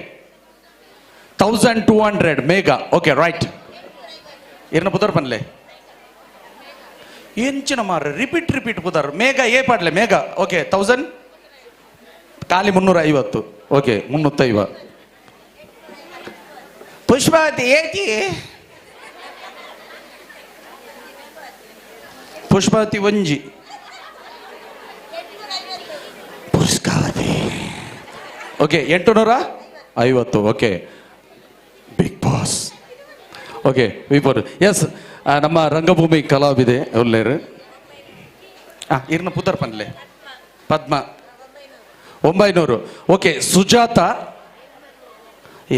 1200 Megha okay right ಇರ್ನ ಪುದರ್ ಪನ್ಲೆ ಎಂಚಿನ ಮಾರ ರಿಪೀಟ್ ರಿಪೀಟ್ ಪುದರ್ ಮೇಘ ಏ ಪಾಡ್ಲೆ ಮೇಘ ಓಕೆ 1000 ಖಾಲಿ 350 ಓಕೆ 350 ಪುಷ್ಪಾವತಿ ಏತಿ ಪುಷ್ಪಾವತಿ ಒಂಜಿ Pushpavathi okay 850 okay big boss okay ವಿಪರ್ S ನಮ್ಮ ರಂಗಭೂಮಿ ಕಲಾವಿದೆ ಒಲ್ಲೇರು ಇರ್ನ ಪುದರ್ ಪನ್ಲೆ ಪದ್ಮ 900 ಓಕೆ ಸುಜಾತ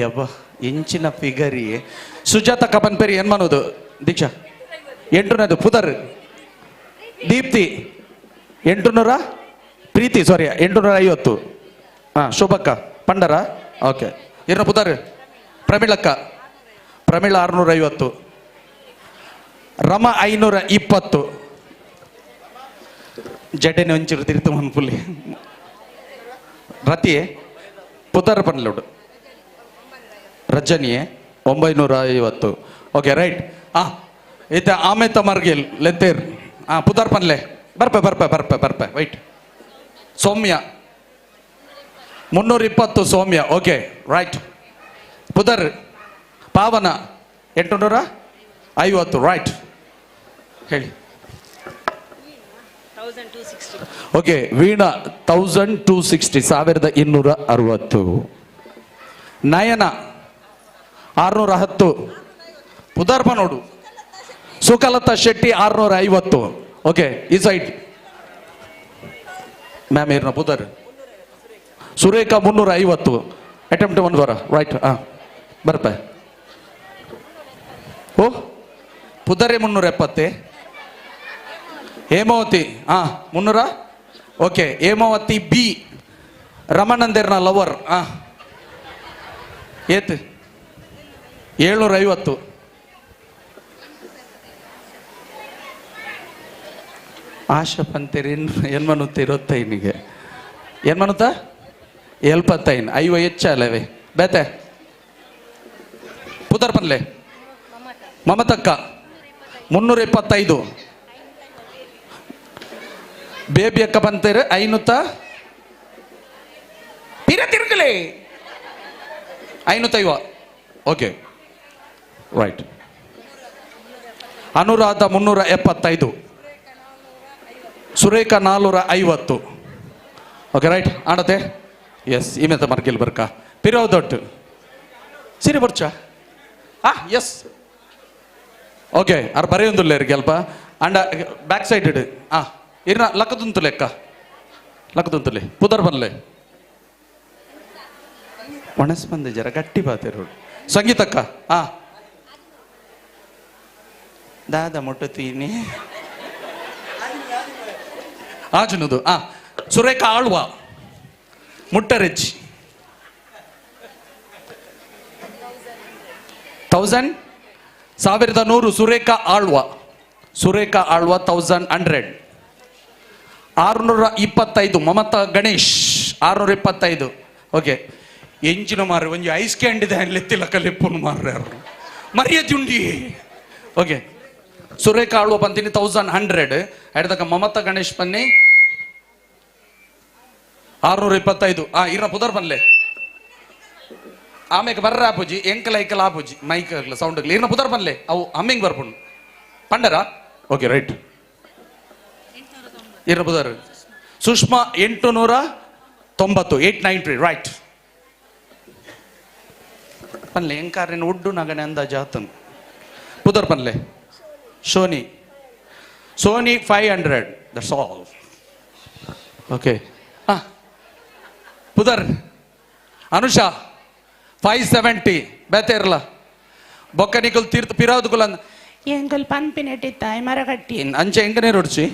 ಯಬ್ಬ ಇಂಚಿನ ಫಿಗರಿ ಸುಜಾತ ಕಪನ್ಪೇರಿ ಏನ್ ಮಾಡೋದು ದೀಕ್ಷಾ 800 ಪುದರ್ ದೀಪ್ತಿ 800 ಪ್ರೀತಿ ಸಾರಿ 850 ಹಾಂ ಶೋಭಕ್ಕ ಪಂಡರ ಓಕೆ ಇರ್ನ ಪುದರ್ ಪ್ರಮೀಳಕ್ಕ ಪ್ರಮೀಳ 650 ರಮ 520 ಜಡೆನೆ ಒಂಚೂರು ತಿರುತು ಮನ್ಪುಲಿ ರತಿ ಪುದರ್ ಪನ್ಲೋಡು ರಜನಿಯೇ 950 ಓಕೆ ರೈಟ್ ಆ ಈತ ಆಮೇತ ಮರ್ಗಿಲ್ ಲೆತ್ತೇರ್ ಹಾಂ ಪುದರ್ ಪನ್ಲೆ ಬರ್ಪೆ ಬರ್ಪೆ ಬರ್ಪೆ ಬರ್ಪೆ ವೈಟ್ ಸೌಮ್ಯ 320 ಸೌಮ್ಯ ಓಕೆ ರೈಟ್ ಪುದರ್ ಪಾವನ 850 ರೈಟ್ ಹೇಳಿ ಓಕೆ ವೀಣಾ 1260 1260 ನಯನ 610 ಪುದರ್ಪ ನೋಡು ಸುಖಲತಾ ಶೆಟ್ಟಿ 650 ಓಕೆ ಈ ಸೈಡ್ ಮ್ಯಾಮ್ ಏರ್ನ ಪುದರ್ ಸುರೇಖಾ 350 ಅಟೆಂಪ್ಟ್ ಒಂದು ಬರ ರೈಟ್ ಹಾಂ ಬರ್ಪೆ ಓ ಪುದರೆ 370 ಹೇಮಾವತಿ ಹಾಂ 300 ಓಕೆ ಹೇಮಾವತಿ ಬಿ ರಮಣಂದೇರ್ನ ಲವರ್ ಹಾಂ ಏತ್ 750 ಆಶಾ ಪಂತೇರಿ ಏನು ಮನುತ್ತೆ ಇರತ್ತೈನಿಗೆ ಏನು ಮನುತ್ತ ಎಲ್ಪತ್ತೈನ್ ಐವ ಹೆಚ್ಚಲ್ಲವೇ ಬೇತೆ ಪುದರ್ ಪನ್ಲೆ ಮಮತಕ್ಕ 325 ಬೇಬಿ ಅಕ್ಕ ಬಂತೇರು ಐನೂತ ತೀರ ತಿರುಗಲಿ 550 okay right Anuradha 375 Surekha 450 okay right ಆಡತೆ ಎಸ್ ಇಮೆತ ಮರ್ಗಿಲ್ ಬರ್ಕ ಪಿರೋ ದೊಡ್ಡ ಸಿರಿ ಬರ್ಚ ಆ ಎಸ್ ಓಕೆ ಅರ್ ಬರೆಯೊಂದುಲ್ಲ ಅಲ್ಪ ಅಂಡ ಬ್ಯಾಕ್ ಸೈಡ್ ಇಡು ಆ ಇರ್ನ ಲಕ್ಕದುಂತು ಲೆಕ್ಕ ಲಕ್ಕದುಂತುಲೆ ಪುದರ್ ಬನ್ಲೆ ಒಣಸ್ಬಂದೆ ಜರ ಗಟ್ಟಿ ಬಾತಿರೋಡು ಸಂಗೀತಕ್ಕ ಆ ದಾದ ಮುಟ್ಟುತ್ತೀನಿ ಆಜುನದು ಆ ಸುರೇಖ ಆಳ್ವ ಮುಟ್ಟರೆಜ್ಜಿ 1000 1100 ಸುರೇಖಾ ಆಳ್ವ ಸುರೇಖಾ ಆಳ್ವ 1100 625 ಮಮತಾ ಗಣೇಶ್ 625 ಓಕೆ ಎಂಜಿನ ಮಾರ್ರೆ ಒಂಜಿ ಐಸ್ ಕ್ಯಾಂಡಿ ಲೆತ್ತಿಲ್ಲ ಕಲಿಪ್ಪುನು ಮಾರ್ರೆ ಅವರು ಮರ್ಯಾದೆ ಓಕೆ ಸುರೇಖಾ ಆಳ್ವ ಬಂತೀನಿ 1100 ಎಡ್ದಕ್ಕ ಮಮತಾ ಗಣೇಶ್ ಬನ್ನಿ 625 ಆ ಇರ್ನ ಪುದರ್ ಬನ್ಲೆ ಆಮೇಲೆ ಬರ್ರ ಆಪುಜಿ ಎಂಕಲ ಐಕಲ ಆಪುಜಿ ಮೈಕ್ ಆಗಲ ಸೌಂಡ್ ಆಗಲಿ ಇರ್ನ ಪುದರ್ ಬನ್ಲೆ ಅವು ಹಮ್ಮಿಂಗ್ ಬರ್ಪುಂಡು ಪಂಡರ ಓಕೆ ರೈಟ್ ಇರ್ನ ಪುದರ್ ಸುಷ್ಮಾ 890 893 ರೈಟ್. ಪನ್ಲೆ ಎಂಕಾರಿನ ಉಡ್ಡು ನಗನೆ ಅಂದಾಜು ಆತನು ಪುದರ್ ಪನ್ಲೆ Sony Sony 500 that's all okay ಹಾಂ ಪುದರ್ ಅನುಷಾ 570 ಬೇತೆ ಇರಲ್ಲ ಬೊಕ್ಕ ನಿಕಲ್ ತೀರ್ಥ ಪಿರಾವ್ದುಕುಲ ಎಂಕಲ್ ಪನ್ಪಿನೆಟ್ಟಿತ್ತಾಯ್ ಮರಗಟ್ಟಿ ಅಂಚೆ ಎಂಕನೇ ರುಡ್ಚಿ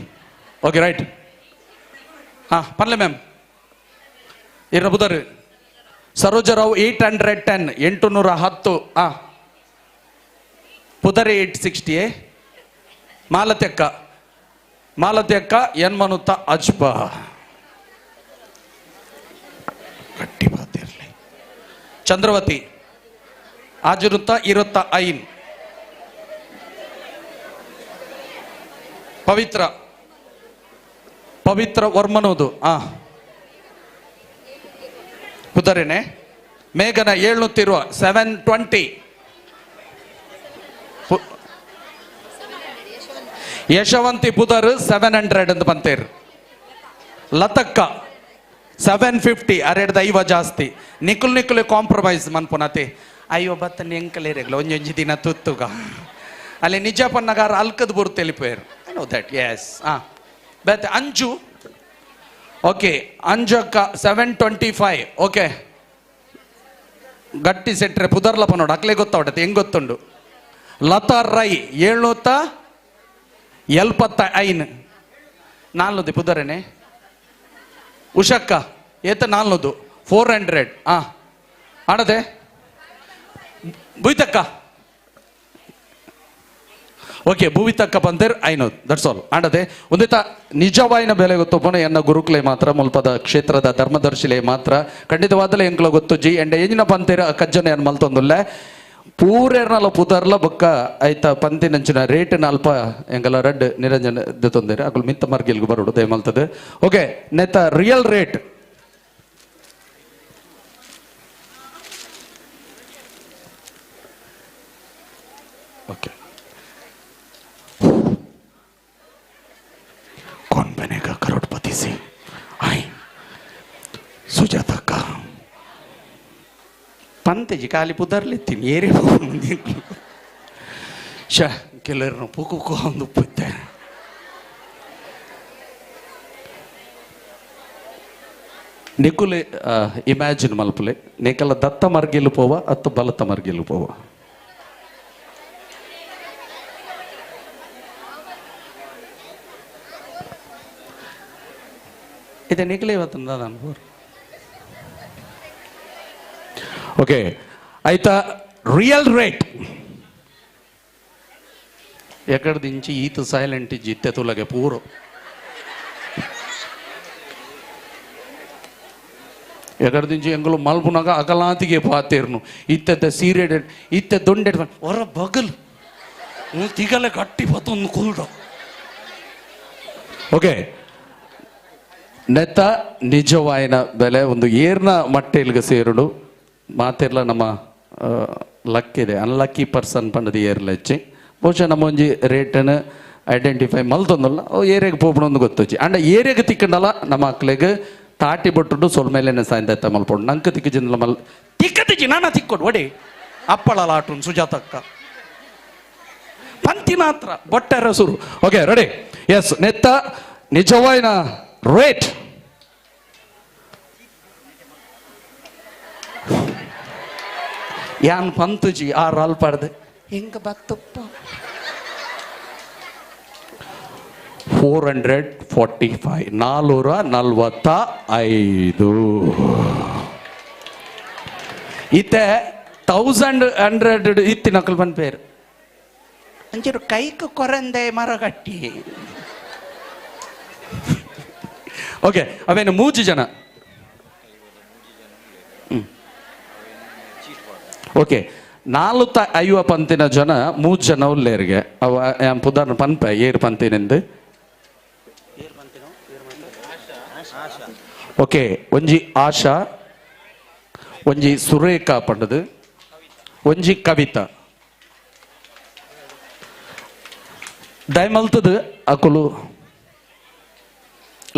ಓಕೆ ರೈಟ್ ಹಾಂ ಪನ್ಲೆ ಮ್ಯಾಮ್ ಇರ ಬುದರ್ ಸರೋಜರಾವ್ 810 810 ಹಾಂ ಪುದರ್ 860 ಮಾಲತ್ಯಕ್ಕ ಮಾಲತ್ಯಕ್ಕ ಎನ್ಮನುತ್ತ ಅಜ್ಪ ಗಟ್ಟಿ ಬಾತಿರಲಿ ಚಂದ್ರವತಿ ಆಜುರುತ್ತ ಇರುತ್ತ ಐನ್ ಪವಿತ್ರ ಪವಿತ್ರ ವರ್ಮನೋದು ಆ ಕುದರೇನೆ ಮೇಘನ 720 720 ಯಶವಂತಿ ಪುದರ್ 700 ಅಂತ ಬಂತೇರ್ ಲತಕ್ಕ 750 ಅರೆಡ್ದ ಐವ ಜಾಸ್ತಿ ನಿಕುಲ್ ನಿಕುಲ್ ಕಾಂಪ್ರಮೈಸ್ ಮನ್ಪುನತೆ ಅಯ್ಯೋ ಬತ್ತ ಎಂಕಲೇರೆಗ್ಲ ಒಂಜೊಂಜಿ ದಿನ ತುತ್ತುಗ ಅಲ್ಲಿ ನಿಜ ಪನ್ನಗಾರ ಅಲ್ಕದ್ ಬುರ್ తెలిపోయారు I know that S ಹಾಂ ಬೇತೆ ಅಂಜು ಓಕೆ ಅಂಜಕ್ಕ 725 ಓಕೆ ಗಟ್ಟಿ ಸೆಟ್ರೆ ಪುದರ್ಲಪ್ಪ ನೋಡು ಅಕ್ಲೆ ಗೊತ್ತಾವಟತ್ತೆ ಹೆಂಗ್ ಗೊತ್ತುಂಡು ಲತಾ ರೈ 775 ನಾಲ್ನೂದು ಪುದರೇನೆ ಉಷಕ್ಕ ಏತ 400 400 ಹಾಂ ಆಡದೆ ಬುಯ್ತಕ್ಕ ಓಕೆ ಭೂವಿತಕ್ಕ ಬಂದೇರ್ 500 that's all ಆಂಡದೆ ಒಂದಿತ ನಿಜವಾಯಿನ ಬೆಲೆ ಗೊತ್ತೊಬ್ಬನ ಎನ್ನ ಗುರುಕುಲೆ ಮಾತ್ರ ಮುಲ್ಪದ ಕ್ಷೇತ್ರದ ಧರ್ಮದರ್ಶಿಲೆ ಮಾತ್ರ ಖಂಡಿತವಾದಲೇ ಎಂಕ್ಲ ಗೊತ್ತು ಜಿ ಎಂಡ ಎಂಜಿನ ಪಂತೇರ ಕಜ್ಜನ ಏನ್ ಮಲ್ತೊಂದುಲ್ಲೆ ಪೂರೇರ್ನಲ ಪುದರ್ಲ ಬೊಕ್ಕ ಐತ ಪಂತಿನಂಚಿನ ರೇಟ್ ಅಲ್ಪ ಎಂಗಲ ರಡ್ ನಿರಂಜನ ತೊಂದರೆ ಅಕುಲು ಮಿತ್ತ ಮರ್ಗಿಲ್ಗು ಬರೋಡು ದಯ ಮಲ್ತದೆ ಓಕೆ ನೆತ್ತ ರಿಯಲ್ ರೇಟ್ ಓಕೆ कौन बनेगा करोड़पति से आई सुजाता का पंते ಖಾಲಿ ಪುದರ್ಲಿತ್ತೀನಿ ಏರೇ ಶ ಕೆಲವರು ಪೂಕು ಒಂದು ಉಪ್ಪಿತ್ತೆ ನಿಕುಲೆ ಇಮ್ಯಾಜಿನ್ ಮಲ್ಪುಲೆ ನಿಕಲ ದತ್ತ ಮರ್ಗಿಲು ಪೋವ ಅತ್ತು ಬಲತ ಮರ್ಗಿಲು ಪೋವ ಇದೆ ನಿಕಲೆ ಇವತ್ತು ನಾನು ಓಕೆ ಆಯ್ತಾ రియల్ ರೇಟ್ ಎಕಡೆ ದಿಂಚಿ ಈತ ಸೈಲೆಂಟ್ ಜಿತ್ತೆ ತುಲಗೆ ಪೂರು ಎಕಡೆ ದಿಂಚಿ ಎಂಗಲು ಮಲ್ಪುನಾಗ ಅಗಲಾತಿಗೆ ಪಾತೇರ್ನು ಇತ್ತೆತ್ತ ಸೀರೆ ಇತ್ತೆ ದೊಂಡೆ ಹೊರ ಬಗಲ್ ತಿಗಲೆ ಗಟ್ಟಿ ಬತ್ತೊಂದು ಕುಲ್ದ ಓಕೆ ನೆತ್ತ ನಿಜವಾಯಿನ ಬೆಲೆ ಒಂದು ಏರ್ನ ಮಟ್ಟೆಲ್ಗೆ ಸೇರುಡು ಮಾತೆಲ್ಲ ನಮ್ಮ ಲಕ್ ಇದೆ ಅನ್ಲಕ್ಕಿ ಪರ್ಸನ್ ಪಂಡದ ಏರ್ಲಚ್ಚಿ ಬಹುಶಃ ನಮ್ಮ ಒಂಜಿ ರೇಟನ್ನು ಐಡೆಂಟಿಫೈ ಮಲ್ತೊಂದಲ್ಲ ಅವು ಏರಿಯಾಗೆ ಪೋಪಣೊಂದು ಗೊತ್ತೊಚ್ಚಿ ಅಂಡ ಏರಿಯಾಗೆ ತಿಕ್ಕಂಡಲ್ಲ ನಮ್ಮ ಮಕ್ಳಿಗೆ ತಾಟಿ ಬೊಟ್ಟುಂಡು ಸೊಲ್ ಮೇಲೆ ಸಾಯಂತ ಮಲ್ಪೊಂಡು ನಂಗೆ ತಿಕ್ಕ ಮಲ್ ತಿಕ್ಕತಿಜಿ ನಾನ ತಿಕ್ಕೊಡು ಒಡೆ ಅಪ್ಪಳಲ ಆಟುನ್ ಸುಜಾತಕ್ಕ ಪಂತಿನ ಹತ್ರ ಬೊಟ್ಟೆರ ಸುರು ಓಕೆ ರೆಡಿ ಎಸ್ ನೆತ್ತ ನಿಜವಾಯಿನ ರೇಟ್ ಯಾನ್ ಪಂತುಜಿ ಆರು ಅಲ್ಪಾಡ್ದೆ ಹೆಂಗ ಬತ್ತಪ್ಪ 445 445 ಇತ್ತೆ 1100 ಇತ್ತಿ ನಕಲ್ ಬಂದ ಪೇರು ಅಂಚಿರು ಕೈಕ್ ಕೊರಂದೆ ಮರಗಟ್ಟಿ ಓಕೆ ಅವೇನು ಮೂಜಿ ಜನ ಓಕೆ 450 ಪಂತಿನ ಜನ ಮೂರು ಜನ ಉಲ್ಲೇರಿಗೆ ಅವ ಪುದಾರ್ನ ಪನ್ಪ ಏರು ಪಂತಿನಿಂದ ಓಕೆ ಒಂಜಿ ಆಶಾ ಒಂಜಿ ಸುರೇಖಾ ಪಂಡದು ಒಂಜಿ ಕವಿತಾ ದಯಮಲ್ತದ ಅಕುಲು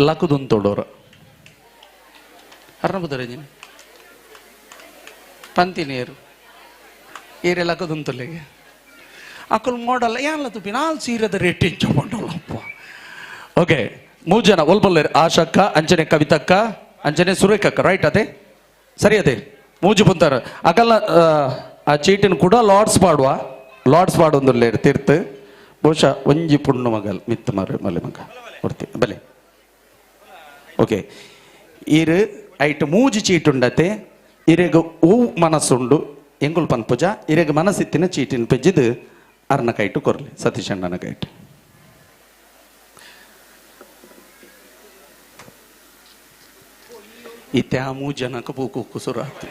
ಲಕುದುಂತೊಡೋರ ಅರ್ಣ ಬುದರ ಪಂತಿನೇರು ಏರೆಲ್ಲ ಕದುಂತಲೆಗೆ ಅಕುಲ್ ಮೋಡಲ್ಲ ಯಾನ್ಲ ತುಪ್ಪಿ ನಾಲ್ ಸೀರೆದ ರೇಟ್ ಇಂಚ ಪಂಡಲ್ಲಪ್ಪ. ಓಕೆ, ಮೂರು ಜನ ಒಲ್ಬಲ್ಲೇರು, ಆಶಕ್ಕ ಅಂಚನೆ ಕವಿತಕ್ಕ ಅಂಚನೆ ಸುರೇಖಕ್ಕ, ರೈಟ್? ಅದೇ ಸರಿ, ಅದೇ ಮೂಜು ಪುಂತಾರ ಅಕಲ್ಲ. ಆ ಚೀಟಿನ ಕೂಡ ಲಾರ್ಡ್ಸ್ ಪಾಡುವ, ಲಾರ್ಡ್ಸ್ ಪಾಡೊಂದುಲ್ಲೇರು ತೀರ್ತು. ಬಹುಶಃ ಒಂಜಿ ಪುಣ್ಣು ಮಗಲ್ ಮಿತ್ತು ಮರ ಮಲೆ ಮಗ ಕೊಡ್ತಿ ಬಲೆ. ಓಕೆ, ಈರು ಐಟ್ ಮೂಜಿ ಚೀಟುಂಡತೆ. ಇರೆಗ್ ಹೂ ಮನಸ್ಸುಂಡು ಎಂಗುಲ್ ಪನ್ಪುಜ, ಇರೆಗ್ ಮನಸ್ಸಿತ್ತಿನ ಚೀಟಿನ ಪೆಜ್ಜಿದು ಅರ್ನ ಕೈಟು ಕೊರ್ಲಿ, ಸತೀಶ್ ಅಣ್ಣನ ಕೈಟು. ಇತ್ತೆ ಆ ಮೂರು ಜನಕ್ಕೆ ಪೂಕು ಕುಸುರಾತು.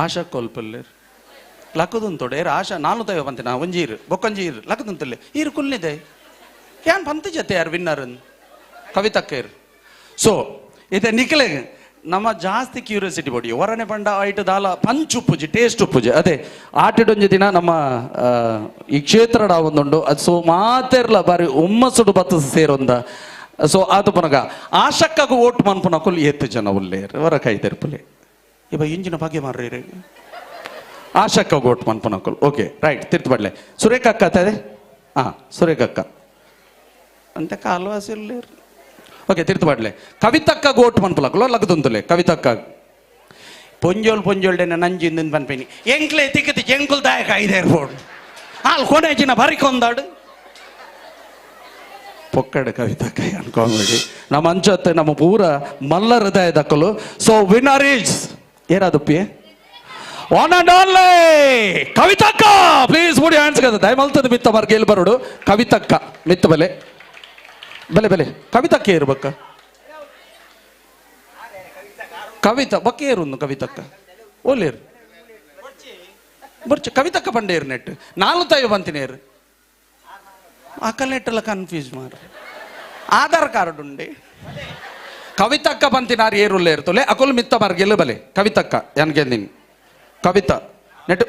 ಆಶಾ ಕೊಲ್ಪಲ್ಲೇರ್ ಲಕ್ಕದುಂತೋಡೆ ಏರು ಆಶಾ ನಾಲ್ಕು ತೈವ ಪಂತಿನ ಒಂಜಿ ಇರು ಬೊಕ್ಕಂಜಿ ಇರು ಲಕ್ಕದುಂತಲ್ಲೇ ಈರು ಕುಲ್ಲಿದೆ ಯಾನ್ ಪಂತಿ ಜೊತೆ ಯಾರು ವಿನ್ನರ್ ಕವಿತಕ್ಕ ಇರು. ಸೊ ಇತ್ತೆ ನಿಖಲೆ ನಮ್ಮ ಜಾಸ್ತಿ ಕ್ಯೂರಿಯಾಸಿಟಿ ಬಡಿ ಹೊರನೆ ಪಂಡ ಐಟ್ ದಾಲ ಪಂಚ್ ಉಪ್ಪುಜಿ ಟೇಸ್ಟ್ ಉಪ್ಪುಜಿ. ಅದೇ ಆಟಿಡೊಂಜಿ ದಿನ ನಮ್ಮ ಈ ಕ್ಷೇತ್ರಡ ಒಂದುಂಡು ಅದು. ಸೊ ಮಾತೆರ್ಲ ಬಾರಿ ಉಮ್ಮಸುಡು ಬತ್ತ ಸೇರೊಂದ. ಸೊ ಆತು ಪನಗ ಆಶಕ್ಕಗೂ ಓಟ್ ಮನ್ಪುನಕುಲ್ ಏತ್ತು ಜನ ಉಲ್ಲೇರು ಹೊರ ಕೈ ತೆರ್ಪುಲೆ ಇವ ಇಂಜಿನ ಭಾಗ್ಯ ಮಾರ್ರಿ ಆಶಕ್ಕ ಓಟ್ ಮನ್ಪುನಕುಲ್. ಓಕೆ ರೈಟ್, ತಿರ್ತು ಬಡ್ಲೆ. ಸುರೇಖಕ್ಕ ಅತ್ತದೆ, ಹಾಂ ಸುರೇಖಕ್ಕ ಅಂತ ಕಾಲ್ವಾಸಿ ಉಲ್ಲೇರು. ಓಕೆ ತಿರ್ತು ಬಾಡ್ಲೆ. ಕವಿತಕ್ಕ ಗೋಟ್ ಮನ್ಪುಲಕುಲ ಲಗದುಂತುಲೆ ಕವಿತಕ್ಕ ಪೊಂಜೋಲ್ ಪೊಂಜೋಲ್ಡೆನ ನಂಜಿಂದ ಪನ್ಪೇನಿ ಎಂಕ್ಲೆ ತಿಕ್ಕತಿ ಎಂಕುಲ್ ದಾಯಕ ಐದೇರ್ ಫೋನ್ ಹಾಲ್ ಕೊನೆಜಿನ ಬರಿಕೊಂದಾಡು ಪೊಕ್ಕಡೆ ಕವಿತಕ್ಕ ಅನ್ಕೊಂಬೇಡಿ. ನಮ್ಮ ಅಂಚತ್ತೆ ನಮ್ಮ ಪೂರ ಮಲ್ಲ ಹೃದಯ ದಕ್ಕಲು. So winner is ಏನಾದಪ್ಪಿ one and only ಕವಿತಕ್ಕ. Please ಮುಡಿ hands ಕದ ದಯಮಲ್ತದ ಮಿತ್ತ ಮರ್ಗೇಲ್ ಬರೋಡು ಕವಿತಕ್ಕ ಮಿತ್ತ ಬಲೆ ಬಲೆ ಬಲೆ ಕವಿತಕ್ಕ ಏರು ಬಕ್ಕ ಕವಿತಾ ಬಕ್ಕ ಏರುಂದು ಕವಿತಕ್ಕ ಓಲೇರು ಬರ್ಚ ಕವಿತಕ್ಕ ಪಂಡೇರು ನೆಟ್ ನಾಲ್ಕು ತಾಯಿ ಬಂತಿನೇರು ಅಕ್ಕಲ್ ನೆಟ್ಟೆಲ್ಲ ಕನ್ಫ್ಯೂಸ್ ಮಾರ ಆಧಾರ್ ಕಾರ್ಡ್ ಉಂಡೆ ಕವಿತಕ್ಕ ಬಂತಿನಾರು ಏರುಲ್ಲ ಏರ್ತೋಲೆ ಅಕುಲ್ ಮಿತ್ತ ಮಾರ್ಗೆಲ್ಲ ಬಲೆ ಕವಿತಕ್ಕ ಎನ್ಗೆಂದಿನಿ ಕವಿತಾ ನೆಟ್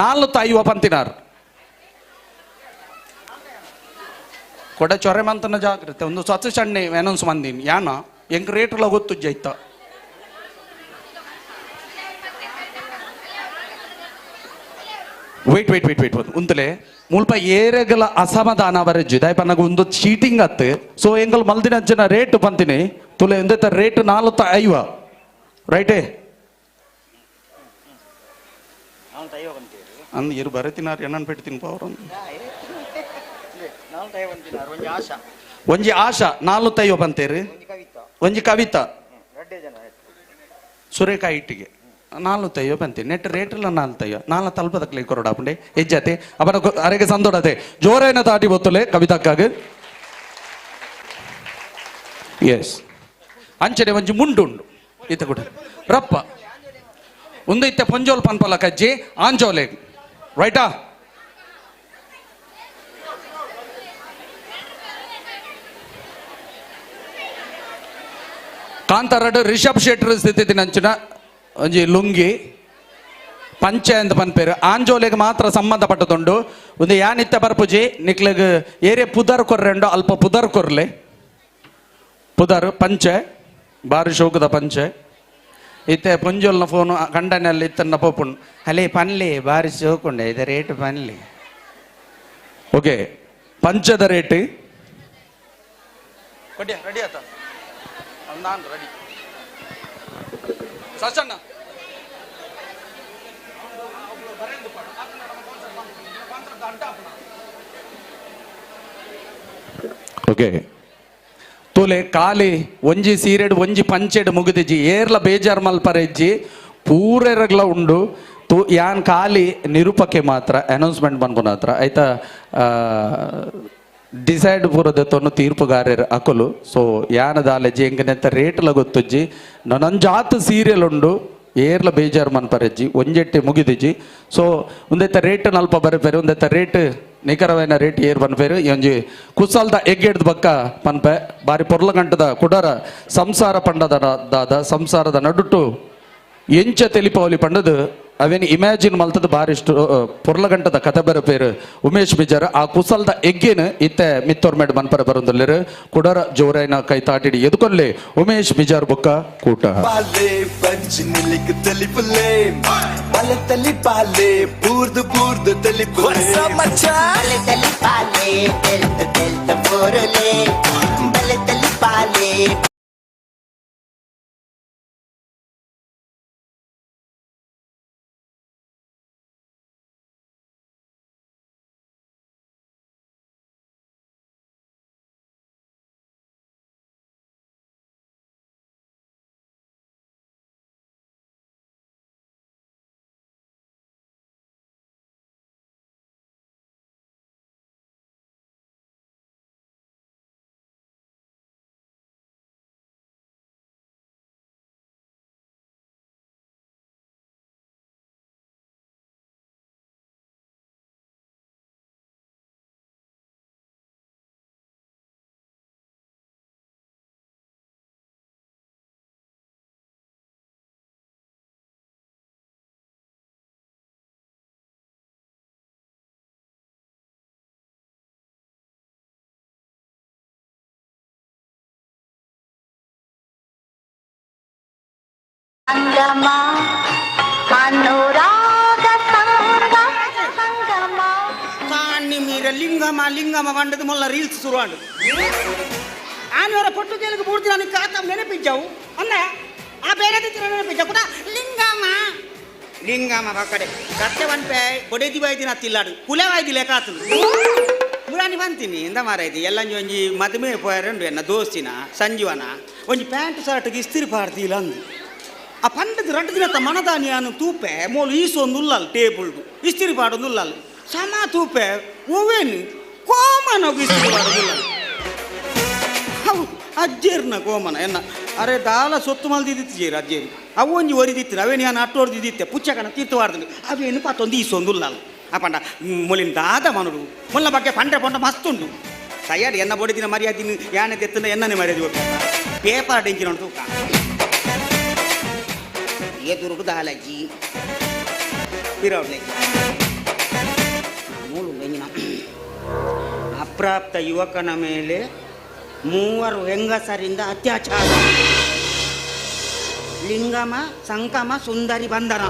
ನಾಲ್ಕು ತಾಯಿವ ಪಂತಿನಾರು ಕೊಡ ಚೊರೆ ಮಂತನ ಜಾಗ್ರತೆ ಒಂದು ಸ್ವಚ್ಛ ಸಣ್ಣ ಅನೌನ್ಸ್ ಮಂದಿನಿ ಯಾನ ಎಂಕ್ ರೇಟ್ಲ ಗೊತ್ತು ಜೈತ wait wait wait wait ಉಂತಲೆ ಮುಲ್ಪ ಏರೆಗಲ ಅಸಮಾಧಾನ ಬರೆಜ್ಜು ದಾಯಪನ್ನಗ ಒಂದು ಚೀಟಿಂಗ್ ಅತ್ತು. ಸೊ ಎಂಗಲ್ ಮಲ್ದಿನ ಜನ ರೇಟ್ ಬಂತೀನಿ ತುಲೆ ಎಂದೆತ್ತ ರೇಟ್ 450 ರೈಟೇ ಅಂದ್ ಇರು ಬರತಿನಾರು ಎಣ್ಣನ್ ಪೆಟ್ಟು ತಿನ್ಪ ಅವರು ಒಂಜಿ ಆಶಾ 450 ಬಂತೇರಿ ಒಂಜಿ ಕವಿತಾ ಸುರೇಖಾ ಇಟ್ಟಿಗೆ 450 ಬಂತೆ ನೆಟ್ ರೇಟ್ ಇಲ್ಲ 450 ನಾಲ್ಕು ತಲ್ಪದಕ್ಲೆ ಕೊರಡಾಪುಂಡೆ ಹೆಜ್ಜಾತೆ ಅವನ ಅರೆಗೆ ಸಂದೋಡತೆ ಜೋರೇನ ತಾಟಿ ಬೊತ್ತಲೆ ಕವಿತಕ್ಕಾಗ. ಎಸ್ ಅಂಚನೆ ಒಂಜಿ ಮುಂಡುಂಡು ಇತ್ತ ಕೂಡ ರಪ್ಪ ಒಂದು ಇತ್ತೆ ಪೊಂಜೋಲ್ ಪನ್ಪಲ ಕಜ್ಜಿ ಆಂಜೋಲೆ ರೈಟಾ. ಕಾಂತಾರಡು ರಿಷಬ್ ಶೆಟ್ಟರ್ ಸ್ಥಿತಿ ನಂಚಿನ ಒಂಜಿ ಲುಂಗಿ ಪಂಚೆ ಅಂತ ಪನ್ಪೇರು ಆಂಜೋಲೆಗೆ ಮಾತ್ರ ಸಂಬಂಧಪಟ್ಟದುಂಡು. ಒಂದು ಯಾನಿತ್ತ ಬರ್ಪುಜಿ ನಿಕ್ಲೆಗ್ ಏರೆ ಪುದರ್ ಕೊರ್ರೆಂಡು ಅಲ್ಪ ಪುದರ್ ಕೊರ್ಲೆ ಪುದರ್ ಪಂಚೆ ಬಾರಿ ಶೋಕದ ಪಂಚೆ ಇತ್ತೆ ಪೊಂಜೋಲ್ನ ಫೋನು ಕಂಡನಲ್ಲಿ ಇತ್ತನ್ನ ಪೋಪುಂಡು ಅಲೇ ಪನ್ಲಿ ಬಾರಿ ಶೋಕುಂಡೆ ಇದೆ ರೇಟ್ ಪನ್ಲಿ. ಓಕೆ ಪಂಚದ ರೇಟ್ ರೆಡಿ ಆತ ನಾನು ರೆಡಿ ಸಚಣ್ಣ ಓಕೆ ತೋಲೆ ಖಾಲಿ ಒಂಜಿ ಸೀರೆಡ್ ಒಂಜಿ ಪಂಚೆಡ್ ಮುಗಿದಿಜ್ಜಿ ಏರ್ಲ ಬೇಜಾರ್ ಮಲ್ಪರೆಜ್ಜಿ ಪೂರೆರಗ್ಲ ಉಂಡು ತೂ ಯಾನ್ ಖಾಲಿ ನಿರೂಪಕ್ಕೆ ಮಾತ್ರ ಅನೌನ್ಸ್ಮೆಂಟ್ ಬಂದ್ಪುನ ಹತ್ರ ಆಯ್ತಾ ಡಿಸೈಡ್ ಪೂರದ ತೊನ್ನು ತೀರ್ಪುಗಾರರು ಅಕಲು. ಸೊ ಯಾನದಾಲೆಜ್ಜಿ ಎಂಕನೆತ್ತ ರೇಟ್ಲ ಗೊತ್ತುಜ್ಜಿ ನನಂಜಾತ್ ಸೀರಿಯಲ್ ಉಂಡು ಏರ್ಲ ಬೇಜಾರು ಮನ್ಪರೆಜ್ಜಿ ಒಂಜೆಟ್ಟೆ ಮುಗಿದಿಜ್ಜಿ. ಸೊ ಒಂದೆತ್ತ ರೇಟ್ ನಲ್ಪ ಬರಪೇರು ಒಂದೆತ್ತ ರೇಟ್ ನಿಖರವೈನ ರೇಟ್ ಏರ್ ಪನ್ಪೇರು ಒಂಜಿ ಕುಸಲ್ದ ಎಗ್ಗೆಡ್ದ ಬಕ್ಕ ಪನ್ಪೆ ಬಾರಿ ಪೊರ್ಲಗಂಟದ ಕುಡರ ಸಂಸಾರ ಪಂಡದ ದಾದ ಸಂಸಾರದ ನಡುಟು ಎಂಚ ತೆಲಿಪವಲಿ ಪಂಡದು ಅವೇನು ಇಮ್ಯಾಜಿನ್ ಮಲ್ತದ ಬಾರಿಷ್ಟು ಪೊರ್ಲಗಂಟದ ಕತೆ ಬರಪೇರು ಉಮೇಶ್ ಬಿಜಾರ್ ಆ ಕುಸಲ್ದ ಎಗ್ಗೇನು ಇತ್ತೆ ಮಿತ್ತೋರ್ಮೆಡ್ ಮನ್ಪರ ಬರೊಂದುಲ್ಲೆರ್ ಕುಡರ ಜೋರೈನ ಕೈ ತಾಟಿಡಿ ಎದುಕೊಲ್ಲೆ ಉಮೇಶ್ ಬಿಜಾರ್ ಬೊಕ್ಕ ಕೂಟ. ಬಾಲೆ ಪಂಚಿನಿಲಿಕ್ ತಲಿಪುಲೆ ಬಲೆ ತಲಿ ಬಾಲೆ ಬೂರ್ದು ಬೂರ್ದು ತಲಿಪುಲೆ ಬಲೆ ತಲಿ ಪಾಲೆ ತೆಲ್ತ ತೆಲ್ತ ಪೋರಲೆ ಬಲೆ ತಲಿ ಪಾಲೆ. ಸಂಗಮ ಅನುರಾಗ ಸಂಗ ಸಂಗಮ ಕಾಣಿ ಮೀರ ಲಿಂಗಮ ಲಿಂಗಮ ಬಂಡದ ಮೊಲ್ಲ ರೀಲ್ಸ್ ಶುರುವಾಂಡು ಆನವರ ಪೊಟ್ಟು ಕೇಳಿಗೆ ಪೂರ್ತಿ ನನಗೆ ಕಾತ ನೆನಪಿಜ್ಜವು ಅಂದ ಆ ಬೇರೆ ನೆನಪಿಜ್ಜ ಕೂಡ ಲಿಂಗಮ ಲಿಂಗಮ ಬಕ್ಕಡೆ ಕತ್ತೆ ವನ್ಪೆ ಬೊಡೆದಿ ಬಾಯ್ದಿನ ತಿಲ್ಲಾಡು ಕುಲೆ ವಾಯ್ದಿ ಲೆಕ್ಕಾತು ಮುರಾನಿ ಬಂತೀನಿ ಎಂದ ಮಾರಾಯ್ತಿ ಎಲ್ಲ ಒಂಜಿ ಮದುವೆ ಪೋಯರಂಡು ಎನ್ನ ದೋಸ್ತಿನ ಸಂಜೀವನ ಒಂಜಿ ಪ್ಯಾಂಟ್ ಶರ್ಟ್ಗೆ ಇಸ್ತಿರಿ ಪಾಡ್ತಿಲ್ಲ ಅಂದು ಆ ಪಂಡದ ರಡ್ಡು ದಿನತ್ತ ಮನದಾನಿಯಾನು ತೂಪೆ ಮೋಲು ಈಸೊಂದು ಉಲ್ಲಲ್ ಟೇಬಲ್ಡು ಇಸ್ತಿರಿ ಪಾಡೊಂದು ಉಲ್ಲಲ್ ಸಮ ತೂಪೆ ಓವೇನು ಕೋಮನ ಇಸ್ತಿರಿ ಪಾಡೊಂದು ಉಲ್ಲಲ್ ಅವು ಅಜ್ಜೇರ್ನ ಕೋಮನ ಎನ್ನ ಅರೆ ದಾಲ ಸೊತ್ತು ಮಲ್ದಿದ್ದಿತ್ತು ಜೇರು ಅಜ್ಜೇರು ಅವು ಒಂಜಿ ಒರಿದಿತ್ತು ಅವೇನು ಯಾನು ಅಟ್ಟೋರ್ದಿದ್ದಿತ್ತೆ ಪುಚ್ಚಕನ ತೀರ್ಥವಾರ್ದು ಅವೇನು ಪಾತೊಂದು ಈಸೊಂದು ಉಲ್ಲಲ್ ಆ ಪಂಡ ಮೊಲಿನ ದಾದ ಮನುಡು ಮೊಲ್ಲ ಬಗ್ಗೆ ಪಂಡ್ರೆ ಪಂಡ ಮಸ್ತ್ ಉಂಡು ಸಯ್ಯಾಡಿ ಎನ್ನ ಬೊಡಿದಿನ ಮರ್ಯಾದಿನ ಯಾನೆ ತೆತ್ತನ ಎನ್ನನೆ ಮರ್ಯಾದೆ ಪೇಪರ್ ಡೆಂಚಿನ ಉಂಟು ತೂಕ ಎದುರುಗು ದಾಲಜ್ಜಿ ಪಿರೌಡ್ಲೆ ಮೂಲು ಬೆಂಜಿನ ಅಪ್ರಾಪ್ತ ಯುವಕನ ಮೇಲೆ ಮೂವರು ಹೆಂಗಸರಿಂದ ಅತ್ಯಾಚಾರ ಲಿಂಗಮ ಸಂಕಮ ಸುಂದರಿ ಬಂಧನ.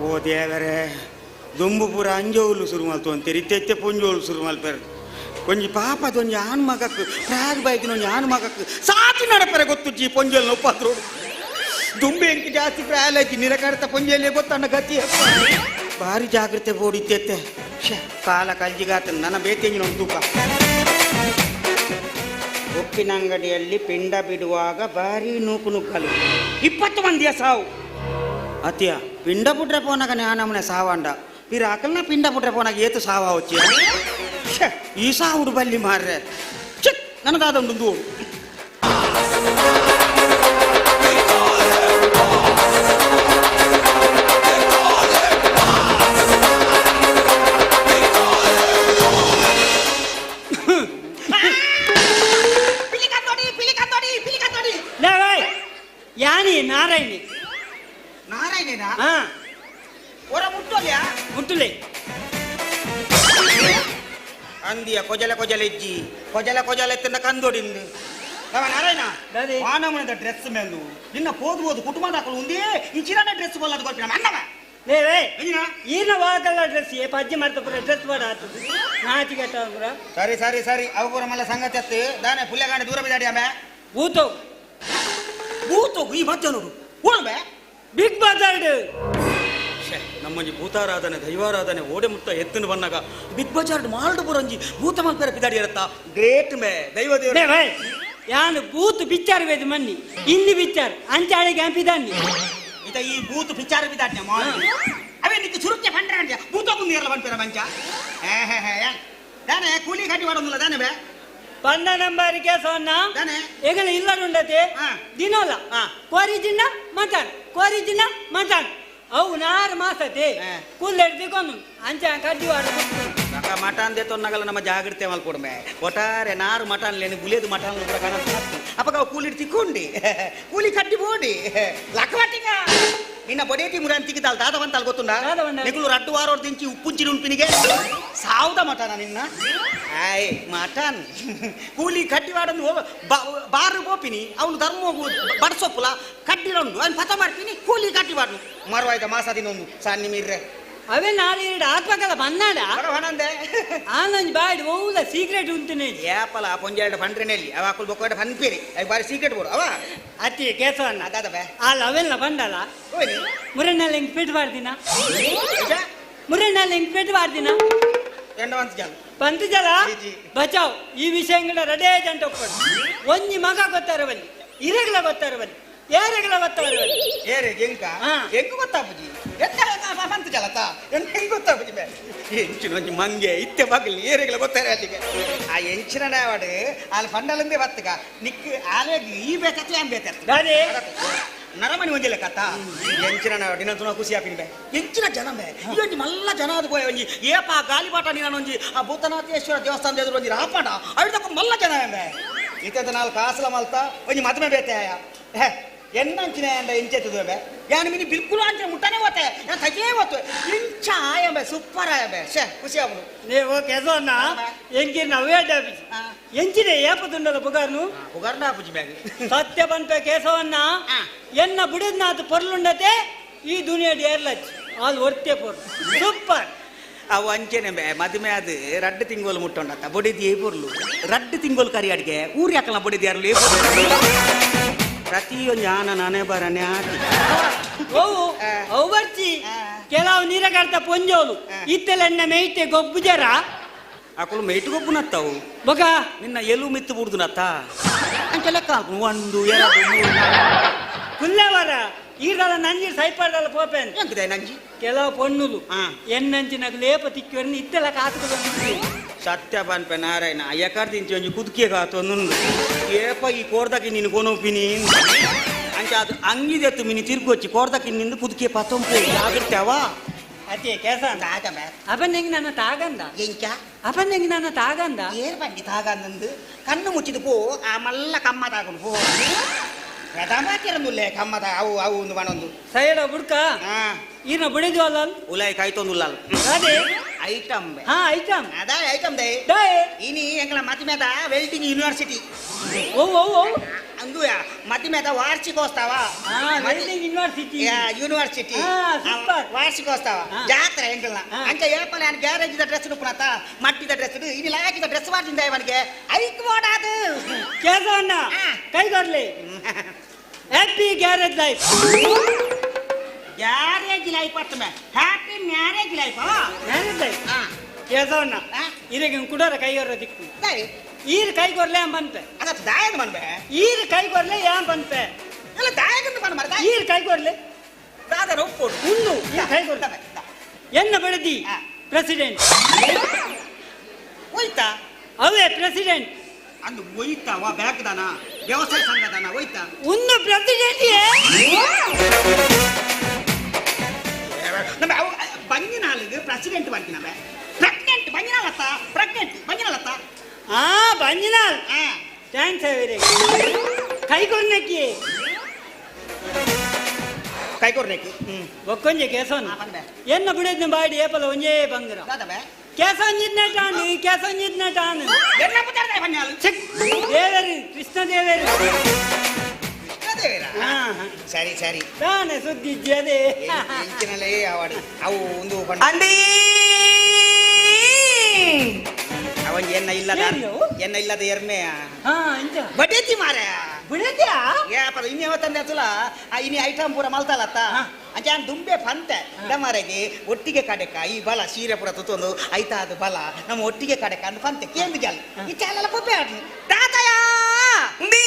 ಓ ದೇವರೇ ದುಂಬುಪುರ ಅಂಜೋಲು ಶುರು ಮಲ್ತು ಅಂತೀರಿ ಇತ್ತೆ ಪೊಂಜೋಲು ಶುರು ಮಲ್ಪೆರ್ ಒಂಜಿ ಪಾಪದ ಒಂಜಿ ಆನ್ ಮಗಕ್ ಪ್ರಾಗ್ ಬೈದಿನ ಒಂಜಿ ಆನ್ ಮಗಕ್ ಸಾತಿ ನಡಪರೆ ಗೊತ್ತು ಜಿ ಪೊಂಜೋಲ್ ಒಪ್ಪಾದ್ರು ದುಂಬೆ ಎಂಕ್ ಜಾಸ್ತಿ ಪ್ರಾಯಲಾಜಿ ನಿರಕರ್ತ ಪೊಂಜೆಲ್ಲೇ ಗೊತ್ತಣ್ಣ ಗತಿ ಭಾರಿ ಜಾಗ್ರತೆ ಬೋಡಿತ್ತೆತ್ತೆ ಕಾಲ ಕಲ್ಜಿಗಾತ ನನ್ನ ಬೇತೆಂಜಿನ ಒಂದು ತೂಕ. ಉಪ್ಪಿನಂಗಡಿಯಲ್ಲಿ ಪಿಂಡ ಬಿಡುವಾಗ ಭಾರಿ ನೂಕು ನುಗ್ಗಲು 20 ಮಂದಿಯ ಸಾವು. ಅತಿಯ ಪಿಂಡ ಬಿಟ್ರೆ ಪೋನಾಗ ಜ್ಞಾನಮನೆ ಸಾವಂಡ ಪಿರಾಕಲ್ನ ಪಿಂಡ ಬಿಟ್ರೆ ಪೋನಾಗ ಏತು ಸಾವ వచ్చి ಈ ಸಾವುಡು ಬಲ್ಲಿ ಮಾರ್ರೆ ಚಿಕ್ ನನ್ನದಾದ ಒಂದು ದೂರು. ಯಾನಿ ನಾರಾಯಣಿ ನಾರಾಯಣೇನಾ ಹೊರ ಮುಟ್ಟೋಲ್ಯಾ ಮುಟ್ಟುಲೆ ಅಂದಿಯ ಕೊಜಲ ಕೊಜಲ ಇಜ್ಜಿ ಕೊಜಲ ಕೊಜಲ ಎತ್ತಿನ ಕಂದೋಡಿಂದು ಅವ ನಾರಾಯಣ ವಾನಮನದ ಡ್ರೆಸ್ ಮೇಲು ನಿನ್ನ ಪೋದು ಹೋದು ಕುಟುಂಬದ ಹಾಕಲು ಒಂದೇ ಈ ಚಿರಾನ ಡ್ರೆಸ್ ಬಲ್ಲದು ಕೊಡ್ತೀನಿ ಅಣ್ಣವ ಈನ ವಾಕಲ್ಲ ಡ್ರೆಸ್ ಏ ಪಜ್ಜಿ ಮಾಡ್ತಾ ಪೂರ ಡ್ರೆಸ್ ಬೇಡ ಆತದು ನಾಚಿಗೆ ಪೂರ. ಸರಿ ಸರಿ ಸರಿ ಅವು ಪೂರ ಮಲ್ಲ ಸಂಗತಿ ಅತ್ತು ದಾನೆ ಪುಲ್ಲೆಗಾಂಡೆ ದೂರ ಬಿದ್ದಾಡಿ ಆಮೆ ಭೂತೋ ಭೂತೋ ಈ ಮಧ್ಯ ನೋಡು ಓಡ್ಬೆ ಬಿಗ್ ಬಜಾರ್ ನಮ್ಮಂಜಿ ಭೂತಾರಾಧನೆ ದೈವಾರಾಧನೆ ಓಡೆ ಮುತ್ತ ಎತ್ತಿನ ಬನ್ನಾಗ ಬಿಗ್ ಬಜಾರ್ ಮಾಲ್ಡು ಬುರಂಜಿ ಭೂತ ಮಲ್ಪೆರ ಪಿದಾಡಿ ಇರತ್ತಾ ಗ್ರೇಟ್ ಮೇ ದೈವ ದೇವ ಯಾನು ಭೂತ್ ಪಿಕ್ಚರ್ ವೇದು ಮನ್ನಿ ಹಿಂದಿ ಪಿಕ್ಚರ್ ಅಂಚಾಳಿ ಕ್ಯಾಂಪಿದಾನಿ ಇತ ಈ ಭೂತ್ ಪಿಕ್ಚರ್ ಬಿದಾಡ್ನೆ ಮಾಲ್ ಅವೇ ನಿಕ್ಕೆ ಚುರುಕ್ಕೆ ಪಂಡ್ರೆ ಅಂದ್ಯ ಭೂತ ಕುಂದಿರಲ್ಲ ಬಂಪೆರ ಮಂಚ ಹೇ ಹೇ ಹೇ ದಾನೆ ಕೂಲಿ ಕಟ್ಟಿ ಮಾಡೋದಿಲ್ಲ ದಾನೆ ಬೇ ಪನ್ನ ನಂಬರಿಗೆ ಸೊನ್ನ ಎಗಲ ಇಲ್ಲಡುಂಡತೆ ದಿನೋಲ ಕೋರಿ ದಿನ ಮಟನ್ ಕೋರಿ ದಿನ ಮಟನ್ ಅವು ನಾರು ಮಾಸತೆ ಕೂದಲೆಡ್ದಿಕೊಂಡು ಅಂಚ ಕಡ್ಡಿ ವಾಡ ಮಟನ್ they ತೊನ್ನಗಲ ನಮ್ಮ ಜಾಗ್ರತೆ ಮಲ್ಕೊಡ್ಮೆ ಒಟ್ಟಾರೆ ನಾರು ಮಟನ್ ಲೇನು ಗುಲೇದು ಮಟನ್ ಕೂಡ ಕಾಣ ಅಪ್ಪಗ ಅವು ಕೂಲಿ ತಿಕ್ಕೊಂಡಿ ಕೂಲಿ ಕಡ್ಡಿ ಬೋಡಿ ಲಕ್ಕವಾಟಿಗ. ನಿನ್ನ ಬಡೇತಿ ಮುರಾನ್ ತಿಕ್ಕಿದಾಲ್ ದಾದ ಬಂತಾಲ್ ಗೊತ್ತುಂಡ ನಿಗುಲು ರಡ್ಡು ವಾರೋಡ್ ದಿಂಚಿ ಉಪ್ಪುಂಚಿನ ಉಂಪಿನಿಗೆ ಸಾವುದ ಮಟನ ನಿನ್ನ ಆಯ್ ಮಟನ್ ಕೂಲಿ ಕಡ್ಡಿ ವಾಡನ್ನು ಬಾರು ಬೋಪಿನಿ ಅವನು ಧರ್ಮ ಬಡಸೊಪ್ಪುಲ ಕಡ್ಡಿರೊಂದು ಅವನು ಪತ ಮಾಡ್ತೀನಿ ಕೂಲಿ ಕಡ್ಡಿ ವಾಡನು ಮರವಾಯ್ತ ಮಾಸ ದಿನೊಂದು ಸನ್ನಿ ಮೀರ್ರೆ ಅವೇ ನಾಳೆ ಎರಡು ಆತ್ಮಕಲ ಬನ್ನಾಡ ಆನಂದ್ ಬಾಯ್ಡ್ ಓಲ ಸೀಕ್ರೆಟ್ ಉಂಟುನೆ ಏಪಲ ಪೊಂಜೆರಡು ಪಂಡ್ರೆನೆಲ್ಲಿ ಅವ ಅಕುಲ್ ಬೊಕ್ಕೋಡ ಪನ್ಪೇರಿ ಅవి ಬಾರಿ ಸೀಕ್ರೆಟ್ ಬೋಡು ಅವ ಅತಿ ಕೇಸವನ್ನ ಅದಾದ ಬೇ ಅಲ್ಲ ಅವೆಲ್ಲ ಬಂದಲ್ಲ ಮುರಣ್ಣಲ್ಲಿ ಹೆಂಗ್ ಪೆಟ್ಟು ಬಾರ್ದಿನ ಮುರಣ್ಣಲ್ಲಿ ಹೆಂಗ್ ಪೆಟ್ಟು ಬಾರ್ದಿನ ಬಂತು ಜಲ ಬಚಾವ್ ಈ ವಿಷಯಗಳ ರಡೇ ಜಂಟ ಒಪ್ಪಡು ಒಂಜಿ ಮಗ ಗೊತ್ತಾರವಲ್ಲಿ ಇರಗಲ ಗೊತ್ತಾರವಲ್ಲಿ ಏರಗಲ ಗೊತ್ತಾರವಲ್ಲಿ ಏರೆ ಎಂಕ ಎಂಕ ಗೊತ್ತಾಪುಜಿ ಎಂತ ಬಂತು ಜಲತ ಎಂತ ಗೊತ್ತಾಪುಜಿ ಬೇ ಎಂಚಿನ ಒಂಜಿ ಮಂಗೆ ಇತ್ತೆ ಬಗಲಿ ಏರೆಗಲ ಗೊತ್ತಾರೆ ಅಲ್ಲಿಗೆ ಆ ಎಂಚಿನ ನಾವಾಡು ಅಲ್ಲಿ ಫಂಡಲಂದೇ ಬತ್ತಗ ನಿಕ್ ಆಲೇಗ್ ಈ ಬೇಕತ್ತೆ ಆನ್ ಬೇಕತ್ತೆ ನರಮಣಿ ಒಂಜಿ ಲೆಕ್ಕತ್ತ ಎಂಚಿನ ನಾವಾಡು ನಿನ್ನ ತುನ ಖುಷಿ ಆಪಿನಿ ಬೇ ಎಂಚಿನ ಜನ ಬೇ ಈ ಒಂಜಿ ಮಲ್ಲ ಜನ ಅದು ಪೋಯ ಒಂಜಿ ಏಪ ಗಾಲಿಪಾಟ ನೀನು ಒಂಜಿ ಆ ಭೂತನಾಥೇಶ್ವರ ದೇವಸ್ಥಾನದ ಎದುರು ಒಂಜಿ ರಾಪಾಟ ಅವಿದಕ್ಕ ಮಲ್ಲ ಜನ ಬೇ ಇತ್ತೆ ನಾಲ್ಕು ಕಾಸಲ ಮಲ್ತ ಒಂಜಿ ಮದುವೆ ಬೇತೆ ಆಯ ಹೇ ಎನ್ನಂಚಿನ ಅಂಡ ಇಂಚೆತ್ತದ ಬೇ ಯಾನು ಮಿನಿ ಬಿಲ್ಕುಲ್ ಅಂಚಿನ ಮುಟ್ಟನೆ ಹೋತೆ ನಾನು ತಗೇ ಹೋತು ಇಂಚ ಆಯ ಬೇ ಸೂಪರ್ ಆಯ ಬೇ ಶೇ ಖುಷಿ ಆಗುನು ನೀವು ಕೆಸವನ್ನ ಎಂಕಿನ ಅವೇ ಡಾಬಿ ಎಂಚಿನ ಏಪ ತುಂಡದ ಪುಗಾರ್ನು ಪುಗಾರ್ನ ಆಪುಜಿ ಬ್ಯಾಗ್ ಸತ್ಯ ಬಂತ ಕೇಸವನ್ನ ಎನ್ನ ಬುಡದ್ನಾಥ ಪೊರ್ಲುಂಡತೆ ಈ ದುನಿಯಾ ಏರ್ಲಚ್ ಅದು ಒರ್ತೆ ಪೊರ್ಲು ಸೂಪರ್ ಅವು ಅಂಚೆನೆ ಬೇ ಮದುವೆ ಅದು ರಡ್ಡು ತಿಂಗೋಲು ಮುಟ್ಟೊಂಡತ್ತ ಬೊಡಿದಿ ಏ ಪೊರ್ಲು ರಡ್ಡು ತಿಂಗೋಲು ಕರಿ ಅಡಿಗೆ ಊರು ಯಾಕಲ್ಲ ಬೊಡಿದಿ ಯಾರು ಪ್ರತಿಯೊಂದು ಆನ ನಾನೇ ಬರನೆ ಆತಿ ಅವು ಅವು ಬರ್ಚಿ ಕೆಲವು ನೀರಗಾಡ್ತ ಪೊಂಜೋಲು ಇತ್ತೆಲ್ಲ ಮೇಯ್ತೆ ಗೊಬ್ಬು ಜರ ಅಕುಲು ಮೇಯ್ಟು ಗೊಬ್ಬು ನತ್ತವು ಬೊಕ ನಿನ್ನ ಎಲು ಮಿತ್ತು ಬುಡ್ದು ನತ್ತ ಅಂಚೆ ಲೆಕ್ಕ ಹಾಕು ಒಂದು ಎರಡು ಮೂರು ಕುಲ್ಲವರ ಈರಲ್ಲ ನಂಜಿ ಸೈಪಾಡಲ್ಲ ಪೋಪೆನ್ ಎಂತಿದೆ ನಂಜಿ ಕೆಲವು ಪೊಣ್ಣುಲು ಎನ್ನಂಚಿನ ಲೇಪ ತಿಕ್ಕಿವರ್ನ ಇತ್ತೆಲ್ಲ ಕಾತು ಸತ್ಯ ಪನ್ಪೆ ನಾರಾಯಣ ಎಕರ್ ತಿಂಚಿ ಒಂಜಿ ಕುದುಕೆ ಕಾತು ಒಂದುಂಡು ಏಪ ಈ ಕೋರ್ದಕ್ಕೆ ನೀನು ಕೊನೋಪಿನಿ ಅಂಚ ಅದು ಅಂಗಿದೆತ್ತು ಮಿನಿ ತಿರ್ಗೊಚ್ಚಿ ಕೋರ್ದಕ್ಕೆ ನಿಂದು ಕುದುಕೆ ಪತ್ತೊಂಪು ಜಾಗ್ರತೆ ಅತಿ ಕೇಸ ಅಪನ್ ಹೆಂಗ್ ನನ್ನ ತಾಗಂದ ಎಂಚ ಅಪನ್ ಹೆಂಗ್ ನನ್ನ ತಾಗಂದ ಏರ್ ಬಂಡಿ ತಾಗಂದಂದು ಕಣ್ಣು ಮುಚ್ಚಿದು ಪೋ ಆ ಮಲ್ಲ ಕಮ್ಮ ತಾಗೊಂಡು ಪೋ ರಥಮಾತಿರಂದುಲ್ಲೆ ಕಮ್ಮದ ಅವು ಅವು ಒಂದು ಬಣೊಂದು ಸೈಡ ಬುಡ್ಕ ಈನ ಬುಡಿದ್ವಲ್ಲ ಉಲಾಯ್ ಕಾಯ್ತೊಂದುಲ್ಲ ಅದೇ ಐಟಮ್ ಹಾ ಐಟಮ್ ಅದ ಐಟಮ್ they ಇನಿ ಎಂಗ್ಲ ಮತಿಮೇದ ವೆಲ್ಡಿಂಗ್ ಯೂನಿವರ್ಸಿಟಿ ಓ ಓ ಓ ಅಂದು ಮತಿಮೇದ ವಾರ್ಷಿಕೋತ್ಸವ ವೆಲ್ಡಿಂಗ್ ಯೂನಿವರ್ಸಿಟಿ ಯೂನಿವರ್ಸಿಟಿ ವಾರ್ಷಿಕೋತ್ಸವ ಜಾತ್ರೆ ಎಂಗಲ್ನ ಅಂಚ ಏಪಲ ನಾನು ಗ್ಯಾರೇಜ್ the dress ನುಪ್ಪುನತ ಮಟ್ಟಿದ ಡ್ರೆಸ್ ಇನಿ ಲಾಕಿದ ಡ್ರೆಸ್ ಮಾಡ್ತಿದ್ದ ಇವನಿಗೆ ಐಕ್ ಮೋಡಾದು ಕೇಸವಣ್ಣ ಕೈ ಕೊಡ್ಲಿ happy garage life garage life ಅತ್ತಮೆ happy marriage life marriage life ಕೇಸವಣ್ಣ ಇರಗೆ ಕುಡೋರ ಕೈಗೊರ ದಿಕ್ಕು ಈರ್ ಕೈ ಕೊರ್ಲೆ ಬಂತೆ ಅದ ದಾಯದ ಮನ್ಬೆ ಈರ್ ಕೈ ಕೊರ್ಲೆ ಯಾನ್ ಬಂತೆ ಇಲ್ಲ ದಾಯಗಂದು ಬನ್ ಮರ ಈರ್ ಕೈ ಕೊರ್ಲೆ ದಾದರ ಒಪ್ಪೋಡು ಉಂದು ಈರ್ ಕೈ ಕೊರ್ಲೆ ಎನ್ನ ಬೆಳೆದಿ ಪ್ರೆಸಿಡೆಂಟ್ ಹೋಯ್ತಾ ಅವೇ ಪ್ರೆಸಿಡೆಂಟ್ ಅಂದು ಹೋಯ್ತಾ ವಾ ಬ್ಯಾಕ್ ದಾನ ವ್ಯವಸಾಯ ಸಂಘ ದಾನ ಹೋಯ್ತಾ ಉಂದು ಪ್ರೆಸಿಡೆಂಟ್ ನಮ್ಮ ಅವು ಬಂಗಿನಾಲಿಗೆ ಪ್ರೆಸಿಡೆಂಟ್ ಬಂತಿನ ಪ್ರೆಗ್ನೆಂಟ್ ಬಂಗಿನಾಲತ್ತ ಪ್ರೆಗ್ನೆಂಟ್ ಬಂಗಿನಾಲತ್ತ ಆ ಬಂಜಿನಾಲ್ thanks ಅವರೇ ಕೈ ಕೊರ್ನಕ್ಕಿ ಕೈ ಕೊರ್ನಕ್ಕಿ ಒಕ್ಕೊಂಜೆ ಕೇಸವನ್ ಎನ್ನ ಬಿಡೋದ್ನ ಬಾಡಿ ಏಪಲ ಒಂಜೇ ಬಂಗರ ಕೇಸವಂಜಿದ್ನ ಟಾನು ಕೇಸವಂಜಿದ್ನ ಟಾನು ದೇವರು ಕೃಷ್ಣ ದೇವರು ಸರಿ ಸರಿ ತಾನೆ ಸುದ್ದಿ ಅದೇ ಇಂಚಿನಲ್ಲೇ ಅವಾಡು ಅವು ಒಂದು ಅಂದಿ ಅವನ್ ಎನ್ನ ಇಲ್ಲದ ಎನ್ನ ಇಲ್ಲದ ಎರ್ಮೆಯ ಬಡೇತಿ ಮಾರ ಬಡೇತಿಯಾ ಏಪಲ ಇನ್ನು ಯಾವತ್ತಂದೆ ತುಲ ಆ ಇನಿ ಐಟಮ್ ಪೂರ ಮಲ್ತಲತ್ತ ಅಂಚೆ ದುಂಬೆ ಪಂತೆ ದಮಾರೆಗೆ ಒಟ್ಟಿಗೆ ಕಡೆಕ ಈ ಬಲ ಸೀರೆ ಪೂರ ತುತ್ತೊಂದು ಐತಾ ಅದು ಬಲ ನಮ್ಮ ಒಟ್ಟಿಗೆ ಕಡೆಕ ಅಂದ್ ಪಂತೆ ಕೇಂದ್ರ ಜಾಲ ಈ ಚಾಲೆಲ್ಲ ಪೊಪ್ಪೆ ಆಡ್ಲಿ ತಾತಯ್ಯ ಅಂದಿ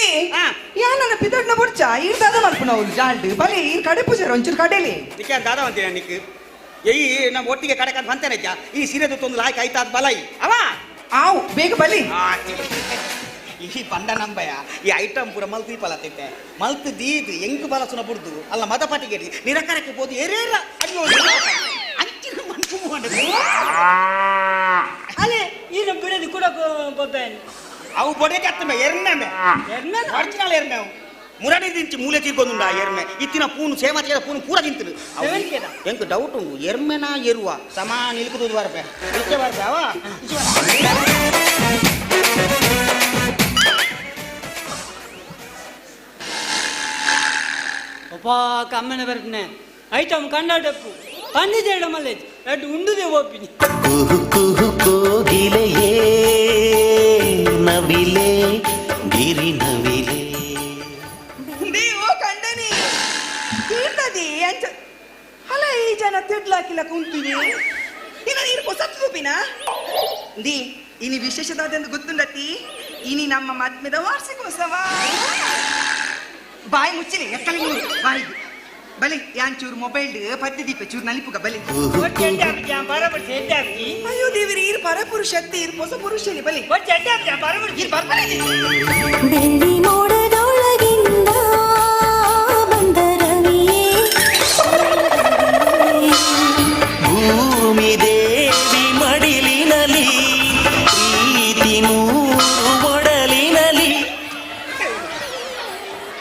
ಯಾ ನನ್ನ ಪಿದಡ್ನ ಬುಡ್ಚ ಈರ್ ದಾದ ಮಲ್ಪುನ ಅವ್ಲು ಜಾಲ್ಡ್ ಬಲೆ ಈರ್ ಕಡೆ ಪೂಜಾರ ಒಂಚೂರು ಕಡೆಲಿ ನಿಕ್ಕೆ ದಾದ ಅಂತೀನಿ ನಿಕ್ ಏಯ್ ನಮ್ಮ ಒಟ್ಟಿಗೆ ಕಡೆಕ ಅಂತ ಪಂತೆನಜ್ಜ ಈ ಸೀರೆ ತುತ್ತೊಂದು ಲಾಯ್ಕ ಐತಾ ಅದು ಬಲ ಈ ಅವ ಆವು ಬೇಗ ಬಲಿ ಈ ಬಂಡ ನಂಬಯ ಈ ಐಟಮ್ ಪೂರ ಮಲ್ತು ಪಲತೈತೆ ಮಲ್ತು ದೀದು ಎಂಕ್ ಬಲಸುನ ಬುಡ್ದು ಅಲ್ಲ ಮದಪಾಟಿಗೆ ನಿರಕರಕ್ಕೆ ಬೋದು ಏರೇರ ಅಯ್ಯೋ ಅಂಚಿನ ಮನ್ಪು ಅಲೆ ಈ ಬಿಡದು ಕೂಡ ಬೊಬ್ಬೆ ಅವು ಬೊಡೆ ಕತ್ತಮೆ ಎರ್ಮೆ ಒರಿಜಿನಲ್ ಎರ್ಮೆ ಅವು ಮುರಡಿ ದಿಂಚಿ ಮೂಲೆ ತೀರ್ಕೊಂದುಂಡ ಎರ್ಮೆ ಇತ್ತಿನ ಪೂನು ಸೇಮತಿಯ ಪೂನು ಪೂರ ತಿಂತದು ಎಂಕ್ ಡೌಟ್ ಉಂಡು ಎರ್ಮೆನ ಎರುವ ಸಮ ನಿಲ್ಕುದು ಬರ್ಪೆ ಇಚ್ಚೆ ಬರ್ಪೆ ಅವ ಒಪ್ಪ ಕಮ್ಮನೆ ಬರ್ಪನೆ ಐಟಮ್ ಕನ್ನಡಪ್ಪು ಪಂಡಿತೇಡ ಮಲ್ಲೇಜ್ ರಡ್ಡು ಉಂಡುದೇ ಓಪಿನಿ ಕುಹು ಕುಹು ಕೋಗಿಲೆಯೇ ನವಿಲೆ ಗಿರಿ ನವಿಲೆ ದೇವೋ ಕಂಡನಿ ತೀರ್ತದಿ ಅಂಚ ಅಲ್ಲ ಈ ಜನ ತಿಡ್ಲಾಕಿಲ್ಲ ಕುಂತೀನಿ ಇನ್ನ ನೀರು ಹೊಸತ್ತು ತೂಪಿನ the ಇನಿ ವಿಶೇಷದಾದ ಗೊತ್ತುಂಡತಿ ಇನಿ ನಮ್ಮ ಮದ್ಮೆದ ವಾರ್ಷಿಕೋತ್ಸವ ಬಾಯಿ ಮುಚ್ಚಿಲಿ ಎಕ್ಕಲಿ ಬಾಯಿ ಬಲಿ ಯಾಂಚೂರು ಮೊಬೈಲ್ ಪದ್ಯ ದೀಪ ಚೂರು ನಲಿಪುಗ ಬಲಿ ಅಯ್ಯೋ ದೇವಿರಿ ಇರು ಪರಪುರುಷ ಅತ್ತೆ ಇರು ಹೊಸ ಪುರುಷನಿ ಬಲಿ ಬೆಳ್ಳಿ ಮೋಡದೊಳಗಿಂದ ಬಂದ ರವಿಯೇ ಭೂಮಿ ದೇವಿ ಮಡಿಲಿನಲಿ ಪ್ರೀತಿ ನೂರು ಒಡಲಿನಲಿ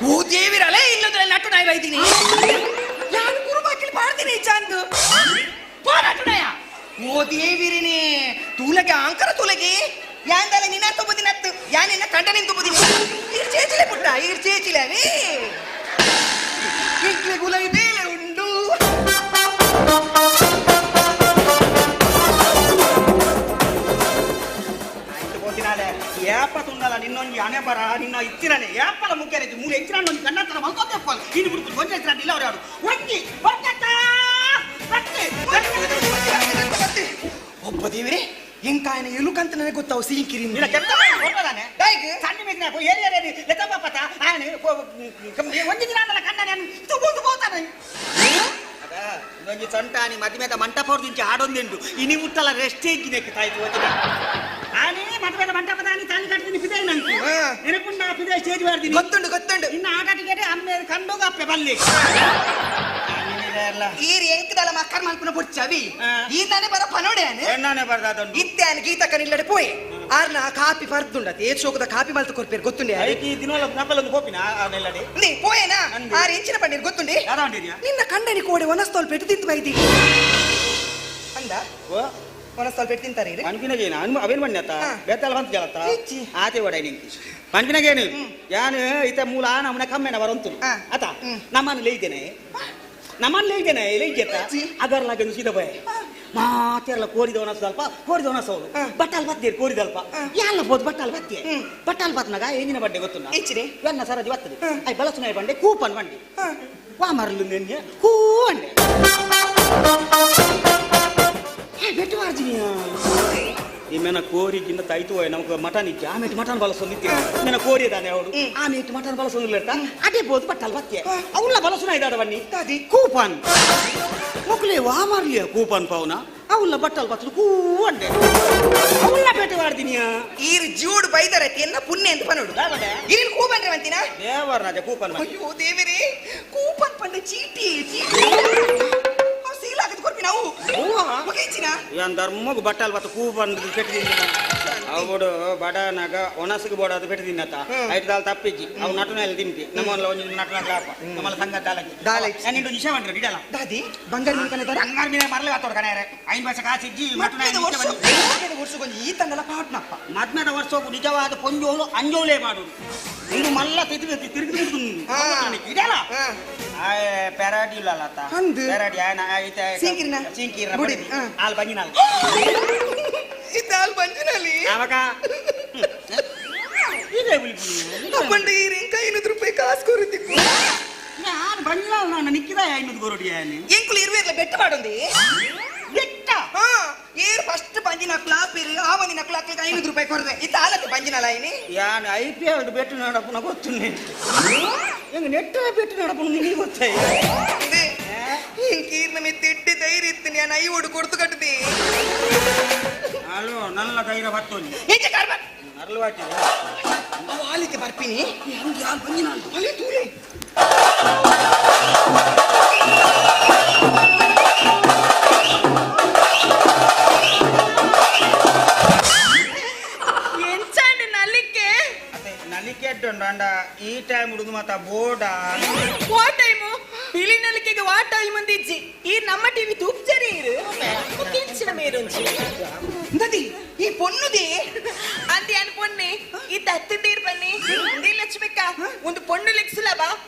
ಓ ದೇವಿರಲೇ ಇಲ್ಲದ್ರೆ ನಟು ನಾಯಿ ಬೈತೀನಿ ಯಾರು ಕುರುಬಾಕಿಲ್ ಪಾಡ್ತೀನಿ ಚಾಂದು ಪೋ ನಟುನಾಯ ಓ ದೇವಿರಿನೇ ತೂಲಗೆ ಆಂಕರ ತೂಲಗೆ ಯಾಂದಲ ನಿನ್ನ ತುಬುದಿನತ್ತು ಯಾನಿನ್ನ ಕಂಡ ನಿನ್ ತುಬುದಿನಿ ಈರ್ ಚೇಚಿಲೆ ಪುಟ್ಟ ಈರ್ ಚೇಚಿಲೆ ಅವೇ ಇಕ್ಲೆ ಗುಲೈ ಬೇಲೆ ಉಂಡು ಏಪ ತುಂಡಲ್ಲ ನಿನ್ನೊಂಜಿ ಹಣೆ ಬರ ನಿನ್ನ ಇತ್ತಿರನೆ ಏಪಲ ಮುಖ್ಯ ರೀತಿ ಮೂರು ಹೆಚ್ಚಿನ ಒಂಜಿ ಕನ್ನಡ ಮಲ್ಕೊಂಡೆ ಫಾಲ್ ಇನ್ನು ಬಿಡ್ತು ಒಂಜಿ ಹೆಚ್ಚಿನ ಇಲ್ಲ ಅವ್ರು ಯಾರು ಒಂಜಿ ಬರ್ತತ್ತ ಒಬ್ಬ ದೇವಿರೇ ಎಂಕಾಯನ ಎಲುಕಂತ ನನಗೆ ಗೊತ್ತಾವು ಸಿಂಕಿರಿ ಇಲ್ಲ ಕೆಟ್ಟ ಕೊಟ್ಟದಾನೆ ಸಣ್ಣ ಮೇಗಿನ ಏರಿ ಏರಿ ಲೆಕ್ಕ ಪಾಪತ ಆನೆ ಒಂಜಿ ದಿನ ಆದಲ್ಲ ಕಣ್ಣ ನಾನು ತಗೊಂಡು ಹೋತಾನೆ ಒಂಜಿ ಸೊಂಟಾನಿ ಮದುವೆದ ಮಂಟಪ ಹೊರದಿಂಚಿ ಆಡೊಂದುಂಟು ಇನಿ ಮುಟ್ಟಲ ರೆಸ್ಟ್ ಇದ್ದಿನಕ್ಕೆ ತಾಯ್ತು ಒಂದಿನ ಆನೆ ಮದುವೆದ ಮಂಟಪದ ಆನೆ ತಾಲಿ ಕಟ್ತೀನಿ ಪಿದೆ ನಂಗೆ ನೆನಪುಂಡ ಪಿದೆ ಸ್ಟೇಜ್ ಮಾಡ್ತೀನಿ ಗೊತ್ತುಂಡು ಗೊತ್ತುಂಡು ಇನ್ನು ಆಟ ಟಿಕೆಟ್ ಅಮ್ಮ ಕಂಡೋಗ ಅಪ್ಪೆ ಬಲ್ಲಿ ಈರ್ ಎಂಕದಲ್ಲ ಮಕ್ಕರ್ ಮಲ್ಪುನ ಬುಡ್ಚವಿ ಈ ತಾನೆ ಬರ ಪನೋಡೆ ಎಣ್ಣಾನೆ ಬರ್ದಾದೊಂದು ಇತ್ತೆ ಗೀತಕ್ಕ ನಿಲ್ಲಡೆ ಪೋಯೆ ಆರ್ನ ಕಾಪಿ ಪರ್ದುಂಡ ಏತ್ ಶೋಕದ ಕಾಪಿ ಮಲ್ತು ಕೊರ್ಪೇರು ಗೊತ್ತುಂಡೆ ಐಕಿ ದಿನೋಲ ನಪ್ಪಲೊಂದು ಕೋಪಿನ ನೆಲ್ಲಡೆ ನೀ ಪೋಯೇನಾ ಆರ್ ಇಂಚಿನ ಪಂಡಿರ್ ಗೊತ್ತುಂಡೆ ನಿನ್ನ ಕಂಡನಿ ಕೋಡೆ ಒನಸ್ತೋಲ್ ಪೆಟ್ಟು ತಿಂತು ಬೈದಿ ಅಂದ ಒನಸ್ತೋಲ್ ಪೆಟ್ಟು ತಿಂತಾರೆ ಮನ್ಪಿನಗೇನು ಅನು ಅವೇನು ಮಣ್ಣತ್ತ ಬೇತಾಳ ಬಂತ ಜಲತ್ತ ಆತೆ ಒಡೆ ನಿಂತಿ ಮನ್ಪಿನಗೇನು ಯಾನು ಇತ ಮೂಲ ನಮ್ಮನೆ ಕಮ್ಮೆನ ಬರಂತು ಆತ ನಮ್ಮನ್ನು ಲೈದೇನೆ ನಮ್ಮನ್ನು ಲೈದೇನೆ ಲೈಜೆತ್ತ ಅಗರ್ಲಾಗೆಂದು ಸೀದಾ ಬಾಯ್ ಮಾತೆಲ್ಲ ಕೋರಿದವನ ಸ್ವಲ್ಪ ಕೋರಿದವನ ಸೌಲು ಬಟ್ಟಾಲ್ ಬತ್ತೇರಿ ಕೋರಿದಲ್ಪ ಯಾಲ್ಲ ಬೋದು ಬಟ್ಟಾಲ್ ಬತ್ತೆ ಬಟ್ಟಾಲ್ ಬತ್ನಾಗ ಏನಿನ ಬಂಡೆ ಗೊತ್ತು ಇಚ್ಚಿರಿ ಎನ್ನ ಸರದಿ ಬರ್ತದೆ I ಬಳಸುನಾಯ ಬಂಡೆ ಕೂಪನ್ ಬಂಡೆ ವಾ ಮರಲು ನೆನ್ನೆ ಕೂ ಅಂಡೆ ಬೆಟ್ಟು ಅರ್ಜಿನಿಯ ಈ ಕೋರಿಗಿನ್ನ ತಾಯ್ತು ನಮಗ ಮಟನ್ ಇಚ್ಚ ಆಮೇಲೆ ಮಟನ್ ಬಳಸೊಂದಿತ್ತೆ ಮೇನ ಕೋರಿ ಇದ್ದಾನೆ ಅವಳು ಆಮೇಲೆ ಮಟನ್ ಬಳಸೊಂದಿಲ್ಲ ಅದೇ ಬೋದು ಬಟ್ಟಲ್ ಬತ್ತೆ ಅವಳ ಬಳಸುನ ಇದ್ದಾಡ ಬನ್ನಿ ಕೂಪನ್ ಮೊಕ್ಲೆ ವಾ ಮಾರ್ಲಿಯ ಕೂಪನ್ ಪೌನ ಅವಳ ಬಟ್ಟಲ್ ಬತ್ತಲು ಕೂ ಅಂಡೆ ಅವಳ ಪೇಟೆ ಮಾಡ್ದಿನಿಯ ಈರ್ ಜೂಡ್ ಬೈದರ ಎನ್ನ ಪುಣ್ಯ ಅಂತ ಪನೋಡು ಈರ್ ಕೂಪನ್ ಅಂತಿನ ದೇವರ ರಾಜ ಕೂಪನ್ ಅಯ್ಯೋ ದೇವರೇ ಕೂಪನ್ ಪಂಡ ಚೀಟಿ ಚೀಟಿ ಸೀಲಾಗದ್ ಕೊರ್ಪಿ ನಾವು ಏನ್ ಧರ್ಮಗ್ ಬಟ್ಟಲ್ ಬತ್ತ ಕೂಪನ್ ಪೆಟ್ಟು ಅವಡು ಬಡನಾಗ ಒಣಸಿಗೆ ಬೋಡಾದ ಪೆಟ್ಟು ತಿನ್ನತ್ತ ಐದು ದಾಲ್ ತಪ್ಪಿಜ್ಜಿ ಅವು ನಟನಲ್ಲಿ ತಿಂತಿ ನಮ್ಮಲ್ಲ ಒಂದು ನಟನ ಲಾಪ ನಮ್ಮಲ್ಲ ಸಂಘ ದಾಲಕಿ ದಾಲಕಿ ನಾನು ನಿಶಾ ಮಾಡ್ರಿ ಇಡಲ್ಲ ದಾದಿ ಬಂಗಾರ ಮೀನು ಕನೆ ಬಂಗಾರ ಮೀನ ಮರಲೆ ಆತೋಡ್ ಕಣೆ ಐದು ವರ್ಷ ಕಾಸಿಜ್ಜಿ ವರ್ಷಕ್ಕೊಂದು ಈ ತಂದಲ್ಲ ಪಾಟ್ನಪ್ಪ ಮದ್ಮೆದ ವರ್ಷಕ್ಕೂ ನಿಜವಾದ ಪೊಂಜೋಳು ಅಂಜೋಳೆ ಮಾಡುದು ಇದು ಮಲ್ಲ ತಿರುಗಿ ತಿರುಗಿ ಇದಲ್ಲ ಪೆರಾಡಿ ಇಲ್ಲ ಅಂದು ಪೆರಾಡಿ ಸೀಂಕಿರ್ನ ಸೀಂಕಿರ್ನ ಹಾಲು ಬಂಜಿನಾಲ್ ಇದು ಹಾಲು ಬಂಜಿನಲ್ಲಿ ಆವಾಗ ಅಪ್ಪಂಡ ಈ ರಿಂಕ 500 ರೂಪಾಯಿ ಕಾಸು ಕೊರುತಿಕ್ಕು ನಾನು ಬಂಜಿನಾಲ್ ನಾನು ನಿಕ್ಕಿದ 500 ಕೊರಡಿ ಎಂಕುಲು ಇರುವೆರ್ಲ ಬೆಟ್ಟ ಮಾಡೋಂದಿ ಬೆಟ್ಟ ಹಾ ಏರ್ ಫಸ್ಟ್ ಬಂಜಿನ ಕ್ಲಾಪ್ ಇರು ಆ ಬಂದಿನ ಕ್ಲಾಕ್ 500 ರೂಪಾಯಿ ಕೊರ್ರೆ ಇದು ಆಲತ್ತೆ ಬಂಜಿನ ಲೈನಿ ಯಾನ್ I P L ಬೆಟ್ಟು ನಡಪುನ ಗೊತ್ತು ಹೆಂಗ ನೆಟ್ಟ ಬೆಟ್ಟು ನಡಪುನ ನಿನಗೆ ಗೊತ್ತಾಯಿ ಇಂಕೀರ್ನ ಮಿತ್ತಿಡ್ಡಿ ಧೈರ್ಯ ಇತ್ತು ನಾನು I ಓಡು ಕೊಡ್ತು ಕಟ್ಟದಿ ಅಲೋ ನನ್ನ ಧೈರ್ಯ ಬರ್ತೋನಿ ಎಂಚ ಕಾರ್ಬನ್ ಅರ್ಲು ಹಾಕಿ ಅವು ಆಲಿಕೆ ಬರ್ಪಿನಿ ಹಂಗೆ ಯಾರು ಬಂಜಿನ ಅಲ್ಲಿ ತೂಲೆ ಎಂಚಾಂಡ್ ನಲಿಕೆ ನಲಿಕೆ ಅಂಡ ಈ ಟೈಮ್ ಹುಡುಗ ಮಾತ್ರ ಮಾತ ಬೋಡ ವಾ ಟೈಮು ಪಿಲಿ ನಲಿಕೆಗೆ ವಾ ಟೈಮ್ ಅಂದಿಜ್ಜಿ ಈ ನಮ್ಮ ಟಿವಿ ತೂಪ್ಚರಿ ಇರು ಕಿಂಚಿನ ಮೇರುಂಚಿ ನದಿ ಈ ಪೊನ್ನುದಿ ಅಂದಿ ಅನ್ ಪೊನ್ನೆ ಈ ತತ್ತಿದ್ದೀರ್ ಬನ್ನಿ ಇಂದೇ ಲಕ್ಷ್ಮಿಕ್ಕ ಒಂದು ಪೊಣ್ಣು ಲೆಕ್ ಸುಲಭ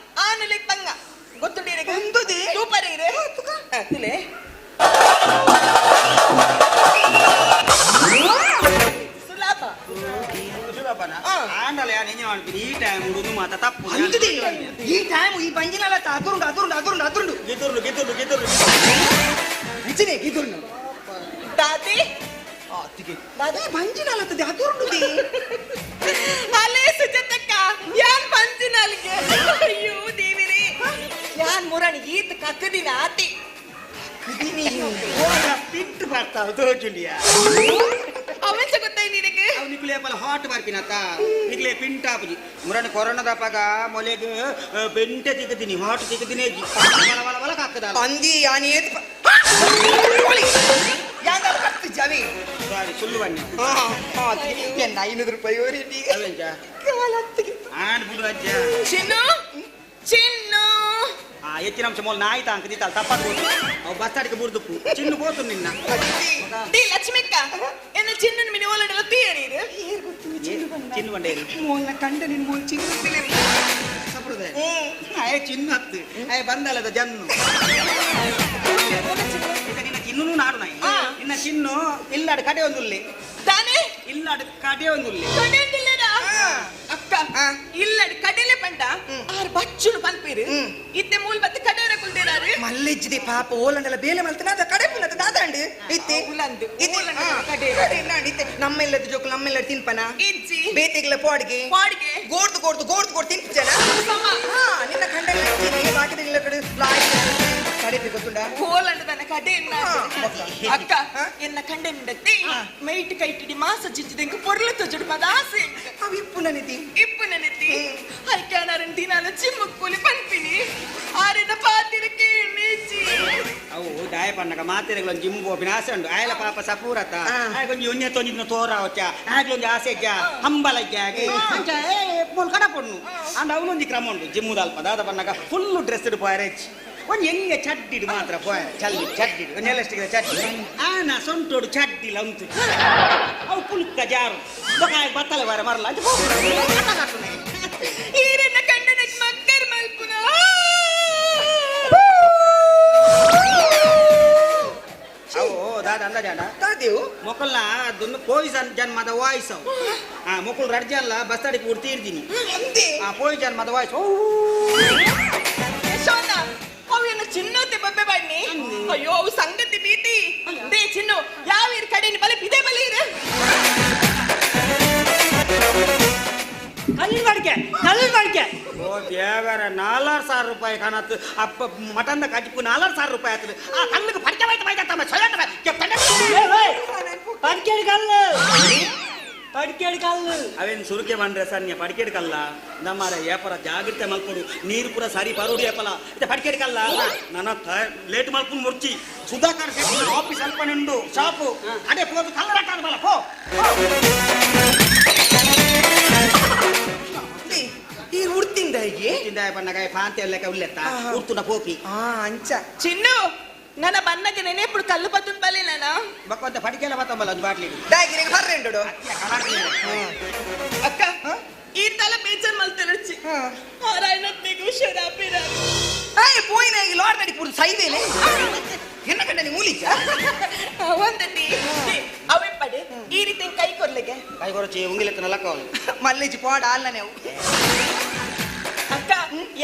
ಆನು ಲೆಕ್ ಬಂಗ ಗೊತ್ತುಂಡೀರಿಗೆ ಒಂದುದಿ ಸೂಪರ್ ಇರು ತುಲೆ ಸುಲಭ ಸುಲಭನ ಆಂಡಲ ಯಾನ್ ಎಂಜ ಮಾಡ್ತೀನಿ ಈ ಟೈಮ್ ಉಡುದು ಮಾತ ತಪ್ಪು ಈ ಟೈಮ್ ಈ ಬಂಜಿನಲ್ಲ ಅದುರುಂಡು ಅದುರುಂಡು ಅದುರುಂಡು ಅದುರುಂಡು ಗಿದುರ್ಲು ಗಿದುರ್ಲು ಗಿದುರ್ಲು ನಿಜನೇ ಗಿದುರ್ನು ತಾತಿ ದಾದಿ ಬಂಜಿನಲ್ಲತ್ತದೆ ಅದುರುಂಡು ಅಲೇ ಸುಜಾತಕ್ಕ ಯಾನ್ ಬಂಜಿನಲ್ಗೆ ಅಯ್ಯೋ ದೇವಿರೇ ಯಾನ್ ಮುರಣಿ ಈತ ಕಕ್ಕದಿನ ಆತಿ ಕಕ್ಕದಿನಿ ಪಿಟ್ಟು ಬರ್ತಾವ ತೋಜುಂಡಿಯಾ ಅವಂಚ ಗೊತ್ತಾಯ್ ನಿನಗೆ ಅವು ನಿಕ್ಲೆ ಪಲ ಹಾಟ್ ಬರ್ಪಿನತ್ತ ನಿಕ್ಲೆ ಪಿಂಟ್ ಆಪುಜಿ ಮುರಣಿ ಕೊರೋನಾದ ಮೊಲೆಗ್ ಬೆಂಟೆ ತಿಕ್ಕದಿನಿ ಹಾಟ್ ತಿಕ್ಕದಿನಿ ಬಲ ಬಲ ಬಲ ಕಕ್ಕದ ಅಂದಿ ಯಾನ್ ಏತ್ ಯಾಂಗ ಕತ್ತು ಜವಿ ಸಾರಿ ಸುಳ್ಳು ಬನ್ನಿ ಎನ್ನ 500 ರೂಪಾಯಿ ಓರಿಡಿ ಅವೆಂಚ ಆಂಡ್ ಬುಡು ಅಜ್ಜ ಚಿನ್ನು ಚಿನ್ನು ಆ ಹೆಚ್ಚಿನ ಅಂಶ ಮೂಲ ನಾಯಿ ತಾಂಕ ದಿತ್ತಾಲ ತಪ್ಪಾದ ಅವು ಬಸ್ ಅಡಿಕೆ ಬುರ್ದುಪ್ಪು ಚಿನ್ನು ಬೋತು ನಿನ್ನ ಡಿ ಲಕ್ಷ್ಮಿಕ್ಕ ಎನ್ನ ಚಿನ್ನನ ಮಿನಿ ಓಲಡಲ ತೀಯರಿ ಚಿನ್ನು ಬಂಡೇರಿ ಮೋಲ್ನ ಕಂಡ ನಿನ್ ಮೋಲ್ ಚಿನ್ನು ಸಪ್ರದೆ ಆಯ್ ಚಿನ್ನು ಹತ್ತು ಆಯ್ ಬಂದಲ್ಲದ ಜನ್ನು ನಿನ್ನ ಚಿನ್ನು ನಾಡು ನಾಯಿ ನಿನ್ನ ಚಿನ್ನು ಇಲ್ಲಾಡು ಕಡೆ ಒಂದುಲ್ಲಿ ತಾನೇ ಇಲ್ಲಾಡು ಕಡೆ ಒಂದುಲ್ಲಿ ಕಡೆ ಒಂದುಲ್ಲೇನಾ ಅಕ್ಕ ಇಲ್ಲಡು ಕಡೆಲೆ ಪಂಡ ಆರ್ ಬಚ್ಚುನು ಪನ್ಪೀರು ಇತ್ತೆ ಮೂಲ್ ಬತ್ತೆ ಕಡೆವರ ಕುಲ್ದೇರಾರು ಮಲ್ಲೆಜ್ಜಿದೆ ಪಾಪ ಓಲಂಡಲ ಬೇಲೆ ಮಲ್ತನ ಅದ ಕಡೆ ಪುನತ ದಾದಾಂಡು ಇತ್ತೆ ಉಲಂದು ಇತ್ತೆ ಕಡೆ ನಾಂಡು ಇತ್ತೆ ನಮ್ಮೆಲ್ಲದ ಜೋಕು ನಮ್ಮೆಲ್ಲರ ತಿನ್ಪನ ಇಜ್ಜಿ ಬೇತೆಗ್ಲ ಪಾಡ್ಗೆ ಪಾಡ್ಗೆ ಗೋಡ್ದು ಗೋಡ್ದು ಗೋಡ್ದು ಗೋಡ್ದು ತಿನ್ಪಜನ ನಿನ್ನ ಕಂಡಲ್ಲ ಬಾಕಿದ ಕಡೆ ಲಾಯಿ ಕಡೆ ಗೊತ್ತುಂಡ ಹೋಲಂಡ ತನ್ನ ಕಡೆ ಅಕ್ಕ ಎನ್ನ ಕಂಡೆ ನಿಂಡತ್ತಿ ಮೈಟ್ ಕೈಟಿಡಿ ಮಾಸ ಜಿಂಜಿದೆಂಕು ಪೊರ್ಲು ತೊಜುಡು ಮದ ಆಸೆ ಅವು ಇಪ್ಪು ನನತಿ ಇಪ್ಪು ನನತಿ ಐಕ್ಯಾನರನ್ ದಿನಾಲ ಚಿಮ್ಮಕ್ಕೂಲಿ ಪನ್ಪಿನಿ ಆರಿನ ಪಾತಿರಕ್ಕೆ ನೀಚಿ ಅವು ದಾಯ ಪನ್ನಗ ಮಾತೆರೆಗಳ ಜಿಮ್ ಗೋಪಿನ ಆಸೆ ಉಂಡು ಆಯಲ ಪಾಪ ಸಪೂರತ ಆಯ್ಕೊಂಜಿ ಒಂಜೆ ತೊಂಜಿನ ತೋರ ವಚ್ಚ ಆಯ್ಲೊಂಜಿ ಆಸೆ ಇಜ್ಜ ಹಂಬಲ ಇಜ್ಜ ಅಂಚ ಏ ಮೂಲ್ ಕಡ ಪೊಣ್ಣು ಅಂಡ ಅವನೊಂಜಿ ಕ್ರಮ ಉಂಡು ಜಿಮ್ಮು ದಾಲ್ಪ ದಾದ ಪನ್ನಗ ಫುಲ್ ಡ್ರೆಸ್ ಪೋಯರೇಜ್ ಒಂಜಿ ಎಲ್ಲಿಯ ಚಡ್ಡಿಡು ಮಾತ್ರ ಪೋಯ ಚಲ್ಲಿ ಚಡ್ಡಿಡು ಒಂಜಿ ಎಲಾಸ್ಟಿಕ್ ಚಡ್ಡಿ ಆನ ಸೊಂಟೋಡು ಚಡ್ಡಿಲ ಉಂಟು ಅವು ಪುಲ್ಕ ಜಾರು ಬೊಕ ಬತ್ತಲೆ ಬಾರ ಮರಲ ಅಂಚ ಈರನ್ನ ಕಂಡನಕ್ ಮಕ್ಕರ್ ಮಲ್ಪುನ ಅವು ದಾದ ಅಂದಾಜಾಡ ತಾದೇವು ಮೊಕಲ್ನ ಅದೊಂದು ಪೋಯ್ಸನ್ ಜನ್ಮದ ವಾಯ್ಸ್ ಅವು ಆ ಮೊಕಲ್ ರಡ್ಜಲ್ಲ ಬಸ್ತಾಡಿ ಪೂರ್ತಿ ಇರ್ತೀನಿ ಆ ಪೋಯ್ಸನ್ ಮದ ವಾಯ್ಸ್ ಯಶೋದ ಅವು ಏನು ಚಿನ್ನೋತೆ ಬಬ್ಬೆ ಬಣ್ಣಿ ಅಯ್ಯೋ ಅವು ಸಂಗತಿ ಬೀತಿ they ಚಿನ್ನು ಯಾವ ಇರ್ ಕಡೆ ಬಲೆ ಬಿದೆ ಬಲೆ ಇರು ಕಲ್ಲಿನ ಬಾಡಿಗೆ ಕಲ್ಲಿನ ಬಾಡಿಗೆ ಓ ದೇವರ 4000 ರೂಪಾಯಿ ಕಾಣತ್ತು ಅಪ್ಪ ಮಟನ್ ಕಜ್ಪು 4000 ರೂಪಾಯಿ ಆತದು ಆ ಕಲ್ಲಿಗೆ ಪಡಿಕೆ ಬೈತ ಬೈತ ತಮ್ಮ ಸೊಯ್ಯಟ ಪಡಿಕೆಡು ಕಲ್ಲು ಪಡಿಕೆಡು ಕಲ್ಲು ಅವೇನು ಸುರುಕೆ ಬಂದ್ರೆ ಸನ್ಯ ಪಡಿಕೆಡು ಕಲ್ಲ ನಮ್ಮರ ಏಪರ ಜಾಗ್ರತೆ ಮಲ್ಪಡು ನೀರು ಪೂರ ಸರಿ ಬರೋಡು ಏಪಲ ಇದು ಪಡಿಕೆಡು ಕಲ್ಲ ನನ್ನ ಲೇಟ್ ಮಲ್ಪುನ್ ಮುರ್ಚಿ ಸುಧಾಕರ್ ಶೆಟ್ಟಿ ಆಫೀಸ್ ಅಲ್ಪ ನಿಂಡು ಶಾಪು ಅದೇ ಪೋದು ಕಲ್ಲ ರಟ್ಟಾದ ಬಲ ಪೋ ಈ ಉಡ್ತಿಂದ ಹೇಗೆ ಉಡ್ತಿಂದ ಬಣ್ಣಗ ಪಾಂತೆ ಎಲ್ಲ ಉಲ್ಲೆತ್ತ ಉಡ್ತುನ ಪೋಪಿ ಅಂಚ ಚಿನ್ನು ನನ್ನ ಬನ್ನಗೆ ನೆನೆಪುಡು ಕಲ್ಲು ಪತ್ತುನ್ ಬಲೆ ನಾನ ಬಕ್ಕೊಂತ ಪಡಿಕೆಲ್ಲ ಬತ್ತಂಬಲ್ಲ ಒಂದು ಬಾಟ್ಲಿ ದಾಗಿರಿಗೆ ಬರ್ರೆಂಡು ಅಕ್ಕ ಈ ತಲ ಬೇಜಾರ್ ಮಲ್ತಿರುಚಿ ಆರಾಯಣತ್ನಿಗೂ ಶರಾಪಿರ ಏಯ್ ಪೋಯಿನ ಈ ಲಾಡ್ ನಡಿ ಪೂರ್ತಿ ಸೈದೇಲೆ ಎನ್ನ ಕಂಡ ನೀ ಮೂಲಿಚ ಒಂದತಿ ಅವೆ ಪಡೆ ಈ ರೀತಿ ಕೈ ಕೊರ್ಲಿಗೆ ಕೈ ಕೊರಚಿ ಉಂಗಿಲೆತ್ತ ನಲಕ್ಕ ಮಲ್ಲೇಜಿ ಪೋಡ ಅಲ್ಲ ನೀವು ಅಕ್ಕ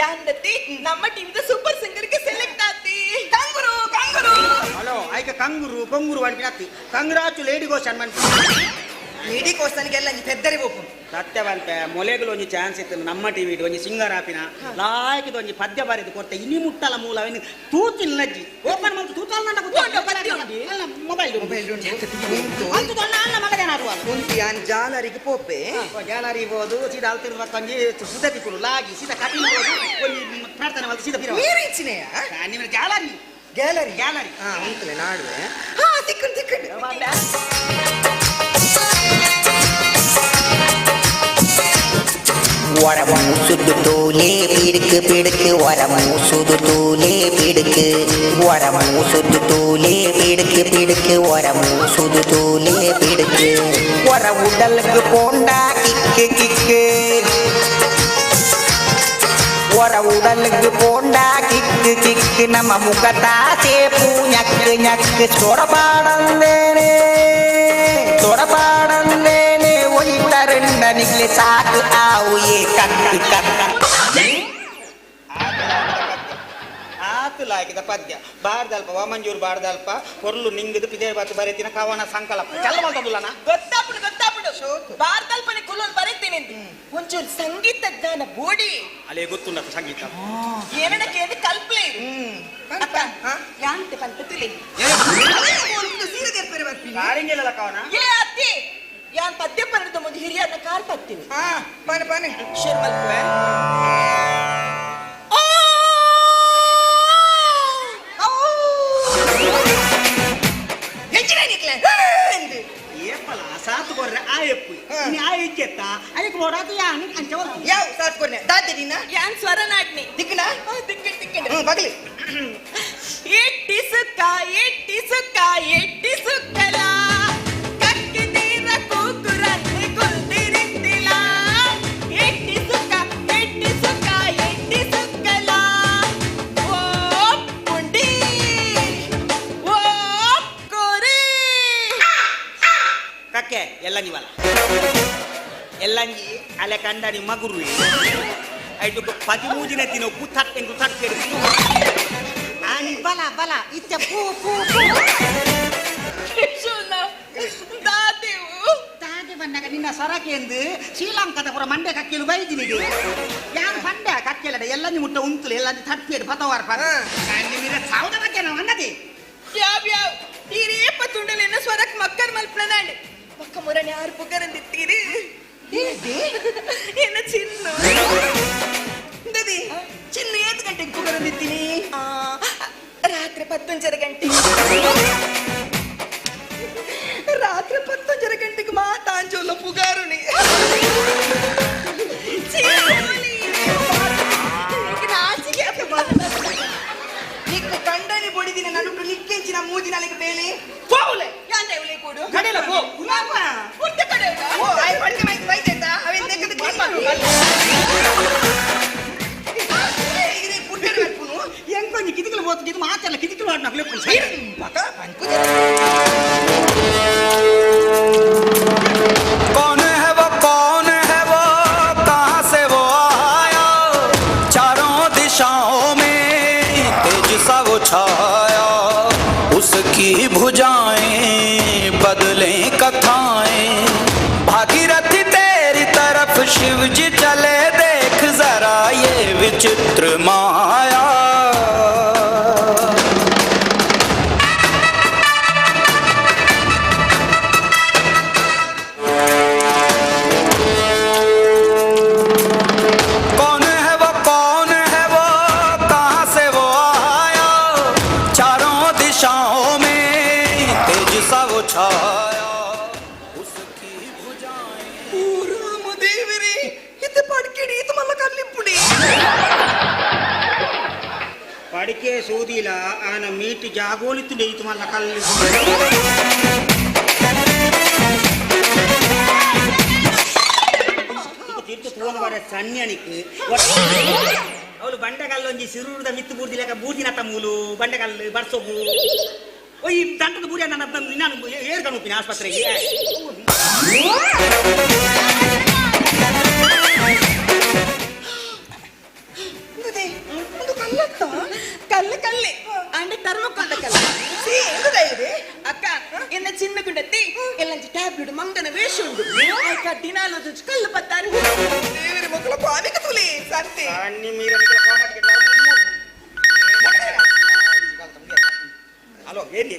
ಯಾಂದತಿ ನಮ್ಮ ಟೀಮ್ದ ಸೂಪರ್ ಸಿಂಗರ್ಗೆ ಸೆಲೆಕ್ಟ್ ಆತಿ ಕಂಗುರು ಕಂಗುರು ಹಲೋ ಆಯ್ಕೆ ಕಂಗುರು కొంగుರು ಅನ್ಪಿನತ್ತಿ ಕಂಗ್ರಾಚು ಲೇಡಿ ಗೋಶನ್ ಮನ್ಪಿ ಲೇಡಿ ಕೋಸ್ತಾನಿಗೆಲ್ಲ ನೀ ಪೆದ್ದರಿ ಬೋಪು ಸತ್ಯವಂತೆ ಮೊಲೆಗಳು ಒಂಜಿ ಚಾನ್ಸ್ ಇತ್ತು ನಮ್ಮ ಟಿವಿ ಒಂಜಿ ಸಿಂಗರ್ ಆಪಿನ ಲಾಯ್ಕದ ಒಂಜಿ ಪದ್ಯ ಬರೆದು ಕೊರ್ತೆ ಇನಿ ಮುಟ್ಟಲ ಮೂಲ ಅವನು ತೂತಿನ ಲಜ್ಜಿ ಓಪನ್ ಮಾಡ್ತು ತೂತಲ್ ನನ್ನ ಮೊಬೈಲ್ ಮೊಬೈಲ್ ಉಂಟು ಯಾನ್ ಜಾಲರಿಗೆ ಪೋಪೆ ಜಾಲರಿ ಬೋದು ಸೀದಾ ಅಲ್ತಿರುವ ಒಂಜಿ ಸುದ ತಿಕ್ಕುಲು ಲಾಗಿ ಸೀದಾ ಕಟಿಲ್ ಬೋದು ಒಂಜಿ ಪ್ರಾರ್ಥನೆ ಮಾಡ್ತು ಸೀದಾ ಪಿರ ನೀರಿಂಚಿನೆಯ ನಿಮ್ಮ ಜಾಲರಿ ಗ್ಯಾಲರಿ ಗ್ಯಾಲರಿ ಹಾ ಉಂಟುಲೆ ನಾಡುವೆ ಹಾ ತಿಕ್ಕಂಡು ತಿಕ್ಕಂಡು ಒರ ಮೂಸುದು ತೂಲೆ ಪಿಡುಕು ಪಿಡುಕು ಒರ ಮೂಸುದು ತೂಲೆ ಪಿಡುಕು ಒರ ಮೂಸುದು ತೂಲೆ ಪಿಡುಕು ಪಿಡುಕು ಒರ ಮೂಸುದು ತೂಲೆ ಪಿಡುಕು ಒರ ಉಡಲ್ಕು ಪೋಂಡಾ ಕಿಕ್ಕು ಕಿಕ್ಕು ಒರ ಉಡಲ್ಕು ಪೋಂಡಾ ಕಿಕ್ಕು ಕಿಕ್ಕು ನಮ್ಮ ಮುಖತಾ ಸೇಪು ñಕ್ಕು ñಕ್ಕು ಸೊಡಪಾಡಂದೇನೆ ಸೊಡಪಾಡಂದೇನೆ ಒಯ್ತರಂಡ ನಿಗ್ಲೆ ಸಾಕು ಆವು ಏ ಕಕ್ಕು ಕಕ್ಕು ಆತು ಲಾಯ್ಕಿದ ಪದ್ಯ ಬಾರ್ದಲ್ಪ ವಾಮಂಜೂರು ಬಾರ್ದಲ್ಪ ಹೊರ್ಲು ನಿಂಗದು ಪಿದೇ ಬಾತು ಬರೆತಿನ ಕವನ ಸಂಕಲ್ಪ ಚಲ್ಲ ಮಾಡ್ತದಲ್ಲ ಗೊತ್ತಾಪುಡು ಗೊತ್ತಾಪುಡು ಬಾರ್ದಲ್ಪನೆ ಕುಲ್ಲೊಂದು ಬರೀತೀನಿ ಒಂಚೂರು ಸಂಗೀತ ಜ್ಞಾನ ಬೋಡಿ ಅಲ್ಲೇ ಗೊತ್ತುಂಡ ಸಂಗೀತ ಏನಡ ಕೇಂದ್ರ ಕಲ್ಪಲೆ ಅಕ್ಕ ಯಾಂತೆ ಪಂಪತಿಲಿ ಕಾರಿಂಗಿಲ್ಲ ಕವನ ಏ ಅತ್ತಿ ಯಾನ್ ಪದ್ಯ ಪನ್ನದ ಮುಂದೆ ಹಿರಿಯರ್ನ ಕಾಲ್ ಪತ್ತೀನಿ ಪಾನೆ ಪಾನೆ ಶುರು ಮಲ್ಪುವೆ ಏಪಲ ಸಾತು ಕೊರ್ರೆ ಆ ಎಪ್ಪು ನೀ ಆ ಇಜ್ಜೆತ್ತ ಅದಕ್ಕೆ ನೋಡಾತು ಯಾನ್ ಅಂಚ ಯಾವ ಸಾತ್ ಕೊರ್ನೆ ದಾತೆ ನಿನ್ನ ಯಾನ್ ಸ್ವರ ನಾಡ್ನಿ ದಿಕ್ಕನ ದಿಕ್ಕಿ ದಿಕ್ಕಿ ಬಗಲಿ ಎಟ್ಟಿ ಸುಕ್ಕ ಎಟ್ಟಿ ಸುಕ್ಕ ಎಟ್ಟಿ ಸುಕ್ಕಲ ಕಕ್ಕಿದೀರ ಕೂಕುರನ್ನಿ ಕುಲ್ದಿರಿತ್ತಿಲ ಎಟ್ಟಿ ಸುಕ್ಕ ಎಟ್ಟಿ ಸುಕ್ಕ ಎಟ್ಟಿ ಸುಕ್ಕಲ ಓ ಪುಂಡಿ ಓ ಕೋರಿ ಕಕ್ಕೆ ಎಲ್ಲ ನೀವಲ್ಲ ಎಲ್ಲಂಜಿ ಅಲೆ ಕಂಡನಿ ಮಗುರು ಐಟು ಪದಿಮೂಜಿನ ದಿನ ಕೂತಾಟ್ಟೆಂಗು ತಟ್ಟೆ ಆನಿ ಬಲ ಬಲ ಇತ್ತ ಪೂ ಪೂ ಪೂ ದಾದೆವು ದಾದೆ ಬಂದಾಗ ನಿನ್ನ ಸರಕೆಂದು ಶ್ರೀಲಂಕಾದ ಪುರ ಮಂಡೆ ಕಕ್ಕೆಲು ಬೈದಿನಿಗೆ ಯಾರು ಪಂಡೆ ಕಕ್ಕೆಲಡ ಎಲ್ಲ ಮುಟ್ಟ ಉಂತುಲು ಎಲ್ಲ ತಟ್ಟೆಡು ಪತವಾರ ಪದ ಸಾವುದ ಬಗ್ಗೆ ನಾವು ಅನ್ನದಿ ಯಾವ ಯಾವ ಈ ರೇಪ ತುಂಡಲೆನ್ನ ಸ್ವರಕ್ ಮಕ್ಕರ್ ಮಲ್ಪನದಾಂಡ್ ಮಕ್ಕ ಮುರನ್ ಯಾರು ಪುಗರಂದಿತ್ತೀರಿ ಏನ ಚಿನ್ನು ದದಿ ಚಿನ್ನು ಏತ್ ಗಂಟೆಗೆ ಪುಗರಂದಿತ್ತೀನಿ ರಾತ್ರಿ ಪತ್ತೊಂಜರ ಗಂಟೆ ರಾತ್ರಿ ಪತ್ತೊಂಜರ ಗಂಟೆಗೆ ಮಾತಾಂಜೋಲ ಪುಗಾರುಣಿ ನಿಕ್ಕು ಕಂಡನಿ ಬೊಡಿದಿನ ನಡುಟು ನಿಕ್ಕೆಂಚಿನ ಮೂಜಿನಲ್ಲಿಗೆ ಬೇಲಿ ಪೋಲೆ ಯಾನ್ ದೇವಲೆ ಕೊಡು ಕಡೆಲ ಪೋ ಪುಟ್ಟ ಕಡೆ ಓ ಆಯ್ ಪಡ್ಕೆ ಮೈಕ್ ಬೈತೈತಾ ಅವೇನ್ ತೆಗೆದು ಕ್ಲೀನ್ ಮಾಡು ಎಂಕೊಂಜಿ ಕಿದಿಕಲು ಹೋತು ಇದು ಮಾತಲ್ಲ ಕಿದಿಕಲು ಆಡ್ ನಕ್ಲೆ कौन है वो कौन है वो कहाँ से वो आया चारों दिशाओं में तेज सा वो छाया उसकी भुजाएं बदलें कथाएं भागीरथी तेरी तरफ शिव जी चले देख जरा ये विचित्र माया कौन है वो कौन है वो कहाँ से वो आया चारों दिशाओं में तेज सा वो छाया ರಾಮ ದೇವರೇ ಇತ್ತ ಪಡ್ಕೆಡಿ ಇದು ಮಲ್ಲ ಕಲ್ಲಿಪ್ಪುಡಿ ಪಡಿಕೆ ಸೂದಿಲ ಆನ ಮೀಟ್ ಜಾಗೋಲಿತ್ತು ನೇಯ್ತು ಮಲ್ಲ ಕಲ್ಲು ತೀರ್ಥ ತೋನ ಬರ ಸನ್ಯನಿಕ್ ಅವಳು ಬಂಡಕಲ್ಲೊಂಜಿ ಸಿರೂರದ ಮಿತ್ತು ಬೂರ್ದಿಲಕ ಬೂರ್ದಿನ ತಮ್ಮೂಲು ಬಂಡಕಲ್ಲು ಬರ್ಸೋಗು ಓ ಈ ದಂಡದ ಬೂರಿ ನನ್ನ ನಾನು ಏರ್ಕೊಂಡು ಹೋಗ್ತೀನಿ ಆಸ್ಪತ್ರೆಗೆ ಒಂದು ಕಲ್ಲ ಕಲ್ಲೆ ಅಂಡ ತರ್ಮಕೊಂಡ ಕಲ್ಲ ಅಕ್ಕ ಎನ್ನ ಚಿನ್ನ ಗುಂಡತ್ತಿ ಎಲ್ಲಂಚಿ ಟ್ಯಾಬ್ಲೆಟ್ ಮಂಗನ ವೇಷ ಉಂಡು ಅಕ್ಕ ದಿನಾಲು ಕಲ್ಲು ಪತ್ತಾರು ದೇವರ ಮಕ್ಕಳು ಪಾವಿಕ ತುಲಿ ಸಂತೆ ಹಲೋ ಏರಿ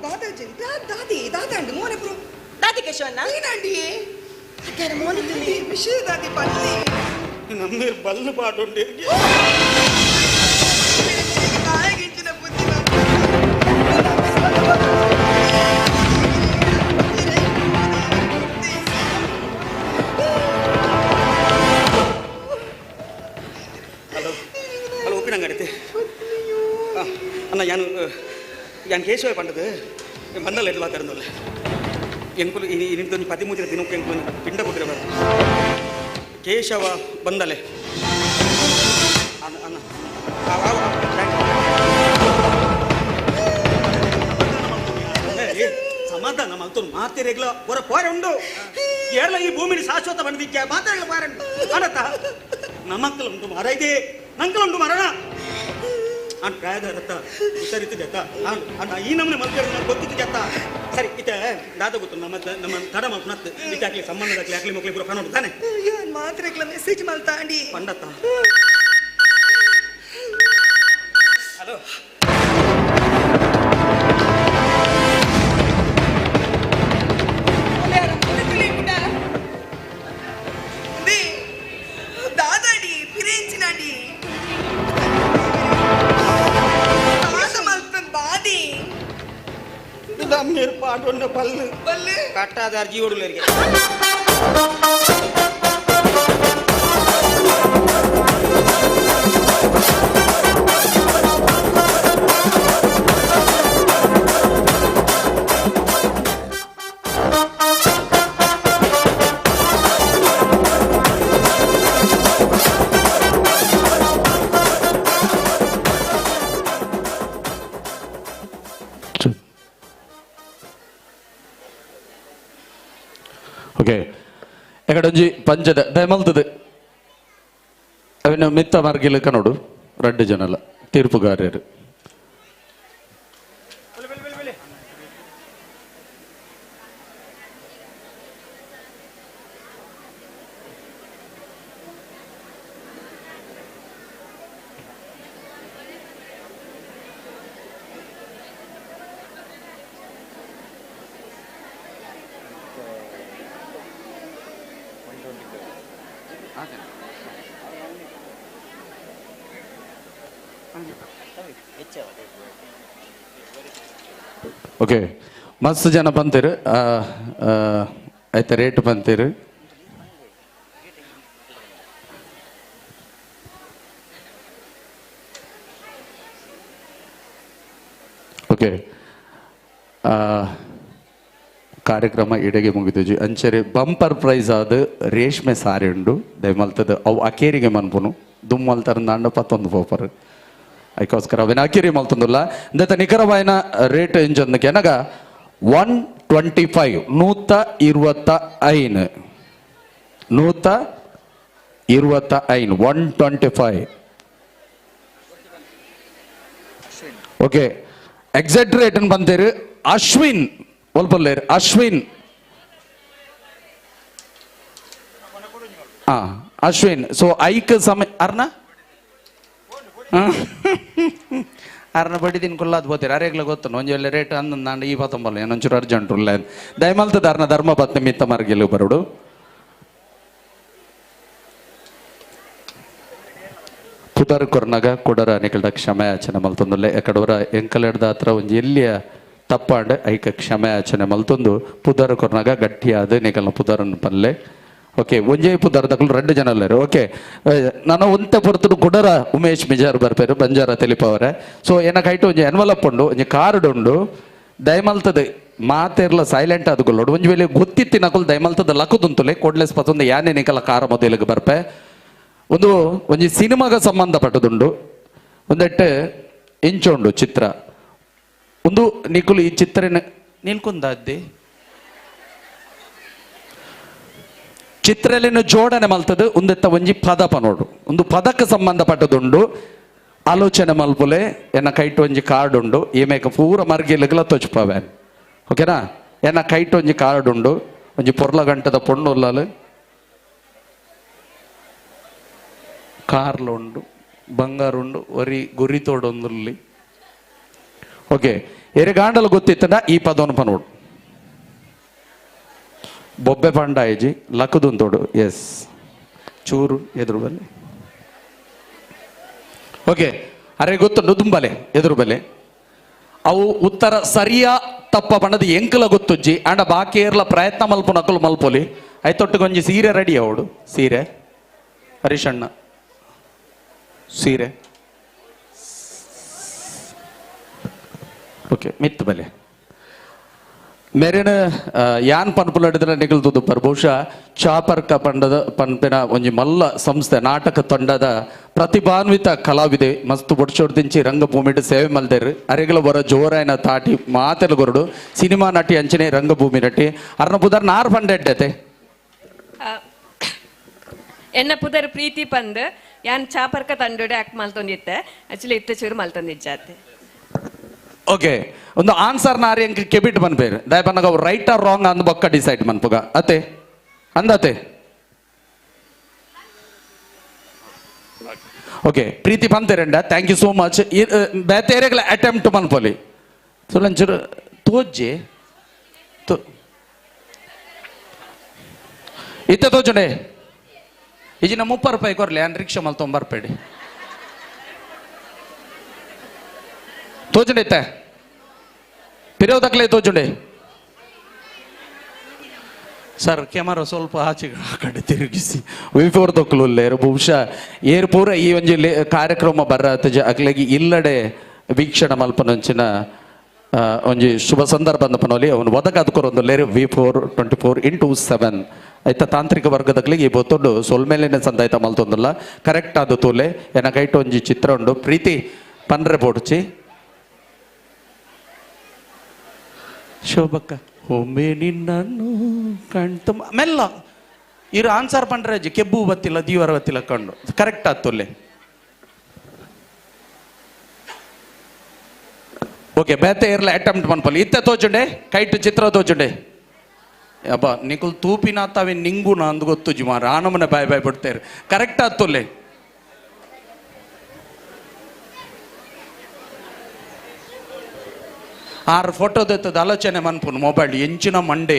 ದಾದಾಜಿ ದಾದಿ ದಾದಾಂಡು ಮೋನೆಪುರು ದಾದಿ ಕೇಶವಣ್ಣ ಏನಂಡಿ ಅಕ್ಕ ಮೋನೆ ವಿಷಯ ದಾದಿ ಪಲ್ಲಿ ನಮ್ಮೀರ್ ಬಲ್ಲು ಪಾಡುಂಡಿರ್ಗೆ ಹಲೋ ಹಲೋ ಒಪ್ಪಿನಂಗಡಿತೆ ಅಣ್ಣ ಯಾನು ಯಾನ್ ಕೇಶವ ಪಂಡದು ಬಂದಲ್ಲ ಎಡ್ಲು ಮಾತಾಡೋಲ್ಲ ಎಂಕುಲು ಇನ್ನೊಂದು 13 ದಿನಕ್ಕೆ ಎಂಕುಲು ಪಿಂಡ ಕೊಟ್ಟಿರ ಕೇಶವ ಬಂದಲೆ ಅಣ್ಣ ಅಣ್ಣ ಸಮಾಧಾನ ಮಲ್ತೊಂದು ಮಾತಿರೆಗ್ಲ ಹೊರ ಪೋರೆ ಉಂಡು ಏರ್ಲ ಈ ಭೂಮಿని ಶಾಶ್ವತ ಬಂದಿದ್ಯಾ ಮಾತಾಡಲ ಪಾರೆ ಅಣತ ನಮ್ಮಕ್ಕಲು ಉಂಟು ಮರ ಇದೆ ನಂಕಲುಂಟು ಮರಣ ಅನ್ ಪ್ರಾಯದ ರತ್ತ ಹುಷಾರಿತ್ತು ಜತ್ತ ಅಣ್ಣ ಈ ನಮ್ಮನೆ ಮಲ್ಕರ್ ಗೊತ್ತಿತ್ತು ಜತ್ತ ಸರಿ ಇತ ದಾದ ಗೊತ್ತು ನಮ್ಮ ನಮ್ಮ ತಡ ಮಲ್ಪನತ್ತು ಇತ ಆಗ್ಲಿ ಸಂಬಂಧದಾಗ್ಲಿ ಆಗ್ಲಿ ಮಕ್ಳಿ ಪೂರ ಕಾಣೋದು ತಾನೆ ಮಾತ್ರೆಗ್ಲ ಮೆಸೇಜ್ ಮಲ್ತಾಂಡಿ ಪಂಡತ್ತ ಹಲೋ ದಾದಾಡಿ ಪಿರೇಂಚಿನಾಡಿ ಬಾದಿ ನಮ್ಮೀರ್ ಪಾಡೊಂಡ ಪಲ್ಲು ಪಲ್ಲು ಕಟ್ಟಾದ ಅರ್ಜಿ ಓಡಲರಿಗೆ ಓಕೆ ಎಕಡೊಂಜಿ ಪಂಚದ ದಯಮಲ್ತದೆ ಅವಿನ ಮಿತ್ತ ಮಾರ್ಗಿಲ ಕನೋಡು ರಡ್ಡು ಜನಲ ತೀರ್ಪುಗಾರರು ಓಕೆ ಮಸ್ತ್ ಜನ ಬಂತೀರು ಆಯ್ತಾ ರೇಟ್ ಬಂತೀರು ಓಕೆ ಕಾರ್ಯಕ್ರಮ ಇಡೆಗೆ ಮುಗಿದುಜಿ ಅಂಚೆರೆ ಬಂಪರ್ ಪ್ರೈಸ್ ಆದ ರೇಷ್ಮೆ ಸಾರಿ ಉಂಡು ದಯಮಲ್ತದ ಅವು ಅಕೇರಿಗೆ ಮನ್ಪುನು ದುಮ್ಮಲ್ತರ ನಾಂಡ ಪತ್ತೊಂದು ಪೋಪರ್ ಅದಕ್ಕೋಸ್ಕರ ಅವೇನು ಅಕೇರಿ ಮಲ್ತೊಂದುಲ್ಲ ಅಂದತ ನಿಖರವಾಯಿನ ರೇಟ್ ಎಂಜೊಂದಕ್ಕೆ ಎನಗ 125 125 125 125 ಓಕೆ ಎಕ್ಸಾಕ್ಟ್ ರೇಟ್ ಬಂತೇರು ಅಶ್ವಿನ್ ಒಲ್ಪಲ್ಲೇರು ಅಶ್ವಿನ್ ಹಾ ಅಶ್ವಿನ್ ಸೊ ಐಕ್ ಸಮಯ ಅರ್ನ ಅರ್ನ ಬಡ್ಡಿ ದಿನ ಕುಲ್ಲಾದ್ ಬೋತೀರ ಅರೇಗ್ಲ ಗೊತ್ತು ಒಂಜಿ ವೇಳೆ ರೇಟ್ ಅಂದ ನಾನು ಈ ಪತ್ತೊಂಬಲ್ಲ ಏನೊಂಚೂರು ಅರ್ಜೆಂಟ್ ಉಲ್ಲ ದಯಮಲ್ತದ ಅರ್ನ ಧರ್ಮ ಪತ್ನಿ ಮಿತ್ತ ಮಾರ್ಗೆಲ್ಲ ಬರುಡು ಪುದರ್ ಕೊರ್ನಗ ಕೊಡರ ನಿಕಲ್ದ ಕ್ಷಮೆಯಾಚನೆ ಮಲ್ತೊಂದುಲ್ಲೆ ಎಕಡವರ ಎಂಕಲೆಡ್ದ ಹತ್ರ ಒಂಜಿ ಎಲ್ಲಿಯ ತಪ್ಪಾಂಡ್ ಐಕ ಕ್ಷಮೆಯಾಚನೆ ಮಲ್ತೊಂದು ಪುದರ್ ಕೊರ್ನಗ ಗಟ್ಟಿಯಾದ ನಿಕಲ್ನ ಪುದರನ್ನು ಪಲ್ಲೆ ಓಕೆ ಒಂಜೇ ಪುದರ್ ದಕಲು రెండు ಜನ ಅಲ್ಲೇರು ಓಕೆ ನಾನು ಒಂತೆ ಪೊರ್ತುಡು ಕುಡರ ಉಮೇಶ್ ಮಿಜಾರ್ ಬರ್ಪೇರು ಬಂಜಾರ ತಿಳಿಪವರೆ ಸೊ ಏನ ಕೈಟು ಒಂಜಿ ಎನ್ವಲಪ್ ಉಂಡು ಒಂಜಿ ಕಾರ್ಡ್ ಉಂಡು ದಯಮಲ್ತದೆ ಮಾತೆರ್ಲ ಸೈಲೆಂಟ್ ಆದುಕೊಳ್ಳೋಡು ಒಂಜಿ ವೇಳೆ ಗೊತ್ತಿತ್ತಿನಕುಲು ದಯಮಲ್ತದ ಲಕ್ಕುದುಂತುಲೆ ಕೊಡ್ಲೆಸ್ ಪತ್ತೊಂದು ಯಾನೆ ನಿಕಲ ಕಾರ ಮೊದಲಿಗೆ ಬರ್ಪೆ ಒಂದು ಒಂಜಿ ಸಿನಿಮಾಗ ಸಂಬಂಧಪಟ್ಟದುಂಡು ಒಂದೆಟ್ಟು ಇಂಚುಂಡು ಚಿತ್ರ ಒಂದು ನಿಕುಲು ಈ ಚಿತ್ರನ ನಿಲ್ಕುಂದಾದ್ದಿ ಚಿತ್ರಲಿನ ಜೋಡಣೆ ಮಲ್ತದ ಒಂದೆತ್ತ ಒಂಜಿ ಪದ ಪನೋಡು ಒಂದು ಪದಕ್ಕೆ ಸಂಬಂಧಪಟ್ಟದುಂಡು ಆಲೋಚನೆ ಮಲ್ಪುಲೆ ಎನ್ನ ಕೈಟ್ ಒಂಜಿ ಕಾರ್ಡ್ ಉಂಡು ಈ ಮೇಕ ಪೂರ ಮರ್ಗಿಲಗ್ಲ ತೊಚ್ಪವೇನ್ ಓಕೆನಾ ಎನ್ನ ಕೈಟ್ ಒಂಜಿ ಕಾರ್ಡ್ ಉಂಡು ಒಂಜಿ ಪೊರ್ಲ ಗಂಟದ ಪೊಣ್ಣು ಉಲ್ಲಲು ಕಾರ್ಲು ಉಂಡು ಬಂಗಾರುಂಡು ಒರಿ ಗುರಿ ತೋಡೊಂದುಲ್ಲಿ ಓಕೆ ಎರೆ ಗಾಂಡಲು ಗೊತ್ತಿತ್ತಂಡ ಈ ಪದವನ್ನು ಪನೋಡು ಬೊಬ್ಬೆ ಪಂಡಾಯಿಜಿ ಲಕ್ಕುದುಂತೋಡು ಎಸ್ ಚೂರು ಎದುರು ಬಲೆ. ಓಕೆ, ಅರೆ ಗೊತ್ತುಂಡು ದುಂಬಲೆ ಎದುರು ಬಲೆ. ಅವು ಉತ್ತರ ಸರಿಯಾ ತಪ್ಪ ಬಣ್ಣದ ಎಂಕಲ ಗೊತ್ತುಜ್ಜಿ ಅಂಡ ಬಾಕಿ ಏರ್ಲ ಪ್ರಯತ್ನ ಮಲ್ಪು ನಕಲು ಮಲ್ಪೊಲಿ. ಐತೊಟ್ಟಿಗೆ ಒಂಜಿ ಸೀರೆ ರೆಡಿ ಅವಡು. ಸೀರೆ ಹರೀಶಣ್ಣ ಸೀರೆ. ಓಕೆ, ಮಿತ್ತು ಬಲೆ. ಮೆರೆನ ಯಾನ್ ಪನ್ಪುಲಡಿದ್ರೆ ನಿಗಲ್ದುದು ಪರ್ ಬಹುಶಃ ಚಾಪರ್ಕ ಪಂಡದ ಪನ್ಪಿನ ಒಂಜಿ ಮಲ್ಲ ಸಂಸ್ಥೆ ನಾಟಕ ತಂಡದ ಪ್ರತಿಭಾನ್ವಿತ ಕಲಾವಿದೆ ಮಸ್ತ್ ಬೊಡ್ಚೋಡ್ದಿಂಚಿ ರಂಗಭೂಮಿಡ್ ಸೇವೆ ಮಲ್ದೇರು. ಅರೆಗಳ ಬರ ಜೋರಾಯನ ತಾಟಿ ಮಾತೆಲ ಗೊರಡು ಸಿನಿಮಾ ನಟಿ ಅಂಚನೆ ರಂಗಭೂಮಿ ನಟಿ ಅರ್ನ ಪುದರ್ ನಾರ್ ಪಂಡೆಡ್ಡತೆ. ಎನ್ನ ಪುದರ್ ಪ್ರೀತಿ ಪಂದ್ ಯಾನ್ ಚಾಪರ್ಕ ತಂಡೋಡೆ ಆಕ್ಟ್ ಮಲ್ತೊಂದಿತ್ತೆ. ಆಕ್ಚುಲಿ ಇತ್ತೆ ಚೂರು ಮಲ್ತೊಂದಿಜ್ಜಾತೆ. ಓಕೆ, ಒಂದು ಆನ್ಸರ್ ನಾರಿ ಅಂಕ ಕೆಬಿಟ್ ಮನ್ಪೇರು ದಯ ಪನ್ನಗ ಅವು ರೈಟ್ ಆರ್ ರಾಂಗ್ ಅಂದ್ ಬೊಕ್ಕ ಡಿಸೈಡ್ ಮನ್ಪುಗ ಅತೆ ಅಂದತೆ. ಓಕೆ, ಪ್ರೀತಿ ಪಂತೇರಂಡ thank you so much. ಬೇತೇರೆಗಳ ಅಟೆಂಪ್ಟ್ ಮನ್ಪೊಲಿ ಸುಲಂಚೂರು ತೋಜ್ಜೆ ಇತ್ತೆ ತೋಜುಂಡೆ ಈಜಿನ 30 ರೂಪಾಯಿ ಕೊರ್ಲಿ ಅನ್ ರಿಕ್ಷಾ ಮಲ್ತೊಂಬರ್ಪೇಡಿ ತೋಜುಂಡೆ ಇತ್ತೆ ಪಿರೋದಕ್ಲೆ ತೋಜುಂಡೆ. ಸರ್ ಕ್ಯಾಮರಾ ಸ್ವಲ್ಪ ಆಚೆ ಆ ಕಡೆ ತಿರುಗಿಸಿ. ವಿಫೋರ್ ದೊಕ್ಕಲು ಬಹುಶಃ ಏರ್ ಪೂರ ಈ ಒಂಜಿ ಕಾರ್ಯಕ್ರಮ ಬರ್ರ ಅಕ್ಲೆಗೆ ಇಲ್ಲಡೆ ವೀಕ್ಷಣೆ ಮಲ್ಪನಂಚಿನ ಒಂಜಿ ಶುಭ ಸಂದರ್ಭ ಪನೋಲಿ ಅವನು ಒದಗಾದ್ಕೊರೊಂದು ಲೇರು V4 24x7 ಐತ ತಾಂತ್ರಿಕ ವರ್ಗದಕ್ಲಿಗೆ ಈ ಬೊತ್ತೊಂಡು ಸೊಲ್ಮೇಲಿನ ಸಂದಾಯ್ತ ಮಲ್ತೊಂದಲ್ಲ ಕರೆಕ್ಟ್ ಆದ ತೋಲೆ ಎನ ಕೈಟ್ ಒಂಜಿ ಚಿತ್ರ ಉಂಡು. ಪ್ರೀತಿ ಪನ್ರೆ ಪೋಡ್ಚಿ ಶೋಭಕ್ಕ ಒಮ್ಮೆ ನಿನ್ನನ್ನು ಕಣ್ತು ಮೆಲ್ಲ ಇರು ಆನ್ಸರ್ ಪಂಡ್ರೆ ಕೆಬ್ಬು ಬತ್ತಿಲ್ಲ ದೀವರ ಬತ್ತಿಲ್ಲ ಕಂಡು ಕರೆಕ್ಟ್ ಆತೊಲ್ಲೆ. ಓಕೆ, ಬೇತೆ ಇರಲ್ಲ ಅಟೆಂಪ್ಟ್ ಮನ್ಪಲ್ಲಿ ಇತ್ತೆ ತೋಚುಂಡೆ ಕೈಟ್ ಚಿತ್ರ ತೋಚುಂಡೆ. ಅಬ್ಬ ನಿಕುಲ್ ತೂಪಿನ ತಾವೇ ನಿಂಗು ಅಂದು ಗೊತ್ತು ಜುಮಾರ ಆನಮನೆ ಬಾಯ್ ಬಾಯ್ ಬಿಡ್ತೇರು ಕರೆಕ್ಟ್ ಆತೊಲ್ಲೆ. ಆರು ಫೋಟೋ ದತ್ತದ ಆಲೋಚನೆ ಮನ್ಪುನು ಮೊಬೈಲ್ ಎಂಚಿನ ಮಂಡೆ.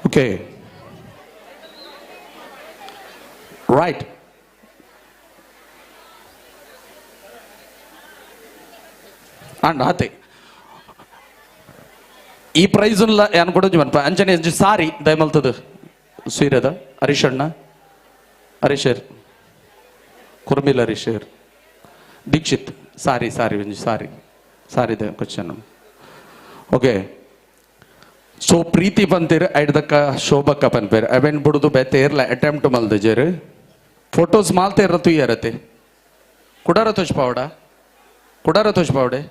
ಓಕೆ ರೈಟ್, ಅಂಡ್ ಆತೆ ಈ ಪ್ರೈಸ್ ಏನ್ ಕೊಡೋದು ಮನ್ಪ ಅಂಚನೆ ಸಾರಿ ದಯಮಲ್ತದ ಸೀರೆದ ಹರೀಶಣ್ಣ ಹರೀಶರ್ ಕುರ್ಮಿಲ್ ಹರೀಶರ್ ದೀಕ್ಷಿತ್ ಸಾರಿ ಸಾರಿ ಒಂಜಿ ಸಾರಿ ಸಾರಿ the question. Okay, so ಪ್ರೀತಿ ಪಂತೇರು ಐಡ್ದಕ್ಕ ಶೋಭಕ್ಕ ಪನ್ಪೇರು ಅವೆನ್ ಬುಡುದು ಬೇತೆ ಇರ್ಲ ಅಟೆಂಪ್ಟ್ ಮಲ್ದಜೇರು ಫೋಟೋಸ್ ಮಾಲ್ತೆ ಇರ ತುಯ್ಯರತೆ ಕುಡಾರ ತೋಚ್ ಪಾವಡ ಕುಡಾರ ತೋಚ್ ಪಾವಡೆ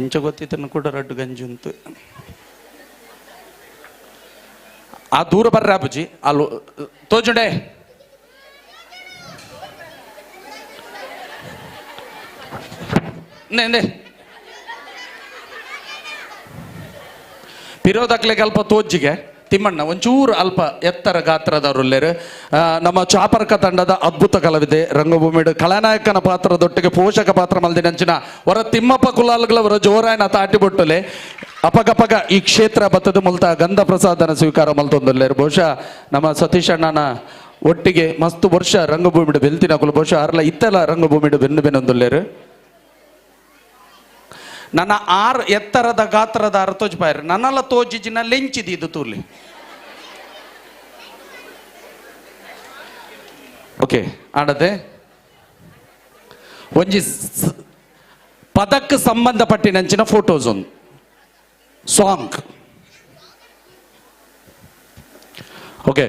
ಇಂಚ ಗೊತ್ತಿತ್ತನ್ನು ಕೂಡ ರಡ್ಡು ಗಂಜಿ ಉಂಟು. ಆ ದೂರ ಬರ್ರ ಅಬುಜಿ ಅಲ್ಲೂ ತೋಜುಂಡೆ. ಪಿರೋದಕ್ಲೆಗೆ ಅಲ್ಪ ತೋಜ್ಜಿಗೆ ತಿಮ್ಮಣ್ಣ ಒಂಚೂರು ಅಲ್ಪ ಎತ್ತರ ಗಾತ್ರದವರುಲ್ಲೇರು. ನಮ್ಮ ಚಾಪರ್ಕ ತಂಡದ ಅದ್ಭುತ ಕಲಾವಿದೆ ರಂಗಭೂಮಿ ಖಳನಾಯಕನ ಪಾತ್ರದೊಟ್ಟಿಗೆ ಪೋಷಕ ಪಾತ್ರ ಮಲ್ದಿನಂಚಿನ ಹೊರ ತಿಮ್ಮಪ್ಪ ಕುಲಾಲ್ಗಳವರ ಜೋರಾಯನ ತಾಟಿ ಬೊಟ್ಟಲೆ ಅಪಗಪಗ ಈ ಕ್ಷೇತ್ರ ಬತ್ತದ ಮುಲ್ತ ಗಂಧ ಪ್ರಸಾದನ ಸ್ವೀಕಾರ ಮಲ್ತೊಂದುಲ್ಲೇರು. ಬಹುಶಃ ನಮ್ಮ ಸತೀಶ್ ಅಣ್ಣನ ಒಟ್ಟಿಗೆ ಮಸ್ತ್ ವರ್ಷ ರಂಗಭೂಮಿಡು ಬೆಲ್ತಿನ ಕುಲು ಬಹುಶಃ ಅರ್ಲ ಇತ್ತೆಲ್ಲ ರಂಗಭೂಮಿಡು ಬೆನ್ನು ಬೆನ್ನೊಂದುಲ್ಲೇರು. ನನ್ನ ಆರು ಎತ್ತರದ ಗಾತ್ರದ ಆರು ತೋಜ್ಪಾಯ್ರಿ ನನ್ನೆಲ್ಲ ತೋಜಿಜಿನ ಲೆಂಚಿದಿ ಇದು ತೂಲಿ. ಓಕೆ, ಆಡದೆ ಒಂಜಿ ಪದಕ್ಕೆ ಸಂಬಂಧಪಟ್ಟಿನಂಚಿನ ಫೋಟೋಸ್ ಒಂದು ಸಾಂಗ್. ಓಕೆ,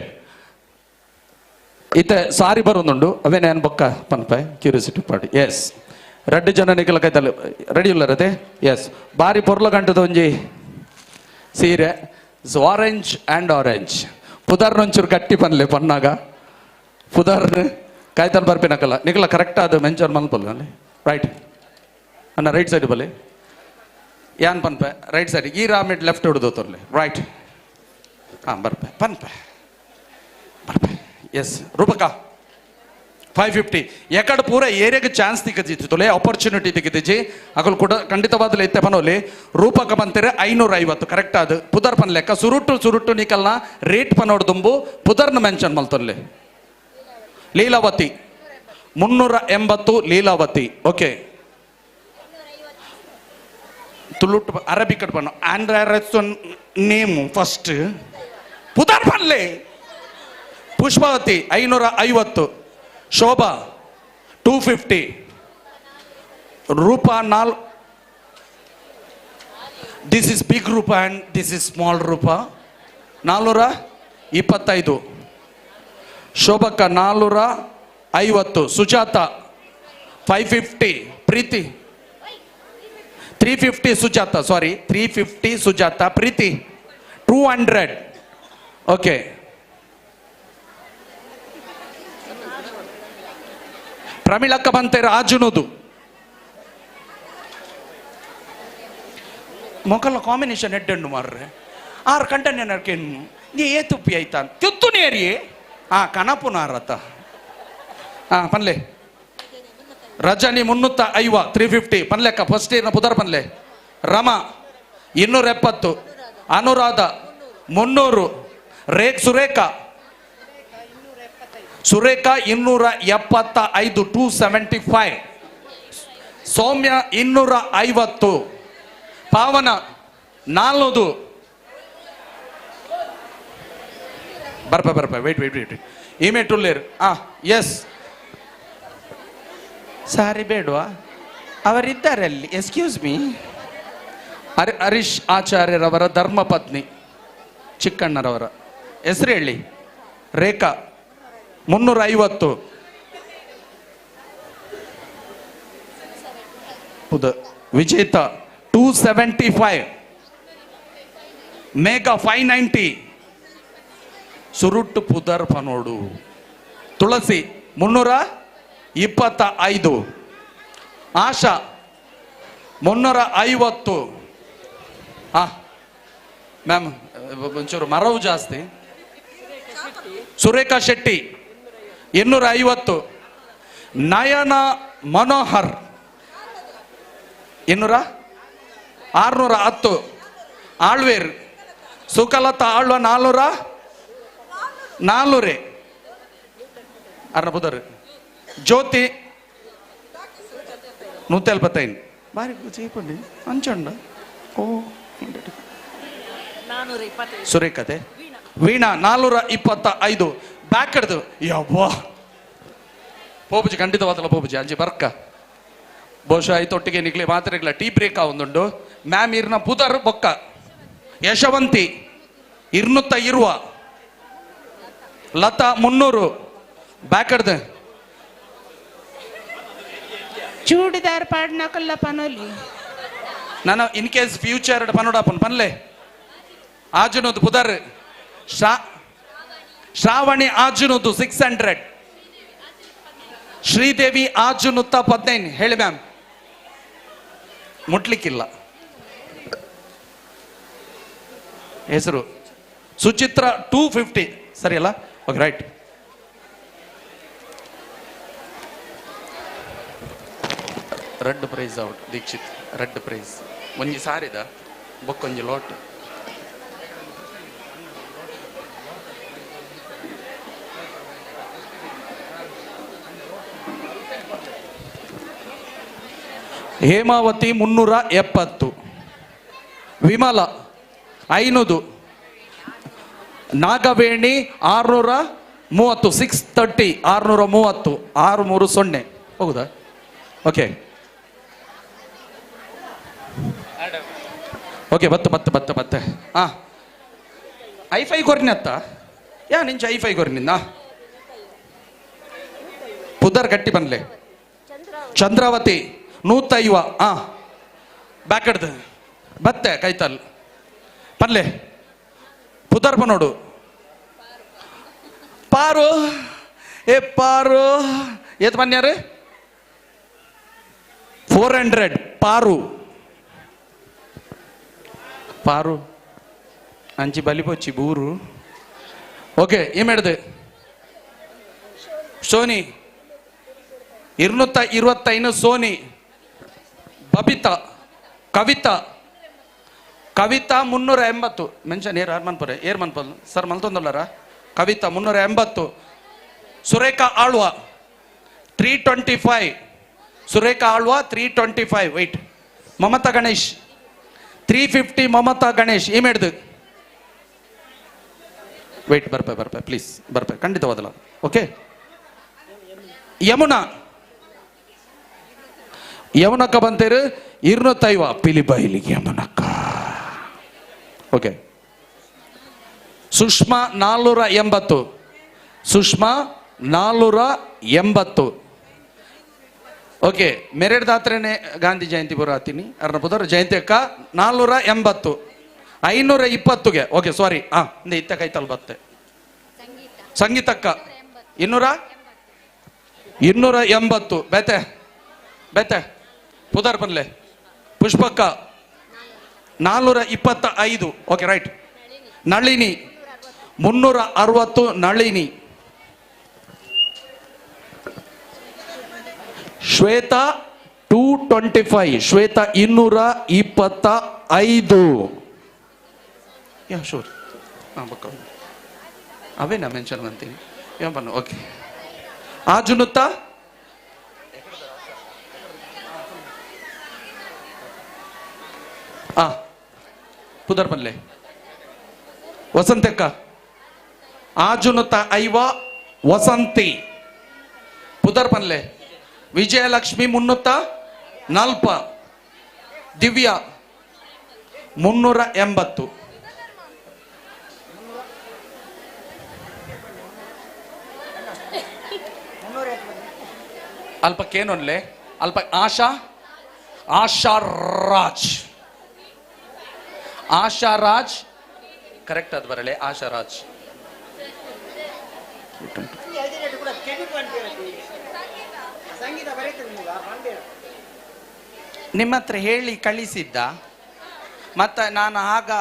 ಇತ್ತೆ ಸಾರಿ ಬರೋದುಂಡು ಅವೇ ನಾನು ಬೊಕ್ಕ ಪನ್ಪೆ ಕ್ಯೂರಿಯಾಸಿಟಿ ಪಾಡಿ. ಎಸ್, ರಡ್ಡು ಜನ ನಿಕಲ ಕೈತಲ್ಲ ರೆಡಿ ಇಲ್ಲ ರತೆ. ಎಸ್, ಬಾರಿ ಪೊರ್ಲ ಗಂಟದ ಒಂಜಿ ಸೀರೆ ಆರೆಂಜ್ ಆ್ಯಂಡ್ ಆರೆಂಜ್ ಪುದರ್ನೊಂಚೂರು ಗಟ್ಟಿ ಪನ್ಲೆ ಪನ್ನಾಗ ಪುದರ್ನ ಕಾಯ್ತಾನೆ ಬರ್ಪಿನಕಲ್ಲ ನಿಕಲ ಕರೆಕ್ಟ್ ಅದು ಮೆಂಚರ್ ಮಲ್ಪಲ್ಲ ರೈಟ್ ಅಣ್ಣ ರೈಟ್ ಸೈಡ್ ಬಲೆ ಯಾನ್ ಪನ್ಪೆ ರೈಟ್ ಸೈಡ್ ಈ ರಾಮಿಡ್ ಲೆಫ್ಟ್ ಹಿಡಿದು ತೋರ್ಲೆ ರೈಟ್ ಹಾಂ ಬರ್ಪೆ ಪನ್ಪೆ ಬರ್ಪೆ. ಎಸ್ ರೂಪಕ 550 ಎಕಡೆ ಪೂರ ಏರಿಯಾಗೆ ಚಾನ್ಸ್ ತಿಕ್ಕದಿತ್ತು ಆಪರ್ಚುನಿಟಿ ತಿಕ್ಕದಿಜ್ಜಿ ಅಗಲ್ ಕೂಡ ಖಂಡಿತವಾದಲೇ ಇತ್ತೆ ಪನೋಲಿ ರೂಪಕ ಬಂತಾರೆ 550 ಕರೆಕ್ಟ್ ಅದು ಪುದರ್ ಪನ್ ಲೆಕ್ಕ ಸುರುಟು ಸುರುಟು ನಿಕಲ್ನ ರೇಟ್ ಪನೋಡ್ ದುಂಬು ಪುದರ್ನ ಮೆನ್ಷನ್ ಮಲ್ತೊನ್ಲೆ ಲೀಲಾವತಿ 380 ಲೀಲಾವತಿ ಓಕೆ ತುಳುಟು ಅರಬಿಕ್ ಪನ್ನು ಆಂಡ್ರ ನೇಮು ಫಸ್ಟ್ ಪುದರ್ ಪನ್ಲೆ ಪುಷ್ಪಾವತಿ 550 ಶೋಭಾ 250 Roopa 4 this is big Roopa and this is small Roopa 425 ಶೋಭಕ್ಕ 450 Sujata 550 Preethi 350 Sujata sorry 350 Sujata Preethi 200 okay ಪ್ರಮಿಳಕ್ಕ ಬಂತೆ ರಾಜುನದು ಮೊಕಲ ಕಾಂಬಿನೇಷನ್ ಎಡ್ಡೆಣ್ಣು ಮಾರ್ರೆ ಆರು ಕಂಟನೆ ನರ್ಕೆಣ್ಣು ನೀ ಏ ತುಪ್ಪಿ ಆಯ್ತಾ ತಿತ್ತು ನೇರಿ ಆ ಕನಪುನಾರತ ಹಾ ಪನ್ಲೆ ರಜನಿ 350 350 ಪನ್ಲೆಕ್ಕ ಫಸ್ಟ್ ಇಯರ್ನ ಪುದರ್ ಪನ್ಲೆ ರಮಾ 270 ಅನುರಾಧ 300 ರೇಖ್ ಸುರೇಖಾ ಸುರೇಖಾ 275 275 ಸೌಮ್ಯ 250 ಪಾವನ 400 ಬರ್ಪ ಬರ್ಪ ವೇಟ್ ವೇಟ್ ವೇಟ್ ಈಮೆ ಟುಲ್ಲೇರ್ ಆ ಎಸ್ ಸಾರಿ ಬೇಡವಾ ಅವರಿದ್ದಾರೆ ಅಲ್ಲಿ ಎಕ್ಸ್ಕ್ಯೂಸ್ ಮೀ ಹರೀಶ್ ಆಚಾರ್ಯರವರ ಧರ್ಮಪತ್ನಿ ಚಿಕ್ಕಣ್ಣರವರ ಹೆಸರು ಹೇಳಿ ರೇಖಾ 350 ವಿಜೇತ 275 ಮೇಘ 590 ಸುರುಟ್ಟು ಪುದರ್ ಪನೋಡು ತುಳಸಿ 325 ಆಶಾ 350 ಹಾ ಮ್ಯಾಮ್ ಒಂಚೂರು ಮರವು ಜಾಸ್ತಿ ಸುರೇಖಾ ಶೆಟ್ಟಿ 250 ನಯನ ಮನೋಹರ್ 200 610 ಆಳ್ವೇರ್ ಸುಖಲತಾ ಆಳ್ವ 400 400 ಅರ್ನ ಜ್ಯೋತಿ 175 ಬಾರಿ ಚೀಪಂಡಿ ಅಂಚಂಡ ಓ ಸುರೇಖತೆ ವೀಣಾ 425 ಬ್ಯಾಕ್ ಹಿಡ್ದು ಯವ್ವಾ ಪೋಪುಜಿ ಖಂಡಿತವಾದಲ್ಲ ಪೋಪುಜಿ ಅಂಜಿ ಬರ್ಕ ಬಹುಶಃ ಐತೊಟ್ಟಿಗೆ ನಿಗ್ಲಿ ಮಾತ್ರೆಗಳ ಟೀ ಬ್ರೇಕ್ ಒಂದುಂಡು ಮ್ಯಾಮ್ ಇರ್ನ ಪುದರ್ ಬೊಕ್ಕ ಯಶವಂತಿ 220 ಲತಾ 300 ಬ್ಯಾಕ್ ಹಿಡ್ದು ಚೂಡಿದಾರ್ ಪಾಡ್ನಕಲ್ಲ ಪನೋಲಿ ನಾನು ಇನ್ ಕೇಸ್ ಫ್ಯೂಚರ್ ಪನೋಡಪ್ಪನ್ ಪನ್ಲೆ ಆಜುನದು ಪುದರ್ ಶ್ರಾವಣಿ ಆಜುನದು 600 ಶ್ರೀದೇವಿ ಆಜುನುತ್ತ 15 ಹೇಳಿ ಮ್ಯಾಮ್ ಮುಟ್ಲಿಕ್ಕಿಲ್ಲ ಹೆಸರು ಸುಚಿತ್ರ 250 ಸರಿಯಲ್ಲ okay right red prize out Dixit red prize ಒಂಜಿ ಸಾರಿದ ಬೊಕ್ಕೊಂಜಿ ಲೋಟ್ ಹೇಮಾವತಿ 370 ವಿಮಲ 500 ನಾಗವೇಣಿ 630 630 630 630 ಹೌದಾ ಓಕೆ ಓಕೆ ಬತ್ತು ಬತ್ತು ಬತ್ತು ಬತ್ತೆ ಹಾಂ ಐಫೈ ಕೊರ್ನಿ ಅತ್ತ ಯಾ ನಿಂಚ ಐಫೈ ಕೊರ್ನಿಂದ ಪುದರ್ ಗಟ್ಟಿ ಬನ್ಲೆ ಚಂದ್ರಾವತಿ 150 ಹಾಂ ಬ್ಯಾಕ್ ಹಿಡ್ದು ಬತ್ತೆ ಕೈತಲ್ ಪನ್ಲೆ ಪುದರ್ ಬನ್ನೋಡು ಪಾರು ಏ ಪಾರು ಏತ್ ಬನ್ಯಾರು 400 ಪಾರು ಪಾರು ಅಂಚಿ ಬಲಿಪೊಚ್ಚಿ ಬೂರು ಓಕೆ ಏ ಮಾಡಿದೆ ಸೋನಿ 225 ಸೋನಿ ಬಬಿತಾ ಕವಿತಾ ಕವಿತಾ 380 ಮೆನ್ಷನ್ ಏರ್ ಅರ್ಮನ್ಪುರ ಏರ್ ಮನ್ಪಲ್ ಸರ್ ಮಲ್ತೊಂದಲ್ಲರ ಕವಿತಾ 380 ಸುರೇಖಾ ಆಳ್ವ 325 ಸುರೇಖಾ ಆಳ್ವ 325 ವೆಯ್ಟ್ ಮಮತಾ ಗಣೇಶ್ 350 ಮಮತಾ ಗಣೇಶ್ ಈ ಮೇಡ್ದು ವೆಯ್ಟ್ ಬರ್ಪೆ ಬರ್ಪೆ ಪ್ಲೀಸ್ ಬರ್ಪೆ ಖಂಡಿತವಾದಲ್ಲ ಓಕೆ ಯಮುನಾ ಯಮುನಕ್ಕ ಬಂತೇರು 250 ಪಿಲಿಬೈಲಿ ಯಮುನಕ್ಕ ಓಕೆ ಸುಷ್ಮಾ 480 ಸುಷ್ಮಾ 480 ಓಕೆ ಮೆರೆಡ್ ದಾತ್ರೇನೆ ಗಾಂಧಿ ಜಯಂತಿ ಬರಾತೀನಿ ಅರ್ನ ಪುದರ್ ಜಯಂತಿ ಅಕ್ಕ 480 520ಗೆ ಓಕೆ ಸಾರಿ ಹಾ ಇತ್ತ ಕೈತಲ್ ಬತ್ತೆ ಸಂಗೀತಕ್ಕ 280 ಬೇತೆ ಬೇತೆ ಪುದರ್ ಬನ್ಲೆ ಪುಷ್ಪಕ್ಕ 425 okay right Nalini 360 Nalini Shweta 225 Shweta 225 yeah sure ಹಾಂ ಬಕ್ಕ ಅವೇ ನಾ ಮೆನ್ಷನ್ ಅಂತೀನಿ ಯಾ ಬನ್ನು ಓಕೆ ಆಜುನುತ್ತಾ ಆ ಪುದರ್ ಬನ್ಲೆ ವಸಂತಕ್ಕ ಆಜುನುತ ಐವ ವಸಂತಿ ಪುದರ್ ಬನ್ಲೆ ವಿಜಯಲಕ್ಷ್ಮಿ 340 ದಿವ್ಯಾ 380 ಅಲ್ಪಕ್ಕೇನೊನ್ಲೆ ಅಲ್ಪ ಆಶಾ ಆಶಾ ರಾಜ್ ಆಶಾ ರಾಜ್ ಕರೆಕ್ಟ್ ಅದು ಬರಲೆ ಆಶಾ ರಾಜ್ ನಿಮ್ಮ ಹತ್ರ ಹೇಳಿ ಕಳಿಸಿದ್ದ ಮತ್ತೆ ನಾನು ಆಗ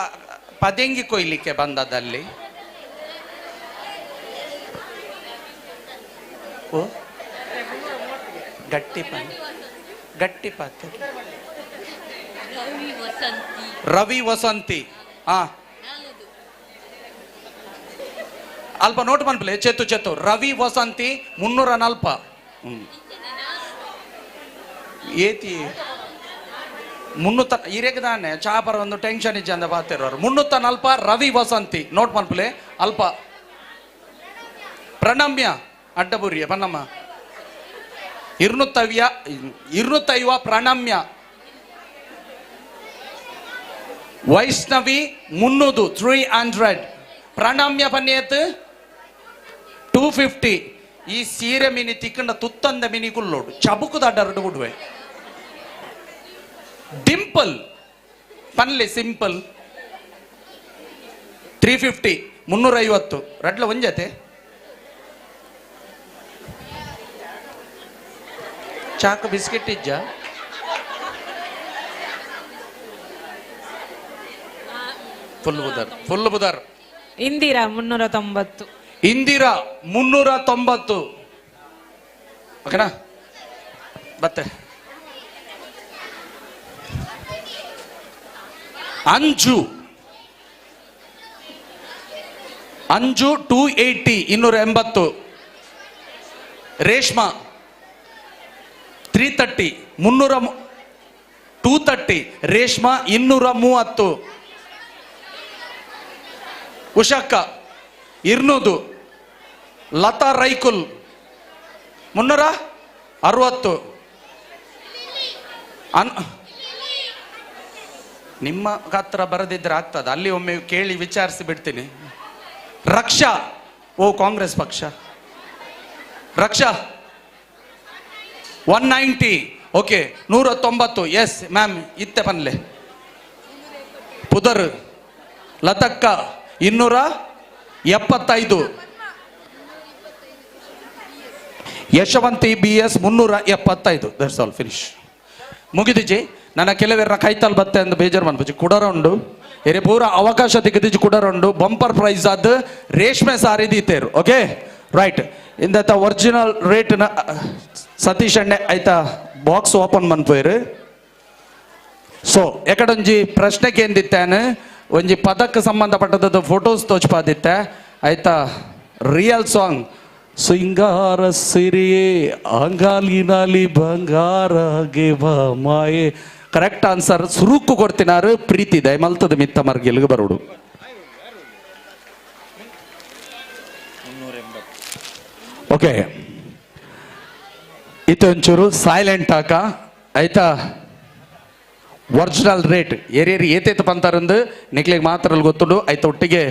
ಪದೆಂಗಿ ಕೊಯ್ಲಿಕ್ಕೆ ಬಂದದಲ್ಲಿ ಓ ಗಟ್ಟಿ ಗಟ್ಟಿ ಪಾತ್ರೆ ರವಿ ವಸಂತಿ ಹಾ ಅಲ್ಪ ನೋಟ್ ಮನ್ಪಲೆ ಚೇತು ಚೇತು ರವಿ ವಸಂತಿ 340 ಏತಿ 300 ಹಿರೇಗ ದಾನೆ ಚಾಪರ ಒಂದು ಟೆನ್ಷನ್ ಇಜ್ಜ ಅಂದ ಬಾತಿರೋರು 340 ರವಿ ವಸಂತಿ ನೋಟ್ ಮನ್ಪಲೆ ಅಲ್ಪ ಪ್ರಣಮ್ಯ ಅಡ್ಡಬುರಿಯ ಪನ್ನಮ್ಮ 250 ಪ್ರಣಮ್ಯ ವೈಷ್ಣವಿ 300 300 ಪ್ರಣಮ್ಯ ಪನ್ನಿಯತ್ 250 ಈ ಸೀರೆ ಮಿನಿ ತಿಕ್ಕಂಡ ತುತ್ತಂದ ಮಿನಿ ಕುಲ್ಲೋಡು ಚಬುಕುದ ಅಡ್ಡರಡು ಬಿಡುವೆ ಡಿಂಪಲ್ ಪನ್ಲೆ ಸಿಂಪಲ್ 350 350 ರಡ್ಲ ಒಂಜತೆ ಚಾಕು ಬಿಸ್ಕೆಟ್ ಇಜ್ಜ ಫುಲ್ ಬುದರ್ ಫುಲ್ ಬುದರ್ ಇಂದಿರಾ 390 ಇಂದಿರಾ 390 ಓಕೆನಾ ಬತ್ತೆ ಅಂಜು ಅಂಜು 280 280 ರೇಷ್ಮಾ 330 230 ರೇಷ್ಮಾ 230 ಉಷಕ್ಕ 200 ಲತಾ ರೈಕುಲ್ 360 ನಿಮ್ಮ ಹತ್ರ ಬರದಿದ್ರೆ ಆಗ್ತದೆ ಅಲ್ಲಿ ಒಮ್ಮೆ ಕೇಳಿ ವಿಚಾರಿಸಿ ಬಿಡ್ತೀನಿ. ರಕ್ಷಾ ಓ ಕಾಂಗ್ರೆಸ್ ಪಕ್ಷ ರಕ್ಷಾ 190 ಓಕೆ 190 ಎಸ್ ಮ್ಯಾಮ್ ಇತ್ತೆ ಪನ್ಲೆ ಪುದರ್ ಲತಕ್ಕ 275 Yashwanthi B S 375 that's all finish ಮುಗಿದಿಜಿ. ನನ್ನ ಕೆಲವೆರ ಕೈತಲ್ ಬತ್ತೆ ಅಂದ್ ಬೇಜಾರು ಮನ್ಪುಜಿ ಕುಡರೊಂಡು ಎರೆ ಪೂರ ಅವಕಾಶ ತಿಕ್ಕದಿಜಿ ಕುಡರೊಂಡು ಬಂಪರ್ ಪ್ರೈಸ್ ಆದ ರೇಷ್ಮೆ ಸಾರಿ ದೀತೇರು ಓಕೆ ರೈಟ್ ಇಂದತ ಒರಿಜಿನಲ್ ರೇಟ್ನ ಸತೀಶ್ ಅಣ್ಣೆ ಆಯ್ತಾ ಬಾಕ್ಸ್ ಓಪನ್ ಮನ್ಪೋಯ್ರು. ಸೊ ಎಕಡೊಂಜಿ ಪ್ರಶ್ನೆ ಕೇಂದಿತ್ತಾನು ಒಂಜಿ ಪದಕ್ಕೆ ಸಂಬಂಧಪಟ್ಟದ್ದು ಫೋಟೋಸ್ ತೋಚ್ಪಾದಿತ್ತೆ ಆಯ್ತಾ. ರಿಯಲ್ ಸಾಂಗ್ ಸಿಂಗಾರ ಸಿರಿಯೇ ಅಂಗಾಲಿನಾಲಿ ಬಂಗಾರ ಮಾಯೆ. ಕರೆಕ್ಟ್ ಆನ್ಸರ್ ಸುರುಕು ಕೊಡ್ತಿನಾರು ಪ್ರೀತಿ ದಯಮಲ್ತದ ಮಿತ್ತ ಮರ್ಗಿಲ್ಗೆ ಬರೋಡು. ಓಕೆ ಇತ್ತೊಂಚೂರು ಸೈಲೆಂಟ್ ಹಾಕ ಆಯ್ತಾ. ಒರಿಜಿನಲ್ ರೇಟ್ ಏರಿಯರ್ ಏತೇತ ಪಂತಾರಂದು ನಿಕ್ಲಿಗೆ ಮಾತ್ರ ಗೊತ್ತುಂಡು ಆಯ್ತ. ಒಟ್ಟಿಗೆ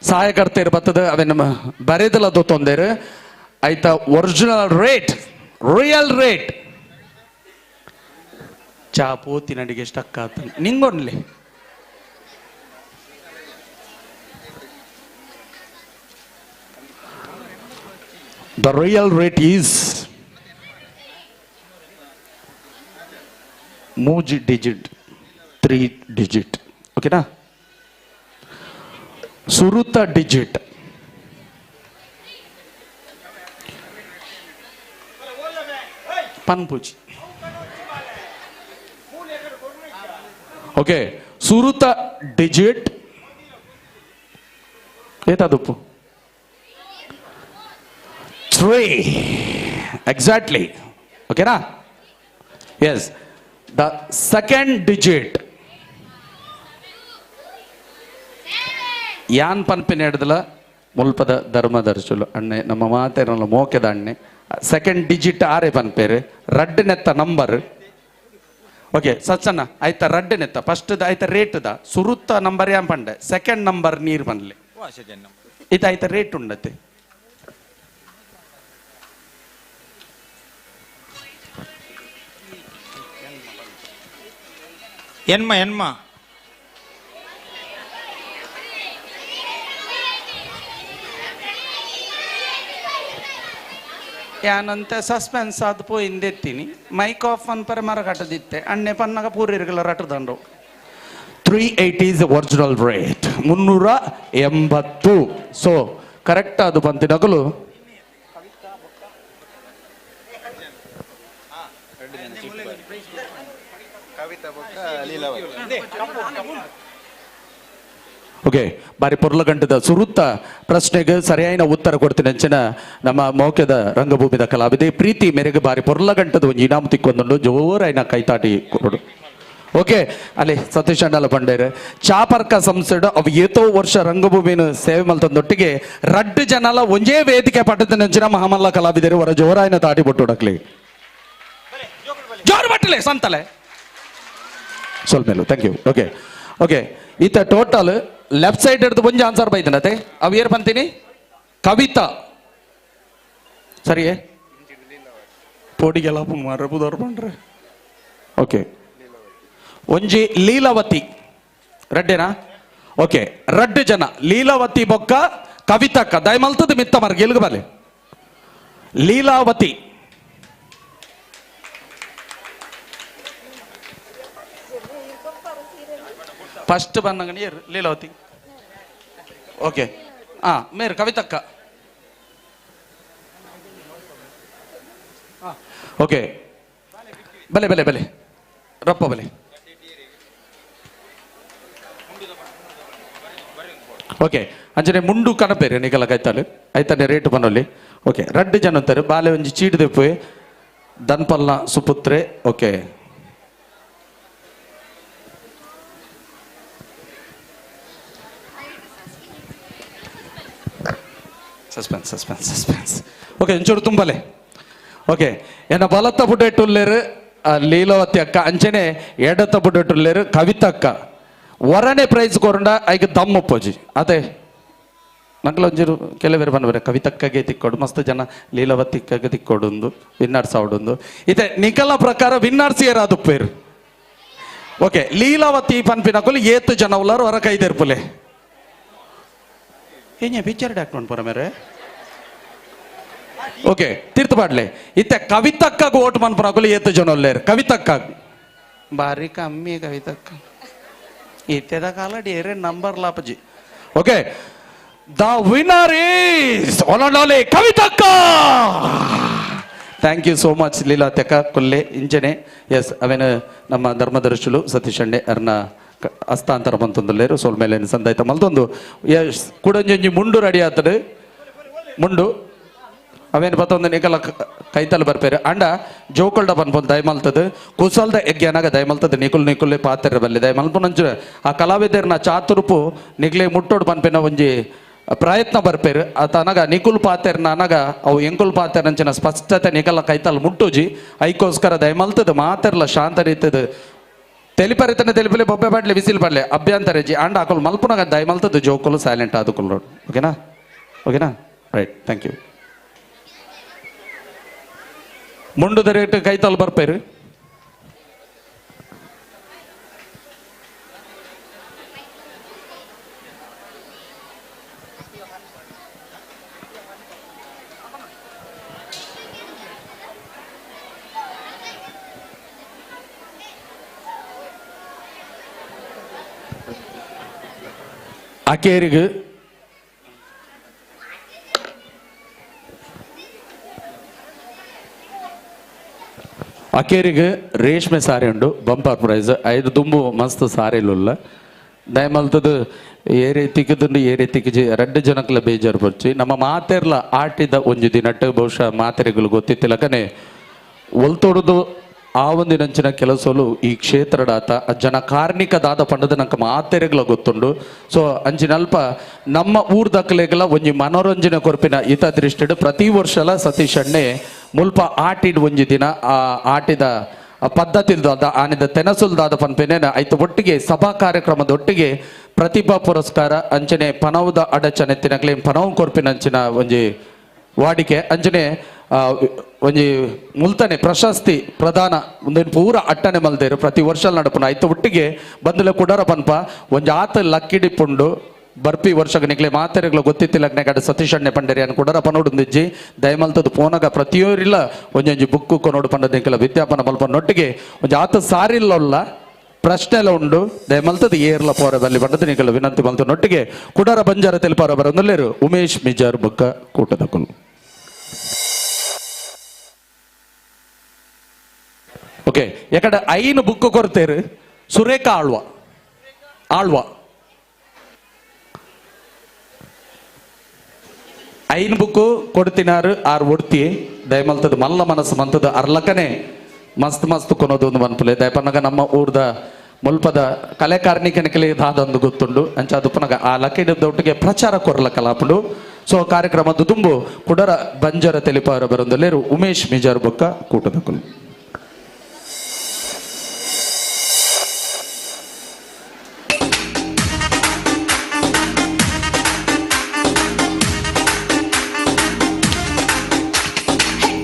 ಸಹಾಯಕರ್ತೇರು ಬರ್ತದೆ ಅವೇ ನಮ್ಮ ಬರೆದಲ್ಲ ಅದು ತೊಂದರೆ ಆಯ್ತಾ. ಒರಿಜಿನಲ್ ರೇಟ್ ರಿಯಲ್ ರೇಟ್ ಚಾ ಪೋತಿ ನಡಿಗೆ ಸ್ಟಕ್ ಆತ ನಿಂಗೊನ್ಲಿ. The real rate is 3 digit 3 digit. ಓಕೆನಾ? ಸುರುತ ಡಿಜಿಟ್ ಪನ್ಪುಜಿ. ಓಕೆ ಸುರುತ ಡಿಜಿಟ್ ಏತಾದುಪ್ಪು 3 ಎಕ್ಸಾಕ್ಟ್ಲಿ. ಓಕೆನಾ? ಎಸ್ the second digit ಯಾನ್ ಪನ್ಪಿನ ಹಿಡ್ದಲ ಮುಲ್ಪದ ಧರ್ಮದರ್ಶುಲು ಅಣ್ಣೆ ನಮ್ಮ ಮಾತೇನಲ್ಲ ಮೋಕೆದ ಅಣ್ಣೆ. ಸೆಕೆಂಡ್ ಡಿಜಿಟ್ ಆರೆ ಪನ್ಪೇರು ರಡ್ಡು ನೆತ್ತ ನಂಬರ್. ಓಕೆ ಸಚ್ಚಣ್ಣ ಆಯ್ತಾ ರಡ್ಡು ನೆತ್ತ ಫಸ್ಟ್ ಆಯ್ತಾ ರೇಟ್ the ಸುರುತ್ತ ನಂಬರ್ ಯಾನ್ ಪಂಡೆ ಸೆಕೆಂಡ್ ನಂಬರ್ ನೀರು ಪನ್ಲೆ ಇದು ಆಯ್ತಾ ರೇಟ್ ಉಂಡತೆ. ಎನ್ಮ ಎನ್ಮ ಯಾನಂತ ಸಸ್ಪೆನ್ಸ್ ಅದು ಪೋಯಿಂದೆತ್ತೀನಿ ಮೈಕ್ ಆಫ್ ಅನ್ಪರೆ ಮರ ಕಟ್ಟದಿತ್ತೆ ಅಣ್ಣೆ ಪನ್ನಾಗ ಪೂರಿರ್ಗಲ ರಟ್ಟದಂಡು. 380 is original rate 380. So correct ಅದು ಬಂತಿನಗಲು ಓಕೆ ಬಾರಿ ಪೊರ್ಲಗಂಟದ ಸುರುತ್ತ ಪ್ರಶ್ನೆಗೆ ಸರಿಯಾದ ಉತ್ತರ ಕೊಡ್ತೀನಿ ಅಂಚಿನ ನಮ್ಮ ಮೌಕ್ಯದ ರಂಗಭೂಮಿದ ಕಲಾವಿದೆ ಪ್ರೀತಿ ಮೇರೆಗೆ ಬಾರಿ ಪೊರ್ಲಗಂಟದ ಒಂದು ಇನಾಮು ತಿಕ್ಕೊಂದುಂಡು ಜೋರಾಯಿನ ಕೈತಾಟಿ ಕೊಡು. ಓಕೆ ಅಲ್ಲಿ ಸತೀಶ್ ಅಣ್ಣಲ ಪಂಡೇರು ಚಾಪರ್ಕ ಸಂಸ್ಥೆ ಅವು ಏತೋ ವರ್ಷ ರಂಗಭೂಮಿನ ಸೇವೆ ಮಲ್ತಂದೊಟ್ಟಿಗೆ ರಡ್ಡು ಜನಲ ಒಂಜೇ ವೇದಿಕೆ ಪಟ್ಟದ ನಂಚಿನ ಮಹಾಮಲ್ಲ ಕಲಾವಿದರು ಹೊರ ಜೋರಾಯಿನ ತಾಟಿ ಬೊಟ್ಟು ಜೋರು ಬಟ್ಟಲೆ ಸಂತಲೆ ಸ್ವಲ್ಪ ಮೇಲು. Thank you. Okay okay ಈತ ಟೋಟಲ್ ಲೆಫ್ಟ್ ಸೈಡ್ ಹಿಡಿದು ಒಂಜಿ ಆನ್ಸರ್ ಬೈದನತೆ ಅವು ಏರ್ ಬಂತೀನಿ ಕವಿತಾ ಸರಿಯೇ ಪೋಡಿಗೆಲ್ಲ ಮಾರ ಬುದವ್ರು ಬಂಡ್ರೆ. ಓಕೆ ಒಂಜಿ ಲೀಲಾವತಿ ರಡ್ಡೇನಾ? ಓಕೆ ರಡ್ಡು ಜನ ಲೀಲಾವತಿ ಬೊಕ್ಕ ಕವಿತಕ್ಕ ದಯಮಲ್ತದ ಮಿತ್ತ ಮರ್ಗ ಎಲ್ಗ ಬಲೆ ಲೀಲಾವತಿ ಫಸ್ಟ್ ಬಂದಂಗ ನೀರು ಲೀಲಾವತಿ. ಓಕೆ ಹಾ ಮೇರು ಕವಿತಕ್ಕ. ಓಕೆ ಬಲೆ ಬಲೆ ಬಲೆ ರಪ್ಪ ಬಲೆ. ಓಕೆ ಅಂಚನೆ ಮುಂಡು ಕನಪೇರು ನಿಕಲ ಕೈತಾಲು ಐತಾನೆ ರೇಟ್ ಬನ್ನೊಲ್ಲಿ. ಓಕೆ ರಡ್ಡು ಜನ ಅಂತಾರೆ ಬಾಲೆ ಒಂಜಿ ಚೀಟ್ ದೆಪ್ಪು ದನ್ಪಲ್ನ ಸುಪುತ್ರೆ. Okay suspense suspense suspense. Okay ಒಂಚೂರು ತುಂಬಲೆ. ಓಕೆ ಎನ್ನ ಬಲತ್ತ ಬುಡ್ಡೆಟ್ಟುಲ್ಲೇರು ಲೀಲಾವತಿ ಅಕ್ಕ ಅಂಚನೆ ಎಡತ್ತ ಬುಡ್ಡೆಟ್ಟುಲ್ಲೇರು ಕವಿತಕ್ಕ. ಒರನೆ ಪ್ರೈಸ್ ಕೊರಂಡ ಐಕ್ ದಮ್ ಒಪ್ಪೋಜಿ ಅದೇ ನಂಗಲ ಒಂಜೂರು ಕೆಲವರು ಬಂದ್ರೆ ಕವಿತಕ್ಕಗೆ ತಿಕ್ಕೊಡು ಮಸ್ತ್ ಜನ ಲೀಲಾವತಿಕ್ಕಗೆ ತಿಕ್ಕೊಡುಂದು ವಿನ್ನರ್ಸ್ ಆವಡುಂದು ಇತ್ತೆ ನಿಕಲ ಪ್ರಕಾರ ವಿನ್ನರ್ಸ್ ಏರಾದುಪ್ಪೇರು. ಓಕೆ ಲೀಲಾವತಿ ಪನ್ಪಿನಕುಲು ಏತು ಜನ ಉಲ್ಲಾರು ಹೊರ ಕೈದೆರ್ಪುಲೆ ಏನೇ ಪಿಕ್ಚರ್ ಡಾಕ್ಟರ್ ಪರ ಮೇರೆ. ಓಕೆ ತೀರ್ಥ ಪಾಡ್ಲೆ ಇತ್ತೆ ಕವಿತಕ್ಕಗ್ ಓಟ್ ಮನ್ಪುನಕುಲು ಏತು ಜನ ಉಲ್ಲೇರು ಕವಿತಕ್ಕ ಬಾರಿ ಕಮ್ಮಿ ಕವಿತಕ್ಕ ಇತ್ತೆದ ಕಾಲ ಡೇರೆ ನಂಬರ್ ಲಾಪಜಿ. ಓಕೆ the winner is ಒಲೊಂಡೋಲೆ ಕವಿತಕ್ಕ. Thank you so much Leela ತೆಕ ಕೊಲ್ಲೆ ಇಂಚನೆ. ಎಸ್ ಅವೇನು ನಮ್ಮ ಧರ್ಮದರ್ಶಿಲು ಸತೀಶ್ ಅಣ್ಣೆ ಅರ್ನ ಹಸ್ತಾಂತರ ಬಂತಂದುಲ್ಲೇರು ಸೋಲ್ ಮೇಲೆ ಸಂದಾಯ್ತ ಮಲ್ತೊಂದು. ಎಸ್ ಕೂಡಂಜಿ ಮುಂಡು ರೆಡಿ ಆತಡು ಮುಂಡು ಅವೇನು ಬತ್ತೊಂದು ನಿಕಲ ಕೈತಲ್ ಬರ್ಪೇರು ಅಂಡ ಜೋಕಲ್ಡ ಪನ್ಪೊಂದು ದಯಮಲ್ತದು ಕುಸಲ್ದ ಯಜ್ಞನಾಗ ದಯಮಲ್ತದ ನಿಕುಲ್ ನಿಕುಲ್ಲೆ ಪಾತೆರ ಬಲ್ಲೆ ದಯಮಲ್ಪುನಂಚು ಆ ಕಲಾವಿದರ್ನ ಚಾತುರುಪು ನಿಗ್ಲೆ ಮುಟ್ಟೋಡು ಪನ್ಪಿನ ಒಂಜಿ ಪ್ರಯತ್ನ ಬರ್ಪೇರು ಆತ ಅನಗ ನಿಕುಲ್ ಪಾತೆರ್ನ ಅನಗ ಅವು ಎಂಕುಲ್ ಪಾತೆರಂಚಿನ ಸ್ಪಷ್ಟತೆ ನಿಕಲ ಕೈತಲ್ ಮುಟ್ಟುಜಿ ಐಕೋಸ್ಕರ ದಯಮಲ್ತದ ಮಾತೆರ್ಲ ಶಾಂತ ರೀತದ ತೆಲಿಪರಿತನ ತೆಲಿಪಲೆ ಬೊಬ್ಬೆ ಬಾಡ್ಲೆ ಬಿಸಿಲು ಬಾಡ್ಲೆ ಅಭ್ಯಂತರಜಿ ಅಂಡ ಆಕುಲ್ ಮಲ್ಪುನಗ ದಯಮಲ್ತದ ಜೋಕುಲು ಸೈಲೆಂಟ್ ಆದುಕುಲ್. ಓಕೆನಾ? ಓಕೆನಾ? Right, thank you. ಮುಂಡು ರೇಟ್ ಕೈತಲ್ ಬರ್ಪೇರು. ಅಕೇರಿಗೆ ಅಕೇರಿಗೆ ರೇಷ್ಮೆ ಸಾರಿ ಉಂಡು ಬಂಪರ್ ಪ್ರೈಸ್ ಐದು ದುಂಬು ಮಸ್ತ್ ಸಾರಿಲುಲ್ಲ ದಯಮಲ್ತದು ಏರೆ ತಿಕ್ಕದುಂಡು ಏರೆ ತಿಕ್ಕಜಿ ರಡ್ಡು ಜನಕ್ಲ ಬೇಜಾರು ಬರ್ಚಿ ನಮ್ಮ ಮಾತೆರ್ಲ ಆಟಿದ ಒಂಜಿ ದಿನಟ್ಟು ಬಹುಶಃ ಮಾತೆರೆಗಳು ಗೊತ್ತಿತ್ತಿಲಕನೆ ಒಲ್ತೊಡುದು ಆ ಒಂದಿನಂಚಿನ ಕೆಲಸಲು ಈ ಕ್ಷೇತ್ರದಾತ ಜನ ಕಾರ್ಣಿಕದಾದ ಪಂಡದ ನಂಕ ಮಾತೆರೆಗಳ ಗೊತ್ತುಂಡು. ಸೊ ಅಂಚಿನಲ್ಪ ನಮ್ಮ ಊರ್ದಕ್ಲೆಗಳ ಒಂಜಿ ಮನೋರಂಜನೆ ಕೊರ್ಪಿನ ಹಿತ ದೃಷ್ಟಿಡು ಪ್ರತಿ ವರ್ಷಲ ಸತೀಶ್ ಅಣ್ಣೆ ಮುಲ್ಪ ಆಟಿಡ್ ಒಂಜಿ ದಿನ ಆ ಆಟಿದ ಪದ್ಧತಿಲ್ದಾದ ಆನಿದ ತೆನಸುಲ್ದಾದ ಪನ್ಪೆನೇನ ಐತ ಒಟ್ಟಿಗೆ ಸಭಾ ಕಾರ್ಯಕ್ರಮದ ಒಟ್ಟಿಗೆ ಪ್ರತಿಭಾ ಪುರಸ್ಕಾರ ಅಂಚನೆ ಪನವುದ ಅಡಚನೆ ತಿನಕ್ಲೆ ಪನವು ಕೊರ್ಪಿನ ಅಂಚಿನ ಒಂಜಿ ವಾಡಿಕೆ ಅಂಚನೆ ಒಂಜಿ ಮುಲ್ತನೆ ಪ್ರಶಸ್ತಿ ಪ್ರಧಾನ ಒಂದೇನು ಪೂರ ಅಟ್ಟನೆ ಮಲ್ದೇರು ಪ್ರತಿ ವರ್ಷ ನಡಪುನ ಐತ ಒಟ್ಟಿಗೆ ಬಂದಲೆ ಕುಡರ ಪನ್ಪ ಒಂಜಿ ಆತ ಲಕ್ಕಿಡಿಪುಂಡು ಬರ್ಪಿ ವರ್ಷ ನಿಕ್ಲೆ ಮಾತೆರೆಗಳು ಗೊತ್ತಿತ್ತಿಲ್ಲ ಕಡೆ ಸತೀಶ್ ಅಣ್ಣೆ ಪಂಡೇರಿ ಅನ್ ಕುಡರ ಪನೋಡು ದಯಮಲ್ತದ ಪೋನಗ ಪ್ರತಿಯೋರಿಲ್ಲ ಒಂಜೊಂಜಿ ಬುಕ್ಕು ಕೊನೋಡು ಪಂಡದ ನಿಕ್ಲ ವಿದ್ಯಾಪನ ಮಲ್ಪ ನೊಟ್ಟಿಗೆ ಒಂಜಿ ಆತ ಸಾರಿಲ್ಲೊಲ್ಲ ಪ್ರಶ್ನೆ ಎಲ್ಲ ಉಂಡು ದಯಮಲ್ತದ ಏರ್ಲ ಪೋರ ಬಲ್ಲಿ ಪಂಡದ ನಿಕ್ಲ ವಿನಂತಿ ಮಲ್ತ ನೊಟ್ಟಿಗೆ ಕುಡರ ಬಂಜಾರ ತೆಲುಪಾರ ಬರೊಂದುಲ್ಲೇರು ಉಮೇಶ್ ಮಿಜಾರ್ ಬುಕ್ಕ ಕೂಟದಕುಲು. ಓಕೆ ಯಾಕಂದ್ರೆ ಐನು ಬುಕ್ ಕೊರ್ತೇರು ಸುರೇಖ ಆಳ್ವ ಆಳ್ವ ಐನು ಬುಕ್ಕು ಕೊಡ್ತಿನಾರು ಆರು ಒಡ್ತಿ ದಯಮಲ್ತದ ಮಲ್ಲ ಮನಸ್ಸು ಮಂತದ ಅರ್ಲಕನೆ ಮಸ್ತ್ ಮಸ್ತ್ ಕೊನೋದು ಒಂದು ಮನ್ಪುಲೆ ದಯಪನ್ನಗ ನಮ್ಮ ಊರ್ದ ಮುಲ್ಪದ ಕಲೆ ಕಾರ್ಣಿಕನಿಕಲೆ ದಾದೊಂದು ಗೊತ್ತುಂಡು ಅಂಚ ಅದು ಆ ಲಕ್ಕಿದ ಒಟ್ಟಿಗೆ ಪ್ರಚಾರ ಕೊರ್ಲ ಕಲಾಪುಂಡು. ಸೊ ಕಾರ್ಯಕ್ರಮದ ದುಂಬು ಕುಡರ ಬಂಜರ ತೆಲಿಪಾರ ಬರೊಂದಲ್ಲೇರು ಉಮೇಶ್ ಮಿಜಾರ್ ಬೊಕ್ಕ ಕೂಟದಕುಲು.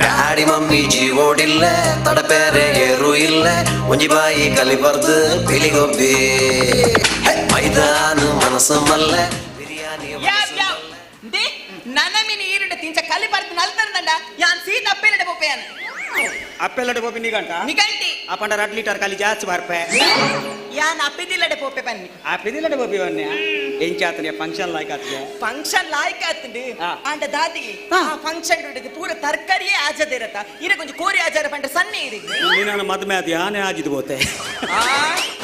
ಡ್ಯಾಡಿ ಮಮ್ಮಿ ಜೀವೋಡಿಲ್ಲ ತಡಪೇರೆ ಏರು ಇಲ್ಲ ಒಂಜಿ ಬಾಯಿ ಕಲಿಬರ್ದು ಪಿಲಿಗೊಬ್ಬಿ ಮೈದಾನ ಮನಸ್ಸು ಮಲ್ಲ ನನ್ನ ಮೀನು ಈರುಂಡ ತಿಂಚ ಕಲಿ ಬರ್ದು ನಲ್ತಂದಂಡ ಯಾನ್ ಸೀತ ಅಪ್ಪೆಲಡೆ ಪೋಪೆಯಾನ ಅಪ್ಪೆಲಡೆ ಪೋಪೆ ನಿಗಂಟ ನಿಗಂಟಿ ಆ ಪಂಡ 2 ಲೀಟರ್ ಕಲಿ ಜಾಸ್ತಿ ಬರ್ಪೆ ಯಾನ್ ಅಪ್ಪಿದಿಲ್ಲಡೆ ಪೋಪೆ ಬನ್ನಿ ಅಪ್ಪಿದಿಲ್ಲಡೆ ಪೋಪೆ ಬನ್ನಿ ಎಂಚಾತನೆ ಫಂಕ್ಷನ್ ಲಾಯ್ಕ್ ಆತದೆ ಫಂಕ್ಷನ್ ಲಾಯ್ಕ್ ಆತಂಡು ಆಂಡ ದಾದಿ ಆ ಫಂಕ್ಷನ್ ಡುಡಿದು ಪೂರ ತರಕಾರಿಯೇ ಆಜದಿರತ ಇರ ಕೊಂಚ ಕೋರಿ ಆಜಾರ ಪಂಡ ಸಣ್ಣ ಇರಿ ನೀನು ಮದುವೆ ಆದ ಯಾನೆ ಆಜಿದು ಬೋತೆ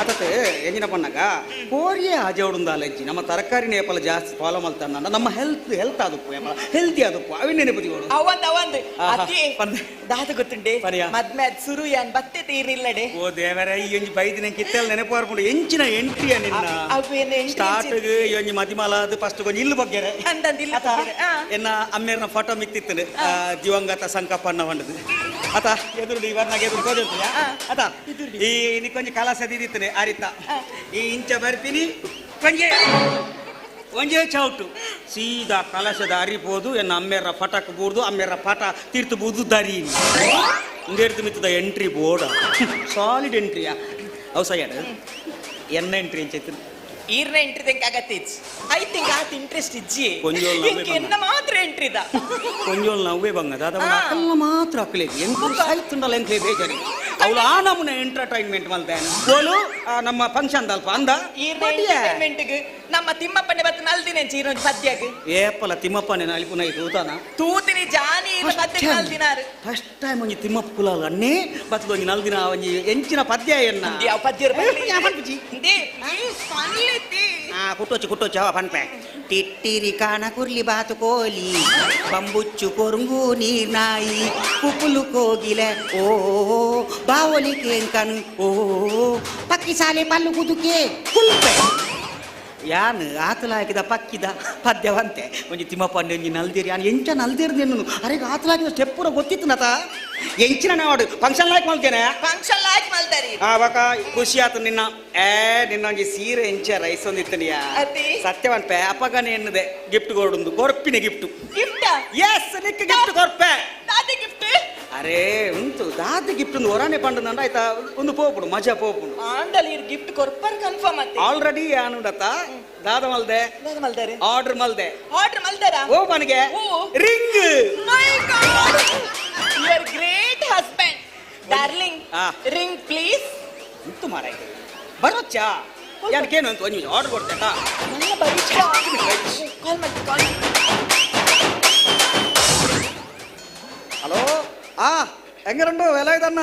ಅತತೆ ಎಂಜಿನ ಪಣ್ಣಗ ಕೋರಿಯೇ ಆಜೋಡುಂದಾಲ ಎಂಜಿ ನಮ್ಮ ತರಕಾರಿ ನೇಪಲ ಜಾಸ್ತಿ ಫಾಲೋ ಮಲ್ತಾನ ನಮ್ಮ ಹೆಲ್ತ್ ಹೆಲ್ತ್ ಆದಪ್ಪು ಏಪಲ ಹೆಲ್ತಿ ಆದಪ್ಪು ಅವಿ ನೆನಪುದಿಗೋಡು ಅವಂದ್ ಅವಂದ್ ಅತಿ ದಾದ ಗೊತ್ತುಂಡೆ ಮದ್ಮೆ ಅದ್ ಸುರು ಯಾನ್ ಬತ್ತೆ ತೀರಿಲ್ಲಡೆ ಓ ದೇವರೇ ಈ ಒಂಜಿ ಬೈದಿನ ಕಿತ್ತಲ್ ನೆನಪು ಬರ್ಪುಂಡು ಎಂಚಿನ ಎಂಟ್ರಿಯ ನಿನ್ನ ಸ್ಟಾರ್ಟ್ ಈ ಒಂಜಿ ಮದಿಮಲಾದ ಫಸ್ಟ್ ಕೊಂಚ ಇಲ್ಲು ಬಗ್ಗೆರೆ ಅಂದಂದ್ ಇಲ್ಲ ಎನ್ನ ಅಮ್ಮೇರ್ನ ಫೋಟೋ ಮಿಕ್ತಿತ್ತು ದಿವಂಗತ ಸಂಕಪ್ಪಣ್ಣ వంಡದು ಅತ ಎದುರು ಇವರ್ನಾಗ ಎದುರು ತೋಜಂತ ಅತ ಈ ನಿಕ್ಕೊಂಜಿ ಕಲಾಸ ದಿದಿತ್ತನೆ ಆರಿತ ಈ ಇಂಚ ಬರ್ಪಿನಿ ಕೊಂಜೆ ಒಂಜೇ ಚೌಟು ಸೀದಾ ಕಲಶದ ಅರಿಬೋದು ಎನ್ನ ಅಮ್ಮೇರ ಫಟಕ್ ಬೂರ್ದು ಅಮ್ಮೇರ ಪಟ ತೀರ್ತು ಬೂದು ದರಿ ಇಂದೇರ್ತು ಮಿತ್ತದ ಎಂಟ್ರಿ ಬೋರ್ಡ್ ಸಾಲಿಡ್ ಎಂಟ್ರಿಯಾ ಅವು ಸಯ್ಯಾಡ ಎನ್ನ ಎಂಟ್ರಿ ಎಂಚೈತು ಈರ್ನ ಎಂಟ್ರಿ ತೆಂಕ ಆಗತ್ತಿಚ್ I think ಆತ ಇಂಟ್ರೆಸ್ಟ್ ಇಜ್ಜಿ ಕೊಂಜೋಲ್ ಎನ್ನ ಮಾತ್ರ ಎಂಟ್ರಿ ಇದ ಕೊಂಜೋಲ್ ನವ್ವೇ ಬಂಗದ ಅದ ಅಲ್ಲ ಮಾತ್ರ ಅಕ್ಕಲೇ ಎಂತ ಸಾಯ್ತುಂಡಲ್ಲ ಎಂಕ್ಲೇ ಬೇಜಾರಿ ಅವಳು ಆ ನಮೂನೆ ಎಂಟರ್ಟೈನ್ಮೆಂಟ್ ಮಲ್ತೆ ಬೋಲು ನಮ್ಮ ಫಂಕ್ಷನ್ ದಲ್ಪ ಅಂದ ಎಂಟರ್ಟೈನ್ಮೆಂಟ್ ನಮ್ಮ ತಿಮ್ಮಪ್ಪನೆ ಬತ್ತ ನಲ್ದಿನ ಚೀರ ಪದ್ಯಗ್ ಏಪಲ ತಿಮ್ಮಪ್ಪನೆ ನಲಿಪುನ ತೂತಾನ ತೂತಿನಿ ಜಾನಿ ಪದ್ಯ ನಲ್ದಿನಾರು ಫಸ್ಟ್ ಟೈಮ್ ಒಂಜಿ ತಿಮ್ಮಪ್ಪ ಕುಲಾಲ್ ಅನ್ನೇ ಬತ್ತದ ಒಂಜಿ ನಲ್ದಿನ ಒಂಜಿ ಎಂಚಿನ ಪದ್ಯ ಎನ್ನ ಪದ್ಯ ಕುಟ್ಟೋಚಿ ಕುಟ್ಟೋಚಿ ಅವ ಪನ್ಪೆ ಟಿಟ್ಟಿರಿ ಕಾಣ ಕುರ್ಲಿ ಬಾತು ಕೋಲಿ ಬಂಬುಚ್ಚು ಕೊರುಂಗು ನೀರ್ನಾಯಿ ಕುಪುಲು ಕೋಗಿಲೆ ಓ ಬಾವಲಿ ಕೇಂಕನು ಓ ಪಕ್ಕಿ ಸಾಲೆ ಪಲ್ಲು ಕುದುಕೆ ಕುಲ್ಪೆ ಯಾನು ಆತಲಾಕಿದ ಪಕ್ಕಿದ ಪದ್ಯವಂತೆ ಒಂಜಿ ತಿಮ್ಮಪ್ಪ ಒಂಜಿ ನಲ್ದಿರಿ ಯಾನು ಎಂಚ ನಲ್ದಿರ್ದೇನು ಅರೆ ಆತಲಾಕಿದ ಸ್ಟೆಪ್ ಪೂರ ಗೊತ್ತಿತ್ತು ನತ ಎಂಚಿನ ನಾಡು ಫಂಕ್ಷನ್ ಲಾಯ್ಕ್ ಮಲ್ತೇನೆ ಫಂಕ್ಷನ್ ಲಾಯ್ಕ್ ಮಲ್ತಾರಿ ಆ ಬಕ ಖುಷಿ ಆತು ನಿನ್ನ ಏ ನಿನ್ನ ಒಂಜಿ ಸೀರೆ ಎಂಚ ರೈಸ್ ಒಂದಿತ್ತನಿಯಾ ಸತ್ಯವಂತೆ ಅಪ್ಪಗನೆ ಎನ್ನದೆ ಗಿಫ್ಟ್ ಕೊಡುಂದು ಕೊರ್ಪಿನ ಗಿಫ್ಟ್ ಗಿಫ್ಟ್ ಎಸ್ ನಿಕ್ಕ ಗಿಫ್ಟ್ ಕೊರ್ಪೆ ದಾದಿ ಗಿಫ್ಟ್ ಅರೇ ಉಂಟು ದಾದಿ ಗಿಫ್ಟ್ ಒಂದು ಹೊರನೆ ಪಂಡು ನಂಡ ಆಯ್ತಾ ಒಂದು ಪೋಪುಡು ಮಜಾ ಪೋಪುಡು ಆಂಡಲ್ ಇರ್ ಗಿಫ್ಟ್ ಕೊರ್ಪರ್ ಕನ್ಫರ್ಮ್ ಅತ್ತೆ ಆಲ್ರೆಡಿ ಯಾನುಡತ ದಾದ ಮಲ್ದೆ ದಾದ ಮಲ್ದಾರೆ ಆರ್ಡರ್ ಮಲ್ದೆ ಆರ್ಡರ್ ಮಲ್ದಾರಾ ಓ ಮನಗೆ ring. My God, you are great husband darling. Ring please. ಉಂಟು ಮಾರಾಯ ಬರೋಚ್ಚಾ ಯಾನಕೇನು ಅಂತ ಒಂದು ಆರ್ಡರ್ ಕೊಡ್ತೇತಾ ನನ್ನ ಬರೀಚಾ ಕಾಲ್ ಮಾಡಿ ಕಾಲ್. ഹലോ ആ എങ്ങനെയുണ്ട് വേല ഇതണ്ണ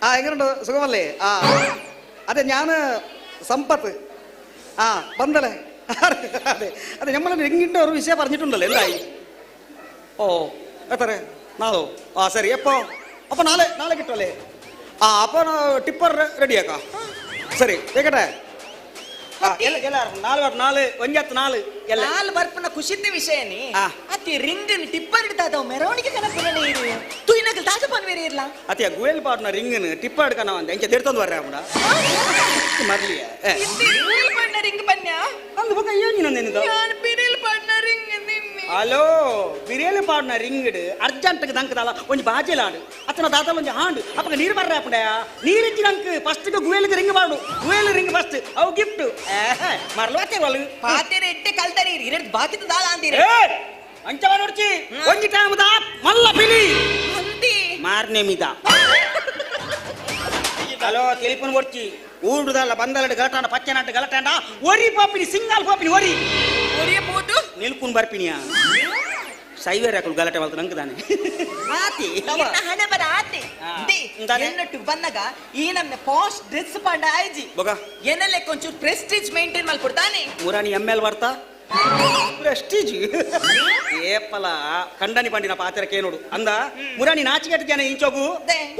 ആ എങ്ങനെയുണ്ട് സുഖമല്ലേ ആ അതെ ഞാൻ സമ്പത്ത് ആ ബന്ധല്ലേ അതെ അതെ നമ്മൾ റിങ്ങിൻ്റെ ഒരു വിഷയം പറഞ്ഞിട്ടുണ്ടല്ലോ എന്തായി ഓ എത്ര നാളോ ആ ശരി എപ്പോ അപ്പോൾ നാളെ നാളെ കിട്ടുമല്ലേ ആ അപ്പോൾ ടിപ്പർ റെഡിയാക്കാം സരി കേക്കട്ടെ ನಾಲ್ ಬರ್ಪನ ಖುಷಿದ್ದ ವಿಷಯನೇ ಅತಿ ರಿಂಗ್ ಟಿಪ್ಪರ್ ಇಡ್ತಾದ ಮೆರವಣಿಗೆ ಕನಪುರ ನೀರು ತುಯ್ನಗಲ್ ತಾಜ ಪನ್ವೇರೆ ಇರ್ಲ ಅತಿ ಗುವೇಲ್ ಪಾಡ್ನ ರಿಂಗ್ ಟಿಪ್ಪರ್ ಕನ ಅಂದ ಇಂಚ ದೇಡ್ತಂದು ಬರ್ರೆ ಅವನ ಮರ್ಲಿಯ ಗುವೇಲ್ ಪಾಡ್ನ ರಿಂಗ್ ಪನ್ಯ ಅಂದ ಬಕ ಏನು ನಿನ್ನಿದ ನಾನು ಬಿರಿಲ್ ಪಾಡ್ನ ರಿಂಗ್ ನಿನ್ನಿ ಹಲೋ ಬಿರಿಯಲ್ ಪಾಡ್ನ ರಿಂಗ್ ಅರ್ಜೆಂಟ್ ದಂಕದಾಲ ಒಂಜಿ ಬಾಜೆಲಾಡು ಅತನ ದಾದಲ ಒಂಜಿ ಹಾಂಡು ಅಪ್ಪಗ ನೀರು ಬರ್ರೆ ಅಪ್ಪಂಡಯ ನೀರಿಚ್ಚಿ ನಂಕ್ ಫಸ್ಟ್ ಗುವೇಲ್ಗೆ ರಿಂಗ್ ಪಾಡು ಗುವೇಲ್ ರಿಂಗ್ ಫಸ್ಟ್ ಅವು ಗಿಫ್ಟ್ ಮರಲು ಅತ್ತೆ వాళ్ళు ಪಾತೆರೆ ಎಟ್ಟೆ ಕಲ್ತರಿ ಇರಡ್ ಬಾಕಿತ ದಾಲ ಅಂದಿರ ಅಂಚವ ನೋಡ್ಚಿ ಒಂಜಿ ಟೈಮ್ ದಾ ಮಲ್ಲ ಪಿಲಿ ಅಂತಿ ಮಾರ್ನೆ ಮಿದ ಹಲೋ ಟೆಲಿಫೋನ್ ಕೊಡ್ಚಿ ಊರುದಲ್ಲ ಬಂದಲಡು ಗಲಟಾಂಡ ಪಚ್ಚನಾಟ ಗಲಟಾಂಡ ಒರಿ ಪಾಪಿನಿ ಸಿಂಗಲ್ ಪಾಪಿನಿ ಒರಿ ಒರಿಯ ಪೋಟು ನಿಲ್ಕುನ್ ಬರ್ಪಿನಿಯಾ ಸೈವೇರ್ ಹಾಕಲು ಗಲಾಟೆ ಮಾಡ್ತು ನಂಗೆ ತಾನೆ ಆತಿ ಎನ್ನ ಹಣೆ ಬರ ಆತಿ ದಿ ಎನ್ನಟ್ಟು ಬಂದಾಗ ಈ ನಮ್ನೆ ಪಾಶ್ ಡ್ರೆಸ್ ಪಾಂಡ ಆಯ್ಜಿ ಬೊಗ ಎನ್ನಲೆ ಕೊಂಚೂರು ಪ್ರೆಸ್ಟೀಜ್ ಮೇಂಟೈನ್ ಮಾಡ್ಕೊಡ್ತಾನೆ ಮುರಾನಿ ಎಮ್ ಎಲ್ ಬರ್ತಾ ಪ್ರೆಸ್ಟೀಜ್ ಏಪಲ ಕಂಡನಿ ಪಂಡಿನ ಪಾತ್ರಕ್ಕೆ ನೋಡು ಅಂದ ಮುರಾನಿ ನಾಚಿಕೆಟ್ಟ ಜನ ಇಂಚೋಗು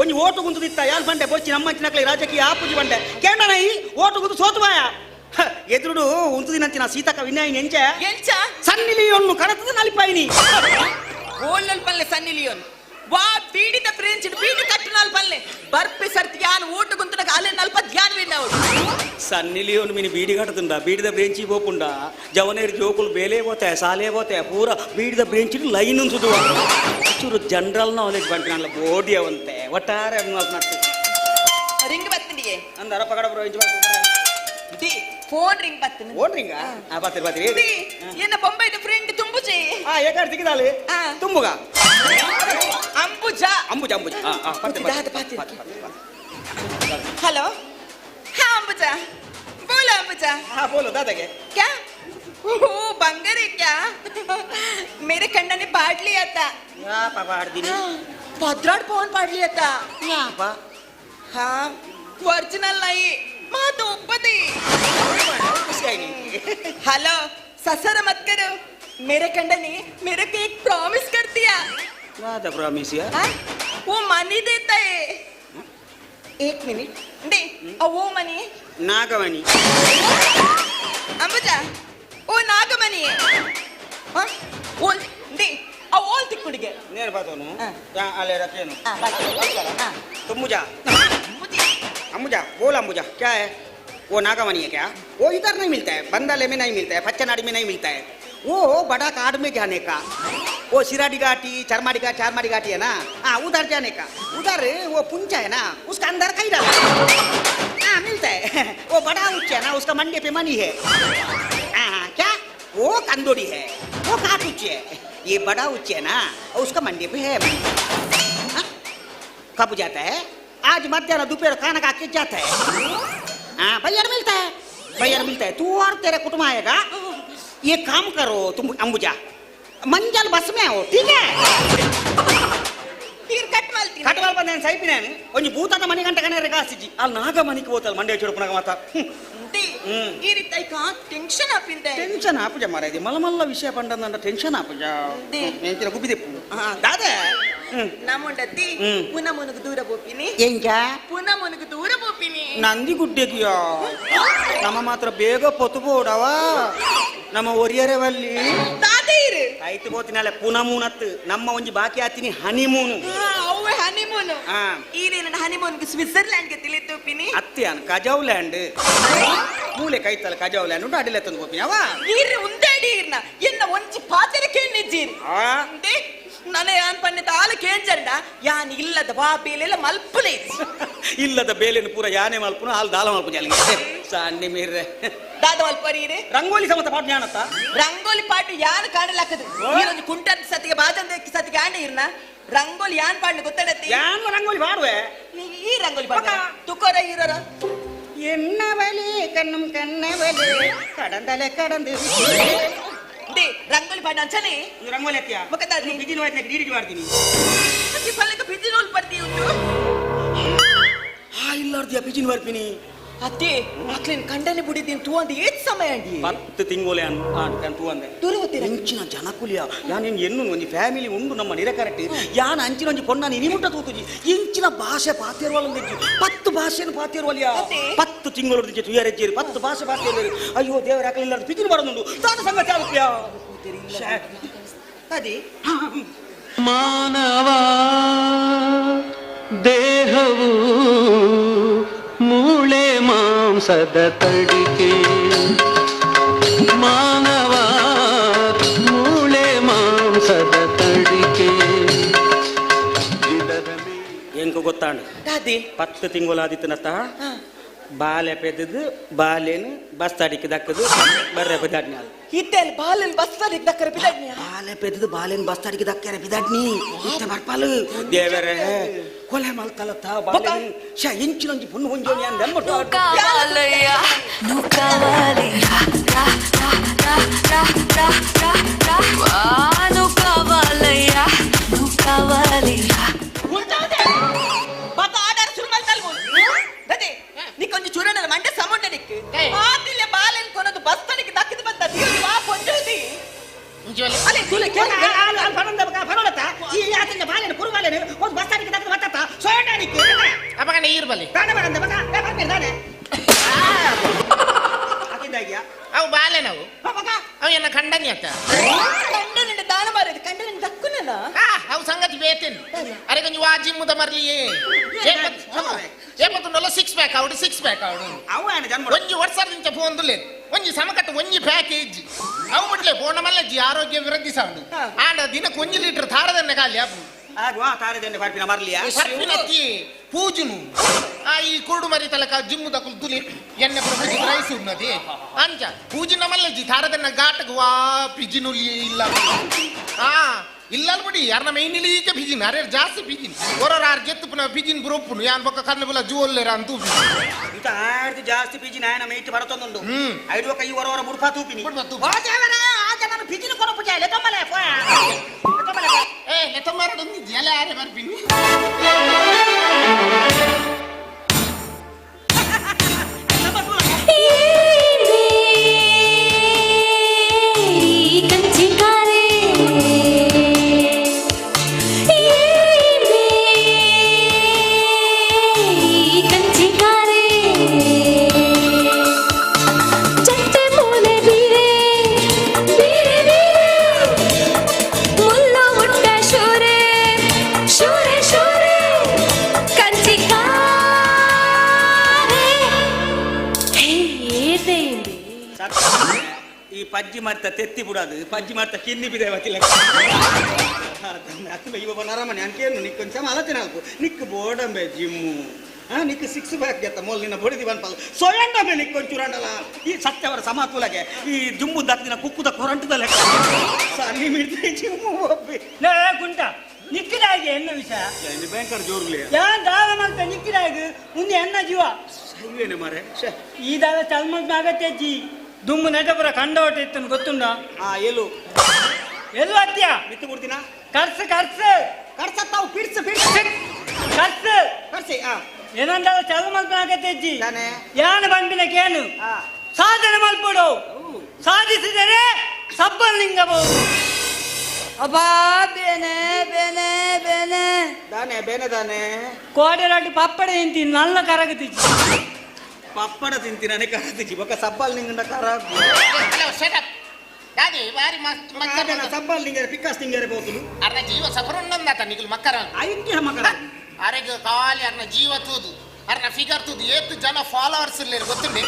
ಒಂಜಿ ಓಟು ಗುಂತುದಿತ್ತ ಯಾನ್ ಬಂಡೆ ಬೊಚ್ಚಿ ನಮ್ಮಂಚಿನಕ್ಲೆ ರಾಜಕೀಯ ಆಪುಜಿ ಬಂಡೆ ಕೇಂಡನೈ ಓಟು ಗುಂತು ಸೋತುವಾಯ ಎದುರುಡು ಉಂತುದಿನಂಚಿನ ಸೀತಕ್ಕ ವಿನಯ್ ಎಂಚ ಎಂಚ ಸನ್ನಿ ಲಿಯೋನ್ ಕಡತದ ನಲಿಪಾಯಿನಿ ಓಲ್ಲಲ್ ಪಲ್ಲೆ ಸನ್ನಿ ಲಿಯೋನ್ ವಾ ಪೀಡಿತ ಫ್ರೆಂಚ್ ಪೀಡಿ ಕಟ್ಟುನಾಲ್ ಪಲ್ಲೆ ಬರ್ಪಿ ಸರ್ತಿ ಯಾನ್ ಓಟು ಗುಂತನಗ ಅಲೆ ನಲ್ಪ ಧ್ಯಾನವಿಲ್ಲ ಅವಳು ಸನ್ನಿ ಲಿಯೋನ್ ಮಿನಿ ಬೀಡಿ ಕಟ್ಟುಂಡ ಬೀಡಿದ ಬ್ರೇಂಚಿ ಪೋಪುಂಡ ಜವನೇರು ಜೋಕುಲು ಬೇಲೆ పోతే ಸಾಲೆ పోతే ಪೂರ ಬೀಡಿದ ಬ್ರೇಂಚಿ ಲೈನ್ ఉంచుదుವ ಚೂರು ಜನರಲ್ ನಾಲೆಜ್ ಬಂಟಿನ ಬೋಡಿ ಅವಂತೆ ಒಟ್ಟಾರೆ ನಟ್ಟು ರಿಂಗ್ ಬತ್ತಿಗೆ ಅಂದರ ಪಕಡ ಬ್ರೋ ಇಂಚ the phone ring ಬತ್ತಿನ ಫೋನ್ ರಿಂಗ್ ಆ ಬಾತಿರಿ ಬಾತಿರಿ the ಎನ್ನ ಬೊಂಬೈದ ಫ್ರೆಂಡ್ ತುಂಬುಜೆ ಆ ಏಕಾಡ್ ತಿಗಿದಾಲೆ ತುಂಬುಗ ಅಂಬುಜಾ ಅಂಬುಜಾ ಅಂಬುಜಾ ಆ ಆ ಪತ್ತೆ ಪತ್ತೆ हेलो हाँ अंबुजा बोलो अंबुजा हाँ बोलो दादा के क्या ओ बंगर है क्या मेरे कंडा ने पाड़ लिया था पाड़ दी पद्राड फोन पाड़ लिया था हाँ ओरिजिनल नहीं माँ तो उपदी हेलो ससर मत करो मेरे कंडा ने मेरे को एक प्रॉमिस कर दिया दादा प्रॉमिस यार वो मनी देता है एक मिनट दे और वो मनी नागमणि अंबुजा वो नागमणि है हाँ वो दे और वो तिक्कुडिगे ನೇರ ಬಾತೋನು ಯಾ ಅಲ್ಲೇ ರಖೇನು तुम मुझा अंबुजा बोल अंबुजा क्या है वो नागामणि है क्या वो इधर नहीं मिलता है बंदाले में नहीं मिलता है पच्चनाड़ी में नहीं मिलता है वो बड़ा कार्ड में जाने का वो सिराडी घाटी चरमाड़ी घाटी चारमाड़ी घाटी है ना हाँ उधर जाने का उधर वो पुंचा है ना उसका अंदर कहीं डाला हाँ मिलता है वो बड़ा ऊंचा है ना उसका मंडे पे मनी है हाँ क्या वो कंदोड़ी है वो काट ऊंची है ये बड़ा ऊंचा है ना उसका मंडे पे है मनी। हाँ? कब जाता है आज मध्याह्न दोपहर खाना खा के जाता है। हाँ भैया मिलता है, भैया मिलता है। तू और तेरे कुटुंब आएगा। ये काम करो तुम अंबुजा मंजल बस में आओ, ठीक है? ಕಟ್ ಮಲ್ಪ ನಾನು ಸೈಪಿ ನಾನು ಒಂಜಿ ಭೂತದ ಮನೆ ಗಂಟೆ ಕಣೆ ಕಾಸಿಜಿ ಅಲ್ಲಿ ನಾಗ ಮನಿಗೆ ಹೋತಲ್ಲ ಮಂಡ್ಯ ಚುಡುಪನಾಗ ಮಾತ. ಈ ರೀತಿ ಟೆನ್ಷನ್ ಆಪಿಂದೆ ಟೆನ್ಷನ್ ಆಪುಜ ಮಾರಾಯ್ದೆ ಮಲ್ಲ ಮಲ್ಲ ವಿಷಯ ಪಂಡಂದ ಟೆನ್ಷನ್ ಆಪುಜ ಎಂಚಿನ ಗುಬ್ಬಿದೆಪ್ಪು ದಾದ ನಮ್ಮುಂಡತ್ತಿ ಪುನಃ ಮುನುಗು ದೂರ ಬೋಪಿನಿ ಎಂಜ ಪುನಃ ಮುನುಗು ದೂರ ಬೋಪಿನಿ ನಂದಿ ಗುಡ್ಡೆಗಿಯೋ ನಮ್ಮ ಮಾತ್ರ ಬೇಗ ಪೊತ್ತು ಬೋಡವ ನಮ್ಮ ಒರಿಯರವಲ್ಲಿ ಆಯ್ತು ಬೋತಿನಲ್ಲ ಪುನಃ ಮೂನತ್ತು ನಮ್ಮ ಒಂಜಿ ಬಾಕಿ ಆತೀನಿ ಹನಿಮೂನು. ಅವೇ ಹನಿಮೂನು. ಈ ನನ್ನ ಹನಿಮೂನ್ ಸ್ವಿಟ್ಜರ್ಲ್ಯಾಂಡ್ ಗೆ ತಿಳಿತೋಪಿನಿ ಅತ್ಯಾನ್ ಕಜಾವ್ ಲ್ಯಾಂಡ್ ಮೂಲೆ ಕೈತಲ್ಲ ಕಜಾವ್ ಲ್ಯಾಂಡ್ ಉಂಟು ಅಡಿಲೆ ತಂದು ಬೋಪಿನಿ ಅವ ಈರ್ ಉಂದೇಡಿ ಈರ್ನ ಎನ್ನ ಒಂಜಿ ಪಾತೆರೆ ಕೇಳಿದ್ದೀರಿ ನನೆ ಯಾನ್ ಪನ್ನೆ ತಾಲ ಕೇಂಜಂಡ ಯಾನ್ ಇಲ್ಲದ ವಾ ಬೇಲೆಲ್ಲ ಮಲ್ಪುಲೆ ಇಲ್ಲದ ಬೇಲೆನು ಪೂರ ಯಾನೆ ಮಲ್ಪುನು ಹಾಲು ದಾಲ ಮಲ್ಪು ಜಾಲಿಗೆ ಸಣ್ಣ ಮೀರ್ರೆ ದಾದ ಮಲ್ಪರೀರೆ ರಂಗೋಲಿ ಸಮತ ಪಾಠ ಜ್ಞಾನತ್ತ ರಂಗೋಲಿ ಪಾಠ ಯಾನ್ ಕಾಣಲಾಕದು ಈರೊಂದು ಕುಂಟದ ಸತಿಗೆ ಬಾಜಂದ ಸತಿಗೆ ಆಂಡ ಇರ್ನ ರಂಗೋಲಿ ಯಾನ್ ಪಾಡ್ನ ಗೊತ್ತಡತ್ತಿ ಯಾನ್ ರಂಗೋಲಿ ಪಾಡುವೆ ಈ ರಂಗೋಲಿ ಪಾಡುವೆ ತುಕೋರ ಈರರ என்னவளே கண்ணும் கண்ணவளே கடந்தலே கடந்து ರಂಗೋಲಿ ಪಾಡ ಅಂಚನೆ ರಂಗೋಲಿ ಹಾಕ್ಯಾ ಮೊಕದಾದ್ನಿ ಬಿಜಿನ ವಾಯ್ತನ ಡಿಡಿಟಿ ಮಾಡ್ತೀನಿ ಪಲ್ಲಕ ಬಿಜಿನ ಹೋಲ್ ಪಡ್ತಿ ಉಂಟು ಆ ಇಲ್ಲಾರ್ದಿಯ ಬಿಜಿನ ಬರ್ಪಿನಿ ಅತ್ತೆ ಅಕ್ಲೇನ್ ಕಂಡನೆ ಬುಡಿದಿನ್ ತೂ ಅಂದ ಏತ್ ಸಮಯ ಅಂಡಿ 10 ತಿಂಗೋಲೆ ಅನ್ ಆನ್ ತೂ ಅಂದೆ ತುರುವತಿರ ಇಂಚಿನ ಜನಕುಲಿಯ ಯಾನ್ ಎನ್ನು ಒಂಜಿ ಫ್ಯಾಮಿಲಿ ಉಂಡು ನಮ್ಮ ನಿರಕರಟ್ ಯಾನ್ ಅಂಚಿನ ಒಂಜಿ ಪೊಣ್ಣನ ಇನಿಮುಟ್ಟ ತೂತುಜಿ ಇಂಚಿನ ಭಾಷೆ ಪಾತೇರುವಲ್ಲ 10 ಭಾಷೆನ ಪಾತೇರುವಲ್ಲಿಯ 10 ತಿಂಗಳು ತುಯರೆಜ್ಜೇರಿ 10 ಭಾಷೆ ಪಾತೇರುವಲ್ಲಿ ಅಯ್ಯೋ ದೇವರ ಅಕ್ಲಿಲ್ಲ ಬಿಜಿನ ಬರದುಂಡು ತಾತ ಸಂಗತಿ ಆಗುಪ್ಯ ಅದೇ ಮಾನವ ದೇಹವು ಮೂಳೆ ಮಾಂಸದ ತಡಿಕೆ ಮಾನವ ಮೂಳೆ ಮಾಂಸದ ತಡಿಕೆ ಎಂಕು ಗೊತ್ತಾಂಡು 10 ತಿಂಗಳಾದಿತ್ತನತ್ತ ಬಾಲೆ ಪೆದ್ದದು ಬಾಲೇನು ಬಸ್ ತಡಿಕೆ ದಕ್ಕದು ಬರ್ರೆ ಬಿದಾಡ್ನಿ ಇತ್ತೇನು ಬಾಲೆನ್ ಬಸ್ ತಡಿಕೆ ದಕ್ಕರೆ ಬಿದಾಡ್ನಿ ಬಾಲೆ ಪೆದ್ದದು ಬಾಲೇನು ಬಸ್ ತಡಿಕೆ ದಕ್ಕರೆ ಬಿದಾಡ್ನಿ ಇತ್ತೆ ಬರ್ಪಾಲು ದೇವರೇ ಕೊಲೆ ಮಲ್ತಲತ್ತ ಬಾಲೆ ಶ ಇಂಚಿನೊಂಜಿ ಪೊಣ್ಣು ಒಂಜೋನಿ ಅಂದ నువ్వు కావాలయ్యా నువ్వు కావాలి రా రా రా రా రా రా రా వా నువ్వు కావాలయ్యా నువ్వు కావాలి రా ಬಾತ ಆಡಾರ ಶುರು ಮಲ್ತಲ್ ಗದೆ ನಿಕ್ಕೊಂಜಿ ಚೂರಣ ಮಂಡೆ ಸಮುಂಡ ನಿಕ್ ಆತಿಲೆ ಬಾಲೆನ್ ಕೊನದು ಬಸ್ ತಡಿಕೆ ದಕ್ಕಿದ ಬಂತ ದಿಯು ವಾ ಪೊಂಜೋದಿ ಅಲೆ ತುಲೆ ಕೇಳ ಅಲ್ ಫರಂದ ಬಕ ಫರಲತ ಈ ಆತಿಲೆ ಬಾಲೆನ್ ಕುರುಬಾಲೆನ್ ಒಂದು ಬಸ್ ತಡಿಕೆ ದಕ್ಕಿದ ಬತ್ತತ ಸೋಯಂಡ ನಿಕ್ ಅಪಗನೆ ಈರ್ ಬಲಿ ತಾನೆ ಬರಂದ ಬಕ ಏ ಬರ್ಪೇರ್ ತಾನೆ ಅಕಿಂದಾಗಿಯಾ ಅವು ಬಾಲೆನವು ಅವು ಎನ್ನ ಖಂಡನಿ ಅತ್ತ ಕಂಡನಿಂದ ದಾನ ಮಾರಿದ ಕಂಡನಿಂದ ದಕ್ಕುನಲ್ಲ ಅವು ಸಂಗತಿ ಬೇತೇನು ಅರೆ ಕೊಂಚ ವಾ ಜಿಮ್ಮುದ ಮರ್ಲಿ ಏಪತ್ತುಂಡಲ್ಲ ಸಿಕ್ಸ್ ಪ್ಯಾಕ್ ಅವಡು ಸಿಕ್ಸ್ ಪ್ಯಾಕ್ ಅವಡು ಅವು ಆನೆ ಜನ್ಮ ಒಂಜಿ ವರ್ಷದಿಂದ ಫೋನ್ ದುಲ್ಲೇನು ಒಂಜಿ ಸಮಕಟ್ಟು ಒಂಜಿ ಪ್ಯಾಕೇಜ್ ಅವು ಮುಟ್ಲೆ ಫೋನ ಮಲ್ಲಜ್ಜಿ ಆರೋಗ್ಯ ವೃದ್ಧಿ ಸೌಂಡು ಆಂಡ ದಿನಕ್ಕೆ ಒಂಜಿ ಲೀಟರ್ ತಾರದನ್ನೆ ಖಾಲಿ ಅಪ್ಪು ಆಗುವ ತಾರದನ್ನೆ ಪರ್ಪಿನ ಮರ್ಲಿಯಾ ಪರ್ಪಿನತ್ತಿ ಪೂಜುನು ಆ ಈ ಕುರುಡು ಮರಿ ತಲಕ ಜಿಮ್ಮು ದಕುಲ್ ತುಲಿ ಎಣ್ಣೆ ಪೂರ ರೈಸ್ ಉನ್ನದಿ ಅಂಚ ಪೂಜಿನ ಮಲ್ಲಜ್ಜಿ ತಾರದನ್ನ ಘಾಟకు ವಾ ಪಿಜಿನುಲಿ ಇಲ್ಲ ಆ ಇಲ್ಲ ಬಿಡಿ ಯಾರನ್ನ ಮೈನ್ ಇಲ್ಲಿಗೆ ಪಿಜಿನ್ ಅರೆ ಜಾಸ್ತಿ ಪಿಜಿನ್ ಹೊರರ ಆರ್ ಜೆತ್ತು ಪುನಃ ಪಿಜಿನ್ ಬರೋಪ್ಪುನು ಯಾನ್ ಬೊಕ್ಕ ಕಣ್ಣು ಬುಲ ಜುವಲ್ಲೇರ ಅಂತ ಇಂತ ಆಡ್ದು ಜಾಸ್ತಿ ಪಿಜಿನ್ ಆಯನ ಮೈಟ್ ಬರತೊಂದುಂಡು ಐದು ಕೈ ಹೊರವರ ಬುಡ್ಪಾ ತೂಪಿನಿ ಆಗ ನಾನು ಪಿಜಿನ್ ಕೊರಪು ಜಾಯ ಲೆತೊಮ್ಮಲೆ ಏ ಲೆತೊಮ್ಮರಡೊಂದು ಜಲ ಆರೆ ಬರ್ಪಿನಿ ಪಜ್ಜಿ ಮಾಡ್ತಾ ತೆತ್ತಿ ಬಿಡೋದು ಪಜ್ಜಿ ಮಾಡ್ತಾ ಕಿನ್ನಿ ಬಿದೆ ವತಿಲ್ಲ ಅತ್ತ ಇವ ನರಮನೆ ಅನ್ಕೇನು ನಿಕ್ ಒಂದು ಸಮ ಅಲಚನೆ ಅಲ್ಪು ನಿಕ್ ಬೋಡಂಬೆ ಜಿಮ್ಮು ನಿಕ್ ಸಿಕ್ಸ್ ಬ್ಯಾಕ್ ಗೆತ್ತ ಮೋಲ್ ನಿನ್ನ ಬಡಿದಿ ಬನ್ಪಲ್ ಸೊಯಂಡಂಬೆ ನಿಕ್ ಒಂಚೂರಂಡಲ ಈ ಸತ್ಯವರ ಸಮತೂಲಗೆ ಈ ಜುಮ್ಮು ದಕ್ಕಿನ ಕುಕ್ಕುದ ಕೊರಂಟದ ಲೆಕ್ಕ ಸನ್ನಿ ಮಿಡ್ತಿ ಜಿಮ್ಮು ಒಬ್ಬಿ ಲೇ ಗುಂಟ ನಿಕ್ಕಿದಾಗೆ ಎನ್ನ ವಿಷಯ ಭಯಂಕರ ಜೋರ್ಲಿ ಯಾನ್ ದಾದ ಮಲ್ಪ ನಿಕ್ಕಿದಾಗ ಮುಂದೆ ಎನ್ನ ಜೀವ ಸೈವೇನೆ ಮಾರೆ ಈ ದಾದ ಚಲ್ಮಲ್ ಅಗತ್ಯ ಜಿ ದುಮ್ಮು ನೆಟಪುರ ಕಂಡವಟ ಇತ್ತನು ಗೊತ್ತುಂಡ ಆ ಎಲ್ಲು ಎಲ್ಲು ಅತ್ಯ ಮಿತ್ತು ಕೊಡ್ತೀನಾ ಕರ್ಸು ಕರ್ಸು ಕರ್ಸತ್ತಾವು ಪಿಡ್ಸು ಪಿಡ್ಸು ಕರ್ಸು ಕರ್ಸಿ ಆ ಏನಂದಾದ ಚಲ ಮಲ್ಪನ ಅಗತ್ಯ ಯಾನ ಬಂದಿನ ಕೇನು ಸಾಧನೆ ಮಲ್ಪಡು ಸಾಧಿಸಿದರೆ ಸಬ್ಬಲಿಂಗಬಹುದು. ಅಬ್ಬಾ ಬೇನೆ ಬೇನೆ ಬೇನೆ ದಾನೆ ಬೇನೆ ದಾನೆ ಕೋಡೆರಾಟಿ ಪಪ್ಪಡ ತಿಂತೀನಿ ನಲ್ಲ ಕರಗತಿಚ್ಚಿ ಪಪ್ಪಡ ತಿಂತೀನಿ ಕರಗತಿಚ್ಚಿ ಬೊಕ್ಕ ಸಬ್ಬಲ್ ನಿಂಗಂಡ ಕರ ಹಲೋ ಶಟ್ ಅಪ್ ದಾದಿ ಬಾರಿ ಮಸ್ತ್ ಮಕ್ಕರ ಸಬ್ಬಲ್ ನಿಂಗರೆ ಪಿಕ್ಕಾಸ್ ನಿಂಗರೆ ಬೋತುಲು ಅರ್ನ ಜೀವ ಸಫರುನ್ನಂದಾತ ನಿಗುಲ್ ಮಕ್ಕರ ಐಕ್ಯ ಮಕ್ಕರ ಅರೆಗ್ ಖಾಲಿ ಅರ್ನ ಜೀವ ತೂದು ಅರ್ನ ಫಿಗರ್ ತೂದು ಏತ್ ಜನ ಫಾಲೋವರ್ಸ್ ಇಲ್ಲೇರು ಗೊತ್ತುಂಡೆ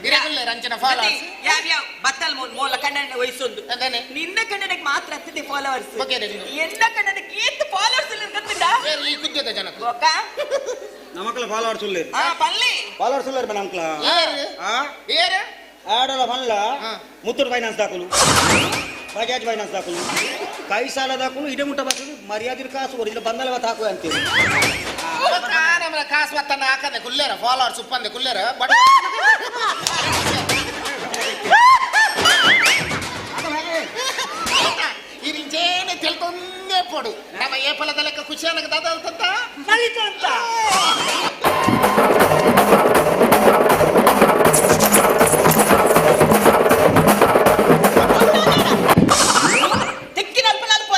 ಇರಗುಲ್ಲೇರು ಅಂಚಿನ ಫಾಲೋವರ್ಸ್ ಯಾವ ಯಾವ ಬತ್ತಲ್ ಮೋಲ ಕಣ್ಣನೆ ವಯಸ್ಸೊಂದು ನಿನ್ನ ಕಣ್ಣನಿಗೆ ಮಾತ್ರ ಹತ್ತಿದೆ ಫಾಲೋವರ್ಸ್ ಎನ್ನ ಕಣ್ಣನಿಗೆ ಏತ್ ಫಾಲೋವರ್ಸ್ ಇಲ್ಲ ಗೊತ್ತಿಲ್ಲ ಈ ಕುದ್ಯದ ಜನಕ್ಕೆ ಬೊಕ್ಕ ನಮಕ್ಲ ಫಾಲೋವರ್ಸ್ ಉಲ್ಲೇರು ಆ ಪಲ್ಲಿ ಫಾಲೋವರ್ಸ್ ಉಲ್ಲೇರು ಬೆ ನಮಕ್ಲ ಏರು ಏರು ಆಡಲ ಪನ್ಲ ಮುತ್ತೂಟ್ ಫೈನಾನ್ಸ್ ದಾಕುಲು ಬಜಾಜ್ ಫೈನಾನ್ಸ್ ದಾಕುಲು ಕೈ ಸಾಲ ದಾಕುಲು ಇಡೆ ಮುಟ್ಟ ಬಾಕುಲು ಮರ್ಯಾದೆ ಕಾಸು ಒರಿಜಿನ ಬಂದಲವ ತಾಕು ಅಂತೀವಿ ನಮ್ಮ ಕಾಸು ಬತ್ತನ ಹಾಕದೆ ಕುಲ್ಲೇರ ಫಾಲೋವರ್ಸ್ ಉಪ್ಪಂದೆ ಕುಲ್ಲೇರ ಬಡ ಇರಿಂಚೇನೆ ತಿಳ್ಕೊಂಡೇ ಪೋಡು ನಮ್ಮ ಏ ಫಲದ ಲೆಕ್ಕ ಖುಷಿ ಅನ್ನಕ್ಕೆ ದಾದ ಅಂತ ನಲಿತಂತ ತೆಕ್ಕಿನ ಅಲ್ಪ ಅಲ್ಪ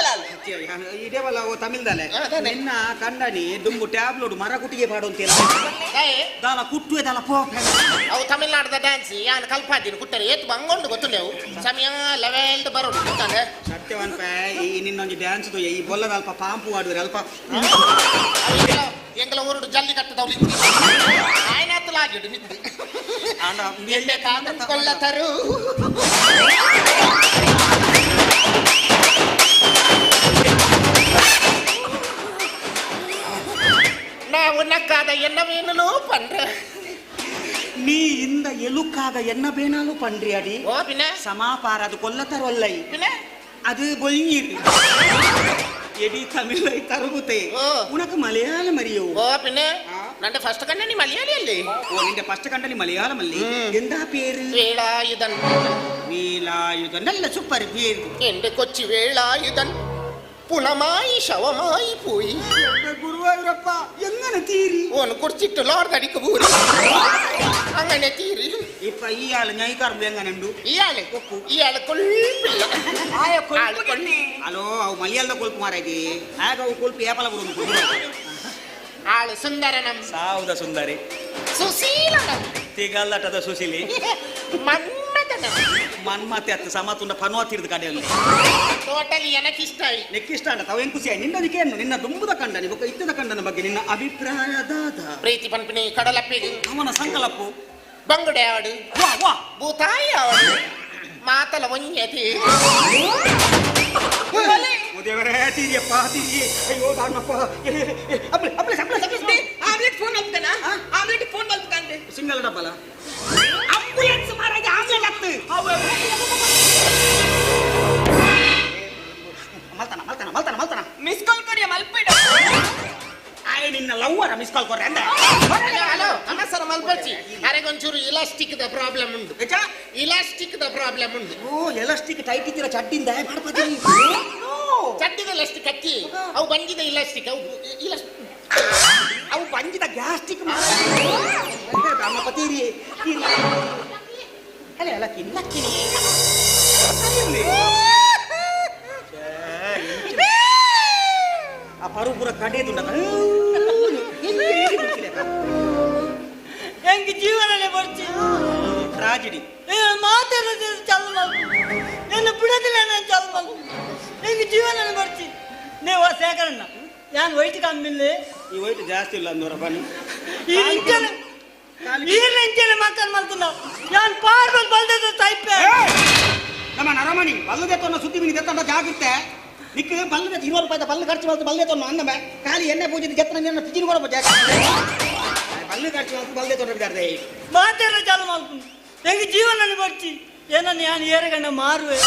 ಇದೇ ಬಲ್ಲ ಓ ತಮಿಳ್ದಲೆ ನಿನ್ನ ಕಂಡನಿ ದುಂಬು ಟ್ಯಾಬ್ಲೋಡು ಮರ ಕುಟ್ಟಿಗೆ ಪಾಡು ಅಂತೀರ ದಾಲ ಕುಟ್ಟುವೆ ದಾಲ ಪೋ ಅವು ತಮಿಳ್ನಾಡದ ಡ್ಯಾನ್ಸ್ ಯಾನ್ ಕಲ್ಪಾದಿನ ಕುಟ್ಟರೆ ಏತ್ ಬಂಗೊಂಡು ಗೊತ್ತುಂಡೆವು ಸಮಯ ಲೆವೆಲ್ಡ್ ಬರೋಡು ಗೊತ್ತಾನೆ ಸತ್ಯವನ್ ಪೇ ಈ ನಿನ್ನೊಂಜಿ ಡ್ಯಾನ್ಸ್ ಈ ಬೊಲ್ಲದ ಅಲ್ಪ ಪಾಂಪು ಆಡುವೆ ಅಲ್ಪ ಎಂಗಲ ಊರುಡು ಜಲ್ಲಿ ಕಟ್ಟದವ್ರು ಆಯ್ನಾತಲಾಗಿಡು ಮಿತ್ತು ಎಣ್ಣೆ ಕಾದಂ ಕೊಲ್ಲತರು ನಾವು ನಕ್ಕಾದ ಎನ್ನ ಬೇನಲು ಪಂಡ್ರೆ ನೀ ಇಂದ ಎಲುಕಾಗ ಎನ್ನ ಬೇನಾಲು ಪಂಡ್ರಿ ಅಡಿ ಓ ಪಿನ ಸಮಾಪಾರ ಅದು ಕೊಲ್ಲತರೊಲ್ಲೈ ಪಿನ ಅದು ಬೊಲ್ನೀರು ಎಡಿ ತಮಿಳೈ ತರಗುತೆ ಉನಕ ಮಲಯಾಳಂ ಅರಿಯೋ ಓ ಪಿನ ನಂಡೆ ಫಸ್ಟ್ ಕಂಡ ನೀ ಮಲಯಾಳಿ ಅಲ್ಲಿ ಓ ನಿಂಡೆ ಫಸ್ಟ್ ಕಂಡ ನೀ ಮಲಯಾಳಂ ಅಲ್ಲಿ ಎಂದ പേര് വേലായുധൻ വേലായുധൻ നല്ല സൂപ്പർ പേര് എന്റെ കൊച്ചു വേലായുധൻ പുണമായി ശവമായി പോയി ഗുരുവായൂരപ്പ എങ്ങനെ തീരി ഓന് കുടിച്ചിട്ട് ലോർദടിക്ക് പോയി അങ്ങനെ തീരി ഇപ്പൊ ഇയാള് ഞൈക്കാർമ്പ് എങ്ങനെയുണ്ട് ഇയാള് ഇയാള് കൊഴുപ്പില്ല ഹലോ അವು മലയാളದ ಕೊಲ್ಪು ಮಾರಾಗಿ ಆಗ ಅವು ಕೊಲ್ಪು ಏಪಲ ಬರುದು ಆಳು ಸುಂದರನಂ ಸಾವುದ ಸುಂದರಿ ಸುಶೀಲನಂ ತಿಗಲ್ಲಟದ ಸುಶೀಲಿ ಮನ್ಮಥನ ಮನ್ಮತೆ ಅತ್ತ ಸಮತುಂಡ ಪನುವ ತೀರ್ದ ಕಡೆಯಲ್ಲಿ ಟೋಟಲಿ ಎನಕಿಷ್ಟ ನೆಕ್ಕಿಷ್ಟ ಅಂಡ ತಾವು ಖುಷಿ ಆಯ್ ನಿನ್ನದಕ್ಕೆ ಏನು ನಿನ್ನ ದುಂಬುದ ಕಂಡನಿ ಬೊಕ್ಕ ಇತ್ತದ ಕಂಡನ ಬಗ್ಗೆ ನಿನ್ನ ಅಭಿಪ್ರಾಯ ದಾದ ಪ್ರೀತಿ ಪನ್ಪಿನಿ ಕಡಲಪ್ಪಿಗೆ ಅವನ ಸಂಕಲಪ್ಪು ಬಂಗುಡೆ ಆಡು ವಾ ವಾ ಭೂತಾಯಿ ಆಡು ಮಾತಲ ಒಂಜತಿ ದೇವರೇ ತೀರಿಯಪ್ಪ ತೀರಿ ಅಯ್ಯೋ ದಾನಪ್ಪ ಅಪ್ಲೆ ಅಪ್ಲೆ ಅಪ್ಲೆ ಅಪ್ಲೆ ಆಮ್ಲೆಟ್ ಫೋನ್ ಮಲ್ಪುದನಾ ಆಮ್ಲೆಟ್ ಫೋನ್ ಮಲ್ಪುಕಂದೆ ಸಿಂಗಲ್ ಡಬ್ಬಲ ಆಂಬುಲೆನ್ಸ್ ಮಾರಾಜ ಆಮ್ಲೆಟ್ ಹತ್ತು ಮಲ್ತಾನ ಮಲ್ತಾನ ಮಲ್ತಾನ ಮಲ್ತಾನ ಮಿಸ್ ಕಾಲ್ ಕೊರಿಯ ಮಲ್ಪಿಡ ಆಯ್ ನಿನ್ನ ಲವ್ವರ ಮಿಸ್ ಕಾಲ್ ಕೊರ್ರೆ ಅಂದ ಹಲೋ ಅಮ್ಮ ಸರ್ ಮಲ್ಪಚ್ಚಿ ಅರೆಗೊಂಚೂರು ಇಲಾಸ್ಟಿಕ್ the problem ಉಂಟು ಇಲಾಸ್ಟಿಕ್ the problem ಉಂಟು ಓ ಎಲಾಸ್ಟಿಕ್ ಟೈಟ್ ಇದ್ದೀರ ಚಡ್ಡಿಂದ ಮಾಡ್ಪತಿ ಚಡ್ಡಿದ ಇಲಾಸ್ಟಿಕ್ ಅಕ್ಕಿ ಅವು ಬಂಜಿದ ಇಲಾಸ್ಟಿಕ್ ಅವು ಇಲಾಸ್ಟಿಕ್ ಅವು ಬಂಜಿದ ಗ್ಯಾಸ್ಟಿಕ್ ಅಮ್ಮಪ್ಪ ತೀರಿ ತೀರಿ ಅಲ್ಲ ಲಕ್ಕಿ ಲಕ್ಕಿನಿ ಆ ಪರು ಪೂರ ಕಡೆದುಂಡ ಎಂಗೆ ಜೀವನನೇ ಬರ್ಚಿ ಟ್ರಾಜಿಡಿ ಮಾತಾಡೋದು ಚಾಲು ಮಲ್ಪು ನಿನ್ನ ಬಿಡೋದಿಲ್ಲ ನಾನು ಚಾಲು ಮಲ್ಪು ಎಂಗೆ ಜೀವನನೇ ಬರ್ಚಿ ನೀವು ಶೇಖರಣ್ಣ ಯಾನ್ ವೈಟ್ ಕಮ್ಮಿಲ್ಲ ಈ ವೈಟ್ ಜಾಸ್ತಿ ಇಲ್ಲ ಅಂದವರ ಬನ್ನಿ ಈ ಇಂಚನೆ ಈ ಇಂಚನೆ ಮಾತಾಡ್ ಮಲ್ತುಂಡ ಯಾನ್ ಪಾರ್ ಬಂದು ಬಲ್ದದ ತೈಪೆ ನಮ್ಮ ನರಮಣಿ ಬಲ್ಲದೆ ತೊನ್ನ ಸುದ್ದಿ ಮಿನಿ ದೆತ್ತಂಡ ಜಾಗಿರ್ತೆ ನಿಕ್ ಬಲ್ಲದೆ 20 ರೂಪಾಯಿ ಬಲ್ಲು ಖರ್ಚು ಮಾಡ್ತು ಬಲ್ಲದೆ ತೊನ್ನ ಅಂದಮೆ ಖಾಲಿ ಎಣ್ಣೆ ಪೂಜೆ ಜತ್ರ ನಿನ್ನ ಪಿಜಿನ ಕೊಡಬ ಜಾಗ ಬಲ್ಲು ಖರ್ಚು ಮಾಡ್ತು ಬಲ್ಲದೆ ತೊನ್ನ ಬಿದ್ದಾರ್ದೆ ಮಾತಾಡ ಚಾಲು ಮಲ್ಪು ಎಂಗೆ ಜೀವನನೇ ಬರ್ಚಿ ಏನನ್ನ ಯಾನ್ ಏರಗಂಡ ಮಾರುವೆ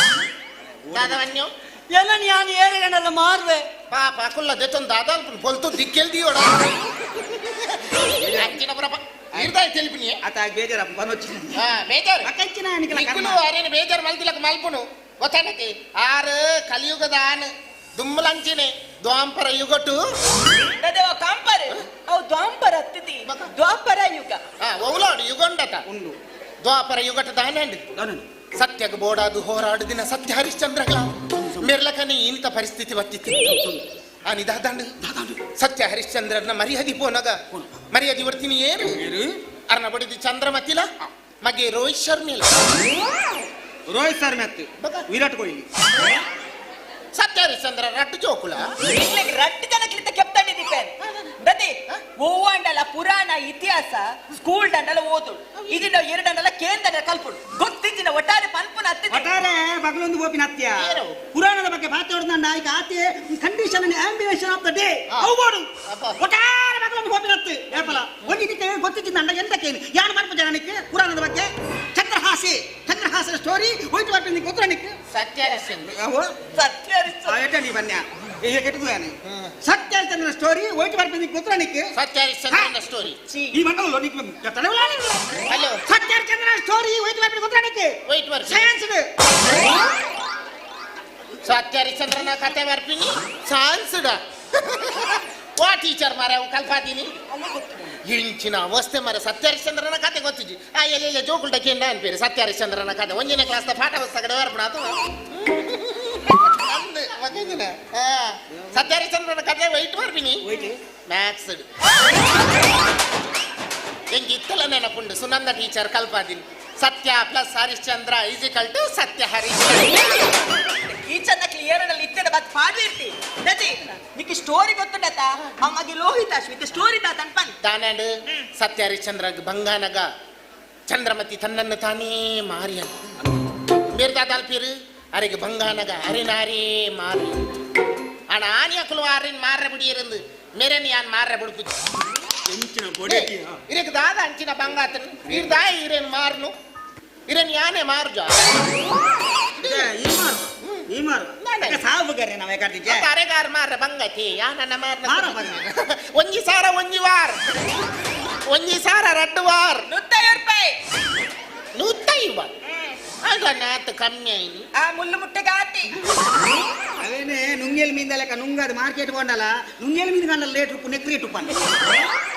ದಾದವನ್ಯೋ ಏನನ್ನ ಯಾನ್ ಏರಗಂಡಲ್ಲ ಮಾರುವೆ ಪಾಪ ಅಕುಲ್ಲ ದೆತ್ತೊಂದು ದಾದಾಲ್ಪುನು ಪೊಲ್ತು ದಿಕ್ಕೆಲ್ ದಿಯೋಡ ಅಂಚಿನ ಪುರ ಇರ್ದಾಯ್ ತೆಲಿಪಿನಿ ಅತ ಬೇಜಾರ ಬನೊಚ್ಚಿ ಬೇಜಾರು ಅಕಂಚಿನ ನಿಕಲ ನಿಕ್ಕುಲು ಅರೇನ ಬೇಜಾರು ಮಲ್ತಿಲಕ ಮಲ್ಪುನು ಗೊತ್ತಾನತಿ ಆರು ಕಲಿಯುಗದ ಆನ್ ದುಮ್ಮಲಂಚಿನೆ ದ್ವಾಂಪರ ಯುಗಟು ದದೇವ ಕಾಂಪರ್ ಅವು ದ್ವಾಂಪರ ಅತ್ತಿತಿ ದ್ವಾಪರ ಯುಗ ಒವ್ಲಾಡು ಯುಗೊಂಡತ ಉಂಡು ದ್ವಾಪರ ಯುಗಟ ದಾನಂಡು ಸತ್ಯಗ ಬೋಡಾದು ಹೋರಾಡು ದಿನ ಸತ್ಯ ಹರಿಶ್ಚಂದ್ರಗಳ ಮೆರ್ಲಕನೆ ಇಂಥ ಪರಿಸ್ಥಿತಿ ಬತ್ತಿತ್ತು ಆ ನಿದಾದಾಂಡು ಸತ್ಯ ಹರಿಶ್ಚಂದ್ರನ ಮರ್ಯಾದಿ ಪೋನಗ ಮರ್ಯಾದಿ ಬರ್ತೀನಿ ಏನು ಅರ್ನ ಬಡಿದಿ ಚಂದ್ರಮತಿಲ ಮಗೆ ರೋಹಿತ್ ಶರ್ಮಿಲ ರೋಹಿತ್ ಶರ್ಮೆ ಅತ್ತು ವಿರಾಟ್ ಕೊಹ್ಲಿ ಸತ್ಯ ಹರಿಶ್ಚಂದ್ರ ರಟ್ಟು ಜೋಕುಲ ಇಲ್ಲಿಗೆ ರಟ್ಟು ಜನಕ್ಲಿತ್ತ ಕೆಪ್ತಂಡಿದ್ದೀಪೇನ್ ದದಿ ಓವಾಂಡಲ ಪುರಾಣ ಇತಿಹಾಸ ಸ್ಕೂಲ್ ದಂಡಲ ಓದು ಇದನ್ನ ಎರಡಂಡಲ ಕೇಂದ್ರ ಕಲ್ಪುಡು ಗೊತ್ತಿದ್ದಿನ ಒಟ್ಟಾರೆ ಪನ್ಪುನ ಅತ್ತಿದೆ ಒಟ್ಟಾರೆ ಬಗಲೊಂದು ಗೋಪಿನ ಅತ್ಯ ಪುರಾಣದ ಬಗ್ಗೆ ಮಾತಾಡೋದು ನಾಯಕ ಆತೆ condition ambition of the day ಅವು ಬೋಡು ಒಟ್ಟಾರೆ ಬಗಲೊಂದು ಗೋಪಿನ ಅತ್ತು ಏಪಲ ಒಂದಿಕ್ಕೆ ಗೊತ್ತಿದ್ದ ಅಂಡ ಎಂತಕ್ಕೇನು ಯಾರು ಮಾಡ್ಪ ಜನಕ್ಕೆ ಪುರಾಣದ ಬಗ್ಗೆ ಚಂದ್ರಹಾಸಿ ಚಂದ್ರಹಾಸನ ಸ್ಟೋರಿ ಹೋಯ್ತು ಬರ್ತೀನಿ ಗೊತ್ತರನಿಕ್ಕೆ ಸತ್ಯ ಹರಿಶ್ಚಂದ್ರ ಸತ್ಯ ಹರಿಶ್ಚಂದ್ರ ನೀ ಬನ್ಯ ಈಗ ಕೆಟ್ಟದು ಯಾನೆ ಸತ್ಯ ಹರಿಶ್ಚಂದ್ರನ ಸ್ಟೋರಿ ಹೋಯ್ತು ಬರ್ತೀನಿ ಗೊತ್ತರನಿಕ್ಕೆ ಸತ್ಯ ಹರಿಶ್ಚಂದ್ರನ ಸ್ಟೋರಿ ಈ ಮಂಡಲ ನಿಕ್ ಹಲೋ ಸತ್ಯ ಹರಿಶ್ಚಂದ್ರನ ಸ್ಟೋರಿ ಹೋಯ್ತು ಬರ್ತೀನಿ ಗೊತ್ತರನಿಕ್ಕೆ ವೈಟ್ ಬರ್ತೀನಿ ಸೈನ್ಸ್ ಸತ್ಯ ಹರಿಶ್ಚಂದ್ರನ ಕತೆ ಬರ್ತೀನಿ ಸೈನ್ಸ್ ವಾ ಟೀಚರ್ ಮಾರ ಅವು ಕಲ್ಪಾದೀನಿ ಇಂಚಿನ ಅವಸ್ಥೆ ಮಾರ ಸತ್ಯ ಹರಿಶ್ಚಂದ್ರನ ಕತೆ ಗೊತ್ತಿಜ್ಜಿ ಆ ಎಲ್ಲಿ ಜೋಕುಲ್ಟ ಕೇಂದ್ರ ಅನ್ಪೇರು ಸತ್ಯ ಹರಿಶ್ಚಂದ್ರನ ಕತೆ ಒಂದಿನ ಕ್ಲಾಸ್ ಪಾಠ ಪುಸ್ತಕ ಬರ್ಪಣ ಅದು ಅಂದು ಮಗಂಜಿನ ಸತ್ಯ ಹರಿಶ್ಚಂದ್ರನ ಕತೆ ವೈಟ್ ಬರ್ಪಿನಿ ಮ್ಯಾಥ್ಸ್ ಎಂಗೆ ಇತ್ತಲ್ಲ ನೆನಪುಂಡು ಸುನಂದ ಟೀಚರ್ ಕಲ್ಪಾದೀನಿ Satya plus Harishchandra is equal to Satya Harishchandra teacher ನ ಕ್ಲಿಯರ್ ನಲ್ಲಿ ಇತ್ತದ ಬತ್ ಪಾಡು ಇರ್ತಿ ದತಿ ನಿಕ್ಕೆ ಸ್ಟೋರಿ ಗೊತ್ತುಂಡತ ಅಮ್ಮಗೆ ಲೋಹಿತ ಅಶ್ವಿತ ಸ್ಟೋರಿ ತಾ ತನ್ಪನ್ ತಾನಾಡು ಸತ್ಯ ಹರಿಶ್ಚಂದ್ರ ಬಂಗಾನಗ ಚಂದ್ರಮತಿ ತನ್ನನ್ನು ತಾನೇ ಮಾರಿಯನು ಬೇರ್ದಾದಾಲ್ಪೀರು ಅರೆಗೆ ಬಂಗಾನಗ ಅರಿನಾರೇ ಮಾರಿ ಆಣ ಆನಿಯಕುಲು ಆರಿನ್ ಮಾರ ಬಿಡಿಯಿರಂದು ಮೆರನ್ ಯಾನ್ ಮಾರ ಬಿಡುಪು ಇರಕ್ಕೆ ದಾದ ಅಂಚಿನ ಬಂಗಾತನ್ ಇರ್ದಾ ಇರೇನು ಮಾರ್ನು ಇರೇನು ಯಾನೇ ಮಾರ್ಜ ಈ ಮಾರು ಸಾವು ಕರ್ರೆ ನಾವು ಯಾಕಂತಿದ್ದೆ ಅರೆಗಾರ್ ಮಾರ ಬಂಗತಿ ಯಾನನ್ನ ಮಾರ್ನ ಒಂಜಿ ಸಾರ ಒಂಜಿ ವಾರ್ ಒಂಜಿ ಸಾರ ರಡ್ಡು ವಾರ್ ನೂತ್ತೈದು ರೂಪಾಯಿ ನೂತ್ತೈವ ಆಗ ನಾತ್ ಕಮ್ಮಿ ಆಯ್ನಿ ಆ ಮುಳ್ಳು ಮುಟ್ಟೆಗೆ ಆತಿ ಅವೇನೆ ನುಂಗೇಲ್ ಮೀನ್ ಲೆಕ್ಕ ನುಂಗದು ಮಾರ್ಕೆಟ್ ಕೊಂಡಲ್ಲ ನುಂಗೇಲ್ ಮೀನ್ ಕಂಡಲ್ಲ ರೇಟ್ ಉಪ್ಪು ನೆಕ್ ರೇಟ್ ಉಪ್ಪು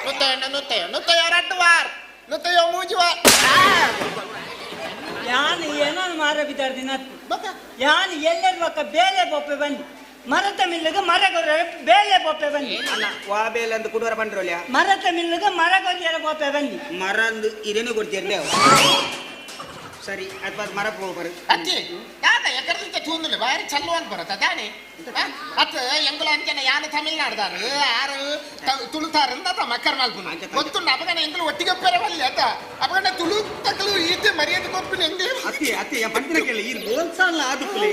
ನೂತ್ತೈವ ನೂತ್ತೈವ ನೂತ್ತೈವ ರಡ್ಡು ವಾರ್ ನೂತ್ತೈವ ಮೂಜಿ ವಾರ್ ಯಾನು ಏನೋ ಮಾರ ಬಿದ್ದಾರ್ದಿನ ಯಾನು ಎಲ್ಲರ ಪಕ್ಕ ಬೇಲೆ ಬೊಪ್ಪೆ ಬನ್ನಿ ಮರತ ಮಿಲ್ಲುಗ ಮರ ಬೇಲೆ ಬೊಪ್ಪೆ ಬನ್ನಿ ಅಲ್ಲ ವಾ ಬೇಲೆ ಅಂದ್ ಕುಡುವರ ಬಂದ್ರೋಲ್ಯ ಮರತ ಮಿಲ್ಲುಗ ಮರ ಕೊರಿಯರ ಬೊಪ್ಪೆ ಬನ್ನಿ ಮರ ಅಂದು ಇರೇನು ಕೊಡ್ತೀರ್ಲೆ ಸರಿ ಅಥವಾ ಮರ ಹೋಗ್ಬಾರ ಅತ್ತಿ ಯಾತ ಎಕರ್ದಿಂದ ತೂಂದುಲೆ ಬಾರಿ ಚಲ್ಲು ಅಂತ ಬರತ್ತ ದಾನೆ ಅತ್ತ ಎಂಗುಲ ಅಂಚನೆ ಯಾನ ತಮಿಳ್ನಾಡ್ದಾರು ಆರು ತುಳುತಾರು ಅಂತ ಮಕ್ಕರ್ ಮಲ್ಪುನು ಗೊತ್ತುಂಡು ಅಪಗಣ ಎಂಗುಲು ಒಟ್ಟಿಗೆ ಪೆರವಲ್ಲಿ ಅತ್ತ ಅಪಗಣ ತುಳು ತಕ್ಕಲು ಈತೆ ಮರ್ಯಾದೆ ಕೊಪ್ಪಿನ ಎಂಗೆ ಅತ್ತಿ ಅತ್ತಿ ಪಂತಿನ ಕೇಳಿ ಈ ಬೋಲ್ಸಾಲ ಆದುಪ್ಪಲೆ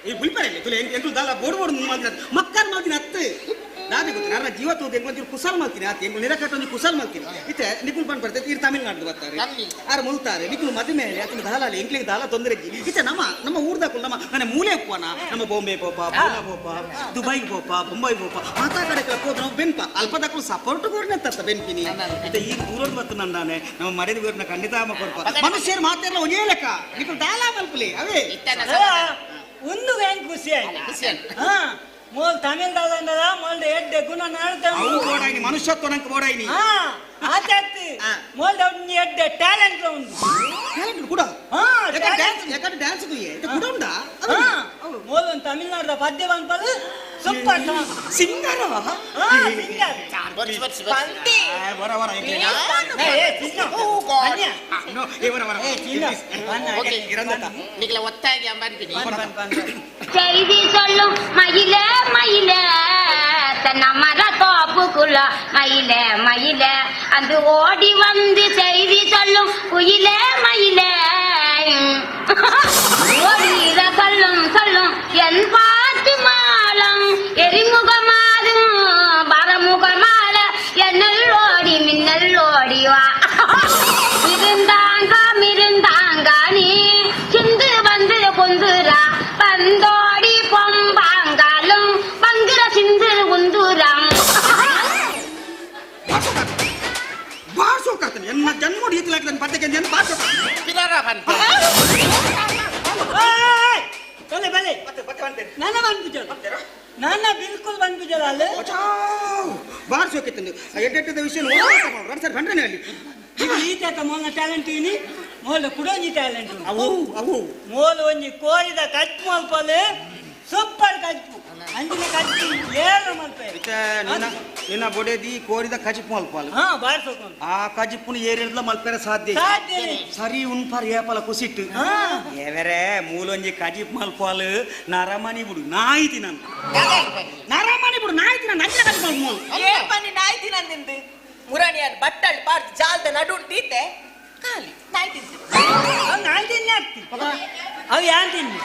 ಈ ಬುಲ್ಪರೆಲ್ಲ ತುಲೆ ಎಂಗುಲು ದಾಲ ಬೋಡ್ ಬೋಡ್ ಮಲ್ತಿನ ಮಕ್ಕರ್ ಮಲ್ತಿನ ಅತ್ತು ನಾನೇ ಗೊತ್ತು ನನ್ನ ಜೀವ ತೂದು ಎಂಗೊಂದು ಕುಸಲ್ ಮಲ್ತೀನಿ ಆತ ಎಂಗು ನಿರಕಟ್ಟ ಒಂದು ಕುಸಲ್ ಮಲ್ತೀನಿ ಇತ್ತೆ ನಿಕುಲ್ ಪಣ್ ಬರ್ತೈತೆ ಇರ್ ತಮಿಳ್ನಾಡು ಬರ್ತಾರೆ ಆರು ಮುಲ್ತಾರೆ ನಿಕುಲು ಮದುವೆ ಮೇಲೆ ಆತನ ದಾಲಾಲಿ ಎಂಕ್ಲಿಗೆ ದಾಲ ತೊಂದರೆ ಇತ್ತೆ ನಮ್ಮ ನಮ್ಮ ಊರ್ದಾಕುಲು ನಮ್ಮ ನನ್ನ ಮೂಲೆ ಉಪ್ಪನ ನಮ್ಮ ಬಾಂಬೆ ಪೋಪ ಪೂನಾ ಪೋಪ ದುಬೈಗೆ ಪೋಪ ಬೊಂಬೈ ಪೋಪ ಮಾತಾ ಕಡೆ ಹೋದ ನಾವು ಬೆನ್ಪ ಅಲ್ಪದಾಕುಲು ಸಪೋರ್ಟ್ ಕೂಡ ತತ್ತ ಬೆನ್ಪಿನಿ ಇತ್ತೆ ಈಗ ದೂರದ ಬತ್ತು ನಂದಾನೆ ನಮ್ಮ ಮರ್ಯಾದೆ ಊರ್ನ ಖಂಡಿತ ಕೊಡ್ಪ ಮನುಷ್ಯರು ಮಾತಾಡಲ್ಲ ಒಂದೇ ಲೆಕ್ಕ ನಿಕುಲು ದಾಲ ಮಲ್ಪಲಿ ಅವೇ ಒಂದು ಹೆಂಗ್ ಖುಷಿ ಆಯ್ತು ಹಾ ಮೋಲ್ ತಮಿಳ್ದಾದಂಡದ ಮೋಲ್ದ ಎಡ್ಡೆ ಗುಣ ಅವು ಬೋಡಾಯ್ನಿ ಮನುಷ್ಯತ್ವ ನಂಗೆ ಬೋಡಾಯ್ನಿ ಹಾ ಆತಾಯ್ತು ಮೋಲ್ದ ಎಡ್ಡೆ ಟ್ಯಾಲೆಂಟ್ ಉಂಟು ಟ್ಯಾಲೆಂಟ್ ಕೂಡ ಹಾ ಯಾಕಂದ್ರೆ ಡ್ಯಾನ್ಸ್ ಕೂಡ ಉಂಟಾ ಮೋಲ್ ಒಂದು ತಮಿಳ್ನಾಡದ ಪದ್ಯ ಬಂದ್ಪದು ಸೂಪರ್ ಸಿಂಗರ್ ಹಾ ಸಿಂಗರ್ ನಿಗಲ ಒತ್ತಾಗಿ ಅಂಬನ್ಪಿನಿ செய்தி சொல்லும் மயிலே மயிலே தன்ன மர தோப்புக்குள்ள மயிலே மயிலே அது ஓடி வந்து செய்தி சொல்லும் குயிலே மயிலே ஓடிர சொல்லும் சொல்லும் என் பாட்டு மாலம் எரிமுகமாதும் பரமுகமால என்னல் ஓடி மின்னல் ஓடிவா இருந்தாங்க இருந்தாங்க நீ சிந்து வந்து கொந்துரா பந்தோடி பொம்பாங்காலும் ಎನ್ನ ಜನ್ಮೋಡಿ ಈತಲಾಗ್ತಾನೆ ಪತ್ತೆ ಏನು ಪಾತ್ರ ಪಿರಾರ ಬಂತ ಬಲೆ ಬಲೆ ನನ್ನ ಬಂದ್ಬಿಜಲ್ ನನ್ನ ಬಿಲ್ಕುಲ್ ಬಂದ್ಬಿಜಲ್ ಅಲ್ಲ ಬಾರ್ ಸೋಕಿತ್ತಂದು ಎಡ್ಡೆಟ್ಟದ ವಿಷಯ ಸರ್ ಬಂದ್ರೆ ಅಲ್ಲಿ ಈಗ ಈತ ಮೋಲ್ನ ಟ್ಯಾಲೆಂಟ್ ಇನಿ ಮೋಲ್ ಕುಡೊಂಜಿ ಟ್ಯಾಲೆಂಟ್ ಅವು ಅವು ಮೋಲ್ ಒಂಜಿ ಕೋರಿದ ಕಟ್ ಮಲ್ಪಲೆ ಸೂಪರ್ ಕಜ್ಪು ಅಂಜಿನ ಕಜ್ಪು ಏನು ಮಲ್ಪೆ ನಿನ್ನ ನಿನ್ನ ಬೊಡೆದಿ ಕೋರಿದ ಕಜಿಪು ಮಲ್ಪಾಲು ಹಾ ಬಾರ್ ಸೋಕೊಂಡು ಆ ಕಜಿಪುನ ಏರಿಡ್ಲ ಮಲ್ಪೆರ ಸಾಧ್ಯ ಸಾಧ್ಯ ಸರಿ ಉನ್ಪಾರ್ ಏಪಲ ಕುಸಿಟ್ಟು ಏವರೆ ಮೂಲೊಂಜಿ ಕಜಿಪ್ ಮಲ್ಪಾಲು ನರಮನಿ ಬಿಡು ನಾಯ್ತಿ ನಾನು ನರಮನಿ ಬಿಡು ನಾಯ್ತಿ ನಾನು ಅಂಜಿನ ಕಜಿಪು ಮಲ್ಪು ಏಪನಿ ನಾಯ್ತಿ ನಂದಿಂದು ಮುರಾಣಿಯನ್ ಬಟ್ಟಲ್ ಪಾರ್ಕ್ ಜಾಲ್ದ ನಡು ತೀತೆ ಖಾಲಿ ನಾಯಿ ತಿಂತು ಅವ್ ನಾಯಿ ತಿನ್ನಿ ಆಗ್ತಿ ಅವ್ ಯಾನ್ ತಿನ್ನಿ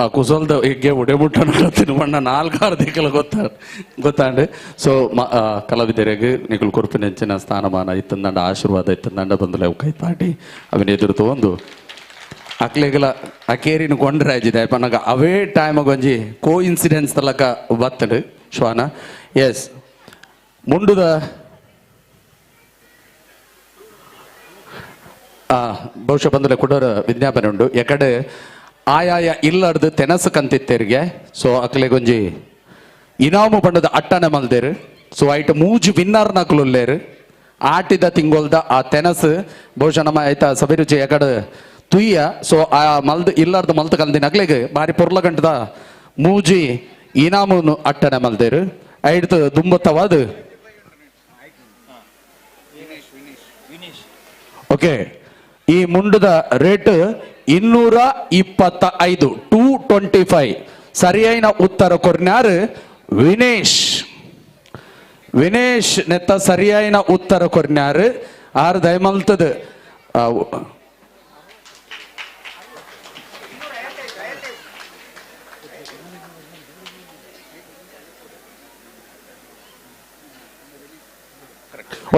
ಆ ಕುಸಲ್ದ ಹೆಗ್ಗೆ ಒಡೆಬುಟ್ಟ ನಡತಿನ ಬಣ್ಣ ನಾಲ್ಕಾರು ದಿಕ್ಕಲ ಗೊತ್ತ ಗೊತ್ತಾಂಡೆ. ಸೊ ಕಲಾವಿದರಿಗೆ ನಿಗುಲ್ ಕೊರ್ಪಿನ ಹೆಚ್ಚಿನ ಸ್ಥಾನಮಾನ ಇತ್ತಂದಂಡ ಆಶೀರ್ವಾದ ಇತ್ತಂದಂಡ ಬಂದಲೆ ಕೈತಾಟಿ ಅವನ ಎದುರು ತಗೊಂಡು ಅಕ್ಲೆಗಲ ಅಕೇರಿನ ಕೊಂಡ್ರಾಜಿದೆ ಪನ್ನಗ ಅವೇ ಟೈಮ್ ಗೊಂಜಿ ಕೋ ಇನ್ಸಿಡೆನ್ಸ್ ತಲಕ ಬತ್ತಡು ಶ್ವಾನ. ಎಸ್ ಮುಂಡುದ ಬಹುಶಃ ಬಂದಲೆ ಕುಡೋರ ವಿಜ್ಞಾಪನೆ ಉಂಡು ಎಕಡೆ ಆಯಾಯ ಇಲ್ಲಡ್ದು ತೆನಸು ಕಂತಿತ್ತೆರಿಗೆ. ಸೊ ಅಕ್ಲೆಗೊಂಜಿ ಇನಾಮು ಬಣ್ಣದ ಅಟ್ಟನೆ ಮಲ್ದೇರು. ಸೊ ಐಟ್ ಮೂಜು ವಿನ್ನರ್ ನಕಲುಲ್ಲೇರು ಆಟಿದ ತಿಂಗೊಲ್ದ ಆ ತೆನಸು ಬಹುಶಃ ನಮ್ಮ ಆಯ್ತಾ ಸಭಿರುಚಿ ಎಕಡೆ ತುಯ್ಯ. ಸೊ ಆ ಮಲ್ದು ಇಲ್ಲಾರ್ದು ಮಲ್ತು ಕಂದಿನ ಅಕ್ಲೆಗ್ ಬಾರಿ ಪೊರ್ಲ ಗಂಟದ ಮೂಜಿ ಇನಾಮುನು ಅಟ್ಟನೆ ಮಲ್ದೇರು. ಐಡ್ತು ದುಂಬತ್ತವಾದ ಓಕೆ. ಈ ಮುಂಡದ ರೇಟ್ 225 225. ಸರಿಯಾದ ಉತ್ತರ ಕೊರ್ನ್ಯಾರು ವಿನೇಶ್. ವಿನೇಶ್ ನೆತ್ತ ಸರಿಯಾದ ಉತ್ತರ ಕೊರ್ನ್ಯಾರು ಆರು ದಯಮಲ್ತದ.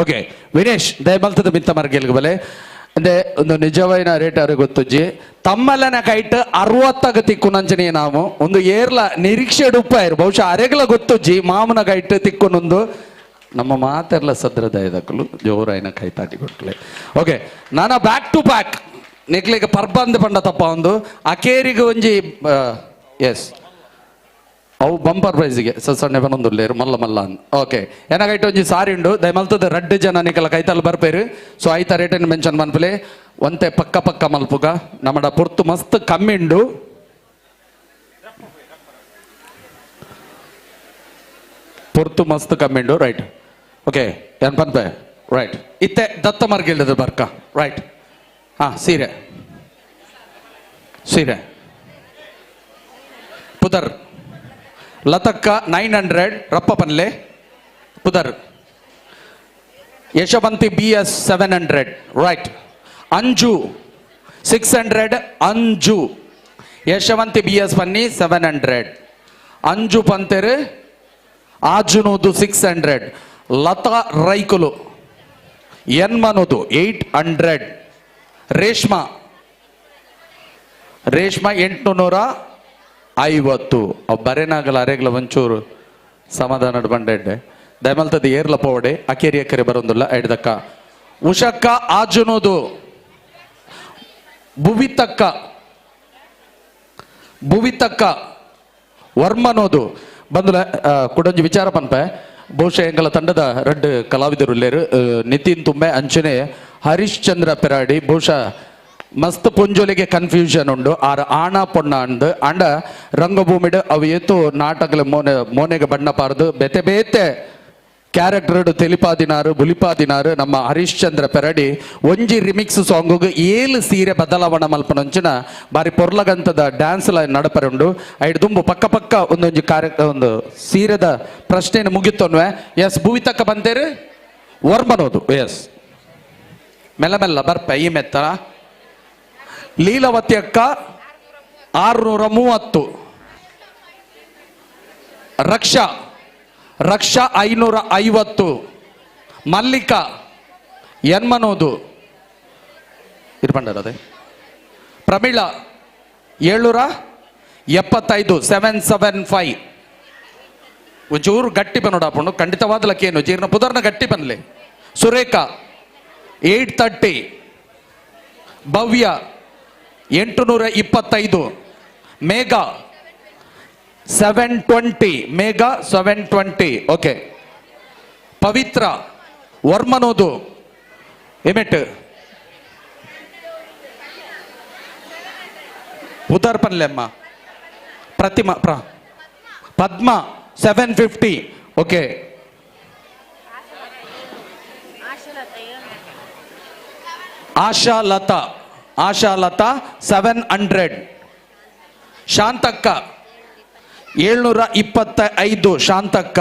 ಓಕೆ ವಿನೇಶ್ ದಯಮಲ್ತದ ಮಿತ್ತ ಮರ್ಗೆಲ್ಗೆ ಬಲೆ ಅಂದೆ ಒಂದು ನಿಜವೈನ ರೇಟ್ ಅವ್ರಿಗೆ ಗೊತ್ತುಜ್ಜಿ. ತಮ್ಮಲ್ಲನ ಕೈಟ್ 60 ತಿಕ್ಕುನಂಚನೆ ನಾವು ಒಂದು ಏರ್ಲ ನಿರೀಕ್ಷೆ ಉಪ್ಪಾಯರು ಬಹುಶಃ ಅರೆಗಲ ಗೊತ್ತುಜ್ಜಿ ಮಾಮನ ಕೈಟ್ ತಿಕ್ಕುನೊಂದು ನಮ್ಮ ಮಾತೆಲ್ಲ ಸದ್ರದ ಇದಕ್ಕಲು ಜೋರಾಯಿನ ಕೈ ತಾಟಿ ಕೊಟ್ಲೆ. ಓಕೆ ನಾನು ಬ್ಯಾಕ್ ಟು ಬ್ಯಾಕ್ ನಿಕ್ಲಿಗೆ ಪರ್ಬಂದ್ ಪಂಡ ತಪ್ಪ ಒಂದು ಅಕೇರಿಗೆ ಒಂಜಿ ಎಸ್ ಅವು ಬಂಪರ್ ಪ್ರೈಸ್ಗೆ ಸಣ್ಣ ಬನ್ನೊಂದುಲ್ಲೇರು ಮಲ್ಲ ಮಲ್ಲ ಅಂದ್. ಓಕೆ ಏನಾಗೈಟ್ ಒಂಜಿ ಸಾರಿ ಉಂಡು ದಯಮಲ್ತದ ರಡ್ಡು ಜನ ನಿಕಲ ಕೈತಲ್ ಬರ್ಪೇರು. ಸೊ ಐತ ರೇಟನ್ನು ಮೆನ್ಷನ್ ಮನ್ಪಲೆ ಒಂತೆ ಪಕ್ಕ ಪಕ್ಕ ಮಲ್ಪುಗ ನಮ್ಮಡ ಪೊರ್ತು ಮಸ್ತ್ ಕಮ್ಮಿ ಉಂಡು. ಪೊರ್ತು ಮಸ್ತ್ ಕಮ್ಮಿ ಉಂಡು ರೈಟ್. ಓಕೆ ಏನ್ ಪನ್ಪೆ ರೈಟ್ ಇತ್ತೆ ದತ್ತ ಮರ್ಗಿಲ್ದ ಬರ್ಕ ರೈಟ್. ಹಾ ಸೀರೆ ಸೀರೆ ಪುದರ್ ಲತಕ್ಕ 900 ರಪ್ಪ ಪನ್ಲೆ ಪುದರ್ Yashavanti B S 700 right. Anju 600 Anju Yashavanti B S Panni 700 Anju ಪಂತೆರು ಆಜುನೋದು 600 Latha ರೈಕುಲು ಎನ್ಮನೋದು 800 ರೇಷ್ಮಾ ರೇಷ್ಮಾ 850. ಅವು ಬರೇನಾಗಲ್ಲ ಅರೆಗ್ಲ ಒಂಚೂರು ಸಮಾಧಾನ ಬಂಡೆಡ್ಡೆ ದಯಮಲ್ತದ ಏರ್ಲ ಪೋವಡೆ ಅಕೇರಿ ಅಕ್ಕರೆ ಬರೋದಿಲ್ಲ ಎಡ್ದಕ್ಕ ಉಷಕ್ಕ ಆಜುನೋದು ಭುವಿತಕ್ಕ ಭುವಿತಕ್ಕ ವರ್ಮನೋದು ಬಂದುಲ ಕುಡೊಂಜಿ ವಿಚಾರ ಪನ್ಪೆ. ಬಹುಶಃ ಎಂಗಲ ತಂಡದ ರಡ್ಡ್ ಕಲಾವಿದರು ನಿತಿನ್ ತುಂಬೆ ಅಂಚನೆ ಹರಿಶ್ಚಂದ್ರ ಪೆರಾಡಿ. ಬಹುಶಃ ಮಸ್ತ್ ಪೊಂಜೊಲಿಗೆ ಕನ್ಫ್ಯೂಷನ್ ಉಂಡು ಆರ್ ಆಣ ಪೊಣ್ಣ ಅಂದ್ ಅಂಡ ರಂಗಭೂಮಿಡ್ ಅವು ಏತು ನಾಟಕಲ ಮೋನೆ ಮೋನೆಗೆ ಬಣ್ಣ ಪಾರ್ದು ಬೇತೆ ಬೇತೆ ಕ್ಯಾರೆಕ್ಟರ್ ತೆಲಿಪಾದಿನಾರು ಬುಲಿಪಾದಿನಾರು ನಮ್ಮ ಹರಿಶ್ಚಂದ್ರ ಪೆರಡಿ. ಒಂಜಿ ರಿಮಿಕ್ಸ್ ಸಾಂಗುಗು 7 ಸೀರೆ ಬದಲಾವಣೆ ಮಲ್ಪನಂಚಿನ ಬಾರಿ ಪೊರ್ಲಗಂತದ ಡ್ಯಾನ್ಸ್ ಲೈನ್ ನಡಪರುಂಡು. ಐಡ್ ದುಂಬು ಪಕ್ಕ ಪಕ್ಕ ಒಂದೊಂಜಿ ಕಾರ್ಯ ಒಂದು ಸೀರೆದ ಪ್ರಶ್ನೆಯನ್ನು ಮುಗಿತೊನ್ವೆ. ಎಸ್ ಭೂವಿತಕ್ಕ ಬಂತೇರು ವರ್ಮನೋದು. ಎಸ್ ಮೆಲ್ಲ ಮೆಲ್ಲ ಬರ್ಪ ಈ ಮೆತ್ತ. ಲೀಲಾವತಿ ಅಕ್ಕ 630, ರಕ್ಷಾ ರಕ್ಷಾ 550, ಮಲ್ಲಿಕಾ ಎನ್ಮನೋದು ಇರ್ಬಂಡರದೆ, ಪ್ರಮೀಳಾ 775 775. ಒಂಚೂರು ಗಟ್ಟಿ ಬನ್ನೋಡಾಪುಂಡು ಖಂಡಿತವಾದ ಲಕ್ಕೇನು ಜೀರ್ಣ ಪುದರ್ನ ಗಟ್ಟಿ ಬನ್ಲಿ. ಸುರೇಖಾ 830, ಭವ್ಯ 825, ಮೇಘ 720, ಮೇಘ 720. ಓಕೆ ಪವಿತ್ರ ವರ್ಮನೋದು ಎಮೆಟ್ ಉದರ್ ಪನ್ಲೆಮ್ಮ ಪ್ರತಿಮಾ ಪ್ರ ಪದ್ಮ 750. ಓಕೆ ಆಶಾ ಲತಾ, ಆಶಾ ಲತಾ 700, ಶಾಂತಕ್ಕ 725, ಶಾಂತಕ್ಕ.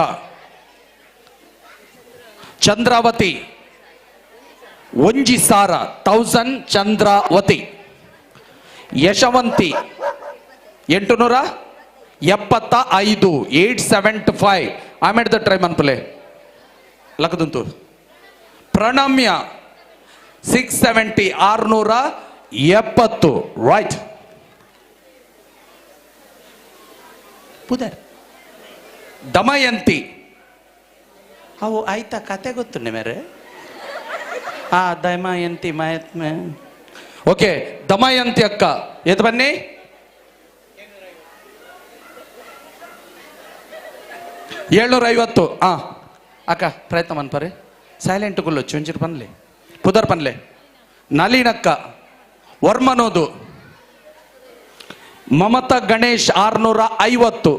ಚಂದ್ರಾವತಿ ಒಂಜಿ ಸಾರ 1000 ಚಂದ್ರಾವತಿ. ಯಶವಂತಿ 875 875. ಆಮೇಲೆ ಟ್ರೈ ಮನ್ಪುಲೆ ಲಕ್ಕದಂತು. ಪ್ರಣಮ್ಯ 670 670. ರೈಟ್ ಪುದರ್. ದಮಯಂತಿ ಅವು ಆಯ್ತಾ ಕತೆ ಗೊತ್ತು ಮೇರೆ. ಆ ದಮಯಂತಿ ಮಹಾತ್ಮೆ. ಓಕೆ ದಮಯಂತಿ ಅಕ್ಕ ಎದ್ದು ಬನ್ನಿ. 750. ಆ ಅಕ್ಕ ಪ್ರಯತ್ನ ಮನ್ಪರಿ. ಸೈಲೆಂಟ್ ಗುಲ್ಲೊಚ್ಚು ಒಂಚೂರು ಪನ್ಲೆ ಪುದರ್ ಪನ್ಲೆ. ನಲಿನಕ್ಕ ವರ್ಮನೋದು. ಮಮತಾ ಗಣೇಶ್ 650,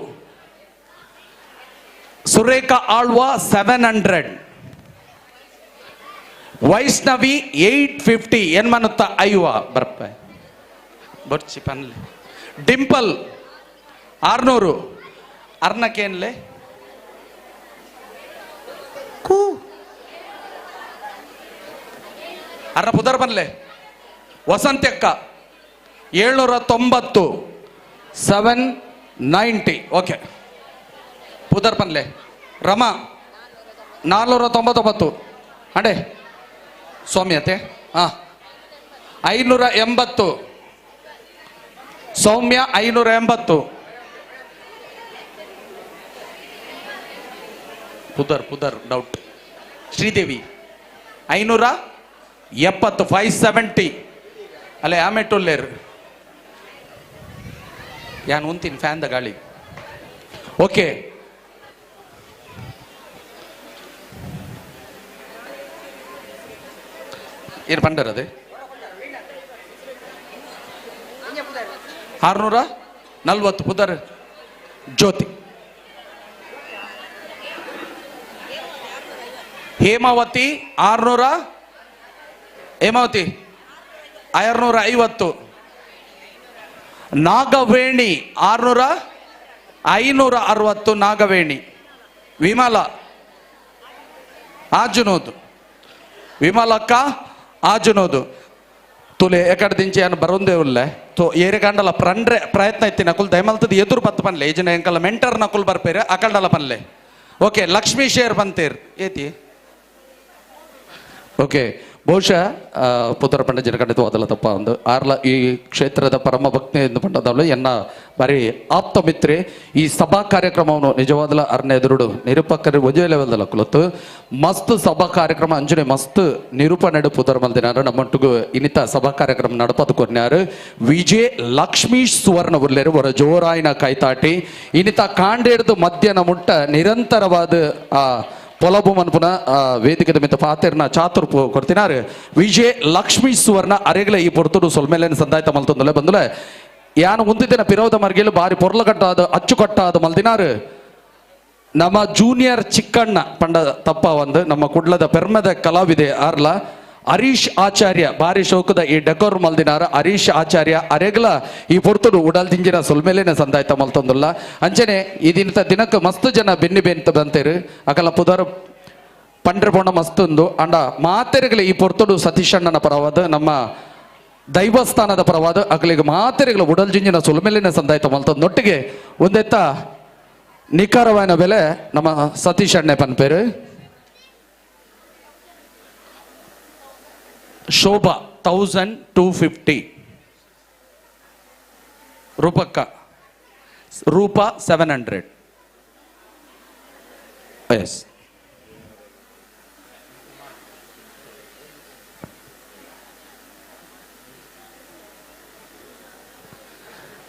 ಸುರೇಖಾ ಆಳ್ವಾ 700, ವೈಷ್ಣವಿ 850. ಏನ್ ಮನುತ್ತ ಐವ ಬರ್ಪ ಬರ್ಚಿ ಪನ್ಲೆ. ಡಿಂಪಲ್ 600. ಅರ್ನಕೇನ್ಲೆ ಕೂ ಅರ್ನ ಪುದರ್ ಪನ್ಲೆ. ವಸಂತ್ಯಕ್ಕ 790 790. ಓಕೆ ಪುದರ್ ಪನ್ಲೆ. ರಮಾ 499. ಅಡೆ ಸೌಮ್ಯತೆ ಹಾಂ 580. ಸೌಮ್ಯ 580. ಪುದರ್ ಪುದರ್ ಡೌಟ್. ಶ್ರೀದೇವಿ 570 570. ಅಲ್ಲೇ ಆಮೇಟೊಲ್ಲೇರು ಯಾನ್ ಉಂತೀನಿ ಫ್ಯಾನ್ದ ಗಾಳಿ. ಓಕೆ ಏನು ಪಂಡರ್ ಅದೇ 640 ಪುದರ್. ಜ್ಯೋತಿ ಹೇಮಾವತಿ 600, ಹೇಮಾವತಿ 650. ನಾಗವೇಣಿ 600 560. ನಾಗವೇಣಿ. ವಿಮಲ ಆಜುನೋದು, ವಿಮಲಕ್ಕ ಆಜುನೋದು. ತುಲೆ ಎಕಡೆ ದಿಂಚಿ ಏನು ಬರೋಂದೇ ಉಲ್ಲೆ ತೋ ಏರೆ ಕಂಡಲ ಪ್ರಂಡ್ರೆ ಪ್ರಯತ್ನ ಇತ್ತಿ ನಕುಲ್ ದಯಮಲ್ತದ ಎದುರು ಬತ್ತು ಪನ್ಲೆ ಈಜಿನ ಎಂಕಲ ಮೆಂಟರ್ ನಕುಲ್ ಬರ್ಪೇರೆ ಅಕಂಡಲ ಪನ್ಲೆ. ಓಕೆ ಲಕ್ಷ್ಮೀ ಶೇರ್ ಬಂತೇರ್ ಏತಿ. ಓಕೆ ಬಹುಶಃ ಪುತ್ರ ಪಂಡ ಜನ ಖಂಡಿತವಾದಲ್ಲ ತಪ್ಪ ಒಂದು ಆರ್ಲ ಈ ಕ್ಷೇತ್ರದ ಪರಮ ಭಕ್ತಿ ಎಂದು ಪಂಡದವಳು ಎನ್ನ ಬಾರಿ ಆಪ್ತ ಮಿತ್ರೆ. ಈ ಸಭಾ ಕಾರ್ಯಕ್ರಮವನ್ನು ನಿಜವಾದಲ ಅರ್ನ ಎದುರುಡು ನಿರೂಪಕರು ಒಂಜೇ ಲೆವೆಲ್ದಲ್ಲ ಕುಲತ್ತು ಮಸ್ತ್ ಸಭಾ ಕಾರ್ಯಕ್ರಮ ಅಂಜನೆ ಮಸ್ತ್ ನಿರೂಪಣೆ ಪುದರ್ ಮಲ್ದಿನಾರು ನಮ್ಮೊಟ್ಟಿಗೂ ಇನ್ನಿತ ಸಭಾ ಕಾರ್ಯಕ್ರಮ ನಡಪದು ಕೊರ್ನ್ಯಾರು ವಿಜಯ ಲಕ್ಷ್ಮೀಶ್ ಸುವರ್ಣ ಉರ್ಲೇರು ಅವರ ಜೋರಾಯಿನ ಕೈತಾಟಿ ಇನ್ನಿತ ಕಾಂಡೇಡ್ದು ಮಧ್ಯಾಹ್ನ ಮುಟ್ಟ ನಿರಂತರವಾದ ಆ ಪೊಲಬು ಮನ್ಪುನ ವೇದಿಕೆದ ಮಿತ್ತ ಪಾತೆರ್ನ ಚಾತುರ್ಪು ಕೊರ್ತಿನಾರು ವಿಜಯ್ ಲಕ್ಷ್ಮೀ ಸುವರ್ಣ ಅರೆಗ್ಲ ಈ ಪೊರ್ತುಡು ಸೊಲ್ಮೇಲೆನ ಸಂದಾಯ್ತ ಮಲ್ತೊಂದುಲೆ ಬಂದುಲೆ ಯಾನು ಮುಂದಿನ ಪಿರೋದ ಮರ್ಗಿಲು ಬಾರಿ ಪೊರ್ಲಕಟ್ಟಾದ ಅಚ್ಚುಕಟ್ಟಾದ ಮಲ್ದಿನಾರು ನಮ್ಮ ಜೂನಿಯರ್ ಚಿಕ್ಕಣ್ಣ ಪಂಡ ತಪ್ಪ ಒಂದು ನಮ್ಮ ಕುಡ್ಲದ ಪೆರ್ಮದ ಕಲಾವಿದೆ ಆರ್ಲ ಹರೀಶ್ ಆಚಾರ್ಯ ಬಾರಿ ಶೋಕದ ಈ ಡೆಕೋರ್ ಮಲ್ದಿನಾರ ಹರೀಶ್ ಆಚಾರ್ಯ ಅರೆಗ್ಲ ಈ ಪೊರ್ತುಡು ಉಡಲ್ ದಿಂಜಿನ ಸೊಲ್ಮೇಲೆನ ಸಂದಾಯ್ತ ಮಲ್ತೊಂದುಲ್ಲ ಅಂಚನೆ ಈ ದಿನದ ದಿನಕ್ಕೆ ಮಸ್ತ್ ಜನ ಬೆನ್ನಿ ಬೆಂತ ಬಂತೇರು ಅಕಲ ಪುದರ್ ಪಂಡ್ರೆ ಪೋಣ ಮಸ್ತುಂದು ಅಂಡ ಮಾತೆರೆಗಳ ಈ ಪೊರ್ತುಡು ಸತೀಶ್ ಅಣ್ಣನ ಪರವಾದ ನಮ್ಮ ದೈವಸ್ಥಾನದ ಪರವಾದ ಅಕಲಿಗೆ ಮಾತೆರೆಗಳ ಉಡಲ್ ಜಿಂಜಿನ ಸೊಲ್ಮೇಲಿನ ಸಂದಾಯ್ತ ಮಲ್ತೊಂದೊಟ್ಟಿಗೆ ಒಂದೆತ್ತ ನಿಖರವಾದ ಬೆಲೆ ನಮ್ಮ ಸತೀಶ್ ಅಣ್ಣೆ ಪನ್ಪೇರು ಶೋಭಾ 1250 ರೂಪಕ್ಕ ರೂಪಾ 700 ಎಸ್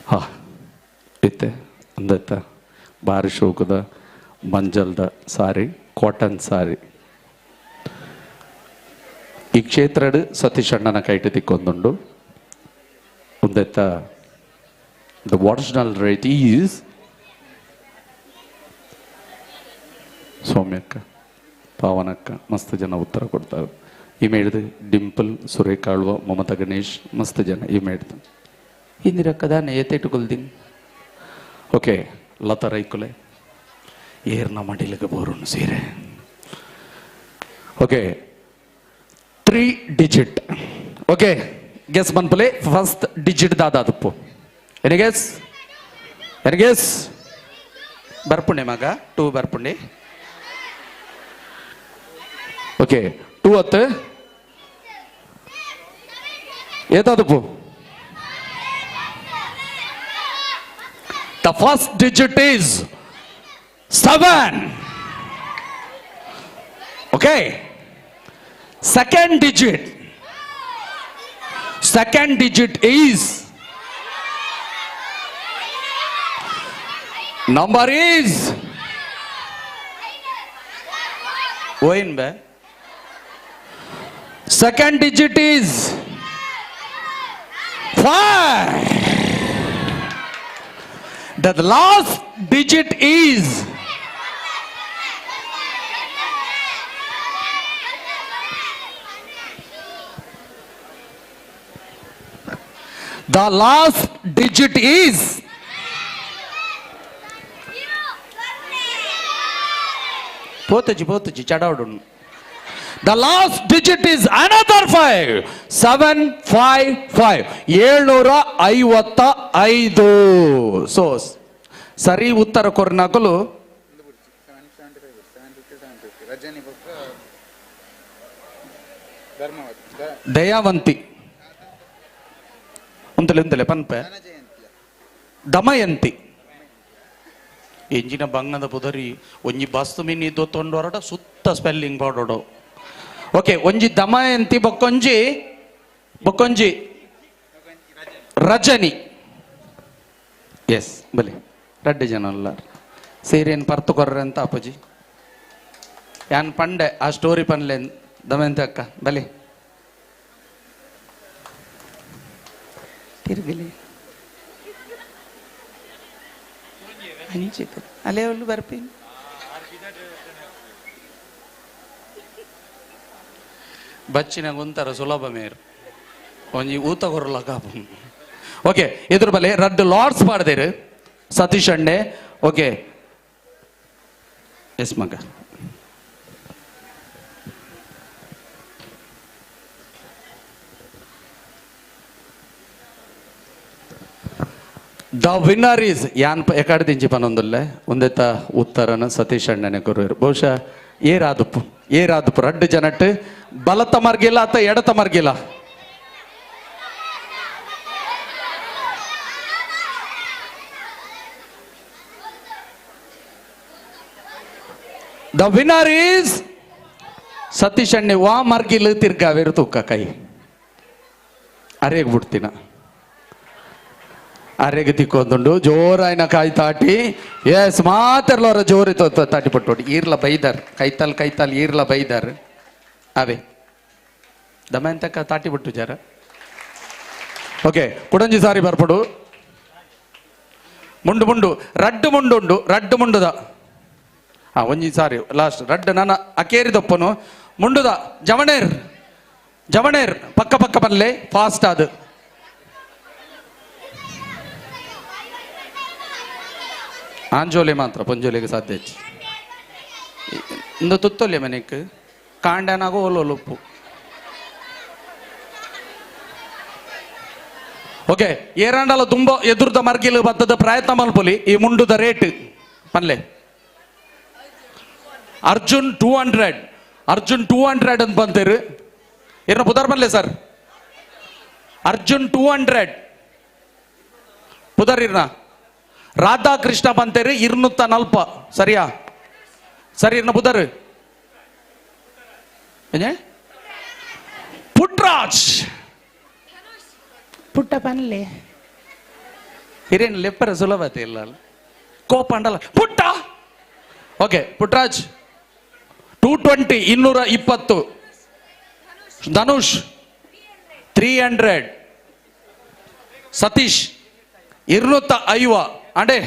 ಹಾ ಇತ್ತೆ ಅಂದತ್ತ ಬಾರಿ ಶೋಕದ ಮಂಜಲ್ದ ಸಾರಿ ಕಾಟನ್ ಸಾರಿ ಈ ಕ್ಷೇತ್ರಡ್ ಸತೀಶ್ ಅಣ್ಣನ ಕೈಟ್ ತಿಕ್ಕೊಂದುಂಡು ಉಂದೆತ್ತ the original rate is ಸೌಮ್ಯಕ್ಕ ಪಾವನಕ್ಕ ಮಸ್ತ್ ಜನ ಉತ್ತರ ಕೊಡ್ತಾರೆ. ಈ ಮೇಡ್ದು ಡಿಂಪಲ್ ಸುರೇಖಾಳ್ವ ಮಮತಾ ಗಣೇಶ್ ಮಸ್ತ್ ಜನ ಈ ಮೇಡ್ದು ಇಂದಿರಕ್ಕದಾನೆ ಏತೇಟುಕೊಲ್ದಿನ್ ಓಕೆ ಲತಾ ರೈಕುಲೆ ಏರ್ನ ಮಡಿಲಿಗೆ ಬೋರುನು ಸೀರೆ okay 3 digit okay guess ಮನ್ಪುಲೆ first digit ದಾದಾದಪ್ಪು any guess any guess ಬರ್ಪುಂಡೆ ಮಗ 2 ಬರ್ಪುಂಡೆ ಓಕೆ 2 ಅತ್ತು ಏತಾದಪ್ಪು The first digit is 7. Okay. Second digit. Second digit is number is Oin be. Second digit is 5. The last digit is the last digit is Pothaji Pothaji chadavadu. The last digit is another 5 7 5 5 755. So ಸರಿ ಉತ್ತರ ಕೊರ್ನಾಕಲು ದಯಾವಂತಿ ಉಂತಲೆ ಉಂತಲೆ ಪನ್ಪೆ ದಮಯಂತಿ ಎಂಜಿನ ಬಂಗದ ಪುದರಿ ಒಂಜಿ ಬಸ್ತು mini ದೊತ್ತೊಂಡು ಹೊರಟ ಸುತ್ತ spelling ಪಾಡೋಡು okay ಒಂಜಿ Damayanti ಬೊಕ್ಕೊಂಜಿ ಬೊಕ್ಕೊಂಜಿ Rajani S ಬಲಿ ರಡ್ಡೆ ಜನ ಅಲ್ಲ ಸೀರೆನ್ ಪರ್ತು ಕೊರ್ರೆ ಅಂತ ಅಪ್ಪಾಜಿ ಯಾನ್ ಪಂಡೆ ಆ ಸ್ಟೋರಿ ಪನ್ಲೆ ದಮಯಂತಿ ಅಕ್ಕ ಬಲಿ ತಿರುಗಲಿ ಅಂಚಿತ ಅಲ್ಲೇ ಅವಳು ಬರ್ಪೇನು ಬಚ್ಚಿನ ಒಂಥರ ಸುಲಭ ಮೇರ್ ಒಂಜಿ ಊತ ಕೊರಲ ಕಾಪು ಓಕೆ ಇದ್ರ ಬಲೆ ರಡ್ಡು ಲಾರ್ಡ್ಸ್ ಪಾಡ್ದೇರು ಸತೀಶ್ ಅಣ್ಣೆ ಓಕೆ ಎಸ್ ಮಗ the winner is ಯಾನ್ ಎಕಾಡ್ ದಿಂಚಿ ಪನೊಂದುಲ್ಲೆ ಒಂದೆತ್ತ ಉತ್ತರನ ಸತೀಶ್ ಅಣ್ಣನೆ ಕೊರುವೆರು ಬಹುಶಃ ಏರಾದುಪ್ಪು ಏರಾದುಪ್ಪು ರಡ್ಡು ಜನಟ್ ಬಲತ ಮರ್ಗಿಲ್ಲ ಅತ್ತ ಎಡತ ಮರ್ಗಿಲ್ಲ the winner is Satish ಅಣ್ಣೆ ವಾ ಮರ್ಗಿಲ್ ತಿರ್ಗಾವೇರು ತೂಕ ಕೈ ಅರೇಗ್ ಬಿಡ್ತೀನ. ಅರೆಗೆ ತಿಕ್ಕೊಂದುಂಡು ಜೋರಾಯಿನ ಕಾಯಿ ತಾಟಿ. ಎಸ್ ಮಾತೆರ್ಲವರ ಜೋರಿ ತಾಟಿ ಪಟ್ಟೋಡಿ. ಈರ್ಲ ಬೈದಾರ್ ಕೈತಾಲ್ ಕೈತಾಲ್ ಈರ್ಲ ಬೈದಾರ್ ಅವೇ ದಮಯಂತಕ್ಕ ತಾಟಿ ಬಿಟ್ಟು ಜರ. ಓಕೆ ಕುಡಂಜಿ ಸಾರಿ ಬರ್ಪಡು. ಮುಂಡು ಮುಂಡು ರಡ್ಡು ಮುಂಡು ಉಂಡು ರಡ್ಡು ಮುಂಡುದ. ಹಾ ಒಂಜಿ ಸಾರಿ ಲಾಸ್ಟ್ ರಡ್ಡು ನನ್ನ ಅಕೇರಿದಪ್ಪನು ಮುಂಡುದ ಜವಣೇರ್ ಜವಣೇರ್ ಪಕ್ಕ ಪಕ್ಕ ಪಲ್ಲೆ ಫಾಸ್ಟ್ ಅದು. ಆಂಜೋಲೆ ಮಾತ್ರ ಪೊಂಜೋಲೆಗೆ ಸಾಧ್ಯ ಹೆಚ್ಚು. ಇಂದು ತುತ್ತೊಲ್ಲೆ ಮನೆಕ್ ಕಾಂಡನಾಗೋ ಒಲ್ಲೊಲುಪ್ಪು. ಓಕೆ ಏರಾಂಡಲ ತುಂಬ ಎದುರ್ದ ಮರ್ಗಿಲು ಬತ್ತದ ಪ್ರಯತ್ನ ಮಲ್ಪೊಲಿ ಈ ಮುಂಡುದ ರೇಟ್ ಪನ್ಲೆ. ಅರ್ಜುನ್ 200 ಅರ್ಜುನ್ 200 ಅಂತ ಬಂತೇರು. ಏನ ಪುದಾರ್ ಪನ್ಲೆ ಸರ್? ಅರ್ಜುನ್ 200 ಪುದಾರ್ ಇರ್ನ. ರಾಧಾಕೃಷ್ಣ ಬಂತೇರು 240 ಸರಿಯಾ? ಸರಿ ಇರ್ನ ಪುದಾರ್ ಪುಟ್ರಾಜ್ ಪುಟ್ಟ ಪನ್ಲೆ. ಹಿರೇನು ಲೆಪ್ಪರ ಸುಲಭತೆ ಇಲ್ಲ ಕೋಪ ಅಂಡಲ್ಲ ಪುಟ್ಟ. ಓಕೆ ಪುಟ್ರಾಜ್ 220 220. ಧನುಷ್ 300. ಸತೀಶ್ 250. ಅಂಡೆ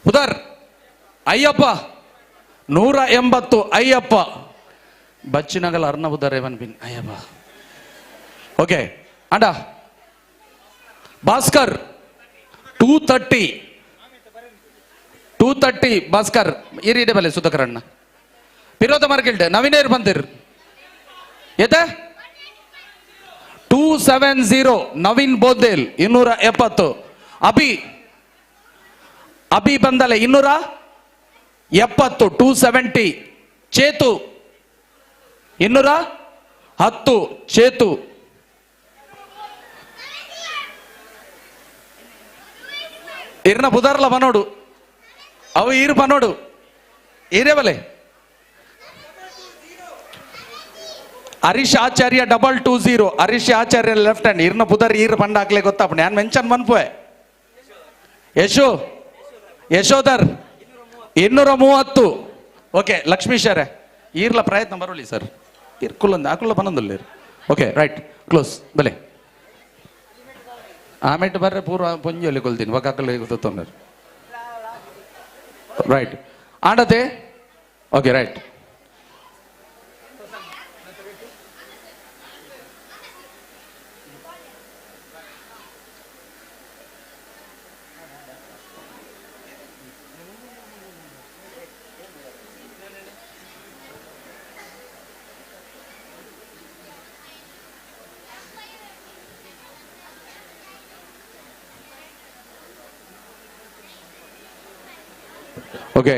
ಉದರ್ ಅಯ್ಯಪ್ಪ 180. ಅಯ್ಯಪ್ಪ ಬಚ್ಚಿನಗಲ ಅರ್ಣ ಉದರ್ ರೇವನ್ ಬಿನ್ ಅಯ್ಯಪ್ಪ. ಓಕೆ ಅಂಡ ಭಾಸ್ಕರ್ 230 230 ಭಾಸ್ಕರ್ ಇರಿ ಬಲೆ ಸುಧಾಕರ್ ಅಣ್ಣ. ಪಿರೋಧ ಮಾರ್ಕೆಟ್ ನವೀನೇರ್ ಬಂದಿರ್ ಎತ್ತ 270 ನವೀನ್ ಬೋದೇಲ್ 270. ಅಭಿ ಅಭಿ ಬಂದಲೆ 270 270. ಚೇತು 210 ಚೇತು. ಇರ್ನ ಬುದಾರ್ಲ ಬನೋಡು ಅವು ಈರು ಬನೋಡು ಈರೇ ಬಲೆ. ಹರೀಶ್ ಆಚಾರ್ಯ 220. ಹರೀಶ್ ಆಚಾರ್ಯ ಲೆಫ್ಟ್ ಹ್ಯಾಂಡ್. ಇರ್ನ ಬುದರ್ ಈರ್ ಬಂಡ ಹಾಕ್ಲೆ ಗೊತ್ತಪ್ಪ ನಾನು ಮೆನ್ಷನ್ ಮನ್ಪುವೆ. ಯಶು ಯಶೋಧರ್ 230. ಓಕೆ ಲಕ್ಷ್ಮೀಶರೇ ಈರ್ಲ ಪ್ರಯತ್ನ ಬರೋಲಿ ಸರ್. ಈರ್ ಕುಲ್ಲೊಂದು ಆಕುಲ್ಲ ಬನ್ನೊಂದಿಲ್ಲ. ಓಕೆ ರೈಟ್ ಕ್ಲೋಸ್ ಬಲೆ. ಆಮೇಲೆ ಬರ್ರೆ ಪೂರ್ವ ಪೊಂಜಲ್ಲಿ ಕೊಲ್ತೀನಿ ಒಕ್ಕಾಕಲ್ಲ ಗೊತ್ತೊಂದರೆ. ರೈಟ್ ಆಡತೆ. ಓಕೆ ರೈಟ್ ಓಕೆ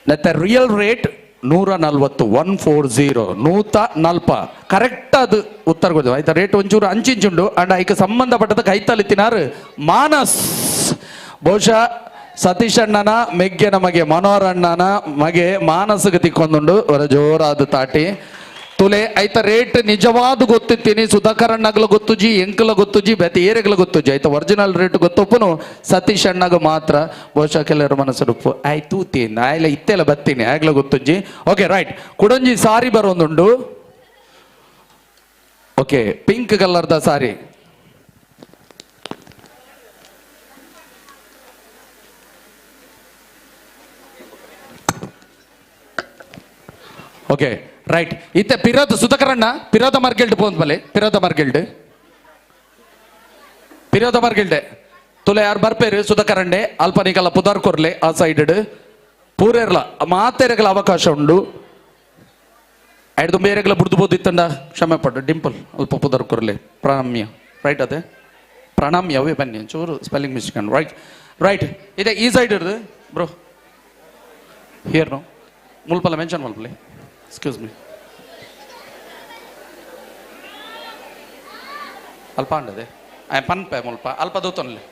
ಮತ್ತೆ ರಿಯಲ್ ರೇಟ್ 140 140 140 ಕರೆಕ್ಟ್ ಅದು ಉತ್ತರ ಗೊತ್ತು ಆಯ್ತಾ. ರೇಟ್ ಒಂಚೂರು ಅಂಚಿಂಚುಂಡು ಅಂಡ್ ಐಕ್ ಸಂಬಂಧಪಟ್ಟದ ಕೈತಲಿ ತಿನಾರು ಮಾನಸ್. ಬಹುಶಃ ಸತೀಶ್ ಅಣ್ಣನ ಮೆಗ್ಗೆ ನಮಗೆ ಮನೋಹರ್ ಅಣ್ಣನ ಮಗೆ ಮಾನಸ್ಗೆ ತಿಕ್ಕೊಂದುಂಡು ಹೊರ ಜೋರಾದ ತಾಟಿ ತುಲೆ ಐತ. ರೇಟ್ ನಿಜವಾದ ಗೊತ್ತಿತ್ತೀನಿ ಸುಧಾಕರ್ ಅಣ್ಣಗ್ಲ ಗೊತ್ತುಜಿ ಎಂಕಲ ಗೊತ್ತುಜಿ ಬೇತೆ ಏರೆಗ್ಲ ಗೊತ್ತುಜಿ ಆಯ್ತಾ. ಒರಿಜಿನಲ್ ರೇಟ್ ಗೊತ್ತೊಪ್ಪನು ಸತೀಶ್ ಅಣ್ಣಗ ಮಾತ್ರ. ಬಹುಶಃ ಕೆಲವರು ಮನಸ್ಸುಡುಪ್ಪು ಆಯ್ತು ತೀನಿ ಆಯ್ಲ ಇತ್ತೆಲ್ಲ ಬತ್ತೀನಿ ಆಗ್ಲ ಗೊತ್ತುಜ್ಜಿ. ಓಕೆ ರೈಟ್ ಕುಡಂಜಿ ಸಾರಿ ಬರೋದುಂಡು. ಓಕೆ ಪಿಂಕ್ ಕಲರ್ದ ಸಾರಿ. ಓಕೆ ರೈಟ್ ಇತ್ತೆ ಪಿರೋದ ಸುಧಾಕರಣ್ಣ ಪಿರೋದ ಮಾರ್ಕೆಲ್ಡ್ ಪೋಂದ್ ಬಲೆ ಪಿರೋದ ಮಾರ್ಕೆಲ್ಡ್ ಪಿರೋದ ಮಾರ್ಕೆಲ್ಡೆ ತುಲೆ ಯಾರು ಬರ್ಪೇರು ಸುಧಾಕರಣ್ಣೆ ಅಲ್ಪ ನಿಕಲ ಪುದಾರ್ ಕೊರ್ಲೆ ಆ ಸೈಡ್ ಪೂರೇರ್ಲ ಮಾತೆರೆಗಳ ಅವಕಾಶ ಉಂಡು. ಐದು ಬೇರೆಗಳ ಬುಡ್ದು ಬೋದಿತ್ತಂಡ ಕ್ಷಮೆ ಪಟ್ಟು ಡಿಂಪಲ್ ಅಲ್ಪ ಪುದಾರ್ ಕೊರ್ಲೆ ಪ್ರಣಾಮ್ಯ ರೈಟ್ ಅದೇ ಪ್ರಣಾಮ್ಯ ಅವೇ ಬನ್ನಿ ಒಂಚೂರು ಸ್ಪೆಲ್ಲಿಂಗ್ ಮಿಸ್ಟೇಕ್. ರೈಟ್ ರೈಟ್ ಇದೆ ಈ ಸೈಡ್ ಇರ್ದು ಬ್ರೋ here no ಮುಲ್ಪಲ್ಲ ಮೆನ್ಷನ್ ಮಲ್ಪಲೆ ಎಕ್ಸ್ಕ್ಯೂಸ್ ಮೀ ಅಲ್ಪ ಅಂಡದೆ I ಪನ್ಪೆ ಮುಲ್ಪ ಅಲ್ಪ ದೋತೊನ್ಲೆ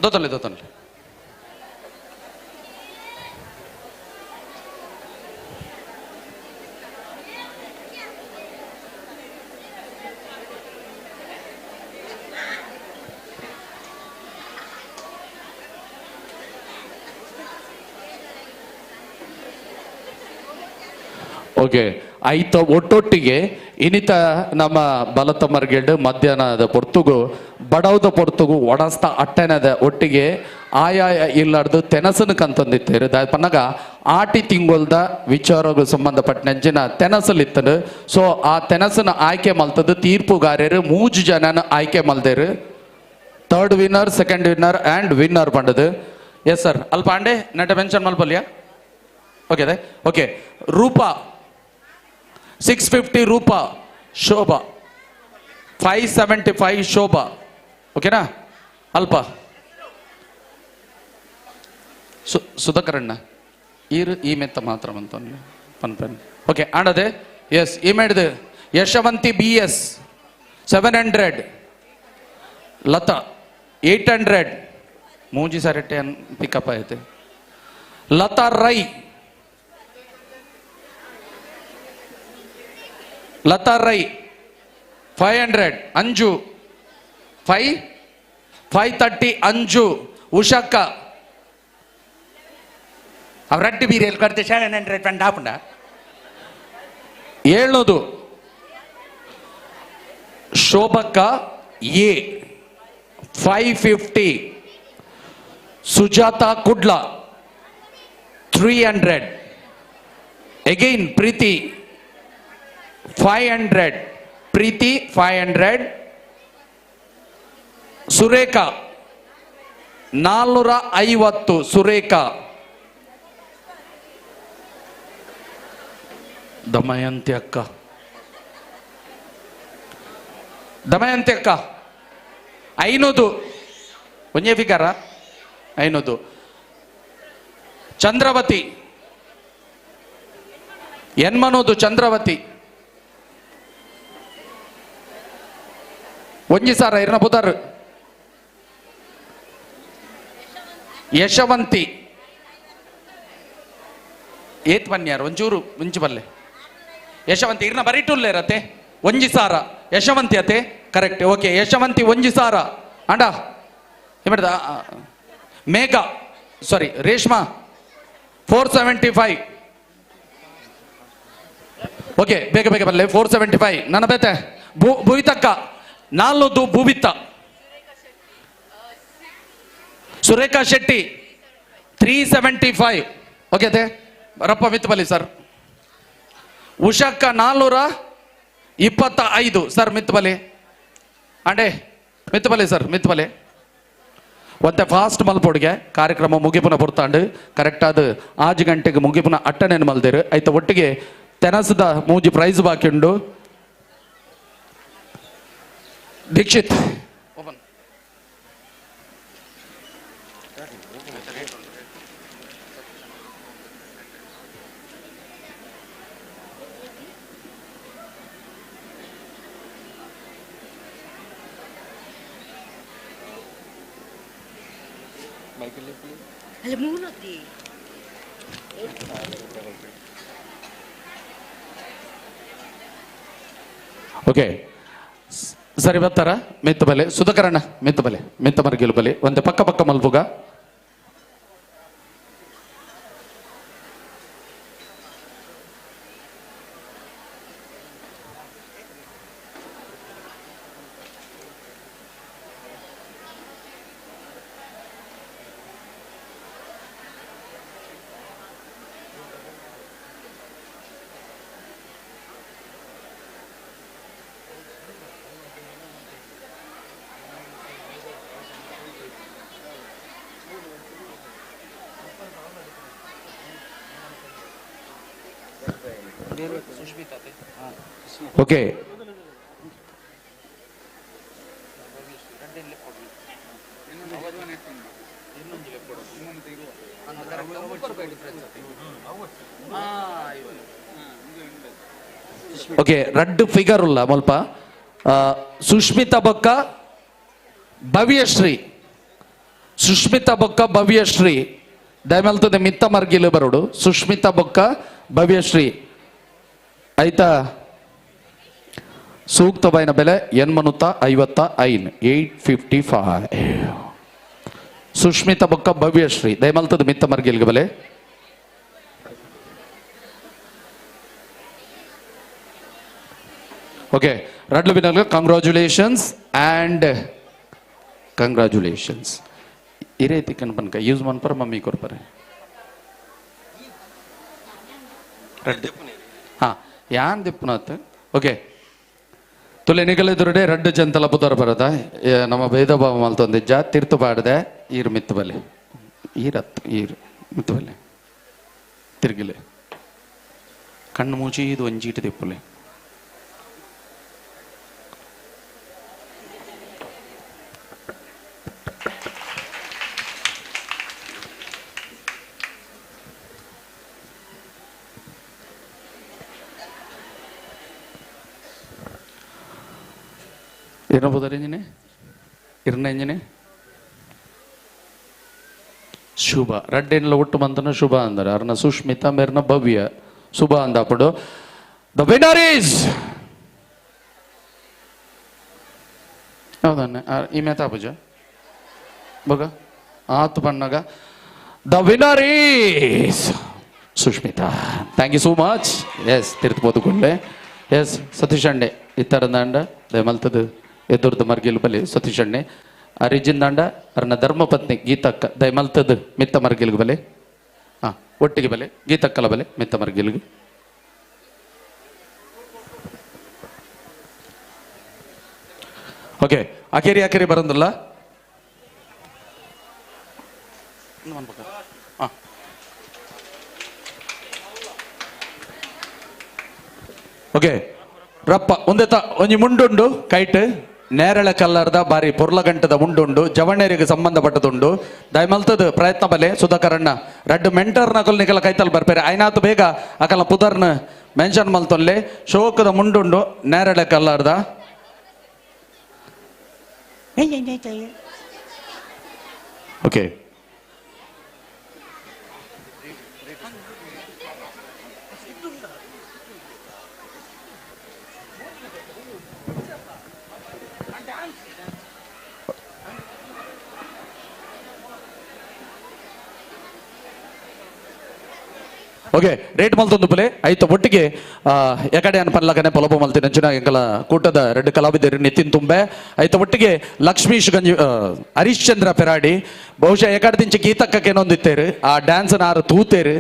ದೋತೊನ್ಲೆ ದೋತೊನ್ಲೆ. ಓಕೆ ಐತ ಒಟ್ಟೊಟ್ಟಿಗೆ ಇನಿತ ನಮ್ಮ ಬಲತ ಮರ್ಗೆಡ್ ಮಧ್ಯಾಹ್ನದ ಪೊರ್ತುಗು ಬಡವದ ಪೊರ್ತುಗು ಒಡಸ್ತ ಅಟ್ಟೆನದ ಒಟ್ಟಿಗೆ ಆಯಾಯ ಇಲ್ಲಾರ್ದು ತೆನಸನು ಕಂತಂದಿತ್ತೇರು ಪನ್ನಗ ಆಟಿ ತಿಂಗೊಲ್ದ ವಿಚಾರಗೂ ಸಂಬಂಧಪಟ್ಟಂಚಿನ ತೆನಸಲಿತ್ತನು. ಸೊ ಆ ತೆನಸನ ಆಯ್ಕೆ ಮಲ್ತದ್ದು ತೀರ್ಪುಗಾರರು ಮೂಜು ಜನನ ಆಯ್ಕೆ ಮಲ್ದೇರು. Third winner, second winner and winner ಪಂಡದು. Yes sir ಅಲ್ಪ ಅಂಡೆ ನಟ ಮೆನ್ಷನ್ ಮಲ್ಪಲ್ಯಾ? ಓಕೆ ಅದೇ okay. Roopa 650, Roopa Shobha 575, Shobha ಓಕೆನಾ? ಅಲ್ಪ ಸುಧಾಕರಣ್ಣ ಈರು ಈ ಮೆತ್ತ ಮಾತ್ರ ಬಂತು ಪನ್ ಪನ್. ಓಕೆ ಆಂಡದೆ ಎಸ್ ಈ ಮೇಡ್ದು Yashavanti B S 700, Latha 800, ಮೂಜಿ ಸರಟೆ ಪಿಕಪ್ ಆಯ್ತು. Latha Rai, Latha Rai 500, Anju 530, Anju ಉಷಕ್ಕ ಅವರಡ್ಡು ಬೀರಿಯಲ್ಲಿ ಕೊಡ್ತೆ 700 ಪಂಡ ಆಪುಂಡ. 700 ಶೋಭಕ್ಕ A 550, Sujatha Kudla 300, again Preethi 500, Preethi 500, Surekha 450, Surekha. Damayanti ಅಕ್ಕ, ದಮಯಂತಿ ಅಕ್ಕ 500, ಒಂಜೇ ಫಿಗರ 500. ಚಂದ್ರವತಿ 800, ಚಂದ್ರವತಿ ಒಂಜಿ ಸಾರ ಇರ್ನ ಬುದರ್. ಯಶವಂತಿ ಏತ್ ಬನ್ಯಾರ ಒಂಚೂರು ಮುಂಚು ಬಲ್ಲೆ. ಯಶವಂತಿ ಇರ್ನ ಬರಿಟುಲ್ಲೆ ರತೆ ಒಂಜಿ ಸಾರ ಯಶವಂತಿ ಅತೆ ಕರೆಕ್ಟ್. ಓಕೆ ಯಶವಂತಿ ಒಂಜಿ ಸಾರ ಅಂಡ ಏ ಮೇಘ ಸಾರಿ ರೇಷ್ಮಾ 475. ಓಕೆ ಬೇಗ ಬೇಗ ಬಲ್ಲೆ 475. ನನ್ನ ಬೇತೆ ಭೂವಿತಕ್ಕ 400, ಭೂವಿತ್ತ. ಸುರೇಖಾ ಶೆಟ್ಟಿ 375. ಓಕೆ ಅದೇ ರಪ್ಪ ಮಿತ್ ಬಲ್ಲಿ ಸರ್. ಉಷಕ್ಕ 425 ಸರ್ ಮಿತ್ ಬಲಿ ಅಂಡೆ ಮಿತ್ ಬಲಿ ಸರ್ ಮಿತ್ ಬಲಿ. ಒಂತೆ ಫಾಸ್ಟ್ ಮಲ್ಪೊಡಿಗೆ ಕಾರ್ಯಕ್ರಮ ಮುಗಿಪುನ ಪುರ್ತಾಂಡು ಕರೆಕ್ಟ್ ಆದ 5 ಗಂಟೆಗೆ ಮುಗಿಪುನ ಅಟ್ಟಣೆಯನ್ನು ಮಲ್ದೇರು. ಐತ ಒಟ್ಟಿಗೆ ತೆನಸದ ಮೂಜಿ ಪ್ರೈಸ್ ಬಾಕಿ ಉಂಡು. ದೀಕ್ಷಿತ್ ಓಕೆ ಸರಿ ಬರ್ತಾರ ಮೆತ್ತ ಬಲೆ ಸುಧಾಕರಣ್ಣ ಮೆತ್ತ ಬಲೆ ಮೆತ್ತ ಮರ್ಗಿಲು ಬಲೆ ಒಂದೆ ಪಕ್ಕ ಪಕ್ಕ ಮಲ್ಪುಗ. ಓಕೆ ಓಕೆ ರಡ್ಡು ಫಿಗರ್ ಉಲ್ಲ ಮುಲ್ಪ. ಸುಷ್ಮಿತಾ ಬೊಕ್ಕ ಭವ್ಯಶ್ರೀ, ಸುಷ್ಮಿತಾ ಬೊಕ್ಕ ಭವ್ಯಶ್ರೀ ದಯಮಲ್ತದೆ ಮಿತ್ತ ಮರ್ಗಿಲು ಬರೋಡು. ಸುಷ್ಮಿತಾ ಬೊಕ್ಕ ಭವ್ಯಶ್ರೀ ಆಯ್ತಾ. ಸೂಕ್ತವಾಯಿನ ಬೆಲೆ 855, 855. ಸುಷ್ಮಿತಾ ಬೊಕ್ಕ ಭವ್ಯಶ್ರೀ ದಯಮಲ್ತದ ಮಿತ್ತ ಮರ್ಗಿಲ್ಗೆ ಬೆಲೆ. ಓಕೆ ರಡ್ಲು ಬಿನಲ್ ಕಂಗ್ರಾಚುಲೇಷನ್ಸ್ ಆ್ಯಂಡ್ ಕಂಗ್ರಾಚುಲೇಷನ್ಸ್. ಇರೇ ತಿಕ್ಕನ್ ಪನ್ಕ ಯೂಸ್ ಮನ್ಪರ ಮಮ್ಮಿ ಕೊರ್ಪರೆ ಹಾ ಯಾನ್ ದಿಪ್ಪುನಾತ್. ಓಕೆ ತುಲೆ ನಿಗಲೆದುರುಡೆ ರಡ್ಡು ಜಂತಲ ಪುದರ್ ಬರದ ನಮ್ಮ ಭೇದ ಭಾವ ಮಲ್ತೊಂದಿಜ್ಜ ತೀರ್ತು ಪಾಡದೆ ಈರು ಮಿತ್ತು ಬಲೆ ಈರತ್ತು ಈರು ಮಿತ್ತು ಬಲೆ ತಿರ್ಗಿಲೆ ಕಣ್ಣು ಮೂಚಿ ಇದು ಒಂಜೀಟು ತಿಪ್ಪುಲೆ. ಇರ್ನ ಬೋದಾರೆ ಇಂಜಿನೆ ಇರ್ನ ಇಂಜಿನೆ ಶುಭ ರಡ್ಡೆನ್ಲ ಒಟ್ಟು ಮಂತನ ಶುಭ ಅಂದರು ಅರ್ನ ಸುಷ್ಮಿತಾ ಮೇರ್ನ ಭವ್ಯ ಶುಭ ಅಂದಾಪುಡು. The winner is ಹೌದನ್ನ ಈ ಮೇತಾ ಪೂಜ ಬಗ ಆತು ಬಣ್ಣಗ. The winner is Sushmita. Thank you so much. Yes ತಿರ್ತಬೋದು ಕೊಂಡೆ. ಎಸ್ ಸತೀಶ್ ಅಣ್ಣೆ ಇತ್ತರಂದಾಂಡ ದಯಮಲ್ತದ ಎದುರ್ದು ಮರ್ಗಿಲ್ ಬಲಿ ಸತೀಶ್ ಅಣ್ಣೆ ಅರಿಜಿಂದಾಂಡ ಅರ್ನ ಧರ್ಮಪತ್ನಿ ಗೀತಕ್ಕ ದಯಮಲ್ತದ ಮಿತ್ತ ಮರ್ಗಿಲ್ಗೆ ಬಲೆ ಹಾಂ ಒಟ್ಟಿಗೆ ಬಲೆ ಗೀತಕ್ಕಲ ಬಲೆ ಮಿತ್ತ ಮರ್ಗಿಲ್ಗೆ. ಓಕೆ ಅಕೇರಿ ಅಕೇರಿ ಬರಂದಿಲ್ಲ. ಓಕೆ ರಪ್ಪ ಒಂದೆತ್ತ ಒಂಜಿ ಮುಂಡುಂಡು ಕೈಟ್ ನೇರಳ ಕಲ್ಲರ್ದ ಬಾರಿ ಪೊರ್ಲಗಂಟದ ಮುಂಡುಂಡು ಜವಣೇರಿಗೆ ಸಂಬಂಧಪಟ್ಟದುಂಡು ದಯಮಲ್ತದ ಪ್ರಯತ್ನ ಬಲೆ ಸುಧಾಕರಣ್ಣ ರಡ್ಡು ಮೆಂಟರ್ನ ನಿಕಲ ಕೈತಲ್ ಬರ್ಪೇರೆ ಐನಾತು ಬೇಗ ಅಕಲ ಪುದರ್ನ ಮೆನ್ಷನ್ ಮಲ್ತೊಲ್ಲೆ ಶೋಕದ ಮುಂಡುಂಡು ನೇರಳೆ ಕಲ್ಲರ್ದ. ಓಕೆ ಓಕೆ ರೇಟ್ ಮಲ್ತೊಂದು ಪುಲೆ ಐತ ಒಟ್ಟಿಗೆ ಎಕಡೆ ಅನ್ಪನ್ಲಕನೆ ಪೊಲಬು ಮಲ್ತಿನ ಅಂಚಿನ ಎಂಕಲ ಕೂಟದ ರೆಡ್ ಕಲಾವಿದರು ನಿತಿನ್ ತುಂಬೆ ಐತ ಒಟ್ಟಿಗೆ ಲಕ್ಷ್ಮೀಶ್ ಗಂಜಿ ಹರಿಶ್ಚಂದ್ರ ಪೆರಾಡಿ ಬಹುಶಃ ಎಕಡೆ ದಿಂಚ ಗೀತಕ್ಕೇನೊಂದಿತ್ತೇರು ಆ ಡ್ಯಾನ್ಸ್ ಆರು ತೂತೇರು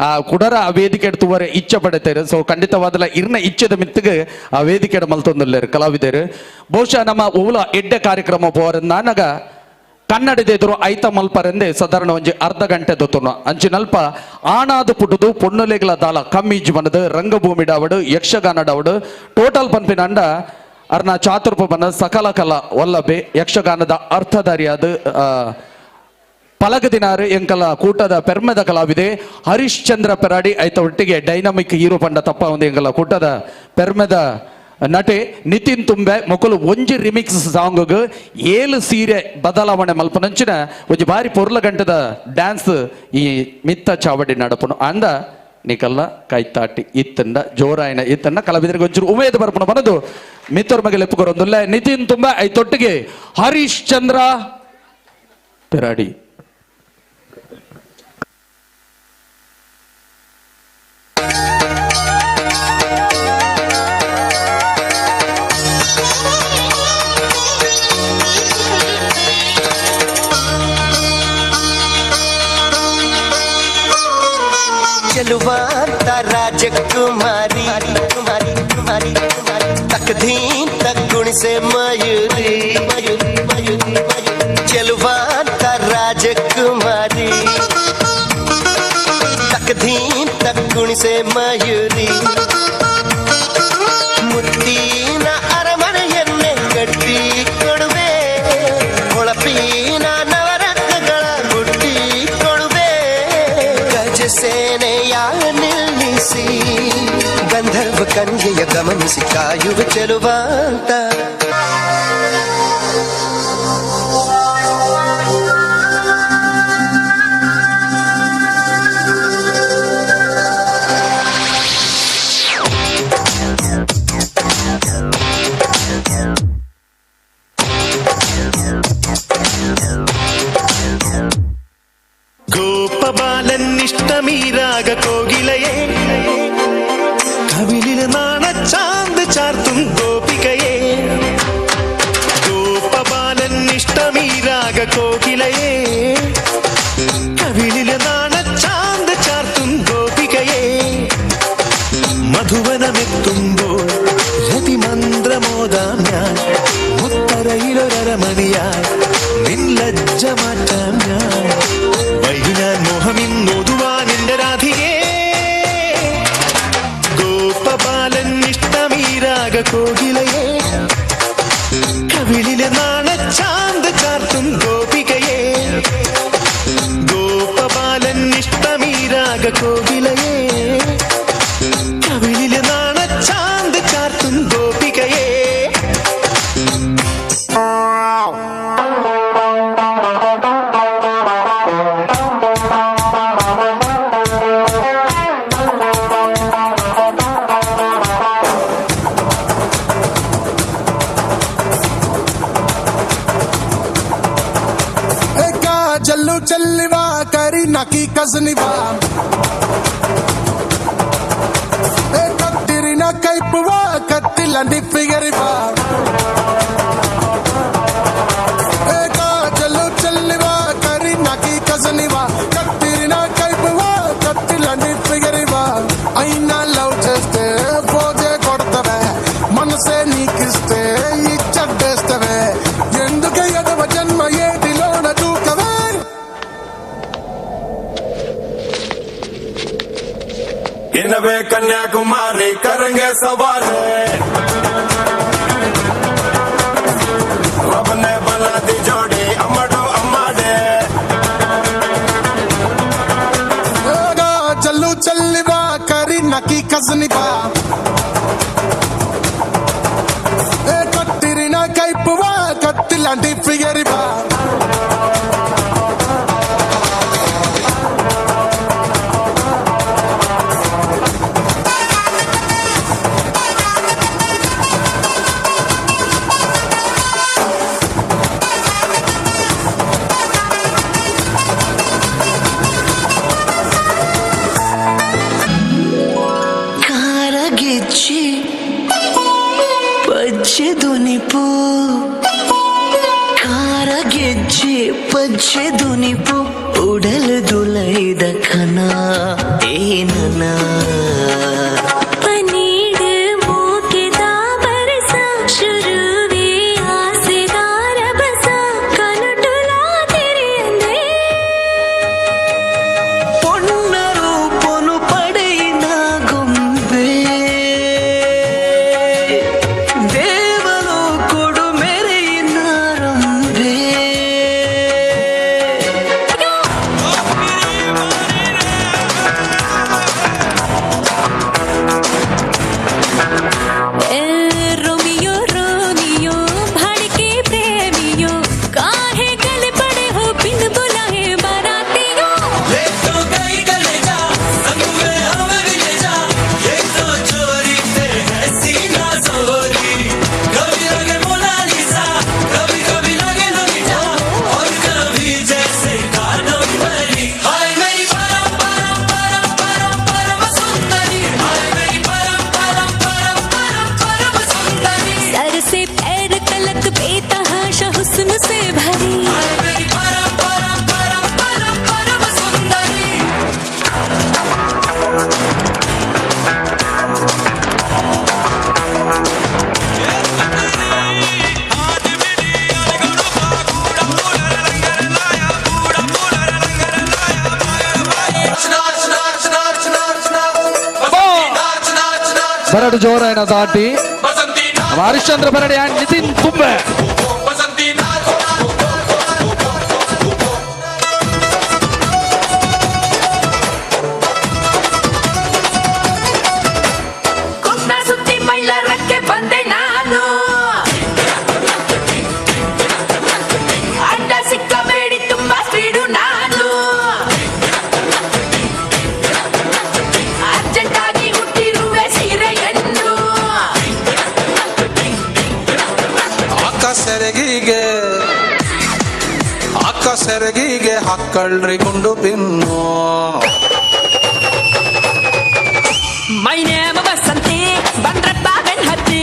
ಆ ಕುಡರ ಆ ವೇದಿಕೆ ತೂವರೆ ಇಚ್ಛೆ ಪಡೆತೇರು. ಸೊ ಖಂಡಿತವಾದಲ ಇರ್ನ ಇಚ್ಛೆದ ಮಿತ್ತಿಗೆ ಆ ವೇದಿಕೆ ಮಲ್ತೊಂದುಲ್ಲೇರು ಕಲಾವಿದರು. ಬಹುಶಃ ನಮ್ಮ ಓಲ ಎಡ್ಡೆ ಕಾರ್ಯಕ್ರಮ ಪೋರ ನಾನಗ ಕನ್ನಡದ ಎದುರು ಐತ ಮಲ್ಪರೆಂದೆ ಸಾಧಾರಣ ಒಂಜಿ ಅರ್ಧ ಗಂಟೆ ದೊತ್ತುನ ಅಂಚಿನಲ್ಪ ಆಣಾದು ಪುಟುದು ಪೊಣ್ಣುಲೆಗಳ ದಾಲ ಕಮ್ಮಿ ಜೀವನದ ರಂಗಭೂಮಿ ಡಾವಡು ಯಕ್ಷಗಾನ ಡಾವಡು ಟೋಟಲ್ ಪನ್ಪಿನ ಅಂಡ ಅರ್ನ ಚಾತುರ್ಪ ಬನ್ನ ಸಕಲ ಕಲಾ ವಲ್ಲಭೆ ಯಕ್ಷಗಾನದ ಅರ್ಥಧಾರಿಯಾದ ಪಲಗದಿನಾರು ಎಂಕಲ ಕೂಟದ ಪೆರ್ಮೆದ ಕಲಾವಿದೆ ಹರಿಶ್ಚಂದ್ರ ಪೆರಾಡಿ ಐತ ಒಟ್ಟಿಗೆ ಡೈನಮಿಕ್ ಹೀರೋ ಪಂಡ ತಪ್ಪ ಒಂದು ಎಂಕಲ ಕೂಟದ ಪೆರ್ಮೆದ ನಟೆ ನಿತಿನ್ ತುಂಬೆ ಮೊಕಲು ಒಂಜಿ ರಿಮಿಕ್ಸ್ ಸಾಂಗ್ ಏಳು ಸೀರೆ ಬದಲಾವಣೆ ಮಲ್ಪನಂಚಿನ ಒಂಜಿ ಬಾರಿ ಪೊರ್ಲ ಗಂಟದ ಡ್ಯಾನ್ಸ್ ಈ ಮಿತ್ತ ಚಾವಡಿ ನಡಪುನು ಅಂದ ನಿಕಲ್ಲ ಕೈತಾಟಿ ಇತ್ತಂಡ ಜೋರಾಯನ ಇತ್ತಂಡ ಕಲಾವಿದರಿಗೆ ಒಂಚೂರು ಉಮೇದ ಬರ್ಪುನ ಬನದು ಮಿತ್ತೋರ್ ಮಗಲ್ ಎಪ್ಪುಕೊರೊಂದುಲ್ಲ ನಿತಿನ್ ತುಂಬೆ ಐತೊಟ್ಟಿಗೆ ಹರಿಶ್ಚಂದ್ರ ಪೆರಾಡಿ. ಚೆಲುವಾಂತ ರಾಜಕುಮಾರಿ ಕುಮಾರಿ ಕುಮಾರಿ ಕುಮಾರಿ ತಕಧೀನ್ ತಕ್ಕುಣಿಸೆ ಮಯೂರಿ ಮಯೂರಿ ಮಯೂರಿ ಮಯೂರಿ ಚೆಲುವಾಂತ ರಾಜಕುಮಾರಿ ತಕಧೀನ್ ತಕ್ಕುಣಿಸೆ ಮಯೂರಿ ಮುತ್ತಿನ ಅರಮನೆಯನ್ನೇ ಕಟ್ಟಿ ಕೊಡುವೆ ಹೊಳಪಿನ ನವರತ್ನಗಳ ಗುಟ್ಟಿ ಕೊಡುವೆ ಗಜಸೇನೆಯ ನಿಲ್ಲಿಸಿ ಗಂಧರ್ವ ಕನ್ಯೆಯ ಗಮನಿಸಿ ಕಾಯುವ ಚೆಲುವಾಂತ. ಗೋಪಬಾಲನ್ನಿಷ್ಟಮೀರಾಗ ಕೋಗಿಲೆಯೇ ಕವಿಲಿನ ನಾಣ ಚಾಂದ್ ചാർത്തും ഗോപികയെ, ഗോപബാലൻ ഇഷ്ടമീരാഗ കോകിലയെ, കവിളിലെ നാണച്ചാന്ത് ചാർത്തും ഗോപികയെ, മധുവനമെത്തുമ്പോൾ രതിമന്ത്രമോദാം ഞാൻ, മുത്തരയിലൊരമണിയായി നിൻ ലജ്ജ മാറ്റാം ഞാൻ, വൈകി ഞാൻ മോഹമിന്നോതുവാൻ എന്റെ രാധികേ, ഗോപബാലൻ ഇഷ്ടമീരാഗ കോകിലയെ, കവിളിലെ നാണച്ചാന്ത് ചാർത്തും ഗോപികയെ, ഗോപബാലൻ ഇഷ്ടമീരാഗ കോകിലയെ, കവിളിലെ നാണച്ചാന്ത് ചാർത്തും ഗോപികയെ. जल्लू चल्लिवा करीना की कजनिवा, ए कत्तिरिना कैपुवा कत्तिलांటి ఫిగరివా, ఏ జల్లు చల్లివా కరీనా की కజనివా, కత్తిరినా కైపువా కత్తిలాంటి ఫిగరివా, అయినా లవ్ చేస్తే పోజే కొడతవే, మనసే నీకిస్తే ఇచ్చడ్డేస్తవే, ఎందుకు ఎదవ జన్మ ఏటిలోన దూకవే. इनवे कन्याकुमारी करेंगे सवार, रब ने बना दी जोड़ी अमडो अम्माडे। चल्लू चल्लिवा करीना की कजनिवा, ए कत्तिरिना कैपुवा कत्तिलांటి ఫిగరివా. ಕಾರಗೆಚ್ಚಿ ಪಜ್ಜೆ ದುನಿಪು, ಕಾರಗೆಜ್ಜೆ ಪಜ್ಜೆ ದುನಿಪು, ಉಡಲ್ ದುಲೈದ ಕನ ಏನನ. ಪನೀಡು ಮೋಕೆದ ಬರಸ ಶುರುವೇ ಆಸೆದಾರ ಬಸ ಕನುಟುಲಾ ತೆರೆಯಂದೇ. ಪೊನ್ನರು ಪೊನು ಪಡೆಯಿನ ಗೊಂಬೆ, ದೇವನು ಕೊಡು ಮೆರೆಯಿನ ರಂಬೆ. रोमियो रोमियो भाड़के प्रेमियो, काहे गल पड़े हो बिन बुलाए बारातियों। ये तो गई कलेजा संग में हमें भी ले जा, ये तो चोरी से है सीना जोरी, कभी लगे मोनालिसा कभी कभी लगे लोलिटा, और कभी जैसे कानों परी। हाय मेरी परम परम परम परम परम सुंदरी, हाय मेरी परम परम परम परम परम सुंदरी। सर से पैर तलक बेतहाशा हुस्न से भरी, हाय मेरी परम परम परम परम परम सुंदरी। ಬರಡು ಜೋರಾಯಣ ದಾಟಿ ಹರಿಶ್ಚಂದ್ರ ಬರಡಿ ಅಂಡ್ ನಿತಿನ್ ತುಂಬೆ. ಕುಂದ ಸುತ್ತಿ ಮೈಲಾರಕ್ಕೆ ಬಂದೆ ನಾನು, ಅಡ್ಡ ಸಿಕ್ಕಬೇಡಿ ತುಂಬಾ ಸ್ಪೀಡು ನಾನು, ಅರ್ಜೆಂಟ್ ಆಗಿ ಹುಟ್ಟಿರುವೆ ಸೀರೆಯನ್ನು. ಅಕ್ಕ ಸೆರಗಿಗೆ ಅಕ್ಕ ಸೆರಗಿಗೆ ಹಾಕಳ್ರಿ ಗುಂಡು ಪಿನ್ನು. My name Vasanthi, ಬಂದ್ರಪ್ಪ ಬೆನ್ ಹತ್ತಿ.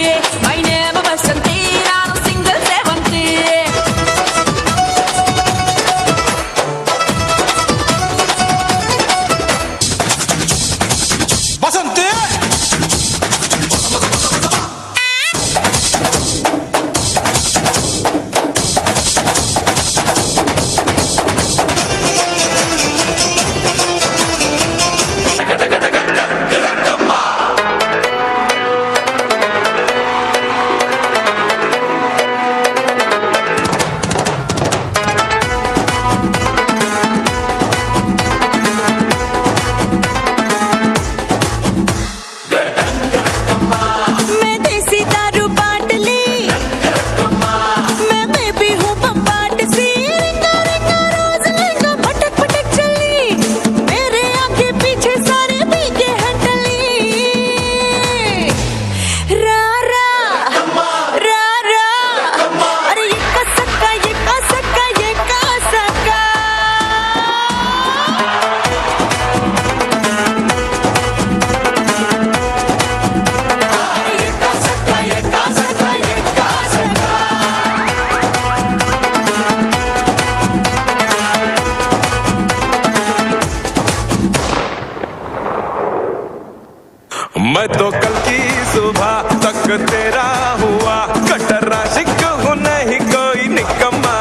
शौक तेरा हुआ, कटर आशिक हूँ नहीं कोई निकम्मा।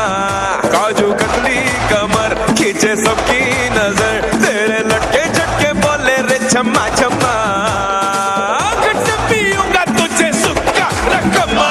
काजू कतली कमर खींचे सबकी नजर, तेरे लटके झटके बोले रे छम्मा छम्मा। घट पीऊंगा तुझे सुक्का रकमा।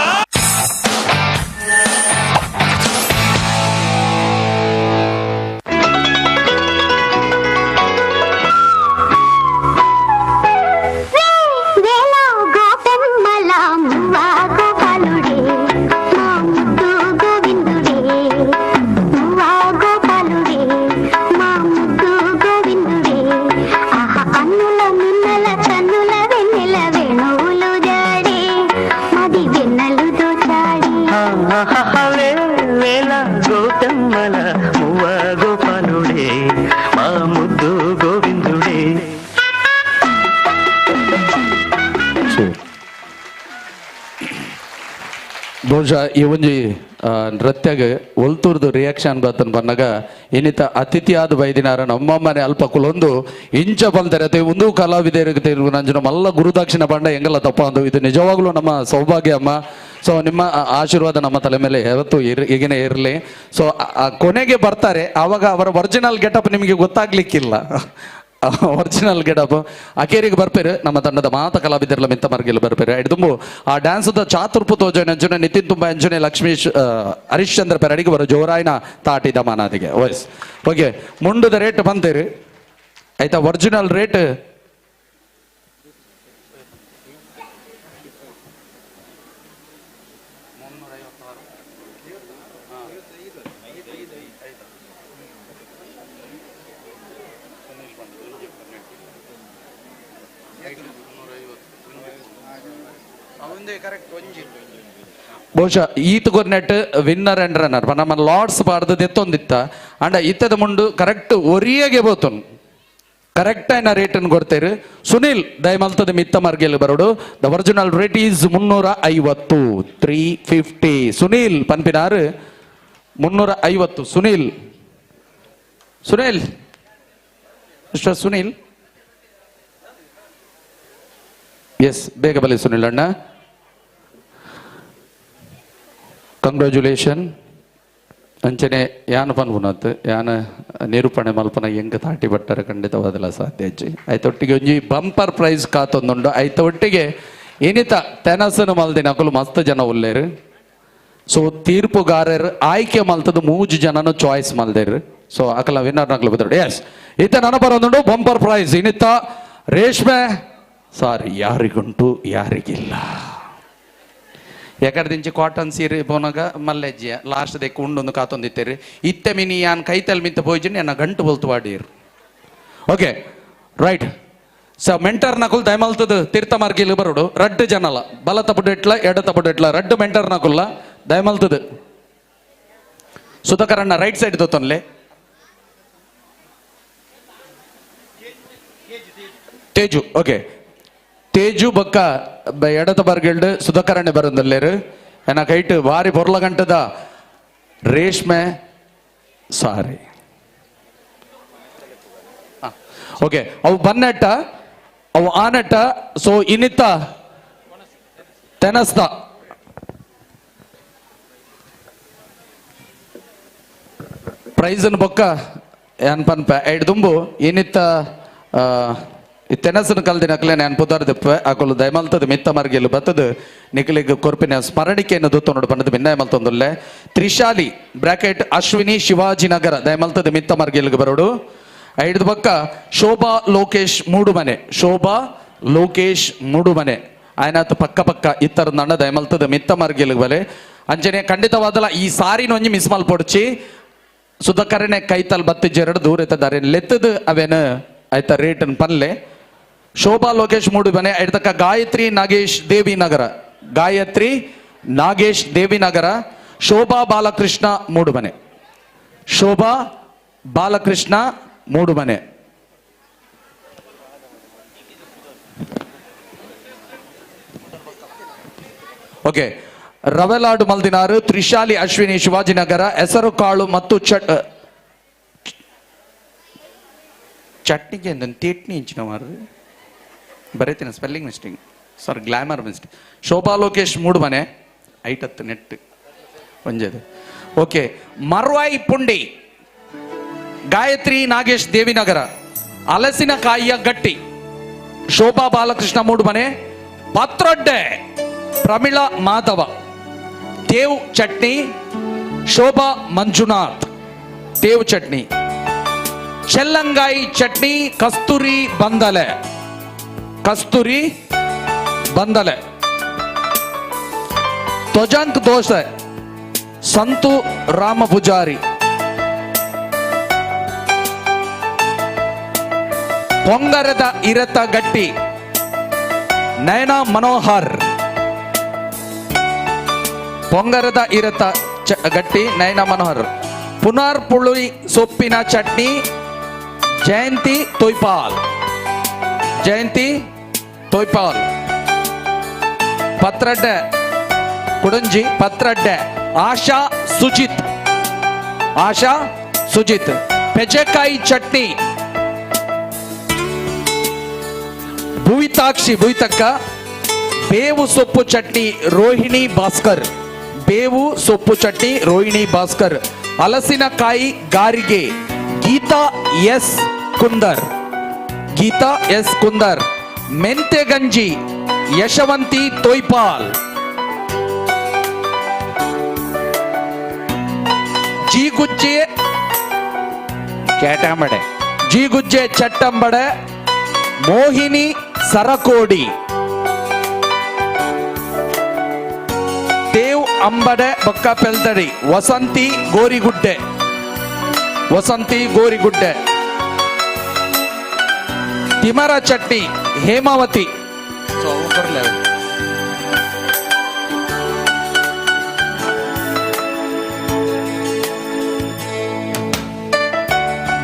ಬಹುಶಃ ಈ ಒಂಜಿ ನೃತ್ಯಗ ಒಲ್ತೂರ್ದು ರಿಯಾಕ್ಷನ್ ಬತ್ತನ್ ಬನ್ನಗ ಇನ್ನಿತ ಅತಿಥಿಯಾದ ಬೈದಿನಾರ ನಮ್ಮಮ್ಮನೆ ಅಲ್ಪ ಕುಲೊಂದು ಇಂಚ ಬಂದರೆ ಒಂದು ಕಲಾವಿದರಿಗೆ ನಂಜನ ಮಲ್ಲ ಗುರುದಕ್ಷಿಣ ಬಂಡ ಹೆಂಗಲ್ಲ ತಪ್ಪ ಅಂದು ಇದು ನಿಜವಾಗ್ಲೂ ನಮ್ಮ ಸೌಭಾಗ್ಯ ಅಮ್ಮ. ಸೊ ನಿಮ್ಮ ಆಶೀರ್ವಾದ ನಮ್ಮ ತಲೆ ಮೇಲೆ ಯಾವತ್ತೂ ಈಗನೇ ಇರಲಿ. ಸೊ ಕೊನೆಗೆ ಬರ್ತಾರೆ, ಆವಾಗ ಅವರ ಒರಿಜಿನಲ್ ಗೆಟಪ್ ನಿಮಗೆ ಗೊತ್ತಾಗ್ಲಿಕ್ಕಿಲ್ಲ. ಒರಿಜಿನಲ್ ಗೆಟಪ್ ಅಕೇರಿಗೆ ಬರ್ಪೇರು ನಮ್ಮ ತಂಡದ ಮಾತ ಕಲಾವಿದರೆಲ್ಲ ಮಿತ್ತ ಮರ್ಗಿಲ್ ಬರ್ಪೇರು. ಐಡ್ದುಂಬು ಆ ಡ್ಯಾನ್ಸ್ದ ಚಾತುರ್ಪು ತೋಜನ ಅಂಜುನೆ ನಿತಿನ್ ತುಂಬ ಅಂಜುನೆ ಲಕ್ಷ್ಮೀಶ್ ಹರಿಶ್ಚಂದ್ರ ಪೆರಡಿಗೆ ಬರೋ ಜೋರಾಯಿನ ತಾಟಿ ದಮಾನಾದಿಗೆ ವಯಸ್. ಓಕೆ, ಮುಂಡದ ರೇಟ್ ಬಂತೇರಿ ಆಯ್ತಾ? ಒರಿಜಿನಲ್ ರೇಟ್ ಬಹುಶಃ ಈತ್ ಗೊರ್ನೆಟ್ ವಿನ್ನರ್ ಅಂಡ್ ರನ್ನರ್ ನಮ್ಮ ಲಾರ್ಡ್ಸ್ ಪಾಡ್ದು ದೆತ್ತೊಂದಿತ್ತ ಅಂಡ ಇತ್ತದ ಮುಂಡು ಕರೆಕ್ಟ್ ಒರಿಯಗೆ ಬೋತುನ್ ಕರೆಕ್ಟ್ ಆಯ್ನ ರೇಟನ್ನು ಕೊಡ್ತೇರು. ಸುನಿಲ್ ದಯಮಲ್ತದ ಮಿತ್ತ ಮಾರ್ಗೆಲ್ ಬರೋಡು. The original rate is 350, 350. Sunil ಪನ್ಪಿನಾರು 350. ಸುನಿಲ್, ಸುನಿಲ್ ಮಿಸ್ಟರ್ ಸುನಿಲ್, ಎಸ್ ಬೇಗ ಬಲಿ ಸುನಿಲ್ ಅಣ್ಣ. ಕಂಗ್ರ್ಯಾಚುಲೇಷನ್. ಅಂಚನೆ ಯಾನ್ ಪನ್ಪುನತ್ ಯಾನ ನಿರೂಪಣೆ ಮಲ್ಪನ ಎಂಕ ತಾಟಿ ಬಟ್ಟರೆ ಖಂಡಿತವಾದಲ್ಲ ಸಾಧ್ಯ ಅಜ್ಜಿ. ಆಯ್ತೊಟ್ಟಿಗೆ ಒಂಜಿ ಬಂಪರ್ ಪ್ರೈಸ್ ಕಾತೊಂದುಂಡು. ಆಯ್ತೊಟ್ಟಿಗೆ ಏನಿತ ತೆನಸನು ಮಲ್ದಿನ ಅಕುಲು ಮಸ್ತ್ ಜನ ಉಲ್ಲೇರು. ಸೊ ತೀರ್ಪುಗಾರರು ಆಯ್ಕೆ ಮಲ್ತದ 3 ಜನನು ಚಾಯ್ಸ್ ಮಲ್ದೇರು. ಸೊ ಅಕಲ ವಿನ್ನರ್ ನಕಲು ಬದಡು. ಎಸ್ ಈತ ನನ್ನ ಬರೋದುಂಡು ಬಂಪರ್ ಪ್ರೈಸ್. ಇನ್ನಿತ ರೇಷ್ಮೆ ಸಾರಿ ಯಾರಿಗುಂಟು ಯಾರಿಗಿಲ್ಲ. ಎಕಡೆ ಕಾಟನ್ ಸೀರೆ ಪೋನಾಗ ಮಲ್ಲೆಜ್ಜಿಯ ಲಾಸ್ಟ್ ದೆಕ್ಕು ಉಂಡೊಂದು ಕಾತೊಂದಿತ್ತೇರಿ. ಇತ್ತೆ ಮಿನಿ ಯಾನ್ ಕೈತಲ್ ಮಿಂತ ಪೋಯ್ಜಿನಿ ಎನ್ನ ಗಂಟು ಬೊಲ್ತು ವಾಡೀರು. Okay right. So mentor Nakul ದಯಮಲ್ತದ ತೀರ್ಥ ಮಾರ್ಗಿಲ್ ಬರೋಡು. ರಡ್ಡು ಜನಲ ಬಲ ತಪುಡೆಟ್ಲ ಎಡ ತಪುಡೆಟ್ಲ ರಡ್ಡು ಮೆಂಟರ್ ನಕುಲ್ಲ ದಯಮಲ್ತದ. ಸುಧಾಕರಣ್ಣ ರೈಟ್ ಸೈಡ್ ತೋತನ್ಲೆ. ತೇಜು, ಓಕೆ ತೇಜು ಬೊಕ್ಕ ಎಡತ ಬರ್ಗಿಲ್ಡ್ ಸುಧಾಕರಣೆ ಬರಂದಲ್ಲೇರು. ಎನ್ನ ಕೈಟ್ ಬಾರಿ ಬೊರ್ಲ ಗಂಟದ ರೇಷ್ಮೆ ಸಾರಿ. ಓಕೆ ಅವು ಬನ್ನೆಟ್ಟ ಅವು ಆನೆಟ್ಟ. ಸೊ ಇನ್ನಿತ್ತ ತೆನಸ್ತ ಪ್ರೈಸನ್ ಬೊಕ್ಕ ಏನ್ ಪನ್ಪ ಐಡ್ದುಂಬು ಇನ್ನಿತ್ತ ತೆನಸನ ಕಲ್ದಿನ ಅಕ್ಲೆ ನಾನು ಪುದಾರ್ ದೆಪ್ಪೆ ಅಕುಲು ದಯಮಲ್ತದ ಮಿತ್ತ ಮರ್ಗಿಲ್ ಬತ್ತದ ನಿಖಲಿಗ್ ಕೊರ್ಪಿನ ಸ್ಮರಣಿಕೆಯನ್ನು ದೂತ ನೋಡು ಬಣ್ಣದ ಭಿನ್ನಾಯ ಮಲ್ತೊಂದುಲ್ಲೆ. ತ್ರಿಶಾಲಿ ಬ್ರಾಕೆಟ್ ಅಶ್ವಿನಿ ಶಿವಾಜಿನಗರ ದಯಮಲ್ತದ ಮಿತ್ತ ಮರ್ಗಿಲ್ಗೆ ಬರೋಡು. ಐದು ಪಕ್ಕ ಶೋಭಾ ಲೋಕೇಶ್ ಮೂಡುಮನೆ, ಶೋಭಾ ಲೋಕೇಶ್ ಮೂಡುಮನೆ ಆಯ್ನಾತ್ ಪಕ್ಕ ಪಕ್ಕ ಇತ್ತರ ನಣ್ಣ ದಯಮಲ್ತದ ಮಿತ್ತ ಮರ್ಗಿಲ್ಗೆ ಬಲೆ. ಅಂಜನೆ ಖಂಡಿತವಾದಲ ಈ ಸಾರಿನ ಒಂಜಿ ಮಿಸ್ ಮಲ್ಪೊಡ್ಚಿ. ಸುಧಾಕರನೆ ಕೈತಲ್ ಬತ್ತಿ ಜರಡು ದೂರ ಎತ್ತದಾರೆ ಲೆತ್ತದ ಅವೇನು ಆಯ್ತಾ ರೇಟನ್ ಪನ್ಲೆ. ಶೋಭಾ ಲೋಕೇಶ್ ಮೂಡುಮನೆ ಐಡ್ತಕ್ಕ ಗಾಯತ್ರಿ ನಾಗೇಶ್ ದೇವಿನಗರ, ಗಾಯತ್ರಿ ನಾಗೇಶ್ ದೇವಿನಗರ, ಶೋಭಾ ಬಾಲಕೃಷ್ಣ ಮೂಡುಮನೆ, ಶೋಭಾ ಬಾಲಕೃಷ್ಣ ಮೂಡುಮನೆ. ಓಕೆ ರವೆಲಾಡು ಮಲ್ದಿನಾರು ತ್ರಿಶಾಲಿ ಅಶ್ವಿನಿ ಶಿವಾಜಿನಗರ ಹೆಸರು ಕಾಳು ಮತ್ತು ಚಟ್ನಿಗೆ ತೇಟ್ನಿ ಇಂಚಿನ ಮಾರು ಬರೀತೀನಿ spelling mistake. Sir glamour mistake. Shobha Lokesh Moodumane ಐಟತ್ತು ನೆಟ್ ಒಂಜೇದು. ಓಕೆ, ಮರ್ವಾಯಿ ಪುಂಡಿ ಗಾಯತ್ರಿ ನಾಗೇಶ್ ದೇವಿನಗರ, ಹಲಸಿನಕಾಯಿಯ ಗಟ್ಟಿ ಶೋಭಾ ಬಾಲಕೃಷ್ಣ ಮೂಡುಮನೆ, ಪತ್ರೊಡ್ಡೆ ಪ್ರಮಿಳಾ ಮಾಧವ, ದೇವ್ ಚಟ್ನಿ ಶೋಭಾ ಮಂಜುನಾಥ್, ದೇವ್ ಚಟ್ನಿ, ಚೆಲ್ಲಂಗಾಯಿ ಚಟ್ನಿ ಕಸ್ತೂರಿ ಬಂದಲೆ, ಕಸ್ತೂರಿ ಬಂದಲೆ, ತೊಜಂಕ್ ದೋಸೆ ಸಂತು ರಾಮ ಪೂಜಾರಿ, ಪೊಂಗರದ ಇರತ ಗಟ್ಟಿ ನಯನ ಮನೋಹರ್, ಪೊಂಗರದ ಇರತ ಗಟ್ಟಿ ನಯನ ಮನೋಹರ್, ಪುನರ್ ಪುಳಿ ಸೊಪ್ಪಿನ ಚಟ್ನಿ ಜಯಂತಿ ತೊಯ್ಪಾಲ್, ಜಯಂತಿ ತೊಯ್ಪಾಲ್, ಪತ್ರಡ್ಡೆ ಕುಡಂಜಿ ಪತ್ರಡ್ಡೆ ಆಶಾ ಸುಜಿತ್, ಆಶಾ ಸುಜಿತ್, ಪೆಜಕಾಯಿ ಚಟ್ನಿ ಭುವಿತಾಕ್ಷಿ ಭುವಿತಕ್ಕ, ಬೇವು ಸೊಪ್ಪು ಚಟ್ನಿ ರೋಹಿಣಿ ಭಾಸ್ಕರ್, ಬೇವು ಸೊಪ್ಪು ಚಟ್ನಿ ರೋಹಿಣಿ ಭಾಸ್ಕರ್, ಹಲಸಿನಕಾಯಿ ಗಾರಿಗೆ ಗೀತಾ ಎಸ್ ಕುಂದರ್, ಗೀತಾ ಎಸ್ ಕುಂದರ್, ಮೆಂತೆ ಗಂಜಿ ಯಶವಂತಿ ತೊಯ್ಪಾಲ್, ಜೀಗುಜ್ಜೆ ಚಟಂಬಡೆ, ಜೀಗುಜ್ಜೆ ಚಟ್ಟಂಬಡೆ ಮೋಹಿನಿ ಸರಕೋಡಿ, ದೇವ್ ಅಂಬಡೆ ಬೊಕ್ಕ ಪೆಲ್ದಡಿ ವಸಂತಿ ಗೋರಿಗುಡ್ಡೆ, ವಸಂತಿ ಗೋರಿಗುಡ್ಡೆ, ತಿಮರ ಚಟ್ನಿ ಹೇಮಾವತಿ.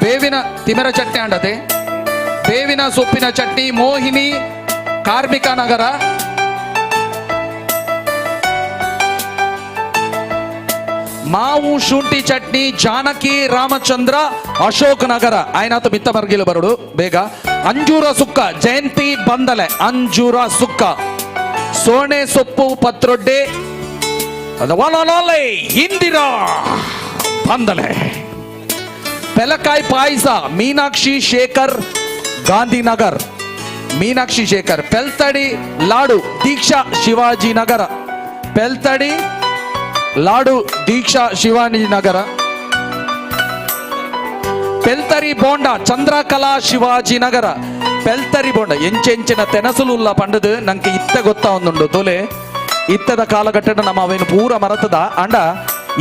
ಬೇವಿನ ತಿಮರ ಚಟ್ನಿ ಅಂಡತೆ, ಬೇವಿನ ಸೊಪ್ಪಿನ ಚಟ್ನಿ ಮೋಹಿನಿ ಕಾರ್ಮಿಕ ನಗರ, ಮಾವು ಶುಂಠಿ ಚಟ್ನಿ ಜಾನಕಿ ರಾಮಚಂದ್ರ ಅಶೋಕ್ ನಗರ, ಆಯ್ನಾತು ಮಿತ್ತ ಬರ್ಗಿಲು ಬರಡು ಬೇಗ, ಅಂಜೂರ ಸುಕ್ಕ ಜಯಂತಿ ಬಂದಲೆ, ಅಂಜೂರ ಸುಕ್ಕ, ಸೋಣೆ ಸೊಪ್ಪು ಪತ್ರೊಡ್ಡೆ ಇಂದಿರಾ ಬಂದಲೆ, ಪೆಲಕಾಯಿ ಪಾಯಸ ಮೀನಾಕ್ಷಿ ಶೇಖರ್ ಗಾಂಧಿನಗರ್, ಮೀನಾಕ್ಷಿ ಶೇಖರ್, ಪೆಲ್ತಡಿ ಲಾಡು ದೀಕ್ಷಾ ಶಿವಾಜಿನಗರ, ಪೆಲ್ತಡಿ ಲಾಡು ದೀಕ್ಷಾ ಶಿವಾಜಿನಗರ, ಪೆಲ್ತರಿ ಬೋಂಡ ಚಂದ್ರಕಲಾ ಶಿವಾಜಿನಗರ, ಪೆಲ್ತರಿ ಬೋಂಡ ಎಂಚೆಂಚಿನ ತೆನಸುಲುಲ್ಲ ಪಂಡದು ನಂಗೆ ಇತ್ತ ಗೊತ್ತಾ ಒಂದುಂಡು ತೋಲೆ. ಇತ್ತದ ಕಾಲಘಟ್ಟದ ನಮ್ಮ ಅವೇನು ಪೂರ ಮರತದ ಅಂಡ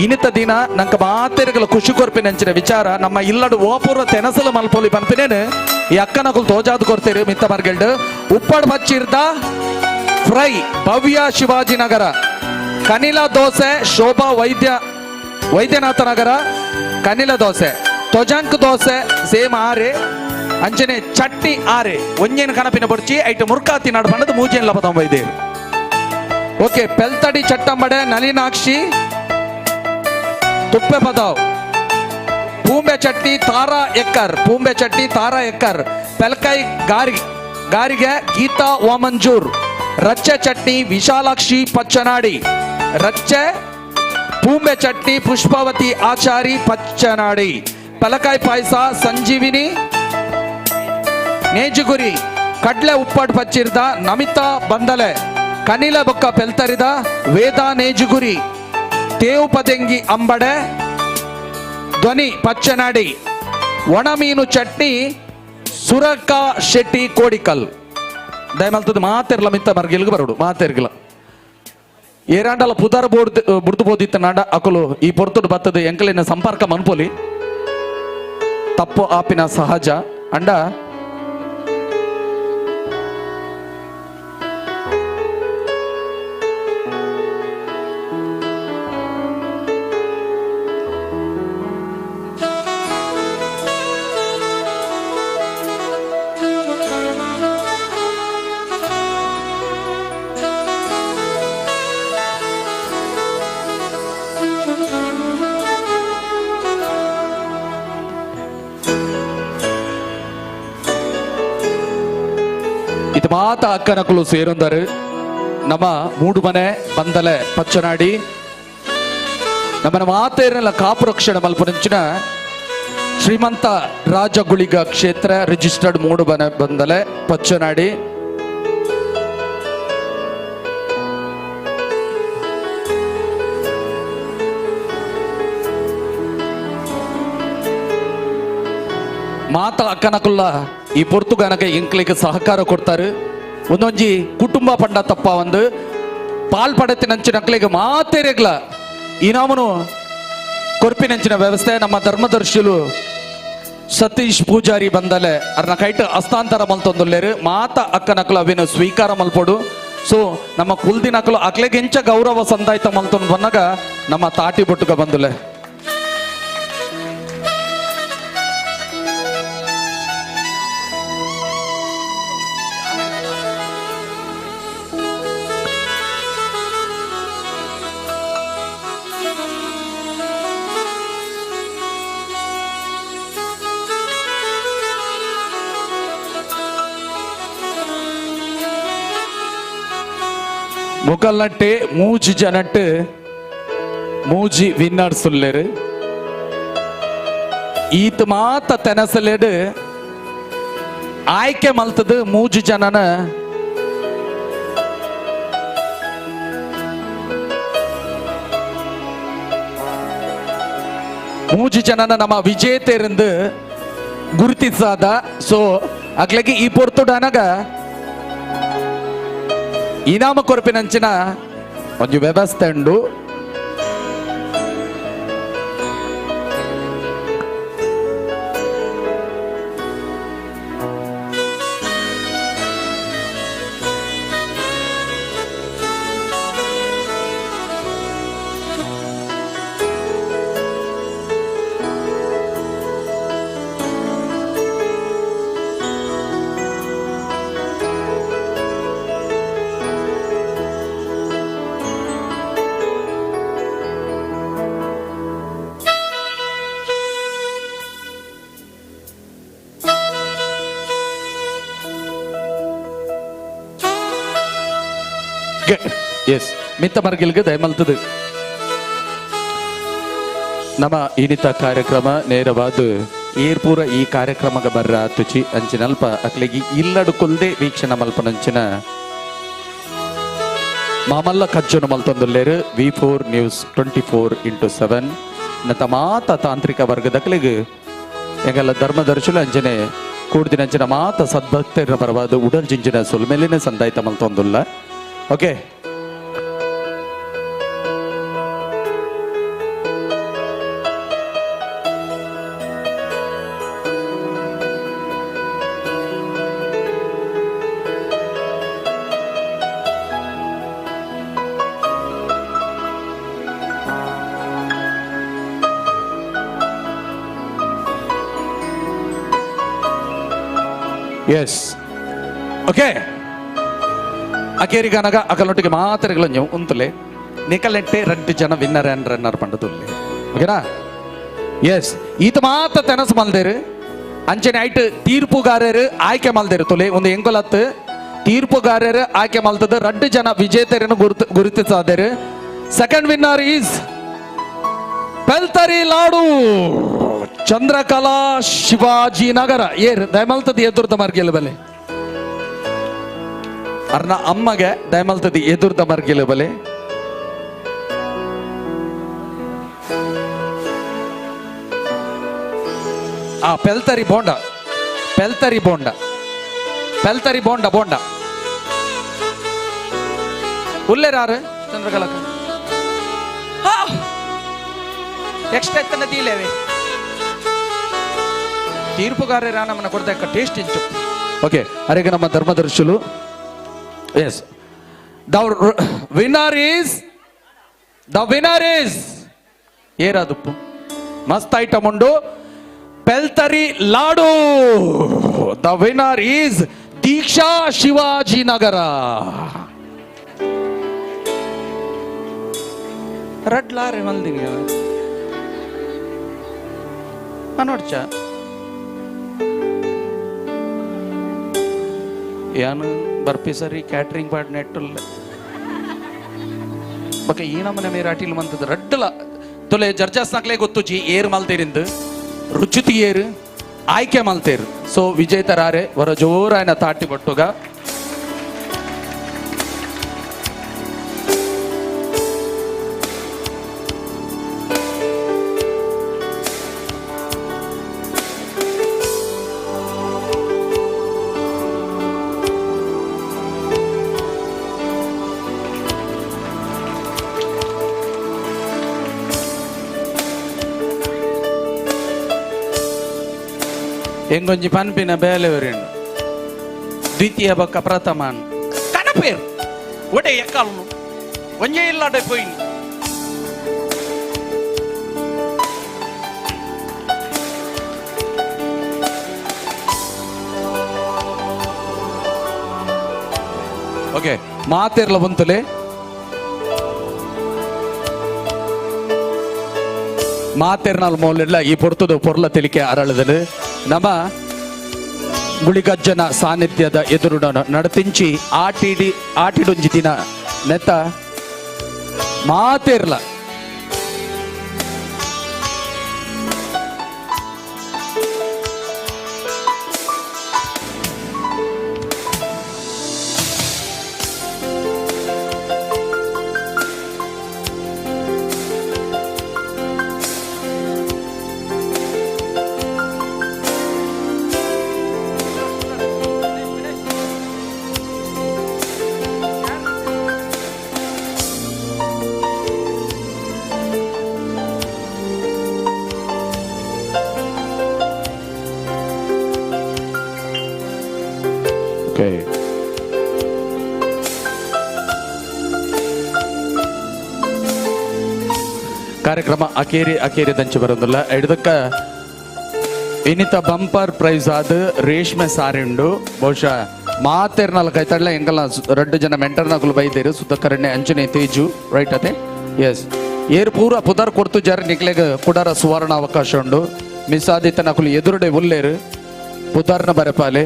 ಇನಿತ ದಿನ ನಂಗೆ ಮಾತೆರೆಗಳ ಖುಷಿ ಕೊರ್ಪಿನಂಚಿನ ವಿಚಾರ ನಮ್ಮ ಇಲ್ಲಡು ಓಪೂರ್ವ ತೆನಸಲು ಮಲ್ಪೊಲಿ ಪನ್ಪಿನೇನು ಈ ಅಕ್ಕನಕುಲು ತೋಜಾದು ಕೊರ್ತೀರಿ ಮಿತ್ತ ಮರ್ಗೆಲ್ಡು. ಉಪ್ಪಡ್ ಬಚ್ಚಿರ್ದ ಫ್ರೈ ಭವ್ಯ ಶಿವಾಜಿನಗರ, ಕನಿಲ ದೋಸೆ ಶೋಭಾ ವೈದ್ಯನಾಥ ನಗರ, ಕನಿಲ ದೋಸೆ, ತೊಜಂಕ್ ದೋಸೆ ಸೇಮ್ ಆರೆ, ಅಂಚನೆ ಚಟ್ನಿ ಆರೆ, ಒಂಜೇನು ಕನಪಿನ ಬೊಡ್ಚಿ ಐಟು ಮುರ್ಕಾತಿ ನಾಡು ಬಣ್ಣದ ಮೂಜೇನು ಲಪತೊಂಬೈದೆ. ಓಕೆ, ಪೆಲ್ತಡಿ ಚಟ್ಟಂಬಡೆ ನಲಿನಾಕ್ಷಿ ತುಪ್ಪೆ ಪದಾವ್, ಪೂಂಬೆ ಚಟ್ನಿ ತಾರಾ ಎಕ್ಕರ್, ಪೂಂಬೆ ಚಟ್ನಿ ತಾರಾ ಎಕ್ಕರ್, ಪೆಲ್ಕಾಯಿ ಗಾರಿಗೆ ಗೀತಾ ವಾಮಂಜೂರ್, ರಚ್ಚೆ ಚಟ್ನಿ ವಿಶಾಲಾಕ್ಷಿ ಪಚ್ಚನಾಡಿ, ರಚ್ಚೆ ಪೂಂಬೆ ಚಟ್ನಿ ಪುಷ್ಪಾವತಿ ಆಚಾರಿ ಪಚ್ಚನಾಡಿ, ಪಲಕಾಯಿ ಪಾಯಸ ಸಂಜೀವಿನಿ ನೇಜುಗುರಿ, ಕಡ್ಲೆ ಉಪ್ಪಡ್ ಪಚ್ಚಿರ್ದ ನಮಿತಾ ಬಂದಲೆ, ಕನಿಲ ಬೊಕ್ಕ ಪೆಲ್ತರಿದ ವೇದಾ ನೇಜುಗುರಿ, ತೇವು ಪದೆಂಗಿ ಅಂಬಡೆ ಧ್ವನಿ ಪಚ್ಚನಾಡಿ, ಒಣಮೀನು ಚಟ್ನಿ ಸುರಕಾ ಶೆಟ್ಟಿ ಕೋಡಿಕಲ್. ದಯಮಲ್ತದ ಮಾತೆರ್ಲ ಮಿತ್ತ ಮರ್ಗಿಲ್ಗ ಬರೋಡು ಮಾತೆರ್ಗಿಲ್ಲ ಏರಾಂಡಲ ಪುದರ್ ಬೋರ್ಡ್ ಬುಡ್ದು ಬೋದಿತ್ತ ನಾಡ ಅಕಲು ಈ ಪೊರ್ತುಡು ಬತ್ತದ ಎಂಕಲಿನ ಸಂಪರ್ಕ ಮನ್ಪೊಲಿ ತಪ್ಪು ಆಪಿನ ಸಹಜ ಅಂಡ ಮಾತ ಅಕ್ಕನಕುಲು ಸೇರೊಂದರು. ನಮ್ಮ ಮೂಡುಮನೆ ಬಂದಲೆ ಪಚ್ಚನಾಡಿ ನಮ್ಮನ ಮಾತೇರಲ್ಲ ಕಾಪು ರಕ್ಷಣೆ ಮಲ್ಪನಂಚಿನ ಶ್ರೀಮಂತ ರಾಜಗುಳಿಗ ಕ್ಷೇತ್ರ ರಿಜಿಸ್ಟರ್ಡ್ ಮೂಡುಮನೆ ಬಂದಲೆ ಪಚ್ಚನಾಡಿ. ಮಾತ ಅಕ್ಕನಕುಲ್ಲ ಈ ಪೊರ್ತುಗಾನಕ್ಕೆ ಎಂಕ್ಲಿಗೆ ಸಹಕಾರ ಕೊಡ್ತಾರೆ. ಒಂದೊಂಜಿ ಕುಟುಂಬ ಪಂಡ ತಪ್ಪ ಒಂದು ಪಾಲ್ ಪಡತಿನಂಚಿನ ಮಾತೇರೆಗ್ಲ ಇನಾಮನು ಕೊರ್ಪಿನಂಚಿನ ವ್ಯವಸ್ಥೆ ನಮ್ಮ ಧರ್ಮದರ್ಶಿಲು ಸತೀಶ್ ಪೂಜಾರಿ ಬಂದಲೆ ಅರ್ನ ಕೈಟ್ ಹಸ್ತಾಂತರ ಮಲ್ತೊಂದುಲ್ಲೇರು ಮಾತ ಅಕ್ಕನಕುಲು ಅವಿನ ಸ್ವೀಕಾರ ಮಲ್ಪೊಡು. ಸೊ ನಮ್ಮ ಕುಲ್ದಿನಕುಲು ಅಕ್ಲೆಗೆ ಎಂಚ ಗೌರವ ಸಂದಾಯ್ತ ಮಲ್ತೊಂದು ಬಂದಾಗ ನಮ್ಮ ತಾಟಿ ಬೊಟ್ಟುಗ ಬಂದುಲೆ. ಮುಗಲ್ನಟ್ಟೆ ಮೂಜಿ ಜನಟ್ಟು ಮೂಜಿ ವಿನ್ನರ್ಸ್ ಉಲ್ಲೇರು. ಈತ ಮಾತ ತೆನಸಲೇಡು ಆಯ್ಕೆ ಮಲ್ತದ ಮೂಜಿ ಜನನ ಮೂಜಿ ಜನನ ನಮ್ಮ ವಿಜೇತರಿಂದ ಗುರುತಿಸಾದ. ಸೊ ಅಗ್ಲಗೆ ಈ ಪೊರ್ತುಡನಗ ಇನಾಮ ಕೊರಪಿನಂಚಿನ ಒಂದು ವ್ಯವಸ್ಥೆ ಉಂಡು. ಎಸ್ ಮಿತ್ತ ಮರ್ಗಿಲ್ಗೆ ದಯಮಲ್ತದೆ ನಮ್ಮ ಇನ್ನಿತ ಕಾರ್ಯಕ್ರಮ ನೇರವಾದ ಏರ್ಪೂರ ಈ ಕಾರ್ಯಕ್ರಮಕ್ಕೆ ಬರ್ರ ತುಚಿ ಅಂಚಿನಲ್ಪ ಅಕ್ಲಿಗೆ ಇಲ್ಲಡು ಕೊಲ್ದೆ ವೀಕ್ಷಣೆ ಮಲ್ಪನಂಚಿನ ಮಾಮಲ್ಲ ಕಜ್ಜನು ಮಲ್ತೊಂದುಲ್ಲೇರು V4 news 24x7 ನತ ಮಾತ ತಾಂತ್ರಿಕ ವರ್ಗದಕ್ಲಿಗೆ ಎಂಗೆಲ್ಲ ಧರ್ಮದರ್ಶುಲ ಅಂಚನೆ ಕೂಡ್ದಿನಂಚಿನ ಮಾತ ಸದ್ಭಕ್ತರ ಪರವಾದ ಉಡಲ್ ಜಿಂಜಿನ ಸೊಲ್ಮೇಲಿನ ಸಂದಾಯ್ತ ಮಲ್ತೊಂದುಲ್ಲ. ಓಕೆ ಎಸ್ ಓಕೆ ಅಕೇರಿಗನಗ ಅಕಲೊಟ್ಟಿಗೆ ಮಾತ್ರೆಗಳು ಉಂತಲೆ ನಿಕಲೆಟ್ಟೆ ರೆಡ್ಡು ಜನ ವಿನ್ನರ್ ಅಂಡ್ ರನ್ನರ್ ಪಂಡದುಲ್ಲೆ. ಓಕೆನಾ? ಎಸ್ ಈತ ಮಾತ ತೆನಸ್ ಮಲ್ದೇರು ಅಂಚನೆ ಐಟ್ ತೀರ್ಪುಗಾರರು ಆಯ್ಕೆ ಮಲ್ದೇರು ತುಲೆ ಒಂದು ಎಂಕೊಲತ್ತು ತೀರ್ಪುಗಾರರು ಆಯ್ಕೆ ಮಲ್ತದ ರಡ್ಡು ಜನ ವಿಜೇತರನ್ನು ಗುರುತಿಸಾದೇರು. Second winner is Peltari laddu Chandrakala Shivaji Nagar air ದಯಮಲ್ತದ ಎದುರ್ದ ಮರ್ಗಿಲ ಬಲೆ ಅರ್ನ ಅಮ್ಮಗೆ ದಯಮಲ್ತದ ಎದುರ್ದ ಮರ್ಗಿಲ ಬಲೆ. ಆ ಪೆಲ್ತರಿ ಬೋಂಡ ಪೆಲ್ತರಿ ಬೋಂಡ ಪೆಲ್ತರಿ ಬೋಂಡ ಬೋಂಡ ಉಲ್ಲೇರಾರು ಚಂದ್ರಕಲಕ ಎಕ್ಸ್ಟ್ರಾ ಎತ್ತನ ದೀಲೇವೆ ತೀರ್ಪುಗಾರರ ನಮ್ಮನ್ನ ಕೊಡ್ತಾ ಟೇಸ್ಟ್ ಇಂಚು. ಓಕೆ ಅರೆಗೆ ನಮ್ಮ ಧರ್ಮದರ್ಶುಲು. Yes the winner is the winner is ಏರಾದುಪ್ಪು ಮಸ್ತ್ ಐಟಮ್ ಉಂಡು Peltari laddu. The winner is Deeksha Shivaji Nagar. Red ಲಾರೆ ಮಲ್ದಿನಿ ನೋಡ್ಚ ಏನು ಬರ್ಪಿ ಸರಿ ಕ್ಯಾಟ್ರಿಂಗ್ ಪಾಡ್ ನೆಟ್ಟುಲ್ಲ. ಬೊಕ ಈ ನಮನೆ ಮೇರ್ ಅಟಿಲ್ ಮಂತದ ರಡ್ಡಲ ತೊಲೆ ಜರ್ಜಾಸ್ನಾಕ್ಲೆ ಗೊತ್ತುಜಿ ಏರ್ ಮಲ್ತೇರಿಂದು ರುಚಿತಿ ಏರು ಆಯ್ಕೆ ಮಲ್ತೇರು. ಸೊ ವಿಜೇತರಾರೆ ವರ ಜೋರಾಯನ ತಾಟಿ ಬಟ್ಟುಗ. ಎಂಗೊಂಜಿ ಪನ್ಪಿನ ಬೇಲೆ ವರಿಂಡು ದ್ವಿತೀಯ ಬೊಕ್ಕ ಪ್ರಥಮಾನ್ ಕನಪೇರು ಒಡೆ ಎಕ್ಕಾಲನು ಒಂಜೇ ಇಲ್ಲಾಡೆ ಪೋಯಿನ್. ಓಕೆ ಮಾತೆರ್ಲ ಬಂತಲೆ ಮಾತೆರ್ನಾಲ್ ಮೌಲ್ಯಡ್ಲ ಈ ಪೊರ್ತದ ಪೊರ್ಲ ತಿಳಿಕೆ ಅರಳದಲು ನಮ್ಮ ಗುಳಿಗಜ್ಜನ ಸಾನ್ನಿಧ್ಯದ ಎದುರು ನಡತಿಂಚಿ ಆಟಿಡಿ ಆಟಿಡೊಂಜಿ ದಿನ ನೆತ್ತ ಮಾತೆರ್ಲ ಕಾರ್ಯಕ್ರಮ ಅಕೇರಿ ಅಕೇರಿ ದಂಚು ಬರೋದಿಲ್ಲ. ಎಡದಕ್ಕ ಇನ್ನಿತ ಬಂಪರ್ ಪ್ರೈಸ್ ಆದ ರೇಷ್ಮೆ ಸಾರಿ ಉಂಡು. ಬಹುಶಃ ಮಾತೇರ್ನಲ್ಲ ಕೈತಡ್ಲ ಎಂಗಲ್ಲ ರಡ್ಡು ಜನ ಮೆಂಟರ್ನಕುಲು ಬೈದೇರು ಸುಧಾಕರಣ್ಯ ಅಂಚನೆ ತೇಜು ರೈಟ್ ಅತೆ ಎಸ್ ಏರು ಪೂರ ಪುದರ್ ಕೊಡ್ತು ಜರ ನಿಕ್ಲೆಗ್ ಕುಡರ ಸುವರ್ಣ ಅವಕಾಶ ಉಂಡು. ಮಿಸ್ ಆದಿತ್ತ ನಕುಲು ಎದುರುಡೆ ಉಲ್ಲೇರು ಪುದರ್ನ ಬರಪಾಲೆ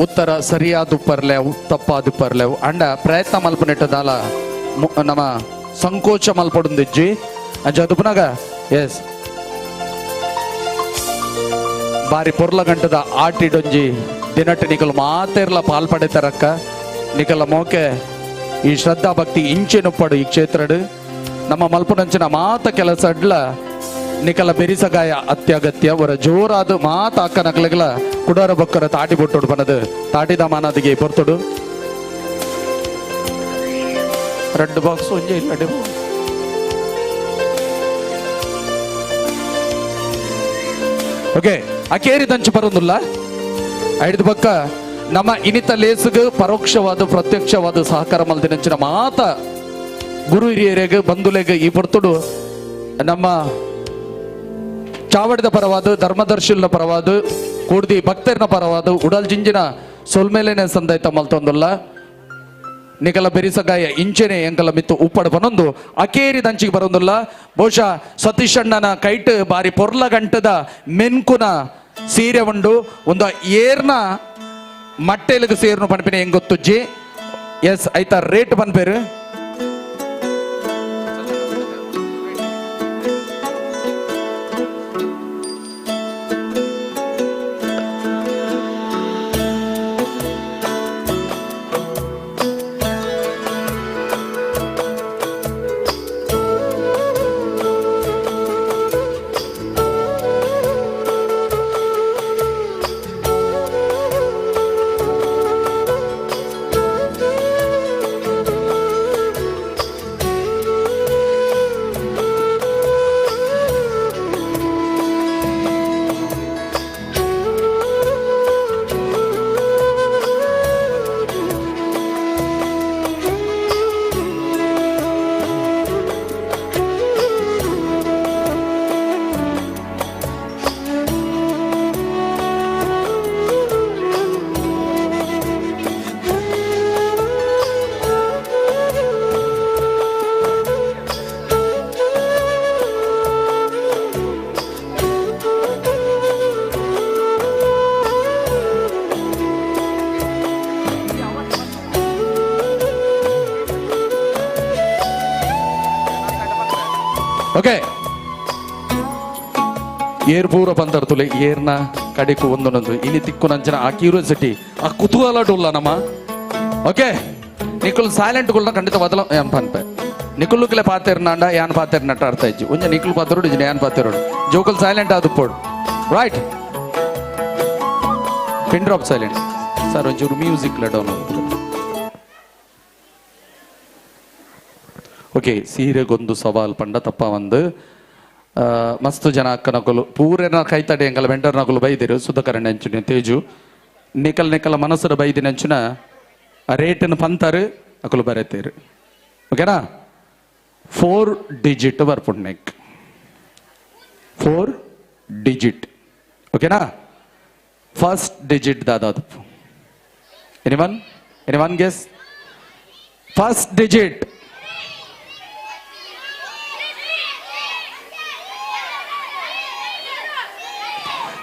ಉತ್ತರ ಸರಿಯಾದ ಪರ್ಲೆವು ತಪ್ಪಾದ ಪರ್ಲೆವು ಅಂಡ ಪ್ರಯತ್ನ ಮಲ್ಪನೆಟ್ಟದಾಲ ನಮ್ಮ ಸಂಕೋಚ ಮಲ್ಪಡುಂದಿಜ್ಜಿ ಅಂಚ ಪುನಗ ಎಸ್ ಬಾರಿ ಪೊರ್ಲ ಗಂಟದ ಆಟಿಡೊಂಜಿ ದಿನಟ್ಟು ನಿಕಲ್ ಮಾತೆರ್ಲ ಪಾಲ್ಪಡೆತರಕ್ಕ ನಿಕಲ ಮೋಕೆ ಈ ಶ್ರದ್ಧಾ ಭಕ್ತಿ ಇಂಚೆನುಪ್ಪಡು ಈ ಕ್ಷೇತ್ರಡು ನಮ್ಮ ಮಲ್ಪುನಂಚಿನ ಮಾತ ಕೆಲಸ ಅಡ್ಲ ನಿಕಲ ಬೆರಿಸಗಾಯ ಅತ್ಯಗತ್ಯ ಅವರ ಜೋರಾದ ಮಾತ ಅಕ್ಕ ನಕಲಗಳ ಕುಡಾರ ಬೊಕ್ಕರ ತಾಟಿ ಬೊಟ್ಟುಡು ಬನದು ತಾಟಿದ ಮಾನದಿಗೆ ಪೊರ್ತುಡು ರೆಡ್ ಬಾಕ್ಸ್ ಒಂಜೆ ಇಲ್ಲ ಓಕೆ ಅಕೇರಿ ದಂಚು ಬರೋದಿಲ್ಲ. ಐದು ಪಕ್ಕ ನಮ್ಮ ಇನಿತ ಲೇಸುಗು ಪರೋಕ್ಷವಾದ ಪ್ರತ್ಯಕ್ಷವಾದ ಸಹಕಾರ ಮಲ್ದಿನಂಚಿನ ಮಾತ ಗುರು ಹಿರಿಯರಿಗೆ ಬಂಧುಲೆಗೆ ಈ ಪೊರ್ತುಡು ನಮ್ಮ ಚಾವಡಿದ ಪರವಾದ ಧರ್ಮದರ್ಶಿನ ಪರವಾದ ಕೂಡ್ದಿ ಭಕ್ತರನ ಪರವಾದ ಉಡಲ್ ಜಿಂಜಿನ ಸೊಲ್ಮೇಲೆನೆ ಸಂದಾಯ್ತ ಮಲ್ತೊಂದುಲ್ಲ ನಿಕಲ ಬೆರಿಸಗಾಯ ಇಂಚೆನೆ ಎಂಕಲ ಮಿತ್ತು ಉಪ್ಪಡ ಬನೊಂದು ಅಕೇರಿ ದಂಚಿಗೆ ಬರೋದಿಲ್ಲ. ಬಹುಶಃ ಸತೀಶಣ್ಣನ ಕೈಟ್ ಬಾರಿ ಪೊರ್ಲ ಗಂಟದ ಮೆನ್ಕುನ ಸೀರೆ ಉಂಡು ಒಂದು ಏರ್ನ ಮಟ್ಟೆಲಿಗೆ ಸೇರ್ನು ಪನ್ಪಿನ ಹೆಂಗ್ ಗೊತ್ತುಜ್ಜಿ ಎಸ್ ಐತ ರೇಟ್ ಪನ್ಪೇರು Okay ಏರ್ ಪೂರ ಪಂತರ್ತುಲೆ ಏರ್ನ ಕಡೆಕು ಒಂದೊಂದೊಂದು ಇನಿ ತಿಕ್ಕು ನಂಚನ ಆ ಕ್ಯೂರಿಯಾಸಿಟಿ ಆ ಕುತೂಹಲ ಉಲ್ಲ ನಮ್ಮ. ಓಕೆ ನಿಕುಲ್ ಸೈಲೆಂಟ್ ಗುಲ್ನ ಖಂಡಿತ ಬದಲ ಏನ್ ಪನ್ಪೆ ನಿಕುಲ್ಲುಕ್ಲೆ ಪಾತೆರ್ನಾಂಡ ಯಾನ್ ಪಾತೆರ್ನಟ್ಟ ಅರ್ಥ ಇಜ್ಜಿ ಒಂಜ ನಿಕುಲ್ ಪಾತೆರೋಡು ಇಜ್ಜಿ ಯಾನ್ ಪಾತೆರೋಡು ಜೋಕುಲ್ ಸೈಲೆಂಟ್ ಆದು ಪೋಡು. Right pin drop silent sir ಒಂಚೂರು music down. Okay ಸೀರೆಗೊಂದು ಸವಾಲ್ ಪಂಡ ತಪ್ಪ ಒಂದು ಮಸ್ತ್ ಜನ ಅಕ್ಕನಕುಲು ಪೂರೇನ ಕೈತಡಿ ಎಂಕಲ ವೆಂಟರ್ನಕುಲು ಬೈದಿರು ಸುಧಾಕರಣ ಅಂಚುನ ತೇಜು ನಿಕಲ್ ನಿಕಲ ಮನಸ್ಸರ ಬೈದಿನ ಅಂಚುನ ಆ ರೇಟನ್ನು ಪಂತಾರು ಅಕುಲು ಬರೆತೇರು. ಓಕೆನಾ 4 ಡಿಜಿಟ್ ಬರ್ಪುಂಡು 4 ಡಿಜಿಟ್. ಓಕೆನಾ ಫಸ್ಟ್ ಡಿಜಿಟ್ ದಾದಾದಪ್ಪು. Anyone anyone guess first digit?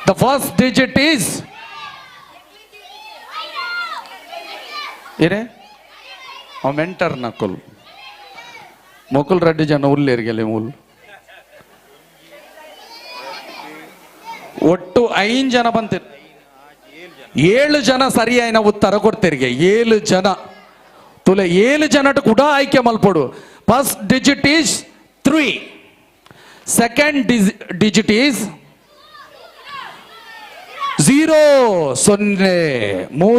The first digit is ಏನೇ ಅವ ಮೆಂಟರ್ ನಕುಲ್ ಮೊಕುಲ್ ರೆಡ್ಡಿ ಜನ ಉಲ್ಲೇರ್ಗೆಲೆ ಮೂಲ್ ಒಟ್ಟು 5 ಜನ ಬಂತಿರ್ 7 ಜನ ಸರಿಯಾಯಿನ ಉತ್ತರ ಕೊಡ್ತಿರ್ಗೆ 7 ಜನ ತುಲೆ 7 ಜನಟ ಕೂಡ ಆಯ್ಕೆ ಮಲ್ಪೊಡು. First digit is 3, second digit is 0 0 3 0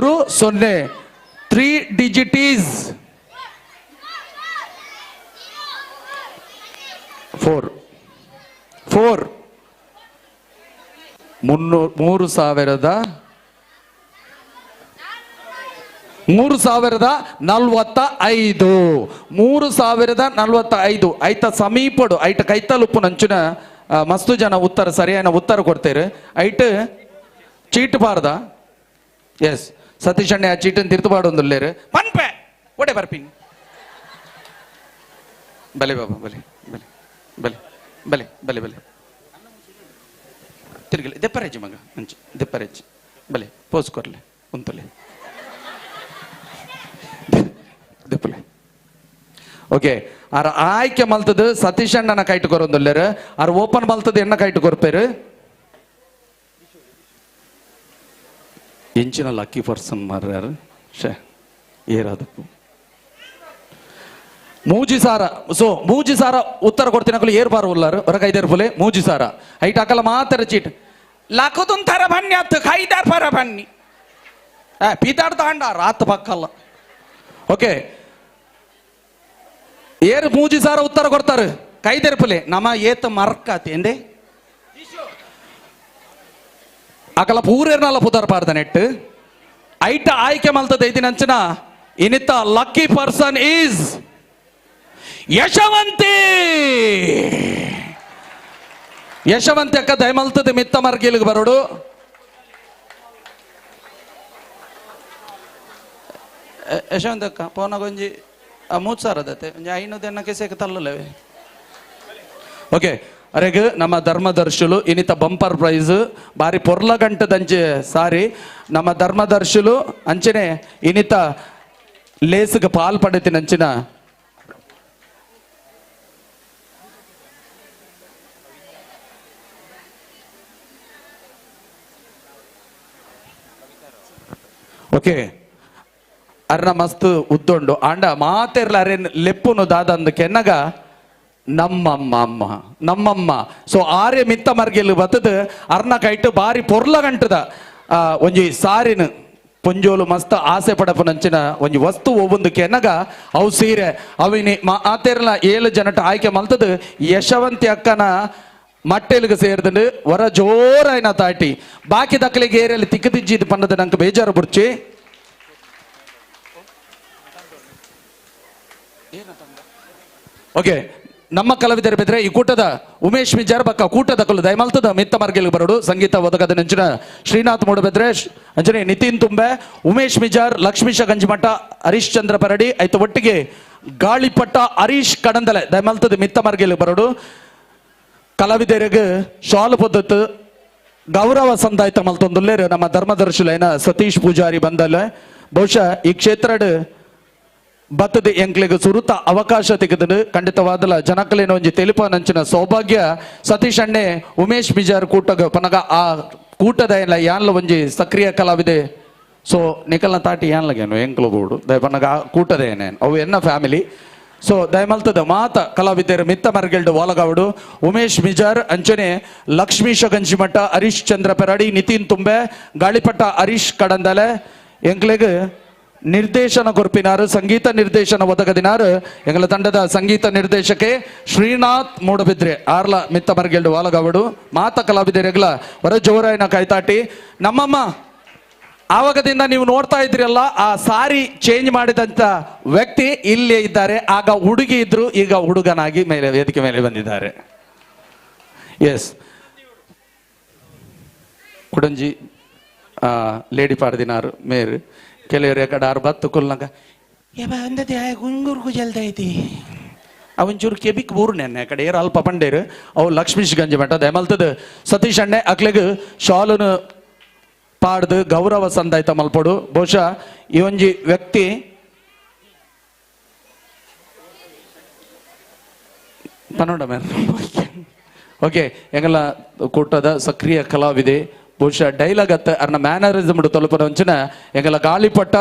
3 digit is 4 4 3045 3045 ಐತ ಸಮೀಪಡು ಐಟ ಕೈತಲುಪ್ಪು ನಂಚುನ ಮಸ್ತು ಜನ ಉತ್ತರ ಸರಿಯಾದ ಉತ್ತರ ಕೊಡ್ತೇರು. ಐಟ್ ಚೀಟ್ ಬಾರ್ದ ಎಸ್ ಸತೀಶ್ ಅಣ್ಣೆ ಆ ಚೀಟನ್ನು ತಿರ್ತುಪಾಡೊಂದುಲ್ಲೇರು ಪನ್ಪೆ ಒಡೆ ಬರ್ಪಿನ್ ಬಲೆ ಬಾಬಾ ಬಲೆ ಬಲೆ ಬಲೆ ಬಲೆ ಬಲೆ ಬಲೆ ತಿರುಗಲೆ ದೆಪ್ಪರೇಜಿ ಮಗ ಅಂಚು ದೆಪ್ಪರೇಜಿ ಬಲೆ ಪೋಸ್ ಕೊರ್ಲೆ ಉಂತಲೆ ದೆಪ್ಪಲೆ. ಓಕೆ ಆರ್ ಆಯ್ಕೆ ಮಲ್ತದ ಸತೀಶ್ ಅಣ್ಣನ ಕೈಟ್ ಕೊರೊಂದುಲ್ಲೇರು ಆರ್ ಓಪನ್ ಮಲ್ತದ ಎಣ್ಣ ಕೈಟ್ ಕೊರ್ಪೇರು. ಎಂಚಿನ ಲಕ್ಕಿ ಪರ್ಸನ್ ಮಾರ್ಯಾರು ಶೇ ಏರಾದಪ್ಪು ಮೂಜಿ ಸಾರ. ಸೊ ಮೂಜಿ ಸಾರ ಉತ್ತರ ಕೊಡ್ತೀನಿ ಅಕಲು ಏರ್ ಬಾರು ಉಲ್ಲಾರು ಹೊರಗೈದೇರು ಫುಲೆ ಮೂಜಿ ಸಾರ ಐಟ್ ಅಕಲ ಮಾತರ ಚೀಟ್ ಲಕುದುಂತರ ಬನ್ನಿ ಅತ್ತು ಖೈದಾರ್ ಪರ ಬನ್ನಿ ಪೀತಾಡ್ ತಾಂಡ ರಾತ್ ಪಕ್ಕಲ್ಲ. ಓಕೆ ಏರು ಮೂಜಿ ಸಾರ ಉತ್ತರ ಕೊಡ್ತಾರೆ ಕೈದೆರ್ಪುಲೆ ನಮ್ಮ ಏತ ಮರ್ಕಾತಿ ಎಂದೆ ಅಕಲ ಪೂರೇರ್ನಲ್ಲ ಪುದರ್ ಪಾರ್ದ ನೆಟ್ ಐಟ ಆಯ್ಕೆ ಮಲ್ತದ ಐದಿನಂಚನ ಇನಿತ lucky person is Yashavanti. Yashavanti ಅಕ್ಕ ದಯಮಲ್ತದೆ ಮಿತ್ತ ಮರ್ಗಿಲಿಗೆ ಬರೋಡು. ಯಶವಂತಿ ಅಕ್ಕ ಪೋನ ಒಂಜಿ ಮೂರು ಸಾವಿರದತ್ತೆ ಒಂಜಿ 500 ಎನ್ನ ಕೆಸೆಗೆ ತಲ್ಲಲವೆ. ಓಕೆ ಅರೆಗ್ ನಮ್ಮ ಧರ್ಮದರ್ಶುಲು ಇನಿತ ಬಂಪರ್ ಪ್ರೈಸ್ ಬಾರಿ ಪೊರ್ಲ ಗಂಟದಂಚೆ ಸಾರಿ ನಮ್ಮ ಧರ್ಮದರ್ಶುಲು ಅಂಚನೆ ಇನಿತ ಲೇಸ್ಗೆ ಪಾಲ್ ಪಡೆತಿನಂಚಿನ ಓಕೆ ಅರ್ನ ಮಸ್ತ್ ಉದ್ದೊಂಡು ಆಂಡ ಮಾತೆರ್ಲ ಅರೇನ್ ಲೆಪ್ಪುನು ದಾದಂದು ಕೆನ್ನಗ ನಮ್ಮಮ್ಮ ಅಮ್ಮ ನಮ್ಮಮ್ಮ. ಸೊ ಆರ್ಯ ಮಿತ್ತ ಮರ್ಗೆಲ್ ಬತ್ತದ ಅರ್ನ ಕೈಟ್ ಬಾರಿ ಪೊರ್ಲ ಗಂಟದ ಒಂಜಿ ಸಾರಿನ ಪೊಂಜೋಲು ಮಸ್ತ್ ಆಸೆ ಪಡಪನಂಚಿನ ಒಂಜಿ ವಸ್ತು ಒಬ್ಬೊಂದು ಕೆನಗ ಅವು ಸೀರೆ ಅವಿನಿ ಆತೆರ್ಲ 7 ಜನಟ ಆಯ್ಕೆ ಮಲ್ತದ ಯಶವಂತಿ ಅಕ್ಕನ ಮಟ್ಟೆಲಿಗೆ ಸೇರಿದಂಡು ವರ ಜೋರಾಯ್ನ ತಾಟಿ ಬಾಕಿ ದಕ್ಕಲಿಗೆ ಏರಿಯಲ್ಲಿ ತಿಕ್ಕದಿಜ್ಜಿದ್ ಪನ್ನದ ನಂಗೆ ಬೇಜಾರು ಬುರ್ಚಿ. ಓಕೆ ನಮ್ಮ ಕಲಾವಿದರ ಬೆದ್ರೆ ಈ ಕೂಟದ ಉಮೇಶ್ ಮಿಜಾರ್ ಬಕ್ಕ ಕೂಟದ ಕಲ್ಲು ದಯಮಲ್ತದ ಮಿತ್ತ ಮಾರ್ಗೆಲ್ ಬರೋಡು ಸಂಗೀತ ಒದಗದ ನಂಚಿನ ಶ್ರೀನಾಥ್ ಮೂಡಬೆದ್ರೆ ಅಂಚನೆ ನಿತಿನ್ ತುಂಬೆ ಉಮೇಶ್ ಮಿಜಾರ್ ಲಕ್ಷ್ಮೀಶ ಗಂಜಿಮಠ ಹರೀಶ್ ಚಂದ್ರ ಪರಡಿ ಆಯ್ತು ಒಟ್ಟಿಗೆ ಗಾಳಿಪಟ್ಟ ಹರೀಶ್ ಕಡಂದಲೆ ದಯಮಲ್ತದ ಮಿತ್ತ ಮಾರ್ಗೆಲ್ ಬರೋಡು ಕಲಾವಿದರಿಗೆ ಶಾಲು ಪದ್ಧತಿ ಗೌರವ ಸಂದಾಯ್ತ ಮಲ್ತೊಂದುಲ್ಲೇರು ನಮ್ಮ ಧರ್ಮದರ್ಶುಲೈನ ಸತೀಶ್ ಪೂಜಾರಿ ಬಂದಲ್ಲ. ಬಹುಶಃ ಈ ಕ್ಷೇತ್ರಡ್ ಬತ್ತದ ಎಂಕ್ಲೆಗ್ ಸುರುತ ಅವಕಾಶ ತೆಗೆದು ಖಂಡಿತವಾದಲ ಜನಕಲೇನ ಒಂಜಿ ತೆಲಿಪನಂಚಿನ ಸೌಭಾಗ್ಯ ಸತೀಶ್ ಅಣ್ಣೆ ಉಮೇಶ್ ಬಿಜಾರ್ ಕೂಟಗ ಪನಗ ಆ ಕೂಟದ ಎಲ್ಲ ಯಾನ್ಲ ಒಂಜಿ ಸಕ್ರಿಯ ಕಲಾವಿದೆ. ಸೊ ನಿಕಲ್ನ ತಾಟಿ ಯಾನ್ಲಗೇನು ಎಂಕ್ಲು ಬೋಡು ದಯ ಪನಗ ಆ ಕೂಟದ ಏನೇನು ಅವು ಎನ್ನ ಫ್ಯಾಮಿಲಿ. ಸೊ ದಯಮಲ್ತದ ಮಾತ ಕಲಾವಿದರು ಮಿತ್ತ ಮರ್ಗೆಲ್ಡು ವಾಲಗಾವಡು ಉಮೇಶ್ ಮಿಜಾರ್ ಅಂಚನೆ ಲಕ್ಷ್ಮೀಶ ಗಂಜಿಮಠ ಹರೀಶ್ ಚಂದ್ರ ಪೆರಾಡಿ ನಿತಿನ್ ತುಂಬೆ ಗಾಳಿಪಟ್ಟ ಹರೀಶ್ ಕಡಂದಲೆ ಎಂಕ್ಲೆಗ್ ನಿರ್ದೇಶನ ಕೊರ್ಪಿನಾರು ಸಂಗೀತ ನಿರ್ದೇಶನ ಒದಗದಿನಾರು ಎಂಗಳ ತಂಡದ ಸಂಗೀತ ನಿರ್ದೇಶಕೆ ಶ್ರೀನಾಥ್ ಮೂಡಬಿದ್ರೆ ಆರ್ಲ ಮಿತ್ತ ಮರ್ಗೆಲ್ಡು ವಾಲಗಾವಡು ಮಾತ ಕಲಾವಿದರೆಗ್ಲ ಹೊರ ಜೋರಾಯಿನ ಕೈತಾಟಿ. ನಮ್ಮಮ್ಮ ಆವಾಗದಿಂದ ನೀವು ನೋಡ್ತಾ ಇದ್ರಲ್ಲ ಆ ಸಾರಿ ಚೇಂಜ್ ಮಾಡಿದಂತ ವ್ಯಕ್ತಿ ಇಲ್ಲೇ ಇದ್ದಾರೆ. ಆಗ ಹುಡುಗಿ ಇದ್ರು, ಈಗ ಹುಡುಗನಾಗಿ ಮೇಲೆ ವೇದಿಕೆ ಮೇಲೆ ಬಂದಿದ್ದಾರೆ. ಎಸ್ ಕುಡಂಜಿ ಲೇಡಿ ಪಾಡ್ದಿನಾರು ಮೇರು ಕೆಲವರು ಕಡೆ ಆರು ಬತ್ತು ಕುಲ್ನಾಗ ಗುಂಗುರ್ಗು ಜಲ್ದ ಐತಿ ಅವಂಚೂರು ಕೆಬಿಕ್ ಊರು ನೆನ್ನೆ ಕಡೆ ಏರು ಅಲ್ಪ ಪಂಡೇರು ಅವು ಲಕ್ಷ್ಮೀಶ್ ಗಂಜಿ ಮಠ ದಯಮಲ್ತದ ಸತೀಶ್ ಅಣ್ಣೆ ಅಕ್ಲೆಗ್ ಶಾಲುನು ಪಾಡ್ದು ಗೌರವ ಸಂದಾಯ್ತ ಮಲ್ಪಡು. ಬಹುಶಃ ಈ ಒಂಜಿ ವ್ಯಕ್ತಿ ಪನ್ನೊಂಡ ಮೇರ್ ಓಕೆ ಎಂಗಲ ಕೂಟದ ಸಕ್ರಿಯ ಕಲಾವಿದೆ. ಬಹುಶಃ ಡೈಲಾಗ್ ಅತ್ತ ಅರ್ನ ಮ್ಯಾನರಿಸಮ್ ತಲುಪನ ಒಂಚಿನ ಎಂಗಲ ಗಾಳಿಪಟ್ಟ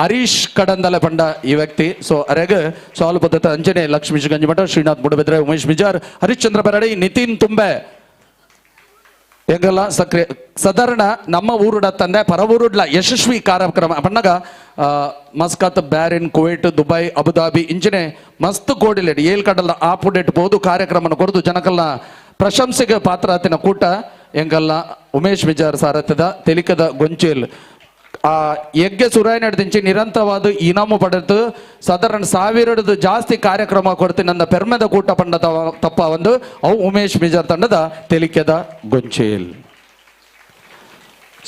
ಹರೀಶ್ ಕಡಂದಲೆ ಪಂಡ ಈ ವ್ಯಕ್ತಿ. ಸೊ ಅರೆಗ್ ಸಾಲು ಪದ್ಧತಿ ಅಂಚನೆ ಲಕ್ಷ್ಮೀಶ್ ಗಂಜಿಮಠ ಶ್ರೀನಾಥ್ ಮೂಡಬಿದ್ರೆ ಉಮೇಶ್ ಬಿಜಾರ್ ಹರಿಶ್ಚಂದ್ರ ಬೆರಡಿ ನಿತಿನ್ ತುಂಬೆ ಎಂಗಲ ಸಕ್ರಿಯ ಸಾಧಾರಣ ನಮ್ಮ ಊರುಡ ತಂದೆ ಪರವೂರುಡ್ಲ ಯಶಸ್ವಿ ಕಾರ್ಯಕ್ರಮ ಪಣ್ಣಗ Muscat Bahrain Kuwait Dubai Abu Dhabi ಇಂಚಿನೆ ಮಸ್ತ್ ಕೋಡಿಲೆಡ್ ಏಲ್ ಕಡಲ ಆಪುಡೆಟ್ ಬೋದು ಕಾರ್ಯಕ್ರಮನ ಕೊರದು ಜನಕಲ್ನ ಪ್ರಶಂಸೆಗೆ ಪಾತ್ರ ಆತಿನ ಕೂಟ ಎಂಗಲ್ಲ ಉಮೇಶ್ ಬಿಜಾರ್ ಸಾರಥ್ಯದ ತೆಲಿಕದ ಗೊಂಚೇಲ್ ಆ ಯಜ್ಞ ಸುರಾಯ ನಡೆದಿಂಚಿ ನಿರಂತರವಾದ ಇನಾಮು ಪಡೆದು ಸಾಧಾರಣ ಸಾವಿರದ್ದು ಜಾಸ್ತಿ ಕಾರ್ಯಕ್ರಮ ಕೊಡ್ತೀನಿ ನನ್ನ ಪೆರ್ಮೆದ ಕೂಟ ಪಂಡ ತಪ್ಪ ಒಂದು ಅವು ಉಮೇಶ್ ಬಿಜಾರ್ ತಂಡದ ತೆಲಿಕೆದ ಗೊಂಚೇಲ್.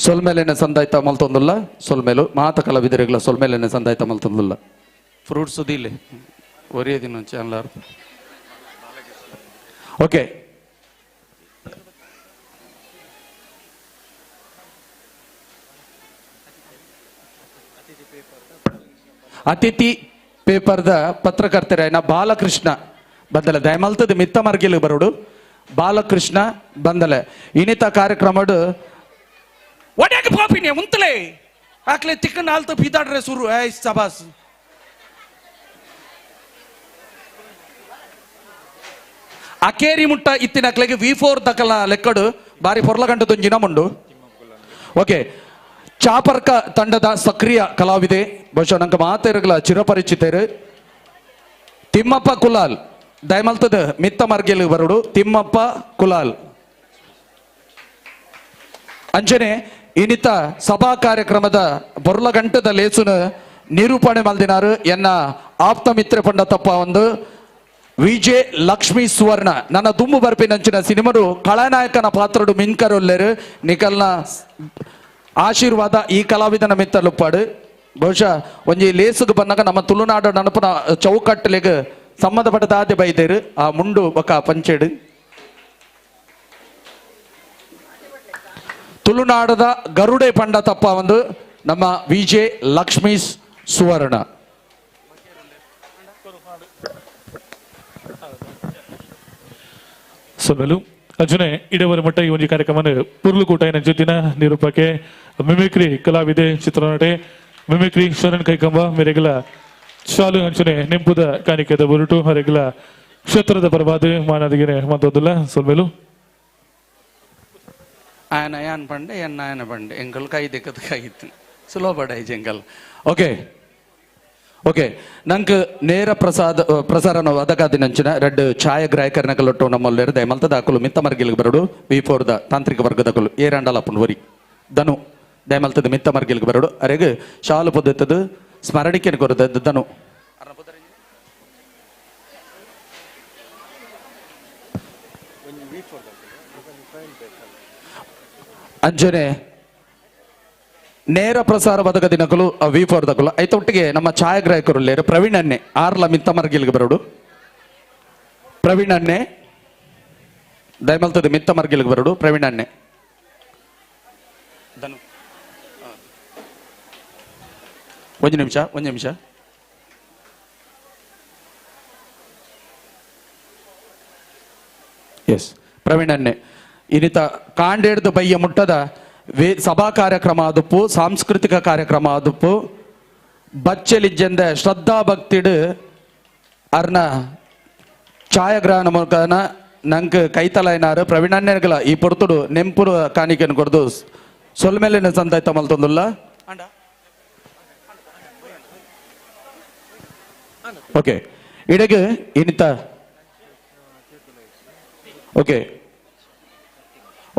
ಸೊಲ್ಮೇಲೇನೆ ಸಂದಾಯ್ತ ಮಲ್ತೊಂದುಲ್ಲ ಸೊಲ್ಮೇಲು ಮಾತ ಕಲಾವಿದರಿಗಳ ಸೊಲ್ಮೇಲೇನೆ ಸಂದಾಯ್ತ ಮಲ್ತೊಂದುಲ್ಲ ಫ್ರೂಟ್ಸ್ ದಿಲ್ಲ ಒರಿಯ ದಿನ ಚಾನಲ್. ಓಕೆ ಅತಿಥಿ ಪೇಪರ್ದ ಪತ್ರಕರ್ತರಾಯನ ಬಾಲಕೃಷ್ಣ ಬಂದಲೆ ದಯಮಲ್ತದ ಮಿತ್ತ ಮರ್ಗಿಲು ಬರೋಡು ಬಾಲಕೃಷ್ಣ ಬಂದಲೆ ಇನ್ನಿತ ಕಾರ್ಯಕ್ರಮಡು ಒಡ್ಯಾಕ ಪಾಪಿನಿ ಉಂತಲೆ ಆಕ್ಲೆ ತಿಕ್ಕನ ಆಲ್ತ ಪೀತಾಡ್ರೆ ಸುರು ಏ ಸಬಾಸ್ ಅಕೇರಿ ಮುಟ್ಟ ಇತ್ತಿನ ಅಕ್ಲೆಗೆ ವಿ4 ದಕಲ ಲೆಕ್ಕಡು ಬಾರಿ ಪೊರ್ಲಗಂಟು ದುಂಜಿನ ಮುಂಡು. ಓಕೆ ಚಾಪರ್ಕ ತಂಡದ ಸಕ್ರಿಯ ಕಲಾವಿದೆ ಬಹುಶಃ ನಂಗೆ ಮಾತಿರಗಲ ಚಿರಪರಿಚಿತರು ತಿಮ್ಮಪ್ಪ ಕುಲಾಲ್ ದಯಮಲ್ತದ ಮಿತ್ತ ಮರ್ಗೆಲ್ ಬರುಡು ತಿಮ್ಮಪ್ಪ ಕುಲಾಲ್ ಅಂಜನೆ ಇನ್ನಿತ ಸಭಾ ಕಾರ್ಯಕ್ರಮದ ಬೊರ್ಲಗಂಟದ ಲೇಸುನ ನಿರೂಪಣೆ ಮಲ್ದಿನಾರು ಎನ್ನ ಆಪ್ತ ಮಿತ್ರ ಪಂಡ ತಪ್ಪ ಒಂದು ವಿಜೆ ಲಕ್ಷ್ಮೀ ಸುವರ್ಣ ನನ್ನ ದುಮ್ಮು ಬರ್ಪಿನಂಚಿನ ಸಿನಿಮರು ಖಳನಾಯಕನ ಪಾತ್ರಡು ಮಿನ್ಕರೊಲ್ಲೇರು ನಿಕಲ್ನ ಆಶೀರ್ವಾದ ಈ ಕಲಾವಿದನ ಮಿತ್ತಲುಪ್ಪಾಡು. ಬಹುಶಃ ಒಂಜಿ ಲೇಸುಗು ಬಂದಾಗ ನಮ್ಮ ತುಳುನಾಡು ನನಪುನ ಚೌಕಟ್ಟಲೆಗ್ ಸಂಬಂಧಪಟ್ಟ ದಾದೆ ಬೈದೇರು ಆ ಮುಂಡು ಬೊಕ ಪಂಚೆಡು ತುಳುನಾಡದ ಗರುಡೆ ಪಂಡ ತಪ್ಪ ಒಂದು ನಮ್ಮ ವಿಜೆ ಲಕ್ಷ್ಮೀ ಸುವರ್ಣ. ಸೊಲ್ಲಲು ಅರ್ಜುನೆ ಇಡವರ ಮಟ್ಟ ಈ ಒಂದು ಕಾರ್ಯಕ್ರಮ ಪುರ್ಲುಕೂಟ ಜೊತಿನ ನಿರೂಪಕೆ ಮಿಮಿಕ್ರಿ ಕಲಾವಿದೆ ಚಿತ್ರನಟೆ ಮಿಮಿಕ್ರಿ ಶರಣ್ ಕೈಕಂಬ ಮೇರೆಗಲ ಶಾಲು ಅಂಚನೆ ನೆಂಪುದ ಕಾಣಿಕೆದ ಬುರುಟು ಹೊರಗಲ ಕ್ಷೇತ್ರದ ಪರವಾದ ಮಾನದಿಗೆ ಮತ್ತೊಂದಿಲ್ಲ ಸೊಲ್ಮೇಲು ಆಯನ ಯಾನ್ ಪಂಡೆ ಎನ್ನ ಆಯನ ಪಂಡೆ ಎಂಕಲ್ ಕೈ ದಿಕ್ಕದ ಕೈತ್ತು ಸುಲಭ ಎಂಕಲ್. ಓಕೆ ಓಕೆ ನಂಗೆ ನೇರ ಪ್ರಸಾದ ಪ್ರಸಾರನ ಒದಗಾದಿನಂಚಿನ ರೆಡ್ ಛಾಯಾಗ್ರಾಹಕರನ ಕಲ್ಲೊಟ್ಟು ನಮ್ಮಲ್ಲಿ ದಯಮಲ್ತದ ಅಕುಲು ಮಿತ್ತ ಮರ್ಗಿಲ್ಗೆ ಬರಡು ವಿ4 the ತಾಂತ್ರಿಕ ವರ್ಗದ ಅಕುಲು ಏರಾಂಡಲ ಅಪ್ಪುಂಡು ವರಿ ಧನು ದಯಮಲ್ತದ ಮಿತ್ತ ಮರ್ಗಿಲ್ಗೆ ಬರಡು ಅರೆಗ್ ಶಾಲು ಪೊದ್ದತ್ತದು ಸ್ಮರಣಿಕೆ ಕೊರದ ಧನು. ಅಂಜನೆ ನೇರ ಪ್ರಸಾರ ಬದಕ ದಿನಕಲು ವಿ4 ದಕಲು ಐತೊಟ್ಟಿಗೆ ನಮ್ಮ ಛಾಯಾಗ್ರಾಹಕರು ಲೇರು ಪ್ರವೀಣ್ ಅಣ್ಣೆ ಆರ್ಲ ಮಿತ್ತ ಮರ್ಗಿಲ್ಗೆ ಬರೋಡು ಪ್ರವೀಣ್ ಅಣ್ಣೆ ದಯಮಲ್ತದ ಮಿತ್ತ ಮರ್ಗಿಲ್ಗೆ ಬರೋಡು ಪ್ರವೀಣ್ ಅಣ್ಣೆ ಧನು ಒಂದು ನಿಮಿಷ ಒಂದು ನಿಮಿಷ. ಎಸ್ ಪ್ರವೀಣನ್ನೇ ಇನಿತ ಕಾಂಡೇಡ್ದು ಬಯ್ಯ ಮುಟ್ಟದ ಸಭಾ ಕಾರ್ಯಕ್ರಮ ಆದುಪ್ಪು, ಸಾಂಸ್ಕೃತಿಕ ಕಾರ್ಯಕ್ರಮ ಆದುಪ್ಪು, ಬಚ್ಚಲಿಜ್ಜಂದೆ ಶ್ರದ್ಧಾ ಭಕ್ತಿಡು ಅರ್ನ ಛಾಯಾಗ್ರಹಣ ಮೂಲಕನ ನಂಗೆ ಕೈತಲಾಯ್ನಾರು ಪ್ರವೀಣಣ್ಣಗಳ ಈ ಪೊರ್ತುಡು ನೆಂಪುರು ಕಾಣಿಕೆಯನ್ನು ಕೊಡ್ದು ಸೊಲ್ಮೇಲಿನ ಸಂತಾಯ್ತ ಮಲ್ತೊಂದುಲ್ಲ. ಓಕೆ ಇಡಗೆ ಇನಿತ ಓಕೆ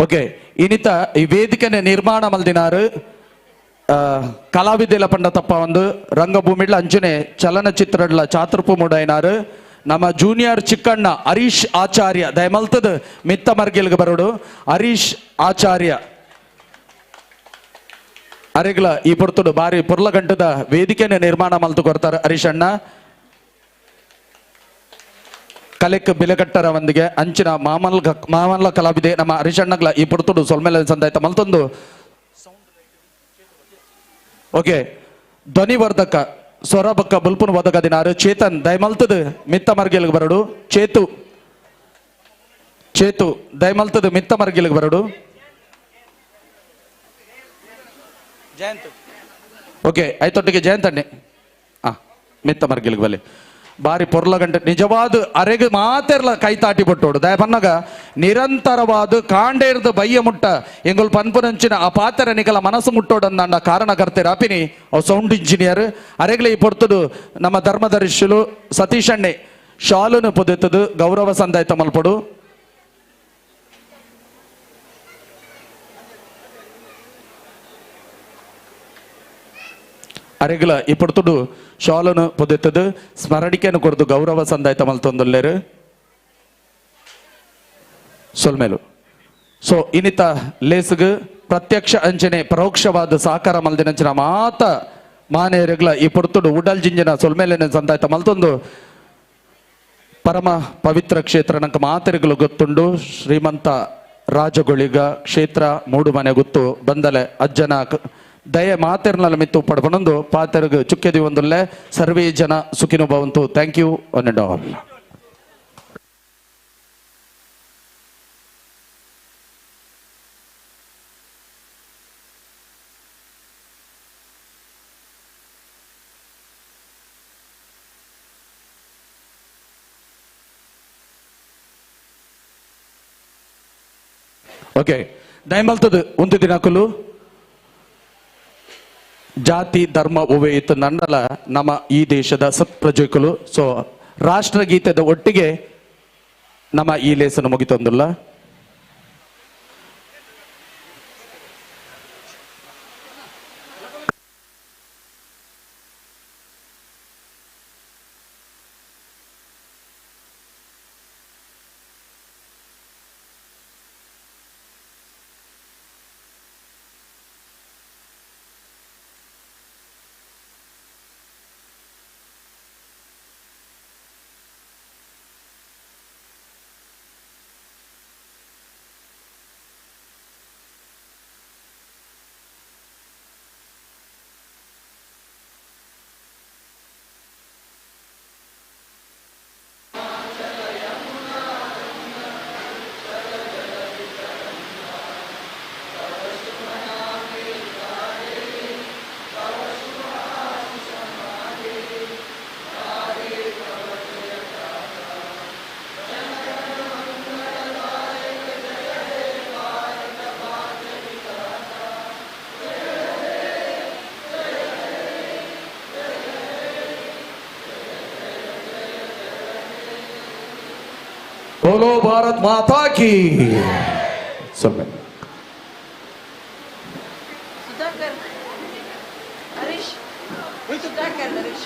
ಓಕೆ ಇನಿತ ಈ ವೇದಿಕೆನೆ ನಿರ್ಮಾಣ ಮಲ್ದಿನಾರು ಕಲಾವಿದೆಲ ಪಂಡ ತಪ್ಪ ಒಂದು ರಂಗಭೂಮಿಡ್ಲ ಅಂಚನೆ ಚಲನಚಿತ್ರಡ್ಲ ಚಾತುರ್ಪು ಮೂಡೈನಾರು ನಮ್ಮ ಜೂನಿಯರ್ ಚಿಕ್ಕಣ್ಣ ಹರೀಶ್ ಆಚಾರ್ಯ ದಯಮಲ್ತದ ಮಿತ್ತ ಮರ್ಗಿಲ್ಗೆ ಬರೋಡು ಹರೀಶ್ ಆಚಾರ್ಯ ಅರೆಗ್ಲ ಈ ಪೊರ್ತುಡು ಬಾರಿ ಪೊರ್ಲಗಂಟದ ವೇದಿಕೆನೆ ನಿರ್ಮಾಣ ಮಲ್ತು ಕೊಡ್ತಾರೆ ಹರೀಶ್ ಅಣ್ಣ. ಕಲೆಕ್ ಬಿಲೆಕಟ್ಟರ ಒಂದಿಗೆ ಅಂಚಿನ ಮಾಮಲ್ಲ ಕಲಾವಿದೆ ನಮ್ಮ ಹರೀಶ್ ಅಣ್ಣಗ್ಲ ಈ ಪೊರ್ತುಡು ಸೊಲ್ಮೇಲೆ ಸಂದಾಯ್ತ ಮಲ್ತೊಂದು. ಓಕೆ ಧ್ವನಿವರ್ಧಕ ಸ್ವರಬಕ್ಕ ಬುಲ್ಪುನ ವದಕ ದಿನಾರು ಚೇತನ್ ದಯಮಲ್ತದ ಮಿತ್ತ ಮರ್ಗಿಲ್ಗೆ ಬರಡು ಚೇತು ಚೇತು ದಯಮಲ್ತದ ಮಿತ್ತ ಮರ್ಗಿಲ್ಗೆ ಬರಡು. ಜಯಂತ್ ಓಕೆ ಐತೊಟ್ಟಿಗೆ ಜಯಂತ್ ಅಣ್ಣೆ ಮಿತ್ತ ಮರ್ಗಿಲ್ಗೆ ಬಲೆ ಬಾರಿ ಪೊರ್ಲಗಂಟೆ ನಿಜವಾದ ಅರೆಗೆ ಮಾತೆರ್ಲ ಕೈ ತಾಟಿ ಬಟ್ಟೋಡು ದಯಪನ್ನಗ ನಿರಂತರವಾದ ಕಾಂಡೇರ್ದ ಬಯ್ಯ ಮುಟ್ಟ ಎಂಗುಲ್ ಪನ್ಪುನಂಚಿನ ಆ ಪಾತ್ರ ನಿಕಲ ಮನಸ್ಸು ಮುಟ್ಟೋಡಂದ ಕಾರಣಕರ್ತೆರ್ ಅಪಿನಿ ಅವು ಸೌಂಡ್ ಇಂಜಿನಿಯರ್ ಅರೆಗ್ಲೆ ಈ ಪೊರ್ತುಡು ನಮ್ಮ ಧರ್ಮದರ್ಶಿಲು ಸತೀಶ್ ಅಣ್ಣೆ ಶಾಲುನು ಪೊದೆತ್ತದು ಗೌರವ ಸಂದಾಯ್ತ ಮಲ್ಪಡು. ಅರೆಗ್ಲ ಈ ಪೊರ್ತುಡು ಶಾಲನು ಪೊದೆತ್ತದು ಸ್ಮರಣಿಕೆಯನ್ನು ಕೊಡ್ದು ಗೌರವ ಸಂದಾಯ್ತ ಮಲ್ತೊಂದುಲ್ಲೇರು ಸೊಲ್ಮೇಲು. ಸೊ ಇನ್ನಿತ ಲೇಸ್ಗ್ ಪ್ರತ್ಯಕ್ಷ ಅಂಚನೆ ಪರೋಕ್ಷವಾದ ಸಹಕಾರ ಮಲ್ದಿನಂಚಿನ ಮಾತ ಮಾನೆಯರುಗಳ ಈ ಪೊರ್ತುಡು ಉಡಲ್ ಜಿಂಜಿನ ಸೊಲ್ಮೇಲಿನ ಸಂದಾಯ್ತ ಮಲ್ತೊಂದು ಪರಮ ಪವಿತ್ರ ಕ್ಷೇತ್ರ ನಂಕ ಮಾತೆರುಗಳು ಗೊತ್ತುಂಡು ಶ್ರೀಮಂತ ರಾಜಗೊಳಿಗ ಕ್ಷೇತ್ರ ಮೂಡುಮನೆ ಗೊತ್ತು ಬಂದಲೆ ಅಜ್ಜನ ದಯೆ ಮಾತೆರ್ನಲ್ಲ ಮಿತ್ತು ಪಡ್ಪನೊಂದು ಪಾತೆರ್ಗು ಚುಕ್ಕೆದಿ ಒಂದುಲ್ಲೆ ಸರ್ವೇ ಜನ ಸುಖಿನೋ ಭವಂತು. Thank you one and all. Okay ದಯಮಲ್ತದ ಒಂದು ದಿನಕುಲು ಜಾತಿ ಧರ್ಮ ಒವೆ ಇತ್ತು ನನ್ನಲ ನಮ್ಮ ಈ ದೇಶದ ಸತ್ಪ್ರಜೆಗಳು. ಸೊ ರಾಷ್ಟ್ರಗೀತೆದ ಒಟ್ಟಿಗೆ ನಮ್ಮ ಈ ಲೇಸನ್ನು ಮುಗಿತೊಂದಿಲ್ಲ. बोलो भारत माता की। सुधाकर हरीश सुधाकर हरीश.